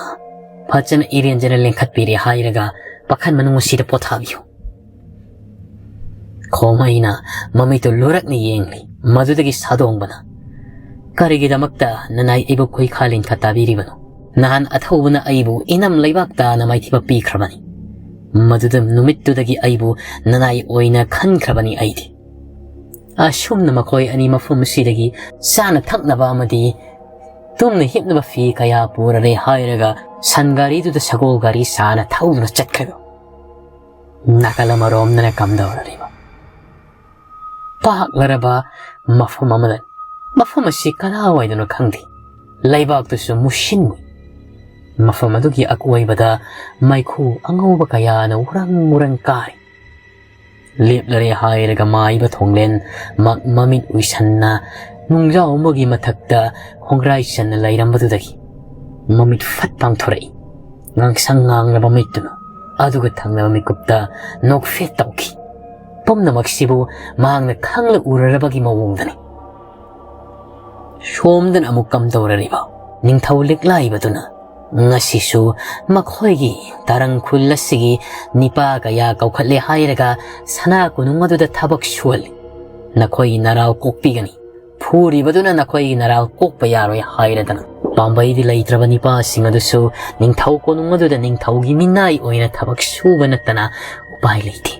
ꯐꯖꯅ ꯏꯔꯦꯟꯖꯅ ꯂꯦꯡꯈꯠꯄꯤꯔꯦ ꯍꯥꯏꯔꯒ ꯄꯥꯈꯟ ꯃꯅꯨꯡ ꯑꯁꯤꯗ ꯄꯣꯊꯥꯕꯤꯌꯨ꯫ ꯈꯣꯝꯍꯩꯅ ꯃꯃꯤꯠꯇꯨ ꯂꯨꯔꯛꯅ ꯌꯦꯡꯂꯤ꯫ ꯃꯗꯨꯗꯒꯤ ꯁꯥꯗꯣꯡꯕꯅ, "ꯀꯔꯤꯒꯤꯗꯃꯛꯇ ꯅꯅꯥꯏ ꯑꯩꯕꯨ ꯈꯨꯏꯈꯥ ꯂꯤꯡꯈꯥ ꯇꯥꯕꯤꯔꯤꯕꯅꯣ? ꯅꯍꯥꯟ ꯑꯊꯧꯕꯅ ꯑꯩꯕꯨ ꯏꯅꯝ ꯂꯩꯕꯥꯛ ꯇꯥꯅ ꯃꯥꯏꯊꯤꯕ ꯄꯤꯈ꯭ꯔꯕꯅꯤ꯫ ꯃꯗꯨꯗ ꯅꯨꯃꯤꯠꯇꯨꯗꯒꯤ ꯑꯩꯕꯨ ꯅꯅꯥꯏ ꯑꯣꯏꯅ ꯈꯟꯈ꯭ꯔꯕꯅꯤ ꯑꯩꯗꯤ꯫" ꯑꯁꯨꯝꯅ ꯃꯈꯣꯏ ꯑꯅꯤ ꯃꯐꯝ ꯑꯁꯤꯗꯒꯤ ꯆꯥꯅ ꯊꯛꯅꯕ ꯑꯃꯗꯤ ꯇꯨꯝꯅ ꯍꯤꯞꯅꯕ ꯐꯤ ꯀꯌꯥ ꯄꯨꯔꯔꯦ ꯍꯥꯏꯔꯒ ꯁꯟ ꯒꯥꯔꯤꯗꯨꯗ ꯁꯒꯣꯜ ꯒꯥꯔꯤ ꯁꯥꯅ ꯊꯧꯗꯨꯅ ꯆꯠꯈ꯭ꯔꯦ꯫ ꯅꯥꯀꯜ ꯑꯃꯔꯣꯝꯗꯅ ꯀꯝꯗꯧꯔꯤꯕ? ꯄꯥꯛꯂꯔꯕ ꯃꯐꯝ ꯑꯃꯗ, ꯃꯐꯝ ꯑꯁꯤ ꯀꯗꯥꯏꯋꯥꯏꯗꯅꯣ ꯈꯪꯗꯦ, ꯂꯩꯕꯥꯛꯇꯨꯁꯨ ꯃꯨꯁꯤꯟꯃꯨꯏ꯫ ꯃꯐꯝ ꯑꯗꯨꯒꯤ ꯑꯀꯣꯏꯕꯗ ꯃꯩꯈꯨ ꯑꯉꯧꯕ ꯀꯌꯥꯅ ꯎꯔꯪ ꯎꯔꯪ ꯀꯥꯔꯤ꯫ ꯂꯦꯞꯂꯔꯦ ꯍꯥꯏꯔꯒ ꯃꯥꯏꯕ ꯊꯣꯡꯂꯦꯟ ꯃ-, ꯃꯃꯤꯠ ꯎꯏꯁꯟꯅ ꯅꯨꯡꯖꯥꯎ ꯑꯃꯒꯤ ꯃꯊꯛꯇ ꯈꯣꯡꯒ꯭ꯔꯥꯏ ꯆꯟꯅ ꯂꯩꯔꯝꯕꯗꯨꯗꯒꯤ ꯃꯃꯤꯠ ꯐꯠ ꯄꯥꯡꯊꯣꯔꯛꯏ꯫ ꯉꯥꯡꯁꯪ ꯉꯥꯡꯂꯕ ꯃꯤꯠꯇꯨꯅ ꯑꯗꯨꯒ ꯊꯪꯅꯕ ꯃꯤꯀꯨꯞꯇ ꯅꯣꯛꯐꯦꯠ ꯇꯧꯈꯤ꯫ ꯄꯨꯝꯅꯃꯛꯁꯤꯕꯨ ꯃꯍꯥꯛꯅ ꯈꯪꯂ ꯎꯔꯔꯕꯒꯤ ꯃꯑꯣꯡꯗꯅꯤ꯫ ꯁꯣꯝꯗꯅ ꯑꯃꯨꯛ ꯀꯝꯗꯧꯔꯔꯤꯕ? ꯅꯤꯡꯊꯧ ꯂꯤꯛꯂꯥꯏꯕꯗꯨꯅ ꯉꯁꯤꯁꯨ ꯃꯈꯣꯏꯒꯤ ꯇꯔꯪ ꯈꯨꯜ ꯑꯁꯤꯒꯤ ꯅꯤꯄꯥ ꯀꯌꯥ ꯀꯧꯈꯠꯂꯦ ꯍꯥꯏꯔꯒ ꯁꯅꯥ ꯀꯣꯅꯨꯡ ꯑꯗꯨꯗ ꯊꯕꯛ ꯁꯨꯍꯜꯂꯤ꯫ ꯅꯈꯣꯏꯒꯤ ꯅꯔꯥꯜ ꯀꯣꯛꯄꯤꯒꯅꯤ꯫ ꯐꯨꯔꯤꯕꯗꯨꯅ ꯅꯈꯣꯏꯒꯤ ꯅꯔꯥꯜ ꯀꯣꯛꯄ ꯌꯥꯔꯣꯏ ꯍꯥꯏꯔꯗꯅ ꯄꯥꯝꯕꯩꯗꯤ ꯂꯩꯇ꯭ꯔꯕ ꯅꯤꯄꯥꯁꯤꯡ ꯑꯗꯨꯁꯨ ꯅꯤꯡꯊꯧ ꯀꯣꯅꯨꯡ ꯑꯗꯨꯗ ꯅꯤꯡꯊꯧꯒꯤ ꯃꯤꯅꯥꯏ ꯑꯣꯏꯅ ꯊꯕꯛ ꯁꯨꯕ ꯅꯠꯇꯅ ꯎꯄꯥꯏ ꯂꯩꯇꯦ꯫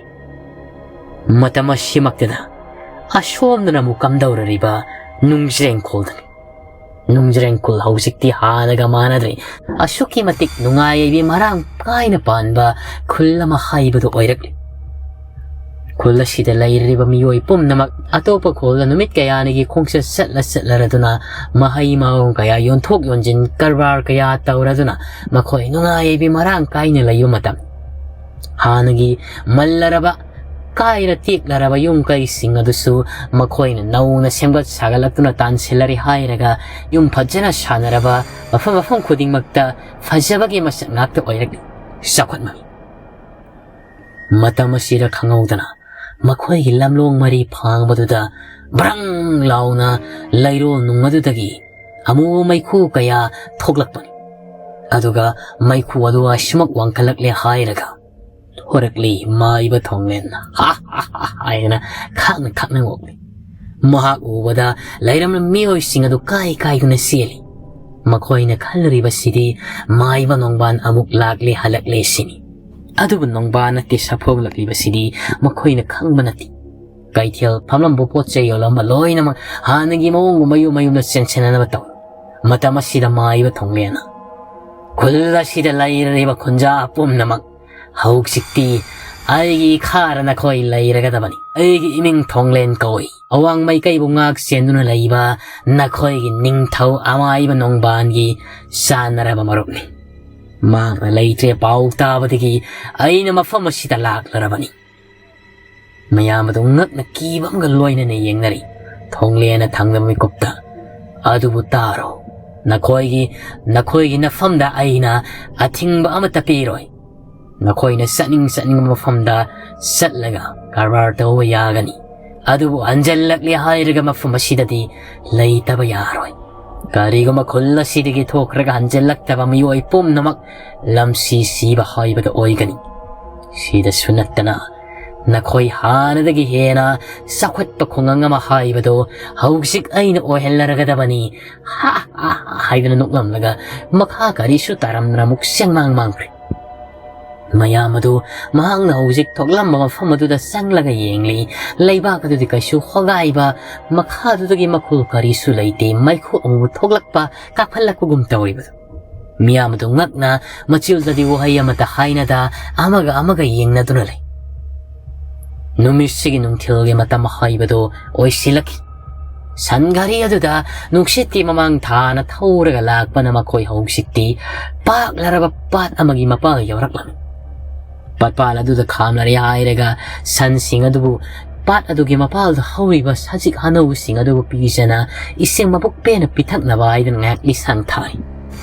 ꯃꯇꯝ ꯑꯁꯤꯃꯛꯇꯗ ꯑꯁꯣꯝꯗꯅ ꯑꯃꯨꯛ ꯀꯝꯗꯧꯔꯔꯤꯕ ꯅꯨꯡꯖ꯭ꯔꯦꯡꯈꯣꯜꯗꯅꯤ꯫ ꯅꯨꯡꯖ꯭ꯔꯦꯡꯈꯣꯜ ꯍꯧꯖꯤꯛꯇꯤ ꯍꯥꯟꯅꯒ ꯃꯥꯟꯅꯗ꯭ꯔꯦ꯫ ꯑꯁꯨꯛꯀꯤ ꯃꯇꯤꯛ ꯅꯨꯡꯉꯥꯏ ꯌꯥꯏꯕꯤ ꯃꯔꯥꯡ ꯀꯥꯏꯅ ꯄꯥꯟꯕ ꯈꯨꯜ ꯑꯃ ꯍꯥꯏꯕꯗꯨ ꯑꯣꯏꯔꯛꯂꯤ꯫ ꯈꯨꯜ ꯑꯁꯤꯗ ꯂꯩꯔꯤꯕ ꯃꯤꯑꯣꯏ ꯄꯨꯝꯅꯃꯛ ꯑꯇꯣꯞꯄ ꯈꯨꯜꯗ ꯅꯨꯃꯤꯠ ꯀꯌꯥꯅꯤꯒꯤ ꯈꯣꯡꯆꯠ ꯆꯠꯂ ꯆꯠꯂꯔꯗꯨꯅ, ꯃꯍꯩ ꯃꯔꯣꯡ ꯀꯌꯥ ꯌꯣꯟꯊꯣꯛ ꯌꯣꯟꯁꯤꯟ ꯀꯔꯕꯥꯔ ꯀꯌꯥ ꯇꯧꯔꯗꯨꯅ, ꯃꯈꯣꯏ ꯅꯨꯡꯉꯥꯏꯕꯤ ꯃꯔꯥꯡ ꯀꯥꯏꯅ ꯂꯩꯕ ꯃꯇꯝ꯫ ꯍꯥꯟꯅꯒꯤ ꯃꯜꯂꯔꯕ, ꯀꯥꯏꯔ ꯇꯦꯛꯂꯔꯕ ꯌꯨꯝ ꯀꯩꯁꯤꯡ ꯑꯗꯨꯁꯨ ꯃꯈꯣꯏꯅ ꯅꯧꯅ ꯁꯦꯝꯒꯠ ꯁꯥꯒꯠꯂꯛꯇꯨꯅ ꯇꯥꯟꯁꯤꯜꯂꯔꯤ ꯍꯥꯏꯔꯒ, ꯌꯨꯝ ꯐꯖꯅ ꯁꯥꯟꯅꯔꯕ ꯃꯐꯝ ꯃꯐꯝ ꯈꯨꯗꯤꯡꯃꯛꯇ ꯐꯖꯕꯒꯤ ꯃꯁꯛ ꯉꯥꯛꯇ ꯑꯣꯏꯔꯛꯂꯤ꯫ ꯆꯥꯎꯈꯠꯃꯃꯤ꯫ ꯃꯇꯝ ꯑꯁꯤꯗ ꯈꯪꯍꯧꯗꯅ ꯃꯈꯣꯏꯒꯤ ꯂꯝꯂꯣꯡ ꯃꯔꯤ ꯐꯥꯡꯕꯗꯨꯗ ꯕ꯭ꯔꯪ ꯂꯥꯎꯅ ꯂꯩꯔꯣꯜ ꯅꯨꯡ ꯑꯗꯨꯗꯒꯤ ꯑꯃꯨꯕ ꯃꯩꯈꯨ ꯀꯌꯥ ꯊꯣꯛꯂꯛꯄꯅꯤ꯫ ꯑꯗꯨꯒ ꯃꯩꯈꯨ ꯑꯗꯨ ꯑꯁꯨꯃꯛ ꯋꯥꯡꯈꯠꯂꯛꯂꯦ ꯍꯥꯏꯔꯒ ꯊꯣꯔꯛꯂꯤ ꯃꯥꯏꯕ ꯊꯣꯡꯂꯦꯟ꯫ "ꯍꯥ, ꯍꯥ, ꯍꯥ," ꯍꯥꯏꯗꯅ ꯈꯥꯛꯅ ꯈꯥꯛꯅ ꯅꯣꯛꯂꯤ꯫ ꯃꯍꯥꯛ ꯎꯕꯗ ꯂꯩꯔꯝꯕ ꯃꯤꯑꯣꯏꯁꯤꯡ ꯑꯗꯨ ꯀꯥꯏ ꯀꯥꯏꯗꯨꯅ ꯆꯦꯜꯂꯤ꯫ ꯃꯈꯣꯏꯅ ꯈꯜꯂꯨꯔꯤꯕꯁꯤꯗꯤ ꯃꯥꯏꯕ ꯅꯣꯡꯕꯥꯟ ꯑꯃꯨꯛ ꯂꯥꯛꯂꯦ ꯍꯜꯂꯛꯂꯦ ꯁꯤꯅꯤ꯫ ꯑꯗꯨꯕꯨ ꯅꯣꯡꯕꯥꯟ ꯅꯠꯇꯦ ꯁꯥꯐꯣꯡꯂꯛꯂꯤꯕꯁꯤꯗꯤ ꯃꯈꯣꯏꯅ ꯈꯪꯕ ꯅꯠꯇꯦ꯫ ꯀꯩꯊꯦꯜ ꯐꯝꯂꯝꯕ ꯄꯣꯠ ꯆꯩ ꯌꯣꯜꯂꯝꯕ ꯂꯣꯏꯅꯃꯛ ꯍꯥꯟꯅꯒꯤ ꯃꯑꯣꯡꯒꯨꯝ ꯃꯌꯨꯝ ꯃꯌꯨꯝꯗ ꯆꯦꯟꯁꯤꯟꯅꯅꯕ ꯇꯧꯏ꯫ ꯃꯇꯝ ꯑꯁꯤꯗ ꯃꯥꯏꯕ ꯊꯣꯡꯂꯦꯅ, "ꯈꯨꯜ ꯑꯁꯤꯗ ꯂꯩꯔꯤꯕ ꯈꯨꯟꯖꯥ ꯄꯨꯝꯅꯃꯛ ꯍꯧꯖꯤꯛꯇꯤ ꯑꯩꯒꯤ ꯏꯈꯥꯔ ꯅꯈꯣꯏ ꯂꯩꯔꯒꯗꯕꯅꯤ꯫ ꯑꯩꯒꯤ ꯏꯃꯤꯡ ꯊꯣꯡꯂꯦꯟ ꯀꯧꯏ꯫ ꯑꯋꯥꯡ ꯃꯥꯏꯀꯩꯕꯨ ꯉꯥꯛ ꯁꯦꯟꯗꯨꯅ ꯂꯩꯕ ꯅꯈꯣꯏꯒꯤ ꯅꯤꯡꯊꯧ ꯑꯃꯥꯏꯕ ꯅꯣꯡꯕꯥꯟꯒꯤ ꯆꯥꯟꯅꯔꯕ ꯃꯔꯨꯞꯅꯤ꯫ ꯃꯍꯥꯛꯅ ꯂꯩꯇ꯭ꯔꯦ ꯄꯥꯎ ꯇꯥꯕꯗꯒꯤ ꯑꯩꯅ ꯃꯐꯝ ꯑꯁꯤꯗ ꯂꯥꯛꯂꯔꯕꯅꯤ꯫" ꯃꯌꯥꯝ ꯑꯗꯨ ꯉꯛꯅ ꯀꯤꯕ ꯑꯃꯒ ꯂꯣꯏꯅꯅ ꯌꯦꯡꯅꯔꯤ꯫ ꯊꯣꯡꯂꯦꯅ ꯊꯪꯅꯕ ꯃꯤꯀꯨꯞꯇ, "ꯑꯗꯨꯕꯨ ꯇꯥꯔꯣ, ꯅꯈꯣꯏꯒꯤ, ꯅꯈꯣꯏꯒꯤ ꯅꯐꯝꯗ ꯑꯩꯅ ꯑꯊꯤꯡꯕ ꯑꯃꯠꯇ ꯄꯤꯔꯣꯏ꯫ ꯅꯈꯣꯏꯅ ꯆꯠꯅꯤꯡ ꯆꯠꯅꯤꯡꯕ ꯃꯐꯝꯗ ꯆꯠꯂꯒ ꯀꯔꯕꯥꯔ ꯇꯧꯕ ꯌꯥꯒꯅꯤ꯫ ꯑꯗꯨꯕꯨ ꯍꯟꯖꯜꯂꯛꯂꯦ ꯍꯥꯏꯔꯒ ꯃꯐꯝ ꯑꯁꯤꯗꯗꯤ ꯂꯩꯇꯕ ꯌꯥꯔꯣꯏ꯫ ꯀꯔꯤꯒꯨꯝꯕ ꯈꯨꯜ ꯑꯁꯤꯗꯒꯤ ꯊꯣꯛꯈ꯭ꯔꯒ ꯍꯟꯖꯜꯂꯛꯇꯕ ꯃꯤꯑꯣꯏ ꯄꯨꯝꯅꯃꯛ ꯂꯝꯁꯤ ꯁꯤꯕ ꯍꯥꯏꯕꯗꯨ ꯑꯣꯏꯒꯅꯤ꯫ ꯁꯤꯗꯁꯨ ꯅꯠꯇꯅ ꯅꯈꯣꯏ ꯍꯥꯟꯅꯗꯒꯤ ꯍꯦꯟꯅ ꯆꯥꯎꯈꯠꯄ ꯈꯨꯡꯒꯪ ꯑꯃ ꯍꯥꯏꯕꯗꯨ ꯍꯧꯖꯤꯛ ꯑꯩꯅ ꯑꯣꯏꯍꯜꯂꯔꯒꯗꯕꯅꯤ꯫" "ꯍꯥ, ꯍꯥ, ꯍꯥ," ꯍꯥꯏꯗꯨꯅ ꯅꯣꯛꯂꯝꯂꯒ ꯃꯈꯥ ꯀꯔꯤꯁꯨ ꯇꯥꯔꯝꯗꯅ ꯑꯃꯨꯛ ꯆꯦꯡꯃꯥꯡ ꯃꯥꯡꯈ꯭ꯔꯦ꯫ ꯃꯌꯥꯝ ꯑꯗꯨ ꯃꯍꯥꯛꯅ ꯍꯧꯖꯤꯛ ꯊꯣꯛꯂꯝꯕ ꯃꯐꯝ ꯑꯗꯨꯗ ꯆꯪꯂꯒ ꯌꯦꯡꯂꯤ꯫ ꯂꯩꯕꯥꯛ ꯑꯗꯨꯗꯤ ꯀꯩꯁꯨ ꯍꯣꯒꯥꯏꯕ, ꯃꯈꯥꯗꯨꯗꯒꯤ ꯃꯈꯨꯜ ꯀꯔꯤꯁꯨ ꯂꯩꯇꯦ꯫ ꯃꯩꯈꯨ ꯑꯃꯨꯕ ꯊꯣꯛꯂꯛꯄ, ꯀꯥꯞꯍꯜꯂꯛꯄꯒꯨꯝ ꯇꯧꯔꯤꯕꯗꯨ꯫ ꯃꯤꯌꯥꯝ ꯑꯗꯨ ꯉꯛꯅ ꯃꯆꯤꯜꯗꯗꯤ ꯋꯥꯍꯩ ꯑꯃꯠꯇ ꯍꯥꯏꯅꯗ ꯑꯃꯒ ꯑꯃꯒ ꯌꯦꯡꯅꯗꯨꯅ ꯂꯩ꯫ ꯅꯨꯃꯤꯠꯁꯤꯒꯤ ꯅꯨꯡꯊꯤꯜꯒꯤ ꯃꯇꯝ ꯍꯥꯏꯕꯗꯨ ꯑꯣꯏꯁꯤꯜꯂꯛꯈꯤ꯫ ꯁꯟ ꯘꯔꯤ ꯑꯗꯨꯗ ꯅꯨꯡꯁꯤꯠꯀꯤ ꯃꯃꯥꯡ ꯊꯥꯅ ꯊꯧꯔꯒ ꯂꯥꯛꯄꯅ ꯃꯈꯣꯏ ꯍꯧꯖꯤꯛꯇꯤ ꯄꯥꯛꯂꯔꯕ ꯄꯥꯠ ꯑꯃꯒꯤ ꯃꯄꯥꯜ ꯌꯧꯔꯛꯂꯝꯃꯤ꯫ ꯄꯥꯠꯄꯥꯜ ꯑꯗꯨꯗ ꯈꯥꯝꯂꯔꯦ ꯍꯥꯏꯔꯒ ꯁꯟꯁꯤꯡ ꯑꯗꯨꯕꯨ ꯄꯥꯠ ꯑꯗꯨꯒꯤ ꯃꯄꯥꯜꯗ ꯍꯧꯔꯤꯕ ꯁꯖꯤꯛ ꯑꯅꯧꯕꯁꯤꯡ ꯑꯗꯨꯕꯨ ꯄꯤꯖꯅ ꯏꯁꯤꯡ ꯃꯕꯨꯛ ꯄꯦꯟꯅ ꯄꯤꯊꯛꯅꯕ ꯍꯥꯏꯗꯨꯅ ꯉꯥꯏꯍꯥꯛ ꯂꯤꯁꯥꯡ ꯊꯥꯏ꯫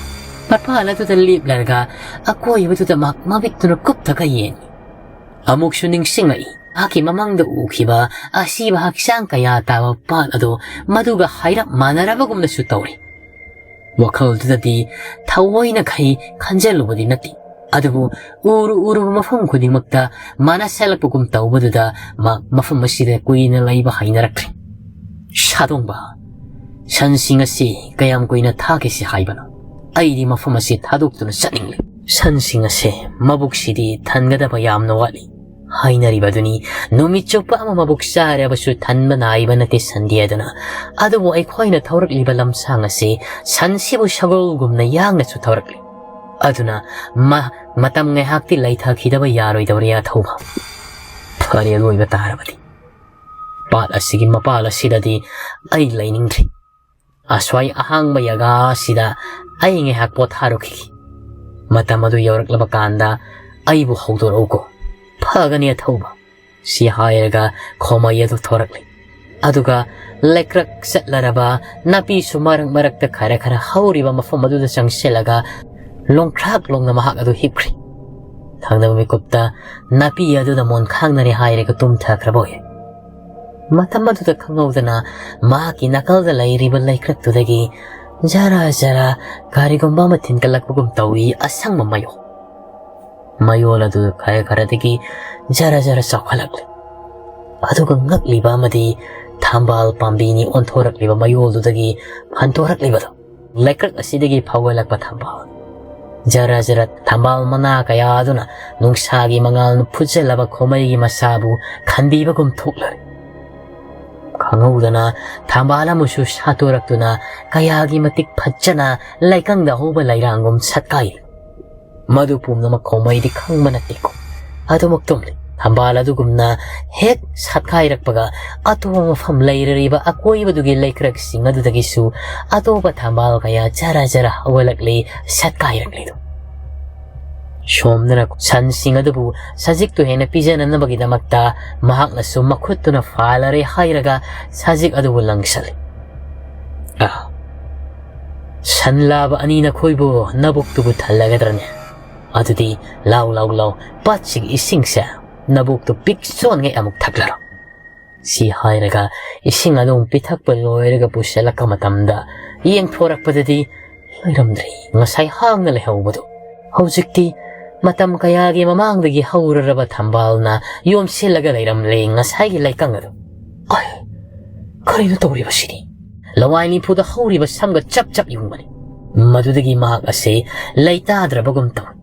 ꯄꯥꯠꯄꯥꯜ ꯑꯗꯨꯗ ꯂꯦꯞꯂꯔꯒ ꯑꯀꯣꯏꯕꯗꯨꯗ ꯃꯍꯥꯛ ꯃꯃꯤꯠꯇꯨꯅ ꯀꯨꯞꯊꯒ ꯌꯦꯡꯏ꯫ ꯑꯃꯨꯛꯁꯨ ꯅꯤꯡꯁꯤꯡꯂꯛꯏ꯫ ꯃꯍꯥꯛꯀꯤ ꯃꯃꯥꯡꯗ ꯎꯈꯤꯕ ꯑꯁꯤꯕ ꯍꯛꯆꯥꯡ ꯀꯌꯥ ꯇꯥꯕ ꯄꯥꯠ ꯑꯗꯨ ꯃꯗꯨꯒ ꯍꯥꯏꯔꯞ ꯃꯥꯟꯅꯔꯕꯒꯨꯝꯅꯁꯨ ꯇꯧꯔꯤ꯫ ꯋꯥꯈꯜꯗꯨꯗꯗꯤ ꯊꯑꯣꯏꯅꯈꯩ ꯈꯟꯖꯜꯂꯨꯕꯗꯤ ꯅꯠꯇꯦ, ꯑꯗꯨꯕꯨ ꯎꯔꯨ ꯎꯔꯨꯕ ꯃꯐꯝ ꯈꯨꯗꯤꯡꯃꯛꯇ ꯃꯥꯟꯅꯁꯜꯂꯛꯄꯒꯨꯝ ꯇꯧꯕꯗꯨꯗ ꯃꯥ ꯃꯐꯝ ꯑꯁꯤꯗ ꯀꯨꯏꯅ ꯂꯩꯕ ꯍꯩꯅꯔꯛꯇ꯭ꯔꯦ꯫ "ꯁꯥꯗꯣꯡꯕ, ꯁꯟꯁꯤꯡ ꯑꯁꯤ ꯀꯌꯥꯝ ꯀꯨꯏꯅ ꯊꯥꯈꯤꯁꯤ ꯍꯥꯏꯕꯅꯣ? ꯑꯩꯗꯤ ꯃꯐꯝ ꯑꯁꯤ ꯊꯥꯗꯣꯛꯇꯨꯅ ꯆꯠꯅꯤꯡꯂꯦ꯫ ꯁꯟꯁꯤꯡ ꯑꯁꯦ ꯃꯕꯨꯛꯁꯤꯗꯤ ꯊꯟꯒꯗꯕ ꯌꯥꯝꯅ ꯋꯥꯠꯂꯤ" ꯍꯥꯏꯅꯔꯤꯕꯗꯨꯅꯤ꯫ ꯅꯨꯃꯤꯠ ꯆꯨꯞꯄ ꯑꯃ ꯃꯕꯨꯛ ꯆꯥꯔꯕꯁꯨ ꯊꯟꯕ ꯅꯥꯏꯕ ꯅꯠꯇꯦ ꯁꯟꯗꯦ ꯑꯗꯨꯅ꯫ ꯑꯗꯨꯕꯨ ꯑꯩꯈꯣꯏꯅ ꯊꯧꯔꯛꯂꯤꯕ ꯂꯝꯁꯥꯡ ꯑꯁꯤ ꯁꯟꯁꯤꯕꯨ ꯁꯒꯣꯜꯒꯨꯝꯅ ꯌꯥꯡꯅꯁꯨ ꯊꯧꯔꯛꯂꯤ꯫ ꯑꯗꯨꯅ ꯃ-, ꯃꯇꯝ ꯉꯥꯏꯍꯥꯛꯇꯤ ꯂꯩꯊꯈꯤꯗꯕ ꯌꯥꯔꯣꯏꯗꯧꯔꯤ ꯑꯊꯧꯕ꯫ ꯐꯔꯦ, ꯑꯗꯨ ꯑꯣꯏꯕ ꯇꯥꯔꯕꯗꯤ ꯄꯥꯠ ꯑꯁꯤꯒꯤ ꯃꯄꯥꯜ ꯑꯁꯤꯗꯗꯤ ꯑꯩ ꯂꯩꯅꯤꯡꯗ꯭ꯔꯤ꯫ ꯑꯁ꯭ꯋꯥꯏ ꯑꯍꯥꯡꯕ ꯖꯒꯥ ꯑꯁꯤꯗ ꯑꯩ ꯉꯥꯏꯍꯥꯛ ꯄꯣꯊꯥꯔꯨꯈꯤꯒꯦ꯫ ꯃꯇꯝ ꯑꯗꯨ ꯌꯧꯔꯛꯂꯕ ꯀꯥꯟꯗ ꯑꯩꯕꯨ ꯍꯧꯗꯣꯔꯛꯎꯀꯣ꯫ ꯐꯒꯅꯤ ꯑꯊꯧꯕ꯫ ꯁꯤ ꯍꯥꯏꯔꯒ ꯈꯣꯃꯩ ꯑꯗꯨ ꯊꯣꯔꯛꯂꯤ꯫ ꯑꯗꯨꯒ ꯂꯩꯀ꯭ꯔꯛ ꯆꯠꯂꯔꯕ ꯅꯥꯄꯤꯁꯨ ꯃꯔꯛ ꯃꯔꯛꯇ ꯈꯔ ꯈꯔ ꯍꯧꯔꯤꯕ ꯃꯐꯝ ꯑꯗꯨꯗ ꯆꯪꯁꯤꯜꯂꯒ ꯂꯣꯡꯈ꯭ꯔꯥꯛ ꯂꯣꯡꯅ ꯃꯍꯥꯛ ꯑꯗꯨ ꯍꯤꯞꯈ꯭ꯔꯤ꯫ ꯊꯪꯅꯕ ꯃꯤꯀꯨꯞꯇ ꯅꯥꯄꯤ ꯑꯗꯨꯗ ꯃꯣꯟꯈꯥꯡꯅꯔꯦ ꯍꯥꯏꯔꯒ ꯇꯨꯝꯊꯈ꯭ꯔꯕ ꯑꯣꯏ꯫ ꯃꯇꯝ ꯑꯗꯨꯗ ꯈꯪꯍꯧꯗꯅ ꯃꯍꯥꯛꯀꯤ ꯅꯥꯀꯜꯗ ꯂꯩꯔꯤꯕ ꯂꯩꯀ꯭ꯔꯛꯇꯨꯗꯒꯤ ꯖꯔ ꯖꯔ ꯀꯔꯤꯒꯨꯝꯕ ꯑꯃ ꯊꯤꯟꯒꯠꯂꯛꯄꯒꯨꯝ ꯇꯧꯏ, ꯑꯁꯪꯕ ꯃꯌꯣꯜ꯫ ꯃꯌꯣꯜ ꯑꯗꯨ ꯈꯔ ꯈꯔꯗꯒꯤ ꯖꯔ ꯖꯔ ꯆꯥꯎꯈꯠꯂꯛꯂꯤ꯫ ꯑꯗꯨꯒ ꯉꯛꯂꯤꯕ ꯑꯃꯗꯤ ꯊꯝꯕꯥꯜ ꯄꯥꯝꯕꯤꯅꯤ ꯑꯣꯟꯊꯣꯔꯛꯂꯤꯕ ꯃꯌꯣꯜꯗꯨꯗꯒꯤ ꯐꯟꯗꯣꯔꯛꯂꯤꯕꯗꯨ꯫ ꯂꯩꯀ꯭ꯔꯛ ꯑꯁꯤꯗꯒꯤ ꯐꯥꯎꯒꯠꯂꯛꯄ ꯊꯝꯕꯥꯜ꯫ ꯖꯔ ꯖꯔ ꯊꯝꯕꯥꯜ ꯃꯅꯥ ꯀꯌꯥ ꯑꯗꯨꯅ ꯅꯨꯡꯁꯥꯒꯤ ꯃꯉꯥꯜꯅ ꯐꯨꯠꯆꯜꯂꯕ ꯈꯣꯃꯩꯒꯤ ꯃꯁꯥꯕꯨ ꯈꯟꯕꯤꯕꯒꯨꯝ ꯊꯣꯛꯂꯔꯦ꯫ ꯈꯪꯍꯧꯗꯅ ꯊꯝꯕꯥꯜ ꯑꯃꯁꯨ ꯁꯥꯠꯇꯣꯔꯛꯇꯨꯅ ꯀꯌꯥꯒꯤ ꯃꯇꯤꯛ ꯐꯖꯅ ꯂꯩꯀꯪꯗ ꯍꯧꯕ ꯂꯩꯔꯥꯡꯒꯨꯝ ꯁꯠꯀꯥꯏꯔꯤ꯫ ꯃꯗꯨ ꯄꯨꯝꯅꯃꯛ ꯈꯣꯃꯩꯗꯤ ꯈꯪꯕ ꯅꯠꯇꯦꯀꯣ꯫ ꯑꯗꯨꯃꯛ ꯇꯨꯝꯂꯤ꯫ ꯊꯝꯕꯥꯜ ꯑꯗꯨꯒꯨꯝꯅ ꯍꯦꯛ ꯁꯥꯠꯈꯥꯏꯔꯛꯄꯒ, ꯑꯇꯣꯞꯄ ꯃꯐꯝ ꯂꯩꯔꯔꯤꯕ ꯑꯀꯣꯏꯕꯗꯨꯒꯤ ꯂꯩꯀ꯭ꯔꯛꯁꯤꯡ ꯑꯗꯨꯗꯒꯤꯁꯨ ꯑꯇꯣꯞꯄ ꯊꯝꯕꯥꯜ ꯀꯌꯥ ꯖꯔ ꯖꯔ ꯍꯧꯒꯠꯂꯛꯂꯤ, ꯁꯥꯠꯈꯥꯏꯔꯛꯂꯤꯗꯨ꯫ ꯁꯣꯝꯗꯅ ꯁꯟꯁꯤꯡ ꯑꯗꯨꯕꯨ ꯁꯖꯤꯛꯇꯨ ꯍꯦꯟꯅ ꯄꯤꯖꯅꯅꯕꯒꯤꯗꯃꯛꯇ ꯃꯍꯥꯛꯅꯁꯨ ꯃꯈꯨꯠꯇꯨꯅ ꯐꯥꯜꯂꯔꯦ ꯍꯥꯏꯔꯒ ꯁꯖꯤꯛ ꯑꯗꯨꯕꯨ ꯂꯪꯁꯜꯂꯤ꯫ "ꯑꯥ, ꯁꯟ ꯂꯥꯕ ꯑꯅꯤ ꯅꯈꯣꯏꯕꯨ ꯅꯕꯨꯛꯇꯨꯕꯨ ꯊꯜꯂꯒꯗ꯭ꯔꯅꯦ? ꯑꯗꯨꯗꯤ ꯂꯥꯎ, ꯂꯥꯎ, ꯂꯥꯎ, ꯄꯥꯠꯁꯤꯒꯤ ꯏꯁꯤꯡꯁꯦ ꯅꯕꯨꯛꯇꯨ ꯄꯤꯛ ꯆꯣꯟꯉꯩ ꯑꯃꯨꯛ ꯊꯛꯂꯔꯣ"꯫ ꯁꯤ ꯍꯥꯏꯔꯒ ꯏꯁꯤꯡ ꯑꯗꯨ ꯄꯤꯊꯛꯄ ꯂꯣꯏꯔꯒ ꯄꯨꯁꯤꯜꯂꯛꯄ ꯃꯇꯝꯗ ꯌꯦꯡꯊꯣꯔꯛꯄꯗꯗꯤ ꯂꯩꯔꯝꯗ꯭ꯔꯦ꯫ ꯉꯁꯥꯏ ꯍꯥꯡꯅ ꯂꯩꯍꯧꯕꯗꯨ ꯍꯧꯖꯤꯛꯇꯤ ꯃꯇꯝ ꯀꯌꯥꯒꯤ ꯃꯃꯥꯡꯗꯒꯤ ꯍꯧꯔꯔꯕ ꯊꯝꯕꯥꯜꯅ ꯌꯣꯝꯁꯤꯜꯂꯒ ꯂꯩꯔꯝꯂꯦ ꯉꯁꯥꯏꯒꯤ ꯂꯩꯀꯪ ꯑꯗꯨ꯫ "ꯑꯩ, ꯀꯔꯤꯅꯣ ꯇꯧꯔꯤꯕꯁꯤꯗꯤ?" ꯂꯋꯥꯏ ꯅꯤꯐꯨꯗ ꯍꯧꯔꯤꯕ ꯁꯝꯒ ꯆꯞ ꯆꯞ ꯌꯨꯡꯕꯅꯤ꯫ ꯃꯗꯨꯗꯒꯤ ꯃꯍꯥꯛ ꯑꯁꯤ ꯂꯩꯇꯥꯗ꯭ꯔꯕꯒꯨꯝ ꯇꯧꯏ꯫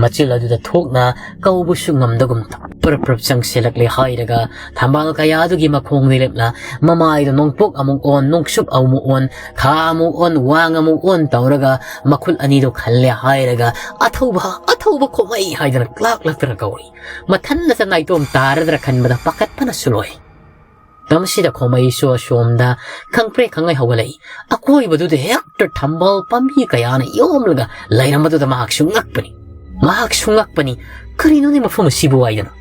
ꯃꯆꯤꯜ ꯑꯗꯨꯗ ꯊꯣꯛꯅ ꯀꯧꯕꯁꯨ ꯉꯝꯗꯒꯨꯝ ꯇꯧꯏ꯫ ꯄ꯭ꯔꯞ ꯄ꯭ꯔꯞ ꯆꯪꯁꯤꯜꯂꯛꯂꯦ ꯍꯥꯏꯔꯒ ꯊꯝꯕꯥꯜ ꯀꯌꯥꯗꯨꯒꯤ ꯃꯈꯣꯡꯗ ꯂꯦꯞꯅ ꯃꯃꯥꯏꯗ ꯅꯣꯡꯄꯣꯛ ꯑꯃꯨꯛ ꯑꯣꯟ, ꯅꯣꯡꯆꯨꯞ ꯑꯃꯨꯛ ꯑꯣꯟ, ꯈꯥ ꯑꯃꯨꯛ ꯑꯣꯟ, ꯋꯥꯡ ꯑꯃꯨꯛ ꯑꯣꯟ ꯇꯧꯔꯒ ꯃꯈꯨꯠ ꯑꯅꯤꯗꯨ ꯈꯜꯂꯦ ꯍꯥꯏꯔꯒ "ꯑꯊꯧꯕ, ꯑꯊꯧꯕ ꯈꯣꯃꯩ" ꯍꯥꯏꯗꯅ ꯀ꯭ꯂꯥꯛ ꯂꯥꯛꯇꯅ ꯀꯧꯔꯤ꯫ ꯃꯊꯟꯗꯇ ꯅꯥꯏꯇꯣꯝ ꯇꯥꯔꯗ꯭ꯔꯥ ꯈꯟꯕꯗ ꯄꯥꯈꯠꯄꯅꯁꯨ ꯂꯣꯏ꯫ ꯃꯇꯝꯁꯤꯗ ꯈꯣꯃꯩꯁꯨ ꯑꯁꯣꯝꯗ ꯈꯪꯄ꯭ꯔꯦꯛ ꯈꯪꯉꯩ ꯍꯧꯒꯠꯂꯛꯏ꯫ ꯑꯀꯣꯏꯕꯗꯨꯗ ꯍꯦꯛꯇ ꯊꯝꯕꯥꯜ ꯄꯥꯝꯕꯤ ꯀꯌꯥꯅ ꯌꯣꯝꯂꯒ ꯂꯩꯔꯝꯕꯗꯨꯗ ꯃꯍꯥꯛꯁꯨ ꯉꯛꯄꯅꯤ꯫ ꯃꯍꯥꯛꯁꯨ ꯉꯛꯄꯅꯤ꯫ "ꯀꯔꯤꯅꯣꯅꯦ ꯃꯐꯝ ꯑꯁꯤꯕꯨ?" ꯍꯥꯏꯗꯅ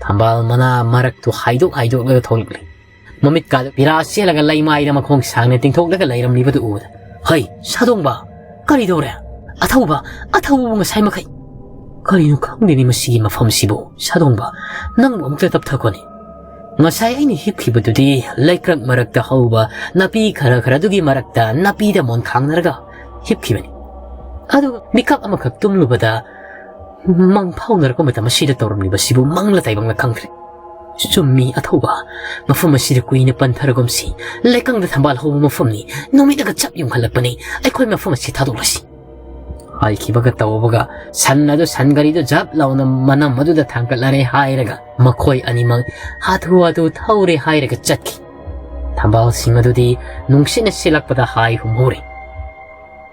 ꯊꯝꯕꯥꯜ ꯃꯅꯥ ꯃꯔꯛꯇꯨ ꯍꯥꯏꯗꯣꯛ ꯍꯥꯏꯗꯣꯛꯂꯒ ꯊꯣꯛꯂꯛꯂꯤ꯫ ꯃꯃꯤꯠꯀꯥꯗꯨ ꯄꯤꯔꯥ ꯆꯦꯜꯂꯒ ꯂꯩꯃꯥꯏꯗ ꯃꯈꯣꯡ ꯁꯥꯡꯅ ꯇꯤꯡꯊꯣꯛꯂꯒ ꯂꯩꯔꯝꯂꯤꯕꯗꯨ ꯎꯕꯗ, "ꯍꯩ, ꯁꯥꯗꯣꯡꯕ, ꯀꯔꯤ ꯇꯧꯔꯦ? ꯑꯊꯧꯕ, ꯑꯊꯧꯕꯕꯨ ꯉꯁꯥꯏ ꯃꯈꯩ꯫ ꯀꯔꯤꯅꯣ ꯈꯪꯗꯦꯅꯦ ꯃꯁꯤꯒꯤ ꯃꯐꯝꯁꯤꯕꯨ꯫ ꯁꯥꯗꯣꯡꯕ, ꯅꯪꯕꯨ ꯑꯃꯨꯛꯇ ꯇꯞꯊꯈꯣꯅꯦ꯫ ꯉꯁꯥꯏ ꯑꯩꯅ ꯍꯤꯞꯈꯤꯕꯗꯨꯗꯤ ꯂꯩꯀ꯭ꯔꯛ ꯃꯔꯛꯇ ꯍꯧꯕ ꯅꯥꯄꯤ ꯈꯔ ꯈꯔꯗꯨꯒꯤ ꯃꯔꯛꯇ ꯅꯥꯄꯤꯗ ꯃꯣꯟ ꯈꯥꯡꯅꯔꯒ ꯍꯤꯞꯈꯤꯕꯅꯤ꯫ ꯑꯗꯨꯒ ꯃꯤꯀꯞ ꯑꯃꯈꯛ ꯇꯨꯝꯂꯨꯕꯗ ꯃꯪ ꯐꯥꯎꯅꯔꯛꯄ ꯃꯇꯝ ꯑꯁꯤꯗ ꯇꯧꯔꯝꯂꯤꯕꯁꯤꯕꯨ ꯃꯪꯂ ꯇꯥꯏꯕꯪꯂ ꯈꯪꯗ꯭ꯔꯦ꯫ ꯆꯨꯝꯃꯤ ꯑꯊꯧꯕ, ꯃꯐꯝ ꯑꯁꯤꯗ ꯀꯨꯏꯅ ꯄꯟꯊꯔꯒꯨꯝꯁꯤ꯫ ꯂꯩꯀꯪꯗ ꯊꯝꯕꯥꯜ ꯍꯧꯕ ꯃꯐꯝꯅꯤ꯫ ꯅꯨꯃꯤꯠꯅꯒ ꯆꯞ ꯌꯨꯡꯈꯠꯂꯛꯄꯅꯤ꯫ ꯑꯩꯈꯣꯏ ꯃꯐꯝ ꯑꯁꯤ ꯊꯥꯗꯣꯛꯂꯁꯤ"꯫ ꯍꯥꯏꯈꯤꯕꯒ ꯇꯧꯕꯒ ꯁꯟ ꯑꯗꯨ ꯁꯟ ꯒꯥꯔꯤꯗꯨ ꯖꯞ ꯂꯥꯎꯅ ꯃꯅꯝ ꯑꯗꯨꯗ ꯊꯥꯡꯒꯠꯂꯔꯦ ꯍꯥꯏꯔꯒ ꯃꯈꯣꯏ ꯑꯅꯤꯃꯛ ꯍꯥꯊꯨ ꯍꯥꯊꯨ ꯊꯧꯔꯦ ꯍꯥꯏꯔꯒ ꯆꯠꯈꯤ꯫ ꯊꯝꯕꯥꯜꯁꯤꯡ ꯑꯗꯨꯗꯤ ꯅꯨꯡꯁꯤꯠꯅ ꯁꯤꯠꯂꯛꯄꯗ ꯍꯥꯏ ꯍꯨꯝꯍꯧꯔꯦ꯫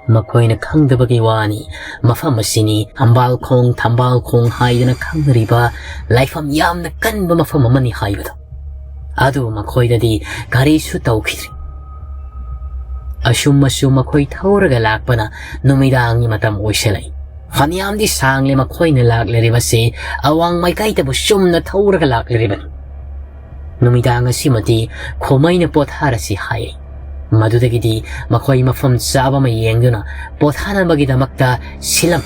ꯃꯈꯣꯏꯅ ꯈꯪꯗꯕꯒꯤ ꯋꯥꯅꯤ, ꯃꯐꯝ ꯑꯁꯤꯅꯤ ꯊꯝꯕꯥꯜ ꯈꯣꯡ, ꯊꯝꯕꯥꯜ ꯈꯣꯡ ꯍꯥꯏꯗꯅ ꯈꯪꯅꯔꯤꯕ ꯂꯥꯏꯐꯝ ꯌꯥꯝꯅ ꯀꯟꯕ ꯃꯐꯝ ꯑꯃꯅꯤ ꯍꯥꯏꯕꯗꯨ꯫ ꯑꯗꯨꯕꯨ ꯃꯈꯣꯏꯗꯗꯤ ꯀꯔꯤꯁꯨ ꯇꯧꯈꯤꯗ꯭ꯔꯤ꯫ ꯑꯁꯨꯝ ꯑꯁꯨꯝ ꯃꯈꯣꯏ ꯊꯧꯔꯒ ꯂꯥꯛꯄꯅ ꯅꯨꯃꯤꯗꯥꯡꯒꯤ ꯃꯇꯝ ꯑꯣꯏꯁꯤꯜꯂꯛꯏ꯫ ꯐꯅꯌꯥꯝꯗꯤ ꯁꯥꯡꯂꯦ ꯃꯈꯣꯏꯅ ꯂꯥꯛꯂꯤꯕꯁꯤ, ꯑꯋꯥꯡ ꯃꯥꯏꯀꯩꯗꯕꯨ ꯆꯨꯝꯅ ꯊꯧꯔꯒ ꯂꯥꯛꯂꯤꯕꯅꯤ꯫ ꯅꯨꯃꯤꯗꯥꯡ ꯑꯁꯤꯃꯗꯤ ꯈꯣꯃꯩꯅ ꯄꯣꯊꯥꯔꯁꯤ ꯍꯥꯏꯔꯤ꯫ ꯃꯗꯨꯗꯒꯤꯗꯤ ꯃꯈꯣꯏ ꯃꯐꯝ ꯆꯥꯕ ꯑꯃ ꯌꯦꯡꯗꯨꯅ ꯄꯣꯊꯥꯅꯕꯒꯤꯗꯃꯛꯇ ꯁꯤꯜꯂꯝ꯫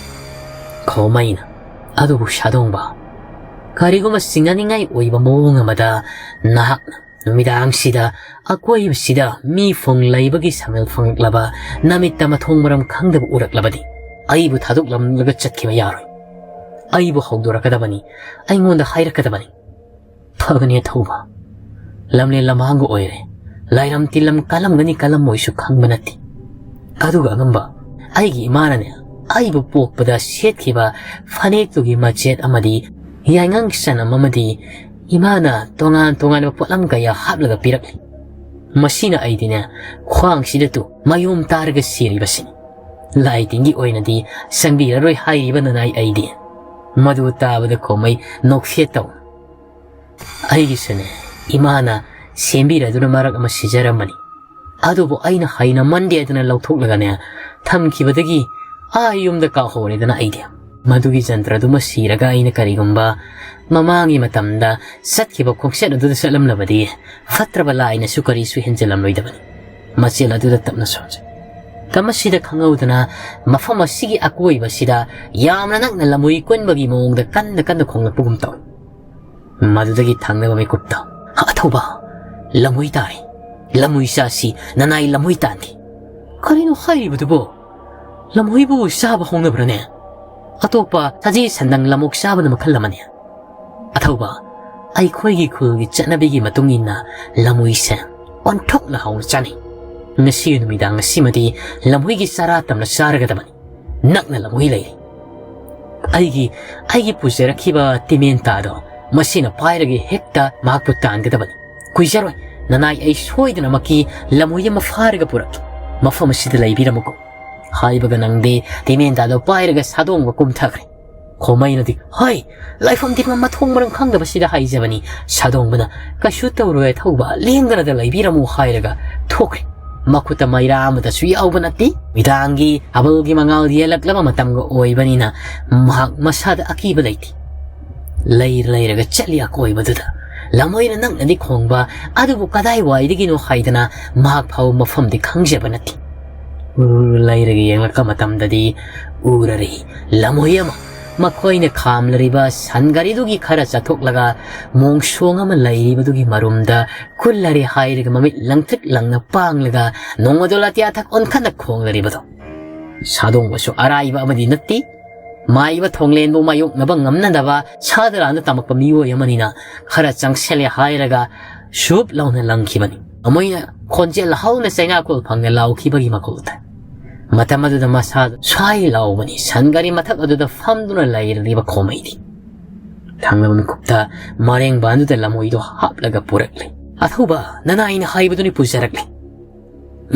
ꯈꯣꯃꯩꯅ, "ꯑꯗꯨꯕꯨ ꯁꯥꯗꯣꯡꯕ, ꯀꯔꯤꯒꯨꯝꯕ ꯆꯤꯡꯅꯅꯤꯡꯉꯥꯏ ꯑꯣꯏꯕ ꯃꯑꯣꯡ ꯑꯃꯗ ꯅꯍꯥꯛꯅ ꯅꯨꯃꯤꯗꯥꯡꯁꯤꯗ ꯑꯀꯣꯏꯕꯁꯤꯗ ꯃꯤ ꯐꯣꯡ ꯂꯩꯕꯒꯤ ꯁꯃꯦꯜ ꯐꯪꯂꯛꯂꯕ ꯅꯃꯤꯠꯇ ꯃꯊꯣꯡ ꯃꯔꯝ ꯈꯪꯗꯕ ꯎꯔꯛꯂꯕꯗꯤ ꯑꯩꯕꯨ ꯊꯥꯗꯣꯛꯂꯝꯂꯒ ꯆꯠꯈꯤꯕ ꯌꯥꯔꯣꯏ꯫ ꯑꯩꯕꯨ ꯍꯧꯗꯣꯔꯛꯀꯗꯕꯅꯤ, ꯑꯩꯉꯣꯟꯗ ꯍꯥꯏꯔꯛꯀꯗꯕꯅꯤ꯫" "ꯐꯒꯅꯤ ꯑꯊꯧꯕ, ꯂꯝꯂꯦꯟ ꯂꯝꯍꯥꯡꯒ ꯑꯣꯏꯔꯦ, ꯂꯥꯏꯔꯝ ꯇꯤꯜꯂꯝ ꯀꯜꯂꯝꯒꯅꯤ ꯀꯜꯂꯝꯃꯣꯏꯁꯨ ꯈꯪꯕ ꯅꯠꯇꯦ꯫ ꯑꯗꯨꯒ ꯑꯉꯝꯕ, ꯑꯩꯒꯤ ꯏꯃꯥꯅꯅꯦ, ꯑꯩꯕꯨ ꯄꯣꯛꯄꯗ ꯁꯦꯠꯈꯤꯕ ꯐꯅꯦꯛꯇꯨꯒꯤ ꯃꯆꯦꯠ ꯑꯃꯗꯤ ꯌꯥꯏꯉꯪ ꯆꯅꯝ ꯑꯃꯗꯤ ꯏꯃꯥꯅ ꯇꯣꯉꯥꯟ ꯇꯣꯉꯥꯟꯕ ꯄꯣꯠꯂꯝ ꯀꯌꯥ ꯍꯥꯞꯂꯒ ꯄꯤꯔꯛꯂꯤ꯫ ꯃꯁꯤꯅ ꯑꯩꯗꯤꯅꯦ, ꯈ꯭ꯋꯥꯡꯁꯤꯗ ꯇꯨ ꯃꯌꯣꯝ ꯇꯥꯔꯒ ꯁꯤꯔꯤꯕꯁꯤꯅꯤ꯫ ꯂꯥꯏ ꯇꯤꯟꯒꯤ ꯑꯣꯏꯅꯗꯤ ꯆꯪꯕꯤꯔꯔꯣꯏ ꯍꯥꯏꯔꯤꯕ ꯅꯅꯥꯏ ꯑꯩꯗꯤ꯫" ꯃꯗꯨ ꯇꯥꯕꯗ ꯈꯣꯃꯩ ꯅꯣꯛꯐꯦꯠ ꯇꯧ꯫ "ꯑꯩꯒꯤꯁꯨꯅꯦ, ꯏꯃꯥꯅ ꯁꯦꯝꯕꯤꯔꯗꯨꯅ ꯃꯔꯛ ꯑꯃ ꯁꯤꯖꯔꯝꯕꯅꯤ꯫ ꯑꯗꯨꯕꯨ ꯑꯩꯅ ꯍꯩꯅꯃꯟꯗꯦꯗꯅ ꯂꯧꯊꯣꯛꯂꯒꯅꯦ, ꯊꯝꯈꯤꯕꯗꯒꯤ ꯑꯥ ꯌꯨꯝꯗ ꯀꯥꯎꯍꯧꯔꯦꯗꯅ ꯑꯩꯗꯤ꯫ ꯃꯗꯨꯒꯤ ꯖꯟꯇ꯭ꯔꯗꯨꯃ ꯁꯤꯔꯒ ꯑꯩꯅ ꯀꯔꯤꯒꯨꯝꯕ ꯃꯃꯥꯡꯒꯤ ꯃꯇꯝꯗ ꯆꯠꯈꯤꯕ ꯈꯣꯡꯆꯠ ꯑꯗꯨꯗ ꯆꯠꯂꯝꯂꯕꯗꯤ ꯐꯠꯇ꯭ꯔꯕ ꯂꯥꯏꯅꯁꯨ ꯀꯔꯤꯁꯨ ꯍꯦꯟꯖꯜꯂꯝꯂꯣꯏꯗꯕꯅꯤ꯫" ꯃꯆꯦꯜ ꯑꯗꯨꯗ ꯇꯞꯅ ꯁꯣꯟꯖꯩ꯫ ꯃꯁꯤꯗ ꯈꯪꯍꯧꯗꯅ ꯃꯐꯝ ꯑꯁꯤꯒꯤ ꯑꯀꯣꯏꯕꯁꯤꯗ ꯌꯥꯝꯅ ꯅꯛꯅ ꯂꯝꯍꯨꯏ ꯀꯨꯟꯕꯒꯤ ꯃꯑꯣꯡꯗ ꯀꯟꯅ ꯀꯟꯅ ꯈꯣꯡꯂꯛꯄꯒꯨꯝ ꯇꯧꯏ꯫ ꯃꯗꯨꯗꯒꯤ ꯊꯪꯅꯕ ꯃꯤꯀꯨꯞꯇ, "ꯑꯊꯧꯕ, ꯂꯝꯍꯨꯏ ꯇꯥꯔꯦ꯫ ꯂꯝꯍꯨꯏ ꯆꯥꯁꯤ, ꯅꯅꯥꯏ ꯂꯝꯍꯨꯏ ꯇꯥꯟꯒꯦ꯫" "ꯀꯔꯤꯅꯣ ꯍꯥꯏꯔꯤꯕꯗꯨꯕꯣ? ꯂꯝꯍꯨꯏꯕꯨ ꯆꯥꯕ ꯍꯧꯅꯕ꯭ꯔꯅꯦ? ꯑꯇꯣꯞꯄ ꯁꯖꯤ ꯁꯟꯗꯪ ꯂꯝꯑꯣꯛ ꯆꯥꯕꯅ ꯃꯈꯜ ꯑꯃꯅꯤ꯫ ꯑꯊꯧꯕ, ꯑꯩꯈꯣꯏꯒꯤ ꯈꯨꯜꯒꯤ ꯆꯠꯅꯕꯤꯒꯤ ꯃꯇꯨꯡ ꯏꯟꯅ ꯂꯝꯍꯨꯏꯁꯦ ꯑꯣꯟꯊꯣꯛꯅ ꯍꯥꯎꯅ ꯆꯥꯅꯩ꯫ ꯉꯁꯤ ꯅꯨꯃꯤꯗꯥꯡ ꯑꯁꯤꯃꯗꯤ ꯂꯝꯍꯨꯏꯒꯤ ꯆꯔꯥ ꯇꯝꯅ ꯆꯥꯔꯒꯗꯕꯅꯤ꯫ ꯅꯛꯅ ꯂꯝꯍꯨꯏ ꯂꯩꯔꯦ꯫ ꯑꯩꯒꯤ, ꯑꯩꯒꯤ ꯄꯨꯖꯔꯛꯈꯤꯕ ꯇꯤꯃꯦꯟꯇꯥꯗꯣ ꯃꯁꯤꯅ ꯄꯥꯏꯔꯒ ꯍꯦꯛꯇ ꯃꯍꯥꯛꯄꯨ ꯇꯥꯟꯒꯗꯕꯅꯤ꯫ ꯀꯨꯏꯖꯔꯣꯏ, ꯅꯅꯥꯏ ꯑꯩ ꯁꯣꯏꯗꯅꯃꯛꯀꯤ ꯂꯝꯍꯨꯏ ꯑꯃ ꯐꯥꯔꯒ ꯄꯨꯔꯛꯀꯦ꯫ ꯃꯐꯝ ꯑꯁꯤꯗ ꯂꯩꯕꯤꯔꯝꯃꯨꯀꯣ꯫" ꯍꯥꯏꯕꯒ ꯅꯪꯗꯦ, ꯇꯤꯃꯦꯟꯗꯥꯗꯣ ꯄꯥꯏꯔꯒ ꯁꯥꯗꯣꯡꯕ ꯀꯨꯝꯊꯈ꯭ꯔꯦ꯫ ꯈꯣꯃꯩꯅꯗꯤ, "ꯍꯣꯏ, ꯂꯥꯏꯐꯝ ꯇꯤꯟꯐꯝ ꯃꯊꯣꯡ ꯃꯔꯝ ꯈꯪꯗꯕꯁꯤꯗ ꯍꯥꯏꯖꯕꯅꯤ꯫" ꯁꯥꯗꯣꯡꯕꯅ, "ꯀꯩꯁꯨ ꯇꯧꯔꯣꯏ ꯑꯊꯧꯕ, ꯂꯦꯡꯗꯅꯗ ꯂꯩꯕꯤꯔꯝꯃꯨ" ꯍꯥꯏꯔꯒ ꯊꯣꯛꯈ꯭ꯔꯦ꯫ ꯃꯈꯨꯠꯇ ꯃꯩꯔꯥ ꯑꯃꯗꯁꯨ ꯌꯥꯎꯕ ꯅꯠꯇꯦ꯫ ꯃꯤꯗꯥꯡꯒꯤ ꯊꯥꯕꯜꯒꯤ ꯃꯉꯥꯜ ꯌꯦꯜꯂꯛꯂꯕ ꯃꯇꯝꯒ ꯑꯣꯏꯕꯅꯤꯅ ꯃꯍꯥꯛ ꯃꯁꯥꯗ ꯑꯀꯤꯕ ꯂꯩꯇꯦ꯫ ꯂꯩꯔ ꯂꯩꯔꯒ ꯆꯠꯂꯤ ꯑꯀꯣꯏꯕꯗꯨꯗ꯫ ꯂꯝꯍꯣꯏꯅ ꯅꯛꯅꯗꯤ ꯈꯣꯡꯕ, ꯑꯗꯨꯕꯨ ꯀꯗꯥꯏꯋꯥꯏꯗꯒꯤꯅꯣ ꯍꯥꯏꯗꯅ ꯃꯍꯥꯛ ꯐꯥꯎꯕ ꯃꯐꯝꯗꯤ ꯈꯪꯖꯕ ꯅꯠꯇꯦ꯫ ꯎꯔꯨ ꯂꯩꯔꯒ ꯌꯦꯡꯂꯛꯄ ꯃꯇꯝꯗꯗꯤ ꯎꯔꯔꯤ ꯂꯝꯍꯣꯏ ꯑꯃ꯫ ꯃꯈꯣꯏꯅ ꯈꯥꯝꯂꯔꯤꯕ ꯁꯟ ꯒꯥꯔꯤꯗꯨꯒꯤ ꯈꯔ ꯆꯠꯊꯣꯛꯂꯒ ꯃꯣꯡꯁꯣꯡ ꯑꯃ ꯂꯩꯔꯤꯕꯗꯨꯒꯤ ꯃꯔꯨꯝꯗ ꯀꯨꯜꯂꯔꯦ ꯍꯥꯏꯔꯒ ꯃꯃꯤꯠ ꯂꯪꯇ꯭ꯔꯤꯛ ꯂꯪꯅ ꯄꯥꯡꯂꯒ ꯅꯣꯡꯃꯗꯣ ꯂꯥꯇꯤꯌꯥ ꯊꯛ ꯑꯣꯟꯈꯠꯅ ꯈꯣꯡꯂꯔꯤꯕꯗꯣ꯫ ꯁꯥꯗꯣꯡꯕꯁꯨ ꯑꯔꯥꯏꯕ ꯑꯃꯗꯤ ꯅꯠꯇꯦ꯫ ꯃꯥꯏꯕ ꯊꯣꯡꯂꯦꯟꯕꯨ ꯃꯥꯌꯣꯛꯅꯕ ꯉꯝꯅꯗꯕ ꯁꯥꯗ꯭ꯔꯥꯅ ꯇꯝꯃꯛꯄ ꯃꯤꯑꯣꯏ ꯑꯃꯅꯤꯅ ꯈꯔ ꯆꯪꯁꯤꯜꯂꯦ ꯍꯥꯏꯔꯒ ꯁꯨꯞ ꯂꯥꯎꯅ ꯂꯪꯈꯤꯕꯅꯤ꯫ ꯑꯃꯣꯏꯅ ꯈꯣꯟꯖꯦꯜ ꯍꯧꯅ ꯆꯩꯅꯥꯀꯣꯜ ꯐꯪꯅ ꯂꯥꯎꯈꯤꯕꯒꯤ ꯃꯈꯣꯜ ꯇꯥꯏ꯫ ꯃꯇꯝ ꯑꯗꯨꯗ ꯃꯁꯥꯗ ꯁ꯭ꯋꯥꯏ ꯂꯥꯎꯕꯅꯤ꯫ ꯁꯟ ꯒꯥꯔꯤ ꯃꯊꯛ ꯑꯗꯨꯗ ꯐꯝꯗꯨꯅ ꯂꯩꯔꯤꯕ ꯈꯣꯃꯩꯗꯤ ꯊꯪꯅꯕ ꯃꯤꯀꯨꯞꯇ ꯃꯔꯦꯡꯕꯥꯟꯗꯨꯗ ꯂꯝꯍꯣꯏꯗꯣ ꯍꯥꯞꯂꯒ ꯄꯨꯔꯛꯂꯦ꯫ "ꯑꯊꯧꯕ, ꯅꯅꯥꯏꯅ ꯍꯥꯏꯕꯗꯨꯅꯤ ꯄꯨꯖꯔꯛꯂꯦ꯫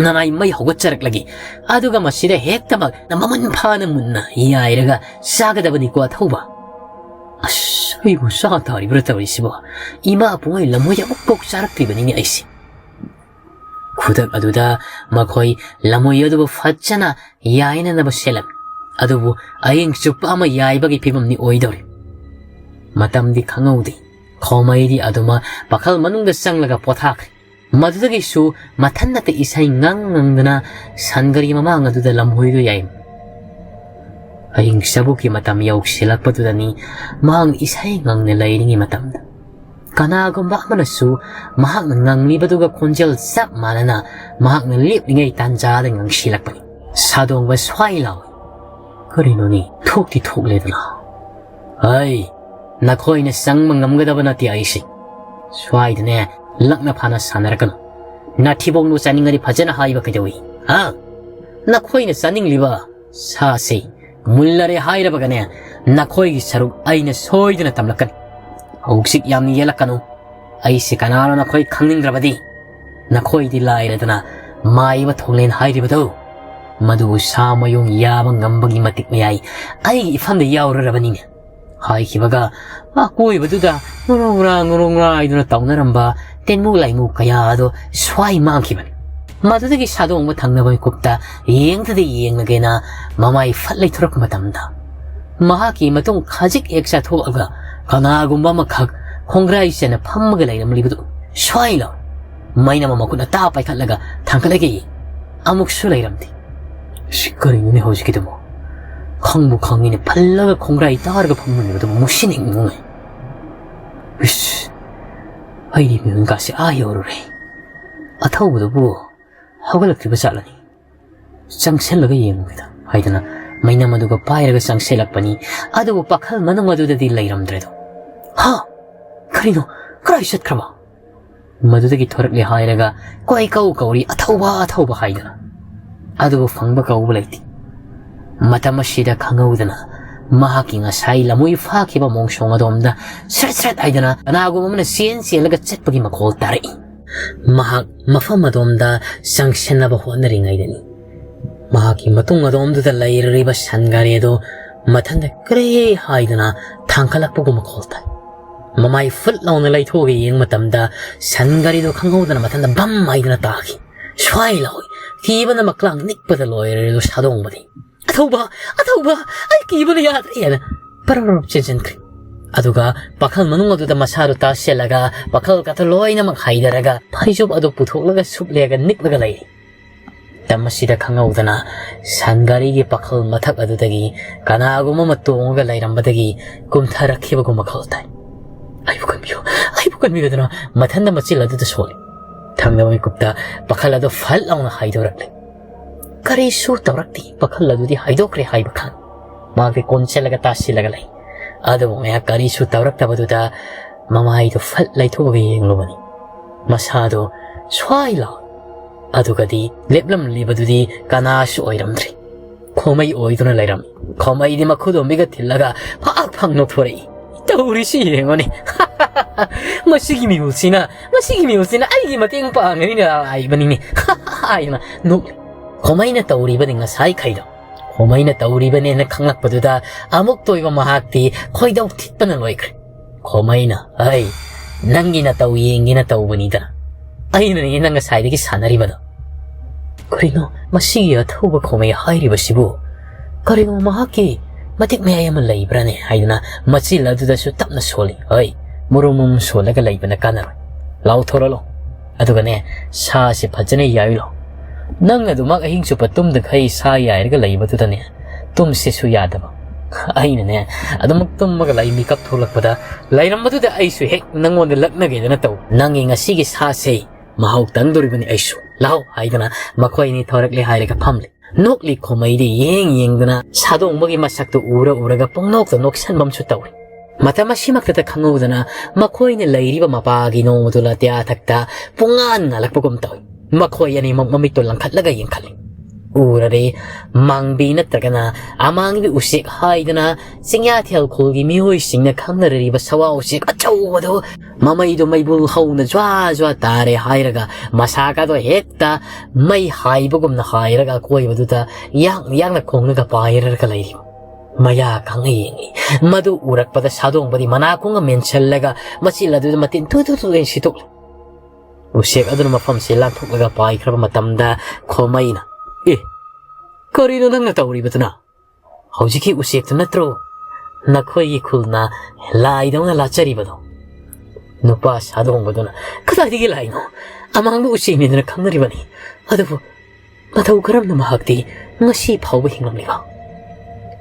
ꯅꯅꯥꯏ ꯃꯩ ꯍꯧꯒꯠꯆꯔꯛꯂꯒꯦ꯫ ꯑꯗꯨꯒ ꯃꯁꯤꯗ ꯍꯦꯛꯇꯃꯛ ꯃꯃꯨꯟ ꯐꯥꯅ ꯃꯨꯟꯅ ꯌꯥꯏꯔꯒ ꯆꯥꯒꯗꯕꯅꯤꯀꯣ ꯑꯊꯧꯕ꯫" "ꯑꯁ, ꯑꯩꯕꯨ ꯆꯥ ꯇꯥꯔꯤꯕ꯭ꯔꯥ ꯇꯧꯔꯤꯁꯤꯕꯣ? ꯏꯃꯥ ꯄꯨꯡꯉꯩ ꯂꯝꯍꯣꯏ ꯑꯃꯨꯛꯐꯥꯎ ꯆꯥꯔꯛꯇ꯭ꯔꯤꯕꯅꯤꯅꯦ ꯑꯩꯁꯦ꯫" ꯈꯨꯗꯛ ꯑꯗꯨꯗ ꯃꯈꯣꯏ ꯂꯝꯍꯣꯏ ꯑꯗꯨꯕꯨ ꯐꯖꯅ ꯌꯥꯏꯅꯅꯕ ꯁꯦꯜꯂꯝꯃꯤ꯫ ꯑꯗꯨꯕꯨ ꯑꯍꯤꯡ ꯆꯨꯞꯄ ꯑꯃ ꯌꯥꯏꯕꯒꯤ ꯐꯤꯕꯝꯅꯤ ꯑꯣꯏꯗꯧꯔꯤ꯫ ꯃꯇꯝꯗꯤ ꯈꯪꯍꯧꯗꯦ꯫ ꯈꯣꯃꯩꯗꯤ ꯑꯗꯨꯃꯛ ꯄꯥꯈꯜ ꯃꯅꯨꯡꯗ ꯆꯪꯂꯒ ꯄꯣꯊꯥꯈ꯭ꯔꯦ꯫ ꯃꯗꯨꯗꯒꯤꯁꯨ ꯃꯊꯟꯅꯇ ꯏꯁꯩ ꯉꯪ ꯉꯪꯗꯅ ꯁꯟꯒꯔꯤ ꯃꯃꯥꯡ ꯑꯗꯨꯗ ꯂꯝꯍꯣꯏꯗꯨ ꯌꯥꯏ꯫ ꯑꯍꯤꯡ ꯆꯕꯨꯛꯀꯤ ꯃꯇꯝ ꯌꯧꯁꯤꯜꯂꯛꯄꯗꯨꯗꯅꯤ ꯃꯍꯥꯛꯅ ꯏꯁꯩ ꯉꯪꯅ ꯂꯩꯔꯤꯉꯩ ꯃꯇꯝꯗ꯫ ꯀꯅꯥꯒꯨꯝꯕ ꯑꯃꯅꯁꯨ ꯃꯍꯥꯛꯅ ꯉꯪꯂꯤꯕꯗꯨꯒ ꯈꯣꯟꯖꯦꯜ ꯆꯞ ꯃꯥꯟꯅꯅ ꯃꯍꯥꯛꯅ ꯂꯦꯞꯂꯤꯉꯩ ꯇꯥꯟꯖꯥꯗ ꯉꯪꯁꯤꯜꯂꯛꯄꯅꯤ꯫ ꯁꯥꯗꯣꯡꯕ ꯁ꯭ꯋꯥꯏ ꯂꯥꯎꯏ꯫ "ꯀꯔꯤꯅꯣꯅꯦ? ꯊꯣꯛꯇꯤ ꯊꯣꯛꯂꯦꯗꯅ꯫" "ꯍꯩ, ꯅꯈꯣꯏꯅ ꯆꯪꯕ ꯉꯝꯒꯗꯕ ꯅꯠꯇꯦ ꯑꯩꯁꯦ꯫ ꯁ꯭ꯋꯥꯏꯗꯅꯦ ꯂꯛꯅ ꯐꯥꯅ ꯁꯥꯟꯅꯔꯛꯀꯅꯨ꯫ ꯅꯥꯊꯤꯕꯣꯡꯗꯨ ꯆꯥꯅꯤꯡꯉꯗꯤ ꯐꯖꯅ ꯍꯥꯏꯕ ꯀꯩꯗꯧꯏ? ꯍꯥ? ꯅꯈꯣꯏꯅ ꯆꯥꯅꯤꯡꯂꯤꯕ ꯁꯥꯁꯦ ꯃꯨꯜꯂꯔꯦ ꯍꯥꯏꯔꯕꯒꯅꯦ, ꯅꯈꯣꯏꯒꯤ ꯁꯔꯨꯛ ꯑꯩꯅ ꯁꯣꯏꯗꯅ ꯇꯝꯂꯛꯀꯅꯤ꯫ ꯍꯧꯖꯤꯛ ꯌꯥꯝꯅ ꯌꯦꯜꯂꯛꯀꯅꯨ꯫ ꯑꯩꯁꯦ ꯀꯅꯥꯅꯣ ꯅꯈꯣꯏ ꯈꯪꯅꯤꯡꯗ꯭ꯔꯕꯗꯤ, ꯅꯈꯣꯏꯗꯤ ꯂꯥꯏꯔꯗꯅ ꯃꯥꯏꯕ ꯊꯣꯡꯂꯦꯟ ꯍꯥꯏꯔꯤꯕꯗꯣ, ꯃꯗꯨꯕꯨ ꯁꯥ ꯃꯌꯨꯡ ꯌꯥꯕ ꯉꯝꯕꯒꯤ ꯃꯇꯤꯛ ꯃꯌꯥꯏ ꯑꯩꯒꯤ ꯏꯐꯝꯗ ꯌꯥꯎꯔꯔꯕꯅꯤꯅꯦ" ꯍꯥꯏꯈꯤꯕꯒ, ꯑꯀꯣꯏꯕꯗꯨꯗ ꯉꯨꯔꯨ ꯉꯨꯔꯥ ꯉꯨꯔꯨ ꯉꯨꯔꯥ ꯍꯥꯏꯗꯨꯅ ꯇꯧꯅꯔꯝꯕ ꯇꯦꯟꯃꯨ ꯂꯥꯏꯃꯨ ꯀꯌꯥ ꯑꯗꯨ ꯁ꯭ꯋꯥꯏ ꯃꯥꯡꯈꯤꯕꯅꯤ꯫ ꯃꯗꯨꯗꯒꯤ ꯁꯥꯗꯣꯡꯕ ꯊꯪꯅꯕ ꯃꯤꯀꯨꯞꯇ ꯌꯦꯡꯗꯗꯤ ꯌꯦꯡꯂꯒꯦꯅ ꯃꯃꯥꯏ ꯐꯠ ꯂꯩꯊꯣꯔꯛꯄ ꯃꯇꯝꯗ, ꯃꯍꯥꯛꯀꯤ ꯃꯇꯨꯡ ꯈꯖꯤꯛ ꯍꯦꯛ ꯆꯠꯊꯣꯛꯑꯒ ꯀꯅꯥꯒꯨꯝꯕ ꯑꯃꯈꯛ ꯈꯣꯡꯒ꯭ꯔꯥꯏ ꯆꯦꯟꯅ ꯐꯝꯃꯒ ꯂꯩꯔꯝꯂꯤꯕꯗꯨ ꯁ꯭ꯋꯥꯏ ꯂꯥꯎ ꯃꯩꯅꯝ ꯃꯈꯨꯠ ꯑꯇꯥ ꯄꯥꯏꯈꯠꯂꯒ ꯊꯥꯡꯒꯠꯂꯒ ꯌꯦꯡ꯫ ꯑꯃꯨꯛꯁꯨ ꯂꯩꯔꯝꯗꯦ꯫ "ꯁꯤ ꯀꯔꯤꯅꯣꯅꯦ ꯍꯧꯖꯤꯛꯀꯤꯗꯨꯕꯨ? ꯈꯪꯕꯨ ꯈꯪꯉꯤꯅꯦ, ꯐꯜꯂꯒ ꯈꯣꯡꯒ꯭ꯔꯥꯏ ꯇꯥꯔꯒ ꯐꯝꯃꯝꯃꯤꯕꯗꯨꯕꯨ ꯃꯨꯁꯤ ꯅꯤꯡꯉꯨꯅꯦ꯫ ꯏꯁ, ꯑꯩꯗꯤ ꯃꯤꯍꯨꯟꯒꯥꯁꯦ ꯑꯥ ꯌꯧꯔꯨꯔꯦ꯫ ꯑꯊꯧꯕꯗꯨꯕꯨ ꯍꯧꯒꯠꯂꯛꯇ꯭ꯔꯤꯕ ꯖꯥꯠꯂꯅꯤ? ꯆꯪꯁꯤꯜꯂꯒ ꯌꯦꯡꯉꯨꯒꯦꯗ" ꯍꯥꯏꯗꯅ ꯃꯩꯅꯝ ꯑꯗꯨꯒ ꯄꯥꯏꯔꯒ ꯆꯪꯁꯤꯜꯂꯛꯄꯅꯤ꯫ ꯑꯗꯨꯕꯨ ꯄꯥꯈꯜ ꯃꯅꯨꯡ ꯑꯗꯨꯗꯗꯤ ꯂꯩꯔꯝꯗ꯭ꯔꯦꯗꯣ꯫ "ꯍꯥ? ꯀꯔꯤꯅꯣ? ꯀꯔꯥꯏ ꯆꯠꯈ꯭ꯔꯕ?" ꯃꯗꯨꯗꯒꯤ ꯊꯣꯔꯛꯂꯦ ꯍꯥꯏꯔꯒ ꯀꯣꯏ ꯀꯧ ꯀꯧꯔꯤ, "ꯑꯊꯧꯕ, ꯑꯊꯧꯕ" ꯍꯥꯏꯗꯅ꯫ ꯑꯗꯨꯕꯨ ꯐꯪꯕ ꯀꯧꯕ ꯂꯩꯇꯦ꯫ ꯃꯇꯝ ꯑꯁꯤꯗ ꯈꯪꯍꯧꯗꯅ ꯃꯍꯥꯛꯀꯤ ꯉꯁꯥꯏ ꯂꯝꯃꯣꯏ ꯐꯥꯈꯤꯕ ꯃꯣꯡꯁꯣꯡ ꯑꯗꯣꯝꯗ ꯁ꯭ꯔꯠ ꯁ꯭ꯔꯠ ꯍꯥꯏꯗꯅ ꯀꯅꯥꯒꯨꯝꯕ ꯑꯃꯅ ꯆꯦꯟ ꯆꯦꯜꯂꯒ ꯆꯠꯄꯒꯤ ꯃꯈꯣꯜ ꯇꯥꯔꯛꯏ꯫ ꯃꯍꯥꯛ ꯃꯐꯝ ꯑꯗꯣꯝꯗ ꯆꯪꯁꯤꯟꯅꯕ ꯍꯣꯠꯅꯔꯤꯉꯩꯗꯅꯤ ꯃꯍꯥꯛꯀꯤ ꯃꯇꯨꯡ ꯑꯗꯣꯝꯗꯨꯗ ꯂꯩꯔꯤꯕ ꯁꯟ ꯒꯥꯔꯤ ꯑꯗꯨ ꯃꯊꯟꯇ ꯀ꯭ꯔꯦ ꯍꯥꯏꯗꯨꯅ ꯊꯥꯡꯒꯠꯂꯛꯄꯒꯨꯝ ꯃꯈꯣꯜ ꯇꯥꯏ꯫ ꯃꯃꯥꯏ ꯐꯨꯠ ꯂꯥꯎꯅ ꯂꯩꯊꯣꯛꯑꯒ ꯌꯦꯡꯕ ꯃꯇꯝꯗ ꯁꯟ ꯒꯥꯔꯤꯗꯨ ꯈꯪꯍꯧꯗꯅ ꯃꯊꯟꯇ ꯕꯝ ꯍꯥꯏꯗꯨꯅ ꯇꯥꯈꯤ꯫ ꯁ꯭ꯋꯥꯏ ꯂꯥꯎꯏ꯫ ꯀꯤꯕꯅ ꯃꯀ꯭ꯂꯥꯡ ꯅꯤꯛꯄꯗ ꯂꯣꯏꯔꯦ ꯁꯥꯗꯣꯡꯕꯗꯤ꯫ "ꯑꯊꯧꯕ, ꯑꯊꯧꯕ, ꯑꯩ ꯀꯤꯕꯅ ꯌꯥꯗ꯭ꯔꯦ" ꯍꯥꯏꯅ ꯄꯔꯞ ꯆꯦꯟꯁꯤꯟꯈ꯭ꯔꯦ꯫ ꯑꯗꯨꯒ ꯄꯥꯈꯜ ꯃꯅꯨꯡ ꯑꯗꯨꯗ ꯃꯁꯥꯗꯨ ꯇꯥꯁꯤꯜꯂꯒ ꯄꯥꯈꯜ ꯀꯥꯊ ꯂꯣꯏꯅꯃꯛ ꯍꯥꯏꯗꯔꯒ ꯐꯩꯖꯨꯞ ꯑꯗꯨ ꯄꯨꯊꯣꯛꯂꯒ ꯁꯨꯞꯂꯦꯒ ꯅꯤꯛꯂꯒ ꯂꯩꯔꯤ꯫ ꯃꯇꯝ ꯑꯁꯤꯗ ꯈꯪꯍꯧꯗꯅ ꯁꯟ ꯒꯥꯔꯤꯒꯤ ꯄꯥꯈꯜ ꯃꯊꯛ ꯑꯗꯨꯗꯒꯤ ꯀꯅꯥꯒꯨꯝꯕ ꯑꯃ ꯇꯣꯡꯉꯒ ꯂꯩꯔꯝꯕꯗꯒꯤ ꯀꯨꯝꯊꯔꯛꯈꯤꯕꯒꯨꯝ ꯃꯈꯣꯜ ꯇꯥꯏ꯫ "ꯑꯩꯕꯨ ꯀꯟꯕꯤꯌꯨ, ꯑꯩꯕꯨ ꯀꯟꯕꯤꯌꯨ" ꯍꯥꯏꯗꯨꯅ ꯃꯊꯟꯇ ꯃꯆꯤꯜ ꯑꯗꯨꯗ ꯁꯣꯜꯂꯤ꯫ ꯊꯪꯅꯕ ꯃꯤꯀꯨꯞꯇ ꯄꯥꯈꯜ ꯑꯗꯨ ꯐꯠ ꯂꯥꯎꯅ ꯍꯥꯏꯗꯣꯔꯛꯂꯦ꯫ ꯀꯔꯤꯁꯨ ꯇꯧꯔꯛꯇꯦ, ꯄꯥꯈꯜ ꯑꯗꯨꯗꯤ ꯍꯥꯏꯗꯣꯛꯈ꯭ꯔꯦ ꯍꯥꯏꯕ ꯈꯪ꯫ ꯃꯍꯥꯛꯇꯤ ꯀꯣꯟꯁꯤꯜꯂꯒ ꯇꯥꯁꯤꯜꯂꯒ ꯂꯩ꯫ ꯑꯗꯨꯕꯨ ꯉꯥꯏꯍꯥꯛ ꯀꯔꯤꯁꯨ ꯇꯧꯔꯛꯇꯕꯗꯨꯗ ꯃꯃꯥꯏꯗꯨ ꯐꯠ ꯂꯩꯊꯣꯛꯑꯒ ꯌꯦꯡꯂꯨꯕꯅꯤ꯫ ꯃꯁꯥꯗꯨ ꯁ꯭ꯋꯥꯏ ꯂꯥꯎ꯫ ꯑꯗꯨꯒꯗꯤ ꯂꯦꯞꯂꯝꯂꯤꯕꯗꯨꯗꯤ ꯀꯅꯥꯁꯨ ꯑꯣꯏꯔꯝꯗ꯭ꯔꯦ꯫ ꯈꯣꯃꯩ ꯑꯣꯏꯗꯨꯅ ꯂꯩꯔꯝꯃꯤ꯫ ꯈꯣꯃꯩꯗꯤ ꯃꯈꯨꯗꯣꯝꯕꯤꯒ ꯊꯤꯜꯂꯒ ꯐꯥꯛ ꯐꯥꯛ ꯅꯣꯛꯊꯣꯔꯛꯏ꯫ "ꯇꯧꯔꯤꯁꯤ ꯌꯦꯡꯉꯨꯅꯦ꯫ ꯃꯁꯤꯒꯤ ꯃꯤꯍꯨꯠꯁꯤꯅ, ꯃꯁꯤꯒꯤ ꯃꯤꯍꯨꯠꯁꯤꯅ ꯑꯩꯒꯤ ꯃꯇꯦꯡ ꯄꯥꯡꯒꯅꯤꯅ ꯂꯥꯛꯏꯕꯅꯤꯅꯦ" ꯍꯥꯏꯅ ꯅꯣꯛꯂꯤ꯫ ꯈꯣꯃꯩꯅ ꯇꯧꯔꯤꯕꯅꯤ ꯉꯁꯥꯏꯈꯩꯗꯣ꯫ ꯈꯣꯃꯩꯅ ꯇꯧꯔꯤꯕꯅꯦꯅ ꯈꯪꯂꯛꯄꯗꯨꯗ ꯑꯃꯨꯛꯇ ꯑꯣꯏꯕ ꯃꯍꯥꯛꯇꯤ ꯈꯣꯏꯗꯧ ꯊꯤꯠꯄꯅ ꯂꯣꯏꯈ꯭ꯔꯦ꯫ ꯈꯣꯃꯩꯅ, "ꯑꯩ, ꯅꯪꯒꯤ ꯅꯇꯧ ꯌꯦꯡꯒꯦꯅ ꯇꯧꯕꯅꯤꯗꯅ꯫ ꯑꯩꯅꯅꯦ ꯅꯪ ꯉꯁꯥꯏꯗꯒꯤ ꯁꯥꯟꯅꯔꯤꯕꯗꯣ꯫ ꯀꯔꯤꯅꯣ ꯃꯁꯤꯒꯤ ꯑꯊꯧꯕ ꯈꯣꯃꯩ ꯍꯥꯏꯔꯤꯕꯁꯤꯕꯨ? ꯀꯔꯤꯒꯨꯝꯕ ꯃꯍꯥꯛꯀꯤ ꯃꯇꯤꯛ ꯃꯌꯥꯏ ꯑꯃ ꯂꯩꯕ꯭ꯔꯥꯅꯦ?" ꯍꯥꯏꯗꯨꯅ ꯃꯆꯤꯜ ꯑꯗꯨꯗꯁꯨ ꯇꯞꯅ ꯁꯣꯜꯂꯤ꯫ "ꯍꯣꯏ, ꯃꯨꯔꯨꯝ ꯃꯨꯔꯨꯝ ꯁꯣꯜꯂꯒ ꯂꯩꯕꯅ ꯀꯥꯟꯅꯔꯣꯏ꯫ ꯂꯥꯎꯊꯣꯔꯛꯂꯣ꯫ ꯑꯗꯨꯒꯅꯦ, ꯁꯥꯁꯦ ꯐꯖꯅ ꯌꯥꯏꯂꯣ꯫ ꯅꯪ ꯑꯗꯨꯃꯛ ꯑꯍꯤꯡ ꯆꯨꯞꯄ ꯇꯨꯝꯗꯈꯩ ꯁꯥ ꯌꯥꯏꯔꯒ ꯂꯩꯕꯗꯨꯗꯅꯦ, ꯇꯨꯝꯁꯦꯁꯨ ꯌꯥꯗꯕ꯫ ꯑꯩꯅꯅꯦ, ꯑꯗꯨꯃꯛ ꯇꯨꯝꯃꯒ ꯂꯩ, ꯃꯤꯀꯞ ꯊꯣꯛꯂꯛꯄꯗ ꯂꯩꯔꯝꯕꯗꯨꯗ ꯑꯩꯁꯨ ꯍꯦꯛ ꯅꯪꯉꯣꯟꯗ ꯂꯛꯅꯒꯦꯗꯅ ꯇꯧ꯫ ꯅꯪꯒꯤ ꯉꯁꯤꯒꯤ ꯁꯥꯁꯦ ꯃꯍꯥꯎ ꯇꯪꯗꯣꯔꯤꯕꯅꯤ ꯑꯩꯁꯨ꯫ ꯂꯥꯎ" ꯍꯥꯏꯗꯅ ꯃꯈꯣꯏ ꯑꯅꯤ ꯊꯧꯔꯛꯂꯦ ꯍꯥꯏꯔꯒ ꯐꯝꯂꯦ꯫ ꯅꯣꯛꯂꯤ ꯈꯣꯃꯩꯗꯤ ꯌꯦꯡ ꯌꯦꯡꯗꯨꯅ ꯁꯥꯗꯣꯡꯕꯒꯤ ꯃꯁꯛꯇꯨ ꯎꯔ ꯎꯔꯒ ꯄꯨꯡꯅꯣꯛꯇ ꯅꯣꯛꯁꯟꯕ ꯑꯃꯁꯨ ꯇꯧꯏ꯫ ꯃꯇꯝ ꯑꯁꯤꯃꯛꯇꯗ ꯈꯪꯍꯧꯗꯅ ꯃꯈꯣꯏꯅ ꯂꯩꯔꯤꯕ ꯃꯄꯥꯒꯤ ꯅꯣꯡꯃꯗꯨ ꯂꯥꯇꯤꯌꯥ ꯊꯛꯇ ꯄꯨꯡꯉꯥꯟ ꯉꯥꯜꯂꯛꯄꯒꯨꯝ ꯇꯧꯏ꯫ ꯃꯈꯣꯏ ꯑꯅꯤꯃꯛ ꯃꯃꯤꯠꯇꯨ ꯂꯪꯈꯠꯂꯒ ꯌꯦꯡꯈꯠꯂꯤ꯫ ꯎꯔꯔꯦ, ꯃꯥꯡꯕꯤ ꯅꯠꯇ꯭ꯔꯒꯅ ꯑꯃꯥꯡꯕꯤ ꯎꯆꯦꯛ ꯍꯥꯏꯗꯅ ꯆꯤꯡꯌꯥ ꯊꯦꯜ ꯈꯨꯜꯒꯤ ꯃꯤꯑꯣꯏꯁꯤꯡꯅ ꯈꯪꯅꯔꯤꯕ ꯁꯋꯥ ꯎꯆꯦꯛ ꯑꯆꯧꯕꯗꯨ, ꯃꯃꯩꯗꯨ ꯃꯩꯕꯨꯜ ꯍꯧꯅ ꯖ꯭ꯋꯥ ꯖ꯭ꯋꯥ ꯇꯥꯔꯦ ꯍꯥꯏꯔꯒ ꯃꯁꯥꯒꯗꯣ ꯍꯦꯛꯇ ꯃꯩ ꯍꯥꯏꯕꯒꯨꯝꯅ ꯍꯥꯏꯔꯒ ꯑꯀꯣꯏꯕꯗꯨꯗ ꯌꯥꯡ ꯌꯥꯡꯅ ꯈꯣꯡꯂꯒ ꯄꯥꯏꯔꯒ ꯂꯩꯔꯤ꯫ ꯃꯌꯥ ꯈꯪꯅ ꯌꯦꯡꯂꯤ꯫ ꯃꯗꯨ ꯎꯔꯛꯄꯗ ꯁꯥꯗꯣꯡꯕꯗꯤ ꯃꯅꯥꯀꯣꯡꯒ ꯃꯦꯟꯁꯤꯜꯂꯒ ꯃꯆꯤꯜ ꯑꯗꯨꯗ ꯃꯇꯤꯟ ꯊꯨ ꯊꯨ ꯊꯨ ꯍꯥꯏꯅ ꯁꯤꯠꯇꯣꯛꯂꯤ꯫ ꯎꯆꯦꯛ ꯑꯗꯨꯅ ꯃꯐꯝꯁꯤ ꯂꯥꯟꯊꯣꯛꯂꯒ ꯄꯥꯏꯈ꯭ꯔꯕ ꯃꯇꯝꯗ ꯈꯣꯃꯩꯅ, "ꯑꯦ, ꯀꯔꯤꯅꯣ ꯅꯪꯅ ꯇꯧꯔꯤꯕꯗꯨꯅ? ꯍꯧꯖꯤꯛꯀꯤ ꯎꯆꯦꯛꯇꯨ ꯅꯠꯇ꯭ꯔꯣ ꯅꯈꯣꯏꯒꯤ ꯈꯨꯜꯅ ꯂꯥꯏꯗꯧꯅ ꯂꯥꯠꯆꯔꯤꯕꯗꯣ?" ꯅꯨꯄꯥ ꯁꯥꯗꯣꯡꯕꯗꯨꯅ, "ꯀꯗꯥꯏꯗꯒꯤ ꯂꯥꯏꯅꯣ? ꯑꯃꯥꯡꯕ ꯎꯆꯦꯛꯅꯤꯗꯅ ꯈꯪꯅꯔꯤꯕꯅꯤ꯫ ꯑꯗꯨꯕꯨ ꯃꯇꯧ ꯀꯔꯝꯅ ꯃꯍꯥꯛꯇꯤ ꯉꯁꯤ ꯐꯥꯎꯕ ꯍꯤꯡꯂꯝꯂꯤꯕ?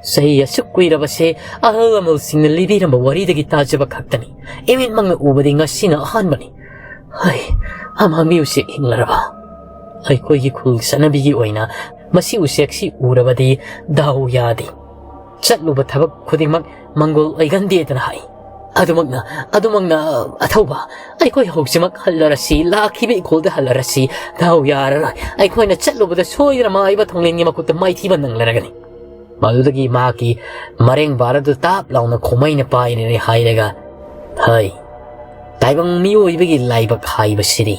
ꯆꯍꯤ ꯑꯁꯨꯛ ꯀꯨꯏꯔꯕꯁꯦ ꯑꯍꯜ ꯂꯃꯟꯁꯤꯡꯅ ꯂꯤꯕꯤꯔꯝꯕ ꯋꯥꯔꯤꯗꯒꯤ ꯇꯥꯖꯕ ꯈꯛꯇꯅꯤ꯫ ꯏꯃꯤꯠꯃꯛꯅ ꯎꯕꯗꯤ ꯉꯁꯤꯅ ꯑꯍꯥꯟꯕꯅꯤ꯫ ꯍꯩ, ꯑꯃꯥꯡꯕꯤ ꯎꯆꯦꯛ ꯍꯤꯡꯂꯔꯕ? ꯑꯩꯈꯣꯏꯒꯤ ꯈꯨꯜ ꯆꯠꯅꯕꯤꯒꯤ ꯑꯣꯏꯅ ꯃꯁꯤ ꯎꯆꯦꯛꯁꯤ ꯎꯔꯕꯗꯤ ꯗꯥꯎ ꯌꯥꯗꯦ꯫ ꯆꯠꯂꯨꯕ ꯊꯕꯛ ꯈꯨꯗꯤꯡꯃꯛ ꯃꯪꯒꯣꯜ ꯑꯣꯏꯒꯟꯗꯦꯗꯅ ꯍꯥꯏ꯫ ꯑꯗꯨꯃꯛꯅ, ꯑꯗꯨꯃꯛꯅ, ꯑꯊꯧꯕ, ꯑꯩꯈꯣꯏ ꯍꯧꯖꯤꯛꯃꯛ ꯍꯜꯂꯔꯁꯤ, ꯂꯥꯛꯈꯤꯕ ꯏꯈꯣꯜꯗ ꯍꯜꯂꯔꯁꯤ꯫ ꯗꯥꯎ ꯌꯥꯔꯔꯣꯏ꯫ ꯑꯩꯈꯣꯏꯅ ꯆꯠꯂꯨꯕꯗ ꯁꯣꯏꯗꯅ ꯃꯥꯏꯕ ꯊꯣꯡꯂꯦꯟꯒꯤ ꯃꯈꯨꯠꯇ ꯃꯥꯏꯊꯤꯕ ꯅꯪꯂꯔꯒꯅꯤ꯫" ꯃꯗꯨꯗꯒꯤ ꯃꯍꯥꯛꯀꯤ ꯃꯔꯦꯡ ꯕꯥꯔꯗꯨ ꯇꯥꯞ ꯂꯥꯎꯅ ꯈꯣꯃꯩꯅ ꯄꯥꯏꯔꯦ ꯍꯥꯏꯔꯒ, "ꯍꯩ, ꯇꯥꯏꯕꯪ ꯃꯤꯑꯣꯏꯕꯒꯤ ꯂꯥꯏꯕꯛ ꯍꯥꯏꯕꯁꯤꯗꯤ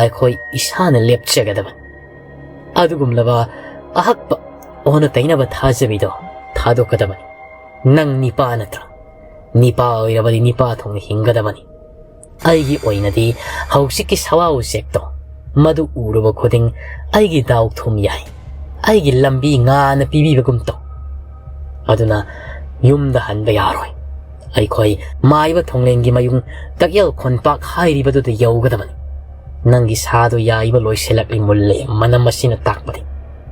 ꯑꯩꯈꯣꯏ ꯏꯁꯥꯅ ꯂꯦꯞꯆꯒꯗꯕꯅꯤ꯫ ꯑꯗꯨꯒꯨꯝꯂꯕ ꯑꯍꯛꯄ ꯑꯣꯟꯅ ꯇꯩꯅꯕ ꯊꯥꯖꯕꯤꯗꯣ ꯊꯥꯗꯣꯛꯀꯗꯕꯅꯤ꯫ ꯅꯪ ꯅꯤꯄꯥ ꯅꯠꯇ꯭ꯔꯥ? ꯅꯤꯄꯥ ꯑꯣꯏꯔꯕꯗꯤ ꯅꯤꯄꯥ ꯊꯣꯛꯅ ꯍꯤꯡꯒꯗꯕꯅꯤ꯫ ꯑꯩꯒꯤ ꯑꯣꯏꯅꯗꯤ ꯍꯧꯖꯤꯛꯀꯤ ꯁꯋꯥ ꯎꯆꯦꯛꯇꯣ ꯃꯗꯨ ꯎꯔꯨꯕ ꯈꯨꯗꯤꯡ ꯑꯩꯒꯤ ꯗꯥꯎ ꯊꯨꯝ ꯌꯥꯏ, ꯑꯩꯒꯤ ꯂꯝꯕꯤ ꯉꯥꯅ ꯄꯤꯕꯤꯕꯒꯨꯝ ꯇꯧ꯫ ꯑꯗꯨꯅ ꯌꯨꯝꯗ ꯍꯟꯕ ꯌꯥꯔꯣꯏ꯫ ꯑꯩꯈꯣꯏ ꯃꯥꯏꯕ ꯊꯣꯡꯂꯦꯟꯒꯤ ꯃꯌꯨꯝ ꯇꯛꯌꯦꯜ ꯈꯣꯟꯄꯥꯛ ꯍꯥꯏꯔꯤꯕꯗꯨꯗ ꯌꯧꯒꯗꯕꯅꯤ꯫ ꯅꯪꯒꯤ ꯁꯥꯗꯣ ꯌꯥꯏꯕ ꯂꯣꯏꯁꯤꯜꯂꯛꯂꯤ ꯃꯨꯜꯂꯦ, ꯃꯅꯝ ꯑꯁꯤꯅ ꯇꯥꯛꯄꯗꯤ꯫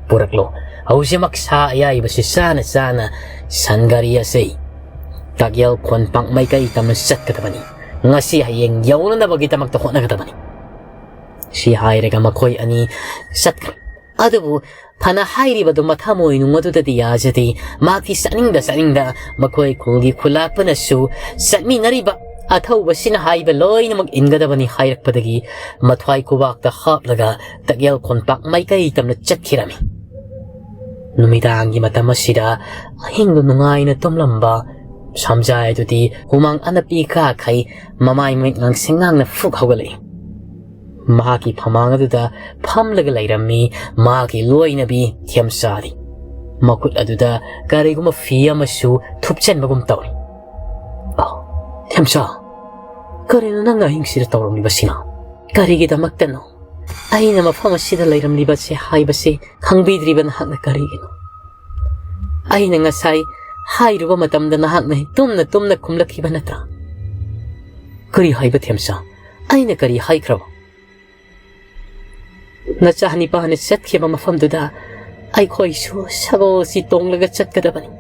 ꯄꯨꯔꯛꯂꯣ, ꯍꯧꯖꯤꯛꯃꯛ ꯁꯥ ꯑꯌꯥꯏꯕꯁꯤ ꯆꯥꯅ ꯆꯥꯅ ꯁꯟ ꯒꯥꯔꯤ ꯑꯁꯤ ꯇꯛꯌꯦꯜ ꯈꯣꯟꯄꯥꯛ ꯃꯥꯏꯀꯩ ꯇꯝꯅ ꯆꯠꯀꯗꯕꯅꯤ꯫ ꯉꯁꯤ ꯍꯌꯦꯡ ꯌꯧꯅꯅꯕꯒꯤꯗꯃꯛꯇ ꯍꯣꯠꯅꯒꯗꯕꯅꯤ꯫ ꯁꯤ ꯍꯥꯏꯔꯒ ꯃꯈꯣꯏ ꯑꯅꯤ ꯆꯠꯈ꯭ꯔꯦ꯫ ꯑꯗꯨꯕꯨ ꯐꯅ ꯍꯥꯏꯔꯤꯕꯗꯨ ꯃꯊꯃꯣꯏ ꯅꯨꯡ ꯑꯗꯨꯗꯗꯤ ꯌꯥꯖꯗꯦ꯫ ꯃꯍꯥꯛꯇꯤ ꯆꯠꯅꯤꯡꯗ ꯆꯠꯅꯤꯡꯗ ꯃꯈꯣꯏ ꯈꯨꯜꯒꯤ ꯈꯨꯂꯥꯛꯄꯅꯁꯨ ꯆꯠꯃꯤꯟꯅꯔꯤꯕ ꯑꯊꯧꯕꯁꯤꯅ ꯍꯥꯏꯕ ꯂꯣꯏꯅꯃꯛ ꯏꯟꯒꯗꯕꯅꯤ ꯍꯥꯏꯔꯛꯄꯗꯒꯤ ꯃꯊ꯭ꯋꯥꯏ ꯈꯨꯕꯥꯛꯇ ꯍꯥꯞꯂꯒ ꯇꯛꯌꯦꯜ ꯈꯣꯟꯄꯥꯛ ꯃꯥꯏꯀꯩ ꯇꯝꯅ ꯆꯠꯈꯤꯔꯝꯃꯤ꯫ ꯅꯨꯃꯤꯗꯥꯡꯒꯤ ꯃꯇꯝ ꯑꯁꯤꯗ ꯑꯍꯤꯡꯗꯨ ꯅꯨꯡꯉꯥꯏꯅ ꯇꯨꯝꯂꯝꯕ ꯁꯝꯖꯥꯏ ꯑꯗꯨꯗꯤ ꯍꯨꯃꯥꯡ ꯑꯅꯞꯄꯤ ꯀꯥꯈꯩ ꯃꯃꯥꯏ ꯃꯃꯤꯠ ꯉꯥꯡꯁꯪ ꯉꯥꯡꯅ ꯐꯨꯛ ꯍꯧꯒꯠꯂꯛꯏ꯫ ꯃꯍꯥꯛꯀꯤ ꯐꯃꯥꯡ ꯑꯗꯨꯗ ꯐꯝꯂꯒ ꯂꯩꯔꯝꯃꯤ ꯃꯍꯥꯛꯀꯤ ꯂꯣꯏꯅꯕꯤ ꯊꯦꯝꯆꯥꯗꯤ꯫ ꯃꯈꯨꯠ ꯑꯗꯨꯗ ꯀꯔꯤꯒꯨꯝꯕ ꯐꯤ ꯑꯃꯁꯨ ꯊꯨꯞꯆꯟꯕꯒꯨꯝ ꯇꯧꯔꯤ꯫ "ꯑꯥ, ꯊꯦꯝꯆꯥ, ꯀꯔꯤꯅꯣ ꯅꯪꯅ ꯑꯍꯤꯡꯁꯤꯗ ꯇꯧꯔꯝꯂꯤꯕꯁꯤꯅ? ꯀꯔꯤꯒꯤꯗꯃꯛꯇꯅꯣ ꯑꯩꯅ ꯃꯐꯝ ꯑꯁꯤꯗ ꯂꯩꯔꯝꯂꯤꯕꯁꯦ ꯍꯥꯏꯕꯁꯦ ꯈꯪꯕꯤꯗ꯭ꯔꯤꯕ ꯅꯍꯥꯛꯅ ꯀꯔꯤꯒꯤꯅꯣ? ꯑꯩꯅ ꯉꯁꯥꯏ ꯍꯥꯏꯔꯨꯕ ꯃꯇꯝꯗ ꯅꯍꯥꯛꯅ ꯇꯨꯝꯅ ꯇꯨꯝꯅ ꯈꯨꯝꯂꯛꯈꯤꯕ ꯅꯠꯇ꯭ꯔꯥ?" "ꯀꯔꯤ ꯍꯥꯏꯕ ꯊꯦꯝꯆꯥ? ꯑꯩꯅ ꯀꯔꯤ ꯍꯥꯏꯈ꯭ꯔꯕ?" "ꯅꯆꯥꯅꯤꯄꯥꯅ ꯆꯠꯈꯤꯕ ꯃꯐꯝꯗꯨꯗ ꯑꯩꯈꯣꯏꯁꯨ ꯁꯒꯣꯜꯁꯤ ꯇꯣꯡꯂꯒ ꯆꯠꯀꯗꯕꯅꯤ꯫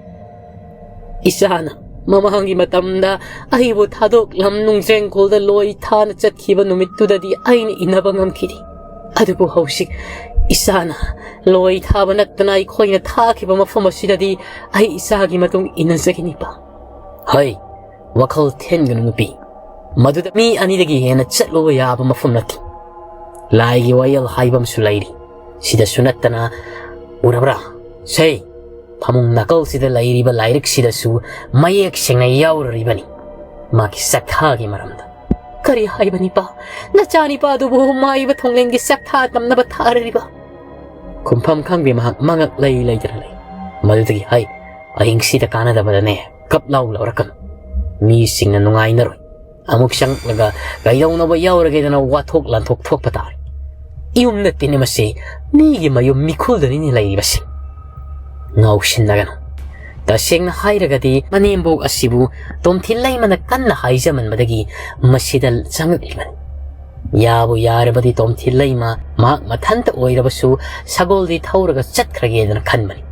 ꯏꯆꯥꯅ ꯃꯃꯥꯡꯒꯤ ꯃꯇꯝꯗ ꯑꯩꯕꯨ ꯊꯥꯗꯣꯛꯂꯝ ꯅꯨꯡꯖ꯭ꯔꯦꯡꯈꯣꯜꯗ ꯂꯣꯏ ꯊꯥꯅ ꯆꯠꯈꯤꯕ ꯅꯨꯃꯤꯠꯇꯨꯗꯗꯤ ꯑꯩꯅ ꯏꯟꯅꯕ ꯉꯝꯈꯤꯗꯦ꯫ ꯑꯗꯨꯕꯨ ꯍꯧꯖꯤꯛ ꯏꯆꯥꯅ ꯂꯣꯏ ꯊꯥꯕ ꯅꯠꯇꯅ ꯑꯩꯈꯣꯏꯅ ꯊꯥꯈꯤꯕ ꯃꯐꯝ ꯑꯁꯤꯗꯗꯤ ꯑꯩ ꯏꯆꯥꯒꯤ ꯃꯇꯨꯡ ꯏꯟꯅꯖꯒꯅꯤꯕ꯫" "ꯍꯩ, ꯋꯥꯈꯜ ꯊꯦꯟꯒꯅꯨ ꯅꯨꯄꯤ꯫ ꯃꯗꯨꯗ ꯃꯤ ꯑꯅꯤꯗꯒꯤ ꯍꯦꯟꯅ ꯆꯠꯂꯨꯕ ꯌꯥꯕ ꯃꯐꯝ ꯅꯠꯇꯦ꯫ ꯂꯥꯏꯒꯤ ꯋꯥꯌꯦꯜ ꯍꯥꯏꯕ ꯑꯃꯁꯨ ꯂꯩꯔꯤ꯫ ꯁꯤꯗꯁꯨ ꯅꯠꯇꯅ, ꯎꯔꯕ꯭ꯔꯥ? ꯁꯦ, ꯐꯃꯨꯡ ꯅꯥꯀꯜꯁꯤꯗ ꯂꯩꯔꯤꯕ ꯂꯥꯏꯔꯤꯛꯁꯤꯗꯁꯨ ꯃꯌꯦꯛ ꯁꯦꯡꯅ ꯌꯥꯎꯔꯤꯕꯅꯤ ꯃꯥꯒꯤ ꯆꯥꯛꯊꯥꯒꯤ ꯃꯔꯝꯗ꯫" "ꯀꯔꯤ ꯍꯥꯏꯕꯅꯤꯄꯥ? ꯅꯆꯥꯅꯤꯄꯥꯗꯨꯕꯨ ꯃꯥꯏꯕ ꯊꯣꯡꯂꯦꯟꯒꯤ ꯆꯥꯛꯊꯥ ꯇꯝꯅꯕ ꯊꯥꯔꯤꯕ?" ꯈꯨꯝꯐꯝ ꯈꯪꯗꯦ, ꯃꯍꯥꯛ ꯃꯉꯛ ꯂꯩ ꯂꯩꯗꯅ ꯂꯩ꯫ ꯃꯗꯨꯗꯒꯤ, "ꯍꯩ, ꯑꯍꯤꯡꯁꯤꯗ ꯀꯥꯟꯅꯗꯕꯗꯅꯦ ꯀꯞ ꯂꯥꯎ ꯂꯥꯎꯔꯛꯀꯅꯨ꯫ ꯃꯤꯁꯤꯡꯅ ꯅꯨꯡꯉꯥꯏꯅꯔꯣꯏ꯫ ꯑꯃꯨꯛ ꯆꯪꯂꯛꯂꯒ ꯀꯩꯗꯧꯅꯕ ꯌꯥꯎꯔꯒꯦꯗꯅ ꯋꯥꯊꯣꯛ ꯂꯥꯟꯊꯣꯛ ꯊꯣꯛꯄ ꯇꯥꯔꯦ꯫ ꯌꯨꯝ ꯅꯠꯇꯦꯅꯦ ꯃꯁꯤ, ꯃꯤꯒꯤ ꯃꯌꯨꯝ ꯃꯤꯈꯨꯜꯗꯅꯤꯅꯦ ꯂꯩꯔꯤꯕꯁꯤ꯫ ꯉꯥꯎꯁꯤꯟꯅꯒꯅꯨ꯫ ꯇꯁꯦꯡꯅ ꯍꯥꯏꯔꯒꯗꯤ ꯃꯅꯦꯝꯕꯣꯛ ꯑꯁꯤꯕꯨ ꯇꯣꯝꯊꯤꯟ ꯂꯩꯃꯅ ꯀꯟꯅ ꯍꯥꯏꯖꯃꯟꯕꯗꯒꯤ ꯃꯁꯤꯗ ꯆꯪꯉꯛꯂꯤꯕꯅꯤ꯫ ꯌꯥꯕꯨ ꯌꯥꯔꯕꯗꯤ ꯇꯣꯝꯊꯤꯟ ꯂꯩꯃ ꯃꯍꯥꯛ ꯃꯊꯟꯇ ꯑꯣꯏꯔꯕꯁꯨ ꯁꯒꯣꯜꯗꯤ ꯊꯧꯔꯒ ꯆꯠꯈ꯭ꯔꯒꯦꯗꯅ ꯈꯟꯕꯅꯤ꯫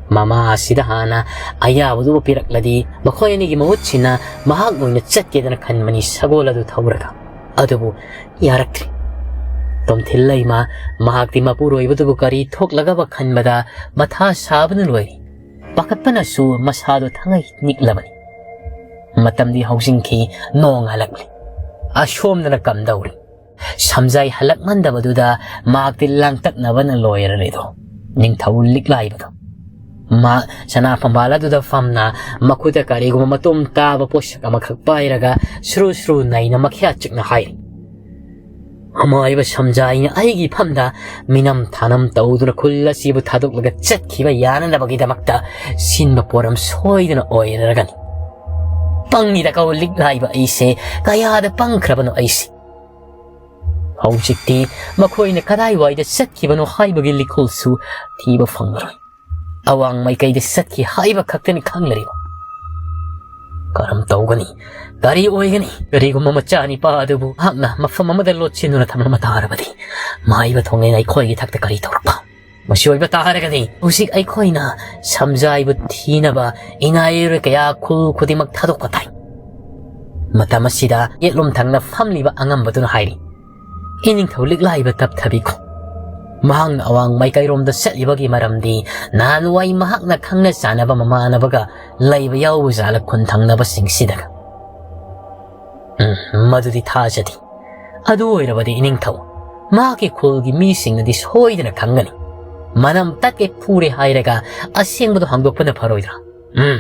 ꯃꯃꯥ ꯑꯁꯤꯗ ꯍꯥꯟꯅ ꯑꯌꯥꯕꯗꯨꯕꯨ ꯄꯤꯔꯛꯂꯗꯤ ꯃꯈꯣꯏ ꯑꯅꯤꯒꯤ ꯃꯍꯨꯠ ꯁꯤꯟꯅ ꯃꯍꯥꯛ ꯑꯣꯏꯅ ꯆꯠꯀꯦꯗꯅ ꯈꯟꯕꯅꯤ ꯁꯒꯣꯜ ꯑꯗꯨ ꯊꯧꯔꯒ꯫ ꯑꯗꯨꯕꯨ ꯌꯥꯔꯛꯇ꯭ꯔꯤ꯫ ꯇꯣꯝꯊꯤꯟ ꯂꯩꯃ ꯃꯍꯥꯛꯇꯤ ꯃꯄꯨꯔꯣꯏꯕꯗꯨꯕꯨ ꯀꯔꯤ ꯊꯣꯛꯂꯒꯕ ꯈꯟꯕꯗ ꯃꯊꯥ ꯁꯥꯕꯅ ꯂꯣꯏꯔꯤ꯫ ꯄꯥꯈꯠꯄꯅꯁꯨ ꯃꯁꯥꯗꯣ ꯊꯉꯩ ꯅꯤꯛꯂꯕꯅꯤ꯫ ꯃꯇꯝꯗꯤ ꯍꯧꯖꯤꯟꯈꯤ, ꯅꯣꯡ ꯍꯜꯂꯛꯂꯤ꯫ ꯑꯁꯣꯝꯗꯅ ꯀꯝꯗꯧꯔꯤ? ꯁꯝꯖꯥꯏ ꯍꯜꯂꯛꯃꯟꯗꯕꯗꯨꯗ ꯃꯍꯥꯛꯇꯤ ꯂꯥꯡꯇꯛꯅꯕꯅ ꯂꯣꯏꯔꯔꯦꯗꯣ꯫ ꯅꯤꯡꯊꯧ ꯂꯤꯛꯂꯥꯏꯕꯗꯣ꯫ ꯃꯍꯥꯛ ꯁꯅꯥ ꯐꯝꯕꯥꯜ ꯑꯗꯨꯗ ꯐꯝꯅ ꯃꯈꯨꯠꯇ ꯀꯔꯤꯒꯨꯝꯕ ꯃꯇꯨꯝ ꯇꯥꯕ ꯄꯣꯠꯁꯛ ꯑꯃꯈꯛ ꯄꯥꯏꯔꯒ ꯁꯨꯔꯨ ꯁꯨꯔꯨ ꯅꯩꯅ ꯃꯈ꯭ꯌꯥ ꯆꯤꯛꯅ ꯍꯥꯏꯔꯤ, "ꯑꯃꯥꯏꯕ ꯁꯝꯖꯥꯏꯅ ꯑꯩꯒꯤ ꯏꯐꯝꯗ ꯃꯤꯅꯝ ꯊꯥꯅꯝ ꯇꯧꯗꯨꯅ ꯈꯨꯜ ꯑꯁꯤꯕꯨ ꯊꯥꯗꯣꯛꯂꯒ ꯆꯠꯈꯤꯕ ꯌꯥꯅꯅꯕꯒꯤꯗꯃꯛꯇ ꯁꯤꯟꯕ ꯄꯣꯔꯝ ꯁꯣꯏꯗꯅ ꯑꯣꯏꯔꯔꯒꯅꯤ꯫ ꯄꯪꯉꯤꯗꯀꯣ ꯂꯤꯛꯂꯥꯏꯕ ꯑꯩꯁꯦ, ꯀꯌꯥꯗ ꯄꯪꯈ꯭ꯔꯕꯅꯣ ꯑꯩꯁꯦ!" ꯍꯧꯖꯤꯛꯇꯤ ꯃꯈꯣꯏꯅ ꯀꯗꯥꯏꯋꯥꯏꯗ ꯆꯠꯈꯤꯕꯅꯣ ꯍꯥꯏꯕꯒꯤ ꯂꯤꯈꯨꯜꯁꯨ ꯊꯤꯕ ꯐꯪꯂꯔꯣꯏ꯫ ꯑꯋꯥꯡ ꯃꯥꯏꯀꯩꯗ ꯆꯠꯈꯤ ꯍꯥꯏꯕ ꯈꯛꯇꯅꯤ ꯈꯪꯂꯔꯤꯕ꯫ ꯀꯔꯝ ꯇꯧꯒꯅꯤ? ꯀꯔꯤ ꯑꯣꯏꯒꯅꯤ? ꯀꯔꯤꯒꯨꯝꯕ ꯃꯆꯥꯅꯤꯄꯥ ꯑꯗꯨꯕꯨ ꯃꯍꯥꯛꯅ ꯃꯐꯝ ꯑꯃꯗ ꯂꯣꯠꯁꯤꯟꯗꯨꯅ ꯊꯝꯂꯝꯕ ꯇꯥꯔꯕꯗꯤ, ꯃꯥꯏꯕ ꯊꯣꯡꯂꯦꯟ ꯑꯩꯈꯣꯏꯒꯤ ꯏꯊꯛꯇ ꯀꯔꯤ ꯇꯧꯔꯛꯄ? ꯃꯁꯤ ꯑꯣꯏꯕ ꯇꯥꯔꯒꯗꯤ ꯍꯧꯖꯤꯛ ꯑꯩꯈꯣꯏꯅ ꯁꯝꯖꯥꯏꯕꯨ ꯊꯤꯅꯕ ꯏꯅꯥꯏ ꯏꯔꯣꯏ ꯀꯌꯥ ꯈꯨꯜ ꯈꯨꯗꯤꯡꯃꯛ ꯊꯥꯗꯣꯛꯄ ꯇꯥꯏ꯫ ꯃꯇꯝ ꯑꯁꯤꯗ ꯌꯦꯠꯂꯣꯝ ꯊꯪꯅ ꯐꯝꯂꯤꯕ ꯑꯉꯝꯕꯗꯨꯅ ꯍꯥꯏꯔꯤ, "ꯏꯅꯤꯡꯊꯧ ꯂꯤꯛꯂꯥꯏꯕ ꯇꯞꯊꯕꯤꯈꯣ꯫ ꯃꯍꯥꯛꯅ ꯑꯋꯥꯡ ꯃꯥꯏꯀꯩꯔꯣꯝꯗ ꯆꯠꯂꯤꯕꯒꯤ ꯃꯔꯝꯗꯤ ꯅꯍꯥꯟꯋꯥꯏ ꯃꯍꯥꯛꯅ ꯈꯪꯅ ꯆꯥꯟꯅꯕ ꯃꯃꯥꯟꯅꯕꯒ ꯂꯩꯕ ꯌꯥꯎꯕ ꯖꯥꯠꯂ ꯈꯨꯟ ꯊꯪꯅꯕꯁꯤꯡꯁꯤꯗꯒ?" "ꯎꯝ, ꯃꯗꯨꯗꯤ ꯊꯥꯖꯗꯦ꯫ ꯑꯗꯨ ꯑꯣꯏꯔꯕꯗꯤ ꯏꯅꯤꯡꯊꯧ, ꯃꯍꯥꯛꯀꯤ ꯈꯨꯜꯒꯤ ꯃꯤꯁꯤꯡꯅꯗꯤ ꯁꯣꯏꯗꯅ ꯈꯪꯒꯅꯤ꯫ ꯃꯅꯝ ꯇꯠꯀꯦ ꯐꯨꯔꯦ ꯍꯥꯏꯔꯒ ꯑꯁꯦꯡꯕꯗꯣ ꯍꯥꯡꯗꯣꯛꯄꯅ ꯐꯔꯣꯏꯗ꯭ꯔꯥ?" "ꯎꯝ,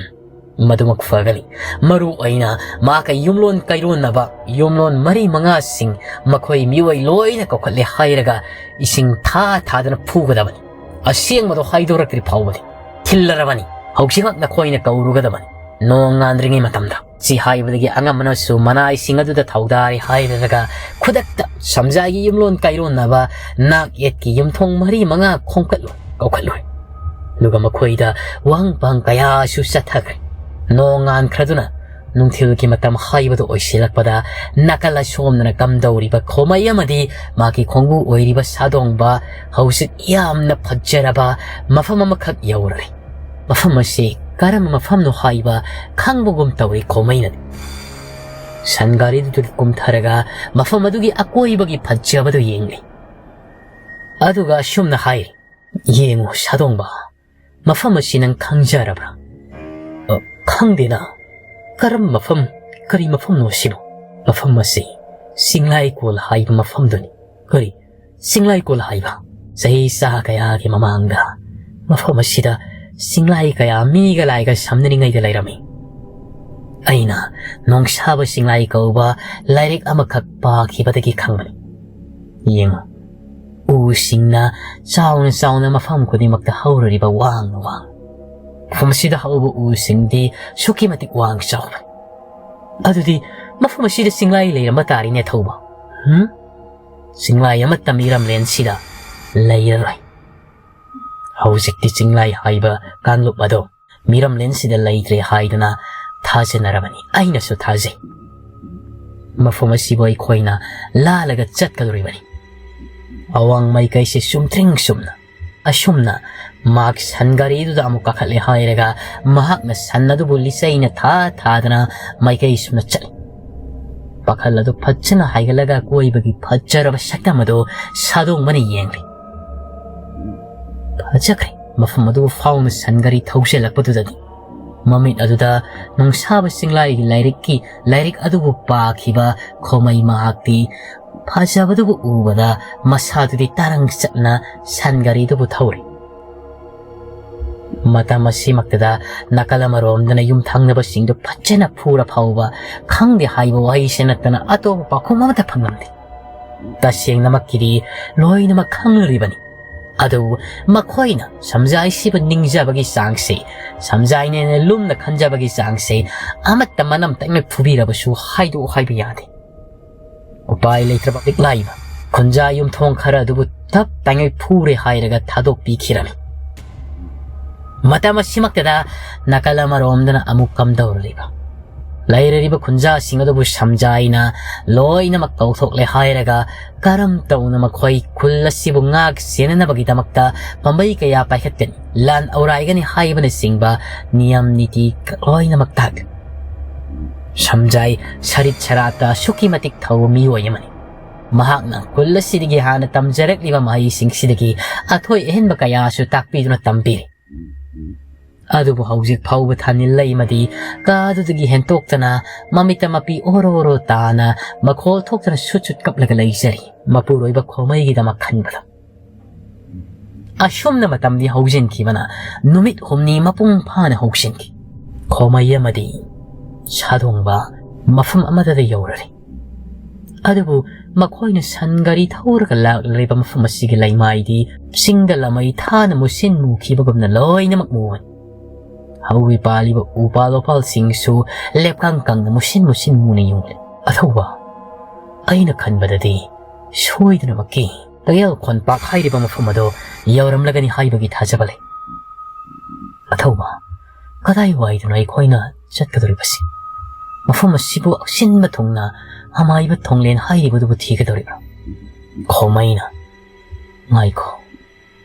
ꯃꯗꯨꯃꯛ ꯐꯒꯅꯤ꯫ ꯃꯔꯨ ꯑꯣꯏꯅ ꯃꯍꯥꯛꯀ ꯌꯨꯝꯂꯣꯟ ꯀꯩꯔꯣꯟꯅꯕ ꯌꯨꯝꯂꯣꯟ ꯃꯔꯤ ꯃꯉꯥꯁꯤꯡ, ꯃꯈꯣꯏ ꯃꯤꯑꯣꯏ ꯂꯣꯏꯅ ꯀꯧꯈꯠꯂꯦ ꯍꯥꯏꯔꯒ ꯏꯁꯤꯡ ꯊꯥ ꯊꯥꯗꯅ ꯐꯨꯒꯗꯕꯅꯤ꯫ ꯑꯁꯦꯡꯕꯗꯣ ꯍꯥꯏꯗꯣꯔꯛꯇ꯭ꯔꯤ ꯐꯥꯎꯕꯗꯤ ꯊꯤꯜꯂꯔꯕꯅꯤ꯫ ꯍꯧꯖꯤꯛꯃꯛ ꯅꯈꯣꯏꯅ ꯀꯧꯔꯨꯒꯗꯕꯅꯤ, ꯅꯣꯡ ꯉꯥꯟꯗ꯭ꯔꯤꯉꯩ ꯃꯇꯝꯗ꯫ ꯁꯤ ꯍꯥꯏꯕꯗꯒꯤ ꯑꯉꯝꯕꯅꯁꯨ ꯃꯅꯥꯏꯁꯤꯡ ꯑꯗꯨꯗ ꯊꯧꯗꯥꯔꯦ ꯍꯥꯏꯔꯒ ꯈꯨꯗꯛꯇ ꯁꯝꯖꯥꯏꯒꯤ ꯌꯨꯝꯂꯣꯟ ꯀꯩꯔꯣꯟꯅꯕ ꯅꯥꯛ ꯌꯦꯠꯀꯤ ꯌꯨꯝꯊꯣꯡ ꯃꯔꯤ ꯃꯉꯥ ꯈꯣꯝꯀꯠꯂꯨ, ꯀꯧꯈꯠꯂꯨ꯫ ꯑꯗꯨꯒ ꯃꯈꯣꯏꯗ ꯋꯥꯍꯪ ꯄꯥꯎꯍꯪ ꯀꯌꯥꯁꯨ ꯆꯠꯊꯈ꯭ꯔꯦ꯫ ꯅꯣꯡ ꯉꯥꯟꯈ꯭ꯔꯗꯨꯅ ꯅꯨꯡꯊꯤꯜꯒꯤ ꯃꯇꯝ ꯍꯥꯏꯕꯗꯨ ꯑꯣꯏꯁꯤꯜꯂꯛꯄꯗ ꯅꯥꯀꯜ ꯑꯁꯣꯝꯗꯅ ꯀꯝꯗꯧꯔꯤꯕ ꯈꯣꯃꯩ ꯑꯃꯗꯤ ꯃꯥꯒꯤ ꯈꯣꯡꯕꯨ ꯑꯣꯏꯔꯤꯕ ꯁꯥꯗꯣꯡꯕ ꯍꯧꯖꯤꯛ ꯌꯥꯝꯅ ꯐꯖꯔꯕ ꯃꯐꯝ ꯑꯃꯈꯛ ꯌꯧꯔꯔꯦ꯫ ꯃꯐꯝ ꯑꯁꯤ ꯀꯔꯝꯕ ꯃꯐꯝꯅꯣ ꯍꯥꯏꯕ ꯈꯪꯕꯒꯨꯝ ꯇꯧꯔꯤ ꯈꯣꯃꯩꯅꯗꯤ꯫ ꯁꯟ ꯒꯥꯔꯤꯗꯨꯗꯒꯤ ꯀꯨꯝꯊꯔꯒ ꯃꯐꯝ ꯑꯗꯨꯒꯤ ꯑꯀꯣꯏꯕꯒꯤ ꯐꯖꯕꯗꯨ ꯌꯦꯡꯂꯤ꯫ ꯑꯗꯨꯒ ꯑꯁꯨꯝꯅ ꯍꯥꯏꯔꯤ, "ꯌꯦꯡꯉꯨ ꯁꯥꯗꯣꯡꯕ, ꯃꯐꯝ ꯑꯁꯤ ꯅꯪ ꯈꯪꯖꯔꯕ꯭ꯔꯥ?" "ꯑ, ꯈꯪꯗꯦꯅ꯫ ꯀꯔꯝꯕ ꯃꯐꯝ? ꯀꯔꯤ ꯃꯐꯝꯅꯣ ꯑꯁꯤꯕꯨ?" "ꯃꯐꯝ ꯑꯁꯤ ꯆꯤꯡꯂꯥꯏꯀꯣꯜ ꯍꯥꯏꯕ ꯃꯐꯝꯗꯨꯅꯤ꯫ ꯀꯔꯤ ꯆꯤꯡꯂꯥꯏꯀꯣꯜ ꯍꯥꯏꯕ? ꯆꯍꯤ ꯆꯥ ꯀꯌꯥꯒꯤ ꯃꯃꯥꯡꯗ ꯃꯐꯝ ꯑꯁꯤꯗ ꯆꯤꯡꯂꯥꯏ ꯀꯌꯥ ꯃꯤꯒ ꯂꯥꯏꯒ ꯁꯝꯅꯔꯤꯉꯩꯗ ꯂꯩꯔꯝꯃꯤ꯫ ꯑꯩꯅ ꯅꯣꯡꯁꯥꯕ ꯆꯤꯡꯂꯥꯏ ꯀꯧꯕ ꯂꯥꯏꯔꯤꯛ ꯑꯃꯈꯛ ꯄꯥꯈꯤꯕꯗꯒꯤ ꯈꯪꯕꯅꯤ꯫ ꯌꯦꯡꯉꯨ, ꯎꯁꯤꯡꯅ ꯆꯥꯎꯅ ꯆꯥꯎꯅ ꯃꯐꯝ ꯈꯨꯗꯤꯡꯃꯛꯇ ꯍꯧꯔꯤꯕ ꯋꯥꯡꯅ ꯋꯥꯡ꯫ ꯃꯐꯝ ꯑꯁꯤꯗ ꯍꯧꯕ ꯎꯁꯤꯡꯗꯤ ꯑꯁꯨꯛꯀꯤ ꯃꯇꯤꯛ ꯋꯥꯡ ꯆꯥꯎꯕꯅꯤ꯫ ꯑꯗꯨꯗꯤ ꯃꯐꯝ ꯑꯁꯤꯗ ꯆꯤꯡꯂꯥꯏ ꯂꯩꯔꯝꯕ ꯇꯥꯔꯤꯅꯦ ꯊꯧꯕ꯫ ꯍꯨꯝ? ꯆꯤꯡꯂꯥꯏ ꯑꯃꯠꯇ ꯃꯤꯔꯝꯂꯦꯟꯁꯤꯗ ꯂꯩꯔꯔꯣꯏ꯫ ꯍꯧꯖꯤꯛꯇꯤ ꯆꯤꯡꯂꯥꯏ ꯍꯥꯏꯕ ꯀꯥꯡꯂꯨꯞ ꯑꯗꯣ ꯃꯤꯔꯝꯂꯦꯟꯁꯤꯗ ꯂꯩꯇ꯭ꯔꯦ ꯍꯥꯏꯗꯨꯅ ꯊꯥꯖꯅꯔꯕꯅꯤ꯫ ꯑꯩꯅꯁꯨ ꯊꯥꯖꯩ꯫ ꯃꯐꯝ ꯑꯁꯤꯕꯨ ꯑꯩꯈꯣꯏꯅ ꯂꯥꯜꯂꯒ ꯆꯠꯀꯗꯧꯔꯤꯕꯅꯤ꯫" ꯑꯋꯥꯡ ꯃꯥꯏꯀꯩꯁꯦ ꯆꯨꯝꯗ꯭ꯔꯤꯡ ꯆꯨꯝꯅ ꯑꯁꯨꯝꯅ ꯃꯍꯥꯛ ꯁꯟ ꯒꯥꯔꯤꯗꯨꯗ ꯑꯃꯨꯛ ꯀꯥꯈꯠꯂꯦ ꯍꯥꯏꯔꯒ ꯃꯍꯥꯛꯅ ꯁꯟ ꯑꯗꯨꯕꯨ ꯂꯤꯆꯩꯅ ꯊꯥ ꯊꯥꯗꯅ ꯃꯥꯏꯀꯩ ꯁꯨꯝꯅ ꯆꯠꯂꯤ꯫ ꯄꯥꯈꯜ ꯑꯗꯨ ꯐꯖꯅ ꯍꯥꯏꯒꯠꯂꯒ ꯀꯣꯏꯕꯒꯤ ꯐꯖꯔꯕ ꯁꯛꯇꯝ ꯑꯗꯨ ꯁꯥꯗꯣꯡꯕꯅ ꯌꯦꯡꯂꯤ꯫ ꯐꯖꯈ꯭ꯔꯦ꯫ ꯃꯐꯝ ꯑꯗꯨꯕꯨ ꯐꯥꯎꯅ ꯁꯟ ꯒꯥꯔꯤ ꯊꯧꯖꯤꯜꯂꯛꯄꯗꯨꯗꯗꯤ ꯃꯃꯤꯠ ꯑꯗꯨꯗ ꯅꯨꯡꯁꯥꯕ ꯆꯤꯡꯂꯥꯏꯒꯤ ꯂꯥꯏꯔꯤꯛꯀꯤ ꯂꯥꯏꯔꯤꯛ ꯑꯗꯨꯕꯨ ꯄꯥꯈꯤꯕ ꯈꯣꯃꯩ ꯃꯍꯥꯛꯇꯤ ꯐꯖꯕꯗꯨꯕꯨ ꯎꯕꯗ ꯃꯁꯥꯗꯨꯗꯤ ꯇꯔꯪ ꯆꯠꯅ ꯁꯟ ꯒꯥꯔꯤꯗꯨꯕꯨ ꯊꯧꯔꯤ꯫ ꯃꯇꯝ ꯑꯁꯤꯃꯛꯇꯗ ꯅꯥꯀꯜ ꯑꯃꯔꯣꯝꯗꯅ ꯌꯨꯝ ꯊꯪꯅꯕꯁꯤꯡꯗꯨ ꯐꯖꯅ ꯐꯨꯔ ꯐꯥꯎꯕ ꯈꯪꯗꯦ ꯍꯥꯏꯕ ꯋꯥꯍꯩꯁꯦ ꯅꯠꯇꯅ ꯑꯇꯣꯞꯄ ꯄꯥꯎꯈꯨꯝ ꯑꯃꯠꯇ ꯐꯪꯂꯝꯗꯦ꯫ ꯇꯁꯦꯡꯅꯃꯛꯀꯤꯗꯤ ꯂꯣꯏꯅꯃꯛ ꯈꯪꯂꯤꯕꯅꯤ꯫ ꯑꯗꯨꯕꯨ ꯃꯈꯣꯏꯅ ꯁꯝꯖꯥꯏꯁꯤꯕꯨ ꯅꯤꯡꯖꯕꯒꯤ ꯆꯥꯡꯁꯦ, ꯁꯝꯖꯥꯏꯅꯦꯅ ꯂꯨꯝꯅ ꯈꯟꯖꯕꯒꯤ ꯆꯥꯡꯁꯦ ꯑꯃꯠꯇ ꯃꯅꯝ ꯇꯛꯅ ꯐꯨꯕꯤꯔꯕꯁꯨ ꯍꯥꯏꯗꯣꯛꯎ ꯍꯥꯏꯕ ꯌꯥꯗꯦ꯫ ꯎꯄꯥꯏ ꯂꯩꯇ꯭ꯔꯕ ꯂꯤꯛꯂꯥꯏꯕ ꯈꯨꯟꯖꯥ ꯌꯨꯝꯊꯣꯡ ꯈꯔ ꯑꯗꯨꯕꯨ ꯇꯞ ꯇꯥꯏꯉꯩ ꯐꯨꯔꯦ ꯍꯥꯏꯔꯒ ꯊꯥꯗꯣꯛꯄꯤꯈꯤꯔꯝꯃꯤ꯫ ꯃꯇꯝ ꯑꯁꯤꯃꯛꯇꯗ ꯅꯥꯀꯜ ꯑꯃꯔꯣꯝꯗꯅ ꯑꯃꯨꯛ ꯀꯝꯗꯧꯔꯤꯕ? ꯂꯩꯔꯤꯕ ꯈꯨꯟꯖꯥꯁꯤꯡ ꯑꯗꯨꯕꯨ ꯁꯝꯖꯥꯏꯅ ꯂꯣꯏꯅꯃꯛ ꯀꯧꯊꯣꯛꯂꯦ ꯍꯥꯏꯔꯒ ꯀꯔꯝ ꯇꯧꯅ ꯃꯈꯣꯏ ꯈꯨꯜ ꯑꯁꯤꯕꯨ ꯉꯥꯛ ꯁꯦꯟꯅꯅꯕꯒꯤꯗꯃꯛꯇ ꯄꯥꯝꯕꯩ ꯀꯌꯥ ꯄꯥꯏꯈꯠꯀꯅꯤ, ꯂꯥꯟ ꯑꯧꯔꯥꯏꯒꯅꯤ ꯍꯥꯏꯕꯅꯆꯤꯡꯕ ꯅꯤꯌꯝ ꯅꯤꯇꯤ ꯂꯣꯏꯅꯃꯛ ꯇꯥꯛꯂꯤ꯫ ꯁꯝꯖꯥꯏ ꯁꯔꯤꯠ ꯁꯔꯥꯠꯇ ꯑꯁꯨꯛꯀꯤ ꯃꯇꯤꯛ ꯊꯧꯕ ꯃꯤꯑꯣꯏ ꯑꯃꯅꯤ꯫ ꯃꯍꯥꯛꯅ ꯈꯨꯜ ꯑꯁꯤꯗꯒꯤ ꯍꯥꯟꯅ ꯇꯝꯖꯔꯛꯂꯤꯕ ꯃꯍꯩꯁꯤꯡꯁꯤꯗꯒꯤ ꯑꯊꯣꯏ ꯑꯍꯦꯟꯕ ꯀꯌꯥꯁꯨ ꯇꯥꯛꯄꯤꯗꯨꯅ ꯇꯝꯕꯤꯔꯤ꯫ ꯑꯗꯨꯕꯨ ꯍꯧꯖꯤꯛ ꯐꯥꯎꯕ ꯊꯥꯅꯤꯜ ꯂꯩꯃꯗꯤ ꯀꯥꯗꯨꯗꯒꯤ ꯍꯦꯟꯇꯣꯛꯇꯅ ꯃꯃꯤꯠꯇ ꯃꯄꯤ ꯑꯣꯔꯣ ꯑꯣꯔꯣ ꯇꯥꯅ ꯃꯈꯣꯜ ꯊꯣꯛꯇꯅ ꯁꯨꯠ ꯁꯨꯠ ꯀꯞꯂꯒ ꯂꯩꯖꯔꯤ꯫ ꯃꯄꯨꯔꯣꯏꯕ ꯈꯣꯃꯩꯒꯤꯗꯃꯛ ꯈꯟꯕꯗ꯫ ꯑꯁꯨꯝꯅ ꯃꯇꯝꯗꯤ ꯍꯧꯖꯤꯟꯈꯤꯕꯅ ꯅꯨꯃꯤꯠ ꯍꯨꯝꯅꯤ ꯃꯄꯨꯡ ꯐꯥꯅ ꯍꯧꯖꯤꯟꯈꯤ꯫ ꯈꯣꯃꯩ ꯑꯃꯗꯤ ꯁꯥꯗꯣꯡꯕ ꯃꯐꯝ ꯑꯃꯗꯗ ꯌꯧꯔꯔꯦ꯫ ꯑꯗꯨꯕꯨ ꯃꯈꯣꯏꯅ ꯁꯟ ꯒꯥꯔꯤ ꯊꯧꯔꯒ ꯂꯥꯛꯂꯤꯕ ꯃꯐꯝ ꯑꯁꯤꯒꯤ ꯂꯩꯃꯥꯏꯗꯤ ꯆꯤꯡꯗ ꯂꯃꯩ ꯊꯥꯅ ꯃꯨꯁꯤꯟ ꯃꯨꯈꯤꯕꯒꯨꯝꯅ ꯂꯣꯏꯅꯃꯛ ꯃꯨꯕꯅꯤ꯫ ꯍꯧꯔꯤ ꯄꯥꯜꯂꯤꯕ ꯎꯄꯥꯜ ꯋꯥꯄꯥꯜꯁꯤꯡꯁꯨ ꯂꯦꯞꯀꯥꯡ ꯀꯪꯅ ꯃꯨꯁꯤꯟ ꯃꯨꯁꯤꯟ ꯃꯨꯅ ꯌꯨꯡꯂꯤ꯫ ꯑꯊꯧꯕ, ꯑꯩꯅ ꯈꯟꯕꯗꯗꯤ ꯁꯣꯏꯗꯅꯃꯛꯀꯤ ꯇꯒꯦꯜ ꯈꯣꯟꯄꯥꯛ ꯍꯥꯏꯔꯤꯕ ꯃꯐꯝ ꯑꯗꯨ ꯌꯧꯔꯝꯂꯒꯅꯤ ꯍꯥꯏꯕꯒꯤ ꯊꯥꯖꯕ ꯂꯩ꯫ ꯑꯊꯧꯕ, ꯀꯗꯥꯏ ꯋꯥꯏꯗꯅꯣ ꯑꯩꯈꯣꯏꯅ ꯆꯠꯀꯗꯧꯔꯤꯕꯁꯤ? ꯃꯐꯝ ꯑꯁꯤꯕꯨ ꯑꯁꯤꯟꯕ ꯊꯨꯡꯅ ꯑꯃꯥꯏꯕ ꯊꯣꯡꯂꯦꯟ ꯍꯥꯏꯔꯤꯕꯗꯨꯕꯨ ꯊꯤꯒꯗꯧꯔꯤꯕ꯭ꯔꯥ? ꯈꯣꯃꯩꯅ, ꯉꯥꯏꯈꯣ,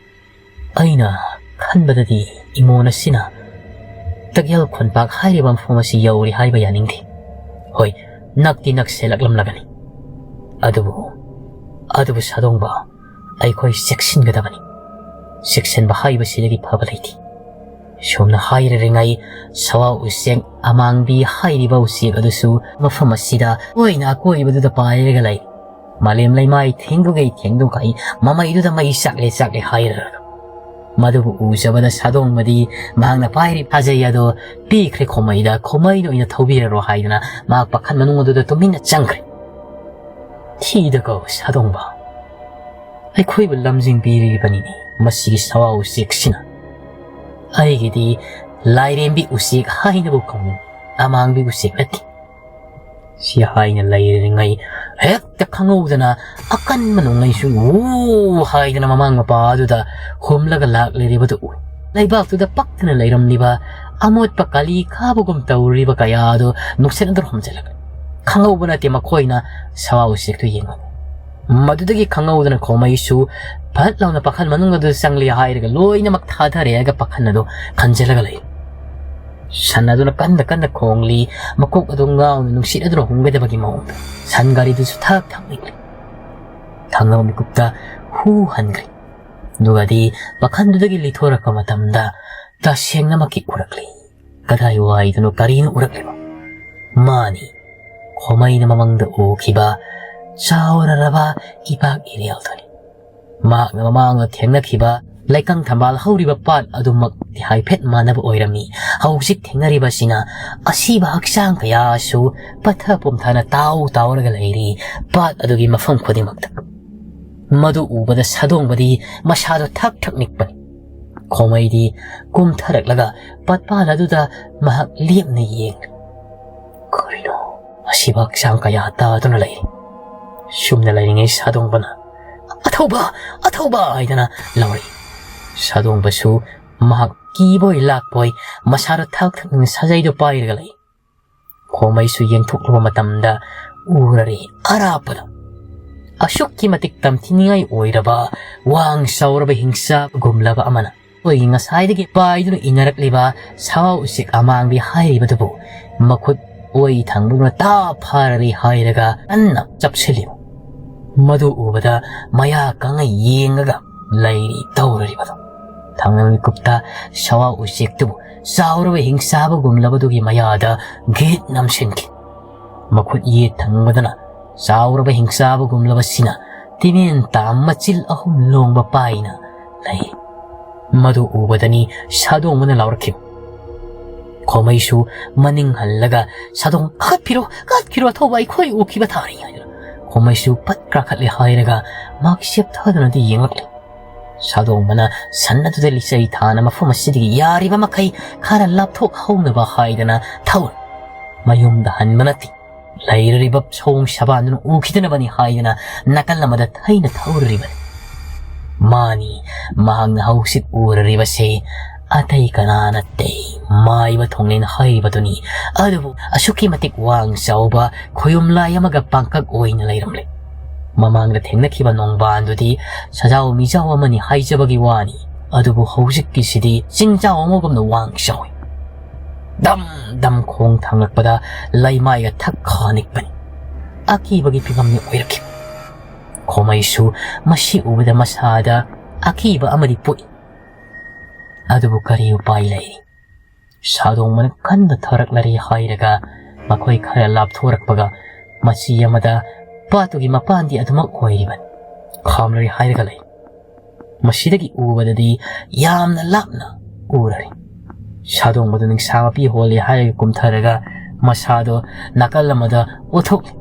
ꯑꯩꯅ ꯈꯟꯕꯗꯗꯤ ꯏꯃꯣꯟ ꯑꯁꯤꯅ ꯇꯒꯦꯜ ꯈꯣꯟꯄꯥꯛ ꯍꯥꯏꯔꯤꯕ ꯃꯐꯝ ꯑꯁꯤ ꯌꯧꯔꯦ ꯍꯥꯏꯕ ꯌꯥꯅꯤꯡꯗꯦ꯫ ꯍꯣꯏ, ꯅꯛꯇꯤ ꯅꯛꯁꯦꯜꯂꯛꯂꯝꯂꯒꯅꯤ꯫ ꯑꯗꯨꯕꯨ, ꯑꯗꯨꯕꯨ ꯁꯥꯗꯣꯡꯕ, ꯑꯩꯈꯣꯏ ꯆꯦꯛꯁꯤꯟꯒꯗꯕꯅꯤ꯫ ꯆꯦꯛꯁꯤꯟꯕ ꯍꯥꯏꯕꯁꯤꯗꯒꯤ ꯐꯕ ꯂꯩꯇꯦ꯫ ꯁꯣꯝꯅ ꯍꯥꯏꯔꯤꯉꯩ ꯁꯋꯥ ꯎꯆꯦꯛ ꯑꯃꯥꯡꯕꯤ ꯍꯥꯏꯔꯤꯕ ꯎꯆꯦꯛ ꯑꯗꯨꯁꯨ ꯃꯐꯝ ꯑꯁꯤꯗ ꯇꯣꯏꯅ ꯑꯀꯣꯏꯕꯗꯨꯗ ꯄꯥꯏꯔꯒ ꯂꯩ꯫ ꯃꯥꯂꯦꯝ ꯂꯩꯃꯥꯏ ꯊꯦꯡꯗꯨꯒꯩ ꯊꯦꯡꯗꯨꯒꯩ ꯃꯃꯩꯗꯨꯗ ꯃꯩ ꯆꯥꯛꯂꯦ ꯆꯥꯛꯂꯦ ꯍꯥꯏꯔꯒ꯫ ꯃꯗꯨꯕꯨ ꯎꯖꯕꯗ ꯁꯥꯗꯣꯡꯕꯗꯤ ꯃꯍꯥꯛꯅ ꯄꯥꯏꯔꯤꯕ ꯁꯥꯖꯩ ꯑꯗꯣ ꯄꯤꯈ꯭ꯔꯦ ꯈꯣꯃꯩꯗ꯫ ꯈꯣꯃꯩꯅ ꯑꯣꯏꯅ ꯊꯧꯕꯤꯔꯔꯣ ꯍꯥꯏꯗꯨꯅ ꯃꯍꯥꯛ ꯄꯥꯈꯟ ꯃꯅꯨꯡ ꯑꯗꯨꯗ ꯇꯨꯃꯤꯟꯅ ꯆꯪꯈ꯭ꯔꯦ꯫ "ꯊꯤꯗꯀꯣ ꯁꯥꯗꯣꯡꯕ, ꯑꯩꯈꯣꯏꯕꯨ ꯂꯝꯖꯤꯡꯕꯤꯔꯤꯕꯅꯤꯅꯦ ꯃꯁꯤꯒꯤ ꯁꯋꯥ ꯎꯆꯦꯛꯁꯤꯅ꯫ ꯑꯩꯒꯤꯗꯤ ꯂꯥꯏꯔꯦꯝꯕꯤ ꯎꯆꯦꯛ ꯍꯥꯏꯅꯕꯨ ꯀꯧꯅꯤꯡ, ꯑꯃꯥꯡꯕꯤ ꯎꯆꯦꯛ ꯅꯠꯇꯦ꯫" ꯁꯤ ꯍꯥꯏꯅ ꯂꯩꯔꯤꯉꯩ ꯍꯦꯛꯇ ꯈꯪꯍꯧꯗꯅ ꯑꯀꯟꯕ ꯅꯣꯡꯂꯩꯁꯨ "ꯎ" ꯍꯥꯏꯗꯅ ꯃꯃꯥꯡ ꯃꯄꯥ ꯑꯗꯨꯗ ꯍꯨꯝꯂꯒ ꯂꯥꯛꯂꯤꯕꯗꯨ ꯎꯏ꯫ ꯂꯩꯕꯥꯛꯇꯨꯗ ꯄꯛꯇꯅ ꯂꯩꯔꯝꯂꯤꯕ ꯑꯃꯣꯠꯄ ꯀꯥꯂꯤ ꯀꯥꯕꯒꯨꯝ ꯇꯧꯔꯤꯕ ꯀꯌꯥ ꯑꯗꯨ ꯅꯨꯡꯁꯤꯠ ꯑꯗꯨꯅ ꯍꯨꯝꯖꯤꯜꯂꯒ ꯈꯪꯍꯧꯕ ꯅꯠꯇꯦ ꯃꯈꯣꯏꯅ ꯁꯋꯥ ꯎꯆꯦꯛꯇꯨ ꯌꯦꯡꯂꯒ꯫ ꯃꯗꯨꯗꯒꯤ ꯈꯪꯍꯧꯗꯅ ꯈꯣꯃꯩꯁꯨ ꯐꯠ ꯂꯥꯎꯅ ꯄꯥꯈꯜ ꯃꯅꯨꯡ ꯑꯗꯨ ꯆꯪꯂꯦ ꯍꯥꯏꯔꯒ ꯂꯣꯏꯅꯃꯛ ꯊꯥꯊꯔꯦ ꯍꯥꯏꯔꯒ ꯄꯥꯈꯜ ꯑꯗꯨ ꯈꯟꯖꯤꯜꯂꯒ ꯂꯩ꯫ ꯁꯟ ꯑꯗꯨꯅ ꯀꯟꯅ ꯀꯟꯅ ꯈꯣꯡꯂꯤ, ꯃꯀꯣꯛ ꯑꯗꯨ ꯉꯥꯎꯅ ꯅꯨꯡꯁꯤꯠ ꯑꯗꯨꯅ ꯍꯨꯝꯒꯗꯕꯒꯤ ꯃꯑꯣꯡꯗ꯫ ꯁꯟ ꯒꯥꯔꯤꯗꯨꯁꯨ ꯊꯛ ꯊꯛ ꯅꯤꯛꯂꯤ꯫ ꯊꯪꯅꯕ ꯃꯤꯀꯨꯞꯇ ꯍꯨ ꯍꯟꯈ꯭ꯔꯦ꯫ ꯑꯗꯨꯒꯗꯤ ꯄꯥꯈꯜꯗꯨꯗꯒꯤ ꯂꯤꯊꯣꯔꯛꯄ ꯃꯇꯝꯗ ꯇꯁꯦꯡꯅꯃꯛꯀꯤ ꯎꯔꯛꯂꯤ꯫ ꯀꯗꯥꯏꯋꯥꯏꯗꯅꯣ ꯀꯔꯤꯅꯣ ꯎꯔꯛꯂꯤꯕ? ꯃꯥꯅꯤ, ꯈꯣꯃꯩꯅ ꯃꯃꯪꯗ ꯎꯈꯤꯕ ꯆꯥꯎꯔꯔꯕ ꯏꯄꯥꯛ ꯏꯔꯦꯜꯗꯨꯅꯤ꯫ ꯃꯍꯥꯛꯅ ꯃꯃꯥꯡꯗ ꯊꯦꯡꯅꯈꯤꯕ ꯂꯩꯀꯪ ꯊꯝꯕꯥꯜ ꯍꯧꯔꯤꯕ ꯄꯥꯠ ꯑꯗꯨꯃꯛꯇꯤ ꯍꯥꯏꯐꯦꯠ ꯃꯥꯟꯅꯕ ꯑꯣꯏꯔꯝꯃꯤ꯫ ꯍꯧꯖꯤꯛ ꯊꯦꯡꯅꯔꯤꯕꯁꯤꯅ ꯑꯁꯤꯕ ꯍꯛꯆꯥꯡ ꯀꯌꯥꯁꯨ ꯄꯠꯊ ꯄꯨꯝꯊꯅ ꯇꯥꯎ ꯇꯥꯎꯔꯒ ꯂꯩꯔꯤ ꯄꯥꯠ ꯑꯗꯨꯒꯤ ꯃꯐꯝ ꯈꯨꯗꯤꯡꯃꯛꯇ꯫ ꯃꯗꯨ ꯎꯕꯗ ꯁꯥꯗꯣꯡꯕꯗꯤ ꯃꯁꯥꯗꯣ ꯊꯛ ꯊꯛ ꯅꯤꯛꯄꯅꯤ꯫ ꯈꯣꯃꯩꯗꯤ ꯀꯨꯝꯊꯔꯛꯂꯒ ꯄꯥꯠꯄꯥꯟ ꯑꯗꯨꯗ ꯃꯍꯥꯛ ꯂꯦꯞꯅ ꯌꯦꯡꯂꯤ꯫ ꯀꯔꯤꯅꯣ? ꯑꯁꯤꯕ ꯍꯛꯆꯥꯡ ꯀꯌꯥ ꯇꯥꯗꯨꯅ ꯂꯩ꯫ ꯁꯨꯝꯅ ꯂꯩꯔꯤꯉꯩ ꯁꯥꯗꯣꯡꯕꯅ "ꯑꯊꯧꯕ! ꯑꯊꯧꯕ!" ꯍꯥꯏꯗꯅ ꯂꯥꯎꯔꯛꯏ꯫ ꯁꯥꯗꯣꯡꯕꯁꯨ ꯃꯍꯥꯛ ꯀꯤꯕꯣꯏ ꯂꯥꯛꯄꯣꯏ ꯃꯁꯥꯗ ꯊꯛ ꯊꯛꯅ ꯁꯥꯖꯩꯗꯨ ꯄꯥꯏꯔꯒ ꯂꯩ꯫ ꯈꯣꯃꯩꯁꯨ ꯌꯦꯡꯊꯣꯛꯂꯨꯕ ꯃꯇꯝꯗ ꯎꯔꯔꯦ ꯑꯔꯥꯞꯄꯗ ꯑꯁꯨꯛꯀꯤ ꯃꯇꯤꯛ ꯇꯝꯊꯤꯅꯤꯡꯉꯥꯏ ꯑꯣꯏꯔꯕ ꯋꯥꯡ ꯆꯥꯎꯔꯕ ꯍꯤꯡꯆꯥꯞꯒꯨꯝꯂꯕ ꯑꯃꯅ ꯑꯩꯈꯣꯏꯒꯤ ꯉꯁꯥꯏꯗꯒꯤ ꯄꯥꯏꯗꯨꯅ ꯏꯟꯅꯔꯛꯂꯤꯕ ꯁꯥ ꯎꯆꯦꯛ ꯑꯃꯥꯡꯕꯤ ꯍꯥꯏꯔꯤꯕꯗꯨꯕꯨ ꯃꯈꯨꯠ ꯑꯣꯏ ꯊꯪꯕꯗꯨꯅ ꯇꯥ ꯐꯥꯔꯔꯤ ꯍꯥꯏꯔꯒ ꯀꯟꯅ ꯆꯞꯁꯤꯜꯂꯤꯕ꯫ ꯃꯗꯨ ꯎꯕꯗ ꯃꯌꯥ ꯀꯪꯉ ꯌꯦꯡꯉꯒ ꯂꯩꯔꯤ ꯇꯧꯔꯤꯕꯗꯣ꯫ ꯊꯪꯅꯕ ꯃꯤꯀꯨꯞꯇ ꯁꯋꯥ ꯎꯆꯦꯛꯇꯨꯕꯨ ꯆꯥꯎꯔꯕ ꯍꯤꯡꯆꯥꯕꯒꯨꯝꯂꯕꯗꯨꯒꯤ ꯃꯌꯥꯗ ꯒꯤꯠ ꯅꯝꯁꯤꯟꯈꯤ꯫ ꯃꯈꯨꯠ ꯌꯦꯠ ꯊꯪꯕꯗꯅ ꯆꯥꯎꯔꯕ ꯍꯤꯡꯆꯥꯕꯒꯨꯝꯂꯕꯁꯤꯅ ꯇꯤꯃꯦꯟ ꯇꯥ ꯃꯆꯤꯜ ꯑꯍꯨꯝ ꯂꯣꯡꯕ ꯄꯥꯏꯅ ꯂꯩ꯫ ꯃꯗꯨ ꯎꯕꯗꯅꯤ ꯁꯥꯗꯣꯡꯕꯅ ꯂꯥꯎꯔꯛꯈꯤꯕ꯫ ꯈꯣꯃꯩꯁꯨ ꯃꯅꯤꯡ ꯍꯜꯂꯒ, "ꯁꯥꯗꯣꯡ, ꯀꯥꯈꯠꯄꯤꯔꯣ, ꯀꯥꯈꯠꯄꯤꯔꯣ, ꯑꯊꯧꯕ ꯑꯩꯈꯣꯏ ꯎꯈꯤꯕ ꯇꯥꯔꯦ" ꯍꯥꯏꯗꯨꯅ ꯈꯣꯃꯩꯁꯨ ꯄꯠ ꯀꯥꯈꯠꯂꯦ ꯍꯥꯏꯔꯒ ꯃꯍꯥꯛ ꯆꯦꯞꯊꯗꯨꯅꯗꯤ ꯌꯦꯡꯂꯛꯂꯦ꯫ ꯁꯥꯗꯣꯡꯕꯅ ꯁꯟ ꯑꯗꯨꯗ ꯂꯤꯆꯩ ꯊꯥꯅ ꯃꯐꯝ ꯑꯁꯤꯗꯒꯤ ꯌꯥꯔꯤꯕ ꯃꯈꯩ ꯈꯔ ꯂꯥꯞꯊꯣꯛꯍꯧꯅꯕ ꯍꯥꯏꯗꯅ ꯊꯧꯔꯤ꯫ ꯃꯌꯨꯝꯗ ꯍꯟꯕ ꯅꯠꯇꯦ, ꯂꯩꯔꯤꯕ ꯁꯑꯣꯡ ꯁꯕꯥꯟꯗꯨꯅ ꯎꯈꯤꯗꯅꯕꯅꯤ ꯍꯥꯏꯗꯅ ꯅꯥꯀꯜ ꯑꯃꯗ ꯊꯩꯅ ꯊꯧꯔꯤꯕꯅꯤ꯫ ꯃꯥꯅꯤ, ꯃꯍꯥꯛꯅ ꯍꯧꯖꯤꯛ ꯎꯔꯔꯤꯕꯁꯤ ꯑꯇꯩ ꯀꯅꯥ ꯅꯠꯇꯦ, ꯃꯥꯏꯕ ꯊꯣꯡꯂꯦꯟ ꯍꯥꯏꯔꯤꯕꯗꯨꯅꯤ꯫ ꯑꯗꯨꯕꯨ ꯑꯁꯨꯛꯀꯤ ꯃꯇꯤꯛ ꯋꯥꯡ ꯆꯥꯎꯕ ꯈꯣꯌꯨꯝ ꯂꯥꯏ ꯑꯃꯒ ꯄꯥꯡꯀꯛ ꯑꯣꯏꯅ ꯂꯩꯔꯝꯂꯦ꯫ ꯃꯃꯥꯡꯗ ꯊꯦꯡꯅꯈꯤꯕ ꯅꯣꯡꯕꯥꯟꯗꯨꯗꯤ ꯁꯖꯥꯎ ꯃꯤꯖꯥꯎ ꯑꯃꯅꯤ ꯍꯥꯏꯖꯕꯒꯤ ꯋꯥꯅꯤ, ꯑꯗꯨꯕꯨ ꯍꯧꯖꯤꯛꯀꯤꯁꯤꯗꯤ ꯆꯤꯡꯖꯥꯎ ꯑꯃꯒꯨꯝꯅ ꯋꯥꯡ ꯆꯥꯎꯏ꯫ ꯗꯝ ꯗꯝ ꯈꯣꯡ ꯊꯥꯡꯂꯛꯄꯗ ꯂꯩꯃꯥꯏꯒ ꯊꯛ ꯈꯥ ꯅꯤꯛꯄꯅꯤ꯫ ꯑꯀꯤꯕꯒꯤ ꯐꯤꯕꯝꯅꯤ ꯑꯣꯏꯔꯛꯈꯤꯕ꯫ ꯈꯣꯃꯩꯁꯨ ꯃꯁꯤ ꯎꯕꯗ ꯃꯁꯥꯗ ꯑꯀꯤꯕ ꯑꯃꯗꯤ ꯄꯣꯛꯏ꯫ ꯑꯗꯨꯕꯨ ꯀꯔꯤ ꯎꯄꯥꯏ ꯂꯩ? ꯁꯥꯗꯣꯡꯕꯅ ꯀꯟꯅ ꯊꯧꯔꯛꯂꯔꯦ ꯍꯥꯏꯔꯒ ꯃꯈꯣꯏ ꯈꯔ ꯂꯥꯞꯊꯣꯔꯛꯄꯒ ꯃꯆꯤ ꯑꯃꯗ ꯄꯥꯠꯇꯨꯒꯤ ꯃꯄꯥꯟꯗꯤ ꯑꯗꯨꯃꯛ ꯑꯣꯏꯔꯤꯕꯅꯤ꯫ ꯈꯥꯝꯂꯔꯦ ꯍꯥꯏꯔꯒ ꯂꯩ꯫ ꯃꯁꯤꯗꯒꯤ ꯎꯕꯗꯗꯤ ꯌꯥꯝꯅ ꯂꯥꯞꯅ ꯎꯔꯔꯦ꯫ ꯁꯥꯗꯣꯡꯕꯗꯨ ꯅꯤꯡꯁꯥ ꯃꯄꯤ ꯍꯣꯜꯂꯦ ꯍꯥꯏꯔꯒ ꯀꯨꯝꯊꯔꯒ ꯃꯁꯥꯗꯣ ꯅꯥꯀꯜ ꯑꯃꯗ ꯑꯣꯊꯣꯛꯂꯦ꯫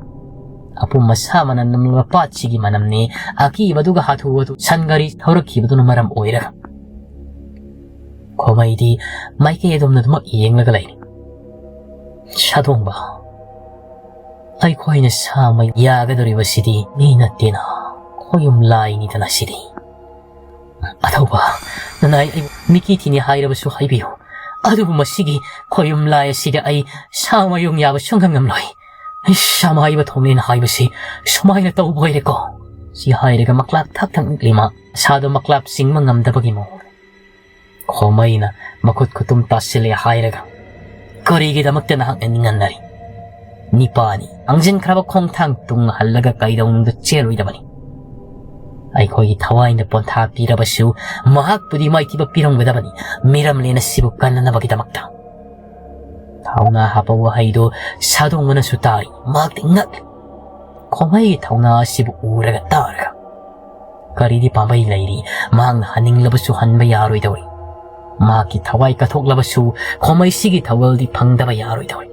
ꯑꯄꯨꯝ ꯑꯁꯥ ꯃꯅꯝ ꯅꯝꯂꯕ ꯄꯥꯠꯁꯤꯒꯤ ꯃꯅꯝꯅꯤ ꯑꯀꯤꯕꯗꯨꯒ ꯍꯥꯊꯨ ꯍꯥꯊꯨ ꯁꯟ ꯒꯥꯔꯤ ꯊꯧꯔꯛꯈꯤꯕꯗꯨꯅ ꯃꯔꯝ ꯑꯣꯏꯔꯒ꯫ ꯈꯣꯃꯩꯗꯤ ꯃꯥꯏꯀꯩ ꯑꯗꯣꯝꯗ ꯑꯗꯨꯃꯛ ꯌꯦꯡꯂꯒ ꯂꯩꯔꯤ꯫ "ꯁꯥꯗꯣꯡꯕ, ꯑꯩꯈꯣꯏꯅ ꯁꯥ ꯃꯩ ꯌꯥꯒꯗꯧꯔꯤꯕꯁꯤꯗꯤ ꯃꯤ ꯅꯠꯇꯦꯅ, ꯈꯣꯌꯨꯝ ꯂꯥꯏꯅꯤꯗꯅ ꯁꯤꯗꯤ꯫ ꯑꯊꯧꯕ, ꯅꯅꯥꯏ ꯑꯩꯕꯨ ꯃꯤꯀꯤ ꯊꯤꯅꯤ ꯍꯥꯏꯔꯕꯁꯨ ꯍꯥꯏꯕꯤꯌꯨ, ꯑꯗꯨꯕꯨ ꯃꯁꯤꯒꯤ ꯈꯣꯌꯨꯝ ꯂꯥꯏ ꯑꯁꯤꯗ ꯑꯩ ꯁꯥ ꯃꯌꯨꯡ ꯌꯥꯕ ꯁꯨꯡꯉꯝ ꯉꯝꯂꯣꯏ꯫ ꯁꯥ ꯃꯥꯏꯕ ꯊꯣꯡꯂꯦꯟ ꯍꯥꯏꯕꯁꯤ ꯁꯨꯃꯥꯏꯅ ꯇꯧꯕ ꯑꯣꯏꯔꯦꯀꯣ?" ꯁꯤ ꯍꯥꯏꯔꯒ ꯃꯀ꯭ꯂꯥꯛ ꯊꯛ ꯊꯛ ꯅꯤꯛꯂꯤ ꯃꯥ, ꯁꯥꯗꯣ ꯃꯀ꯭ꯂꯥꯛ ꯆꯤꯡꯕ ꯉꯝꯗꯕꯒꯤ ꯃꯑꯣꯡ꯫ ꯈꯣꯃꯩꯅ ꯃꯈꯨꯠ ꯈꯨꯇꯨꯝ ꯇꯥꯁꯤꯜꯂꯦ ꯍꯥꯏꯔꯒ, "ꯀꯔꯤꯒꯤꯗꯃꯛꯇ ꯅꯍꯥꯛꯅ ꯅꯤꯡꯍꯟꯅꯔꯤ? ꯅꯤꯄꯥꯅꯤ ꯍꯥꯡꯖꯤꯟꯈ꯭ꯔꯕ ꯈꯣꯡꯊꯥꯡ ꯇꯨꯡ ꯍꯜꯂꯒ ꯀꯩꯗꯧꯅꯨꯡꯗ ꯆꯦꯜꯂꯣꯏꯗꯕꯅꯤ꯫ ꯑꯩꯈꯣꯏꯒꯤ ꯊꯋꯥꯏꯅ ꯄꯣꯟꯊꯥ ꯄꯤꯔꯕꯁꯨ ꯃꯍꯥꯛꯄꯨꯗꯤ ꯃꯥꯏꯊꯤꯕ ꯄꯤꯔꯝꯒꯗꯕꯅꯤ, ꯃꯤꯔꯝꯂꯦꯟ ꯑꯁꯤꯕꯨ ꯀꯟꯅꯅꯕꯒꯤꯗꯃꯛꯇ꯫" ꯊꯧꯅꯥ ꯍꯥꯞꯄ ꯋꯥꯍꯩꯗꯨ ꯁꯥꯗꯣꯡꯕꯅꯁꯨ ꯇꯥꯔꯤ, ꯃꯍꯥꯛꯇꯤ ꯉꯛꯂꯤ꯫ ꯈꯣꯃꯩꯒꯤ ꯊꯧꯅꯥ ꯑꯁꯤꯕꯨ ꯎꯔꯒ ꯇꯥꯔꯒ꯫ ꯀꯔꯤꯗꯤ ꯄꯥꯝꯕꯩ ꯂꯩꯔꯤ? ꯃꯍꯥꯛꯅ ꯍꯟꯅꯤꯡꯂꯕꯁꯨ ꯍꯟꯕ ꯌꯥꯔꯣꯏꯗꯧꯔꯤ꯫ ꯃꯍꯥꯛꯀꯤ ꯊꯋꯥꯏ ꯀꯠꯊꯣꯛꯂꯕꯁꯨ ꯈꯣꯃꯩꯁꯤꯒꯤ ꯊꯧꯒꯜꯗꯤ ꯐꯪꯗꯕ ꯌꯥꯔꯣꯏꯗꯧꯔꯤ꯫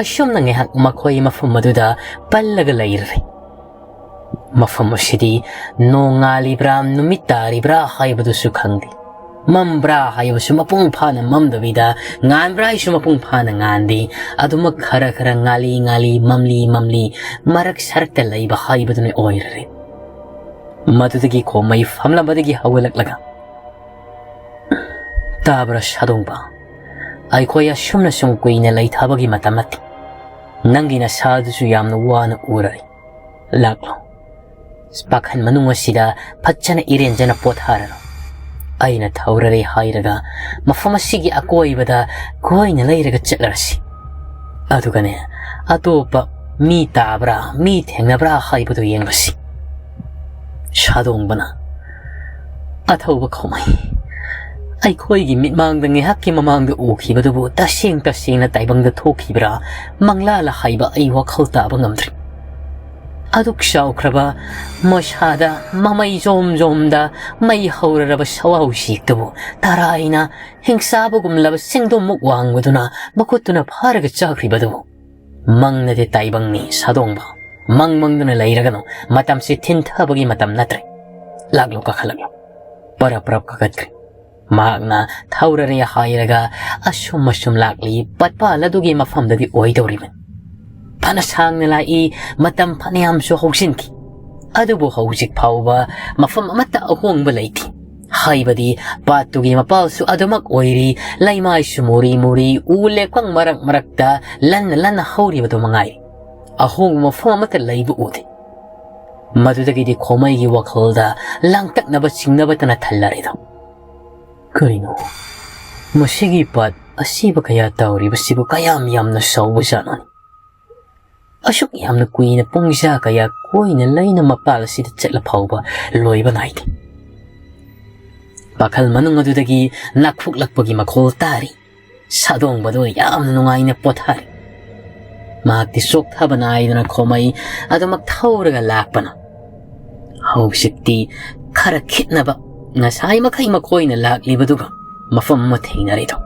ꯑꯁꯨꯝꯅ ꯉꯥꯏꯍꯥꯛ ꯃꯈꯣꯏ ꯃꯐꯝ ꯑꯗꯨꯗ ꯄꯜꯂꯒ ꯂꯩꯔꯔꯦ꯫ ꯃꯐꯝ ꯑꯁꯤꯗꯤ ꯅꯣꯡꯉꯥꯜꯂꯤꯕ꯭ꯔꯥ, ꯅꯨꯃꯤꯠ ꯇꯥꯔꯤꯕ꯭ꯔꯥ ꯍꯥꯏꯕꯗꯨꯁꯨ ꯈꯪꯗꯦ꯫ ꯃꯝꯕ꯭ꯔꯥ ꯍꯥꯏꯕꯁꯨ ꯃꯄꯨꯡ ꯐꯥꯅ ꯃꯝꯗꯕꯤꯗ, ꯉꯥꯟꯕ꯭ꯔꯥ ꯍꯥꯏꯁꯨ ꯃꯄꯨꯡ ꯐꯥꯅ ꯉꯥꯟꯗꯦ꯫ ꯑꯗꯨꯃꯛ ꯈꯔ ꯈꯔ ꯉꯥꯜꯂꯤ ꯉꯥꯜꯂꯤ, ꯃꯝꯂꯤ ꯃꯝꯂꯤ, ꯃꯔꯛ ꯁꯔꯛꯇ ꯂꯩꯕ ꯍꯥꯏꯕꯗꯨꯅ ꯑꯣꯏꯔꯔꯦ꯫ ꯃꯗꯨꯗꯒꯤ ꯈꯣꯃꯩ ꯐꯝꯂꯝꯕꯗꯒꯤ ꯍꯧꯒꯠꯂꯛꯂꯒ, "ꯇꯥꯕ꯭ꯔꯥ ꯁꯥꯗꯣꯡꯕ? ꯑꯩꯈꯣꯏ ꯑꯁꯨꯝꯅ ꯁꯨꯝ ꯀꯨꯏꯅ ꯂꯩꯊꯕꯒꯤ ꯃꯇꯝ ꯅꯠꯇꯦ꯫ ꯅꯪꯒꯤ ꯅꯁꯥꯗꯨꯁꯨ ꯌꯥꯝꯅ ꯋꯥꯅ ꯎꯔꯔꯦ꯫ ꯂꯥꯛꯂꯣ꯫ ꯄꯥꯈꯜ ꯃꯅꯨꯡ ꯑꯁꯤꯗ ꯐꯖꯅ ꯏꯔꯦꯟꯖꯅ ꯄꯣꯊꯥꯔꯔꯣ꯫ ꯑꯩꯅ ꯊꯧꯔꯔꯦ ꯍꯥꯏꯔꯒ ꯃꯐꯝ ꯑꯁꯤꯒꯤ ꯑꯀꯣꯏꯕꯗ ꯀꯣꯏꯅ ꯂꯩꯔꯒ ꯆꯠꯂꯔꯁꯤ꯫ ꯑꯗꯨꯒꯅꯦ, ꯑꯇꯣꯞꯄ ꯃꯤ ꯇꯥꯕ꯭ꯔꯥ, ꯃꯤ ꯊꯦꯡꯅꯕ꯭ꯔꯥ ꯍꯥꯏꯕꯗꯨ ꯌꯦꯡꯂꯁꯤ꯫" ꯁꯥꯗꯣꯡꯕꯅ, "ꯑꯊꯧꯕ ꯈꯣꯃꯩ, ꯑꯩꯈꯣꯏꯒꯤ ꯃꯤꯠꯃꯥꯡꯗ ꯉꯥꯏꯍꯥꯛꯀꯤ ꯃꯃꯥꯡꯗ ꯎꯈꯤꯕꯗꯨꯕꯨ ꯇꯁꯦꯡ ꯇꯁꯦꯡꯅ ꯇꯥꯏꯕꯪꯗ ꯊꯣꯛꯈꯤꯕ꯭ꯔꯥ, ꯃꯪꯂꯥꯂ ꯍꯥꯏꯕ ꯑꯩ ꯋꯥꯈꯜ ꯇꯥꯕ ꯉꯝꯗ꯭ꯔꯦ꯫ ꯑꯗꯨꯛ ꯆꯥꯎꯈ꯭ꯔꯕ ꯃꯁꯥꯗ ꯃꯃꯩ ꯖꯣꯝ ꯖꯣꯝꯗ ꯃꯩ ꯍꯧꯔꯔꯕ ꯁꯋꯥꯎ ꯎꯆꯦꯛꯇꯨꯕꯨ ꯇꯔꯥꯏꯅ ꯍꯤꯡꯆꯥꯕꯒꯨꯝꯂꯕ ꯆꯤꯡꯗꯣꯝꯃꯨꯛ ꯋꯥꯡꯕꯗꯨꯅ ꯃꯈꯨꯠꯇꯨꯅ ꯐꯥꯔꯒ ꯆꯥꯈ꯭ꯔꯤꯕꯗꯨꯕꯨ꯫ ꯃꯪꯅꯗꯦ ꯇꯥꯏꯕꯪꯅꯤ ꯁꯥꯗꯣꯡꯕ꯫ ꯃꯪ ꯃꯪꯗꯨꯅ ꯂꯩꯔꯒꯅꯨ꯫ ꯃꯇꯝꯁꯤ ꯊꯤꯟꯊꯕꯒꯤ ꯃꯇꯝ ꯅꯠꯇ꯭ꯔꯦ꯫ ꯂꯥꯛꯂꯣ, ꯀꯥꯈꯠꯂꯛꯂꯣ꯫" ꯄꯔꯞ ꯄꯔꯞ ꯀꯥꯈꯠꯈ꯭ꯔꯦ꯫ ꯃꯍꯥꯛꯅ ꯊꯧꯔꯔꯦ ꯍꯥꯏꯔꯒ ꯑꯁꯨꯝ ꯑꯁꯨꯝ ꯂꯥꯛꯂꯤ꯫ ꯄꯠꯄꯥꯜ ꯑꯗꯨꯒꯤ ꯃꯐꯝꯗꯗꯤ ꯑꯣꯏꯗꯧꯔꯤꯕꯅꯤ꯫ ꯐꯅ ꯁꯥꯡꯅ ꯂꯥꯛꯏ, ꯃꯇꯝ ꯐꯅꯌꯥꯝꯁꯨ ꯍꯧꯖꯤꯟꯈꯤ꯫ ꯑꯗꯨꯕꯨ ꯍꯧꯖꯤꯛ ꯐꯥꯎꯕ ꯃꯐꯝ ꯑꯃꯠꯇ ꯑꯍꯣꯡꯕ ꯂꯩꯇꯦ꯫ ꯍꯥꯏꯕꯗꯤ ꯄꯥꯠꯇꯨꯒꯤ ꯃꯄꯥꯜꯁꯨ ꯑꯗꯨꯃꯛ ꯑꯣꯏꯔꯤ, ꯂꯩꯃꯥꯏꯁꯨ ꯃꯨꯔꯤ ꯃꯨꯔꯤ, ꯎ ꯂꯦꯛꯐꯝ ꯃꯔꯛ ꯃꯔꯛꯇ ꯂꯟꯅ ꯂꯟꯅ ꯍꯧꯔꯤꯕꯗꯨ ꯃꯉꯥꯏꯔꯤ꯫ ꯑꯍꯣꯡꯕ ꯃꯐꯝ ꯑꯃꯠꯇ ꯂꯩꯕ ꯎꯗꯦ꯫ ꯃꯗꯨꯗꯒꯤꯗꯤ ꯈꯣꯃꯩꯒꯤ ꯋꯥꯈꯜꯗ ꯂꯥꯡꯇꯛꯅꯕ ꯆꯤꯡꯅꯕꯇꯅ ꯊꯜꯂꯔꯦꯗꯣ꯫ ꯀꯔꯤꯅꯣ? ꯃꯁꯤꯒꯤ ꯄꯥꯠ ꯑꯁꯤꯕ ꯀꯌꯥ ꯇꯧꯔꯤꯕꯁꯤꯕꯨ ꯀꯌꯥꯝ ꯌꯥꯝꯅ ꯆꯥꯎꯕꯖꯥꯠꯅꯣꯅꯦ? ꯑꯁꯨꯛ ꯌꯥꯝꯅ ꯀꯨꯏꯅ ꯄꯨꯡꯖꯥ ꯀꯌꯥ ꯀꯣꯏꯅ ꯂꯩꯅ ꯃꯄꯥꯜ ꯑꯁꯤꯗ ꯆꯠꯂ ꯐꯥꯎꯕ ꯂꯣꯏꯕ ꯅꯥꯏꯗꯦ꯫ ꯄꯥꯈꯜ ꯃꯅꯨꯡ ꯑꯗꯨꯗꯒꯤ ꯅꯥꯈꯣꯛꯂꯛꯄꯒꯤ ꯃꯈꯣꯜ ꯇꯥꯔꯤ꯫ ꯁꯥꯗꯣꯡꯕꯗꯨ ꯌꯥꯝꯅ ꯅꯨꯡꯉꯥꯏꯅ ꯄꯣꯊꯥꯔꯤ꯫ ꯃꯍꯥꯛꯇꯤ ꯆꯣꯛꯊꯕ ꯅꯥꯏꯗꯅ ꯈꯣꯃꯩ ꯑꯗꯨꯃꯛ ꯊꯧꯔꯒ ꯂꯥꯛꯄꯅ꯫ ꯍꯧꯖꯤꯛꯇꯤ ꯈꯔ ꯈꯤꯠꯅꯕ ꯉꯁꯥꯏ ꯃꯈꯩ ꯃꯈꯣꯏꯅ ꯂꯥꯛꯂꯤꯕꯗꯨꯒ ꯃꯐꯝ ꯑꯃ ꯊꯦꯡꯅꯔꯤꯗꯣ꯫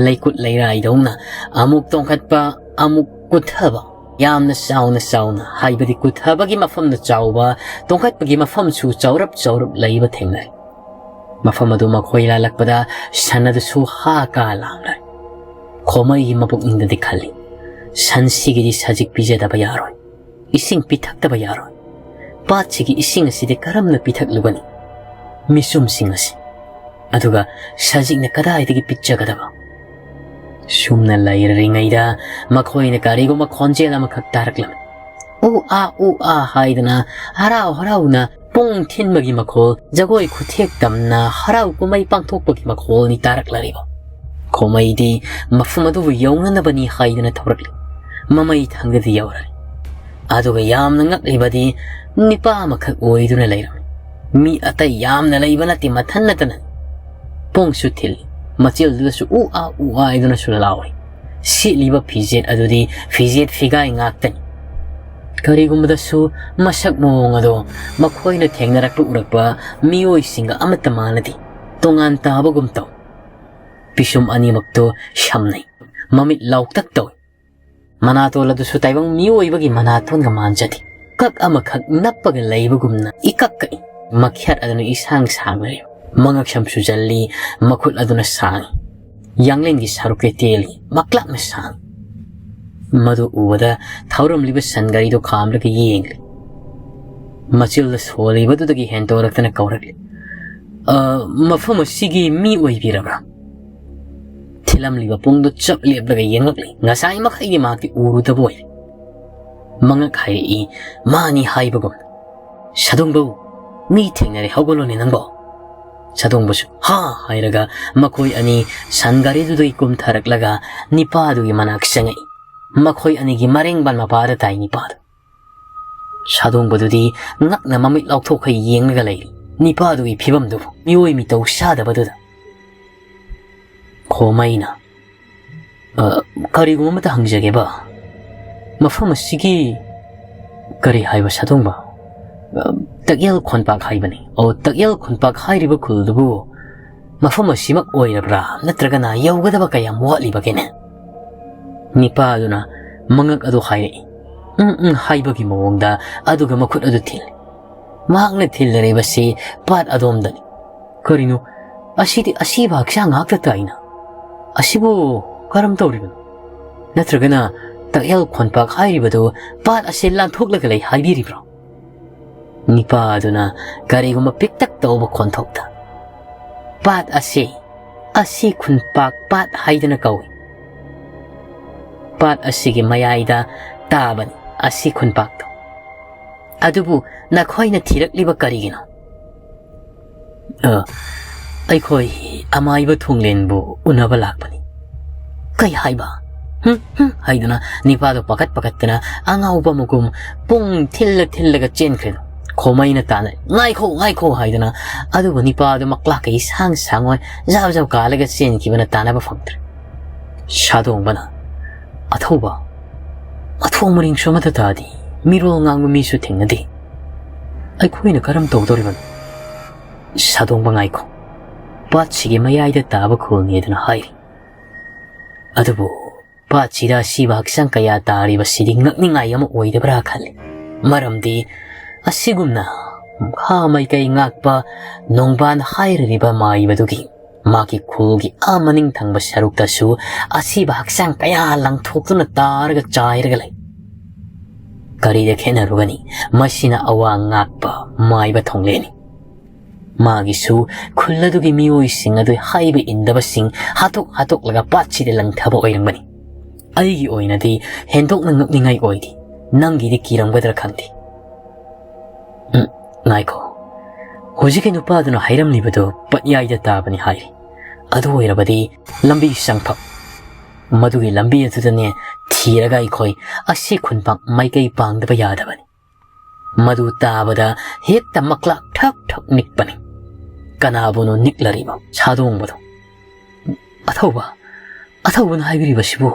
ꯂꯩꯀꯨꯠ ꯂꯩꯔꯥꯏꯗꯧꯅ ꯑꯃꯨꯛ ꯇꯣꯡꯈꯠꯄ, ꯑꯃꯨꯛ ꯀꯨꯠꯊꯕ, ꯌꯥꯝꯅ ꯆꯥꯎꯅ ꯆꯥꯎꯅ, ꯍꯥꯏꯕꯗꯤ ꯀꯨꯠꯊꯕꯒꯤ ꯃꯐꯝꯅ ꯆꯥꯎꯕ, ꯇꯣꯡꯈꯠꯄꯒꯤ ꯃꯐꯝꯁꯨ ꯆꯥꯎꯔꯞ ꯆꯥꯎꯔꯞ ꯂꯩꯕ ꯊꯦꯡꯅꯩ꯫ ꯃꯐꯝ ꯑꯗꯨ ꯃꯈꯣꯏ ꯂꯥꯜꯂꯛꯄꯗ ꯁꯟ ꯑꯗꯨꯁꯨ ꯍꯥ ꯀꯥ ꯂꯥꯎꯅꯔꯦ꯫ ꯈꯣꯃꯩꯒꯤ ꯃꯄꯨꯛꯅꯤꯡꯗꯗꯤ ꯈꯜꯂꯤ, "ꯁꯟꯁꯤꯒꯤꯗꯤ ꯁꯖꯤꯛ ꯄꯤꯖꯗꯕ ꯌꯥꯔꯣꯏ, ꯏꯁꯤꯡ ꯄꯤꯊꯛꯇꯕ ꯌꯥꯔꯣꯏ꯫ ꯄꯥꯠꯁꯤꯒꯤ ꯏꯁꯤꯡ ꯑꯁꯤꯗꯤ ꯀꯔꯝꯅ ꯄꯤꯊꯛꯂꯨꯒꯅꯤ ꯃꯤꯆꯨꯝꯁꯤꯡ ꯑꯁꯤ? ꯑꯗꯨꯒ ꯁꯖꯤꯛꯅ ꯀꯗꯥꯏꯗꯒꯤ ꯄꯤꯠꯆꯒꯗꯕ?" ꯁꯨꯝꯅ ꯂꯩꯔꯤꯉꯩꯗ ꯃꯈꯣꯏꯅ ꯀꯔꯤꯒꯨꯝꯕ ꯈꯣꯟꯖꯦꯜ ꯑꯃꯈꯛ ꯇꯥꯔꯛꯂꯝꯃꯤ꯫ "ꯎ ꯑꯥ, ꯎ ꯑꯥ" ꯍꯥꯏꯗꯅ ꯍꯔꯥꯎ ꯍꯔꯥꯎꯅ ꯄꯨꯡ ꯊꯤꯟꯕꯒꯤ ꯃꯈꯣꯜ, ꯖꯒꯣꯏ ꯈꯨꯊꯦꯛ ꯇꯝꯅ ꯍꯔꯥꯎ ꯀꯨꯝꯍꯩ ꯄꯥꯡꯊꯣꯛꯄꯒꯤ ꯃꯈꯣꯜꯅꯤ ꯇꯥꯔꯛꯂꯔꯤꯕ꯫ ꯈꯣꯃꯩꯗꯤ ꯃꯐꯝ ꯑꯗꯨꯕꯨ ꯌꯧꯅꯅꯕꯅꯤ ꯍꯥꯏꯗꯨꯅ ꯊꯧꯔꯛꯂꯤ꯫ ꯃꯃꯩ ꯊꯪꯗꯗꯤ ꯌꯧꯔꯦ꯫ ꯑꯗꯨꯒ ꯌꯥꯝꯅ ꯉꯛꯂꯤꯕꯗꯤ ꯅꯤꯄꯥ ꯑꯃꯈꯛ ꯑꯣꯏꯗꯨꯅ ꯂꯩꯔꯝꯃꯤ꯫ ꯃꯤ ꯑꯇꯩ ꯌꯥꯝꯅ ꯂꯩꯕ ꯅꯠꯇꯦ, ꯃꯊꯟ ꯅꯠꯇꯅ꯫ ꯄꯣꯡꯁꯨ ꯊꯤꯜꯂꯤ, ꯃꯆꯤꯜꯗꯨꯗꯁꯨ ꯎ ꯑꯥ ꯎ ꯑꯥ ꯍꯥꯏꯗꯨꯅꯁꯨ ꯂꯥꯎꯔꯤ꯫ ꯁꯦꯠꯂꯤꯕ ꯐꯤꯖꯦꯠ ꯑꯗꯨꯗꯤ ꯐꯤꯖꯦꯠ ꯐꯤꯒꯥꯏ ꯉꯥꯛꯇꯅꯤ꯫ ꯀꯔꯤꯒꯨꯝꯕꯗꯁꯨ ꯃꯁꯛ ꯃꯑꯣꯡ ꯑꯗꯣ ꯃꯈꯣꯏꯅ ꯊꯦꯡꯅꯔꯛꯄ ꯎꯔꯛꯄ ꯃꯤꯑꯣꯏꯁꯤꯡꯒ ꯑꯃꯠꯇ ꯃꯥꯟꯅꯗꯦ꯫ ꯇꯣꯉꯥꯟ ꯇꯥꯕꯒꯨꯝ ꯇꯧ꯫ ꯄꯤꯁꯨꯝ ꯑꯅꯤꯃꯛꯇꯨ ꯁꯝꯅꯩ꯫ ꯃꯃꯤꯠ ꯂꯥꯎꯇꯛ ꯇꯧꯏ꯫ ꯃꯅꯥꯇꯣꯟ ꯑꯗꯨꯁꯨ ꯇꯥꯏꯕꯪ ꯃꯤꯑꯣꯏꯕꯒꯤ ꯃꯅꯥꯇꯣꯟꯒ ꯃꯥꯟꯖꯗꯦ꯫ ꯀꯛ ꯑꯃꯈꯛ ꯅꯞꯄꯒ ꯂꯩꯕꯒꯨꯝꯅ ꯏꯀꯛ ꯀꯛꯏ꯫ ꯃꯈ꯭ꯌꯥꯠ ꯑꯗꯨꯅ ꯏꯁꯥꯡ ꯁꯥꯡꯅ ꯂꯩ꯫ ꯃꯉꯛ ꯁꯝꯁꯨ ꯆꯜꯂꯤ, ꯃꯈꯨꯠ ꯑꯗꯨꯅ ꯁꯥꯡꯏ꯫ ꯌꯥꯡꯂꯦꯟꯒꯤ ꯁꯔꯨꯛꯇꯤ ꯇꯦꯜꯂꯤ, ꯃꯀ꯭ꯂꯥꯛꯅ ꯁꯥꯡꯏ꯫ ꯃꯗꯨ ꯎꯕꯗ ꯊꯧꯔꯝꯂꯤꯕ ꯁꯟ ꯒꯥꯔꯤꯗꯨ ꯈꯥꯝꯂꯒ ꯌꯦꯡꯂꯤ꯫ ꯃꯆꯤꯜꯗ ꯁꯣꯜꯂꯤꯕꯗꯨꯗꯒꯤ ꯍꯦꯟꯗꯣꯔꯛꯇꯅ ꯀꯧꯔꯛꯂꯤ, "ꯑ, ꯃꯐꯝ ꯑꯁꯤꯒꯤ ꯃꯤ ꯑꯣꯏꯕꯤꯔꯕ꯭ꯔꯥ?" ꯊꯤꯜꯂꯝꯂꯤꯕ ꯄꯨꯡꯗꯨ ꯆꯞ ꯂꯦꯞꯂꯒ ꯌꯦꯡꯂꯛꯂꯤ꯫ ꯉꯁꯥꯏ ꯃꯈꯩꯒꯤ ꯃꯍꯥꯛꯇꯤ ꯎꯔꯨꯗꯕ ꯑꯣꯏ꯫ ꯃꯉꯛ ꯍꯥꯏꯔꯛꯏ, ꯃꯥꯅꯤ ꯍꯥꯏꯕꯒꯨꯝ, "ꯁꯥꯗꯣꯡꯕꯧ, ꯃꯤ ꯊꯦꯡꯅꯔꯦ, ꯍꯧꯒꯠꯂꯣꯅꯦ ꯅꯪꯕꯣ!" ꯁꯥꯗꯣꯡꯕꯁꯨ "ꯍꯥ" ꯍꯥꯏꯔꯒ ꯃꯈꯣꯏ ꯑꯅꯤ ꯁꯟ ꯒꯥꯔꯤꯗꯨꯗꯒꯤ ꯀꯨꯝꯊꯔꯛꯂꯒ ꯅꯤꯄꯥꯗꯨꯒꯤ ꯃꯅꯥꯛ ꯆꯪꯉꯛꯏ꯫ ꯃꯈꯣꯏ ꯑꯅꯤꯒꯤ ꯃꯔꯦꯡꯕꯥꯟ ꯃꯄꯥꯗ ꯇꯥꯏ ꯅꯤꯄꯥꯗꯨ꯫ ꯁꯥꯗꯣꯡꯕꯗꯨꯗꯤ ꯉꯛꯅ ꯃꯃꯤꯠ ꯂꯥꯎꯊꯣꯛꯈꯩ ꯌꯦꯡꯂꯒ ꯂꯩꯔꯤ꯫ ꯅꯤꯄꯥꯗꯨꯒꯤ ꯐꯤꯕꯝꯗꯨꯕꯨ, ꯃꯤꯑꯣꯏ ꯃꯤꯇꯧ ꯆꯥꯗꯕꯗꯨꯗ꯫ ꯈꯣꯃꯩꯅ, "ꯑ, ꯀꯔꯤꯒꯨꯝꯕ ꯑꯃꯇ ꯍꯪꯖꯒꯦꯕ?" "ꯃꯐꯝ ꯑꯁꯤꯒꯤ ꯀꯔꯤ ꯍꯥꯏꯕ, ꯁꯥꯗꯣꯡꯕ?" "ꯑ, ꯇꯛꯌꯦꯜ ꯈꯣꯟꯄꯥꯛ ꯍꯥꯏꯕꯅꯤ꯫" "ꯑꯣ, ꯇꯛꯌꯦꯜ ꯈꯣꯟꯄꯥꯛ ꯍꯥꯏꯔꯤꯕ ꯈꯨꯜꯗꯨꯕꯨ ꯃꯐꯝ ꯑꯁꯤꯃꯛ ꯑꯣꯏꯔꯕ꯭ꯔꯥ, ꯅꯠꯇ꯭ꯔꯒꯅ ꯌꯧꯒꯗꯕ ꯀꯌꯥꯝ ꯋꯥꯠꯂꯤꯕꯒꯦꯅꯦ?" ꯅꯤꯄꯥ ꯑꯗꯨꯅ ꯃꯉꯛ ꯑꯗꯨ ꯍꯥꯏꯔꯛꯏ꯫ "ꯎꯝ, ꯎꯝ" ꯍꯥꯏꯕꯒꯤ ꯃꯑꯣꯡꯗ ꯑꯗꯨꯒ ꯃꯈꯨꯠ ꯑꯗꯨ ꯊꯤꯜꯂꯤ꯫ ꯃꯍꯥꯛꯅ ꯊꯤꯜꯂꯔꯤꯕꯁꯤ ꯄꯥꯠ ꯑꯗꯣꯝꯗꯅꯤ꯫ "ꯀꯔꯤꯅꯣ? ꯑꯁꯤꯗꯤ ꯑꯁꯤꯕ ꯍꯛꯆꯥꯡ ꯉꯥꯛꯇ ꯇꯥꯏꯅ꯫ ꯑꯁꯤꯕꯨ ꯀꯔꯝ ꯇꯧꯔꯤꯕꯅꯣ? ꯅꯠꯇ꯭ꯔꯒꯅ ꯇꯛꯌꯦꯜ ꯈꯣꯟꯄꯥꯛ ꯍꯥꯏꯔꯤꯕꯗꯨ ꯄꯥꯠ ꯑꯁꯤ ꯂꯥꯟꯊꯣꯛꯂꯒ ꯂꯩ ꯍꯥꯏꯕꯤꯔꯤꯕ꯭ꯔꯣ?" ꯅꯤꯄꯥ ꯑꯗꯨꯅ ꯀꯔꯤꯒꯨꯝꯕ ꯄꯤꯛꯇꯛ ꯇꯧꯕ ꯈꯣꯟꯊꯣꯛꯇ, "ꯄꯥꯠ ꯑꯁꯤ, ꯑꯁꯤ ꯈꯨꯟꯄꯥꯛ ꯄꯥꯠ ꯍꯥꯏꯗꯅ ꯀꯧꯏ꯫ ꯄꯥꯠ ꯑꯁꯤꯒꯤ ꯃꯌꯥꯏꯗ ꯇꯥꯕꯅꯤ ꯑꯁꯤ ꯈꯨꯟꯄꯥꯛꯇꯣ꯫ ꯑꯗꯨꯕꯨ ꯅꯈꯣꯏꯅ ꯊꯤꯔꯛꯂꯤꯕ ꯀꯔꯤꯒꯤꯅꯣ?" "ꯑ, ꯑꯩꯈꯣꯏ ꯑꯃꯥꯏꯕ ꯊꯣꯡꯂꯦꯟꯕꯨ ꯎꯅꯕ ꯂꯥꯛꯄꯅꯤ꯫" "ꯀꯩ ꯍꯥꯏꯕ? ꯍꯨꯝ, ꯍꯨꯝ" ꯍꯥꯏꯗꯨꯅ ꯅꯤꯄꯥꯗꯣ ꯄꯥꯈꯠ ꯄꯥꯈꯠꯇꯅ ꯑꯉꯥꯎꯕ ꯑꯃꯒꯨꯝ ꯄꯨꯡ ꯊꯤꯜꯂ ꯊꯤꯜꯂꯒ ꯆꯦꯟꯈ꯭ꯔꯦ꯫ ꯈꯣꯃꯩꯅ ꯇꯥꯅ, "ꯉꯥꯏꯈꯣ, ꯉꯥꯏꯈꯣ" ꯍꯥꯏꯗꯨꯅ, ꯑꯗꯨꯕꯨ ꯅꯤꯄꯥꯗꯣ ꯃꯀ꯭ꯂꯥꯛꯀꯩ ꯁꯥꯡ ꯁꯥꯡꯉꯣꯏ ꯖꯥꯎ ꯖꯥꯎ ꯀꯥꯜꯂꯒ ꯆꯦꯟꯈꯤꯕꯅ ꯇꯥꯅꯕ ꯐꯪꯗ꯭ꯔꯦ꯫ ꯁꯥꯗꯣꯡꯕꯅ, "ꯑꯊꯧꯕ, ꯑꯊꯣꯡ ꯃꯔꯤꯡꯁꯨ ꯑꯃꯠꯇ ꯇꯥꯗꯦ, ꯃꯤꯔꯣꯜ ꯉꯥꯡꯕ ꯃꯤꯁꯨ ꯊꯦꯡꯅꯗꯦ꯫ ꯑꯩꯈꯣꯏꯅ ꯀꯔꯝ ꯇꯧꯗꯧꯔꯤꯕꯅꯣ?" "ꯁꯥꯗꯣꯡꯕ ꯉꯥꯏꯈꯣ, ꯄꯥꯠꯁꯤꯒꯤ ꯃꯌꯥꯏꯗ ꯇꯥꯕ ꯈꯨꯜꯅꯤ" ꯑꯗꯨꯅ ꯍꯥꯏꯔꯤ꯫ ꯑꯗꯨꯕꯨ ꯄꯥꯠꯁꯤꯗ ꯑꯁꯤꯕ ꯍꯛꯆꯥꯡ ꯀꯌꯥ ꯇꯥꯔꯤꯕꯁꯤꯗꯤ ꯉꯛꯅꯤꯡꯉꯥꯏ ꯑꯃ ꯑꯣꯏꯗꯕ꯭ꯔꯥ ꯈꯜꯂꯤ꯫ ꯃꯔꯝꯗꯤ ꯑꯁꯤꯒꯨꯝꯅ ꯃꯈꯥ ꯃꯥꯏꯀꯩ ꯉꯥꯛꯄ ꯅꯣꯡꯕꯥꯟ ꯍꯥꯏꯔꯤꯕ ꯃꯥꯏꯕꯗꯨꯒꯤ ꯃꯥꯒꯤ ꯈꯨꯜꯒꯤ ꯑꯥ ꯃꯅꯤꯡ ꯊꯪꯕ ꯁꯔꯨꯛꯇꯁꯨ ꯑꯁꯤꯕ ꯍꯛꯆꯥꯡ ꯀꯌꯥ ꯂꯪꯊꯣꯛꯇꯨꯅ ꯇꯥꯔꯒ ꯆꯥꯏꯔꯒ ꯂꯩ꯫ ꯀꯔꯤꯗ ꯈꯦꯠꯅꯔꯨꯒꯅꯤ? ꯃꯁꯤꯅ ꯑꯋꯥꯡ ꯉꯥꯛꯄ ꯃꯥꯏꯕ ꯊꯣꯡꯂꯦꯅꯤ꯫ ꯃꯥꯒꯤꯁꯨ ꯈꯨꯜ ꯑꯗꯨꯒꯤ ꯃꯤꯑꯣꯏꯁꯤꯡ ꯑꯗꯨ ꯍꯥꯏꯕ ꯏꯟꯗꯕꯁꯤꯡ ꯍꯥꯠꯇꯣꯛ ꯍꯥꯠꯇꯣꯛꯂꯒ ꯄꯥꯠꯁꯤꯗ ꯂꯪꯊꯕ ꯑꯣꯏꯔꯝꯒꯅꯤ꯫ ꯑꯩꯒꯤ ꯑꯣꯏꯅꯗꯤ ꯍꯦꯟꯗꯣꯛꯅ ꯉꯛꯅꯤꯡꯉꯥꯏ ꯑꯣꯏꯗꯦ꯫ ꯅꯪꯒꯤꯗꯤ ꯀꯤꯔꯝꯒꯗ꯭ꯔꯥ ꯈꯪꯗꯦ꯫ ꯎꯝ, ꯉꯥꯏꯈꯣ꯫ ꯍꯧꯖꯤꯛꯀꯤ ꯅꯨꯄꯥꯗꯨꯅ ꯍꯥꯏꯔꯝꯂꯤꯕꯗꯨ ꯄꯠꯌꯥꯏꯗ ꯇꯥꯕꯅꯤ ꯍꯥꯏꯔꯤ꯫ ꯑꯗꯨ ꯑꯣꯏꯔꯕꯗꯤ ꯂꯝꯕꯤ ꯆꯪꯐꯝ, ꯃꯗꯨꯒꯤ ꯂꯝꯕꯤ ꯑꯗꯨꯗꯅꯦ ꯊꯤꯔꯒ ꯑꯩꯈꯣꯏ ꯑꯁꯤ ꯈꯨꯟꯄꯥꯛ ꯃꯥꯏꯀꯩ ꯄꯥꯡꯗꯕ ꯌꯥꯗꯕꯅꯤ꯫ ꯃꯗꯨ ꯇꯥꯕꯗ ꯍꯦꯛꯇ ꯃꯀ꯭ꯂꯥꯛ ꯊꯛ ꯊꯛ ꯅꯤꯛꯄꯅꯤ꯫ ꯀꯅꯥꯕꯨꯅꯣ ꯅꯤꯛꯂꯔꯤꯕ ꯁꯥꯗꯣꯡꯕꯗꯣ? "ꯑꯊꯧꯕ, ꯑꯊꯧꯕꯅ ꯍꯥꯏꯕꯤꯔꯤꯕꯁꯤꯕꯨ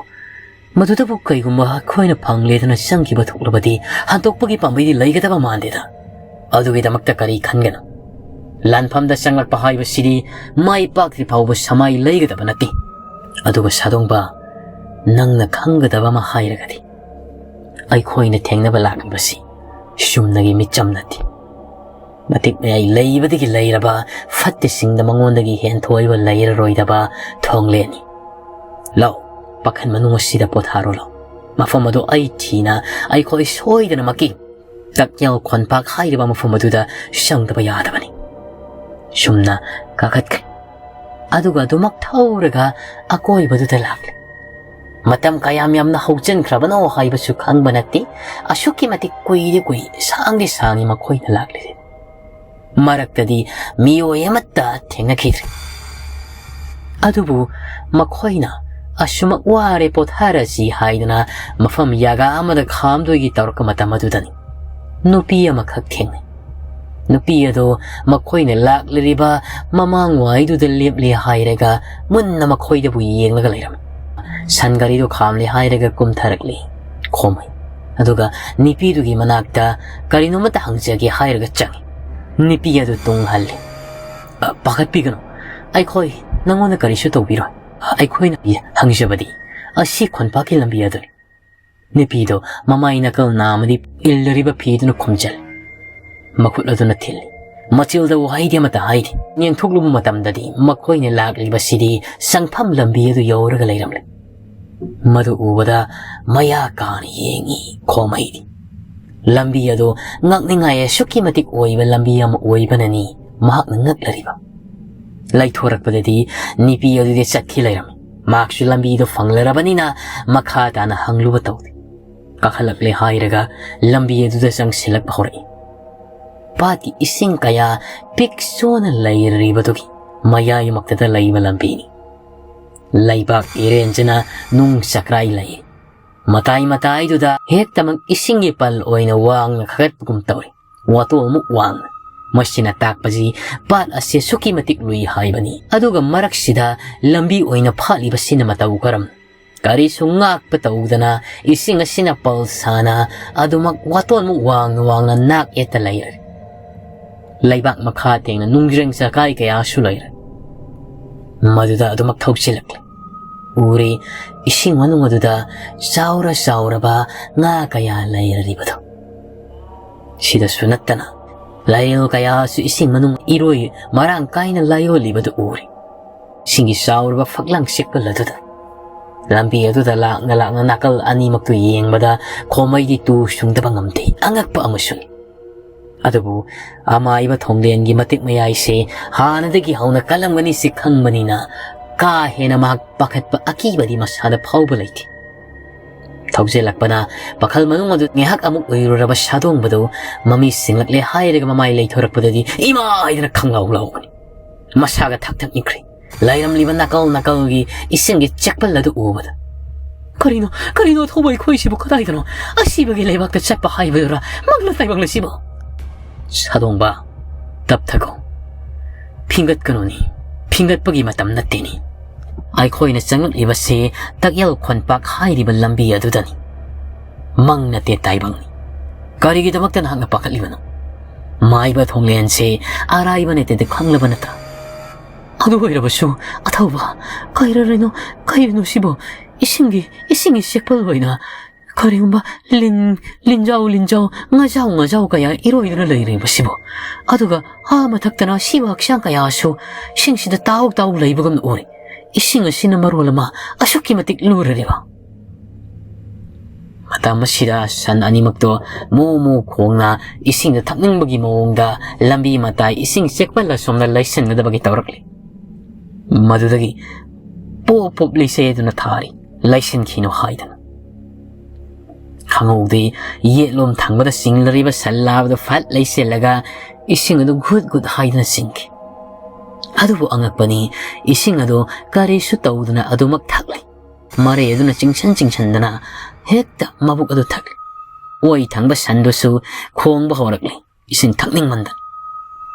ꯃꯗꯨꯗꯕꯨ ꯀꯩꯒꯨꯝꯕ ꯑꯩꯈꯣꯏꯅ ꯐꯪꯂꯦꯗꯅ ꯆꯪꯈꯤꯕ ꯊꯣꯛꯂꯕꯗꯤ ꯍꯟꯗꯣꯛꯄꯒꯤ ꯄꯥꯝꯕꯩꯗꯤ ꯂꯩꯒꯗꯕ ꯃꯥꯟꯗꯦꯗ꯫ ꯑꯗꯨꯒꯤꯗꯃꯛꯇ ꯀꯔꯤ ꯈꯟꯒꯅꯨ? ꯂꯥꯟꯐꯝꯗ ꯆꯪꯂꯛꯄ ꯍꯥꯏꯕꯁꯤꯗꯤ ꯃꯥꯏ ꯄꯥꯛꯇ꯭ꯔꯤ ꯐꯥꯎꯕ ꯁꯃꯥꯏ ꯂꯩꯒꯗꯕ ꯅꯠꯇꯦ꯫ ꯑꯗꯨꯒ ꯁꯥꯗꯣꯡꯕ, ꯅꯪꯅ ꯈꯪꯒꯗꯕ ꯑꯃ ꯍꯥꯏꯔꯒꯗꯤ, ꯑꯩꯈꯣꯏꯅ ꯊꯦꯡꯅꯕ ꯂꯥꯛꯂꯤꯕꯁꯤ ꯆꯨꯝꯅꯒꯤ ꯃꯤꯆꯝ ꯅꯠꯇꯦ꯫ ꯃꯇꯤꯛ ꯃꯌꯥꯏ ꯂꯩꯕꯗꯒꯤ ꯂꯩꯔꯕ ꯐꯠꯇꯁꯤꯡꯗ ꯃꯉꯣꯟꯗꯒꯤ ꯍꯦꯟꯊꯣꯏꯕ ꯂꯩꯔꯔꯣꯏꯗꯕ ꯊꯣꯡꯂꯦꯟꯅꯤ꯫ ꯂꯥꯛꯑꯣ, ꯄꯥꯈꯟ ꯃꯅꯨꯡ ꯑꯁꯤꯗ ꯄꯣꯊꯥꯔꯣ ꯂꯥꯛꯑꯣ꯫ ꯃꯐꯝ ꯑꯗꯨ ꯑꯩ ꯊꯤꯅ ꯑꯩꯈꯣꯏ ꯁꯣꯏꯗꯅꯃꯛꯀꯤ ꯇꯛꯌꯦꯜ ꯈꯣꯟꯄꯥꯛ ꯍꯥꯏꯔꯤꯕ ꯃꯐꯝ ꯑꯗꯨꯗ ꯆꯪꯗꯕ ꯌꯥꯗꯕꯅꯤ꯫ ꯁꯨꯝꯅ ꯀꯥꯈꯠꯈ꯭ꯔꯦ꯫ ꯑꯗꯨꯒ ꯑꯗꯨꯃꯛ ꯊꯧꯔꯒ ꯑꯀꯣꯏꯕꯗꯨꯗ ꯂꯥꯛꯂꯦ꯫ ꯃꯇꯝ ꯀꯌꯥꯝ ꯌꯥꯝꯅ ꯍꯧꯖꯤꯟꯈ꯭ꯔꯕꯅꯣ ꯍꯥꯏꯕꯁꯨ ꯈꯪꯕ ꯅꯠꯇꯦ꯫ ꯑꯁꯨꯛꯀꯤ ꯃꯇꯤꯛ ꯀꯨꯏꯗꯤ ꯀꯨꯏ, ꯁꯥꯡꯗꯤ ꯁꯥꯡꯉꯤ ꯃꯈꯣꯏꯅ ꯂꯥꯛꯂꯤꯁꯦ꯫ ꯃꯔꯛꯇꯗꯤ ꯃꯤꯑꯣꯏ ꯑꯃꯠꯇ ꯊꯦꯡꯅꯈꯤꯗ꯭ꯔꯦ꯫ ꯑꯗꯨꯕꯨ ꯃꯈꯣꯏꯅ ꯑꯁꯨꯃꯛ ꯋꯥꯔꯦ, ꯄꯣꯊꯥꯔꯁꯤ ꯍꯥꯏꯗꯨꯅ ꯃꯐꯝ ꯌꯥꯒꯥ ꯑꯃꯗ ꯈꯥꯝꯗꯣꯏꯒꯤ ꯇꯧꯔꯛꯄ ꯃꯇꯝ ꯑꯗꯨꯗꯅꯤ ꯅꯨꯄꯤ ꯑꯃꯈꯛ ꯊꯦꯡꯅꯩ꯫ ꯅꯨꯄꯤ ꯑꯗꯨ ꯃꯈꯣꯏꯅ ꯂꯥꯛꯂꯤꯕ ꯃꯃꯥꯡꯋꯥꯏꯗꯨꯗ ꯂꯦꯞꯂꯦ ꯍꯥꯏꯔꯒ ꯃꯨꯟꯅ ꯃꯈꯣꯏꯗꯕꯨ ꯌꯦꯡꯂꯒ ꯂꯩꯔꯝꯃꯤ꯫ ꯁꯟ ꯒꯥꯔꯤꯗꯨ ꯈꯥꯝꯂꯦ ꯍꯥꯏꯔꯒ ꯀꯨꯝꯊꯔꯛꯂꯤ ꯈꯣꯝꯍꯩ꯫ ꯑꯗꯨꯒ ꯅꯨꯄꯤꯗꯨꯒꯤ ꯃꯅꯥꯛꯇ ꯀꯔꯤꯅꯣꯃꯇ ꯍꯪꯖꯒꯦ ꯍꯥꯏꯔꯒ ꯆꯪꯉꯤ꯫ ꯅꯨꯄꯤ ꯑꯗꯨ ꯇꯨꯡ ꯍꯜꯂꯤ꯫ "ꯑ, ꯄꯥꯈꯠꯄꯤꯒꯅꯨ, ꯑꯩꯈꯣꯏ ꯅꯪꯉꯣꯟꯗ ꯀꯔꯤꯁꯨ ꯇꯧꯕꯤꯔꯣꯏ꯫ ꯑꯩꯈꯣꯏꯅ ꯍꯪꯖꯕꯗꯤ ꯑꯁꯤ ꯈꯣꯟꯄꯥꯛꯀꯤ ꯂꯝꯕꯤ ꯑꯗꯨꯅꯤ꯫" ꯅꯨꯄꯤꯗꯣ ꯃꯃꯥꯏ ꯅꯥꯀꯜ ꯅꯥꯝꯃꯗꯤ ꯏꯜꯂꯔꯤꯕ ꯐꯤꯗꯨꯅ ꯈꯨꯝꯖꯜꯂꯤ꯫ ꯃꯈꯨꯠ ꯑꯗꯨꯅ ꯊꯤꯜꯂꯤ꯫ ꯃꯆꯤꯜꯗ ꯋꯥꯍꯩꯗꯤ ꯑꯃꯠꯇ ꯍꯥꯏꯗꯦ꯫ ꯌꯦꯡꯊꯣꯛꯂꯨꯕ ꯃꯇꯝꯗꯗꯤ ꯃꯈꯣꯏꯅ ꯂꯥꯛꯂꯤꯕꯁꯤꯗꯤ ꯆꯪꯐꯝ ꯂꯝꯕꯤ ꯑꯗꯨ ꯌꯧꯔꯒ ꯂꯩꯔꯝꯂꯦ꯫ ꯃꯗꯨ ꯎꯕꯗ ꯃꯌꯥ ꯀꯥꯅ ꯌꯦꯡꯉꯤ ꯈꯣꯝꯍꯩꯗꯤ꯫ ꯂꯝꯕꯤ ꯑꯗꯨ ꯉꯛꯅꯤꯡꯉꯥꯏ ꯑꯁꯨꯛꯀꯤ ꯃꯇꯤꯛ ꯑꯣꯏꯕ ꯂꯝꯕꯤ ꯑꯃ ꯑꯣꯏꯕꯅꯅꯤ ꯃꯍꯥꯛꯅ ꯉꯛꯂꯔꯤꯕ꯫ ꯂꯩꯊꯣꯔꯛꯄꯗꯗꯤ ꯅꯨꯄꯤ ꯑꯗꯨꯗꯤ ꯆꯠꯈꯤ ꯂꯩꯔꯝꯃꯤ꯫ ꯃꯍꯥꯛꯁꯨ ꯂꯝꯕꯤꯗꯨ ꯐꯪꯂꯔꯕꯅꯤꯅ ꯃꯈꯥ ꯇꯥꯅ ꯍꯪꯂꯨꯕ ꯇꯧꯗꯦ꯫ ꯀꯥꯈꯠꯂꯛꯂꯦ ꯍꯥꯏꯔꯒ ꯂꯝꯕꯤ ꯑꯗꯨꯗ ꯆꯪꯁꯤꯜꯂꯛꯄ ꯍꯧꯔꯛꯏ꯫ ꯄꯥꯠꯀꯤ ꯏꯁꯤꯡ ꯀꯌꯥ ꯄꯤꯛ ꯆꯣꯟꯅ ꯂꯩꯔꯤꯕꯗꯨꯒꯤ ꯃꯌꯥꯏꯃꯛꯇꯗ ꯂꯩꯕ ꯂꯝꯕꯤꯅꯤ꯫ ꯂꯩꯕꯥꯛ ꯏꯔꯦꯟꯖꯅ ꯅꯨꯡ ꯆꯀ꯭ꯔꯥꯏ ꯂꯩ꯫ ꯃꯇꯥꯏ ꯃꯇꯥꯏꯗꯨꯗ ꯍꯦꯛꯇꯃꯛ ꯏꯁꯤꯡꯒꯤ ꯄꯜ ꯑꯣꯏꯅ ꯋꯥꯡꯅ ꯈꯥꯒꯠꯄꯒꯨꯝ ꯇꯧꯔꯤ꯫ ꯋꯥꯇꯣꯜꯃꯨꯛ ꯋꯥꯡꯅ꯫ ꯃꯁꯤꯅ ꯇꯥꯛꯄꯁꯤ ꯄꯥꯠ ꯑꯁꯤ ꯑꯁꯨꯛꯀꯤ ꯃꯇꯤꯛ ꯂꯨꯏ ꯍꯥꯏꯕꯅꯤ꯫ ꯑꯗꯨꯒ ꯃꯔꯛꯁꯤꯗ ꯂꯝꯕꯤ ꯑꯣꯏꯅ ꯐꯥꯠꯂꯤꯕꯁꯤꯅ ꯃꯇꯧ ꯀꯔꯝ? ꯀꯔꯤꯁꯨ ꯉꯥꯛꯄ ꯇꯧꯗꯅ ꯏꯁꯤꯡ ꯑꯁꯤꯅ ꯄꯜ ꯁꯥꯅ ꯑꯗꯨꯃꯛ ꯋꯥꯇꯣꯟꯃꯨꯛ ꯋꯥꯡꯅ ꯋꯥꯡꯅ ꯅꯥꯛ ꯌꯦꯠꯇ ꯂꯩꯔꯦ꯫ ꯂꯩꯕꯥꯛ ꯃꯈꯥ ꯊꯦꯡꯅ ꯅꯨꯡꯖ꯭ꯔꯦꯡ ꯆꯀꯥꯏ ꯀꯌꯥꯁꯨ ꯂꯩꯔꯦ꯫ ꯃꯗꯨꯗ ꯑꯗꯨꯃꯛ ꯊꯧꯆꯤꯜꯂꯛꯂꯦ꯫ ꯎꯔꯦ, ꯏꯁꯤꯡ ꯃꯅꯨꯡ ꯑꯗꯨꯗ ꯆꯥꯎꯔ ꯆꯥꯎꯔꯕ ꯉꯥ ꯀꯌꯥ ꯂꯩꯔꯔꯤꯕꯗꯨ꯫ ꯁꯤꯗꯁꯨ ꯅꯠꯇꯅ ꯂꯥꯏꯔꯦꯜ ꯀꯌꯥꯁꯨ ꯏꯁꯤꯡ ꯃꯅꯨꯡ ꯏꯔꯣꯏ ꯃꯔꯥꯡ ꯀꯥꯏꯅ ꯂꯥꯏꯑꯣꯜꯂꯤꯕꯗꯨ ꯎꯔꯦ꯫ ꯏꯁꯤꯡꯒꯤ ꯆꯥꯎꯔꯕ ꯐꯛꯂꯥꯡ ꯆꯦꯛꯄꯜ ꯑꯗꯨꯗ ꯂꯝꯕꯤ ꯑꯗꯨꯗ ꯂꯥꯛꯅ ꯂꯥꯛꯅ ꯅꯥꯀꯜ ꯑꯅꯤꯃꯛꯇꯨ ꯌꯦꯡꯕꯗ ꯈꯣꯃꯩꯗꯤ ꯇꯨ ꯁꯨꯡꯗꯕ ꯉꯝꯗꯦ꯫ ꯑꯉꯛꯄ ꯑꯃꯁꯨꯅꯤ꯫ ꯑꯗꯨꯕꯨ ꯑꯃꯥꯏꯕ ꯊꯣꯡꯂꯦꯟꯒꯤ ꯃꯇꯤꯛ ꯃꯌꯥꯏꯁꯦ ꯍꯥꯟꯅꯗꯒꯤ ꯍꯧꯅ ꯀꯜꯂꯝꯒꯅꯤ ꯁꯤ ꯈꯪꯕꯅꯤꯅ ꯀꯥ ꯍꯦꯟꯅ ꯃꯍꯥꯛ ꯄꯥꯈꯠꯄ ꯑꯀꯤꯕꯗꯤ ꯃꯁꯥꯗ ꯐꯥꯎꯕ ꯂꯩꯇꯦ꯫ ꯊꯧꯖꯤꯜꯂꯛꯄꯅ ꯄꯥꯈꯜ ꯃꯅꯨꯡ ꯑꯗꯨ ꯉꯥꯏꯍꯥꯛ ꯑꯃꯨꯛ ꯎꯏꯔꯨꯔꯕ ꯁꯥꯗꯣꯡꯕꯗꯨ ꯃꯃꯤ ꯁꯤꯡꯂꯛꯂꯦ ꯍꯥꯏꯔꯒ ꯃꯃꯥꯏ ꯂꯩꯊꯣꯔꯛꯄꯗꯗꯤ ꯏꯃꯥ ꯍꯥꯏꯗꯅ ꯈꯪꯂꯥꯎ ꯂꯥꯎꯕꯅꯤ꯫ ꯃꯁꯥꯒ ꯊꯛ ꯊꯛ ꯅꯤꯛꯈ꯭ꯔꯦ꯫ ꯂꯩꯔꯝꯂꯤꯕ ꯅꯥꯀꯜ ꯅꯥꯀꯜꯒꯤ ꯏꯁꯤꯡꯒꯤ ꯆꯦꯛꯄꯜ ꯑꯗꯨ ꯎꯕꯗ, "ꯀꯔꯤꯅꯣ, ꯀꯔꯤꯅꯣ ꯊꯧꯕ ꯑꯩꯈꯣꯏꯁꯤꯕꯨ ꯀꯗꯥꯏꯗꯅꯣ? ꯑꯁꯤꯕꯒꯤ ꯂꯩꯕꯥꯛꯇ ꯆꯠꯄ ꯍꯥꯏꯕꯗꯨꯔ? ꯃꯪꯂ ꯇꯥꯏꯕꯪꯂ ꯁꯤꯕꯨ?" ꯁꯥꯗꯣꯡꯕ, ꯇꯞꯊꯈꯣ꯫ ꯐꯤꯡꯒꯠꯀꯅꯨꯅꯤ꯫ ꯐꯤꯡꯒꯠꯄꯒꯤ ꯃꯇꯝ ꯅꯠꯇꯦꯅꯤ꯫ ꯑꯩꯈꯣꯏꯅ ꯆꯪꯂꯛꯂꯤꯕꯁꯤ ꯇꯛꯌꯦꯜ ꯈꯣꯟꯄꯥꯛ ꯍꯥꯏꯔꯤꯕ ꯂꯝꯕꯤ ꯑꯗꯨꯗꯅꯤ꯫ ꯃꯪ ꯅꯠꯇꯦ, ꯇꯥꯏꯕꯪꯅꯤ꯫ ꯀꯔꯤꯒꯤꯗꯃꯛꯇ ꯅꯍꯥꯛꯅ ꯄꯥꯈꯠꯂꯤꯕꯅꯣ? ꯃꯥꯏꯕ ꯊꯣꯡꯂꯦꯟꯁꯦ ꯑꯔꯥꯏꯕ ꯅꯠꯇꯦꯗꯤ ꯈꯪꯂꯕ ꯅꯠꯇ꯭ꯔꯥ? ꯑꯗꯨ ꯑꯣꯏꯔꯕꯁꯨ, ꯑꯊꯧꯕ, ꯀꯩꯔꯔꯤꯅꯣ, ꯀꯩꯅꯣ ꯁꯤꯕꯨ? ꯏꯁꯤꯡꯒꯤ, ꯏꯁꯤꯡꯒꯤ ꯆꯦꯛꯄꯜ ꯑꯣꯏꯅ ꯀꯔꯤꯒꯨꯝꯕ ꯂꯤꯟ, ꯂꯤꯟꯖꯥꯎ, ꯂꯤꯟꯖꯥꯎ, ꯉꯥꯖꯥꯎ, ꯉꯥꯖꯥꯎ ꯀꯌꯥ ꯏꯔꯣꯏꯗꯨꯅ ꯂꯩꯔꯤꯕꯁꯤꯕꯨ? ꯑꯗꯨꯒ ꯑꯥ ꯃꯊꯛꯇꯅ ꯁꯤꯕ ꯍꯛꯆꯥꯡ ꯀꯌꯥꯁꯨ ꯏꯁꯤꯡꯁꯤꯗ ꯇꯥꯎ ꯇꯥꯎ ꯂꯩꯕꯒꯨꯝ ꯎꯔꯤ꯫ ꯏꯁꯤꯡ ꯑꯁꯤꯅ ꯃꯔꯣꯜ ꯑꯃ ꯑꯁꯨꯛꯀꯤ ꯃꯇꯤꯛ ꯂꯨꯔꯔꯤꯕ꯫ ꯃꯇꯝ ꯑꯁꯤꯗ ꯁꯟ ꯑꯅꯤꯃꯛꯇꯣ ꯃꯣ ꯃꯣ ꯈꯣꯡꯅ ꯏꯁꯤꯡꯗ ꯊꯛꯅꯤꯡꯕꯒꯤ ꯃꯑꯣꯡꯗ ꯂꯝꯕꯤ ꯃꯇꯥꯏ ꯏꯁꯤꯡ ꯆꯦꯛꯄꯜ ꯑꯁꯣꯝꯗ ꯂꯩꯁꯤꯟꯒꯗꯕꯒꯤ ꯇꯧꯔꯛꯂꯤ꯫ ꯃꯗꯨꯗꯒꯤ ꯄꯣꯞ ꯄꯣꯞ ꯂꯩꯁꯦꯗꯨꯅ ꯊꯥꯔꯤ, ꯂꯩꯁꯤꯟꯈꯤꯅꯨ ꯍꯥꯏꯗꯅ꯫ ꯈꯪꯍꯧꯗꯦ, ꯌꯦꯠꯂꯣꯝ ꯊꯪꯕꯗ ꯆꯤꯡꯂꯔꯤꯕ ꯁꯟ ꯂꯥꯕꯗꯨ ꯐꯠ ꯂꯩꯁꯤꯜꯂꯒ ꯏꯁꯤꯡ ꯑꯗꯨ ꯘꯨꯠ ꯘꯨꯠ ꯍꯥꯏꯗꯨꯅ ꯆꯤꯡꯈꯤ꯫ ꯑꯗꯨꯕꯨ ꯑꯉꯛꯄꯅꯤ, ꯏꯁꯤꯡ ꯑꯗꯨ ꯀꯔꯤꯁꯨ ꯇꯧꯗꯅ ꯑꯗꯨꯃꯛ ꯊꯛꯂꯤ꯫ ꯃꯔꯩ ꯑꯗꯨꯅ ꯆꯤꯡꯁꯟ ꯆꯤꯡꯁꯟꯗꯅ ꯍꯦꯛꯇ ꯃꯕꯨꯛ ꯑꯗꯨ ꯊꯛꯂꯤ꯫ ꯑꯣꯏ ꯊꯪꯕ ꯁꯟꯗꯨꯁꯨ ꯈꯣꯡꯕ ꯍꯧꯔꯛꯂꯤ, ꯏꯁꯤꯡ ꯊꯛꯅꯤꯡꯃꯟꯗꯅ꯫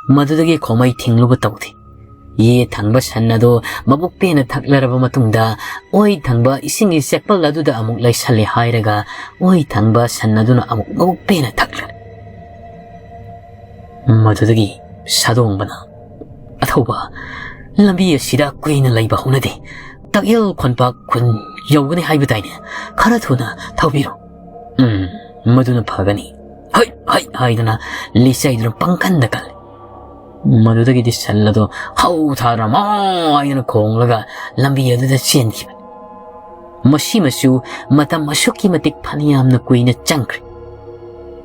ꯃꯗꯨꯗꯒꯤ ꯈꯣꯃꯩ ꯊꯤꯡꯂꯨꯕ ꯇꯧꯗꯦ꯫ ꯌꯦꯠ ꯊꯪꯕ ꯁꯟ ꯑꯗꯨ ꯃꯕꯨꯛ ꯄꯦꯟꯅ ꯊꯛꯂꯔꯕ ꯃꯇꯨꯡꯗ, ꯑꯣꯏ ꯊꯪꯕ ꯏꯁꯤꯡꯒꯤ ꯆꯦꯛꯄꯜ ꯑꯗꯨꯗ ꯑꯃꯨꯛ ꯂꯩꯁꯜꯂꯦ ꯍꯥꯏꯔꯒ, ꯑꯣꯏ ꯊꯪꯕ ꯁꯟ ꯑꯗꯨꯅ ꯑꯃꯨꯛ ꯃꯕꯨꯛ ꯄꯦꯟꯅ ꯊꯛꯂꯦ꯫ ꯃꯗꯨꯗꯒꯤ ꯁꯥꯗꯣꯡꯕꯅ, "ꯑꯊꯧꯕ, ꯂꯝꯕꯤ ꯑꯁꯤꯗ ꯀꯨꯏꯅ ꯂꯩꯕ ꯍꯧꯅꯗꯦ꯫ ꯇꯛꯌꯦꯜ ꯈꯣꯟꯄꯥꯛ ꯈꯨꯟ ꯌꯧꯒꯅꯤ ꯍꯥꯏꯕꯗꯥꯏꯅꯦ? ꯈꯔ ꯊꯨꯅ ꯊꯧꯕꯤꯔꯣ꯫" "ꯎꯝ, ꯃꯗꯨꯅ ꯐꯒꯅꯤ꯫" "ꯍꯩ, ꯍꯩ" ꯍꯥꯏꯗꯨꯅ ꯂꯤꯆꯩꯗꯨꯅ ꯄꯪꯀꯟꯗ ꯀꯜꯂꯤ꯫ ꯃꯗꯨꯗꯒꯤꯗꯤ ꯁꯟ ꯑꯗꯨ ꯍꯧ ꯊꯥꯗꯨꯅ ꯃꯥꯎ ꯍꯥꯏꯗꯨꯅ ꯈꯣꯡꯂꯒ ꯂꯝꯕꯤ ꯑꯗꯨꯗ ꯆꯦꯟꯈꯤꯕꯅꯤ꯫ ꯃꯁꯤꯃꯁꯨ ꯃꯇꯝ ꯑꯁꯨꯛꯀꯤ ꯃꯇꯤꯛ ꯐꯅꯌꯥꯝꯅ ꯀꯨꯏꯅ ꯆꯪꯈ꯭ꯔꯦ꯫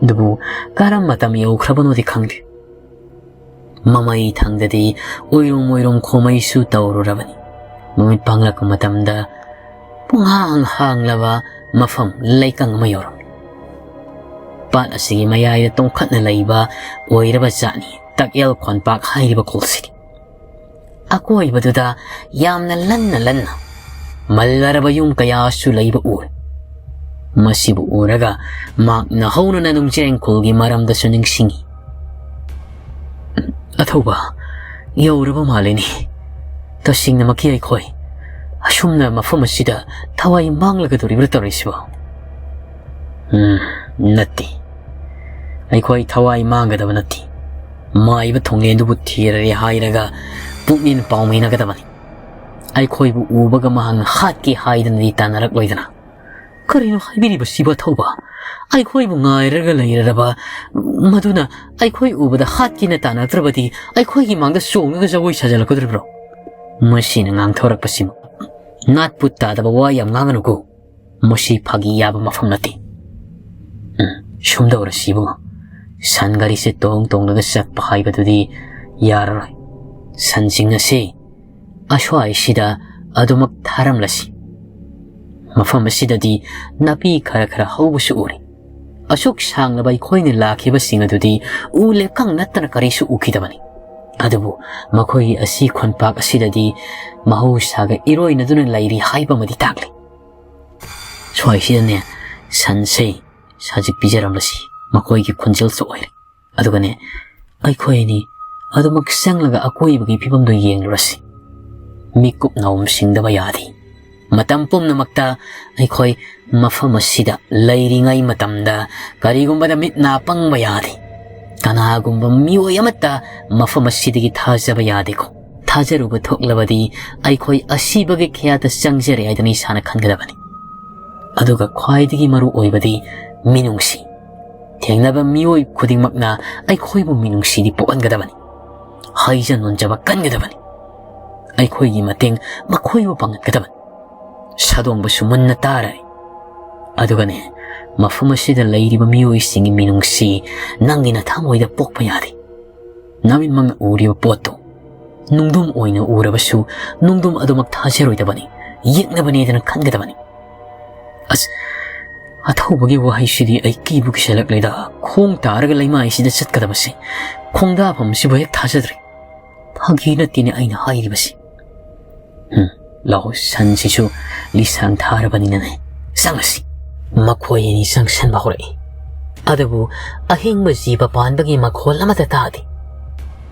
ꯑꯗꯨꯕꯨ ꯀꯔꯝꯕ ꯃꯇꯝ ꯌꯧꯈ꯭ꯔꯕꯅꯣꯗꯤ ꯈꯪꯗꯦ꯫ ꯃꯃꯩ ꯊꯪꯗꯗꯤ ꯎꯏꯔꯨꯝ ꯎꯏꯔꯨꯝ ꯈꯣꯃꯩꯁꯨ ꯇꯧꯔꯨꯔꯕꯅꯤ꯫ ꯃꯃꯤꯠ ꯄꯥꯡꯂꯛꯄ ꯃꯇꯝꯗ ꯄꯨꯡꯍꯥꯡ ꯍꯥꯡꯂꯕ ꯃꯐꯝ ꯂꯩꯀꯪ ꯑꯃ ꯌꯧꯔꯝꯃꯤ꯫ ꯄꯥꯠ ꯑꯁꯤꯒꯤ ꯃꯌꯥꯏꯗ ꯇꯣꯡꯈꯠꯅ ꯂꯩꯕ ꯑꯣꯏꯔꯕ ꯖꯥꯠꯅꯤ ꯇꯛꯌꯦꯜ ꯈꯣꯟꯄꯥꯛ ꯍꯥꯏꯔꯤꯕ ꯈꯨꯜꯁꯤꯗꯤ꯫ ꯑꯀꯣꯏꯕꯗꯨꯗ ꯌꯥꯝꯅ ꯂꯟꯅ ꯂꯟꯅ ꯃꯜꯂꯔꯕ ꯌꯨꯝ ꯀꯌꯥꯁꯨ ꯂꯩꯕ ꯎꯔꯦ꯫ ꯃꯁꯤꯕꯨ ꯎꯔꯒ ꯃꯍꯥꯛꯅ ꯍꯧꯅꯅ ꯅꯨꯡꯖꯦꯡ ꯈꯨꯜꯒꯤ ꯃꯔꯝꯗꯁꯨ ꯅꯤꯡꯁꯤꯡꯉꯤ꯫ "ꯑꯊꯧꯕ, ꯌꯧꯔꯕ ꯃꯥꯜꯂꯤꯅꯦ꯫ ꯇꯁꯦꯡꯅꯃꯛꯀꯤ ꯑꯩꯈꯣꯏ ꯑꯁꯨꯝꯅ ꯃꯐꯝ ꯑꯁꯤꯗ ꯊꯋꯥꯏ ꯃꯥꯡꯂꯒꯗꯧꯔꯤꯕ꯭ꯔꯥ ꯇꯧꯔꯤꯁꯤꯕꯣ?" "ꯎꯝ, ꯅꯠꯇꯦ꯫ ꯑꯩꯈꯣꯏ ꯊꯋꯥꯏ ꯃꯥꯡꯒꯗꯕ ꯅꯠꯇꯦ꯫ ꯃꯥꯏꯕ ꯊꯣꯡꯂꯦꯟꯗꯨꯕꯨ ꯊꯤꯔꯔꯦ ꯍꯥꯏꯔꯒ ꯄꯨꯛꯅꯤꯡ ꯄꯥꯎꯃꯤꯟꯅꯒꯗꯕꯅꯤ꯫ ꯑꯩꯈꯣꯏꯕꯨ ꯎꯕꯒ ꯃꯍꯥꯛꯅ ꯍꯥꯠꯀꯦ ꯍꯥꯏꯗꯅꯗꯤ ꯇꯥꯟꯅꯔꯛꯂꯣꯏꯗꯅ?" "ꯀꯔꯤꯅꯣ ꯍꯥꯏꯕꯤꯔꯤꯕꯁꯤꯕꯨ, ꯑꯊꯧꯕ? ꯑꯩꯈꯣꯏꯕꯨ ꯉꯥꯏꯔꯒ ꯂꯩꯔꯔꯕ ꯃꯗꯨꯅ ꯑꯩꯈꯣꯏ ꯎꯕꯗ ꯍꯥꯠꯀꯦꯅ ꯇꯥꯟꯅꯔꯛꯇ꯭ꯔꯕꯗꯤ ꯑꯩꯈꯣꯏꯒꯤ ꯃꯥꯡꯗ ꯆꯣꯡꯂꯒ ꯖꯒꯣꯏ ꯁꯥꯖꯤꯜꯂꯛꯀꯗꯧꯔꯤꯕ꯭ꯔꯣ?" ꯃꯁꯤꯅ ꯉꯥꯡꯊꯣꯔꯛꯄꯁꯤꯃ, "ꯅꯥꯠꯄꯨ ꯇꯥꯗꯕ ꯋꯥ ꯌꯥꯝ ꯉꯥꯡꯒꯅꯨꯀꯣ꯫ ꯃꯁꯤ ꯐꯥꯒꯤ ꯌꯥꯕ ꯃꯐꯝ ꯅꯠꯇꯦ꯫ ꯎꯝ, ꯁꯨꯝ ꯇꯧꯔꯁꯤ ꯏꯕꯨꯡꯉꯣ꯫ ꯁꯟ ꯒꯥꯔꯤꯁꯦ ꯇꯣꯡ ꯇꯣꯡꯂꯒ ꯆꯠꯄ ꯍꯥꯏꯕꯗꯨꯗꯤ ꯌꯥꯔꯔꯣꯏ꯫ ꯁꯟꯁꯤꯡ ꯑꯁꯤ ꯑꯁ꯭ꯋꯥꯏꯁꯤꯗ ꯑꯗꯨꯃꯛ ꯊꯥꯔꯝꯂꯁꯤ꯫ ꯃꯐꯝ ꯑꯁꯤꯗꯗꯤ ꯅꯥꯄꯤ ꯈꯔ ꯈꯔ ꯍꯧꯕꯁꯨ ꯎꯔꯤ꯫ ꯑꯁꯨꯛ ꯁꯥꯡꯂꯕ ꯑꯩꯈꯣꯏꯅ ꯂꯥꯛꯈꯤꯕꯁꯤꯡ ꯑꯗꯨꯗꯤ ꯎ ꯂꯩꯀꯪ ꯅꯠꯇꯅ ꯀꯔꯤꯁꯨ ꯎꯈꯤꯗꯕꯅꯤ꯫ ꯑꯗꯨꯕꯨ ꯃꯈꯣꯏ ꯑꯁꯤ ꯈꯣꯟꯄꯥꯛ ꯑꯁꯤꯗꯗꯤ ꯃꯍꯧꯁꯥꯒ ꯏꯔꯣꯏꯅꯗꯨꯅ ꯂꯩꯔꯤ ꯍꯥꯏꯕ ꯑꯃꯗꯤ ꯇꯥꯛꯂꯤ꯫ ꯁ꯭ꯋꯥꯏꯁꯤꯗꯅꯦ ꯁꯟꯁꯦ ꯁꯖꯤꯛ ꯄꯤꯖꯔꯝꯂꯁꯤ ꯃꯈꯣꯏꯒꯤ ꯈꯣꯟꯖꯦꯜꯁꯨ ꯑꯣꯏꯔꯦ꯫ ꯑꯗꯨꯒꯅꯦ ꯑꯩꯈꯣꯏ ꯑꯅꯤ ꯑꯗꯨꯃꯛ ꯆꯪꯂꯒ ꯑꯀꯣꯏꯕꯒꯤ ꯐꯤꯕꯝꯗꯨ ꯌꯦꯡꯂꯨꯔꯁꯤ꯫ ꯃꯤꯀꯨꯞ ꯅꯥꯎꯝ ꯁꯤꯡꯗꯕ ꯌꯥꯗꯦ꯫ ꯃꯇꯝ ꯄꯨꯝꯅꯃꯛꯇ ꯑꯩꯈꯣꯏ ꯃꯐꯝ ꯑꯁꯤꯗ ꯂꯩꯔꯤꯉꯩ ꯃꯇꯝꯗ ꯀꯔꯤꯒꯨꯝꯕꯗ ꯃꯤꯠ ꯅꯥ ꯄꯪꯕ ꯌꯥꯗꯦ꯫ ꯀꯅꯥꯒꯨꯝꯕ ꯃꯤꯑꯣꯏ ꯑꯃꯠꯇ ꯃꯐꯝ ꯑꯁꯤꯗꯒꯤ ꯊꯥꯖꯕ ꯌꯥꯗꯦꯀꯣ꯫ ꯊꯥꯖꯔꯨꯕ ꯊꯣꯛꯂꯕꯗꯤ ꯑꯩꯈꯣꯏ ꯑꯁꯤꯕꯒꯤ ꯈꯌꯥꯠꯇ ꯆꯪꯖꯔꯦ ꯍꯥꯏꯗꯅ ꯏꯁꯥꯅ ꯈꯟꯒꯗꯕꯅꯤ꯫ ꯑꯗꯨꯒ ꯈ꯭ꯋꯥꯏꯗꯒꯤ ꯃꯔꯨ ꯑꯣꯏꯕꯗꯤ ꯃꯤꯅꯨꯡꯁꯤ꯫ ꯊꯦꯡꯅꯕ ꯃꯤꯑꯣꯏ ꯈꯨꯗꯤꯡꯃꯛꯅ ꯑꯩꯈꯣꯏꯕꯨ ꯃꯤꯅꯨꯡꯁꯤꯗꯤ ꯄꯣꯛꯍꯟꯒꯗꯕꯅꯤ꯫ ꯍꯥꯏꯖ ꯅꯣꯟꯖꯕ ꯀꯟꯒꯗꯕꯅꯤ꯫ ꯑꯩꯈꯣꯏꯒꯤ ꯃꯇꯦꯡ ꯃꯈꯣꯏꯕꯨ ꯄꯥꯡꯒꯠꯀꯗꯕꯅꯤ꯫ ꯁꯥꯗꯣꯡꯕꯁꯨ ꯃꯨꯟꯅ ꯇꯥꯔꯦ꯫ ꯑꯗꯨꯒꯅꯦ, ꯃꯐꯝ ꯑꯁꯤꯗ ꯂꯩꯔꯤꯕ ꯃꯤꯑꯣꯏꯁꯤꯡꯒꯤ ꯃꯤꯅꯨꯡꯁꯤ ꯅꯪꯒꯤ ꯅꯊꯃꯣꯏꯗ ꯄꯣꯛꯄ ꯌꯥꯗꯦ꯫ ꯅꯃꯤꯠꯃꯛꯅ ꯎꯔꯤꯕ ꯄꯣꯠꯇꯨ ꯅꯨꯡꯗꯨꯝ ꯑꯣꯏꯅ ꯎꯔꯕꯁꯨ, ꯅꯨꯡꯗꯨꯝ ꯑꯗꯨꯃꯛ ꯊꯥꯖꯔꯣꯏꯗꯕꯅꯤ, ꯌꯦꯛꯅꯕꯅꯦꯗꯅ ꯈꯟꯒꯗꯕꯅꯤ꯫ ꯑꯁ, ꯑꯊꯧꯕꯒꯤ ꯋꯥꯍꯩꯁꯤꯗꯤ ꯑꯩ ꯀꯤꯕꯨ ꯀꯤꯁꯜꯂꯛꯂꯦꯗ꯫ ꯈꯣꯡ ꯇꯥꯔꯒ ꯂꯩꯃꯥꯏꯁꯤꯗ ꯆꯠꯀꯗꯕꯁꯦ, ꯈꯣꯡꯗꯥꯐꯝ ꯑꯁꯤꯕꯨ ꯍꯦꯛ ꯊꯥꯖꯗ꯭ꯔꯦ꯫ ꯐꯥꯒꯤ ꯅꯠꯇꯦꯅꯦ ꯑꯩꯅ ꯍꯥꯏꯔꯤꯕꯁꯤ꯫ ꯎꯝ, ꯂꯥꯛꯑꯣ, ꯁꯟꯁꯤꯁꯨ ꯂꯤꯁꯥꯡ ꯊꯥꯔꯕꯅꯤꯅꯅꯦ, ꯆꯪꯉꯁꯤ꯫ ꯃꯈꯣꯏ ꯑꯅꯤ ꯆꯪꯁꯟꯕ ꯍꯧꯔꯛꯏ꯫ ꯑꯗꯨꯕꯨ ꯑꯍꯤꯡꯕ ꯖꯤꯕ ꯄꯥꯟꯕꯒꯤ ꯃꯈꯣꯜ ꯑꯃꯠꯇ ꯇꯥꯗꯦ꯫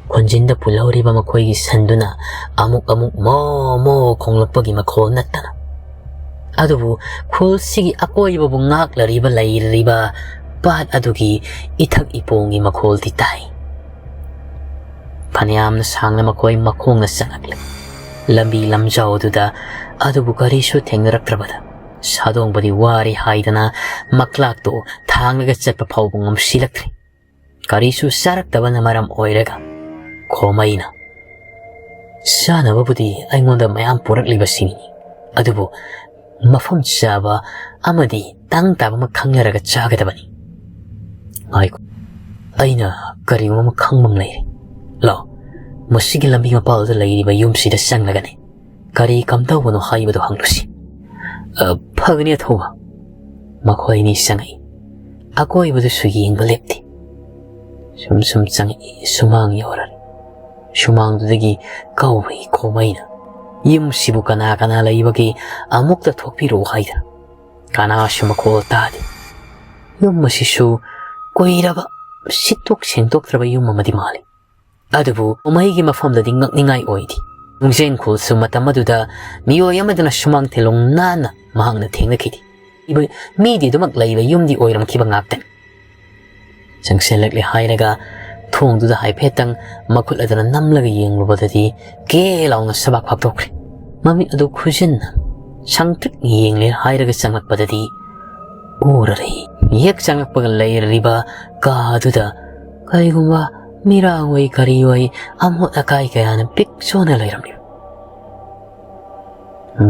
ꯈꯣꯟꯖꯤꯟꯗ ꯄꯨꯜꯍꯧꯔꯤꯕ ꯃꯈꯣꯏꯒꯤ ꯁꯟꯗꯨꯅ ꯑꯃꯨꯛ ꯑꯃꯨꯛ ꯃꯣ ꯃꯣ ꯈꯣꯡꯂꯛꯄꯒꯤ ꯃꯈꯣꯜ ꯅꯠꯇꯅ꯫ ꯑꯗꯨꯕꯨ ꯈꯨꯜꯁꯤꯒꯤ ꯑꯀꯣꯏꯕꯕꯨ ꯉꯥꯛꯂꯔꯤꯕ ꯂꯩꯔꯤꯕ ꯄꯥꯠ ꯑꯗꯨꯒꯤ ꯏꯊꯛ ꯏꯄꯣꯡꯒꯤ ꯃꯈꯣꯜꯗꯤ ꯇꯥꯏ꯫ ꯐꯅꯌꯥꯝꯅ ꯁꯥꯡꯅ ꯃꯈꯣꯏ ꯃꯈꯣꯡꯅ ꯆꯪꯂꯛꯂꯦ꯫ ꯂꯝꯕꯤ ꯂꯝꯖꯥꯎ ꯑꯗꯨꯗ ꯑꯗꯨꯕꯨ ꯀꯔꯤꯁꯨ ꯊꯦꯡꯅꯔꯛꯇ꯭ꯔꯕꯗ ꯁꯥꯗꯣꯡꯕꯗꯤ ꯋꯥꯔꯦ ꯍꯥꯏꯗꯅ ꯃꯀ꯭ꯂꯥꯛꯇꯨ ꯊꯥꯡꯂꯒ ꯆꯠꯄ ꯐꯥꯎꯕ ꯉꯝꯁꯤꯜꯂꯛꯇ꯭ꯔꯦ꯫ ꯀꯔꯤꯁꯨ ꯆꯥꯔꯛꯇꯕꯅ ꯃꯔꯝ ꯑꯣꯏꯔꯒ ꯈꯣꯃꯩꯅ ꯆꯥꯅꯕꯕꯨꯗꯤ ꯑꯩꯉꯣꯟꯗ ꯃꯌꯥꯝ ꯄꯨꯔꯛꯂꯤꯕꯁꯤꯅꯤ, ꯑꯗꯨꯕꯨ ꯃꯐꯝ ꯆꯥꯕ ꯑꯃꯗꯤ ꯇꯪ ꯇꯥꯕ ꯑꯃ ꯈꯪꯅꯔꯒ ꯆꯥꯒꯗꯕꯅꯤ꯫ ꯉꯥꯏꯈꯣ, ꯑꯩꯅ ꯀꯔꯤꯒꯨꯝꯕ ꯑꯃ ꯈꯪꯕ ꯑꯃ ꯂꯩꯔꯦ꯫ ꯂꯥꯛꯑꯣ, ꯃꯁꯤꯒꯤ ꯂꯝꯕꯤ ꯃꯄꯥꯜꯗ ꯂꯩꯔꯤꯕ ꯌꯨꯝꯁꯤꯗ ꯆꯪꯂꯒꯅꯦ ꯀꯔꯤ ꯀꯝꯗꯧꯕꯅꯣ ꯍꯥꯏꯕꯗꯨ ꯍꯪꯂꯨꯁꯤ꯫ "ꯑ, ꯐꯒꯅꯤ ꯑꯊꯧꯕ꯫" ꯃꯈꯣꯏ ꯑꯅꯤ ꯆꯪꯉꯛꯏ꯫ ꯑꯀꯣꯏꯕꯗꯨꯁꯨ ꯌꯦꯡꯕ ꯂꯦꯞꯇꯦ꯫ ꯁꯨꯝ ꯁꯨꯝ ꯆꯪꯉꯛꯏ, ꯁꯨꯃꯥꯡ ꯌꯧꯔꯔꯦ꯫ ꯁꯨꯃꯥꯡꯗꯨꯗꯒꯤ ꯀꯧꯏ ꯈꯣꯃꯩꯅ, "ꯌꯨꯝꯁꯤꯕꯨ ꯀꯅꯥ ꯀꯅꯥ ꯂꯩꯕꯒꯦ? ꯑꯃꯨꯛꯇ ꯊꯣꯛꯄꯤꯔꯛꯎ" ꯍꯥꯏꯗꯅ꯫ ꯀꯅꯥꯁꯨ ꯃꯈꯣꯜ ꯇꯥꯗꯦ꯫ ꯌꯨꯝ ꯑꯁꯤꯁꯨ ꯀꯨꯏꯔꯕ ꯁꯤꯠꯇꯣꯛ ꯁꯦꯡꯗꯣꯛꯇ꯭ꯔꯕ ꯌꯨꯝ ꯑꯃꯗꯤ ꯃꯥꯜꯂꯤ꯫ ꯑꯗꯨꯕꯨ ꯀꯨꯝꯍꯩꯒꯤ ꯃꯐꯝꯗꯗꯤ ꯉꯛꯅꯤꯡꯉꯥꯏ ꯑꯣꯏꯗꯦ꯫ ꯅꯨꯡꯖꯦꯡꯈꯨꯜꯁꯨ ꯃꯇꯝ ꯑꯗꯨꯗ ꯃꯤꯑꯣꯏ ꯑꯃꯗꯨꯅ ꯁꯨꯃꯥꯡ ꯊꯤꯂꯣꯡ ꯅꯥꯟꯅ ꯃꯍꯥꯛꯅ ꯊꯦꯡꯅꯈꯤꯗꯦ꯫ ꯏꯕ-, ꯃꯤꯗꯤ ꯑꯗꯨꯃꯛ ꯂꯩꯕ ꯌꯨꯝꯗꯤ ꯑꯣꯏꯔꯝꯈꯤꯕ ꯉꯥꯛꯇꯅꯤ꯫ ꯆꯪꯁꯤꯜꯂꯛꯂꯦ ꯍꯥꯏꯔꯒ ꯊꯣꯡꯗꯨꯗ ꯍꯥꯏꯐꯦꯠꯇꯪ ꯃꯈꯨꯠ ꯑꯗꯨꯅ ꯅꯝꯂꯒ ꯌꯦꯡꯂꯨꯕꯗꯗꯤ ꯀꯦ ꯂꯥꯎꯅ ꯁꯕꯥꯛ ꯐꯥꯛꯇꯣꯛꯈ꯭ꯔꯦ꯫ ꯃꯃꯤꯠ ꯑꯗꯨ ꯈꯨꯖꯤꯟꯅ ꯁꯪꯇ꯭ꯔꯤꯛ ꯌꯦꯡꯂꯦ ꯍꯥꯏꯔꯒ ꯆꯪꯂꯛꯄꯗꯗꯤ ꯎꯔꯔꯦ꯫ ꯍꯦꯛ ꯆꯪꯂꯛꯄꯒ ꯂꯩꯔꯤꯕ ꯀꯥ ꯑꯗꯨꯗ ꯀꯔꯤꯒꯨꯝꯕ ꯃꯤꯔꯥꯡ ꯑꯣꯏ ꯀꯔꯤ ꯑꯣꯏ ꯑꯃꯣꯠ ꯑꯀꯥꯏ ꯀꯌꯥꯅ ꯄꯤꯛ ꯆꯣꯟꯅ ꯂꯩꯔꯝꯂꯤ꯫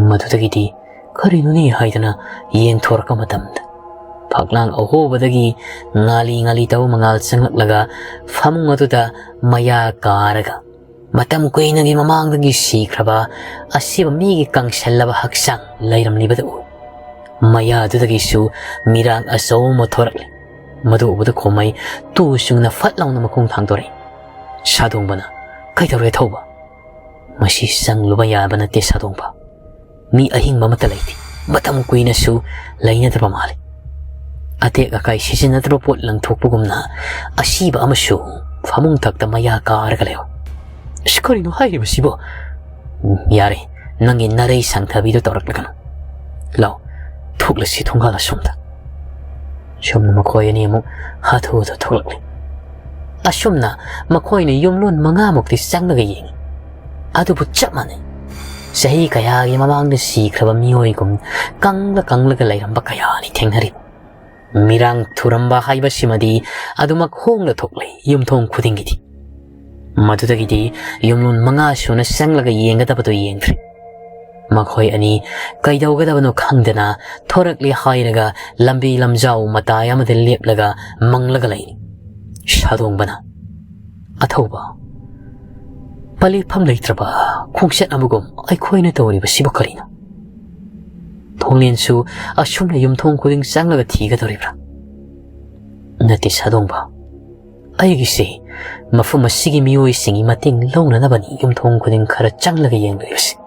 ꯃꯗꯨꯗꯒꯤꯗꯤ ꯀꯔꯤꯅꯣꯅꯦ ꯍꯥꯏꯗꯅ ꯌꯦꯡꯊꯣꯔꯛꯄ ꯃꯇꯝꯗ ꯐꯛꯂꯥꯡ ꯑꯍꯣꯕꯗꯒꯤ ꯉꯥꯂꯤ ꯉꯥꯂꯤ ꯇꯧꯕ ꯃꯉꯥꯜ ꯆꯪꯂꯛꯂꯒ ꯐꯃꯨꯡ ꯑꯗꯨꯗ ꯃꯌꯥ ꯀꯥꯔꯒ ꯃꯇꯝ ꯀꯨꯏꯅꯒꯤ ꯃꯃꯥꯡꯗꯒꯤ ꯁꯤꯈ꯭ꯔꯕ ꯑꯁꯤꯕ ꯃꯤꯒꯤ ꯀꯪꯁꯜꯂꯕ ꯍꯛꯆꯥꯡ ꯂꯩꯔꯝꯂꯤꯕꯗꯨ ꯎꯏ꯫ ꯃꯌꯥꯗꯨꯗꯒꯤꯁꯨ ꯃꯤꯔꯥꯡ ꯑꯆꯧꯕ ꯑꯃ ꯊꯣꯔꯛꯂꯦ꯫ ꯃꯗꯨ ꯎꯕꯗ ꯈꯣꯃꯩ ꯇꯨ ꯆꯨꯡꯅ ꯐꯠ ꯂꯥꯎꯅ ꯃꯈꯣꯡ ꯊꯥꯡꯗꯣꯔꯛꯏ꯫ ꯁꯥꯗꯣꯡꯕꯅ, "ꯀꯩꯗꯧꯔꯦ ꯊꯧꯕ?" "ꯃꯁꯤ ꯆꯪꯂꯨꯕ ꯌꯥꯕ ꯅꯠꯇꯦ ꯁꯥꯗꯣꯡꯕ꯫ ꯃꯤ ꯑꯍꯤꯡꯕ ꯑꯃꯠꯇ ꯂꯩꯇꯦ꯫ ꯃꯇꯝ ꯀꯨꯏꯅꯁꯨ ꯂꯩꯅꯗꯕ ꯃꯥꯜꯂꯤ꯫ ꯑꯇꯦꯛ ꯑꯀꯥꯏ ꯁꯤꯖꯤꯟꯅꯗꯕ ꯄꯣꯠ ꯂꯪꯊꯣꯛꯄꯒꯨꯝꯅ ꯑꯁꯤꯕ ꯑꯃꯁꯨ ꯐꯃꯨꯡ ꯊꯛꯇ ꯃꯌꯥ ꯀꯥꯔꯒ ꯂꯩꯍꯧ꯫" "ꯑꯁ, ꯀꯔꯤꯅꯣ ꯍꯥꯏꯔꯤꯕꯁꯤꯕꯣ?" "ꯎꯝ, ꯌꯥꯔꯦ, ꯅꯪꯒꯤ ꯅꯔꯩ ꯁꯥꯡꯊꯕꯤꯗꯨ ꯇꯧꯔꯛꯂꯒꯅꯨ꯫ ꯂꯥꯎ, ꯊꯣꯛꯂꯁꯤ ꯊꯣꯡꯒꯥꯜ ꯑꯁꯣꯝꯗ꯫" ꯁꯣꯝꯅ ꯃꯈꯣꯏ ꯑꯅꯤ ꯑꯃꯨꯛ ꯍꯥꯊꯨ ꯍꯥꯊꯨ ꯊꯣꯛꯂꯛꯂꯤ꯫ ꯑꯁꯨꯝꯅ ꯃꯈꯣꯏꯅ ꯌꯨꯝꯂꯣꯟ ꯃꯉꯥꯃꯨꯛꯇꯤ ꯆꯪꯂꯒ ꯌꯦꯡꯉꯤ꯫ ꯑꯗꯨꯕꯨ ꯆꯞ ꯃꯥꯟꯅꯩ꯫ ꯆꯍꯤ ꯀꯌꯥꯒꯤ ꯃꯃꯥꯡꯗ ꯁꯤꯈ꯭ꯔꯕ ꯃꯤꯑꯣꯏꯒꯨꯝ ꯀꯪꯂ ꯀꯪꯂꯒ ꯂꯩꯔꯝꯕ ꯀꯌꯥꯅꯤ ꯊꯦꯡꯅꯔꯤꯕ꯫ ꯃꯤꯔꯥꯡ ꯊꯨꯔꯝꯕ ꯍꯥꯏꯕꯁꯤꯃꯗꯤ ꯑꯗꯨꯃꯛ ꯍꯣꯡꯅ ꯊꯣꯛꯂꯦ ꯌꯨꯝꯊꯣꯡ ꯈꯨꯗꯤꯡꯒꯤꯗꯤ꯫ ꯃꯗꯨꯗꯒꯤꯗꯤ ꯌꯨꯝꯂꯣꯟ ꯃꯉꯥ ꯁꯨꯅ ꯆꯪꯂꯒ ꯌꯦꯡꯒꯗꯕꯗꯨ ꯌꯦꯡꯗ꯭ꯔꯦ꯫ ꯃꯈꯣꯏ ꯑꯅꯤ ꯀꯩꯗꯧꯒꯗꯕꯅꯣ ꯈꯪꯗꯅ ꯊꯣꯔꯛꯂꯦ ꯍꯥꯏꯔꯒ ꯂꯝꯕꯤ ꯂꯝꯖꯥꯎ ꯃꯇꯥꯏ ꯑꯃꯗ ꯂꯦꯞꯂꯒ ꯃꯪꯂꯒ ꯂꯩꯔꯤ꯫ ꯁꯥꯗꯣꯡꯕꯅ, "ꯑꯊꯧꯕ, ꯄꯂꯦꯞꯐꯝ ꯂꯩꯇ꯭ꯔꯕ ꯈꯣꯡꯆꯠ ꯑꯃꯒꯨꯝ ꯑꯩꯈꯣꯏꯅ ꯇꯧꯔꯤꯕꯁꯤꯕꯨ ꯀꯔꯤꯅꯣ? ꯊꯣꯡꯂꯦꯟꯁꯨ ꯑꯁꯨꯝꯅ ꯌꯨꯝꯊꯣꯡ ꯈꯨꯗꯤꯡ ꯆꯪꯂꯒ ꯊꯤꯒꯗꯧꯔꯤꯕ꯭ꯔꯥ? ꯅꯠꯇꯦ ꯁꯥꯗꯣꯡꯕ, ꯑꯩꯒꯤꯁꯦ ꯃꯐꯝ ꯑꯁꯤꯒꯤ ꯃꯤꯑꯣꯏꯁꯤꯡꯒꯤ ꯃꯇꯦꯡ ꯂꯧꯅꯅꯕꯅꯤ ꯌꯨꯝꯊꯣꯡ ꯈꯨꯗꯤꯡ ꯈꯔ ꯆꯪꯂꯒ ꯌꯦꯡꯂꯤꯕꯁꯤ꯫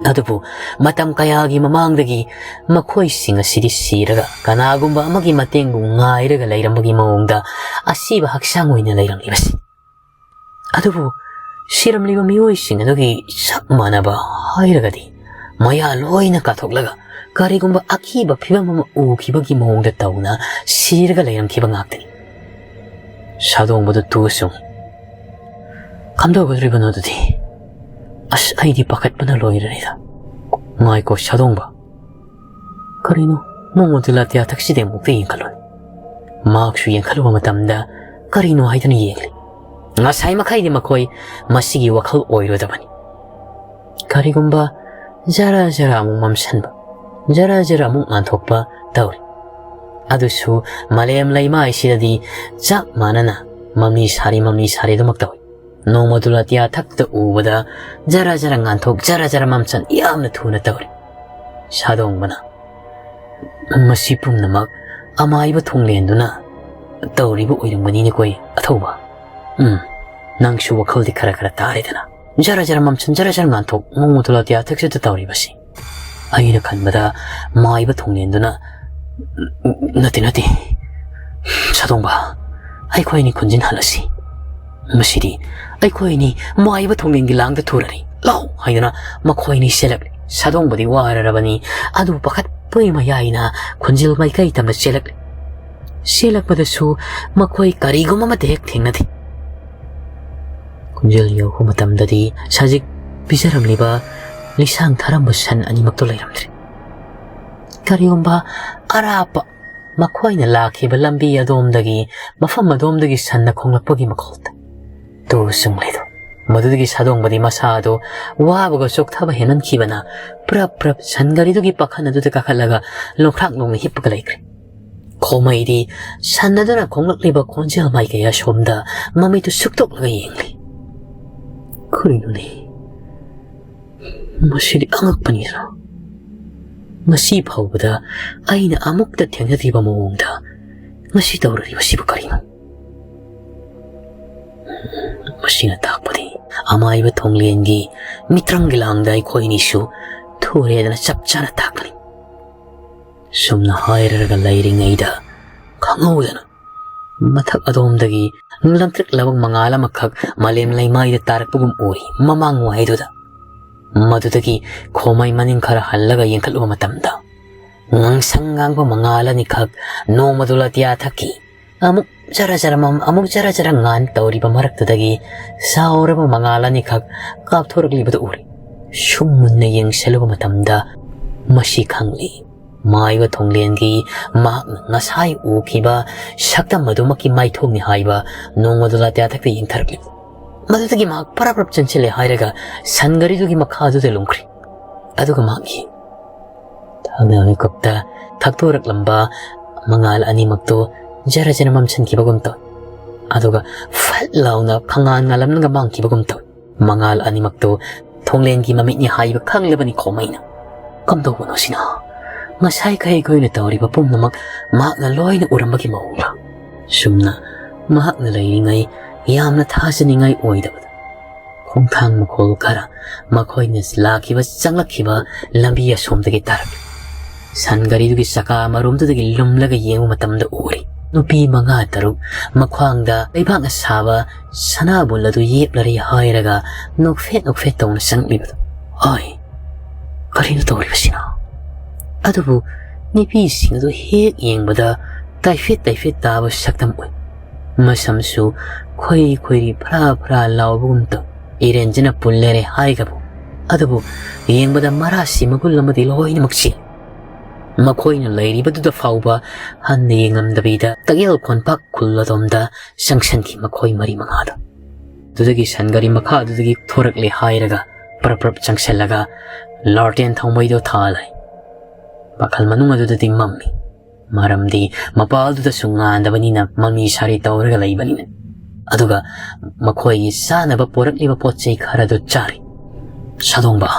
ꯑꯗꯨꯕꯨ ꯃꯇꯝ ꯀꯌꯥꯒꯤ ꯃꯃꯥꯡꯗꯒꯤ ꯃꯈꯣꯏꯁꯤꯡ ꯑꯁꯤꯗꯤ ꯁꯤꯔꯒ ꯀꯅꯥꯒꯨꯝꯕ ꯑꯃꯒꯤ ꯃꯇꯦꯡꯕꯨ ꯉꯥꯏꯔꯒ ꯂꯩꯔꯝꯕꯒꯤ ꯃꯑꯣꯡꯗ ꯑꯁꯤꯕ ꯍꯛꯆꯥꯡ ꯑꯣꯏꯅ ꯂꯩꯔꯝꯂꯤꯕꯁꯤ꯫ ꯑꯗꯨꯕꯨ ꯁꯤꯔꯝꯂꯤꯕ ꯃꯤꯑꯣꯏꯁꯤꯡ ꯑꯗꯨꯒꯤ ꯁꯛ ꯃꯥꯟꯅꯕ ꯍꯥꯏꯔꯒꯗꯤ ꯃꯌꯥ ꯂꯣꯏꯅ ꯀꯥꯊꯣꯛꯂꯒ ꯀꯔꯤꯒꯨꯝꯕ ꯑꯀꯤꯕ ꯐꯤꯕꯝ ꯑꯃ ꯎꯈꯤꯕꯒꯤ ꯃꯑꯣꯡꯗ ꯇꯧꯅ ꯁꯤꯔꯒ ꯂꯩꯔꯝꯈꯤꯕ ꯉꯥꯛꯇꯅꯤ꯫ ꯁꯥꯗꯣꯡꯕꯗꯨ ꯇꯨ ꯁꯨꯡ ꯀꯝꯗꯧꯒꯗꯧꯔꯤꯕꯅꯣ ꯑꯗꯨꯗꯤ? ꯑꯁ, ꯑꯩꯗꯤ ꯄꯥꯈꯠꯄꯅ ꯂꯣꯏꯔꯅꯤꯗ꯫ ꯉꯥꯏꯀꯣ ꯁꯥꯗꯣꯡꯕ, ꯀꯔꯤꯅꯣ, ꯃꯣꯡ ꯑꯗꯨ ꯂꯥꯇꯤꯌꯥ ꯊꯛꯁꯤꯗ ꯑꯃꯨꯛꯇ ꯌꯦꯡꯈꯠꯂꯨ꯫ ꯃꯍꯥꯛꯁꯨ ꯌꯦꯡꯈꯠꯂꯨꯕ ꯃꯇꯝꯗ ꯀꯔꯤꯅꯣ ꯍꯥꯏꯗꯨꯅ ꯌꯦꯡꯂꯤ꯫ ꯉꯁꯥꯏ ꯃꯈꯩꯗꯤ ꯃꯈꯣꯏ ꯃꯁꯤꯒꯤ ꯋꯥꯈꯜ ꯑꯣꯏꯔꯨꯗꯕꯅꯤ꯫ ꯀꯔꯤꯒꯨꯝꯕ ꯖꯔ ꯖꯔ ꯑꯃꯨꯛ ꯃꯝꯁꯟꯕ, ꯖꯔ ꯖꯔ ꯑꯃꯨꯛ ꯉꯥꯟꯊꯣꯛꯄ ꯇꯧꯔꯤ꯫ ꯑꯗꯨꯁꯨ ꯃꯥꯂꯦꯝ ꯂꯩꯃꯥꯏꯁꯤꯗꯗꯤ ꯆꯞ ꯃꯥꯟꯅꯅ ꯃꯃꯤ ꯁꯥꯔꯤ, ꯃꯃꯤ ꯁꯥꯔꯤ ꯑꯗꯨꯃꯛ ꯇꯧꯏ꯫ ꯅꯣꯡꯃꯗꯨ ꯂꯥꯇꯤꯌꯥ ꯊꯛꯇ ꯎꯕꯗ ꯖꯔ ꯖꯔ ꯉꯥꯟꯊꯣꯛ, ꯖꯔ ꯖꯔ ꯃꯝꯁꯟ ꯌꯥꯝꯅ ꯊꯨꯅ ꯇꯧꯔꯤ꯫ ꯁꯥꯗꯣꯡꯕꯅ, "ꯃꯁꯤ ꯄꯨꯝꯅꯃꯛ ꯑꯃꯥꯏꯕ ꯊꯣꯡꯂꯦꯟꯗꯨꯅ ꯇꯧꯔꯤꯕ ꯑꯣꯏꯔꯝꯒꯅꯤꯅꯦꯀꯣ, ꯑꯊꯧꯕ꯫ ꯎꯝ, ꯅꯪꯁꯨ ꯋꯥꯈꯜꯗꯤ ꯈꯔ ꯈꯔ ꯇꯥꯔꯦꯗꯅ꯫ ꯖꯔ ꯖꯔ ꯃꯝꯁꯟ, ꯖꯔ ꯖꯔ ꯉꯥꯟꯊꯣꯛ, ꯃꯣꯡ ꯑꯗꯨ ꯂꯥꯇꯤꯌꯥ ꯊꯛꯁꯤꯗ ꯇꯧꯔꯤꯕꯁꯤ?" ꯑꯩꯅ ꯈꯟꯕꯗ ꯃꯥꯏꯕ ꯊꯣꯡꯂꯦꯟꯗꯨꯅ, "ꯅꯠꯇꯦ, ꯅꯠꯇꯦ, ꯁꯥꯗꯣꯡꯕ, ꯑꯩꯈꯣꯏ ꯑꯅꯤ ꯈꯨꯟꯖꯤꯟ ꯍꯜꯂꯁꯤ꯫ ꯃꯁꯤꯗꯤ ꯑꯩꯈꯣꯏ ꯑꯅꯤ ꯃꯥꯏꯕ ꯊꯣꯡꯂꯦꯟꯒꯤ ꯂꯥꯡꯗ ꯊꯨꯔꯔꯤ꯫ ꯂꯥꯎ!" ꯍꯥꯏꯗꯨꯅ ꯃꯈꯣꯏ ꯑꯅꯤ ꯆꯦꯜꯂꯛꯂꯤ꯫ ꯁꯥꯗꯣꯡꯕꯗꯤ ꯋꯥꯔꯔꯕꯅꯤ, ꯑꯗꯨꯕꯨ ꯄꯥꯈꯠꯄꯒꯤ ꯃꯌꯥꯏꯅ ꯈꯨꯟꯖꯤꯜ ꯃꯥꯏꯀꯩ ꯇꯝꯅ ꯆꯦꯜꯂꯛꯂꯤ꯫ ꯆꯦꯜꯂꯛꯄꯗꯁꯨ ꯃꯈꯣꯏ ꯀꯔꯤꯒꯨꯝꯕ ꯑꯃꯠꯇ ꯍꯦꯛ ꯊꯦꯡꯅꯗꯦ꯫ ꯈꯨꯟꯖꯤꯜ ꯌꯧꯔꯛꯄ ꯃꯇꯝꯗꯗꯤ ꯁꯖꯤꯛ ꯄꯤꯖꯔꯝꯂꯤꯕ ꯂꯤꯁꯥꯡ ꯊꯥꯔꯝꯕ ꯁꯟ ꯑꯅꯤꯃꯛꯇꯣ ꯂꯩꯔꯝꯗ꯭ꯔꯦ꯫ ꯀꯔꯤꯒꯨꯝꯕ ꯑꯔꯥꯞꯄ ꯃꯈꯣꯏꯅ ꯂꯥꯛꯈꯤꯕ ꯂꯝꯕꯤ ꯑꯗꯣꯝꯗꯒꯤ, ꯃꯐꯝ ꯑꯗꯣꯝꯗꯒꯤ ꯁꯟꯅ ꯈꯣꯡꯂꯛꯄꯒꯤ ꯃꯈꯣꯜ ꯇꯥꯏ꯫ ꯇꯨ ꯆꯨꯝꯂꯦꯗꯣ꯫ ꯃꯗꯨꯗꯒꯤ ꯁꯥꯗꯣꯡꯕꯗꯤ ꯃꯁꯥ ꯑꯗꯨ ꯋꯥꯕꯒ ꯆꯣꯛꯊꯕ ꯍꯦꯟꯃꯟꯈꯤꯕꯅ ꯄ꯭ꯔꯞ ꯄ꯭ꯔꯞ ꯁꯟ ꯒꯥꯔꯤꯗꯨꯒꯤ ꯄꯥꯈꯟ ꯑꯗꯨꯗ ꯀꯥꯈꯠꯂꯒ ꯂꯣꯡꯈ꯭ꯔꯥꯛ ꯂꯣꯡꯅ ꯍꯤꯞꯄꯒ ꯂꯩꯈ꯭ꯔꯦ꯫ ꯈꯣꯃꯩꯗꯤ ꯁꯟ ꯑꯗꯨꯅ ꯈꯣꯡꯂꯛꯂꯤꯕ ꯈꯣꯟꯖꯦꯜ ꯃꯥꯏꯀꯩ ꯑꯁꯣꯝꯗ ꯃꯃꯤꯠꯇꯨ ꯁꯨꯛꯇꯣꯛꯂꯒ ꯌꯦꯡꯂꯤ꯫ ꯀꯔꯤꯅꯣꯅꯦ? ꯃꯁꯤꯗꯤ ꯑꯉꯛꯄꯅꯤꯗꯅ꯫ ꯉꯁꯤ ꯐꯥꯎꯕꯗ ꯑꯩꯅ ꯑꯃꯨꯛꯇ ꯊꯦꯡꯅꯗ꯭ꯔꯤꯕ ꯃꯑꯣꯡꯗ ꯉꯁꯤ ꯇꯧꯔꯤꯕꯁꯤꯕꯨ ꯀꯔꯤꯅꯣ? ꯃꯁꯤꯅ ꯇꯥꯛꯄꯗꯤ ꯑꯃꯥꯏꯕ ꯊꯣꯡꯂꯦꯟꯒꯤ ꯃꯤꯇ꯭ꯔꯪꯒꯤ ꯂꯥꯡꯗ ꯑꯩꯈꯣꯏ ꯑꯅꯤꯁꯨ ꯊꯨꯔꯦꯗꯅ ꯆꯞ ꯆꯥꯅ ꯇꯥꯛꯀꯅꯤ꯫ ꯁꯨꯝꯅ ꯍꯥꯏꯔꯒ ꯂꯩꯔꯤꯉꯩꯗ ꯈꯪꯍꯧꯗꯅ ꯃꯊꯛ ꯑꯗꯣꯝꯗꯒꯤ ꯂꯪꯇ꯭ꯔꯤꯛ ꯂꯪꯕ ꯃꯉꯥꯜ ꯑꯃꯈꯛ ꯃꯥꯂꯦꯝ ꯂꯩꯃꯥꯏꯗ ꯇꯥꯔꯛꯄꯒꯨꯝ ꯎꯔꯤ ꯃꯃꯥꯡꯋꯥꯏꯗꯨꯗ꯫ ꯃꯗꯨꯗꯒꯤ ꯈꯣꯃꯩ ꯃꯅꯤꯡ ꯈꯔ ꯍꯜꯂꯒ ꯌꯦꯡꯈꯠꯂꯨꯕ ꯃꯇꯝꯗ, ꯉꯥꯡꯁꯪ ꯉꯥꯡꯕ ꯃꯉꯥꯜ ꯑꯅꯤꯈꯛ ꯅꯣꯡꯃꯗꯣ ꯂꯥꯇꯤꯌꯥ ꯊꯛꯀꯤ ꯑꯃꯨꯛ ꯖꯔ ꯖꯔ ꯃꯝ, ꯑꯃꯨꯛ ꯖꯔ ꯖꯔ ꯉꯥꯟ ꯇꯧꯔꯤꯕ ꯃꯔꯛꯇꯨꯗꯒꯤ ꯆꯥꯎꯔꯕ ꯃꯉꯥꯜ ꯑꯅꯤꯈꯛ ꯀꯥꯞꯊꯣꯔꯛꯂꯤꯕꯗꯨ ꯎꯔꯤ꯫ ꯁꯨꯝ ꯃꯨꯟꯅ ꯌꯦꯡꯁꯤꯜꯂꯨꯕ ꯃꯇꯝꯗ ꯃꯁꯤ ꯈꯪꯂꯤ꯫ ꯃꯥꯏꯕ ꯊꯣꯡꯂꯦꯟꯒꯤ ꯃꯍꯥꯛꯅ ꯉꯁꯥꯏ ꯎꯈꯤꯕ ꯁꯛꯇꯝ ꯑꯗꯨꯃꯛꯀꯤ ꯃꯥꯏꯊꯣꯡꯅꯤ ꯍꯥꯏꯕ ꯅꯣꯡꯃꯗꯣ ꯂꯥꯇꯤꯌꯥ ꯊꯛꯇ ꯌꯦꯡꯊꯔꯛꯂꯤꯕ꯫ ꯃꯗꯨꯗꯒꯤ ꯃꯍꯥꯛ ꯄꯔꯞ ꯄꯔꯞ ꯆꯦꯟꯁꯤꯜꯂꯦ ꯍꯥꯏꯔꯒ ꯁꯟ ꯒꯥꯔꯤꯗꯨꯒꯤ ꯃꯈꯥꯗꯨꯗ ꯂꯨꯝꯈ꯭ꯔꯦ꯫ ꯑꯗꯨꯒ ꯃꯍꯥꯛꯀꯤ ꯊꯥꯡꯅ ꯃꯤꯀꯨꯞꯇ ꯊꯛꯇꯣꯔꯛꯂꯝꯕ ꯃꯉꯥꯜ ꯑꯅꯤꯃꯛꯇꯨ ꯖꯔ ꯖꯔ ꯃꯝꯁꯤꯟꯈꯤꯕꯒꯨꯝ ꯇꯧꯏ꯫ ꯑꯗꯨꯒ ꯐꯠ ꯂꯥꯎꯅ ꯈꯪꯉꯥꯟ ꯉꯥꯜꯂꯝꯂꯒ ꯃꯥꯡꯈꯤꯕꯒꯨꯝ ꯇꯧꯏ꯫ ꯃꯉꯥꯜ ꯑꯅꯤꯃꯛꯇꯨ ꯊꯣꯡꯂꯦꯟꯒꯤ ꯃꯃꯤꯠꯅꯤ ꯍꯥꯏꯕ ꯈꯪꯂꯕꯅꯤ ꯈꯣꯃꯩꯅ꯫ "ꯀꯝꯗꯧꯕꯅꯣ ꯁꯤꯅ? ꯉꯁꯥꯏ ꯑꯩꯈꯣꯏꯅ ꯇꯧꯔꯤꯕ ꯄꯨꯝꯅꯃꯛ ꯃꯍꯥꯛꯅ ꯂꯣꯏꯅ ꯎꯔꯝꯕꯒꯤ ꯃꯑꯣꯡꯂ?" ꯁꯨꯝꯅ ꯃꯍꯥꯛꯅ ꯂꯩꯔꯤꯉꯩ ꯌꯥꯝꯅ ꯊꯥꯖꯅꯤꯡꯉꯥꯏ ꯑꯣꯏꯗꯕꯗ ꯈꯣꯡꯊꯥꯡ ꯃꯈꯣꯜ ꯈꯔ ꯃꯈꯣꯏꯅ ꯂꯥꯛꯈꯤꯕ ꯆꯪꯂꯛꯈꯤꯕ ꯂꯝꯕꯤ ꯑꯁꯣꯝꯗꯒꯤ ꯇꯥꯔꯛꯂꯤ꯫ ꯁꯟ ꯒꯥꯔꯤꯗꯨꯒꯤ ꯆꯀꯥ ꯑꯃꯔꯣꯝꯗꯨꯗꯒꯤ ꯂꯨꯝꯂꯒ ꯌꯦꯡꯕ ꯃꯇꯝꯗ ꯎꯔꯤ ꯅꯨꯄꯤ ꯃꯉꯥ ꯇꯔꯨꯛ ꯃꯈ꯭ꯋꯥꯡꯗ ꯂꯩꯕꯥꯛꯅ ꯁꯥꯕ ꯁꯅꯥꯕꯨꯜ ꯑꯗꯨ ꯌꯦꯞꯂꯔꯤ ꯍꯥꯏꯔꯒ ꯅꯣꯛꯐꯦꯠ ꯅꯣꯛꯐꯦꯠ ꯇꯧꯅ ꯆꯪꯂꯛꯂꯤꯕꯗꯨ꯫ "ꯍꯣꯏ, ꯀꯔꯤꯅꯣ ꯇꯧꯔꯤꯕꯁꯤꯅ?" ꯑꯗꯨꯕꯨ ꯅꯨꯄꯤꯁꯤꯡ ꯑꯗꯨ ꯍꯦꯛ ꯌꯦꯡꯕꯗ ꯇꯥꯏꯐꯦꯠ ꯇꯥꯏꯐꯦꯠ ꯇꯥꯕ ꯁꯛꯇꯝ ꯎꯏ꯫ ꯃꯁꯝꯁꯨ ꯈꯣꯏꯔꯤ ꯈꯣꯏꯔꯤ ꯐ꯭ꯔꯥ ꯐ꯭ꯔꯥ ꯂꯥꯎꯕꯒꯨꯝ ꯇꯧ꯫ ꯏꯔꯦꯟꯖꯅ ꯄꯨꯜꯂꯦꯔꯦ ꯍꯥꯏꯒꯕꯨ꯫ ꯑꯗꯨꯕꯨ ꯌꯦꯡꯕꯗ ꯃꯔꯥꯁꯤ ꯃꯒꯨꯟ ꯑꯃꯗꯤ ꯂꯣꯏꯅꯃꯛ ꯆꯦꯜꯂꯤ꯫ ꯃꯈꯣꯏꯅ ꯂꯩꯔꯤꯕꯗꯨꯗ ꯐꯥꯎꯕ ꯍꯟꯅ ꯌꯦꯡꯂꯝꯗꯕꯤꯗ ꯇꯛꯌꯦꯜ ꯈꯣꯟꯄꯥꯛ ꯈꯨꯜ ꯑꯗꯣꯝꯗ ꯆꯪꯁꯤꯟꯈꯤ ꯃꯈꯣꯏ ꯃꯔꯤ ꯃꯉꯥꯗꯣ꯫ ꯑꯗꯨꯗꯒꯤ ꯁꯟ ꯒꯥꯔꯤ ꯃꯈꯥ ꯑꯗꯨꯗꯒꯤ ꯊꯣꯔꯛꯂꯦ ꯍꯥꯏꯔꯒ ꯄ꯭ꯔꯞ ꯄ꯭ꯔꯞ ꯆꯪꯁꯤꯜꯂꯒ ꯂꯥꯔꯇꯦꯟ ꯊꯥꯎꯃꯩꯗꯣ ꯊꯥꯜꯂꯦ꯫ ꯋꯥꯈꯜ ꯃꯅꯨꯡ ꯑꯗꯨꯗꯗꯤ ꯃꯝꯃꯤ꯫ ꯃꯔꯝꯗꯤ ꯃꯄꯥꯜꯗꯨꯗꯁꯨ ꯉꯥꯟꯗꯕꯅꯤꯅ ꯃꯃꯤ ꯁꯥꯔꯤ ꯇꯧꯔꯒ ꯂꯩꯕꯅꯤꯅ꯫ ꯑꯗꯨꯒ ꯃꯈꯣꯏꯒꯤ ꯆꯥꯅꯕ ꯄꯣꯔꯛꯂꯤꯕ ꯄꯣꯠ ꯆꯩ ꯈꯔꯗꯨ ꯆꯥꯔꯤ꯫ "ꯁꯥꯗꯣꯡꯕ,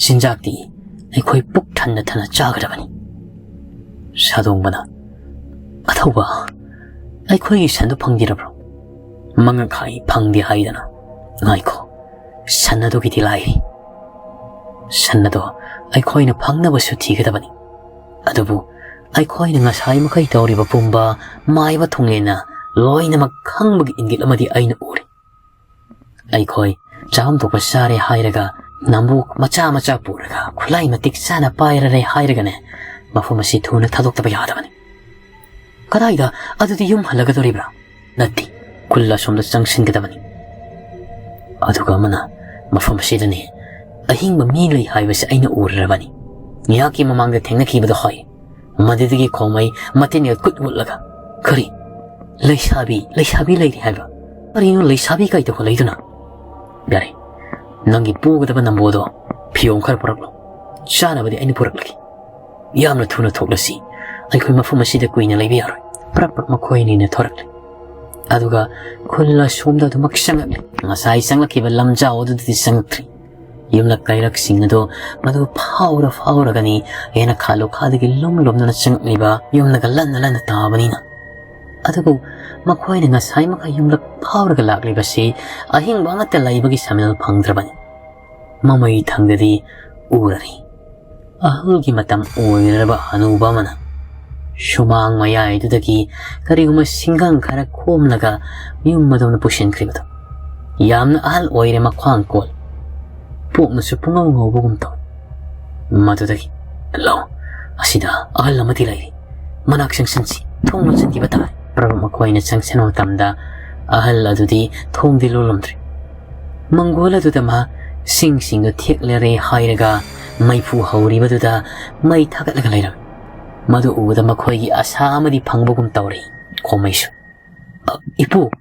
ꯆꯤꯟꯖꯥꯛꯇꯤ ꯑꯩꯈꯣꯏ ꯄꯨꯛ ꯊꯟꯅ ꯊꯟꯅ ꯆꯥꯒꯗꯕꯅꯤ꯫" ꯁꯥꯗꯣꯡꯕꯅ, "ꯑꯊꯧꯕ, ꯑꯩꯈꯣꯏꯒꯤ ꯁꯟꯗꯨ ꯐꯪꯕꯤꯔꯕ꯭ꯔꯣ?" "ꯃꯉꯛ ꯍꯥꯏ ꯐꯪꯗꯦ ꯍꯥꯏꯗꯅ꯫ ꯉꯥꯏꯈꯣ, ꯁꯟ ꯑꯗꯨꯒꯤꯗꯤ ꯂꯥꯏꯔꯤ꯫ ꯁꯟ ꯑꯗꯣ ꯑꯩꯈꯣꯏꯅ ꯐꯪꯅꯕꯁꯨ ꯊꯤꯒꯗꯕꯅꯤ꯫ ꯑꯗꯨꯕꯨ ꯑꯩꯈꯣꯏꯅ ꯉꯁꯥꯏ ꯃꯈꯩ ꯇꯧꯔꯤꯕ ꯄꯨꯝꯕ ꯃꯥꯏꯕ ꯊꯣꯡꯂꯦꯟꯅ ꯂꯣꯏꯅꯃꯛ ꯈꯪꯕꯒꯤ ꯏꯪꯒꯤꯠ ꯑꯃꯗꯤ ꯑꯩꯅ ꯎꯔꯦ꯫ ꯑꯩꯈꯣꯏ ꯆꯥꯐꯝ ꯊꯣꯛꯄ ꯆꯥꯔꯦ ꯍꯥꯏꯔꯒ, ꯅꯝꯕꯨ ꯃꯆꯥ ꯃꯆꯥ ꯄꯨꯔꯒ, ꯈꯨꯠꯂꯥꯏ ꯃꯇꯤꯛ ꯆꯥꯅ ꯄꯥꯏꯔꯔꯦ ꯍꯥꯏꯔꯒꯅꯦ, ꯃꯐꯝ ꯑꯁꯤ ꯊꯨꯅ ꯊꯥꯗꯣꯛꯇꯕ ꯌꯥꯗꯕꯅꯤ꯫ ꯀꯗꯥꯏꯗ? ꯑꯗꯨꯗꯤ ꯌꯨꯝ ꯍꯜꯂꯒꯗꯧꯔꯤꯕ꯭ꯔꯥ? ꯅꯠꯇꯦ, ꯈꯨꯜ ꯑꯁꯣꯝꯗ ꯆꯪꯁꯤꯟꯒꯗꯕꯅꯤ꯫ ꯑꯗꯨꯒ ꯑꯃꯅ ꯃꯐꯝ ꯑꯁꯤꯗꯅꯦ ꯑꯍꯤꯡꯕ ꯃꯤ ꯂꯩ ꯍꯥꯏꯕꯁꯤ ꯑꯩꯅ ꯎꯔꯨꯔꯕꯅꯤ꯫ ꯉꯥꯏꯍꯥꯛꯀꯤ ꯃꯃꯥꯡꯗ ꯊꯦꯡꯅꯈꯤꯕꯗꯣ ꯍꯣꯏ꯫ ꯃꯗꯨꯗꯒꯤ ꯈꯣꯡꯃꯩ ꯃꯇꯤꯟꯒ ꯀꯨꯠ ꯎꯠꯂꯒ, "ꯀꯔꯤ? ꯂꯩꯁꯥꯕꯤ, ꯂꯩꯁꯥꯕꯤ ꯂꯩꯔꯤ ꯍꯥꯏꯕ? ꯀꯔꯤꯅꯣ ꯂꯩꯁꯥꯕꯤ ꯀꯥꯏꯗ ꯍꯣꯠꯂꯛꯏꯗꯨꯅ? ꯌꯥꯔꯦ, ꯅꯪꯒꯤ ꯄꯨꯒꯗꯕ ꯅꯝꯕꯣꯗꯣ ꯐꯤꯌꯣꯡ ꯈꯔ ꯄꯨꯔꯛꯂꯣ꯫ ꯆꯥꯅꯕꯗꯤ ꯑꯩꯅ ꯄꯨꯔꯛꯂꯒꯦ꯫ ꯌꯥꯝꯅ ꯊꯨꯅ ꯊꯣꯛꯂꯁꯤ꯫ ꯑꯩꯈꯣꯏ ꯃꯐꯝ ꯑꯁꯤꯗ ꯀꯨꯏꯅ ꯂꯩꯕ ꯌꯥꯔꯣꯏ꯫" ꯄ꯭ꯔꯞ ꯄ꯭ꯔꯞ ꯃꯈꯣꯏ ꯑꯅꯤꯅ ꯊꯣꯔꯛꯂꯦ꯫ ꯑꯗꯨꯒ ꯈꯨꯜ ꯑꯁꯣꯝꯗ ꯑꯗꯨꯃꯛ ꯆꯪꯂꯛꯂꯦ꯫ ꯉꯁꯥꯏ ꯆꯪꯂꯛꯈꯤꯕ ꯂꯝꯖꯥꯎ ꯑꯗꯨꯗꯗꯤ ꯆꯪꯂꯛꯇ꯭ꯔꯤ꯫ ꯌꯨꯝꯂꯛ ꯀꯩꯔꯛꯁꯤꯡ ꯑꯗꯨ ꯃꯗꯨ ꯐꯥꯎꯔ ꯐꯥꯎꯔꯒꯅꯤ ꯍꯦꯟꯅ ꯈꯥ ꯂꯨꯈꯥꯗꯒꯤ ꯂꯨꯝ ꯂꯨꯝꯗꯨꯅ ꯆꯪꯂꯛꯂꯤꯕ, ꯌꯨꯝꯅꯒ ꯂꯟꯅ ꯂꯟꯅ ꯇꯥꯕꯅꯤꯅ꯫ ꯑꯗꯨꯕꯨ ꯃꯈꯣꯏꯅ ꯉꯁꯥꯏ ꯃꯈꯩ ꯌꯨꯝꯂꯛ ꯐꯥꯎꯔꯒ ꯂꯥꯛꯂꯤꯕꯁꯤ ꯑꯍꯤꯡꯕ ꯑꯃꯠꯇ ꯂꯩꯕꯒꯤ ꯁꯃꯤꯜ ꯐꯪꯗ꯭ꯔꯕꯅꯤ꯫ ꯃꯃꯩ ꯊꯪꯗꯗꯤ ꯎꯔꯔꯤ꯫ ꯑꯍꯜꯒꯤ ꯃꯇꯝ ꯑꯣꯏꯔꯕ ꯍꯅꯨꯕ ꯑꯃꯅ ꯁꯨꯃꯥꯡ ꯃꯌꯥꯏꯗꯨꯗꯒꯤ ꯀꯔꯤꯒꯨꯝꯕ ꯁꯤꯡꯒꯪ ꯈꯔ ꯈꯣꯝꯂꯒ ꯌꯨꯝ ꯑꯗꯣꯝꯗ ꯄꯨꯁꯤꯟꯈ꯭ꯔꯤꯕꯗꯨ꯫ ꯌꯥꯝꯅ ꯑꯍꯜ ꯑꯣꯏꯔꯦ, ꯃꯈ꯭ꯋꯥꯡ ꯀꯣꯜ꯫ ꯄꯣꯛꯅꯁꯨ ꯄꯨꯡꯉꯧ ꯉꯧꯕꯒꯨꯝ ꯇꯧꯏ꯫ ꯃꯗꯨꯗꯒꯤ, "ꯂꯧ, ꯑꯁꯤꯗ ꯑꯍꯜ ꯑꯃꯗꯤ ꯂꯩꯔꯤ꯫ ꯃꯅꯥꯛ ꯆꯪꯁꯤꯟꯁꯤ, ꯊꯣꯡ ꯂꯣꯟꯁꯤꯟꯈꯤꯕ ꯇꯥꯏ꯫" ꯄ꯭ꯔꯚꯨ ꯃꯈꯣꯏꯅ ꯆꯪꯁꯤꯟꯕ ꯃꯇꯝꯗ ꯑꯍꯜ ꯑꯗꯨꯗꯤ ꯊꯣꯡꯗꯤ ꯂꯣꯜꯂꯝꯗ꯭ꯔꯤ꯫ ꯃꯪꯒꯣꯜ ꯑꯗꯨꯗ ꯃꯍꯥꯛ ꯁꯤꯡꯁꯤꯡꯗꯨ ꯊꯦꯛꯂꯔꯦ ꯍꯥꯏꯔꯒ ꯃꯩꯐꯨ ꯍꯧꯔꯤꯕꯗꯨꯗ ꯃꯩ ꯊꯥꯒꯠꯂꯒ ꯂꯩꯔꯝꯃꯤ꯫ ꯃꯗꯨ ꯎꯕꯗ ꯃꯈꯣꯏꯒꯤ ꯑꯁꯥ ꯑꯃꯗꯤ ꯐꯪꯕꯒꯨꯝ ꯇꯧꯔꯤ꯫ ꯈꯣꯃꯩꯁꯨ, "ꯑ, ꯏꯄꯨ,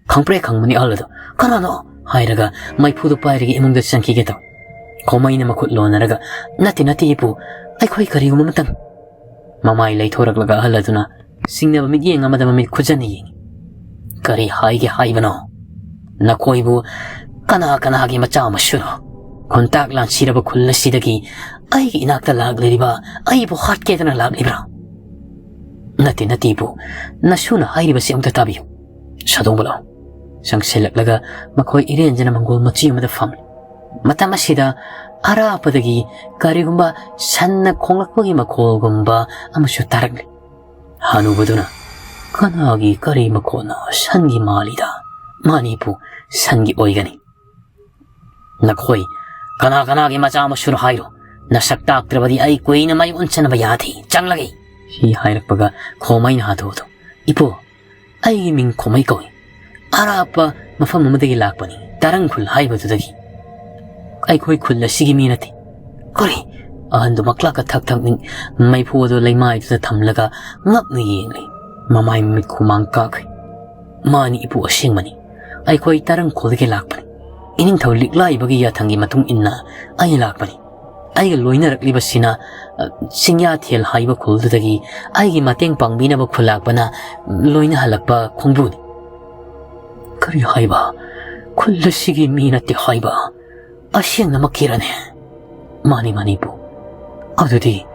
ꯈꯪꯄ꯭ꯔꯦꯛ ꯈꯪꯕꯅꯤ ꯑꯍꯜ ꯑꯗꯣ꯫ ꯀꯅꯥꯅꯣ?" ꯍꯥꯏꯔꯒ ꯃꯩꯐꯨꯗꯨ ꯄꯥꯏꯔꯒ ꯏꯃꯨꯡꯗ ꯆꯪꯈꯤꯒꯦ ꯇꯧꯏ꯫ ꯈꯣꯃꯩꯅ ꯃꯈꯨꯠ ꯂꯣꯟꯅꯔꯒ, "ꯅꯠꯇꯦ, ꯅꯠꯇꯦ ꯏꯄꯨ, ꯑꯩꯈꯣꯏ ꯀꯔꯤꯒꯨꯝꯕ ꯑꯃꯇꯪ꯫" ꯃꯃꯥꯏ ꯂꯩꯊꯣꯔꯛꯂꯒ ꯑꯍꯜ ꯑꯗꯨꯅ ꯁꯤꯡꯅꯕ ꯃꯤꯠꯌꯦꯡ ꯑꯃꯗ ꯃꯃꯤꯠ ꯈꯨꯖꯟꯅ ꯌꯦꯡꯉꯤ꯫ "ꯀꯔꯤ ꯍꯥꯏꯒꯦ ꯍꯥꯏꯕꯅꯣ? ꯅꯈꯣꯏꯕꯨ ꯀꯅꯥ ꯀꯅꯥꯒꯤ ꯃꯆꯥ ꯃꯁꯨꯅꯣ? ꯈꯨꯟꯇꯥꯛ ꯂꯥꯟꯁꯤꯔꯕ ꯈꯨꯜ ꯑꯁꯤꯗꯒꯤ ꯑꯩꯒꯤ ꯏꯅꯥꯛꯇ ꯂꯥꯛꯂꯤꯕ ꯑꯩꯕꯨ ꯍꯥꯠꯀꯦꯗꯅ ꯂꯥꯛꯂꯤꯕ꯭ꯔꯥ?" "ꯅꯠꯇꯦ, ꯅꯠꯇꯦ ꯏꯄꯨ, ꯅꯁꯨꯅ ꯍꯥꯏꯔꯤꯕꯁꯤ ꯑꯃꯨꯛꯇ ꯇꯥꯕꯤꯌꯨ꯫" ꯁꯥꯗꯣꯡꯕ ꯂꯥꯎ꯫ ꯆꯪꯁꯤꯜꯂꯛꯂꯒ ꯃꯈꯣꯏ ꯏꯔꯦꯟꯖꯅ ꯃꯪꯒꯣꯜ ꯃꯆꯤ ꯑꯃꯗ ꯐꯝꯂꯤ꯫ ꯃꯇꯝ ꯑꯁꯤꯗ ꯑꯔꯥꯞꯄꯗꯒꯤ ꯀꯔꯤꯒꯨꯝꯕ ꯁꯟꯅ ꯈꯣꯡꯂꯛꯄꯒꯤ ꯃꯈꯣꯜꯒꯨꯝꯕ ꯑꯃꯁꯨ ꯇꯥꯔꯛꯂꯤ꯫ ꯍꯅꯨꯕꯗꯨꯅ, "ꯀꯅꯥꯒꯤ ꯀꯔꯤ ꯃꯈꯣꯟꯅꯣ? ꯁꯟꯒꯤ ꯃꯥꯜꯂꯤꯗ꯫ ꯃꯥꯅꯤꯄꯨ, ꯁꯟꯒꯤ ꯑꯣꯏꯒꯅꯤ꯫ ꯅꯈꯣꯏ ꯀꯅꯥ ꯀꯅꯥꯒꯤ ꯃꯆꯥ ꯃꯁꯨꯔꯣ ꯍꯥꯏꯔꯣ? ꯅꯁꯛ ꯇꯥꯛꯇ꯭ꯔꯕꯗꯤ ꯑꯩ ꯀꯨꯏꯅ ꯃꯩ ꯑꯣꯟꯁꯤꯟꯅꯕ ꯌꯥꯗꯦ꯫ ꯆꯪꯂꯒꯦ!" ꯁꯤ ꯍꯥꯏꯔꯛꯄꯒ ꯈꯣꯃꯩꯅ ꯍꯥꯊꯨ ꯍꯥꯊꯨ, "ꯏꯄꯨ, ꯑꯩꯒꯤ ꯃꯤꯡ ꯈꯣꯃꯩ ꯀꯧꯏ꯫ ꯑꯔꯥꯞꯄ ꯃꯐꯝ ꯑꯃꯗꯒꯤ ꯂꯥꯛꯄꯅꯤ꯫ ꯇꯔꯪ ꯈꯨꯜ ꯍꯥꯏꯕꯗꯨꯗꯒꯤ꯫ ꯑꯩꯈꯣꯏ ꯈꯨꯜ ꯑꯁꯤꯒꯤ ꯃꯤ ꯅꯠꯇꯦ꯫" "ꯀꯔꯤ?" ꯑꯍꯟꯗꯨ ꯃꯀ꯭ꯂꯥꯛꯀ ꯊꯛ ꯊꯛ ꯅꯤꯛ-, ꯃꯩꯐꯨ ꯑꯗꯨ ꯂꯩꯃꯥꯏꯗꯨꯗ ꯊꯝꯂꯒ ꯉꯛꯅ ꯌꯦꯡꯂꯤ꯫ ꯃꯃꯥꯏ ꯃꯃꯤꯠ ꯈꯨꯃꯥꯡ ꯀꯥꯈ꯭ꯔꯦ꯫ "ꯃꯥꯅꯤ ꯏꯄꯨ, ꯑꯁꯦꯡꯕꯅꯤ꯫ ꯑꯩꯈꯣꯏ ꯇꯔꯪ ꯈꯨꯜꯗꯒꯤ ꯂꯥꯛꯄꯅꯤ꯫ ꯏꯅꯤꯡꯊꯧ ꯂꯤꯛꯂꯥꯏꯕꯒꯤ ꯌꯥꯊꯪꯒꯤ ꯃꯇꯨꯡ ꯏꯟꯅ ꯑꯩ ꯂꯥꯛꯄꯅꯤ꯫ ꯑꯩꯒ ꯂꯣꯏꯅꯔꯛꯂꯤꯕꯁꯤꯅ, ꯑ, ꯆꯤꯡꯌꯥꯊꯦꯜ ꯍꯥꯏꯕ ꯈꯨꯜꯗꯨꯗꯒꯤ ꯑꯩꯒꯤ ꯃꯇꯦꯡ ꯄꯥꯡꯕꯤꯅꯕ ꯈꯨꯜꯂꯥꯛꯄꯅ ꯂꯣꯏꯅꯍꯜꯂꯛꯄ ꯈꯣꯡꯕꯨꯅꯤ꯫" "ꯀꯔꯤ ꯍꯥꯏꯕ? ꯈꯨꯜ ꯑꯁꯤꯒꯤ ꯃꯤ ꯅꯠꯇꯦ ꯍꯥꯏꯕ? ꯑꯁꯦꯡꯅꯃꯛꯀꯤꯔꯅꯦ?" "ꯃꯥꯅꯤ, ꯃꯥꯅꯤ ꯏꯄꯨ꯫ ꯑꯗꯨꯗꯤ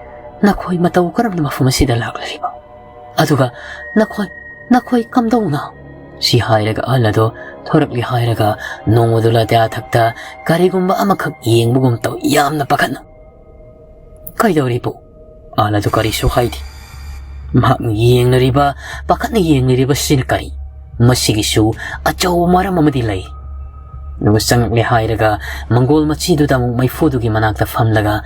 ꯅꯈꯣꯏ ꯃꯇꯧ ꯀꯔꯝꯅ ꯃꯐꯝ ꯑꯁꯤꯗ ꯂꯥꯛꯂꯤꯕ? ꯑꯗꯨꯒ ꯅꯈꯣꯏ, ꯅꯈꯣꯏ ꯀꯝꯗꯧꯅ?" ꯁꯤ ꯍꯥꯏꯔꯒ ꯑꯍꯜ ꯑꯗꯣ ꯊꯣꯔꯛꯂꯤ ꯍꯥꯏꯔꯒ ꯅꯣꯡꯃꯗꯨ ꯂꯥꯇꯥ ꯊꯛꯇ ꯀꯔꯤꯒꯨꯝꯕ ꯑꯃꯈꯛ ꯌꯦꯡꯕꯒꯨꯝ ꯇꯧ, ꯌꯥꯝꯅ ꯄꯥꯈꯠꯅ꯫ "ꯀꯩꯗꯧꯔꯤꯕꯣ?" ꯑꯍꯜ ꯑꯗꯨ ꯀꯔꯤꯁꯨ ꯍꯥꯏꯗꯦ꯫ ꯃꯍꯥꯛꯅ ꯌꯦꯡꯂꯤꯕ, ꯄꯥꯈꯠꯅ ꯌꯦꯡꯂꯤꯕꯁꯤꯅ ꯀꯔꯤ? ꯃꯁꯤꯒꯤꯁꯨ ꯑꯆꯧꯕ ꯃꯔꯝ ꯑꯃꯗꯤ ꯂꯩ꯫ ꯑꯗꯨꯒ ꯆꯪꯂꯛꯂꯦ ꯍꯥꯏꯔꯒ ꯃꯪꯒꯣꯜ ꯃꯆꯤꯗꯨꯗ ꯑꯃꯨꯛ ꯃꯩꯐꯨꯗꯨꯒꯤ ꯃꯅꯥꯛꯇ ꯐꯝꯂꯒ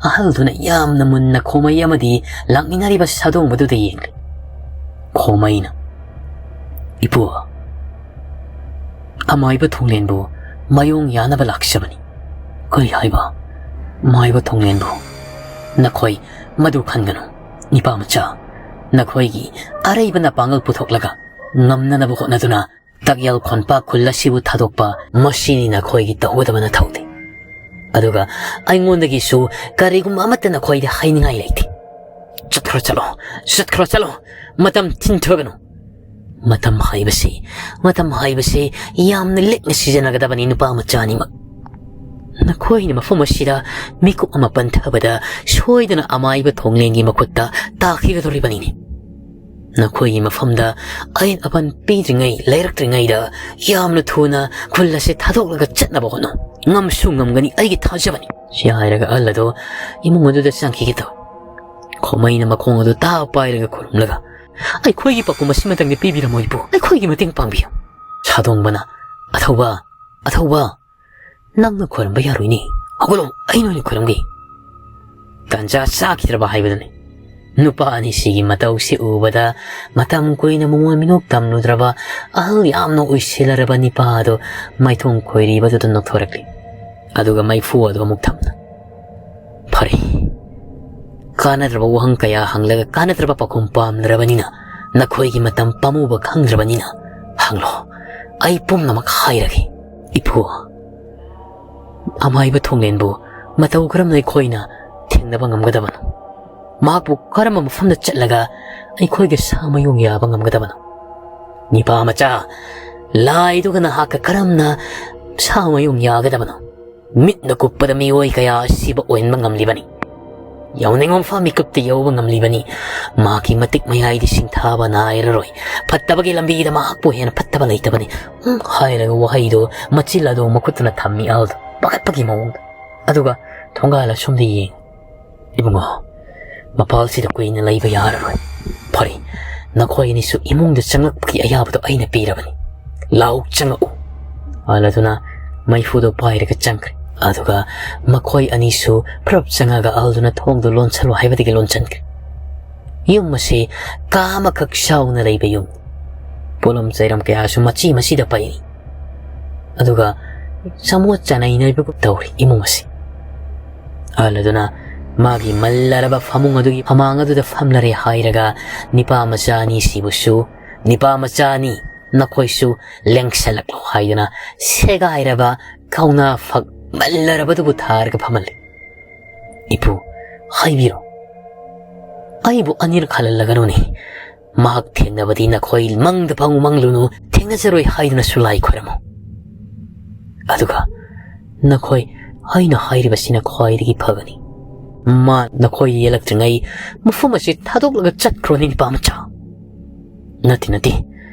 ꯑꯍꯜꯗꯨꯅ ꯌꯥꯝꯅ ꯃꯨꯟꯅ ꯈꯣꯃꯩ ꯑꯃꯗꯤ ꯂꯥꯛꯃꯤꯟꯅꯔꯤꯕ ꯁꯥꯗꯣꯡꯕꯗꯨꯗ ꯌꯦꯡꯂꯤ꯫ ꯈꯣꯃꯩꯅ, "ꯏꯄꯨ, ꯑꯃꯥꯏꯕ ꯊꯣꯡꯂꯦꯟꯕꯨ ꯃꯌꯣꯡ ꯌꯥꯅꯕ ꯂꯥꯛꯆꯕꯅꯤ꯫" "ꯀꯔꯤ ꯍꯥꯏꯕ? ꯑꯃꯥꯏꯕ ꯊꯣꯡꯂꯦꯟꯕꯨ?" "ꯅꯈꯣꯏ ꯃꯗꯨ ꯈꯟꯒꯅꯨ, ꯅꯤꯄꯥ ꯃꯆꯥ꯫ ꯅꯈꯣꯏꯒꯤ ꯑꯔꯩꯕ ꯅꯄꯥꯡꯒꯜ ꯄꯨꯊꯣꯛꯂꯒ ꯉꯝꯅꯅꯕ ꯍꯣꯠꯅꯗꯨꯅ ꯇꯛꯌꯦꯜ ꯈꯣꯟꯄꯥꯛ ꯈꯨꯜ ꯑꯁꯤꯕꯨ ꯊꯥꯗꯣꯛꯄ ꯃꯁꯤꯅꯤ ꯅꯈꯣꯏꯒꯤ ꯇꯧꯒꯗꯕ ꯅꯊꯧꯗꯤ꯫ ꯑꯗꯨꯒ ꯑꯩꯉꯣꯟꯗꯒꯤꯁꯨ ꯀꯔꯤꯒꯨꯝꯕ ꯑꯃꯠꯇ ꯅꯈꯣꯏꯗ ꯍꯥꯏꯅꯤꯡꯉꯥꯏ ꯂꯩꯇꯦ꯫ ꯆꯠꯈ꯭ꯔꯣ, ꯆꯠꯂꯣ, ꯆꯠꯈ꯭ꯔꯣ, ꯆꯠꯂꯣ꯫ ꯃꯇꯝ ꯊꯤꯟꯊꯒꯅꯨ꯫ ꯃꯇꯝ ꯍꯥꯏꯕꯁꯤ, ꯃꯇꯝ ꯍꯥꯏꯕꯁꯤ ꯌꯥꯝꯅ ꯂꯤꯛꯅ ꯁꯤꯖꯤꯟꯅꯒꯗꯕꯅꯤ, ꯅꯨꯄꯥ ꯃꯆꯥ ꯑꯅꯤꯃꯛ꯫ ꯅꯈꯣꯏꯅ ꯃꯐꯝ ꯑꯁꯤꯗ ꯃꯤꯀꯨꯞ ꯑꯃ ꯄꯟꯊꯕꯗ ꯁꯣꯏꯗꯅ ꯑꯃꯥꯏꯕ ꯊꯣꯡꯂꯦꯟꯒꯤ ꯃꯈꯨꯠꯇ ꯇꯥꯈꯤꯒꯗꯧꯔꯤꯕꯅꯤꯅꯦ꯫ ꯅꯈꯣꯏꯒꯤ ꯃꯐꯝꯗ ꯑꯌꯦꯠ ꯑꯄꯟ ꯄꯤꯗ꯭ꯔꯤꯉꯩ, ꯂꯩꯔꯛꯇ꯭ꯔꯤꯉꯩꯗ ꯌꯥꯝꯅ ꯊꯨꯅ ꯈꯨꯜ ꯑꯁꯤ ꯊꯥꯗꯣꯛꯂꯒ ꯆꯠꯅꯕ ꯍꯣꯠꯅꯧ꯫ ꯉꯝꯁꯨ ꯉꯝꯒꯅꯤ, ꯑꯩꯒꯤ ꯊꯥꯖꯕꯅꯤ꯫" ꯁꯤ ꯍꯥꯏꯔꯒ ꯑꯍꯜ ꯑꯗꯣ ꯏꯃꯨꯡ ꯑꯗꯨꯗ ꯆꯪꯈꯤꯒꯦ ꯇꯧꯏ꯫ ꯈꯣꯃꯩꯅ ꯃꯈꯣꯡ ꯑꯗꯨ ꯇꯥ ꯄꯥꯏꯔꯒ ꯈꯨꯔꯨꯝꯂꯒ, ꯑꯩꯈꯣꯏꯒꯤ ꯄꯥꯎꯈꯨꯝ ꯑꯁꯤꯃꯇꯪꯗꯤ ꯄꯤꯕꯤꯔꯝꯃꯣ ꯏꯄꯨ꯫ ꯑꯩꯈꯣꯏꯒꯤ ꯃꯇꯦꯡ ꯄꯥꯡꯕꯤꯌꯨ꯫ ꯁꯥꯗꯣꯡꯕꯅ, "ꯑꯊꯧꯕ, ꯑꯊꯧꯕ, ꯅꯪꯅ ꯈꯣꯏꯔꯝꯕ ꯌꯥꯔꯣꯏꯅꯦ꯫ ꯍꯧꯒꯠꯂꯣ, ꯑꯩꯅ ꯑꯣꯏꯅ ꯈꯣꯏꯔꯝꯒꯦ"꯫ ꯇꯥꯟꯖꯥ ꯆꯥꯈꯤꯗ꯭ꯔꯕ ꯍꯥꯏꯕꯗꯨꯅꯤ꯫ ꯅꯨꯄꯥ ꯑꯅꯤꯁꯤꯒꯤ ꯃꯇꯧꯁꯤ ꯎꯕꯗ ꯃꯇꯝ ꯀꯨꯏꯅ ꯃꯃꯣꯟ ꯃꯤꯅꯣꯛ ꯇꯝꯂꯨꯗ꯭ꯔꯕ ꯑꯍꯜ ꯌꯥꯝꯅ ꯑꯣꯏꯁꯤꯜꯂꯔꯕ ꯅꯤꯄꯥ ꯑꯗꯨ ꯃꯥꯏꯊꯣꯡ ꯈꯣꯏꯔꯤꯕꯗꯨꯗ ꯅꯣꯛꯊꯣꯔꯛꯂꯤ꯫ ꯑꯗꯨꯒ ꯃꯩꯐꯨ ꯑꯗꯨ ꯑꯃꯨꯛ ꯊꯝꯅ, "ꯐꯔꯦ, ꯀꯥꯟꯅꯗ꯭ꯔꯕ ꯋꯥꯍꯪ ꯀꯌꯥ ꯍꯪꯂꯒ ꯀꯥꯟꯅꯗ꯭ꯔꯕ ꯄꯥꯎꯈꯨꯝ ꯄꯥꯝꯗ꯭ꯔꯕꯅꯤꯅ, ꯅꯈꯣꯏꯒꯤ ꯃꯇꯝ ꯄꯥꯝꯃꯨꯕ ꯈꯪꯗ꯭ꯔꯕꯅꯤꯅ ꯍꯪꯂꯣ, ꯑꯩ ꯄꯨꯝꯅꯃꯛ ꯍꯥꯏꯔꯒꯦ"꯫ ꯏꯄꯨ, ꯑꯃꯥꯏꯕ ꯊꯣꯡꯂꯦꯟꯕꯨ ꯃꯇꯧ ꯀꯔꯝꯅ ꯑꯩꯈꯣꯏꯅ ꯊꯦꯡꯅꯕ ꯉꯝꯒꯗꯕꯅꯣ? ꯃꯍꯥꯛꯄꯨ ꯀꯔꯝꯕ ꯃꯐꯝꯗ ꯆꯠꯂꯒ ꯑꯩꯈꯣꯏꯒ ꯁꯥ ꯃꯌꯣꯡ ꯌꯥꯕ ꯉꯝꯒꯗꯕꯅꯣ? ꯅꯤꯄꯥ ꯃꯆꯥ, ꯂꯥꯏꯗꯨꯒ ꯅꯍꯥꯛꯀ ꯀꯔꯝꯅ ꯁꯥ ꯃꯌꯣꯡ ꯌꯥꯒꯗꯕꯅꯣ? ꯃꯤꯠꯅ ꯀꯨꯞꯄꯗ ꯃꯤꯑꯣꯏ ꯀꯌꯥ ꯑꯁꯤꯕ ꯑꯣꯏꯍꯟꯕ ꯉꯝꯂꯤꯕꯅꯤ꯫ ꯌꯧꯅꯤꯡꯕ ꯃꯐꯝ ꯃꯤꯀꯨꯞꯇ ꯌꯧꯕ ꯉꯝꯂꯤꯕꯅꯤ꯫ ꯃꯍꯥꯛꯀꯤ ꯃꯇꯤꯛ ꯃꯌꯥꯏꯗꯤ ꯁꯤꯡꯊꯥꯕ ꯅꯥꯏꯔꯔꯣꯏ꯫ ꯐꯠꯇꯕꯒꯤ ꯂꯝꯕꯤꯗ ꯃꯍꯥꯛꯄꯨ ꯍꯦꯟꯅ ꯐꯠꯇꯕ ꯂꯩꯇꯕꯅꯤ꯫ ꯎꯝ ꯍꯥꯏꯔꯒ ꯋꯥꯍꯩꯗꯨ ꯃꯆꯤꯜ ꯑꯗꯨ ꯃꯈꯨꯠꯇꯨꯅ ꯊꯝꯃꯤ ꯑꯍꯜꯗꯨ ꯄꯥꯈꯠꯄꯒꯤ ꯃꯑꯣꯡꯗ꯫ ꯑꯗꯨꯒ ꯊꯣꯡꯒꯥꯜ ꯑꯁꯣꯝꯗ ꯌꯦꯡ, "ꯏꯕꯨꯡꯉꯣ, ꯃꯄꯥꯜꯁꯤꯗ ꯀꯨꯏꯅ ꯂꯩꯕ ꯌꯥꯔꯔꯣꯏ꯫ ꯐꯔꯦ, ꯅꯈꯣꯏ ꯑꯅꯤꯁꯨ ꯏꯃꯨꯡꯗ ꯆꯪꯂꯛꯄꯒꯤ ꯑꯌꯥꯕꯗꯣ ꯑꯩꯅ ꯄꯤꯔꯕꯅꯤ꯫ ꯂꯥꯎ ꯆꯪꯂꯛꯎ"꯫ ꯑꯍꯜ ꯑꯗꯨꯅ ꯃꯩꯐꯨꯗꯣ ꯄꯥꯏꯔꯒ ꯆꯪꯈ꯭ꯔꯦ꯫ ꯑꯗꯨꯒ ꯃꯈꯣꯏ ꯑꯅꯤꯁꯨ ꯐ꯭ꯔꯞ ꯆꯪꯉꯒ ꯑꯍꯜꯗꯨꯅ ꯊꯣꯡꯗꯨ ꯂꯣꯟꯁꯜꯂꯨ ꯍꯥꯏꯕꯗꯒꯤ ꯂꯣꯟꯁꯤꯟꯈ꯭ꯔꯦ꯫ ꯌꯨꯝ ꯑꯁꯤ ꯀꯥ ꯑꯃꯈꯛ ꯆꯥꯎꯅ ꯂꯩꯕ ꯌꯨꯝ꯫ ꯄꯣꯠꯂꯝ ꯆꯩꯔꯝ ꯀꯌꯥꯁꯨ ꯃꯆꯤ ꯃꯆꯤꯗ ꯄꯩꯔꯤ꯫ ꯑꯗꯨꯒ ꯆꯃꯣꯠ ꯆꯅꯩꯅꯕꯒꯨꯝ ꯇꯧꯔꯤ ꯏꯃꯨꯡ ꯑꯁꯤ꯫ ꯑꯍꯜ ꯑꯗꯨꯅ ꯃꯥꯒꯤ ꯃꯜꯂꯔꯕ ꯐꯃꯨꯡ ꯑꯗꯨꯒꯤ ꯐꯃꯥꯡ ꯑꯗꯨꯗ ꯐꯝꯂꯔꯦ ꯍꯥꯏꯔꯒ ꯅꯤꯄꯥ ꯃꯆꯥ ꯑꯅꯤꯁꯤꯕꯨꯁꯨ, "ꯅꯤꯄꯥ ꯃꯆꯥ ꯑꯅꯤ, ꯅꯈꯣꯏꯁꯨ ꯂꯦꯡꯁꯜꯂꯛꯂꯣ" ꯍꯥꯏꯗꯨꯅ ꯁꯦꯒꯥꯏꯔꯕ ꯀꯧꯅꯥ ꯐꯛ ꯃꯜꯂꯔꯕꯗꯨꯕꯨ ꯊꯥꯔꯒ ꯐꯝꯍꯜꯂꯤ꯫ "ꯏꯄꯨ, ꯍꯥꯏꯕꯤꯔꯣ꯫ ꯑꯩꯕꯨ ꯑꯅꯤꯔꯛ ꯍꯜꯍꯜꯂꯒꯅꯨꯅꯦ꯫ ꯃꯍꯥꯛ ꯊꯦꯡꯅꯕꯗꯤ ꯅꯈꯣꯏ ꯃꯪꯗ ꯐꯥꯎ ꯃꯪꯂꯨꯅꯨ, ꯊꯦꯡꯅꯖꯔꯣꯏ ꯍꯥꯏꯗꯨꯅꯁꯨ ꯂꯥꯏ ꯈꯣꯏꯔꯝꯃꯨ꯫ ꯑꯗꯨꯒ ꯅꯈꯣꯏ, ꯑꯩꯅ ꯍꯥꯏꯔꯤꯕꯁꯤꯅ ꯈ꯭ꯋꯥꯏꯗꯒꯤ ꯐꯒꯅꯤ꯫ ꯃꯥ ꯅꯈꯣꯏ ꯌꯦꯜꯂꯛꯇ꯭ꯔꯤꯉꯩ ꯃꯐꯝ ꯑꯁꯤ ꯊꯥꯗꯣꯛꯂꯒ ꯆꯠꯈ꯭ꯔꯣꯅꯦ, ꯅꯤꯄꯥ ꯃꯆꯥ"꯫ "ꯅꯠꯇꯦ, ꯅꯠꯇꯦ,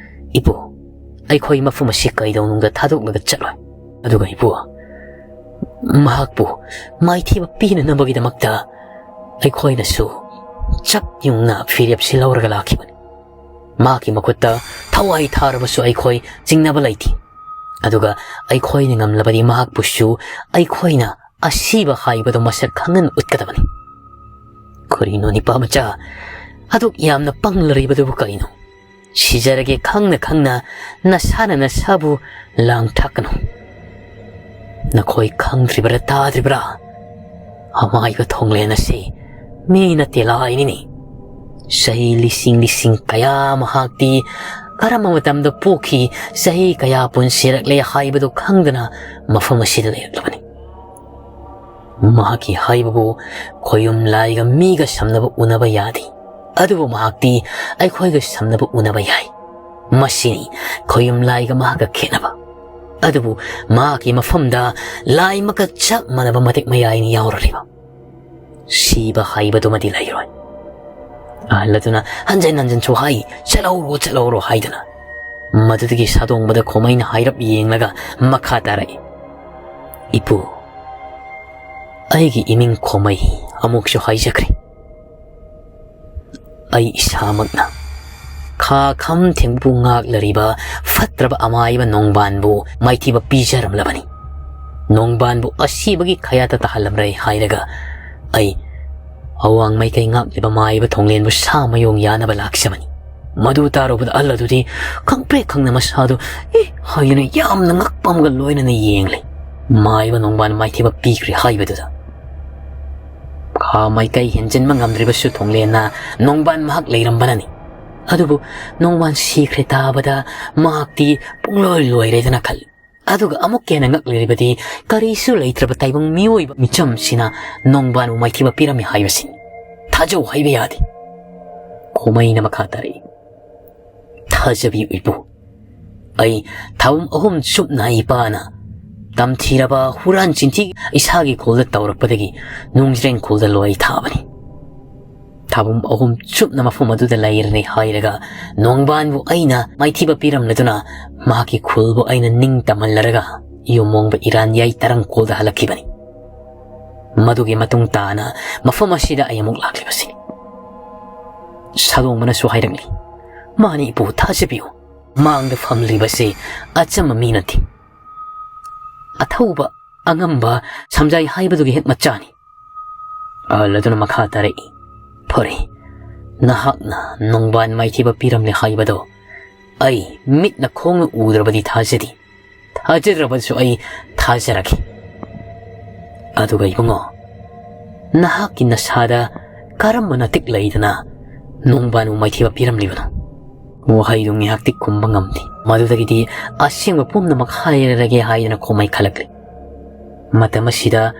ꯏꯄꯨ, ꯑꯩꯈꯣꯏ ꯃꯐꯝ ꯑꯁꯤ ꯀꯩꯗꯧꯅꯨꯡꯗ ꯊꯥꯗꯣꯛꯂꯒ ꯆꯠꯂꯣꯏ꯫ ꯑꯗꯨꯒ ꯏꯄꯨ, ꯃꯍꯥꯛꯄꯨ ꯃꯥꯏꯊꯤꯕ ꯄꯤꯅꯅꯕꯒꯤꯗꯃꯛꯇ ꯑꯩꯈꯣꯏꯅꯁꯨ ꯆꯞ ꯌꯨꯡꯅ ꯐꯤꯔꯦꯞꯁꯤ ꯂꯧꯔꯒ ꯂꯥꯛꯈꯤꯕꯅꯤ"꯫ ꯃꯍꯥꯛꯀꯤ ꯃꯈꯨꯠꯇ ꯊꯋꯥꯏ ꯊꯥꯔꯕꯁꯨ ꯑꯩꯈꯣꯏ ꯆꯤꯡꯅꯕ ꯂꯩꯇꯦ꯫ ꯑꯗꯨꯒ ꯑꯩꯈꯣꯏꯅ ꯉꯝꯂꯕꯗꯤ ꯃꯍꯥꯛꯄꯨꯁꯨ ꯑꯩꯈꯣꯏꯅ ꯑꯁꯤꯕ ꯍꯥꯏꯕꯗꯨ ꯃꯁꯛ ꯈꯪꯍꯟ ꯎꯠꯀꯗꯕꯅꯤ꯫ ꯀꯔꯤꯅꯣ ꯅꯤꯄꯥ ꯃꯆꯥ? ꯑꯗꯨꯛ ꯌꯥꯝꯅ ꯄꯪꯂꯔꯤꯕꯗꯨꯕꯨ ꯀꯔꯤꯅꯣ? ꯁꯤꯖꯔꯒꯦ ꯈꯪꯅ ꯈꯪꯅ ꯅꯁꯥꯅ ꯅꯁꯥꯕꯨ ꯂꯥꯡꯊꯛꯀꯅꯨ꯫ ꯅꯈꯣꯏ ꯈꯪꯗ꯭ꯔꯤꯕ꯭ꯔꯥ ꯇꯥꯗ꯭ꯔꯤꯕ꯭ꯔꯥ? ꯑꯃꯥꯏꯕ ꯊꯣꯡꯂꯦꯟ ꯑꯁꯤ ꯃꯤ ꯅꯠꯇꯦ, ꯂꯥꯏꯅꯤꯅꯤ꯫ ꯆꯍꯤ ꯂꯤꯁꯤꯡ ꯂꯤꯁꯤꯡ ꯀꯌꯥ ꯃꯍꯥꯛꯇꯤ ꯀꯔꯝꯕ ꯃꯇꯝꯗ ꯄꯣꯛꯈꯤ, ꯆꯍꯤ ꯀꯌꯥ ꯄꯨꯟꯁꯤꯔꯛꯂꯦ ꯍꯥꯏꯕꯗꯨ ꯈꯪꯗꯅ ꯃꯐꯝ ꯑꯁꯤꯗ ꯂꯩꯔꯛꯂꯕꯅꯤ꯫ ꯃꯍꯥꯛꯀꯤ ꯍꯥꯏꯕꯕꯨ ꯈꯣꯌꯨꯝ ꯂꯥꯏꯒ ꯃꯤꯒ ꯁꯝꯅꯕ ꯎꯅꯕ ꯌꯥꯗꯦ, ꯑꯗꯨꯕꯨ ꯃꯍꯥꯛꯇꯤ ꯑꯩꯈꯣꯏꯒ ꯁꯝꯅꯕ ꯎꯅꯕ ꯌꯥꯏ꯫ ꯃꯁꯤꯅꯤ ꯈꯣꯌꯨꯝ ꯂꯥꯏꯒ ꯃꯍꯥꯛꯀ ꯈꯦꯠꯅꯕ꯫ ꯑꯗꯨꯕꯨ ꯃꯍꯥꯛꯀꯤ ꯃꯐꯝꯗ ꯂꯥꯏꯃꯛꯀ ꯆꯞ ꯃꯥꯟꯅꯕ ꯃꯇꯤꯛ ꯃꯌꯥꯏꯅ ꯌꯥꯎꯔꯔꯤꯕ ꯁꯤꯕ ꯍꯥꯏꯕꯗꯨꯃꯗꯤ ꯂꯩꯔꯣꯏ꯫ ꯑꯍꯜ ꯑꯗꯨꯅ ꯍꯟꯖꯤꯟ ꯍꯟꯖꯤꯟꯁꯨ ꯍꯥꯏ, "ꯆꯠꯍꯧꯔꯣ, ꯆꯠꯍꯧꯔꯣ" ꯍꯥꯏꯗꯨꯅ꯫ ꯃꯗꯨꯗꯒꯤ ꯁꯥꯗꯣꯡꯕꯗ ꯈꯣꯃꯩꯅ ꯍꯥꯏꯔꯞ ꯌꯦꯡꯂꯒ ꯃꯈꯥ ꯇꯥꯔꯛꯏ, "ꯏꯄꯨ, ꯑꯩꯒꯤ ꯏꯃꯤꯡ ꯈꯣꯃꯩ ꯑꯃꯨꯛꯁꯨ ꯍꯥꯏꯖꯈ꯭ꯔꯦ꯫ ꯑꯩ ꯏꯁꯥꯃꯛꯅ ꯈꯥ ꯈꯝ ꯊꯦꯡꯕꯕꯨ ꯉꯥꯛꯂꯔꯤꯕ ꯐꯠꯇ꯭ꯔꯕ ꯑꯃꯥꯏꯕ ꯅꯣꯡꯕꯥꯟꯕꯨ ꯃꯥꯏꯊꯤꯕ ꯄꯤꯖꯔꯝꯂꯕꯅꯤ꯫ ꯅꯣꯡꯕꯥꯟꯕꯨ ꯑꯁꯤꯕꯒꯤ ꯈꯌꯥꯠꯇ ꯇꯥꯍꯜꯂꯝꯂꯦ ꯍꯥꯏꯔꯒ ꯑꯩ ꯑꯋꯥꯡ ꯃꯥꯏꯀꯩ ꯉꯥꯛꯂꯤꯕ ꯃꯥꯏꯕ ꯊꯣꯡꯂꯦꯟꯕꯨ ꯁꯥ ꯃꯌꯣꯡ ꯌꯥꯅꯕ ꯂꯥꯛꯆꯕꯅꯤ꯫ ꯃꯗꯨ ꯇꯥꯔꯨꯕꯗ ꯑꯍꯜ ꯑꯗꯨꯗꯤ ꯈꯪꯄ꯭ꯔꯦꯛ ꯈꯪꯅ ꯃꯁꯥꯗꯨ "ꯑꯦ" ꯍꯥꯏꯗꯨꯅ ꯌꯥꯝꯅ ꯉꯛꯄ ꯑꯃꯒ ꯂꯣꯏꯅꯅ ꯌꯦꯡꯂꯦ꯫ ꯃꯥꯏꯕ ꯅꯣꯡꯕꯥꯟ ꯃꯥꯏꯊꯤꯕ ꯄꯤꯈ꯭ꯔꯦ ꯍꯥꯏꯕꯗꯨꯗ꯫ ꯈꯥ ꯃꯥꯏꯀꯩ ꯍꯦꯟꯖꯤꯟꯕ ꯉꯝꯗ꯭ꯔꯤꯕꯁꯨ ꯊꯣꯡꯂꯦꯟꯅ ꯅꯣꯡꯕꯥꯟ ꯃꯍꯥꯛ ꯂꯩꯔꯝꯕꯅꯅꯤ꯫ ꯑꯗꯨꯕꯨ ꯅꯣꯡꯕꯥꯟ ꯁꯤꯈ꯭ꯔꯦ ꯇꯥꯕꯗ ꯃꯍꯥꯛꯇꯤ ꯄꯨꯡꯂꯣꯏ ꯂꯣꯏꯔꯦꯗꯅ ꯈꯜꯂꯤ꯫ ꯑꯗꯨꯒ ꯑꯃꯨꯛꯀ ꯍꯦꯟꯅ ꯉꯛꯂꯤꯕꯗꯤ ꯀꯔꯤꯁꯨ ꯂꯩꯇ꯭ꯔꯕ ꯇꯥꯏꯕꯪ ꯃꯤꯑꯣꯏꯕ ꯃꯤꯆꯝꯁꯤꯅ ꯅꯣꯡꯕꯥꯟꯕꯨ ꯃꯥꯏꯊꯤꯕ ꯄꯤꯔꯝꯃꯤ ꯍꯥꯏꯕꯁꯤꯅꯤ꯫ ꯊꯥꯖꯧ ꯍꯥꯏꯕ ꯌꯥꯗꯦ꯫ ꯈꯣꯃꯩꯅ ꯃꯈꯥ ꯇꯥꯔꯛꯏ, "ꯊꯥꯖꯕꯤꯌꯨ ꯏꯄꯨ, ꯑꯩ ꯊꯥꯕꯝ ꯑꯍꯨꯝ ꯆꯨꯞꯅ ꯏꯄꯥꯅ ꯇꯝꯊꯤꯔꯕ ꯍꯨꯔꯥꯟ ꯆꯤꯟꯊꯤ ꯏꯁꯥꯒꯤ ꯈꯨꯜꯗ ꯇꯧꯔꯛꯄꯗꯒꯤ ꯅꯣꯡꯖ꯭ꯔꯦꯡ ꯈꯨꯜꯗ ꯂꯣꯏ ꯊꯥꯕꯅꯤ꯫ ꯊꯥꯕꯝ ꯑꯍꯨꯝ ꯆꯨꯞꯅ ꯃꯐꯝ ꯑꯗꯨꯗ ꯂꯩꯔꯅꯤ ꯍꯥꯏꯔꯒ ꯅꯣꯡꯕꯥꯟꯕꯨ ꯑꯩꯅ ꯃꯥꯏꯊꯤꯕ ꯄꯤꯔꯝꯂꯗꯨꯅ ꯃꯍꯥꯛꯀꯤ ꯈꯨꯜꯕꯨ ꯑꯩꯅ ꯅꯤꯡ ꯇꯝꯍꯜꯂꯔꯒ ꯌꯨꯝꯃꯣꯡꯕ ꯏꯔꯥꯟꯌꯥꯏ ꯇꯔꯪ ꯈꯨꯜꯗ ꯍꯜꯂꯛꯈꯤꯕꯅꯤ꯫ ꯃꯗꯨꯒꯤ ꯃꯇꯨꯡ ꯇꯥꯅ ꯃꯐꯝ ꯑꯁꯤꯗ ꯑꯩ ꯑꯃꯨꯛ ꯂꯥꯛꯂꯤꯕꯁꯤꯅꯤ꯫" ꯁꯥꯗꯣꯡꯕꯅꯁꯨ ꯍꯥꯏꯔꯛꯂꯤ, "ꯃꯥꯅꯤ ꯏꯄꯨ, ꯊꯥꯖꯕꯤꯌꯨ꯫ ꯃꯥꯡꯗ ꯐꯝꯂꯤꯕꯁꯤ ꯑꯆꯝꯕ ꯃꯤ ꯅꯠꯇꯦ꯫ ꯑꯊꯧꯕ, ꯑꯉꯝꯕ ꯁꯝꯖꯥꯏ ꯍꯥꯏꯕꯗꯨꯒꯤ ꯍꯦꯛ ꯃꯆꯥꯅꯤ꯫" ꯑꯍꯜ ꯑꯗꯨꯅ ꯃꯈꯥ ꯇꯥꯔꯛꯏ, "ꯐꯔꯦ, ꯅꯍꯥꯛꯅ ꯅꯣꯡꯕꯥꯟ ꯃꯥꯏꯊꯤꯕ ꯄꯤꯔꯝꯂꯦ ꯍꯥꯏꯕꯗꯣ ꯑꯩ ꯃꯤꯠꯅ ꯈꯣꯡꯅ ꯎꯗ꯭ꯔꯕꯗꯤ ꯊꯥꯖꯗꯦ꯫ ꯊꯥꯖꯗ꯭ꯔꯕꯁꯨ ꯑꯩ ꯊꯥꯖꯔꯒꯦ꯫ ꯑꯗꯨꯒ ꯏꯕꯨꯡꯉꯣ, ꯅꯍꯥꯛꯀꯤ ꯅꯁꯥꯗ ꯀꯔꯝꯕ ꯅꯇꯤꯛ ꯂꯩꯗꯅ ꯅꯣꯡꯕꯥꯟꯕꯨ ꯃꯥꯏꯊꯤꯕ ꯄꯤꯔꯝꯂꯤꯕꯅꯣ?" ꯋꯥꯍꯩꯗꯨ ꯉꯥꯏꯍꯥꯛꯇꯤ ꯈꯨꯝꯕ ꯉꯝꯗꯦ꯫ ꯃꯗꯨꯗꯒꯤꯗꯤ ꯑꯁꯦꯡꯕ ꯄꯨꯝꯅꯃꯛ ꯍꯥꯏꯔꯔꯒꯦ ꯍꯥꯏꯗꯅ ꯈꯣꯃꯩ ꯈꯜꯂꯛꯂꯤ꯫ ꯃꯇꯝ ꯑꯁꯤꯗ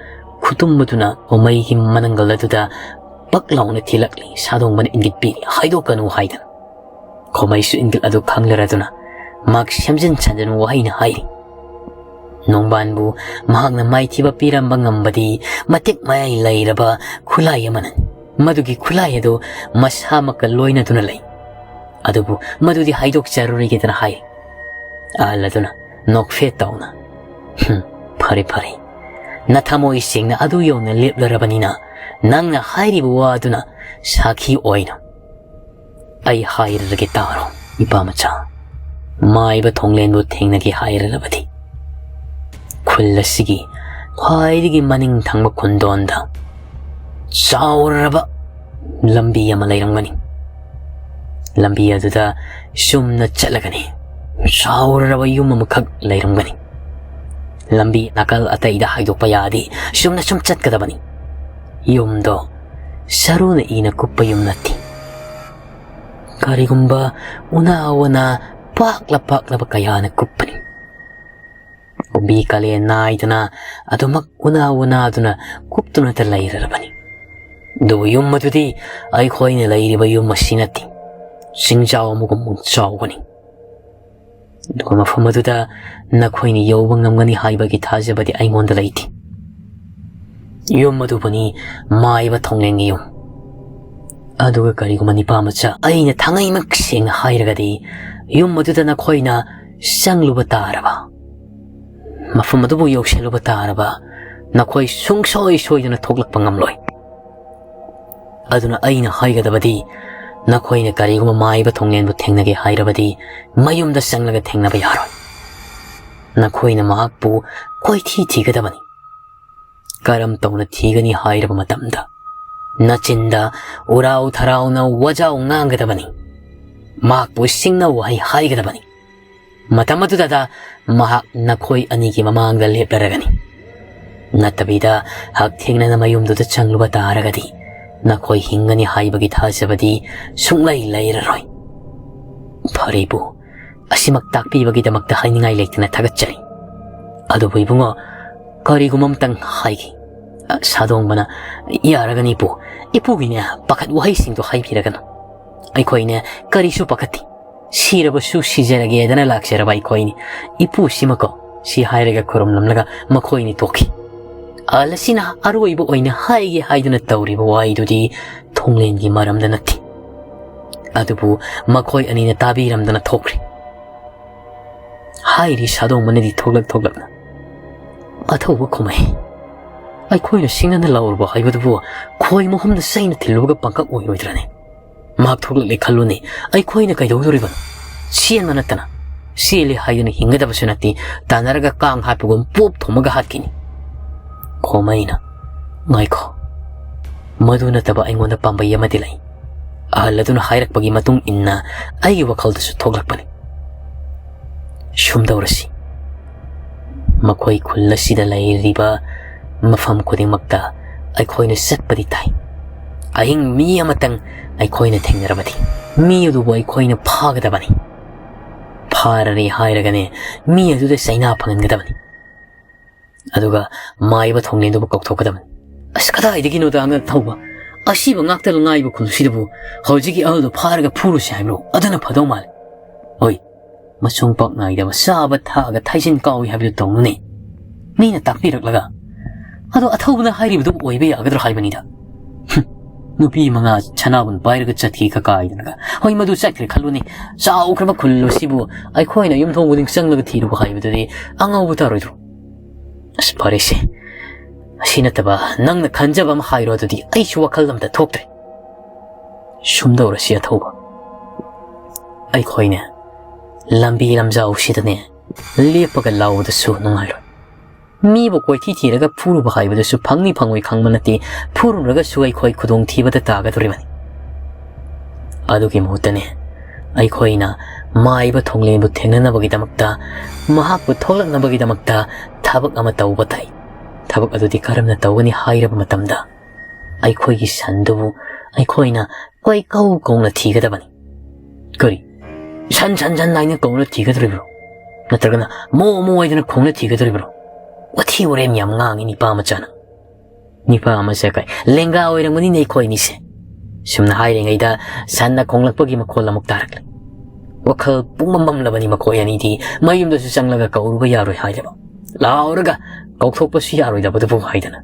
ꯈꯨꯇꯨꯝꯕꯗꯨꯅ ꯈꯣꯃꯩꯒꯤ ꯃꯅꯪꯒꯜ ꯑꯗꯨꯗ ꯄꯛ ꯂꯥꯎꯅ ꯊꯤꯜꯂꯛꯂꯤ꯫ ꯁꯥꯗꯣꯡꯕꯅ ꯏꯪꯒꯤꯠ ꯄꯤꯔꯤ, "ꯍꯥꯏꯗꯣꯛꯀꯅꯨ" ꯍꯥꯏꯗꯅ꯫ ꯈꯣꯃꯩꯁꯨ ꯏꯪꯒꯤꯠ ꯑꯗꯨ ꯈꯪꯂꯔꯗꯨꯅ ꯃꯍꯥꯛ ꯁꯦꯝꯖꯤꯟ ꯁꯥꯖꯤꯟꯕ ꯋꯥꯍꯩꯅ ꯍꯥꯏꯔꯤ, "ꯅꯣꯡꯕꯥꯟꯕꯨ ꯃꯍꯥꯛꯅ ꯃꯥꯏꯊꯤꯕ ꯄꯤꯔꯝꯕ ꯉꯝꯕꯗꯤ ꯃꯇꯤꯛ ꯃꯌꯥꯏ ꯂꯩꯔꯕ ꯈꯨꯠꯂꯥꯏ ꯑꯃꯅꯤ꯫ ꯃꯗꯨꯒꯤ ꯈꯨꯠꯂꯥꯏ ꯑꯗꯨ ꯃꯁꯥꯃꯛꯀ ꯂꯣꯏꯅꯗꯨꯅ ꯂꯩ꯫ ꯑꯗꯨꯕꯨ ꯃꯗꯨꯗꯤ ꯍꯥꯏꯗꯣꯛꯆꯔꯔꯣꯏꯒꯦꯗꯅ" ꯍꯥꯏ꯫ ꯑꯍꯜ ꯑꯗꯨꯅ ꯅꯣꯛꯐꯦꯠ ꯇꯧꯅ, "ꯍꯨꯝ, ꯐꯔꯦ, ꯐꯔꯦ꯫ ꯅꯊꯃꯣꯏ ꯁꯦꯡꯅ ꯑꯗꯨ ꯌꯧꯅ ꯂꯦꯞꯂꯔꯕꯅꯤꯅ, ꯅꯪꯅ ꯍꯥꯏꯔꯤꯕ ꯋꯥ ꯑꯗꯨꯅ ꯁꯥꯈꯤ ꯑꯣꯏꯅ꯫ ꯑꯩ ꯍꯥꯏꯔꯒꯦ ꯇꯥꯔꯣ, ꯏꯄꯥ ꯃꯆꯥ꯫ ꯃꯥꯏꯕ ꯊꯣꯡꯂꯦꯟꯕꯨ ꯊꯦꯡꯅꯒꯦ ꯍꯥꯏꯔꯕꯗꯤ, ꯈꯨꯜ ꯑꯁꯤꯒꯤ ꯈ꯭ꯋꯥꯏꯗꯒꯤ ꯃꯅꯤꯡ ꯊꯪꯕ ꯈꯨꯟꯗꯣꯟꯗ ꯆꯥꯎꯔꯕ ꯂꯝꯕꯤ ꯑꯃ ꯂꯩꯔꯝꯒꯅꯤ꯫ ꯂꯝꯕꯤ ꯑꯗꯨꯗ ꯆꯨꯝꯅ ꯆꯠꯂꯒꯅꯤ, ꯆꯥꯎꯔꯕ ꯌꯨꯝ ꯑꯃꯈꯛ ꯂꯩꯔꯝꯒꯅꯤ꯫ ꯂꯝꯕꯤ ꯅꯥꯀꯜ ꯑꯇꯩꯗ ꯍꯥꯏꯗꯣꯛꯄ ꯌꯥꯗꯦ, ꯆꯨꯝꯅ ꯁꯨꯝ ꯆꯠꯀꯗꯕꯅꯤ꯫ ꯌꯨꯝꯗꯣ ꯁꯔꯨꯅ ꯏꯅ ꯀꯨꯞꯄ ꯌꯨꯝ ꯅꯠꯇꯦ꯫ ꯀꯔꯤꯒꯨꯝꯕ ꯎꯅꯥ ꯋꯥꯅꯥ ꯄꯥꯛꯂ ꯄꯥꯛꯂꯕ ꯀꯌꯥꯅ ꯀꯨꯞꯄꯅꯤ꯫ ꯀꯨꯝꯕꯤ ꯀꯥꯂꯦꯟ ꯅꯥꯏꯗꯅ ꯑꯗꯨꯃꯛ ꯎꯅꯥ ꯋꯥꯅꯥꯗꯨꯅ ꯀꯨꯞꯇꯨꯅꯇ ꯂꯩꯔꯔꯕꯅꯤ꯫ ꯑꯗꯨꯕꯨ ꯌꯨꯝ ꯑꯗꯨꯗꯤ ꯑꯩꯈꯣꯏꯅ ꯂꯩꯔꯤꯕ ꯌꯨꯝ ꯑꯁꯤ ꯅꯠꯇꯦ, ꯆꯤꯡꯖꯥꯎ ꯑꯃꯒꯨꯝ ꯆꯥꯎꯒꯅꯤ꯫ ꯑꯗꯨꯒ ꯃꯐꯝ ꯑꯗꯨꯗ ꯅꯈꯣꯏꯅ ꯌꯧꯕ ꯉꯝꯒꯅꯤ ꯍꯥꯏꯕꯒꯤ ꯊꯥꯖꯕꯗꯤ ꯑꯩꯉꯣꯟꯗ ꯂꯩꯇꯦ꯫ ꯌꯨꯝ ꯑꯗꯨꯕꯨꯅꯤ ꯃꯥꯏꯕ ꯊꯣꯡꯂꯦꯟꯒꯤ ꯌꯨꯝ꯫ ꯑꯗꯨꯒ ꯀꯔꯤꯒꯨꯝꯕ ꯅꯤꯄꯥ ꯃꯆꯥ, ꯑꯩꯅ ꯊꯥꯡꯉꯩꯃꯛ ꯁꯦꯡꯅ ꯍꯥꯏꯔꯒꯗꯤ, ꯌꯨꯝ ꯑꯗꯨꯗ ꯅꯈꯣꯏꯅ ꯆꯪꯂꯨꯕ ꯇꯥꯔꯕ, ꯃꯐꯝ ꯑꯗꯨꯕꯨ ꯌꯧꯁꯤꯜꯂꯨꯕ ꯇꯥꯔꯕ, ꯅꯈꯣꯏ ꯁꯨꯡꯁꯣꯏ ꯁꯣꯏꯗꯅ ꯊꯣꯛꯂꯛꯄ ꯉꯝꯂꯣꯏ꯫ ꯑꯗꯨꯅ ꯑꯩꯅ ꯍꯥꯏꯒꯗꯕꯗꯤ, ꯅꯈꯣꯏꯅ ꯀꯔꯤꯒꯨꯝꯕ ꯃꯥꯏꯕ ꯊꯣꯡꯂꯦꯟꯕꯨ ꯊꯦꯡꯅꯒꯦ ꯍꯥꯏꯔꯕꯗꯤ ꯃꯌꯨꯝꯗ ꯆꯪꯂꯒ ꯊꯦꯡꯅꯕ ꯌꯥꯔꯣꯏ꯫ ꯅꯈꯣꯏꯅ ꯃꯍꯥꯛꯄꯨ ꯀꯣꯏꯊꯤ ꯊꯤꯒꯗꯕꯅꯤ꯫ ꯀꯔꯝ ꯇꯧꯅ ꯊꯤꯒꯅꯤ ꯍꯥꯏꯔꯕ ꯃꯇꯝꯗ, ꯅꯆꯤꯟꯗ ꯎꯔꯥꯎ ꯊꯔꯥꯎꯅ ꯋꯥꯖꯥꯎ ꯉꯥꯡꯒꯗꯕꯅꯤ꯫ ꯃꯍꯥꯛꯄꯨ ꯁꯤꯡꯅ ꯋꯥꯍꯩ ꯍꯥꯏꯒꯗꯕꯅꯤ꯫ ꯃꯇꯝ ꯑꯗꯨꯗ ꯃꯍꯥꯛ ꯅꯈꯣꯏ ꯑꯅꯤꯒꯤ ꯃꯃꯥꯡꯗ ꯂꯦꯞꯂꯔꯒꯅꯤ꯫ ꯅꯠꯇꯕꯤꯗ ꯍꯛꯊꯦꯡꯅꯅ ꯃꯌꯨꯝꯗꯨꯗ ꯆꯪꯂꯨꯕ ꯇꯥꯔꯒꯗꯤ ꯅꯈꯣꯏ ꯍꯤꯡꯒꯅꯤ ꯍꯥꯏꯕꯒꯤ ꯊꯥꯖꯕꯗꯤ ꯁꯨꯡꯂꯩ ꯂꯩꯔꯔꯣꯏ꯫ ꯐꯔꯦ ꯏꯄꯨ, ꯑꯁꯤꯃꯛ ꯇꯥꯛꯄꯤꯕꯒꯤꯗꯃꯛꯇ ꯍꯥꯏꯅꯤꯡꯉꯥꯏ ꯂꯩꯇꯅ ꯊꯥꯒꯠꯆꯔꯤ꯫ ꯑꯗꯨꯕꯨ ꯏꯕꯨꯡꯉꯣ, ꯀꯔꯤꯒꯨꯝꯕ ꯑꯃꯇꯪ ꯍꯥꯏꯒꯦ꯫ ꯑ, ꯁꯥꯗꯣꯡꯕꯅ, "ꯌꯥꯔꯒꯅꯤ ꯏꯄꯨ, ꯏꯄꯨꯒꯤꯅꯦ ꯄꯥꯈꯠ ꯋꯥꯍꯩꯁꯤꯡꯗꯣ ꯍꯥꯏꯕꯤꯔꯒꯅꯨ꯫ ꯑꯩꯈꯣꯏꯅꯦ ꯀꯔꯤꯁꯨ ꯄꯥꯈꯠꯇꯦ꯫ ꯁꯤꯔꯕꯁꯨ ꯁꯤꯖꯔꯒꯦꯗꯅ ꯂꯥꯛꯆꯔꯕ ꯑꯩꯈꯣꯏꯅꯤ꯫ ꯏꯄꯨꯁꯤꯃꯀꯣ," ꯁꯤ ꯍꯥꯏꯔꯒ ꯈꯨꯔꯨꯝꯂꯝꯂꯒ ꯃꯈꯣꯏꯅꯤ ꯇꯣꯛꯈꯤ꯫ ꯑꯍꯜ ꯑꯁꯤꯅ ꯑꯔꯣꯏꯕ ꯑꯣꯏꯅ ꯍꯥꯏꯒꯦ ꯍꯥꯏꯗꯨꯅ ꯇꯧꯔꯤꯕ ꯋꯥꯍꯩꯗꯨꯗꯤ ꯊꯣꯡꯂꯦꯟꯒꯤ ꯃꯔꯝꯗ ꯅꯠꯇꯦ꯫ ꯑꯗꯨꯕꯨ ꯃꯈꯣꯏ ꯑꯅꯤꯅ ꯇꯥꯕꯤꯔꯝꯗꯅ ꯊꯣꯛꯈ꯭ꯔꯦ꯫ ꯍꯥꯏꯔꯤ ꯁꯥꯗꯣꯡꯕꯅꯗꯤ ꯊꯣꯛꯂꯛ ꯊꯣꯛꯂꯛꯅ, "ꯑꯊꯧꯕ ꯈꯨꯃꯩ, ꯑꯩꯈꯣꯏꯅ ꯁꯤꯡꯅꯅ ꯂꯥꯎꯔꯨꯕ ꯍꯥꯏꯕꯗꯨꯕꯨ ꯈꯣꯏ ꯃꯍꯨꯝꯗ ꯆꯩꯅ ꯊꯤꯜꯂꯨꯕꯒ ꯄꯥꯡꯀꯛ ꯑꯣꯏꯔꯣꯏꯗ꯭ꯔꯅꯦ? ꯃꯍꯥꯛ ꯊꯣꯛꯂꯛꯂꯦ ꯈꯜꯂꯨꯅꯦ, ꯑꯩꯈꯣꯏꯅ ꯀꯩꯗꯧꯗꯣꯔꯤꯕꯅꯣ? ꯆꯦꯟꯕ ꯅꯠꯇꯅ꯫ ꯆꯦꯜꯂꯦ ꯍꯥꯏꯗꯨꯅ ꯍꯤꯡꯒꯗꯕꯁꯨ ꯅꯠꯇꯦ, ꯇꯥꯟꯅꯔꯒ ꯀꯥꯡ ꯍꯥꯠꯄꯒꯨꯝ ꯄꯣꯞ ꯊꯣꯝꯃꯒ ꯍꯥꯠꯈꯤꯅꯤ꯫" ꯈꯣꯃꯩꯅ, "ꯉꯥꯏꯈꯣ, ꯃꯗꯨ ꯅꯠꯇꯕ ꯑꯩꯉꯣꯟꯗ ꯄꯥꯝꯕꯩ ꯑꯃꯗꯤ ꯂꯩ꯫" ꯑꯍꯜ ꯑꯗꯨꯅ ꯍꯥꯏꯔꯛꯄꯒꯤ ꯃꯇꯨꯡ ꯏꯟꯅ ꯑꯩꯒꯤ ꯋꯥꯈꯜꯗꯁꯨ ꯊꯣꯛꯂꯛꯄꯅꯤ꯫ ꯁꯨꯝ ꯇꯧꯔꯁꯤ꯫ ꯃꯈꯣꯏ ꯈꯨꯜ ꯑꯁꯤꯗ ꯂꯩꯔꯤꯕ ꯃꯐꯝ ꯈꯨꯗꯤꯡꯃꯛꯇ ꯑꯩꯈꯣꯏꯅ ꯆꯠꯄꯗꯤ ꯇꯥꯏ꯫ ꯑꯍꯤꯡ ꯃꯤ ꯑꯃꯇꯪ ꯑꯩꯈꯣꯏꯅ ꯊꯦꯡꯅꯔꯕꯗꯤ ꯃꯤ ꯑꯗꯨꯕꯨ ꯑꯩꯈꯣꯏꯅ ꯐꯥꯒꯗꯕꯅꯤ꯫ ꯐꯥꯔꯔꯦ ꯍꯥꯏꯔꯒꯅꯦ ꯃꯤ ꯑꯗꯨꯗ ꯆꯩꯅꯥ ꯐꯪꯍꯟꯒꯗꯕꯅꯤ꯫ ꯑꯗꯨꯒ ꯃꯥꯏꯕ ꯊꯣꯡꯂꯦꯟꯗꯨꯕꯨ ꯀꯧꯊꯣꯛꯀꯗꯕꯅꯤ꯫ ꯑꯁ, ꯀꯗꯥꯏꯗꯒꯤꯅꯣꯗ ꯑꯉꯛ ꯊꯧꯕ? ꯑꯁꯤꯕ ꯉꯥꯛꯇ ꯉꯥꯏꯕ ꯈꯨꯜꯁꯤꯗꯕꯨ ꯍꯧꯖꯤꯛꯀꯤ ꯑꯍꯜꯗꯣ ꯐꯥꯔꯒ ꯐꯨꯔꯨꯁꯤ ꯍꯥꯏꯕ꯭ꯔꯣ? ꯑꯗꯨꯅ ꯐꯗꯧ ꯃꯥꯜꯂꯦ꯫ ꯍꯣꯏ, ꯃꯆꯣꯡ ꯄꯥꯛ ꯅꯥꯏꯗꯕ ꯆꯥꯕ ꯊꯛꯑꯒ ꯊꯥꯏꯖꯤꯟ ꯀꯥꯎꯏ ꯍꯥꯏꯕꯗꯨ ꯇꯧꯅꯨꯅꯦ꯫ ꯃꯤꯅ ꯇꯥꯛꯄꯤꯔꯛꯂꯒ꯫ ꯑꯗꯣ ꯑꯊꯧꯕꯅ ꯍꯥꯏꯔꯤꯕꯗꯨ ꯑꯣꯏꯕ ꯌꯥꯒꯗ꯭ꯔꯣ ꯍꯥꯏꯕꯅꯤꯗ꯫ ꯍꯨꯝ, ꯅꯨꯄꯤ ꯃꯉꯥ ꯁꯅꯥꯕꯨꯟ ꯄꯥꯏꯔꯒ ꯆꯠꯈꯤ ꯀꯀꯥꯏꯗꯅꯒ꯫ ꯍꯣꯏ, ꯃꯗꯨ ꯆꯠꯈ꯭ꯔꯦ ꯈꯜꯂꯨꯅꯦ꯫ ꯆꯥꯎꯈ꯭ꯔꯕ ꯈꯨꯜ ꯑꯁꯤꯕꯨ ꯑꯩꯈꯣꯏꯅ ꯌꯨꯝꯊꯣꯡ ꯈꯨꯗꯤꯡ ꯆꯪꯂꯒ ꯊꯤꯔꯨꯕ ꯍꯥꯏꯕꯗꯨꯗꯤ ꯑꯉꯧꯕ ꯇꯥꯔꯣꯏꯗ꯭ꯔꯣ? ꯑꯁ, ꯐꯔꯦꯁꯦ꯫ ꯑꯁꯤ ꯅꯠꯇꯕ ꯅꯪꯅ ꯈꯟꯖꯕ ꯑꯃ ꯍꯥꯏꯔꯣ, ꯑꯗꯨꯗꯤ ꯑꯩꯁꯨ ꯋꯥꯈꯜ ꯑꯝꯇ ꯊꯣꯛꯇ꯭ꯔꯦ꯫ ꯁꯨꯝꯗꯧꯔꯁꯤ ꯑꯊꯧꯕ, ꯑꯩꯈꯣꯏꯅꯦ ꯂꯝꯕꯤ ꯂꯝꯖꯥꯎꯁꯤꯗꯅꯦ ꯂꯦꯞꯄꯒ ꯂꯥꯎꯕꯗꯁꯨ ꯅꯨꯡꯉꯥꯏꯔꯣꯏ꯫ ꯃꯤꯕꯨ ꯀꯣꯏꯊꯤ ꯊꯤꯔꯒ ꯐꯨꯔꯨꯕ ꯍꯥꯏꯕꯗꯨꯁꯨ ꯐꯪꯅꯤ ꯐꯪꯉꯣꯏ ꯈꯪꯕ ꯅꯠꯇꯦ꯫ ꯐꯨꯔꯨꯔꯒꯁꯨ ꯑꯩꯈꯣꯏ ꯈꯨꯗꯣꯡꯊꯤꯕꯗ ꯇꯥꯒꯗꯧꯔꯤꯕꯅꯤ꯫ ꯑꯗꯨꯒꯤ ꯃꯍꯨꯠꯇꯅꯦ, ꯑꯩꯈꯣꯏꯅ ꯃꯥꯏꯕ ꯊꯣꯡꯂꯦꯟꯕꯨ ꯊꯦꯡꯅꯅꯕꯒꯤꯗꯃꯛꯇ, ꯃꯍꯥꯛꯄꯨ ꯊꯣꯛꯂꯛꯅꯕꯒꯤꯗꯃꯛꯇ ꯊꯕꯛ ꯑꯃ ꯇꯧꯕ ꯇꯥꯏ꯫ ꯊꯕꯛ ꯑꯗꯨꯗꯤ ꯀꯔꯝꯅ ꯇꯧꯒꯅꯤ ꯍꯥꯏꯔꯕ ꯃꯇꯝꯗ, ꯑꯩꯈꯣꯏꯒꯤ ꯁꯟꯗꯨꯕꯨ ꯑꯩꯈꯣꯏꯅ ꯀꯣꯏꯀꯧ ꯀꯧꯅ ꯊꯤꯒꯗꯕꯅꯤ꯫ ꯀꯔꯤ? ꯁꯟ, ꯁꯟ, ꯁꯟ ꯍꯥꯏꯅ ꯀꯧꯅ ꯊꯤꯒꯗꯧꯔꯤꯕ꯭ꯔꯣ? ꯅꯠꯇ꯭ꯔꯒꯅ ꯃꯣ, ꯃꯣ ꯍꯥꯏꯗꯅ ꯈꯣꯡꯅ ꯊꯤꯒꯗꯧꯔꯤꯕ꯭ꯔꯣ? ꯋꯥꯊꯤ ꯋꯥꯔꯦꯝ ꯌꯥꯝ ꯉꯥꯡꯉꯤ ꯅꯤꯄꯥ ꯃꯆꯥꯅ꯫ ꯅꯤꯄꯥ ꯑꯃꯁꯦ ꯀꯩ ꯂꯦꯡꯒꯥ ꯑꯣꯏꯔꯝꯒꯅꯤꯅꯦ ꯑꯩꯈꯣꯏ ꯑꯅꯤꯁꯦ꯫ ꯁꯨꯝꯅ ꯍꯥꯏꯔꯤꯉꯩꯗ ꯁꯟꯅ ꯈꯣꯡꯂꯛꯄꯒꯤ ꯃꯈꯣꯜ ꯑꯃꯨꯛ ꯇꯥꯔꯛꯂꯦ꯫ ꯋꯥꯈꯜ ꯄꯨꯡꯃꯝ ꯃꯝꯂꯕꯅꯤ ꯃꯈꯣꯏ ꯑꯅꯤꯗꯤ꯫ ꯃꯌꯨꯝꯗꯁꯨ ꯆꯪꯂꯒ ꯀꯧꯔꯨꯕ ꯌꯥꯔꯣꯏ ꯍꯥꯏꯔꯦꯕ꯫ ꯂꯥꯎꯔꯒ ꯀꯧꯊꯣꯛꯄꯁꯨ ꯌꯥꯔꯣꯏꯗꯕꯗꯨꯕꯨ ꯍꯥꯏꯗꯅ꯫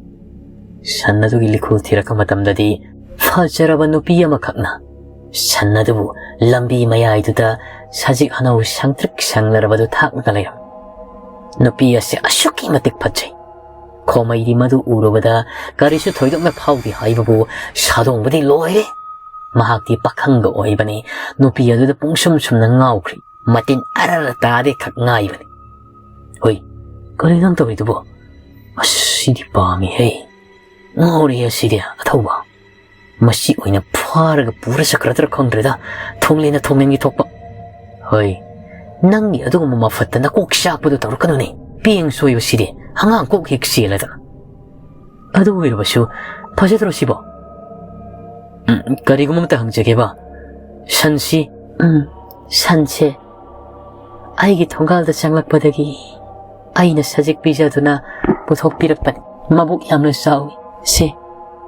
ꯁꯟ ꯑꯗꯨꯒꯤ ꯂꯤꯈꯨꯜ ꯊꯤꯔꯛꯄ ꯃꯇꯝꯗꯗꯤ ꯐꯖꯔꯕ ꯅꯨꯄꯤ ꯑꯃꯈꯛꯅ ꯁꯟ ꯑꯗꯨꯕꯨ ꯂꯝꯕꯤ ꯃꯌꯥꯏꯗꯨꯗ ꯁꯖꯤꯛ ꯍꯅꯧ ꯁꯪꯇ꯭ꯔꯤꯛ ꯁꯪꯂꯔꯕꯗꯨ ꯊꯥꯛꯂꯒ ꯂꯩꯔꯝꯃꯤ꯫ ꯅꯨꯄꯤ ꯑꯁꯤ ꯑꯁꯨꯛꯀꯤ ꯃꯇꯤꯛ ꯐꯖꯩ꯫ ꯈꯣꯃꯩꯗꯤ ꯃꯗꯨ ꯎꯔꯨꯕꯗ ꯀꯔꯤꯁꯨ ꯊꯣꯏꯗꯣꯛꯅ ꯐꯥꯎꯗꯦ ꯍꯥꯏꯕꯕꯨ ꯁꯥꯗꯣꯡꯕꯗꯤ ꯂꯣꯏꯔꯦ꯫ ꯃꯍꯥꯛꯇꯤ ꯄꯥꯈꯪꯒ ꯑꯣꯏꯕꯅꯤ꯫ ꯅꯨꯄꯤ ꯑꯗꯨꯗ ꯄꯨꯡꯁꯨꯝ ꯁꯨꯝꯅ ꯉꯥꯎꯈ꯭ꯔꯤ꯫ ꯃꯇꯤꯟ ꯑꯔꯔ ꯇꯥꯗꯦ ꯈꯛ ꯉꯥꯏꯕꯅꯤ꯫ "ꯍꯣꯏ, ꯀꯔꯤ ꯅꯪ ꯇꯧꯔꯤꯗꯨꯕꯣ? ꯑꯁ, ꯁꯤꯗꯤ ꯄꯥꯝꯃꯤꯍꯦ꯫ ꯉꯥꯎꯔꯦꯍꯦ ꯁꯤꯗꯤ, ꯑꯊꯧꯕ꯫ ꯃꯁꯤ ꯑꯣꯏꯅ ꯐꯥꯔꯒ ꯄꯨꯔ ꯆꯠꯈ꯭ꯔꯗ꯭ꯔꯥ ꯈꯪꯗ꯭ꯔꯦꯗ, ꯊꯣꯡꯂꯦꯟꯅ ꯊꯣꯡꯂꯦꯟꯒꯤ ꯊꯣꯛꯄ꯫ ꯍꯣꯏ, ꯅꯪꯒꯤ ꯑꯗꯨꯒꯨꯝꯕ ꯃꯐꯠꯇ ꯅꯀꯣꯛ ꯆꯥꯛꯄꯗꯨ ꯇꯧꯔꯛꯀꯅꯨꯅꯦ꯫ ꯄꯦꯡ ꯁꯣꯏꯕꯁꯤꯗꯤ ꯑꯉꯥꯡ ꯀꯣꯛ ꯍꯦꯛ ꯆꯦꯜꯂꯗꯅ꯫ ꯑꯗꯨ ꯑꯣꯏꯔꯕꯁꯨ ꯐꯖꯗ꯭ꯔꯣ ꯁꯤꯕꯣ?" "ꯎꯝ, ꯀꯔꯤꯒꯨꯝꯕ ꯑꯃꯇ ꯍꯪꯖꯒꯦꯕ, ꯁꯟꯁꯤ?" "ꯎꯝ, ꯁꯟꯁꯦ ꯑꯩꯒꯤ ꯊꯣꯡꯒꯥꯜꯗ ꯆꯪꯂꯛꯄꯗꯒꯤ ꯑꯩꯅ ꯁꯖꯤꯛ ꯄꯤꯖꯗꯨꯅ ꯄꯨꯊꯣꯛꯄꯤꯔꯛꯄꯅꯤ꯫ ꯃꯕꯨꯛ ꯌꯥꯝꯅ ꯆꯥꯎꯏ꯫ ꯁꯦ,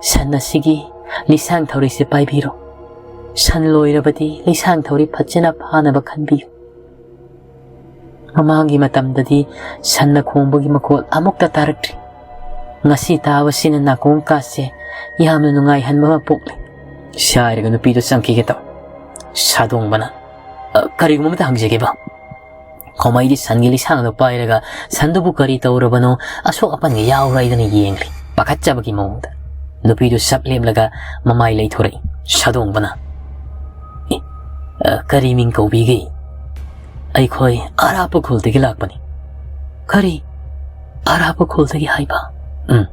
ꯁꯟ ꯑꯁꯤꯒꯤ ꯂꯤꯁꯥꯡ ꯊꯧꯔꯤꯁꯦ ꯄꯥꯏꯕꯤꯔꯣ꯫ ꯁꯟ ꯂꯣꯏꯔꯕꯗꯤ ꯂꯤꯁꯥꯡ ꯊꯧꯔꯤ ꯐꯖꯅ ꯐꯥꯅꯕ ꯈꯟꯕꯤꯌꯨ꯫" ꯃꯃꯥꯡꯒꯤ ꯃꯇꯝꯗꯗꯤ ꯁꯟꯅ ꯈꯣꯡꯕꯒꯤ ꯃꯈꯣꯜ ꯑꯃꯨꯛꯇ ꯇꯥꯔꯛꯇ꯭ꯔꯤ꯫ ꯉꯁꯤ ꯇꯥꯕꯁꯤꯅ ꯅꯥꯀꯣꯡ ꯀꯥꯁꯦ ꯌꯥꯝꯅ ꯅꯨꯡꯉꯥꯏꯍꯟꯕ ꯑꯃ ꯄꯣꯛꯂꯦ꯫ ꯁꯤ ꯍꯥꯏꯔꯒ ꯅꯨꯄꯤꯗꯣ ꯆꯪꯈꯤꯒꯦ ꯇꯧ꯫ ꯁꯥꯗꯣꯡꯕꯅ, "ꯑ, ꯀꯔꯤꯒꯨꯝꯕ ꯑꯃꯇ ꯍꯪꯖꯒꯦꯕ꯫ ꯈꯣꯃꯩꯗꯤ ꯁꯟꯒꯤ ꯂꯤꯁꯥꯡꯗꯣ ꯄꯥꯏꯔꯒ ꯁꯟꯗꯨꯕꯨ ꯀꯔꯤ ꯇꯧꯔꯕꯅꯣ, ꯑꯁꯣꯛ ꯑꯄꯟꯒ ꯌꯥꯎꯔꯥ ꯍꯥꯏꯗꯅ ꯌꯦꯡꯂꯤ, ꯄꯥꯈꯠꯆꯕꯒꯤ ꯃꯑꯣꯡꯗ꯫ ꯅꯨꯄꯤꯗꯨ ꯁꯞ ꯂꯦꯞꯂꯒ ꯃꯃꯥꯏ ꯂꯩꯊꯣꯔꯛꯏ꯫ ꯁꯥꯗꯣꯡꯕꯅ, "ꯑꯦ, ꯑ, ꯀꯔꯤ ꯃꯤꯡ ꯀꯧꯕꯤꯒꯦ?" "ꯑꯩꯈꯣꯏ ꯑꯔꯥꯞꯄ ꯈꯨꯜꯗꯒꯤ ꯂꯥꯛꯄꯅꯤ"꯫ "ꯀꯔꯤ? ꯑꯔꯥꯞꯄ ꯈꯨꯜꯗꯒꯤ ꯍꯥꯏꯕ?" "ꯎꯝ꯫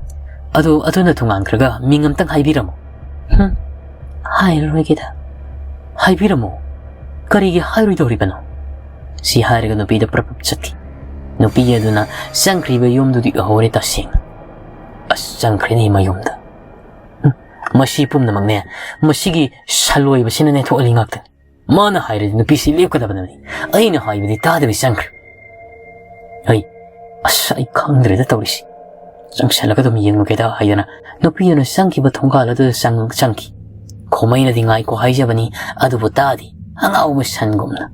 ꯑꯗꯨ, ꯑꯗꯨꯅ ꯇꯣꯉꯥꯟꯈ꯭ꯔꯒ ꯃꯤꯡ ꯑꯝꯇꯪ ꯍꯥꯏꯕꯤꯔꯝꯃꯨ"꯫ "ꯍꯨꯝ, ꯍꯥꯏꯔꯔꯣꯏꯒꯦꯗ"꯫ "ꯍꯥꯏꯕꯤꯔꯝꯃꯨ"꯫ "ꯀꯔꯤꯒꯤ ꯍꯥꯏꯔꯣꯏꯗꯧꯔꯤꯕꯅꯣ?" ꯁꯤ ꯍꯥꯏꯔꯒ ꯅꯨꯄꯤꯗ ꯄ꯭ꯔꯞ ꯄ꯭ꯔꯞ ꯆꯠꯈꯤ꯫ ꯅꯨꯄꯤ ꯑꯗꯨꯅ ꯆꯪꯈ꯭ꯔꯤꯕ ꯌꯨꯝꯗꯨꯗꯤ ꯎꯍꯧꯔꯦ ꯇꯁꯦꯡꯅ꯫ "ꯑꯁ, ꯆꯪꯈ꯭ꯔꯦꯅꯦ ꯃꯌꯨꯝꯗ꯫ ꯍꯨꯝ, ꯃꯁꯤ ꯄꯨꯝꯅꯃꯛꯅꯦ, ꯃꯁꯤꯒꯤ ꯁꯟ ꯂꯣꯏꯕꯁꯤꯅꯅꯦ ꯊꯣꯛꯍꯜꯂꯤ ꯉꯥꯛꯇꯅꯤ꯫ ꯃꯥꯅ ꯍꯥꯏꯔꯗꯤ ꯅꯨꯄꯤꯁꯤ ꯂꯦꯞꯀꯗꯕꯅꯤ꯫ ꯑꯩꯅ ꯍꯥꯏꯕꯗꯤ ꯇꯥꯗꯕꯤ ꯆꯪꯈ꯭ꯔꯦ꯫ ꯍꯩ, ꯑꯁ, ꯑꯩ ꯈꯪꯗ꯭ꯔꯦꯗ ꯇꯧꯔꯤꯁꯤ꯫ ꯆꯪꯁꯜꯂꯒ ꯑꯗꯨꯝ ꯌꯦꯡꯉꯨꯒꯦꯗ" ꯍꯥꯏꯗꯅ ꯅꯨꯄꯤꯗꯨꯅ ꯆꯪꯈꯤꯕ ꯊꯣꯡꯒꯥꯜ ꯑꯗꯨꯗ ꯆꯪ-, ꯆꯪꯈꯤ꯫ ꯈꯣꯃꯩꯅꯗꯤ "ꯉꯥꯏꯈꯣ" ꯍꯥꯏꯖꯕꯅꯤ, ꯑꯗꯨꯕꯨ ꯇꯥꯗꯦ, ꯑꯉꯥꯎꯕ ꯁꯟꯒꯨꯝꯅ꯫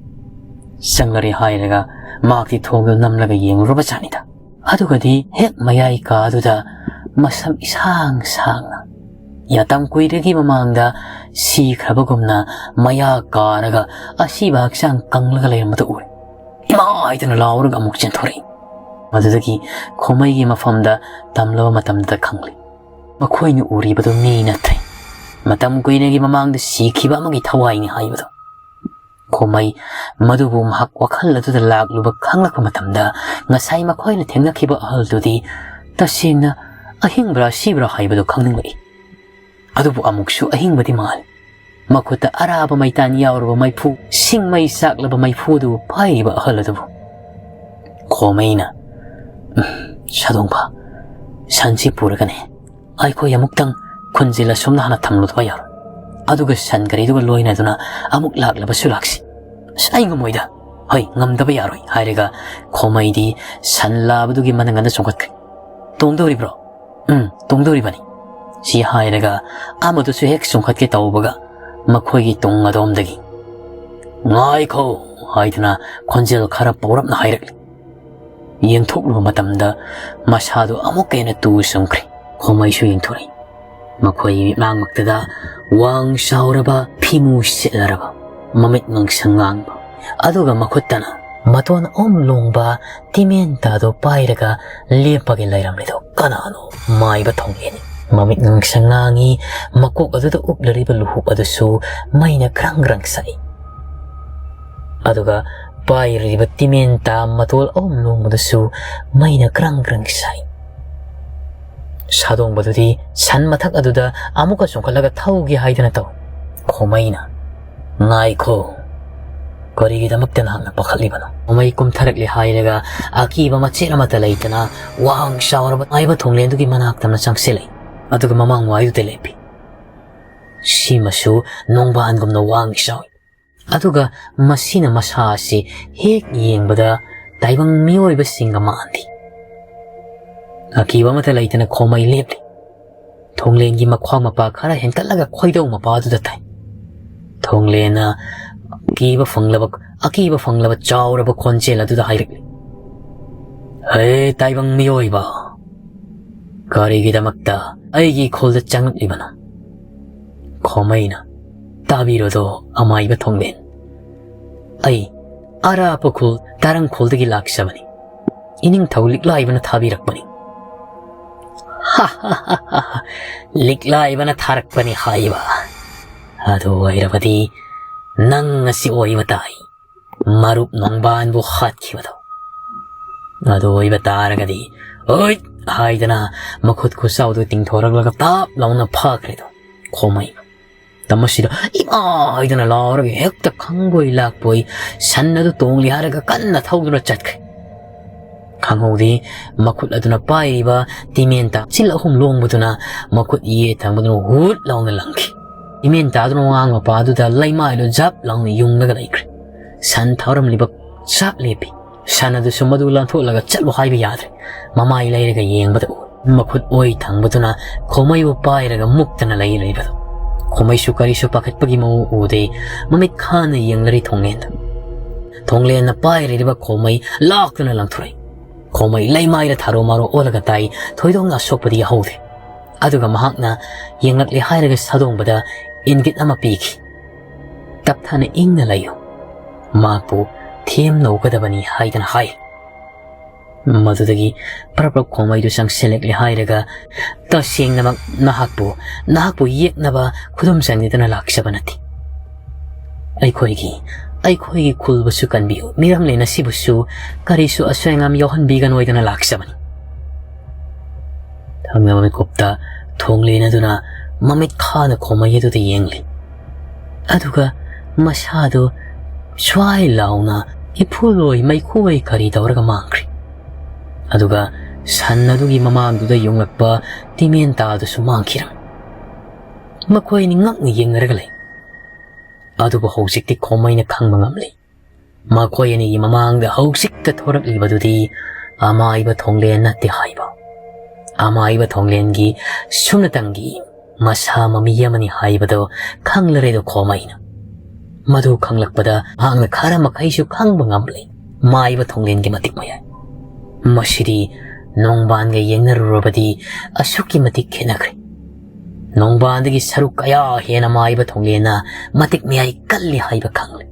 ꯆꯪꯂꯔꯦ ꯍꯥꯏꯔꯒ ꯃꯍꯥꯛꯇꯤ ꯊꯣꯡꯗꯨ ꯅꯝꯂꯒ ꯌꯦꯡꯂꯨꯔꯕ ꯖꯥꯠꯅꯤꯗ꯫ ꯑꯗꯨꯒꯗꯤ ꯍꯦꯛ ꯃꯌꯥꯏ ꯀꯥꯗꯨꯗ ꯃꯁꯝ ꯏꯁꯥꯡ ꯁꯥꯡꯅ, ꯌꯥꯇꯝ ꯀꯨꯏꯔꯒꯤ ꯃꯃꯥꯡꯗ ꯁꯤꯈ꯭ꯔꯕꯒꯨꯝꯅ ꯃꯌꯥ ꯀꯥꯔꯒ ꯑꯁꯤꯕ ꯍꯛꯆꯥꯡ ꯀꯪꯂꯒ ꯂꯩꯔꯝꯕꯗꯨ ꯎꯔꯦ꯫ "ꯏꯃꯥ!" ꯍꯥꯏꯗꯨꯅ ꯂꯥꯎꯔꯒ ꯑꯃꯨꯛ ꯆꯦꯟꯊꯣꯔꯛꯏ꯫ ꯃꯗꯨꯗꯒꯤ ꯈꯣꯃꯩꯒꯤ ꯃꯐꯝꯗ ꯇꯝꯂꯕ ꯃꯇꯝꯗ ꯈꯪꯂꯦ, ꯃꯈꯣꯏꯅ ꯎꯔꯤꯕꯗꯨ ꯃꯤ ꯅꯠꯇ꯭ꯔꯦ꯫ ꯃꯇꯝ ꯀꯨꯏꯅꯒꯤ ꯃꯃꯥꯡꯗ ꯁꯤꯈꯤꯕ ꯑꯃꯒꯤ ꯊꯋꯥꯏꯅꯤ ꯍꯥꯏꯕꯗꯨ꯫ ꯈꯣꯃꯩ ꯃꯗꯨꯕꯨ ꯃꯍꯥꯛ ꯋꯥꯈꯜ ꯑꯗꯨꯗ ꯂꯥꯛꯂꯨꯕ ꯈꯪꯂꯛꯄ ꯃꯇꯝꯗ, ꯉꯁꯥꯏ ꯃꯈꯣꯏꯅ ꯊꯦꯡꯅꯈꯤꯕ ꯑꯍꯜꯗꯨꯗꯤ ꯇꯁꯦꯡꯅ ꯑꯍꯤꯡꯕ꯭ꯔꯥ ꯁꯤꯕ꯭ꯔꯥ ꯍꯥꯏꯕꯗꯨ ꯈꯪꯅꯤꯡꯂꯛꯏ꯫ ꯑꯗꯨꯕꯨ ꯑꯃꯨꯛꯁꯨ ꯑꯍꯤꯡꯕꯗꯤ ꯃꯥꯜꯂꯤ꯫ ꯃꯈꯨꯠꯇ ꯑꯔꯥꯕ ꯃꯩꯇꯥꯟ ꯌꯥꯎꯔꯕ ꯃꯩꯐꯨ, ꯁꯤꯡ ꯃꯩ ꯆꯥꯛꯂꯕ ꯃꯩꯐꯨ ꯑꯗꯨꯕꯨ ꯄꯥꯏꯔꯤꯕ ꯑꯍꯜ ꯑꯗꯨꯕꯨ꯫ ꯈꯣꯃꯩꯅ, "ꯎꯝ, ꯁꯥꯗꯣꯡꯕ, ꯁꯟꯁꯤ ꯄꯨꯔꯒꯅꯦ ꯑꯩꯈꯣꯏ ꯑꯃꯨꯛꯇꯪ ꯈꯨꯟꯖꯤꯜ ꯑꯁꯣꯝꯗ ꯍꯥꯟꯅ ꯊꯝꯂꯨꯗꯕ ꯌꯥꯔꯣꯏ꯫ ꯑꯗꯨꯒ ꯁꯟ ꯒꯥꯔꯤꯗꯨꯒ ꯂꯣꯏꯅꯗꯨꯅ ꯑꯃꯨꯛ ꯂꯥꯛꯂꯕꯁꯨ ꯂꯥꯛꯁꯤ"꯫ "ꯑꯁ, ꯑꯩ ꯉꯝꯃꯣꯏꯗ"꯫ "ꯍꯣꯏ, ꯉꯝꯗꯕ ꯌꯥꯔꯣꯏ" ꯍꯥꯏꯔꯒ ꯈꯣꯃꯩꯗꯤ ꯁꯟ ꯂꯥꯕꯗꯨꯒꯤ ꯃꯅꯪꯒꯟꯗ ꯆꯣꯡꯈꯠꯈ꯭ꯔꯦ꯫ "ꯇꯣꯡꯗꯧꯔꯤꯕ꯭ꯔꯣ?" "ꯎꯝ, ꯇꯣꯡꯗꯧꯔꯤꯕꯅꯤ"꯫ ꯁꯤ ꯍꯥꯏꯔꯒ ꯑꯃꯗꯨꯁꯨ ꯍꯦꯛ ꯆꯣꯡꯈꯠꯀꯦ ꯇꯧꯕꯒ ꯃꯈꯣꯏꯒꯤ ꯇꯨꯡ ꯑꯗꯣꯝꯗꯒꯤ, "ꯉꯥꯏꯈꯣ" ꯍꯥꯏꯗꯨꯅ ꯈꯣꯟꯖꯦꯜ ꯈꯔ ꯄꯧꯔꯞꯅ ꯍꯥꯏꯔꯛꯂꯤ꯫ ꯌꯦꯡꯊꯣꯛꯂꯨꯕ ꯃꯇꯝꯗ ꯃꯁꯥꯗꯨ ꯑꯃꯨꯛꯀ ꯍꯦꯟꯅ ꯇꯨ ꯆꯨꯝꯈ꯭ꯔꯦ꯫ ꯈꯣꯃꯩꯁꯨ ꯌꯦꯡꯊꯣꯔꯛꯏ꯫ ꯃꯈꯣꯏꯒꯤ ꯃꯤꯠꯃꯥꯡꯃꯛꯇꯗ ꯋꯥꯡ ꯆꯥꯎꯔꯕ, ꯐꯤꯃꯨ ꯁꯦꯠꯂꯔꯕ, ꯃꯃꯤꯠ ꯉꯥꯡꯁꯪ ꯉꯥꯡꯕ, ꯑꯗꯨꯒ ꯃꯈꯨꯠꯇꯅ ꯃꯇꯣꯟ ꯑꯍꯨꯝ ꯂꯣꯡꯕ ꯇꯤꯃꯦꯟꯇ ꯑꯗꯨ ꯄꯥꯏꯔꯒ ꯂꯦꯞꯄꯒ ꯂꯩꯔꯝꯂꯤꯗꯨ ꯀꯅꯥꯅꯣ? ꯃꯥꯏꯕ ꯊꯣꯡꯂꯦꯟꯅꯤ꯫ ꯃꯃꯤꯠ ꯉꯥꯡꯁꯪ ꯉꯥꯡꯉꯤ, ꯃꯀꯣꯛ ꯑꯗꯨꯗ ꯎꯞꯂꯔꯤꯕ ꯂꯨꯍꯨꯞ ꯑꯗꯨꯁꯨ ꯃꯩꯅ ꯒ꯭ꯔꯪ ꯒ꯭ꯔꯪ ꯁꯥꯛꯏ꯫ ꯑꯗꯨꯒ ꯄꯥꯏꯔꯤꯕ ꯇꯤꯃꯦꯟꯇꯥ ꯃꯇꯣꯜ ꯑꯍꯨꯝ ꯂꯣꯡꯕꯗꯨꯁꯨ ꯃꯩꯅ ꯒ꯭ꯔꯪ ꯒ꯭ꯔꯪ ꯁꯥꯛꯏ꯫ ꯁꯥꯗꯣꯡꯕꯗꯨꯗꯤ ꯁꯟ ꯃꯊꯛ ꯑꯗꯨꯗ ꯑꯃꯨꯛꯀ ꯆꯣꯡꯈꯠꯂꯒ ꯊꯧꯒꯦ ꯍꯥꯏꯗꯅ ꯇꯧꯏ꯫ ꯈꯣꯃꯩꯅ, "ꯉꯥꯏꯈꯣ, ꯀꯔꯤꯒꯤꯗꯃꯛꯇ ꯅꯍꯥꯛꯅ ꯄꯥꯈꯠꯂꯤꯕꯅꯣ?" ꯈꯣꯃꯩ ꯀꯨꯝꯊꯔꯛꯂꯦ ꯍꯥꯏꯔꯒ ꯑꯀꯤꯕ ꯃꯆꯦꯠ ꯑꯃꯠꯇ ꯂꯩꯇꯅ ꯋꯥꯡ ꯆꯥꯎꯔꯕ ꯃꯥꯏꯕ ꯊꯣꯡꯂꯦꯟꯗꯨꯒꯤ ꯃꯅꯥꯛꯇ ꯑꯃ ꯆꯪꯁꯤꯜꯂꯛꯏ꯫ ꯑꯗꯨꯒ ꯃꯃꯥꯡ ꯋꯥꯏꯗꯨꯗ ꯂꯦꯞꯄꯤ꯫ ꯁꯤꯃꯁꯨ ꯅꯣꯡꯕꯥꯟꯒꯨꯝꯅ ꯋꯥꯡ ꯆꯥꯎꯏ꯫ ꯑꯗꯨꯒ ꯃꯁꯤꯅ ꯃꯁꯥ ꯑꯁꯤ ꯍꯦꯛ ꯌꯦꯡꯕꯗ ꯇꯥꯏꯕꯪ ꯃꯤꯑꯣꯏꯕꯁꯤꯡꯒ ꯃꯥꯟꯗꯦ꯫ ꯑꯀꯤꯕ ꯑꯃꯠꯇ ꯂꯩꯇꯅ ꯈꯣꯃꯩ ꯂꯦꯞꯂꯤ꯫ ꯊꯣꯡꯂꯦꯟꯒꯤ ꯃꯈ꯭ꯋꯥꯡ ꯃꯄꯥ ꯈꯔ ꯍꯦꯟꯀꯠꯂꯒ ꯈꯣꯏꯗꯧ ꯃꯄꯥꯗꯨꯗ ꯇꯥꯏ꯫ ꯊꯣꯡꯂꯦꯟꯅ ꯑꯀꯤꯕ ꯐꯪꯂꯕ, ꯑꯀꯤꯕ ꯐꯪꯂꯕ ꯆꯥꯎꯔꯕ ꯈꯣꯟꯖꯦꯜ ꯑꯗꯨꯗ ꯍꯥꯏꯔꯛꯂꯤ, "ꯍꯦ ꯇꯥꯏꯕꯪ ꯃꯤꯑꯣꯏꯕ, ꯀꯔꯤꯒꯤꯗꯃꯛꯇ ꯑꯩꯒꯤ ꯈꯨꯜꯗ ꯆꯪꯂꯛꯂꯤꯕꯅꯣ?" ꯈꯣꯃꯩꯅ, "ꯇꯥꯕꯤꯔꯣꯗꯣ, ꯑꯃꯥꯏꯕ ꯊꯣꯡꯂꯦꯟ꯫ ꯑꯩ ꯑꯔꯥꯞꯄ ꯈꯨꯜ ꯇꯥꯔꯪ ꯈꯨꯜꯗꯒꯤ ꯂꯥꯛꯆꯕꯅꯤ꯫ ꯏꯅꯤꯡꯊꯧ ꯂꯤꯛꯂꯥꯏꯕꯅ ꯊꯥꯕꯤꯔꯛꯄꯅꯤ꯫" "ꯂꯤꯛꯂꯥꯏꯕꯅ ꯊꯥꯔꯛꯄꯅꯤ ꯍꯥꯏꯕ? ꯑꯗꯨ ꯑꯣꯏꯔꯕꯗꯤ ꯅꯪ ꯑꯁꯤ ꯑꯣꯏꯕ ꯇꯥꯏ, ꯃꯔꯨꯞ ꯅꯣꯡꯕꯥꯟꯕꯨ ꯍꯥꯠꯈꯤꯕꯗꯣ꯫ ꯑꯗꯨ ꯑꯣꯏꯕ ꯇꯥꯔꯒꯗꯤ, ꯑꯣꯏ!" ꯍꯥꯏꯗꯅ ꯃꯈꯨꯠ ꯈꯨꯠꯁꯥꯎꯗꯨ ꯇꯤꯡꯊꯣꯔꯛꯂꯒ ꯇꯥꯞ ꯂꯥꯎꯅ ꯐꯥꯈ꯭ꯔꯦꯗꯣ꯫ ꯈꯣꯃꯩ ꯇꯃꯁꯤꯗ ꯏꯃꯥ ꯍꯥꯏꯗꯅ ꯂꯥꯎꯔꯒ ꯍꯦꯛꯇ ꯈꯪꯕꯣꯏ ꯂꯥꯛꯄꯣꯏ ꯁꯟ ꯑꯗꯨ ꯇꯣꯡꯂꯤ ꯍꯥꯏꯔꯒ ꯀꯟꯅ ꯊꯧꯗꯨꯅ ꯆꯠꯈ꯭ꯔꯦ꯫ ꯈꯪꯍꯧꯗꯦ, ꯃꯈꯨꯠ ꯑꯗꯨꯅ ꯄꯥꯏꯔꯤꯕ ꯇꯤꯃꯦꯟꯇꯥ ꯆꯤꯜ ꯑꯍꯨꯝ ꯂꯣꯡꯕꯗꯨꯅ ꯃꯈꯨꯠ ꯌꯦꯠ ꯊꯪꯕꯗꯨꯅ ꯍꯨꯠ ꯂꯥꯎꯅ ꯂꯪꯈꯤ꯫ ꯇꯤꯃꯦꯟꯇꯥꯗꯨꯅ ꯃꯉꯥꯡ ꯃꯄꯥꯗꯨꯗ ꯂꯩꯃꯥꯏꯗꯨ ꯖꯞ ꯂꯥꯎꯅ ꯌꯨꯡꯂꯒ ꯂꯩꯈ꯭ꯔꯦ꯫ ꯁꯟ ꯊꯧꯔꯝꯂꯤꯕ ꯆꯞ ꯂꯦꯞꯄꯤ꯫ ꯁꯟ ꯑꯗꯨꯁꯨ ꯃꯗꯨ ꯂꯥꯟꯊꯣꯛꯂꯒ ꯆꯠꯂꯨ ꯍꯥꯏꯕ ꯌꯥꯗ꯭ꯔꯦ꯫ ꯃꯃꯥꯏ ꯂꯩꯔꯒ ꯌꯦꯡꯕꯗ ꯎ꯫ ꯃꯈꯨꯠ ꯑꯣꯏ ꯊꯪꯕꯗꯨꯅ ꯈꯣꯃꯩꯕꯨ ꯄꯥꯏꯔꯒ ꯃꯨꯛꯇꯅ ꯂꯩꯔꯤꯕꯗꯨ꯫ ꯈꯣꯃꯩꯁꯨ ꯀꯔꯤꯁꯨ ꯄꯥꯈꯠꯄꯒꯤ ꯃꯑꯣꯡ ꯎꯗꯦ꯫ ꯃꯃꯤꯠ ꯈꯥꯅ ꯌꯦꯡꯂꯔꯤ ꯊꯣꯡꯂꯦꯟꯗ꯫ ꯊꯣꯡꯂꯦꯟꯅ ꯄꯥꯏꯔꯤꯕ ꯈꯣꯃꯩ ꯂꯥꯛꯇꯨꯅ ꯂꯪꯊꯣꯔꯛꯏ꯫ ꯈꯣꯃꯩ ꯂꯩꯃꯥꯏꯗ ꯊꯥꯔꯣ ꯃꯥꯔꯣ ꯑꯣꯜꯂꯒ ꯇꯥꯏ꯫ ꯊꯣꯏꯗꯣꯛꯅ ꯑꯁꯣꯛꯄꯗꯤ ꯌꯥꯍꯧꯗꯦ꯫ ꯑꯗꯨꯒ ꯃꯍꯥꯛꯅ ꯌꯦꯡꯂꯛꯂꯦ ꯍꯥꯏꯔꯒ ꯁꯥꯗꯣꯡꯕꯗ ꯏꯪꯒꯤꯠ ꯑꯃ ꯄꯤꯈꯤ꯫ "ꯇꯞꯊꯅ ꯏꯪꯅ ꯂꯩꯌꯨ꯫ ꯃꯍꯥꯛꯄꯨ ꯊꯦꯝꯅꯧꯒꯗꯕꯅꯤ" ꯍꯥꯏꯗꯅ ꯍꯥꯏ꯫ ꯃꯗꯨꯗꯒꯤ ꯄ꯭ꯔꯞ ꯄ꯭ꯔꯞ ꯈꯣꯡꯃꯩꯗꯨ ꯆꯪꯁꯤꯜꯂꯛꯂꯦ ꯍꯥꯏꯔꯒ, "ꯇꯁꯦꯡꯅꯃꯛ ꯅꯍꯥꯛꯄꯨ, ꯅꯍꯥꯛꯄꯨ ꯌꯦꯛꯅꯕ ꯈꯨꯗꯨꯝ ꯆꯟꯗꯨꯅ ꯂꯥꯛꯆꯕ ꯅꯠꯇꯦ꯫ ꯑꯩꯈꯣꯏꯒꯤ, ꯑꯩꯈꯣꯏꯒꯤ ꯈꯨꯜꯕꯨꯁꯨ ꯀꯟꯕꯤꯌꯨ, ꯃꯤꯔꯝꯂꯦꯟ ꯑꯁꯤꯕꯨꯁꯨ ꯀꯔꯤꯁꯨ ꯑꯁꯣꯏ ꯑꯉꯥꯝ ꯌꯥꯎꯍꯟꯕꯤꯒꯅꯣꯏꯗꯅ ꯂꯥꯛꯆꯕꯅꯤ"꯫ ꯊꯪꯅꯕ ꯃꯤꯀꯨꯞꯇ ꯊꯣꯡꯂꯦꯟ ꯑꯗꯨꯅ ꯃꯃꯤꯠ ꯈꯥꯅ ꯈꯣꯝꯃꯩ ꯑꯗꯨꯗ ꯌꯦꯡꯂꯤ꯫ ꯑꯗꯨꯒ ꯃꯁꯥꯗꯨ ꯁ꯭ꯋꯥꯏ ꯂꯥꯎꯅ ꯏꯐꯨꯜꯂꯣꯏ ꯃꯩꯈꯨꯋꯣꯏ ꯀꯔꯤ ꯇꯧꯔꯒ ꯃꯥꯡꯈ꯭ꯔꯦ꯫ ꯑꯗꯨꯒ ꯁꯟ ꯑꯗꯨꯒꯤ ꯃꯃꯥꯡꯗꯨꯗ ꯌꯨꯡꯂꯛꯄ ꯇꯤꯃꯦꯟ ꯇꯥꯗꯨꯁꯨ ꯃꯥꯡꯈꯤꯔꯝꯃꯤ꯫ ꯃꯈꯣꯏ ꯑꯅꯤ ꯉꯛꯅ ꯌꯦꯡꯅꯔꯒ ꯂꯩ꯫ ꯑꯗꯨꯕꯨ ꯍꯧꯖꯤꯛꯇꯤ ꯈꯣꯝꯃꯩꯅ ꯈꯪꯕ ꯉꯝꯂꯤ꯫ ꯃꯈꯣꯏ ꯑꯅꯤꯒꯤ ꯃꯃꯥꯡꯗ ꯍꯧꯖꯤꯛꯇ ꯊꯣꯔꯛꯂꯤꯕꯗꯨꯗꯤ ꯑꯃꯥꯏꯕ ꯊꯣꯡꯂꯦꯟ ꯅꯠꯇꯦ ꯍꯥꯏꯕ꯫ ꯑꯃꯥꯏꯕ ꯊꯣꯡꯂꯦꯟꯒꯤ ꯁꯨꯞꯅꯇꯪꯒꯤ ꯃꯁꯥ ꯃꯃꯤ ꯑꯃꯅꯤ ꯍꯥꯏꯕꯗꯨ ꯈꯪꯂꯔꯦꯗꯣ ꯈꯣꯝꯃꯩꯅ꯫ ꯃꯗꯨ ꯈꯪꯂꯛꯄꯗ ꯃꯍꯥꯛꯅ ꯈꯔ ꯃꯈꯩꯁꯨ ꯈꯪꯕ ꯉꯝꯂꯦ ꯃꯥꯏꯕ ꯊꯣꯡꯂꯦꯟꯒꯤ ꯃꯇꯤꯛ ꯃꯌꯥꯏ꯫ ꯃꯁꯤꯗꯤ ꯅꯣꯡꯕꯥꯟꯒ ꯌꯦꯡꯅꯔꯨꯔꯕꯗꯤ ꯑꯁꯨꯛꯀꯤ ꯃꯇꯤꯛ ꯈꯦꯠꯅꯈ꯭ꯔꯦ꯫ ꯅꯣꯡꯕꯥꯟꯗꯒꯤ ꯁꯔꯨꯛ ꯀꯌꯥ ꯍꯦꯟꯅ ꯃꯥꯏꯕ ꯊꯣꯡꯂꯦꯟꯅ ꯃꯇꯤꯛ ꯃꯌꯥꯏ ꯀꯜꯂꯤ ꯍꯥꯏꯕ ꯈꯪꯂꯦ꯫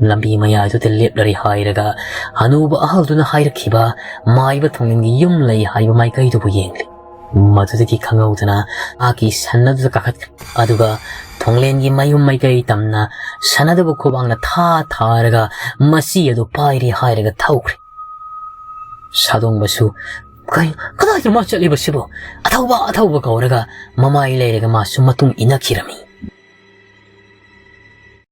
ꯂꯝꯕꯤ ꯃꯌꯥꯏꯗꯨꯗ ꯂꯦꯞꯂꯔꯦ ꯍꯥꯏꯔꯒ ꯍꯅꯨꯕ ꯑꯍꯜꯗꯨꯅ ꯍꯥꯏꯔꯛꯈꯤꯕ ꯃꯥꯏꯕ ꯊꯣꯡꯂꯦꯟꯒꯤ ꯌꯨꯝ ꯂꯩ ꯍꯥꯏꯕ ꯃꯥꯏꯀꯩꯗꯨꯕꯨ ꯌꯦꯡꯂꯤ꯫ ꯃꯗꯨꯗꯒꯤ ꯈꯪꯍꯧꯗꯅ ꯃꯍꯥꯛꯀꯤ ꯁꯟ ꯑꯗꯨꯗ ꯀꯥꯈꯠꯈ꯭ꯔꯦ꯫ ꯑꯗꯨꯒ ꯊꯣꯡꯂꯦꯟꯒꯤ ꯃꯌꯨꯝ ꯃꯥꯏꯀꯩ ꯇꯝꯅ ꯁꯟ ꯑꯗꯨꯕꯨ ꯈꯨꯕꯥꯛꯅ ꯊꯥ ꯊꯥꯔꯒ ꯃꯆꯤ ꯑꯗꯨ ꯄꯥꯏꯔꯦ ꯍꯥꯏꯔꯒ ꯊꯧꯈ꯭ꯔꯦ꯫ ꯁꯥꯗꯣꯡꯕꯁꯨ, "ꯀꯩ, ꯀꯗꯥꯏꯗ ꯃꯥ ꯆꯠꯂꯤꯕꯁꯤꯕꯨ? ꯑꯊꯧꯕ, ꯑꯊꯧꯕ!" ꯀꯧꯔꯒ ꯃꯃꯥꯏ ꯂꯩꯔꯒ ꯃꯥꯁꯨ ꯃꯇꯨꯡ ꯏꯟꯅꯈꯤꯔꯝꯃꯤ꯫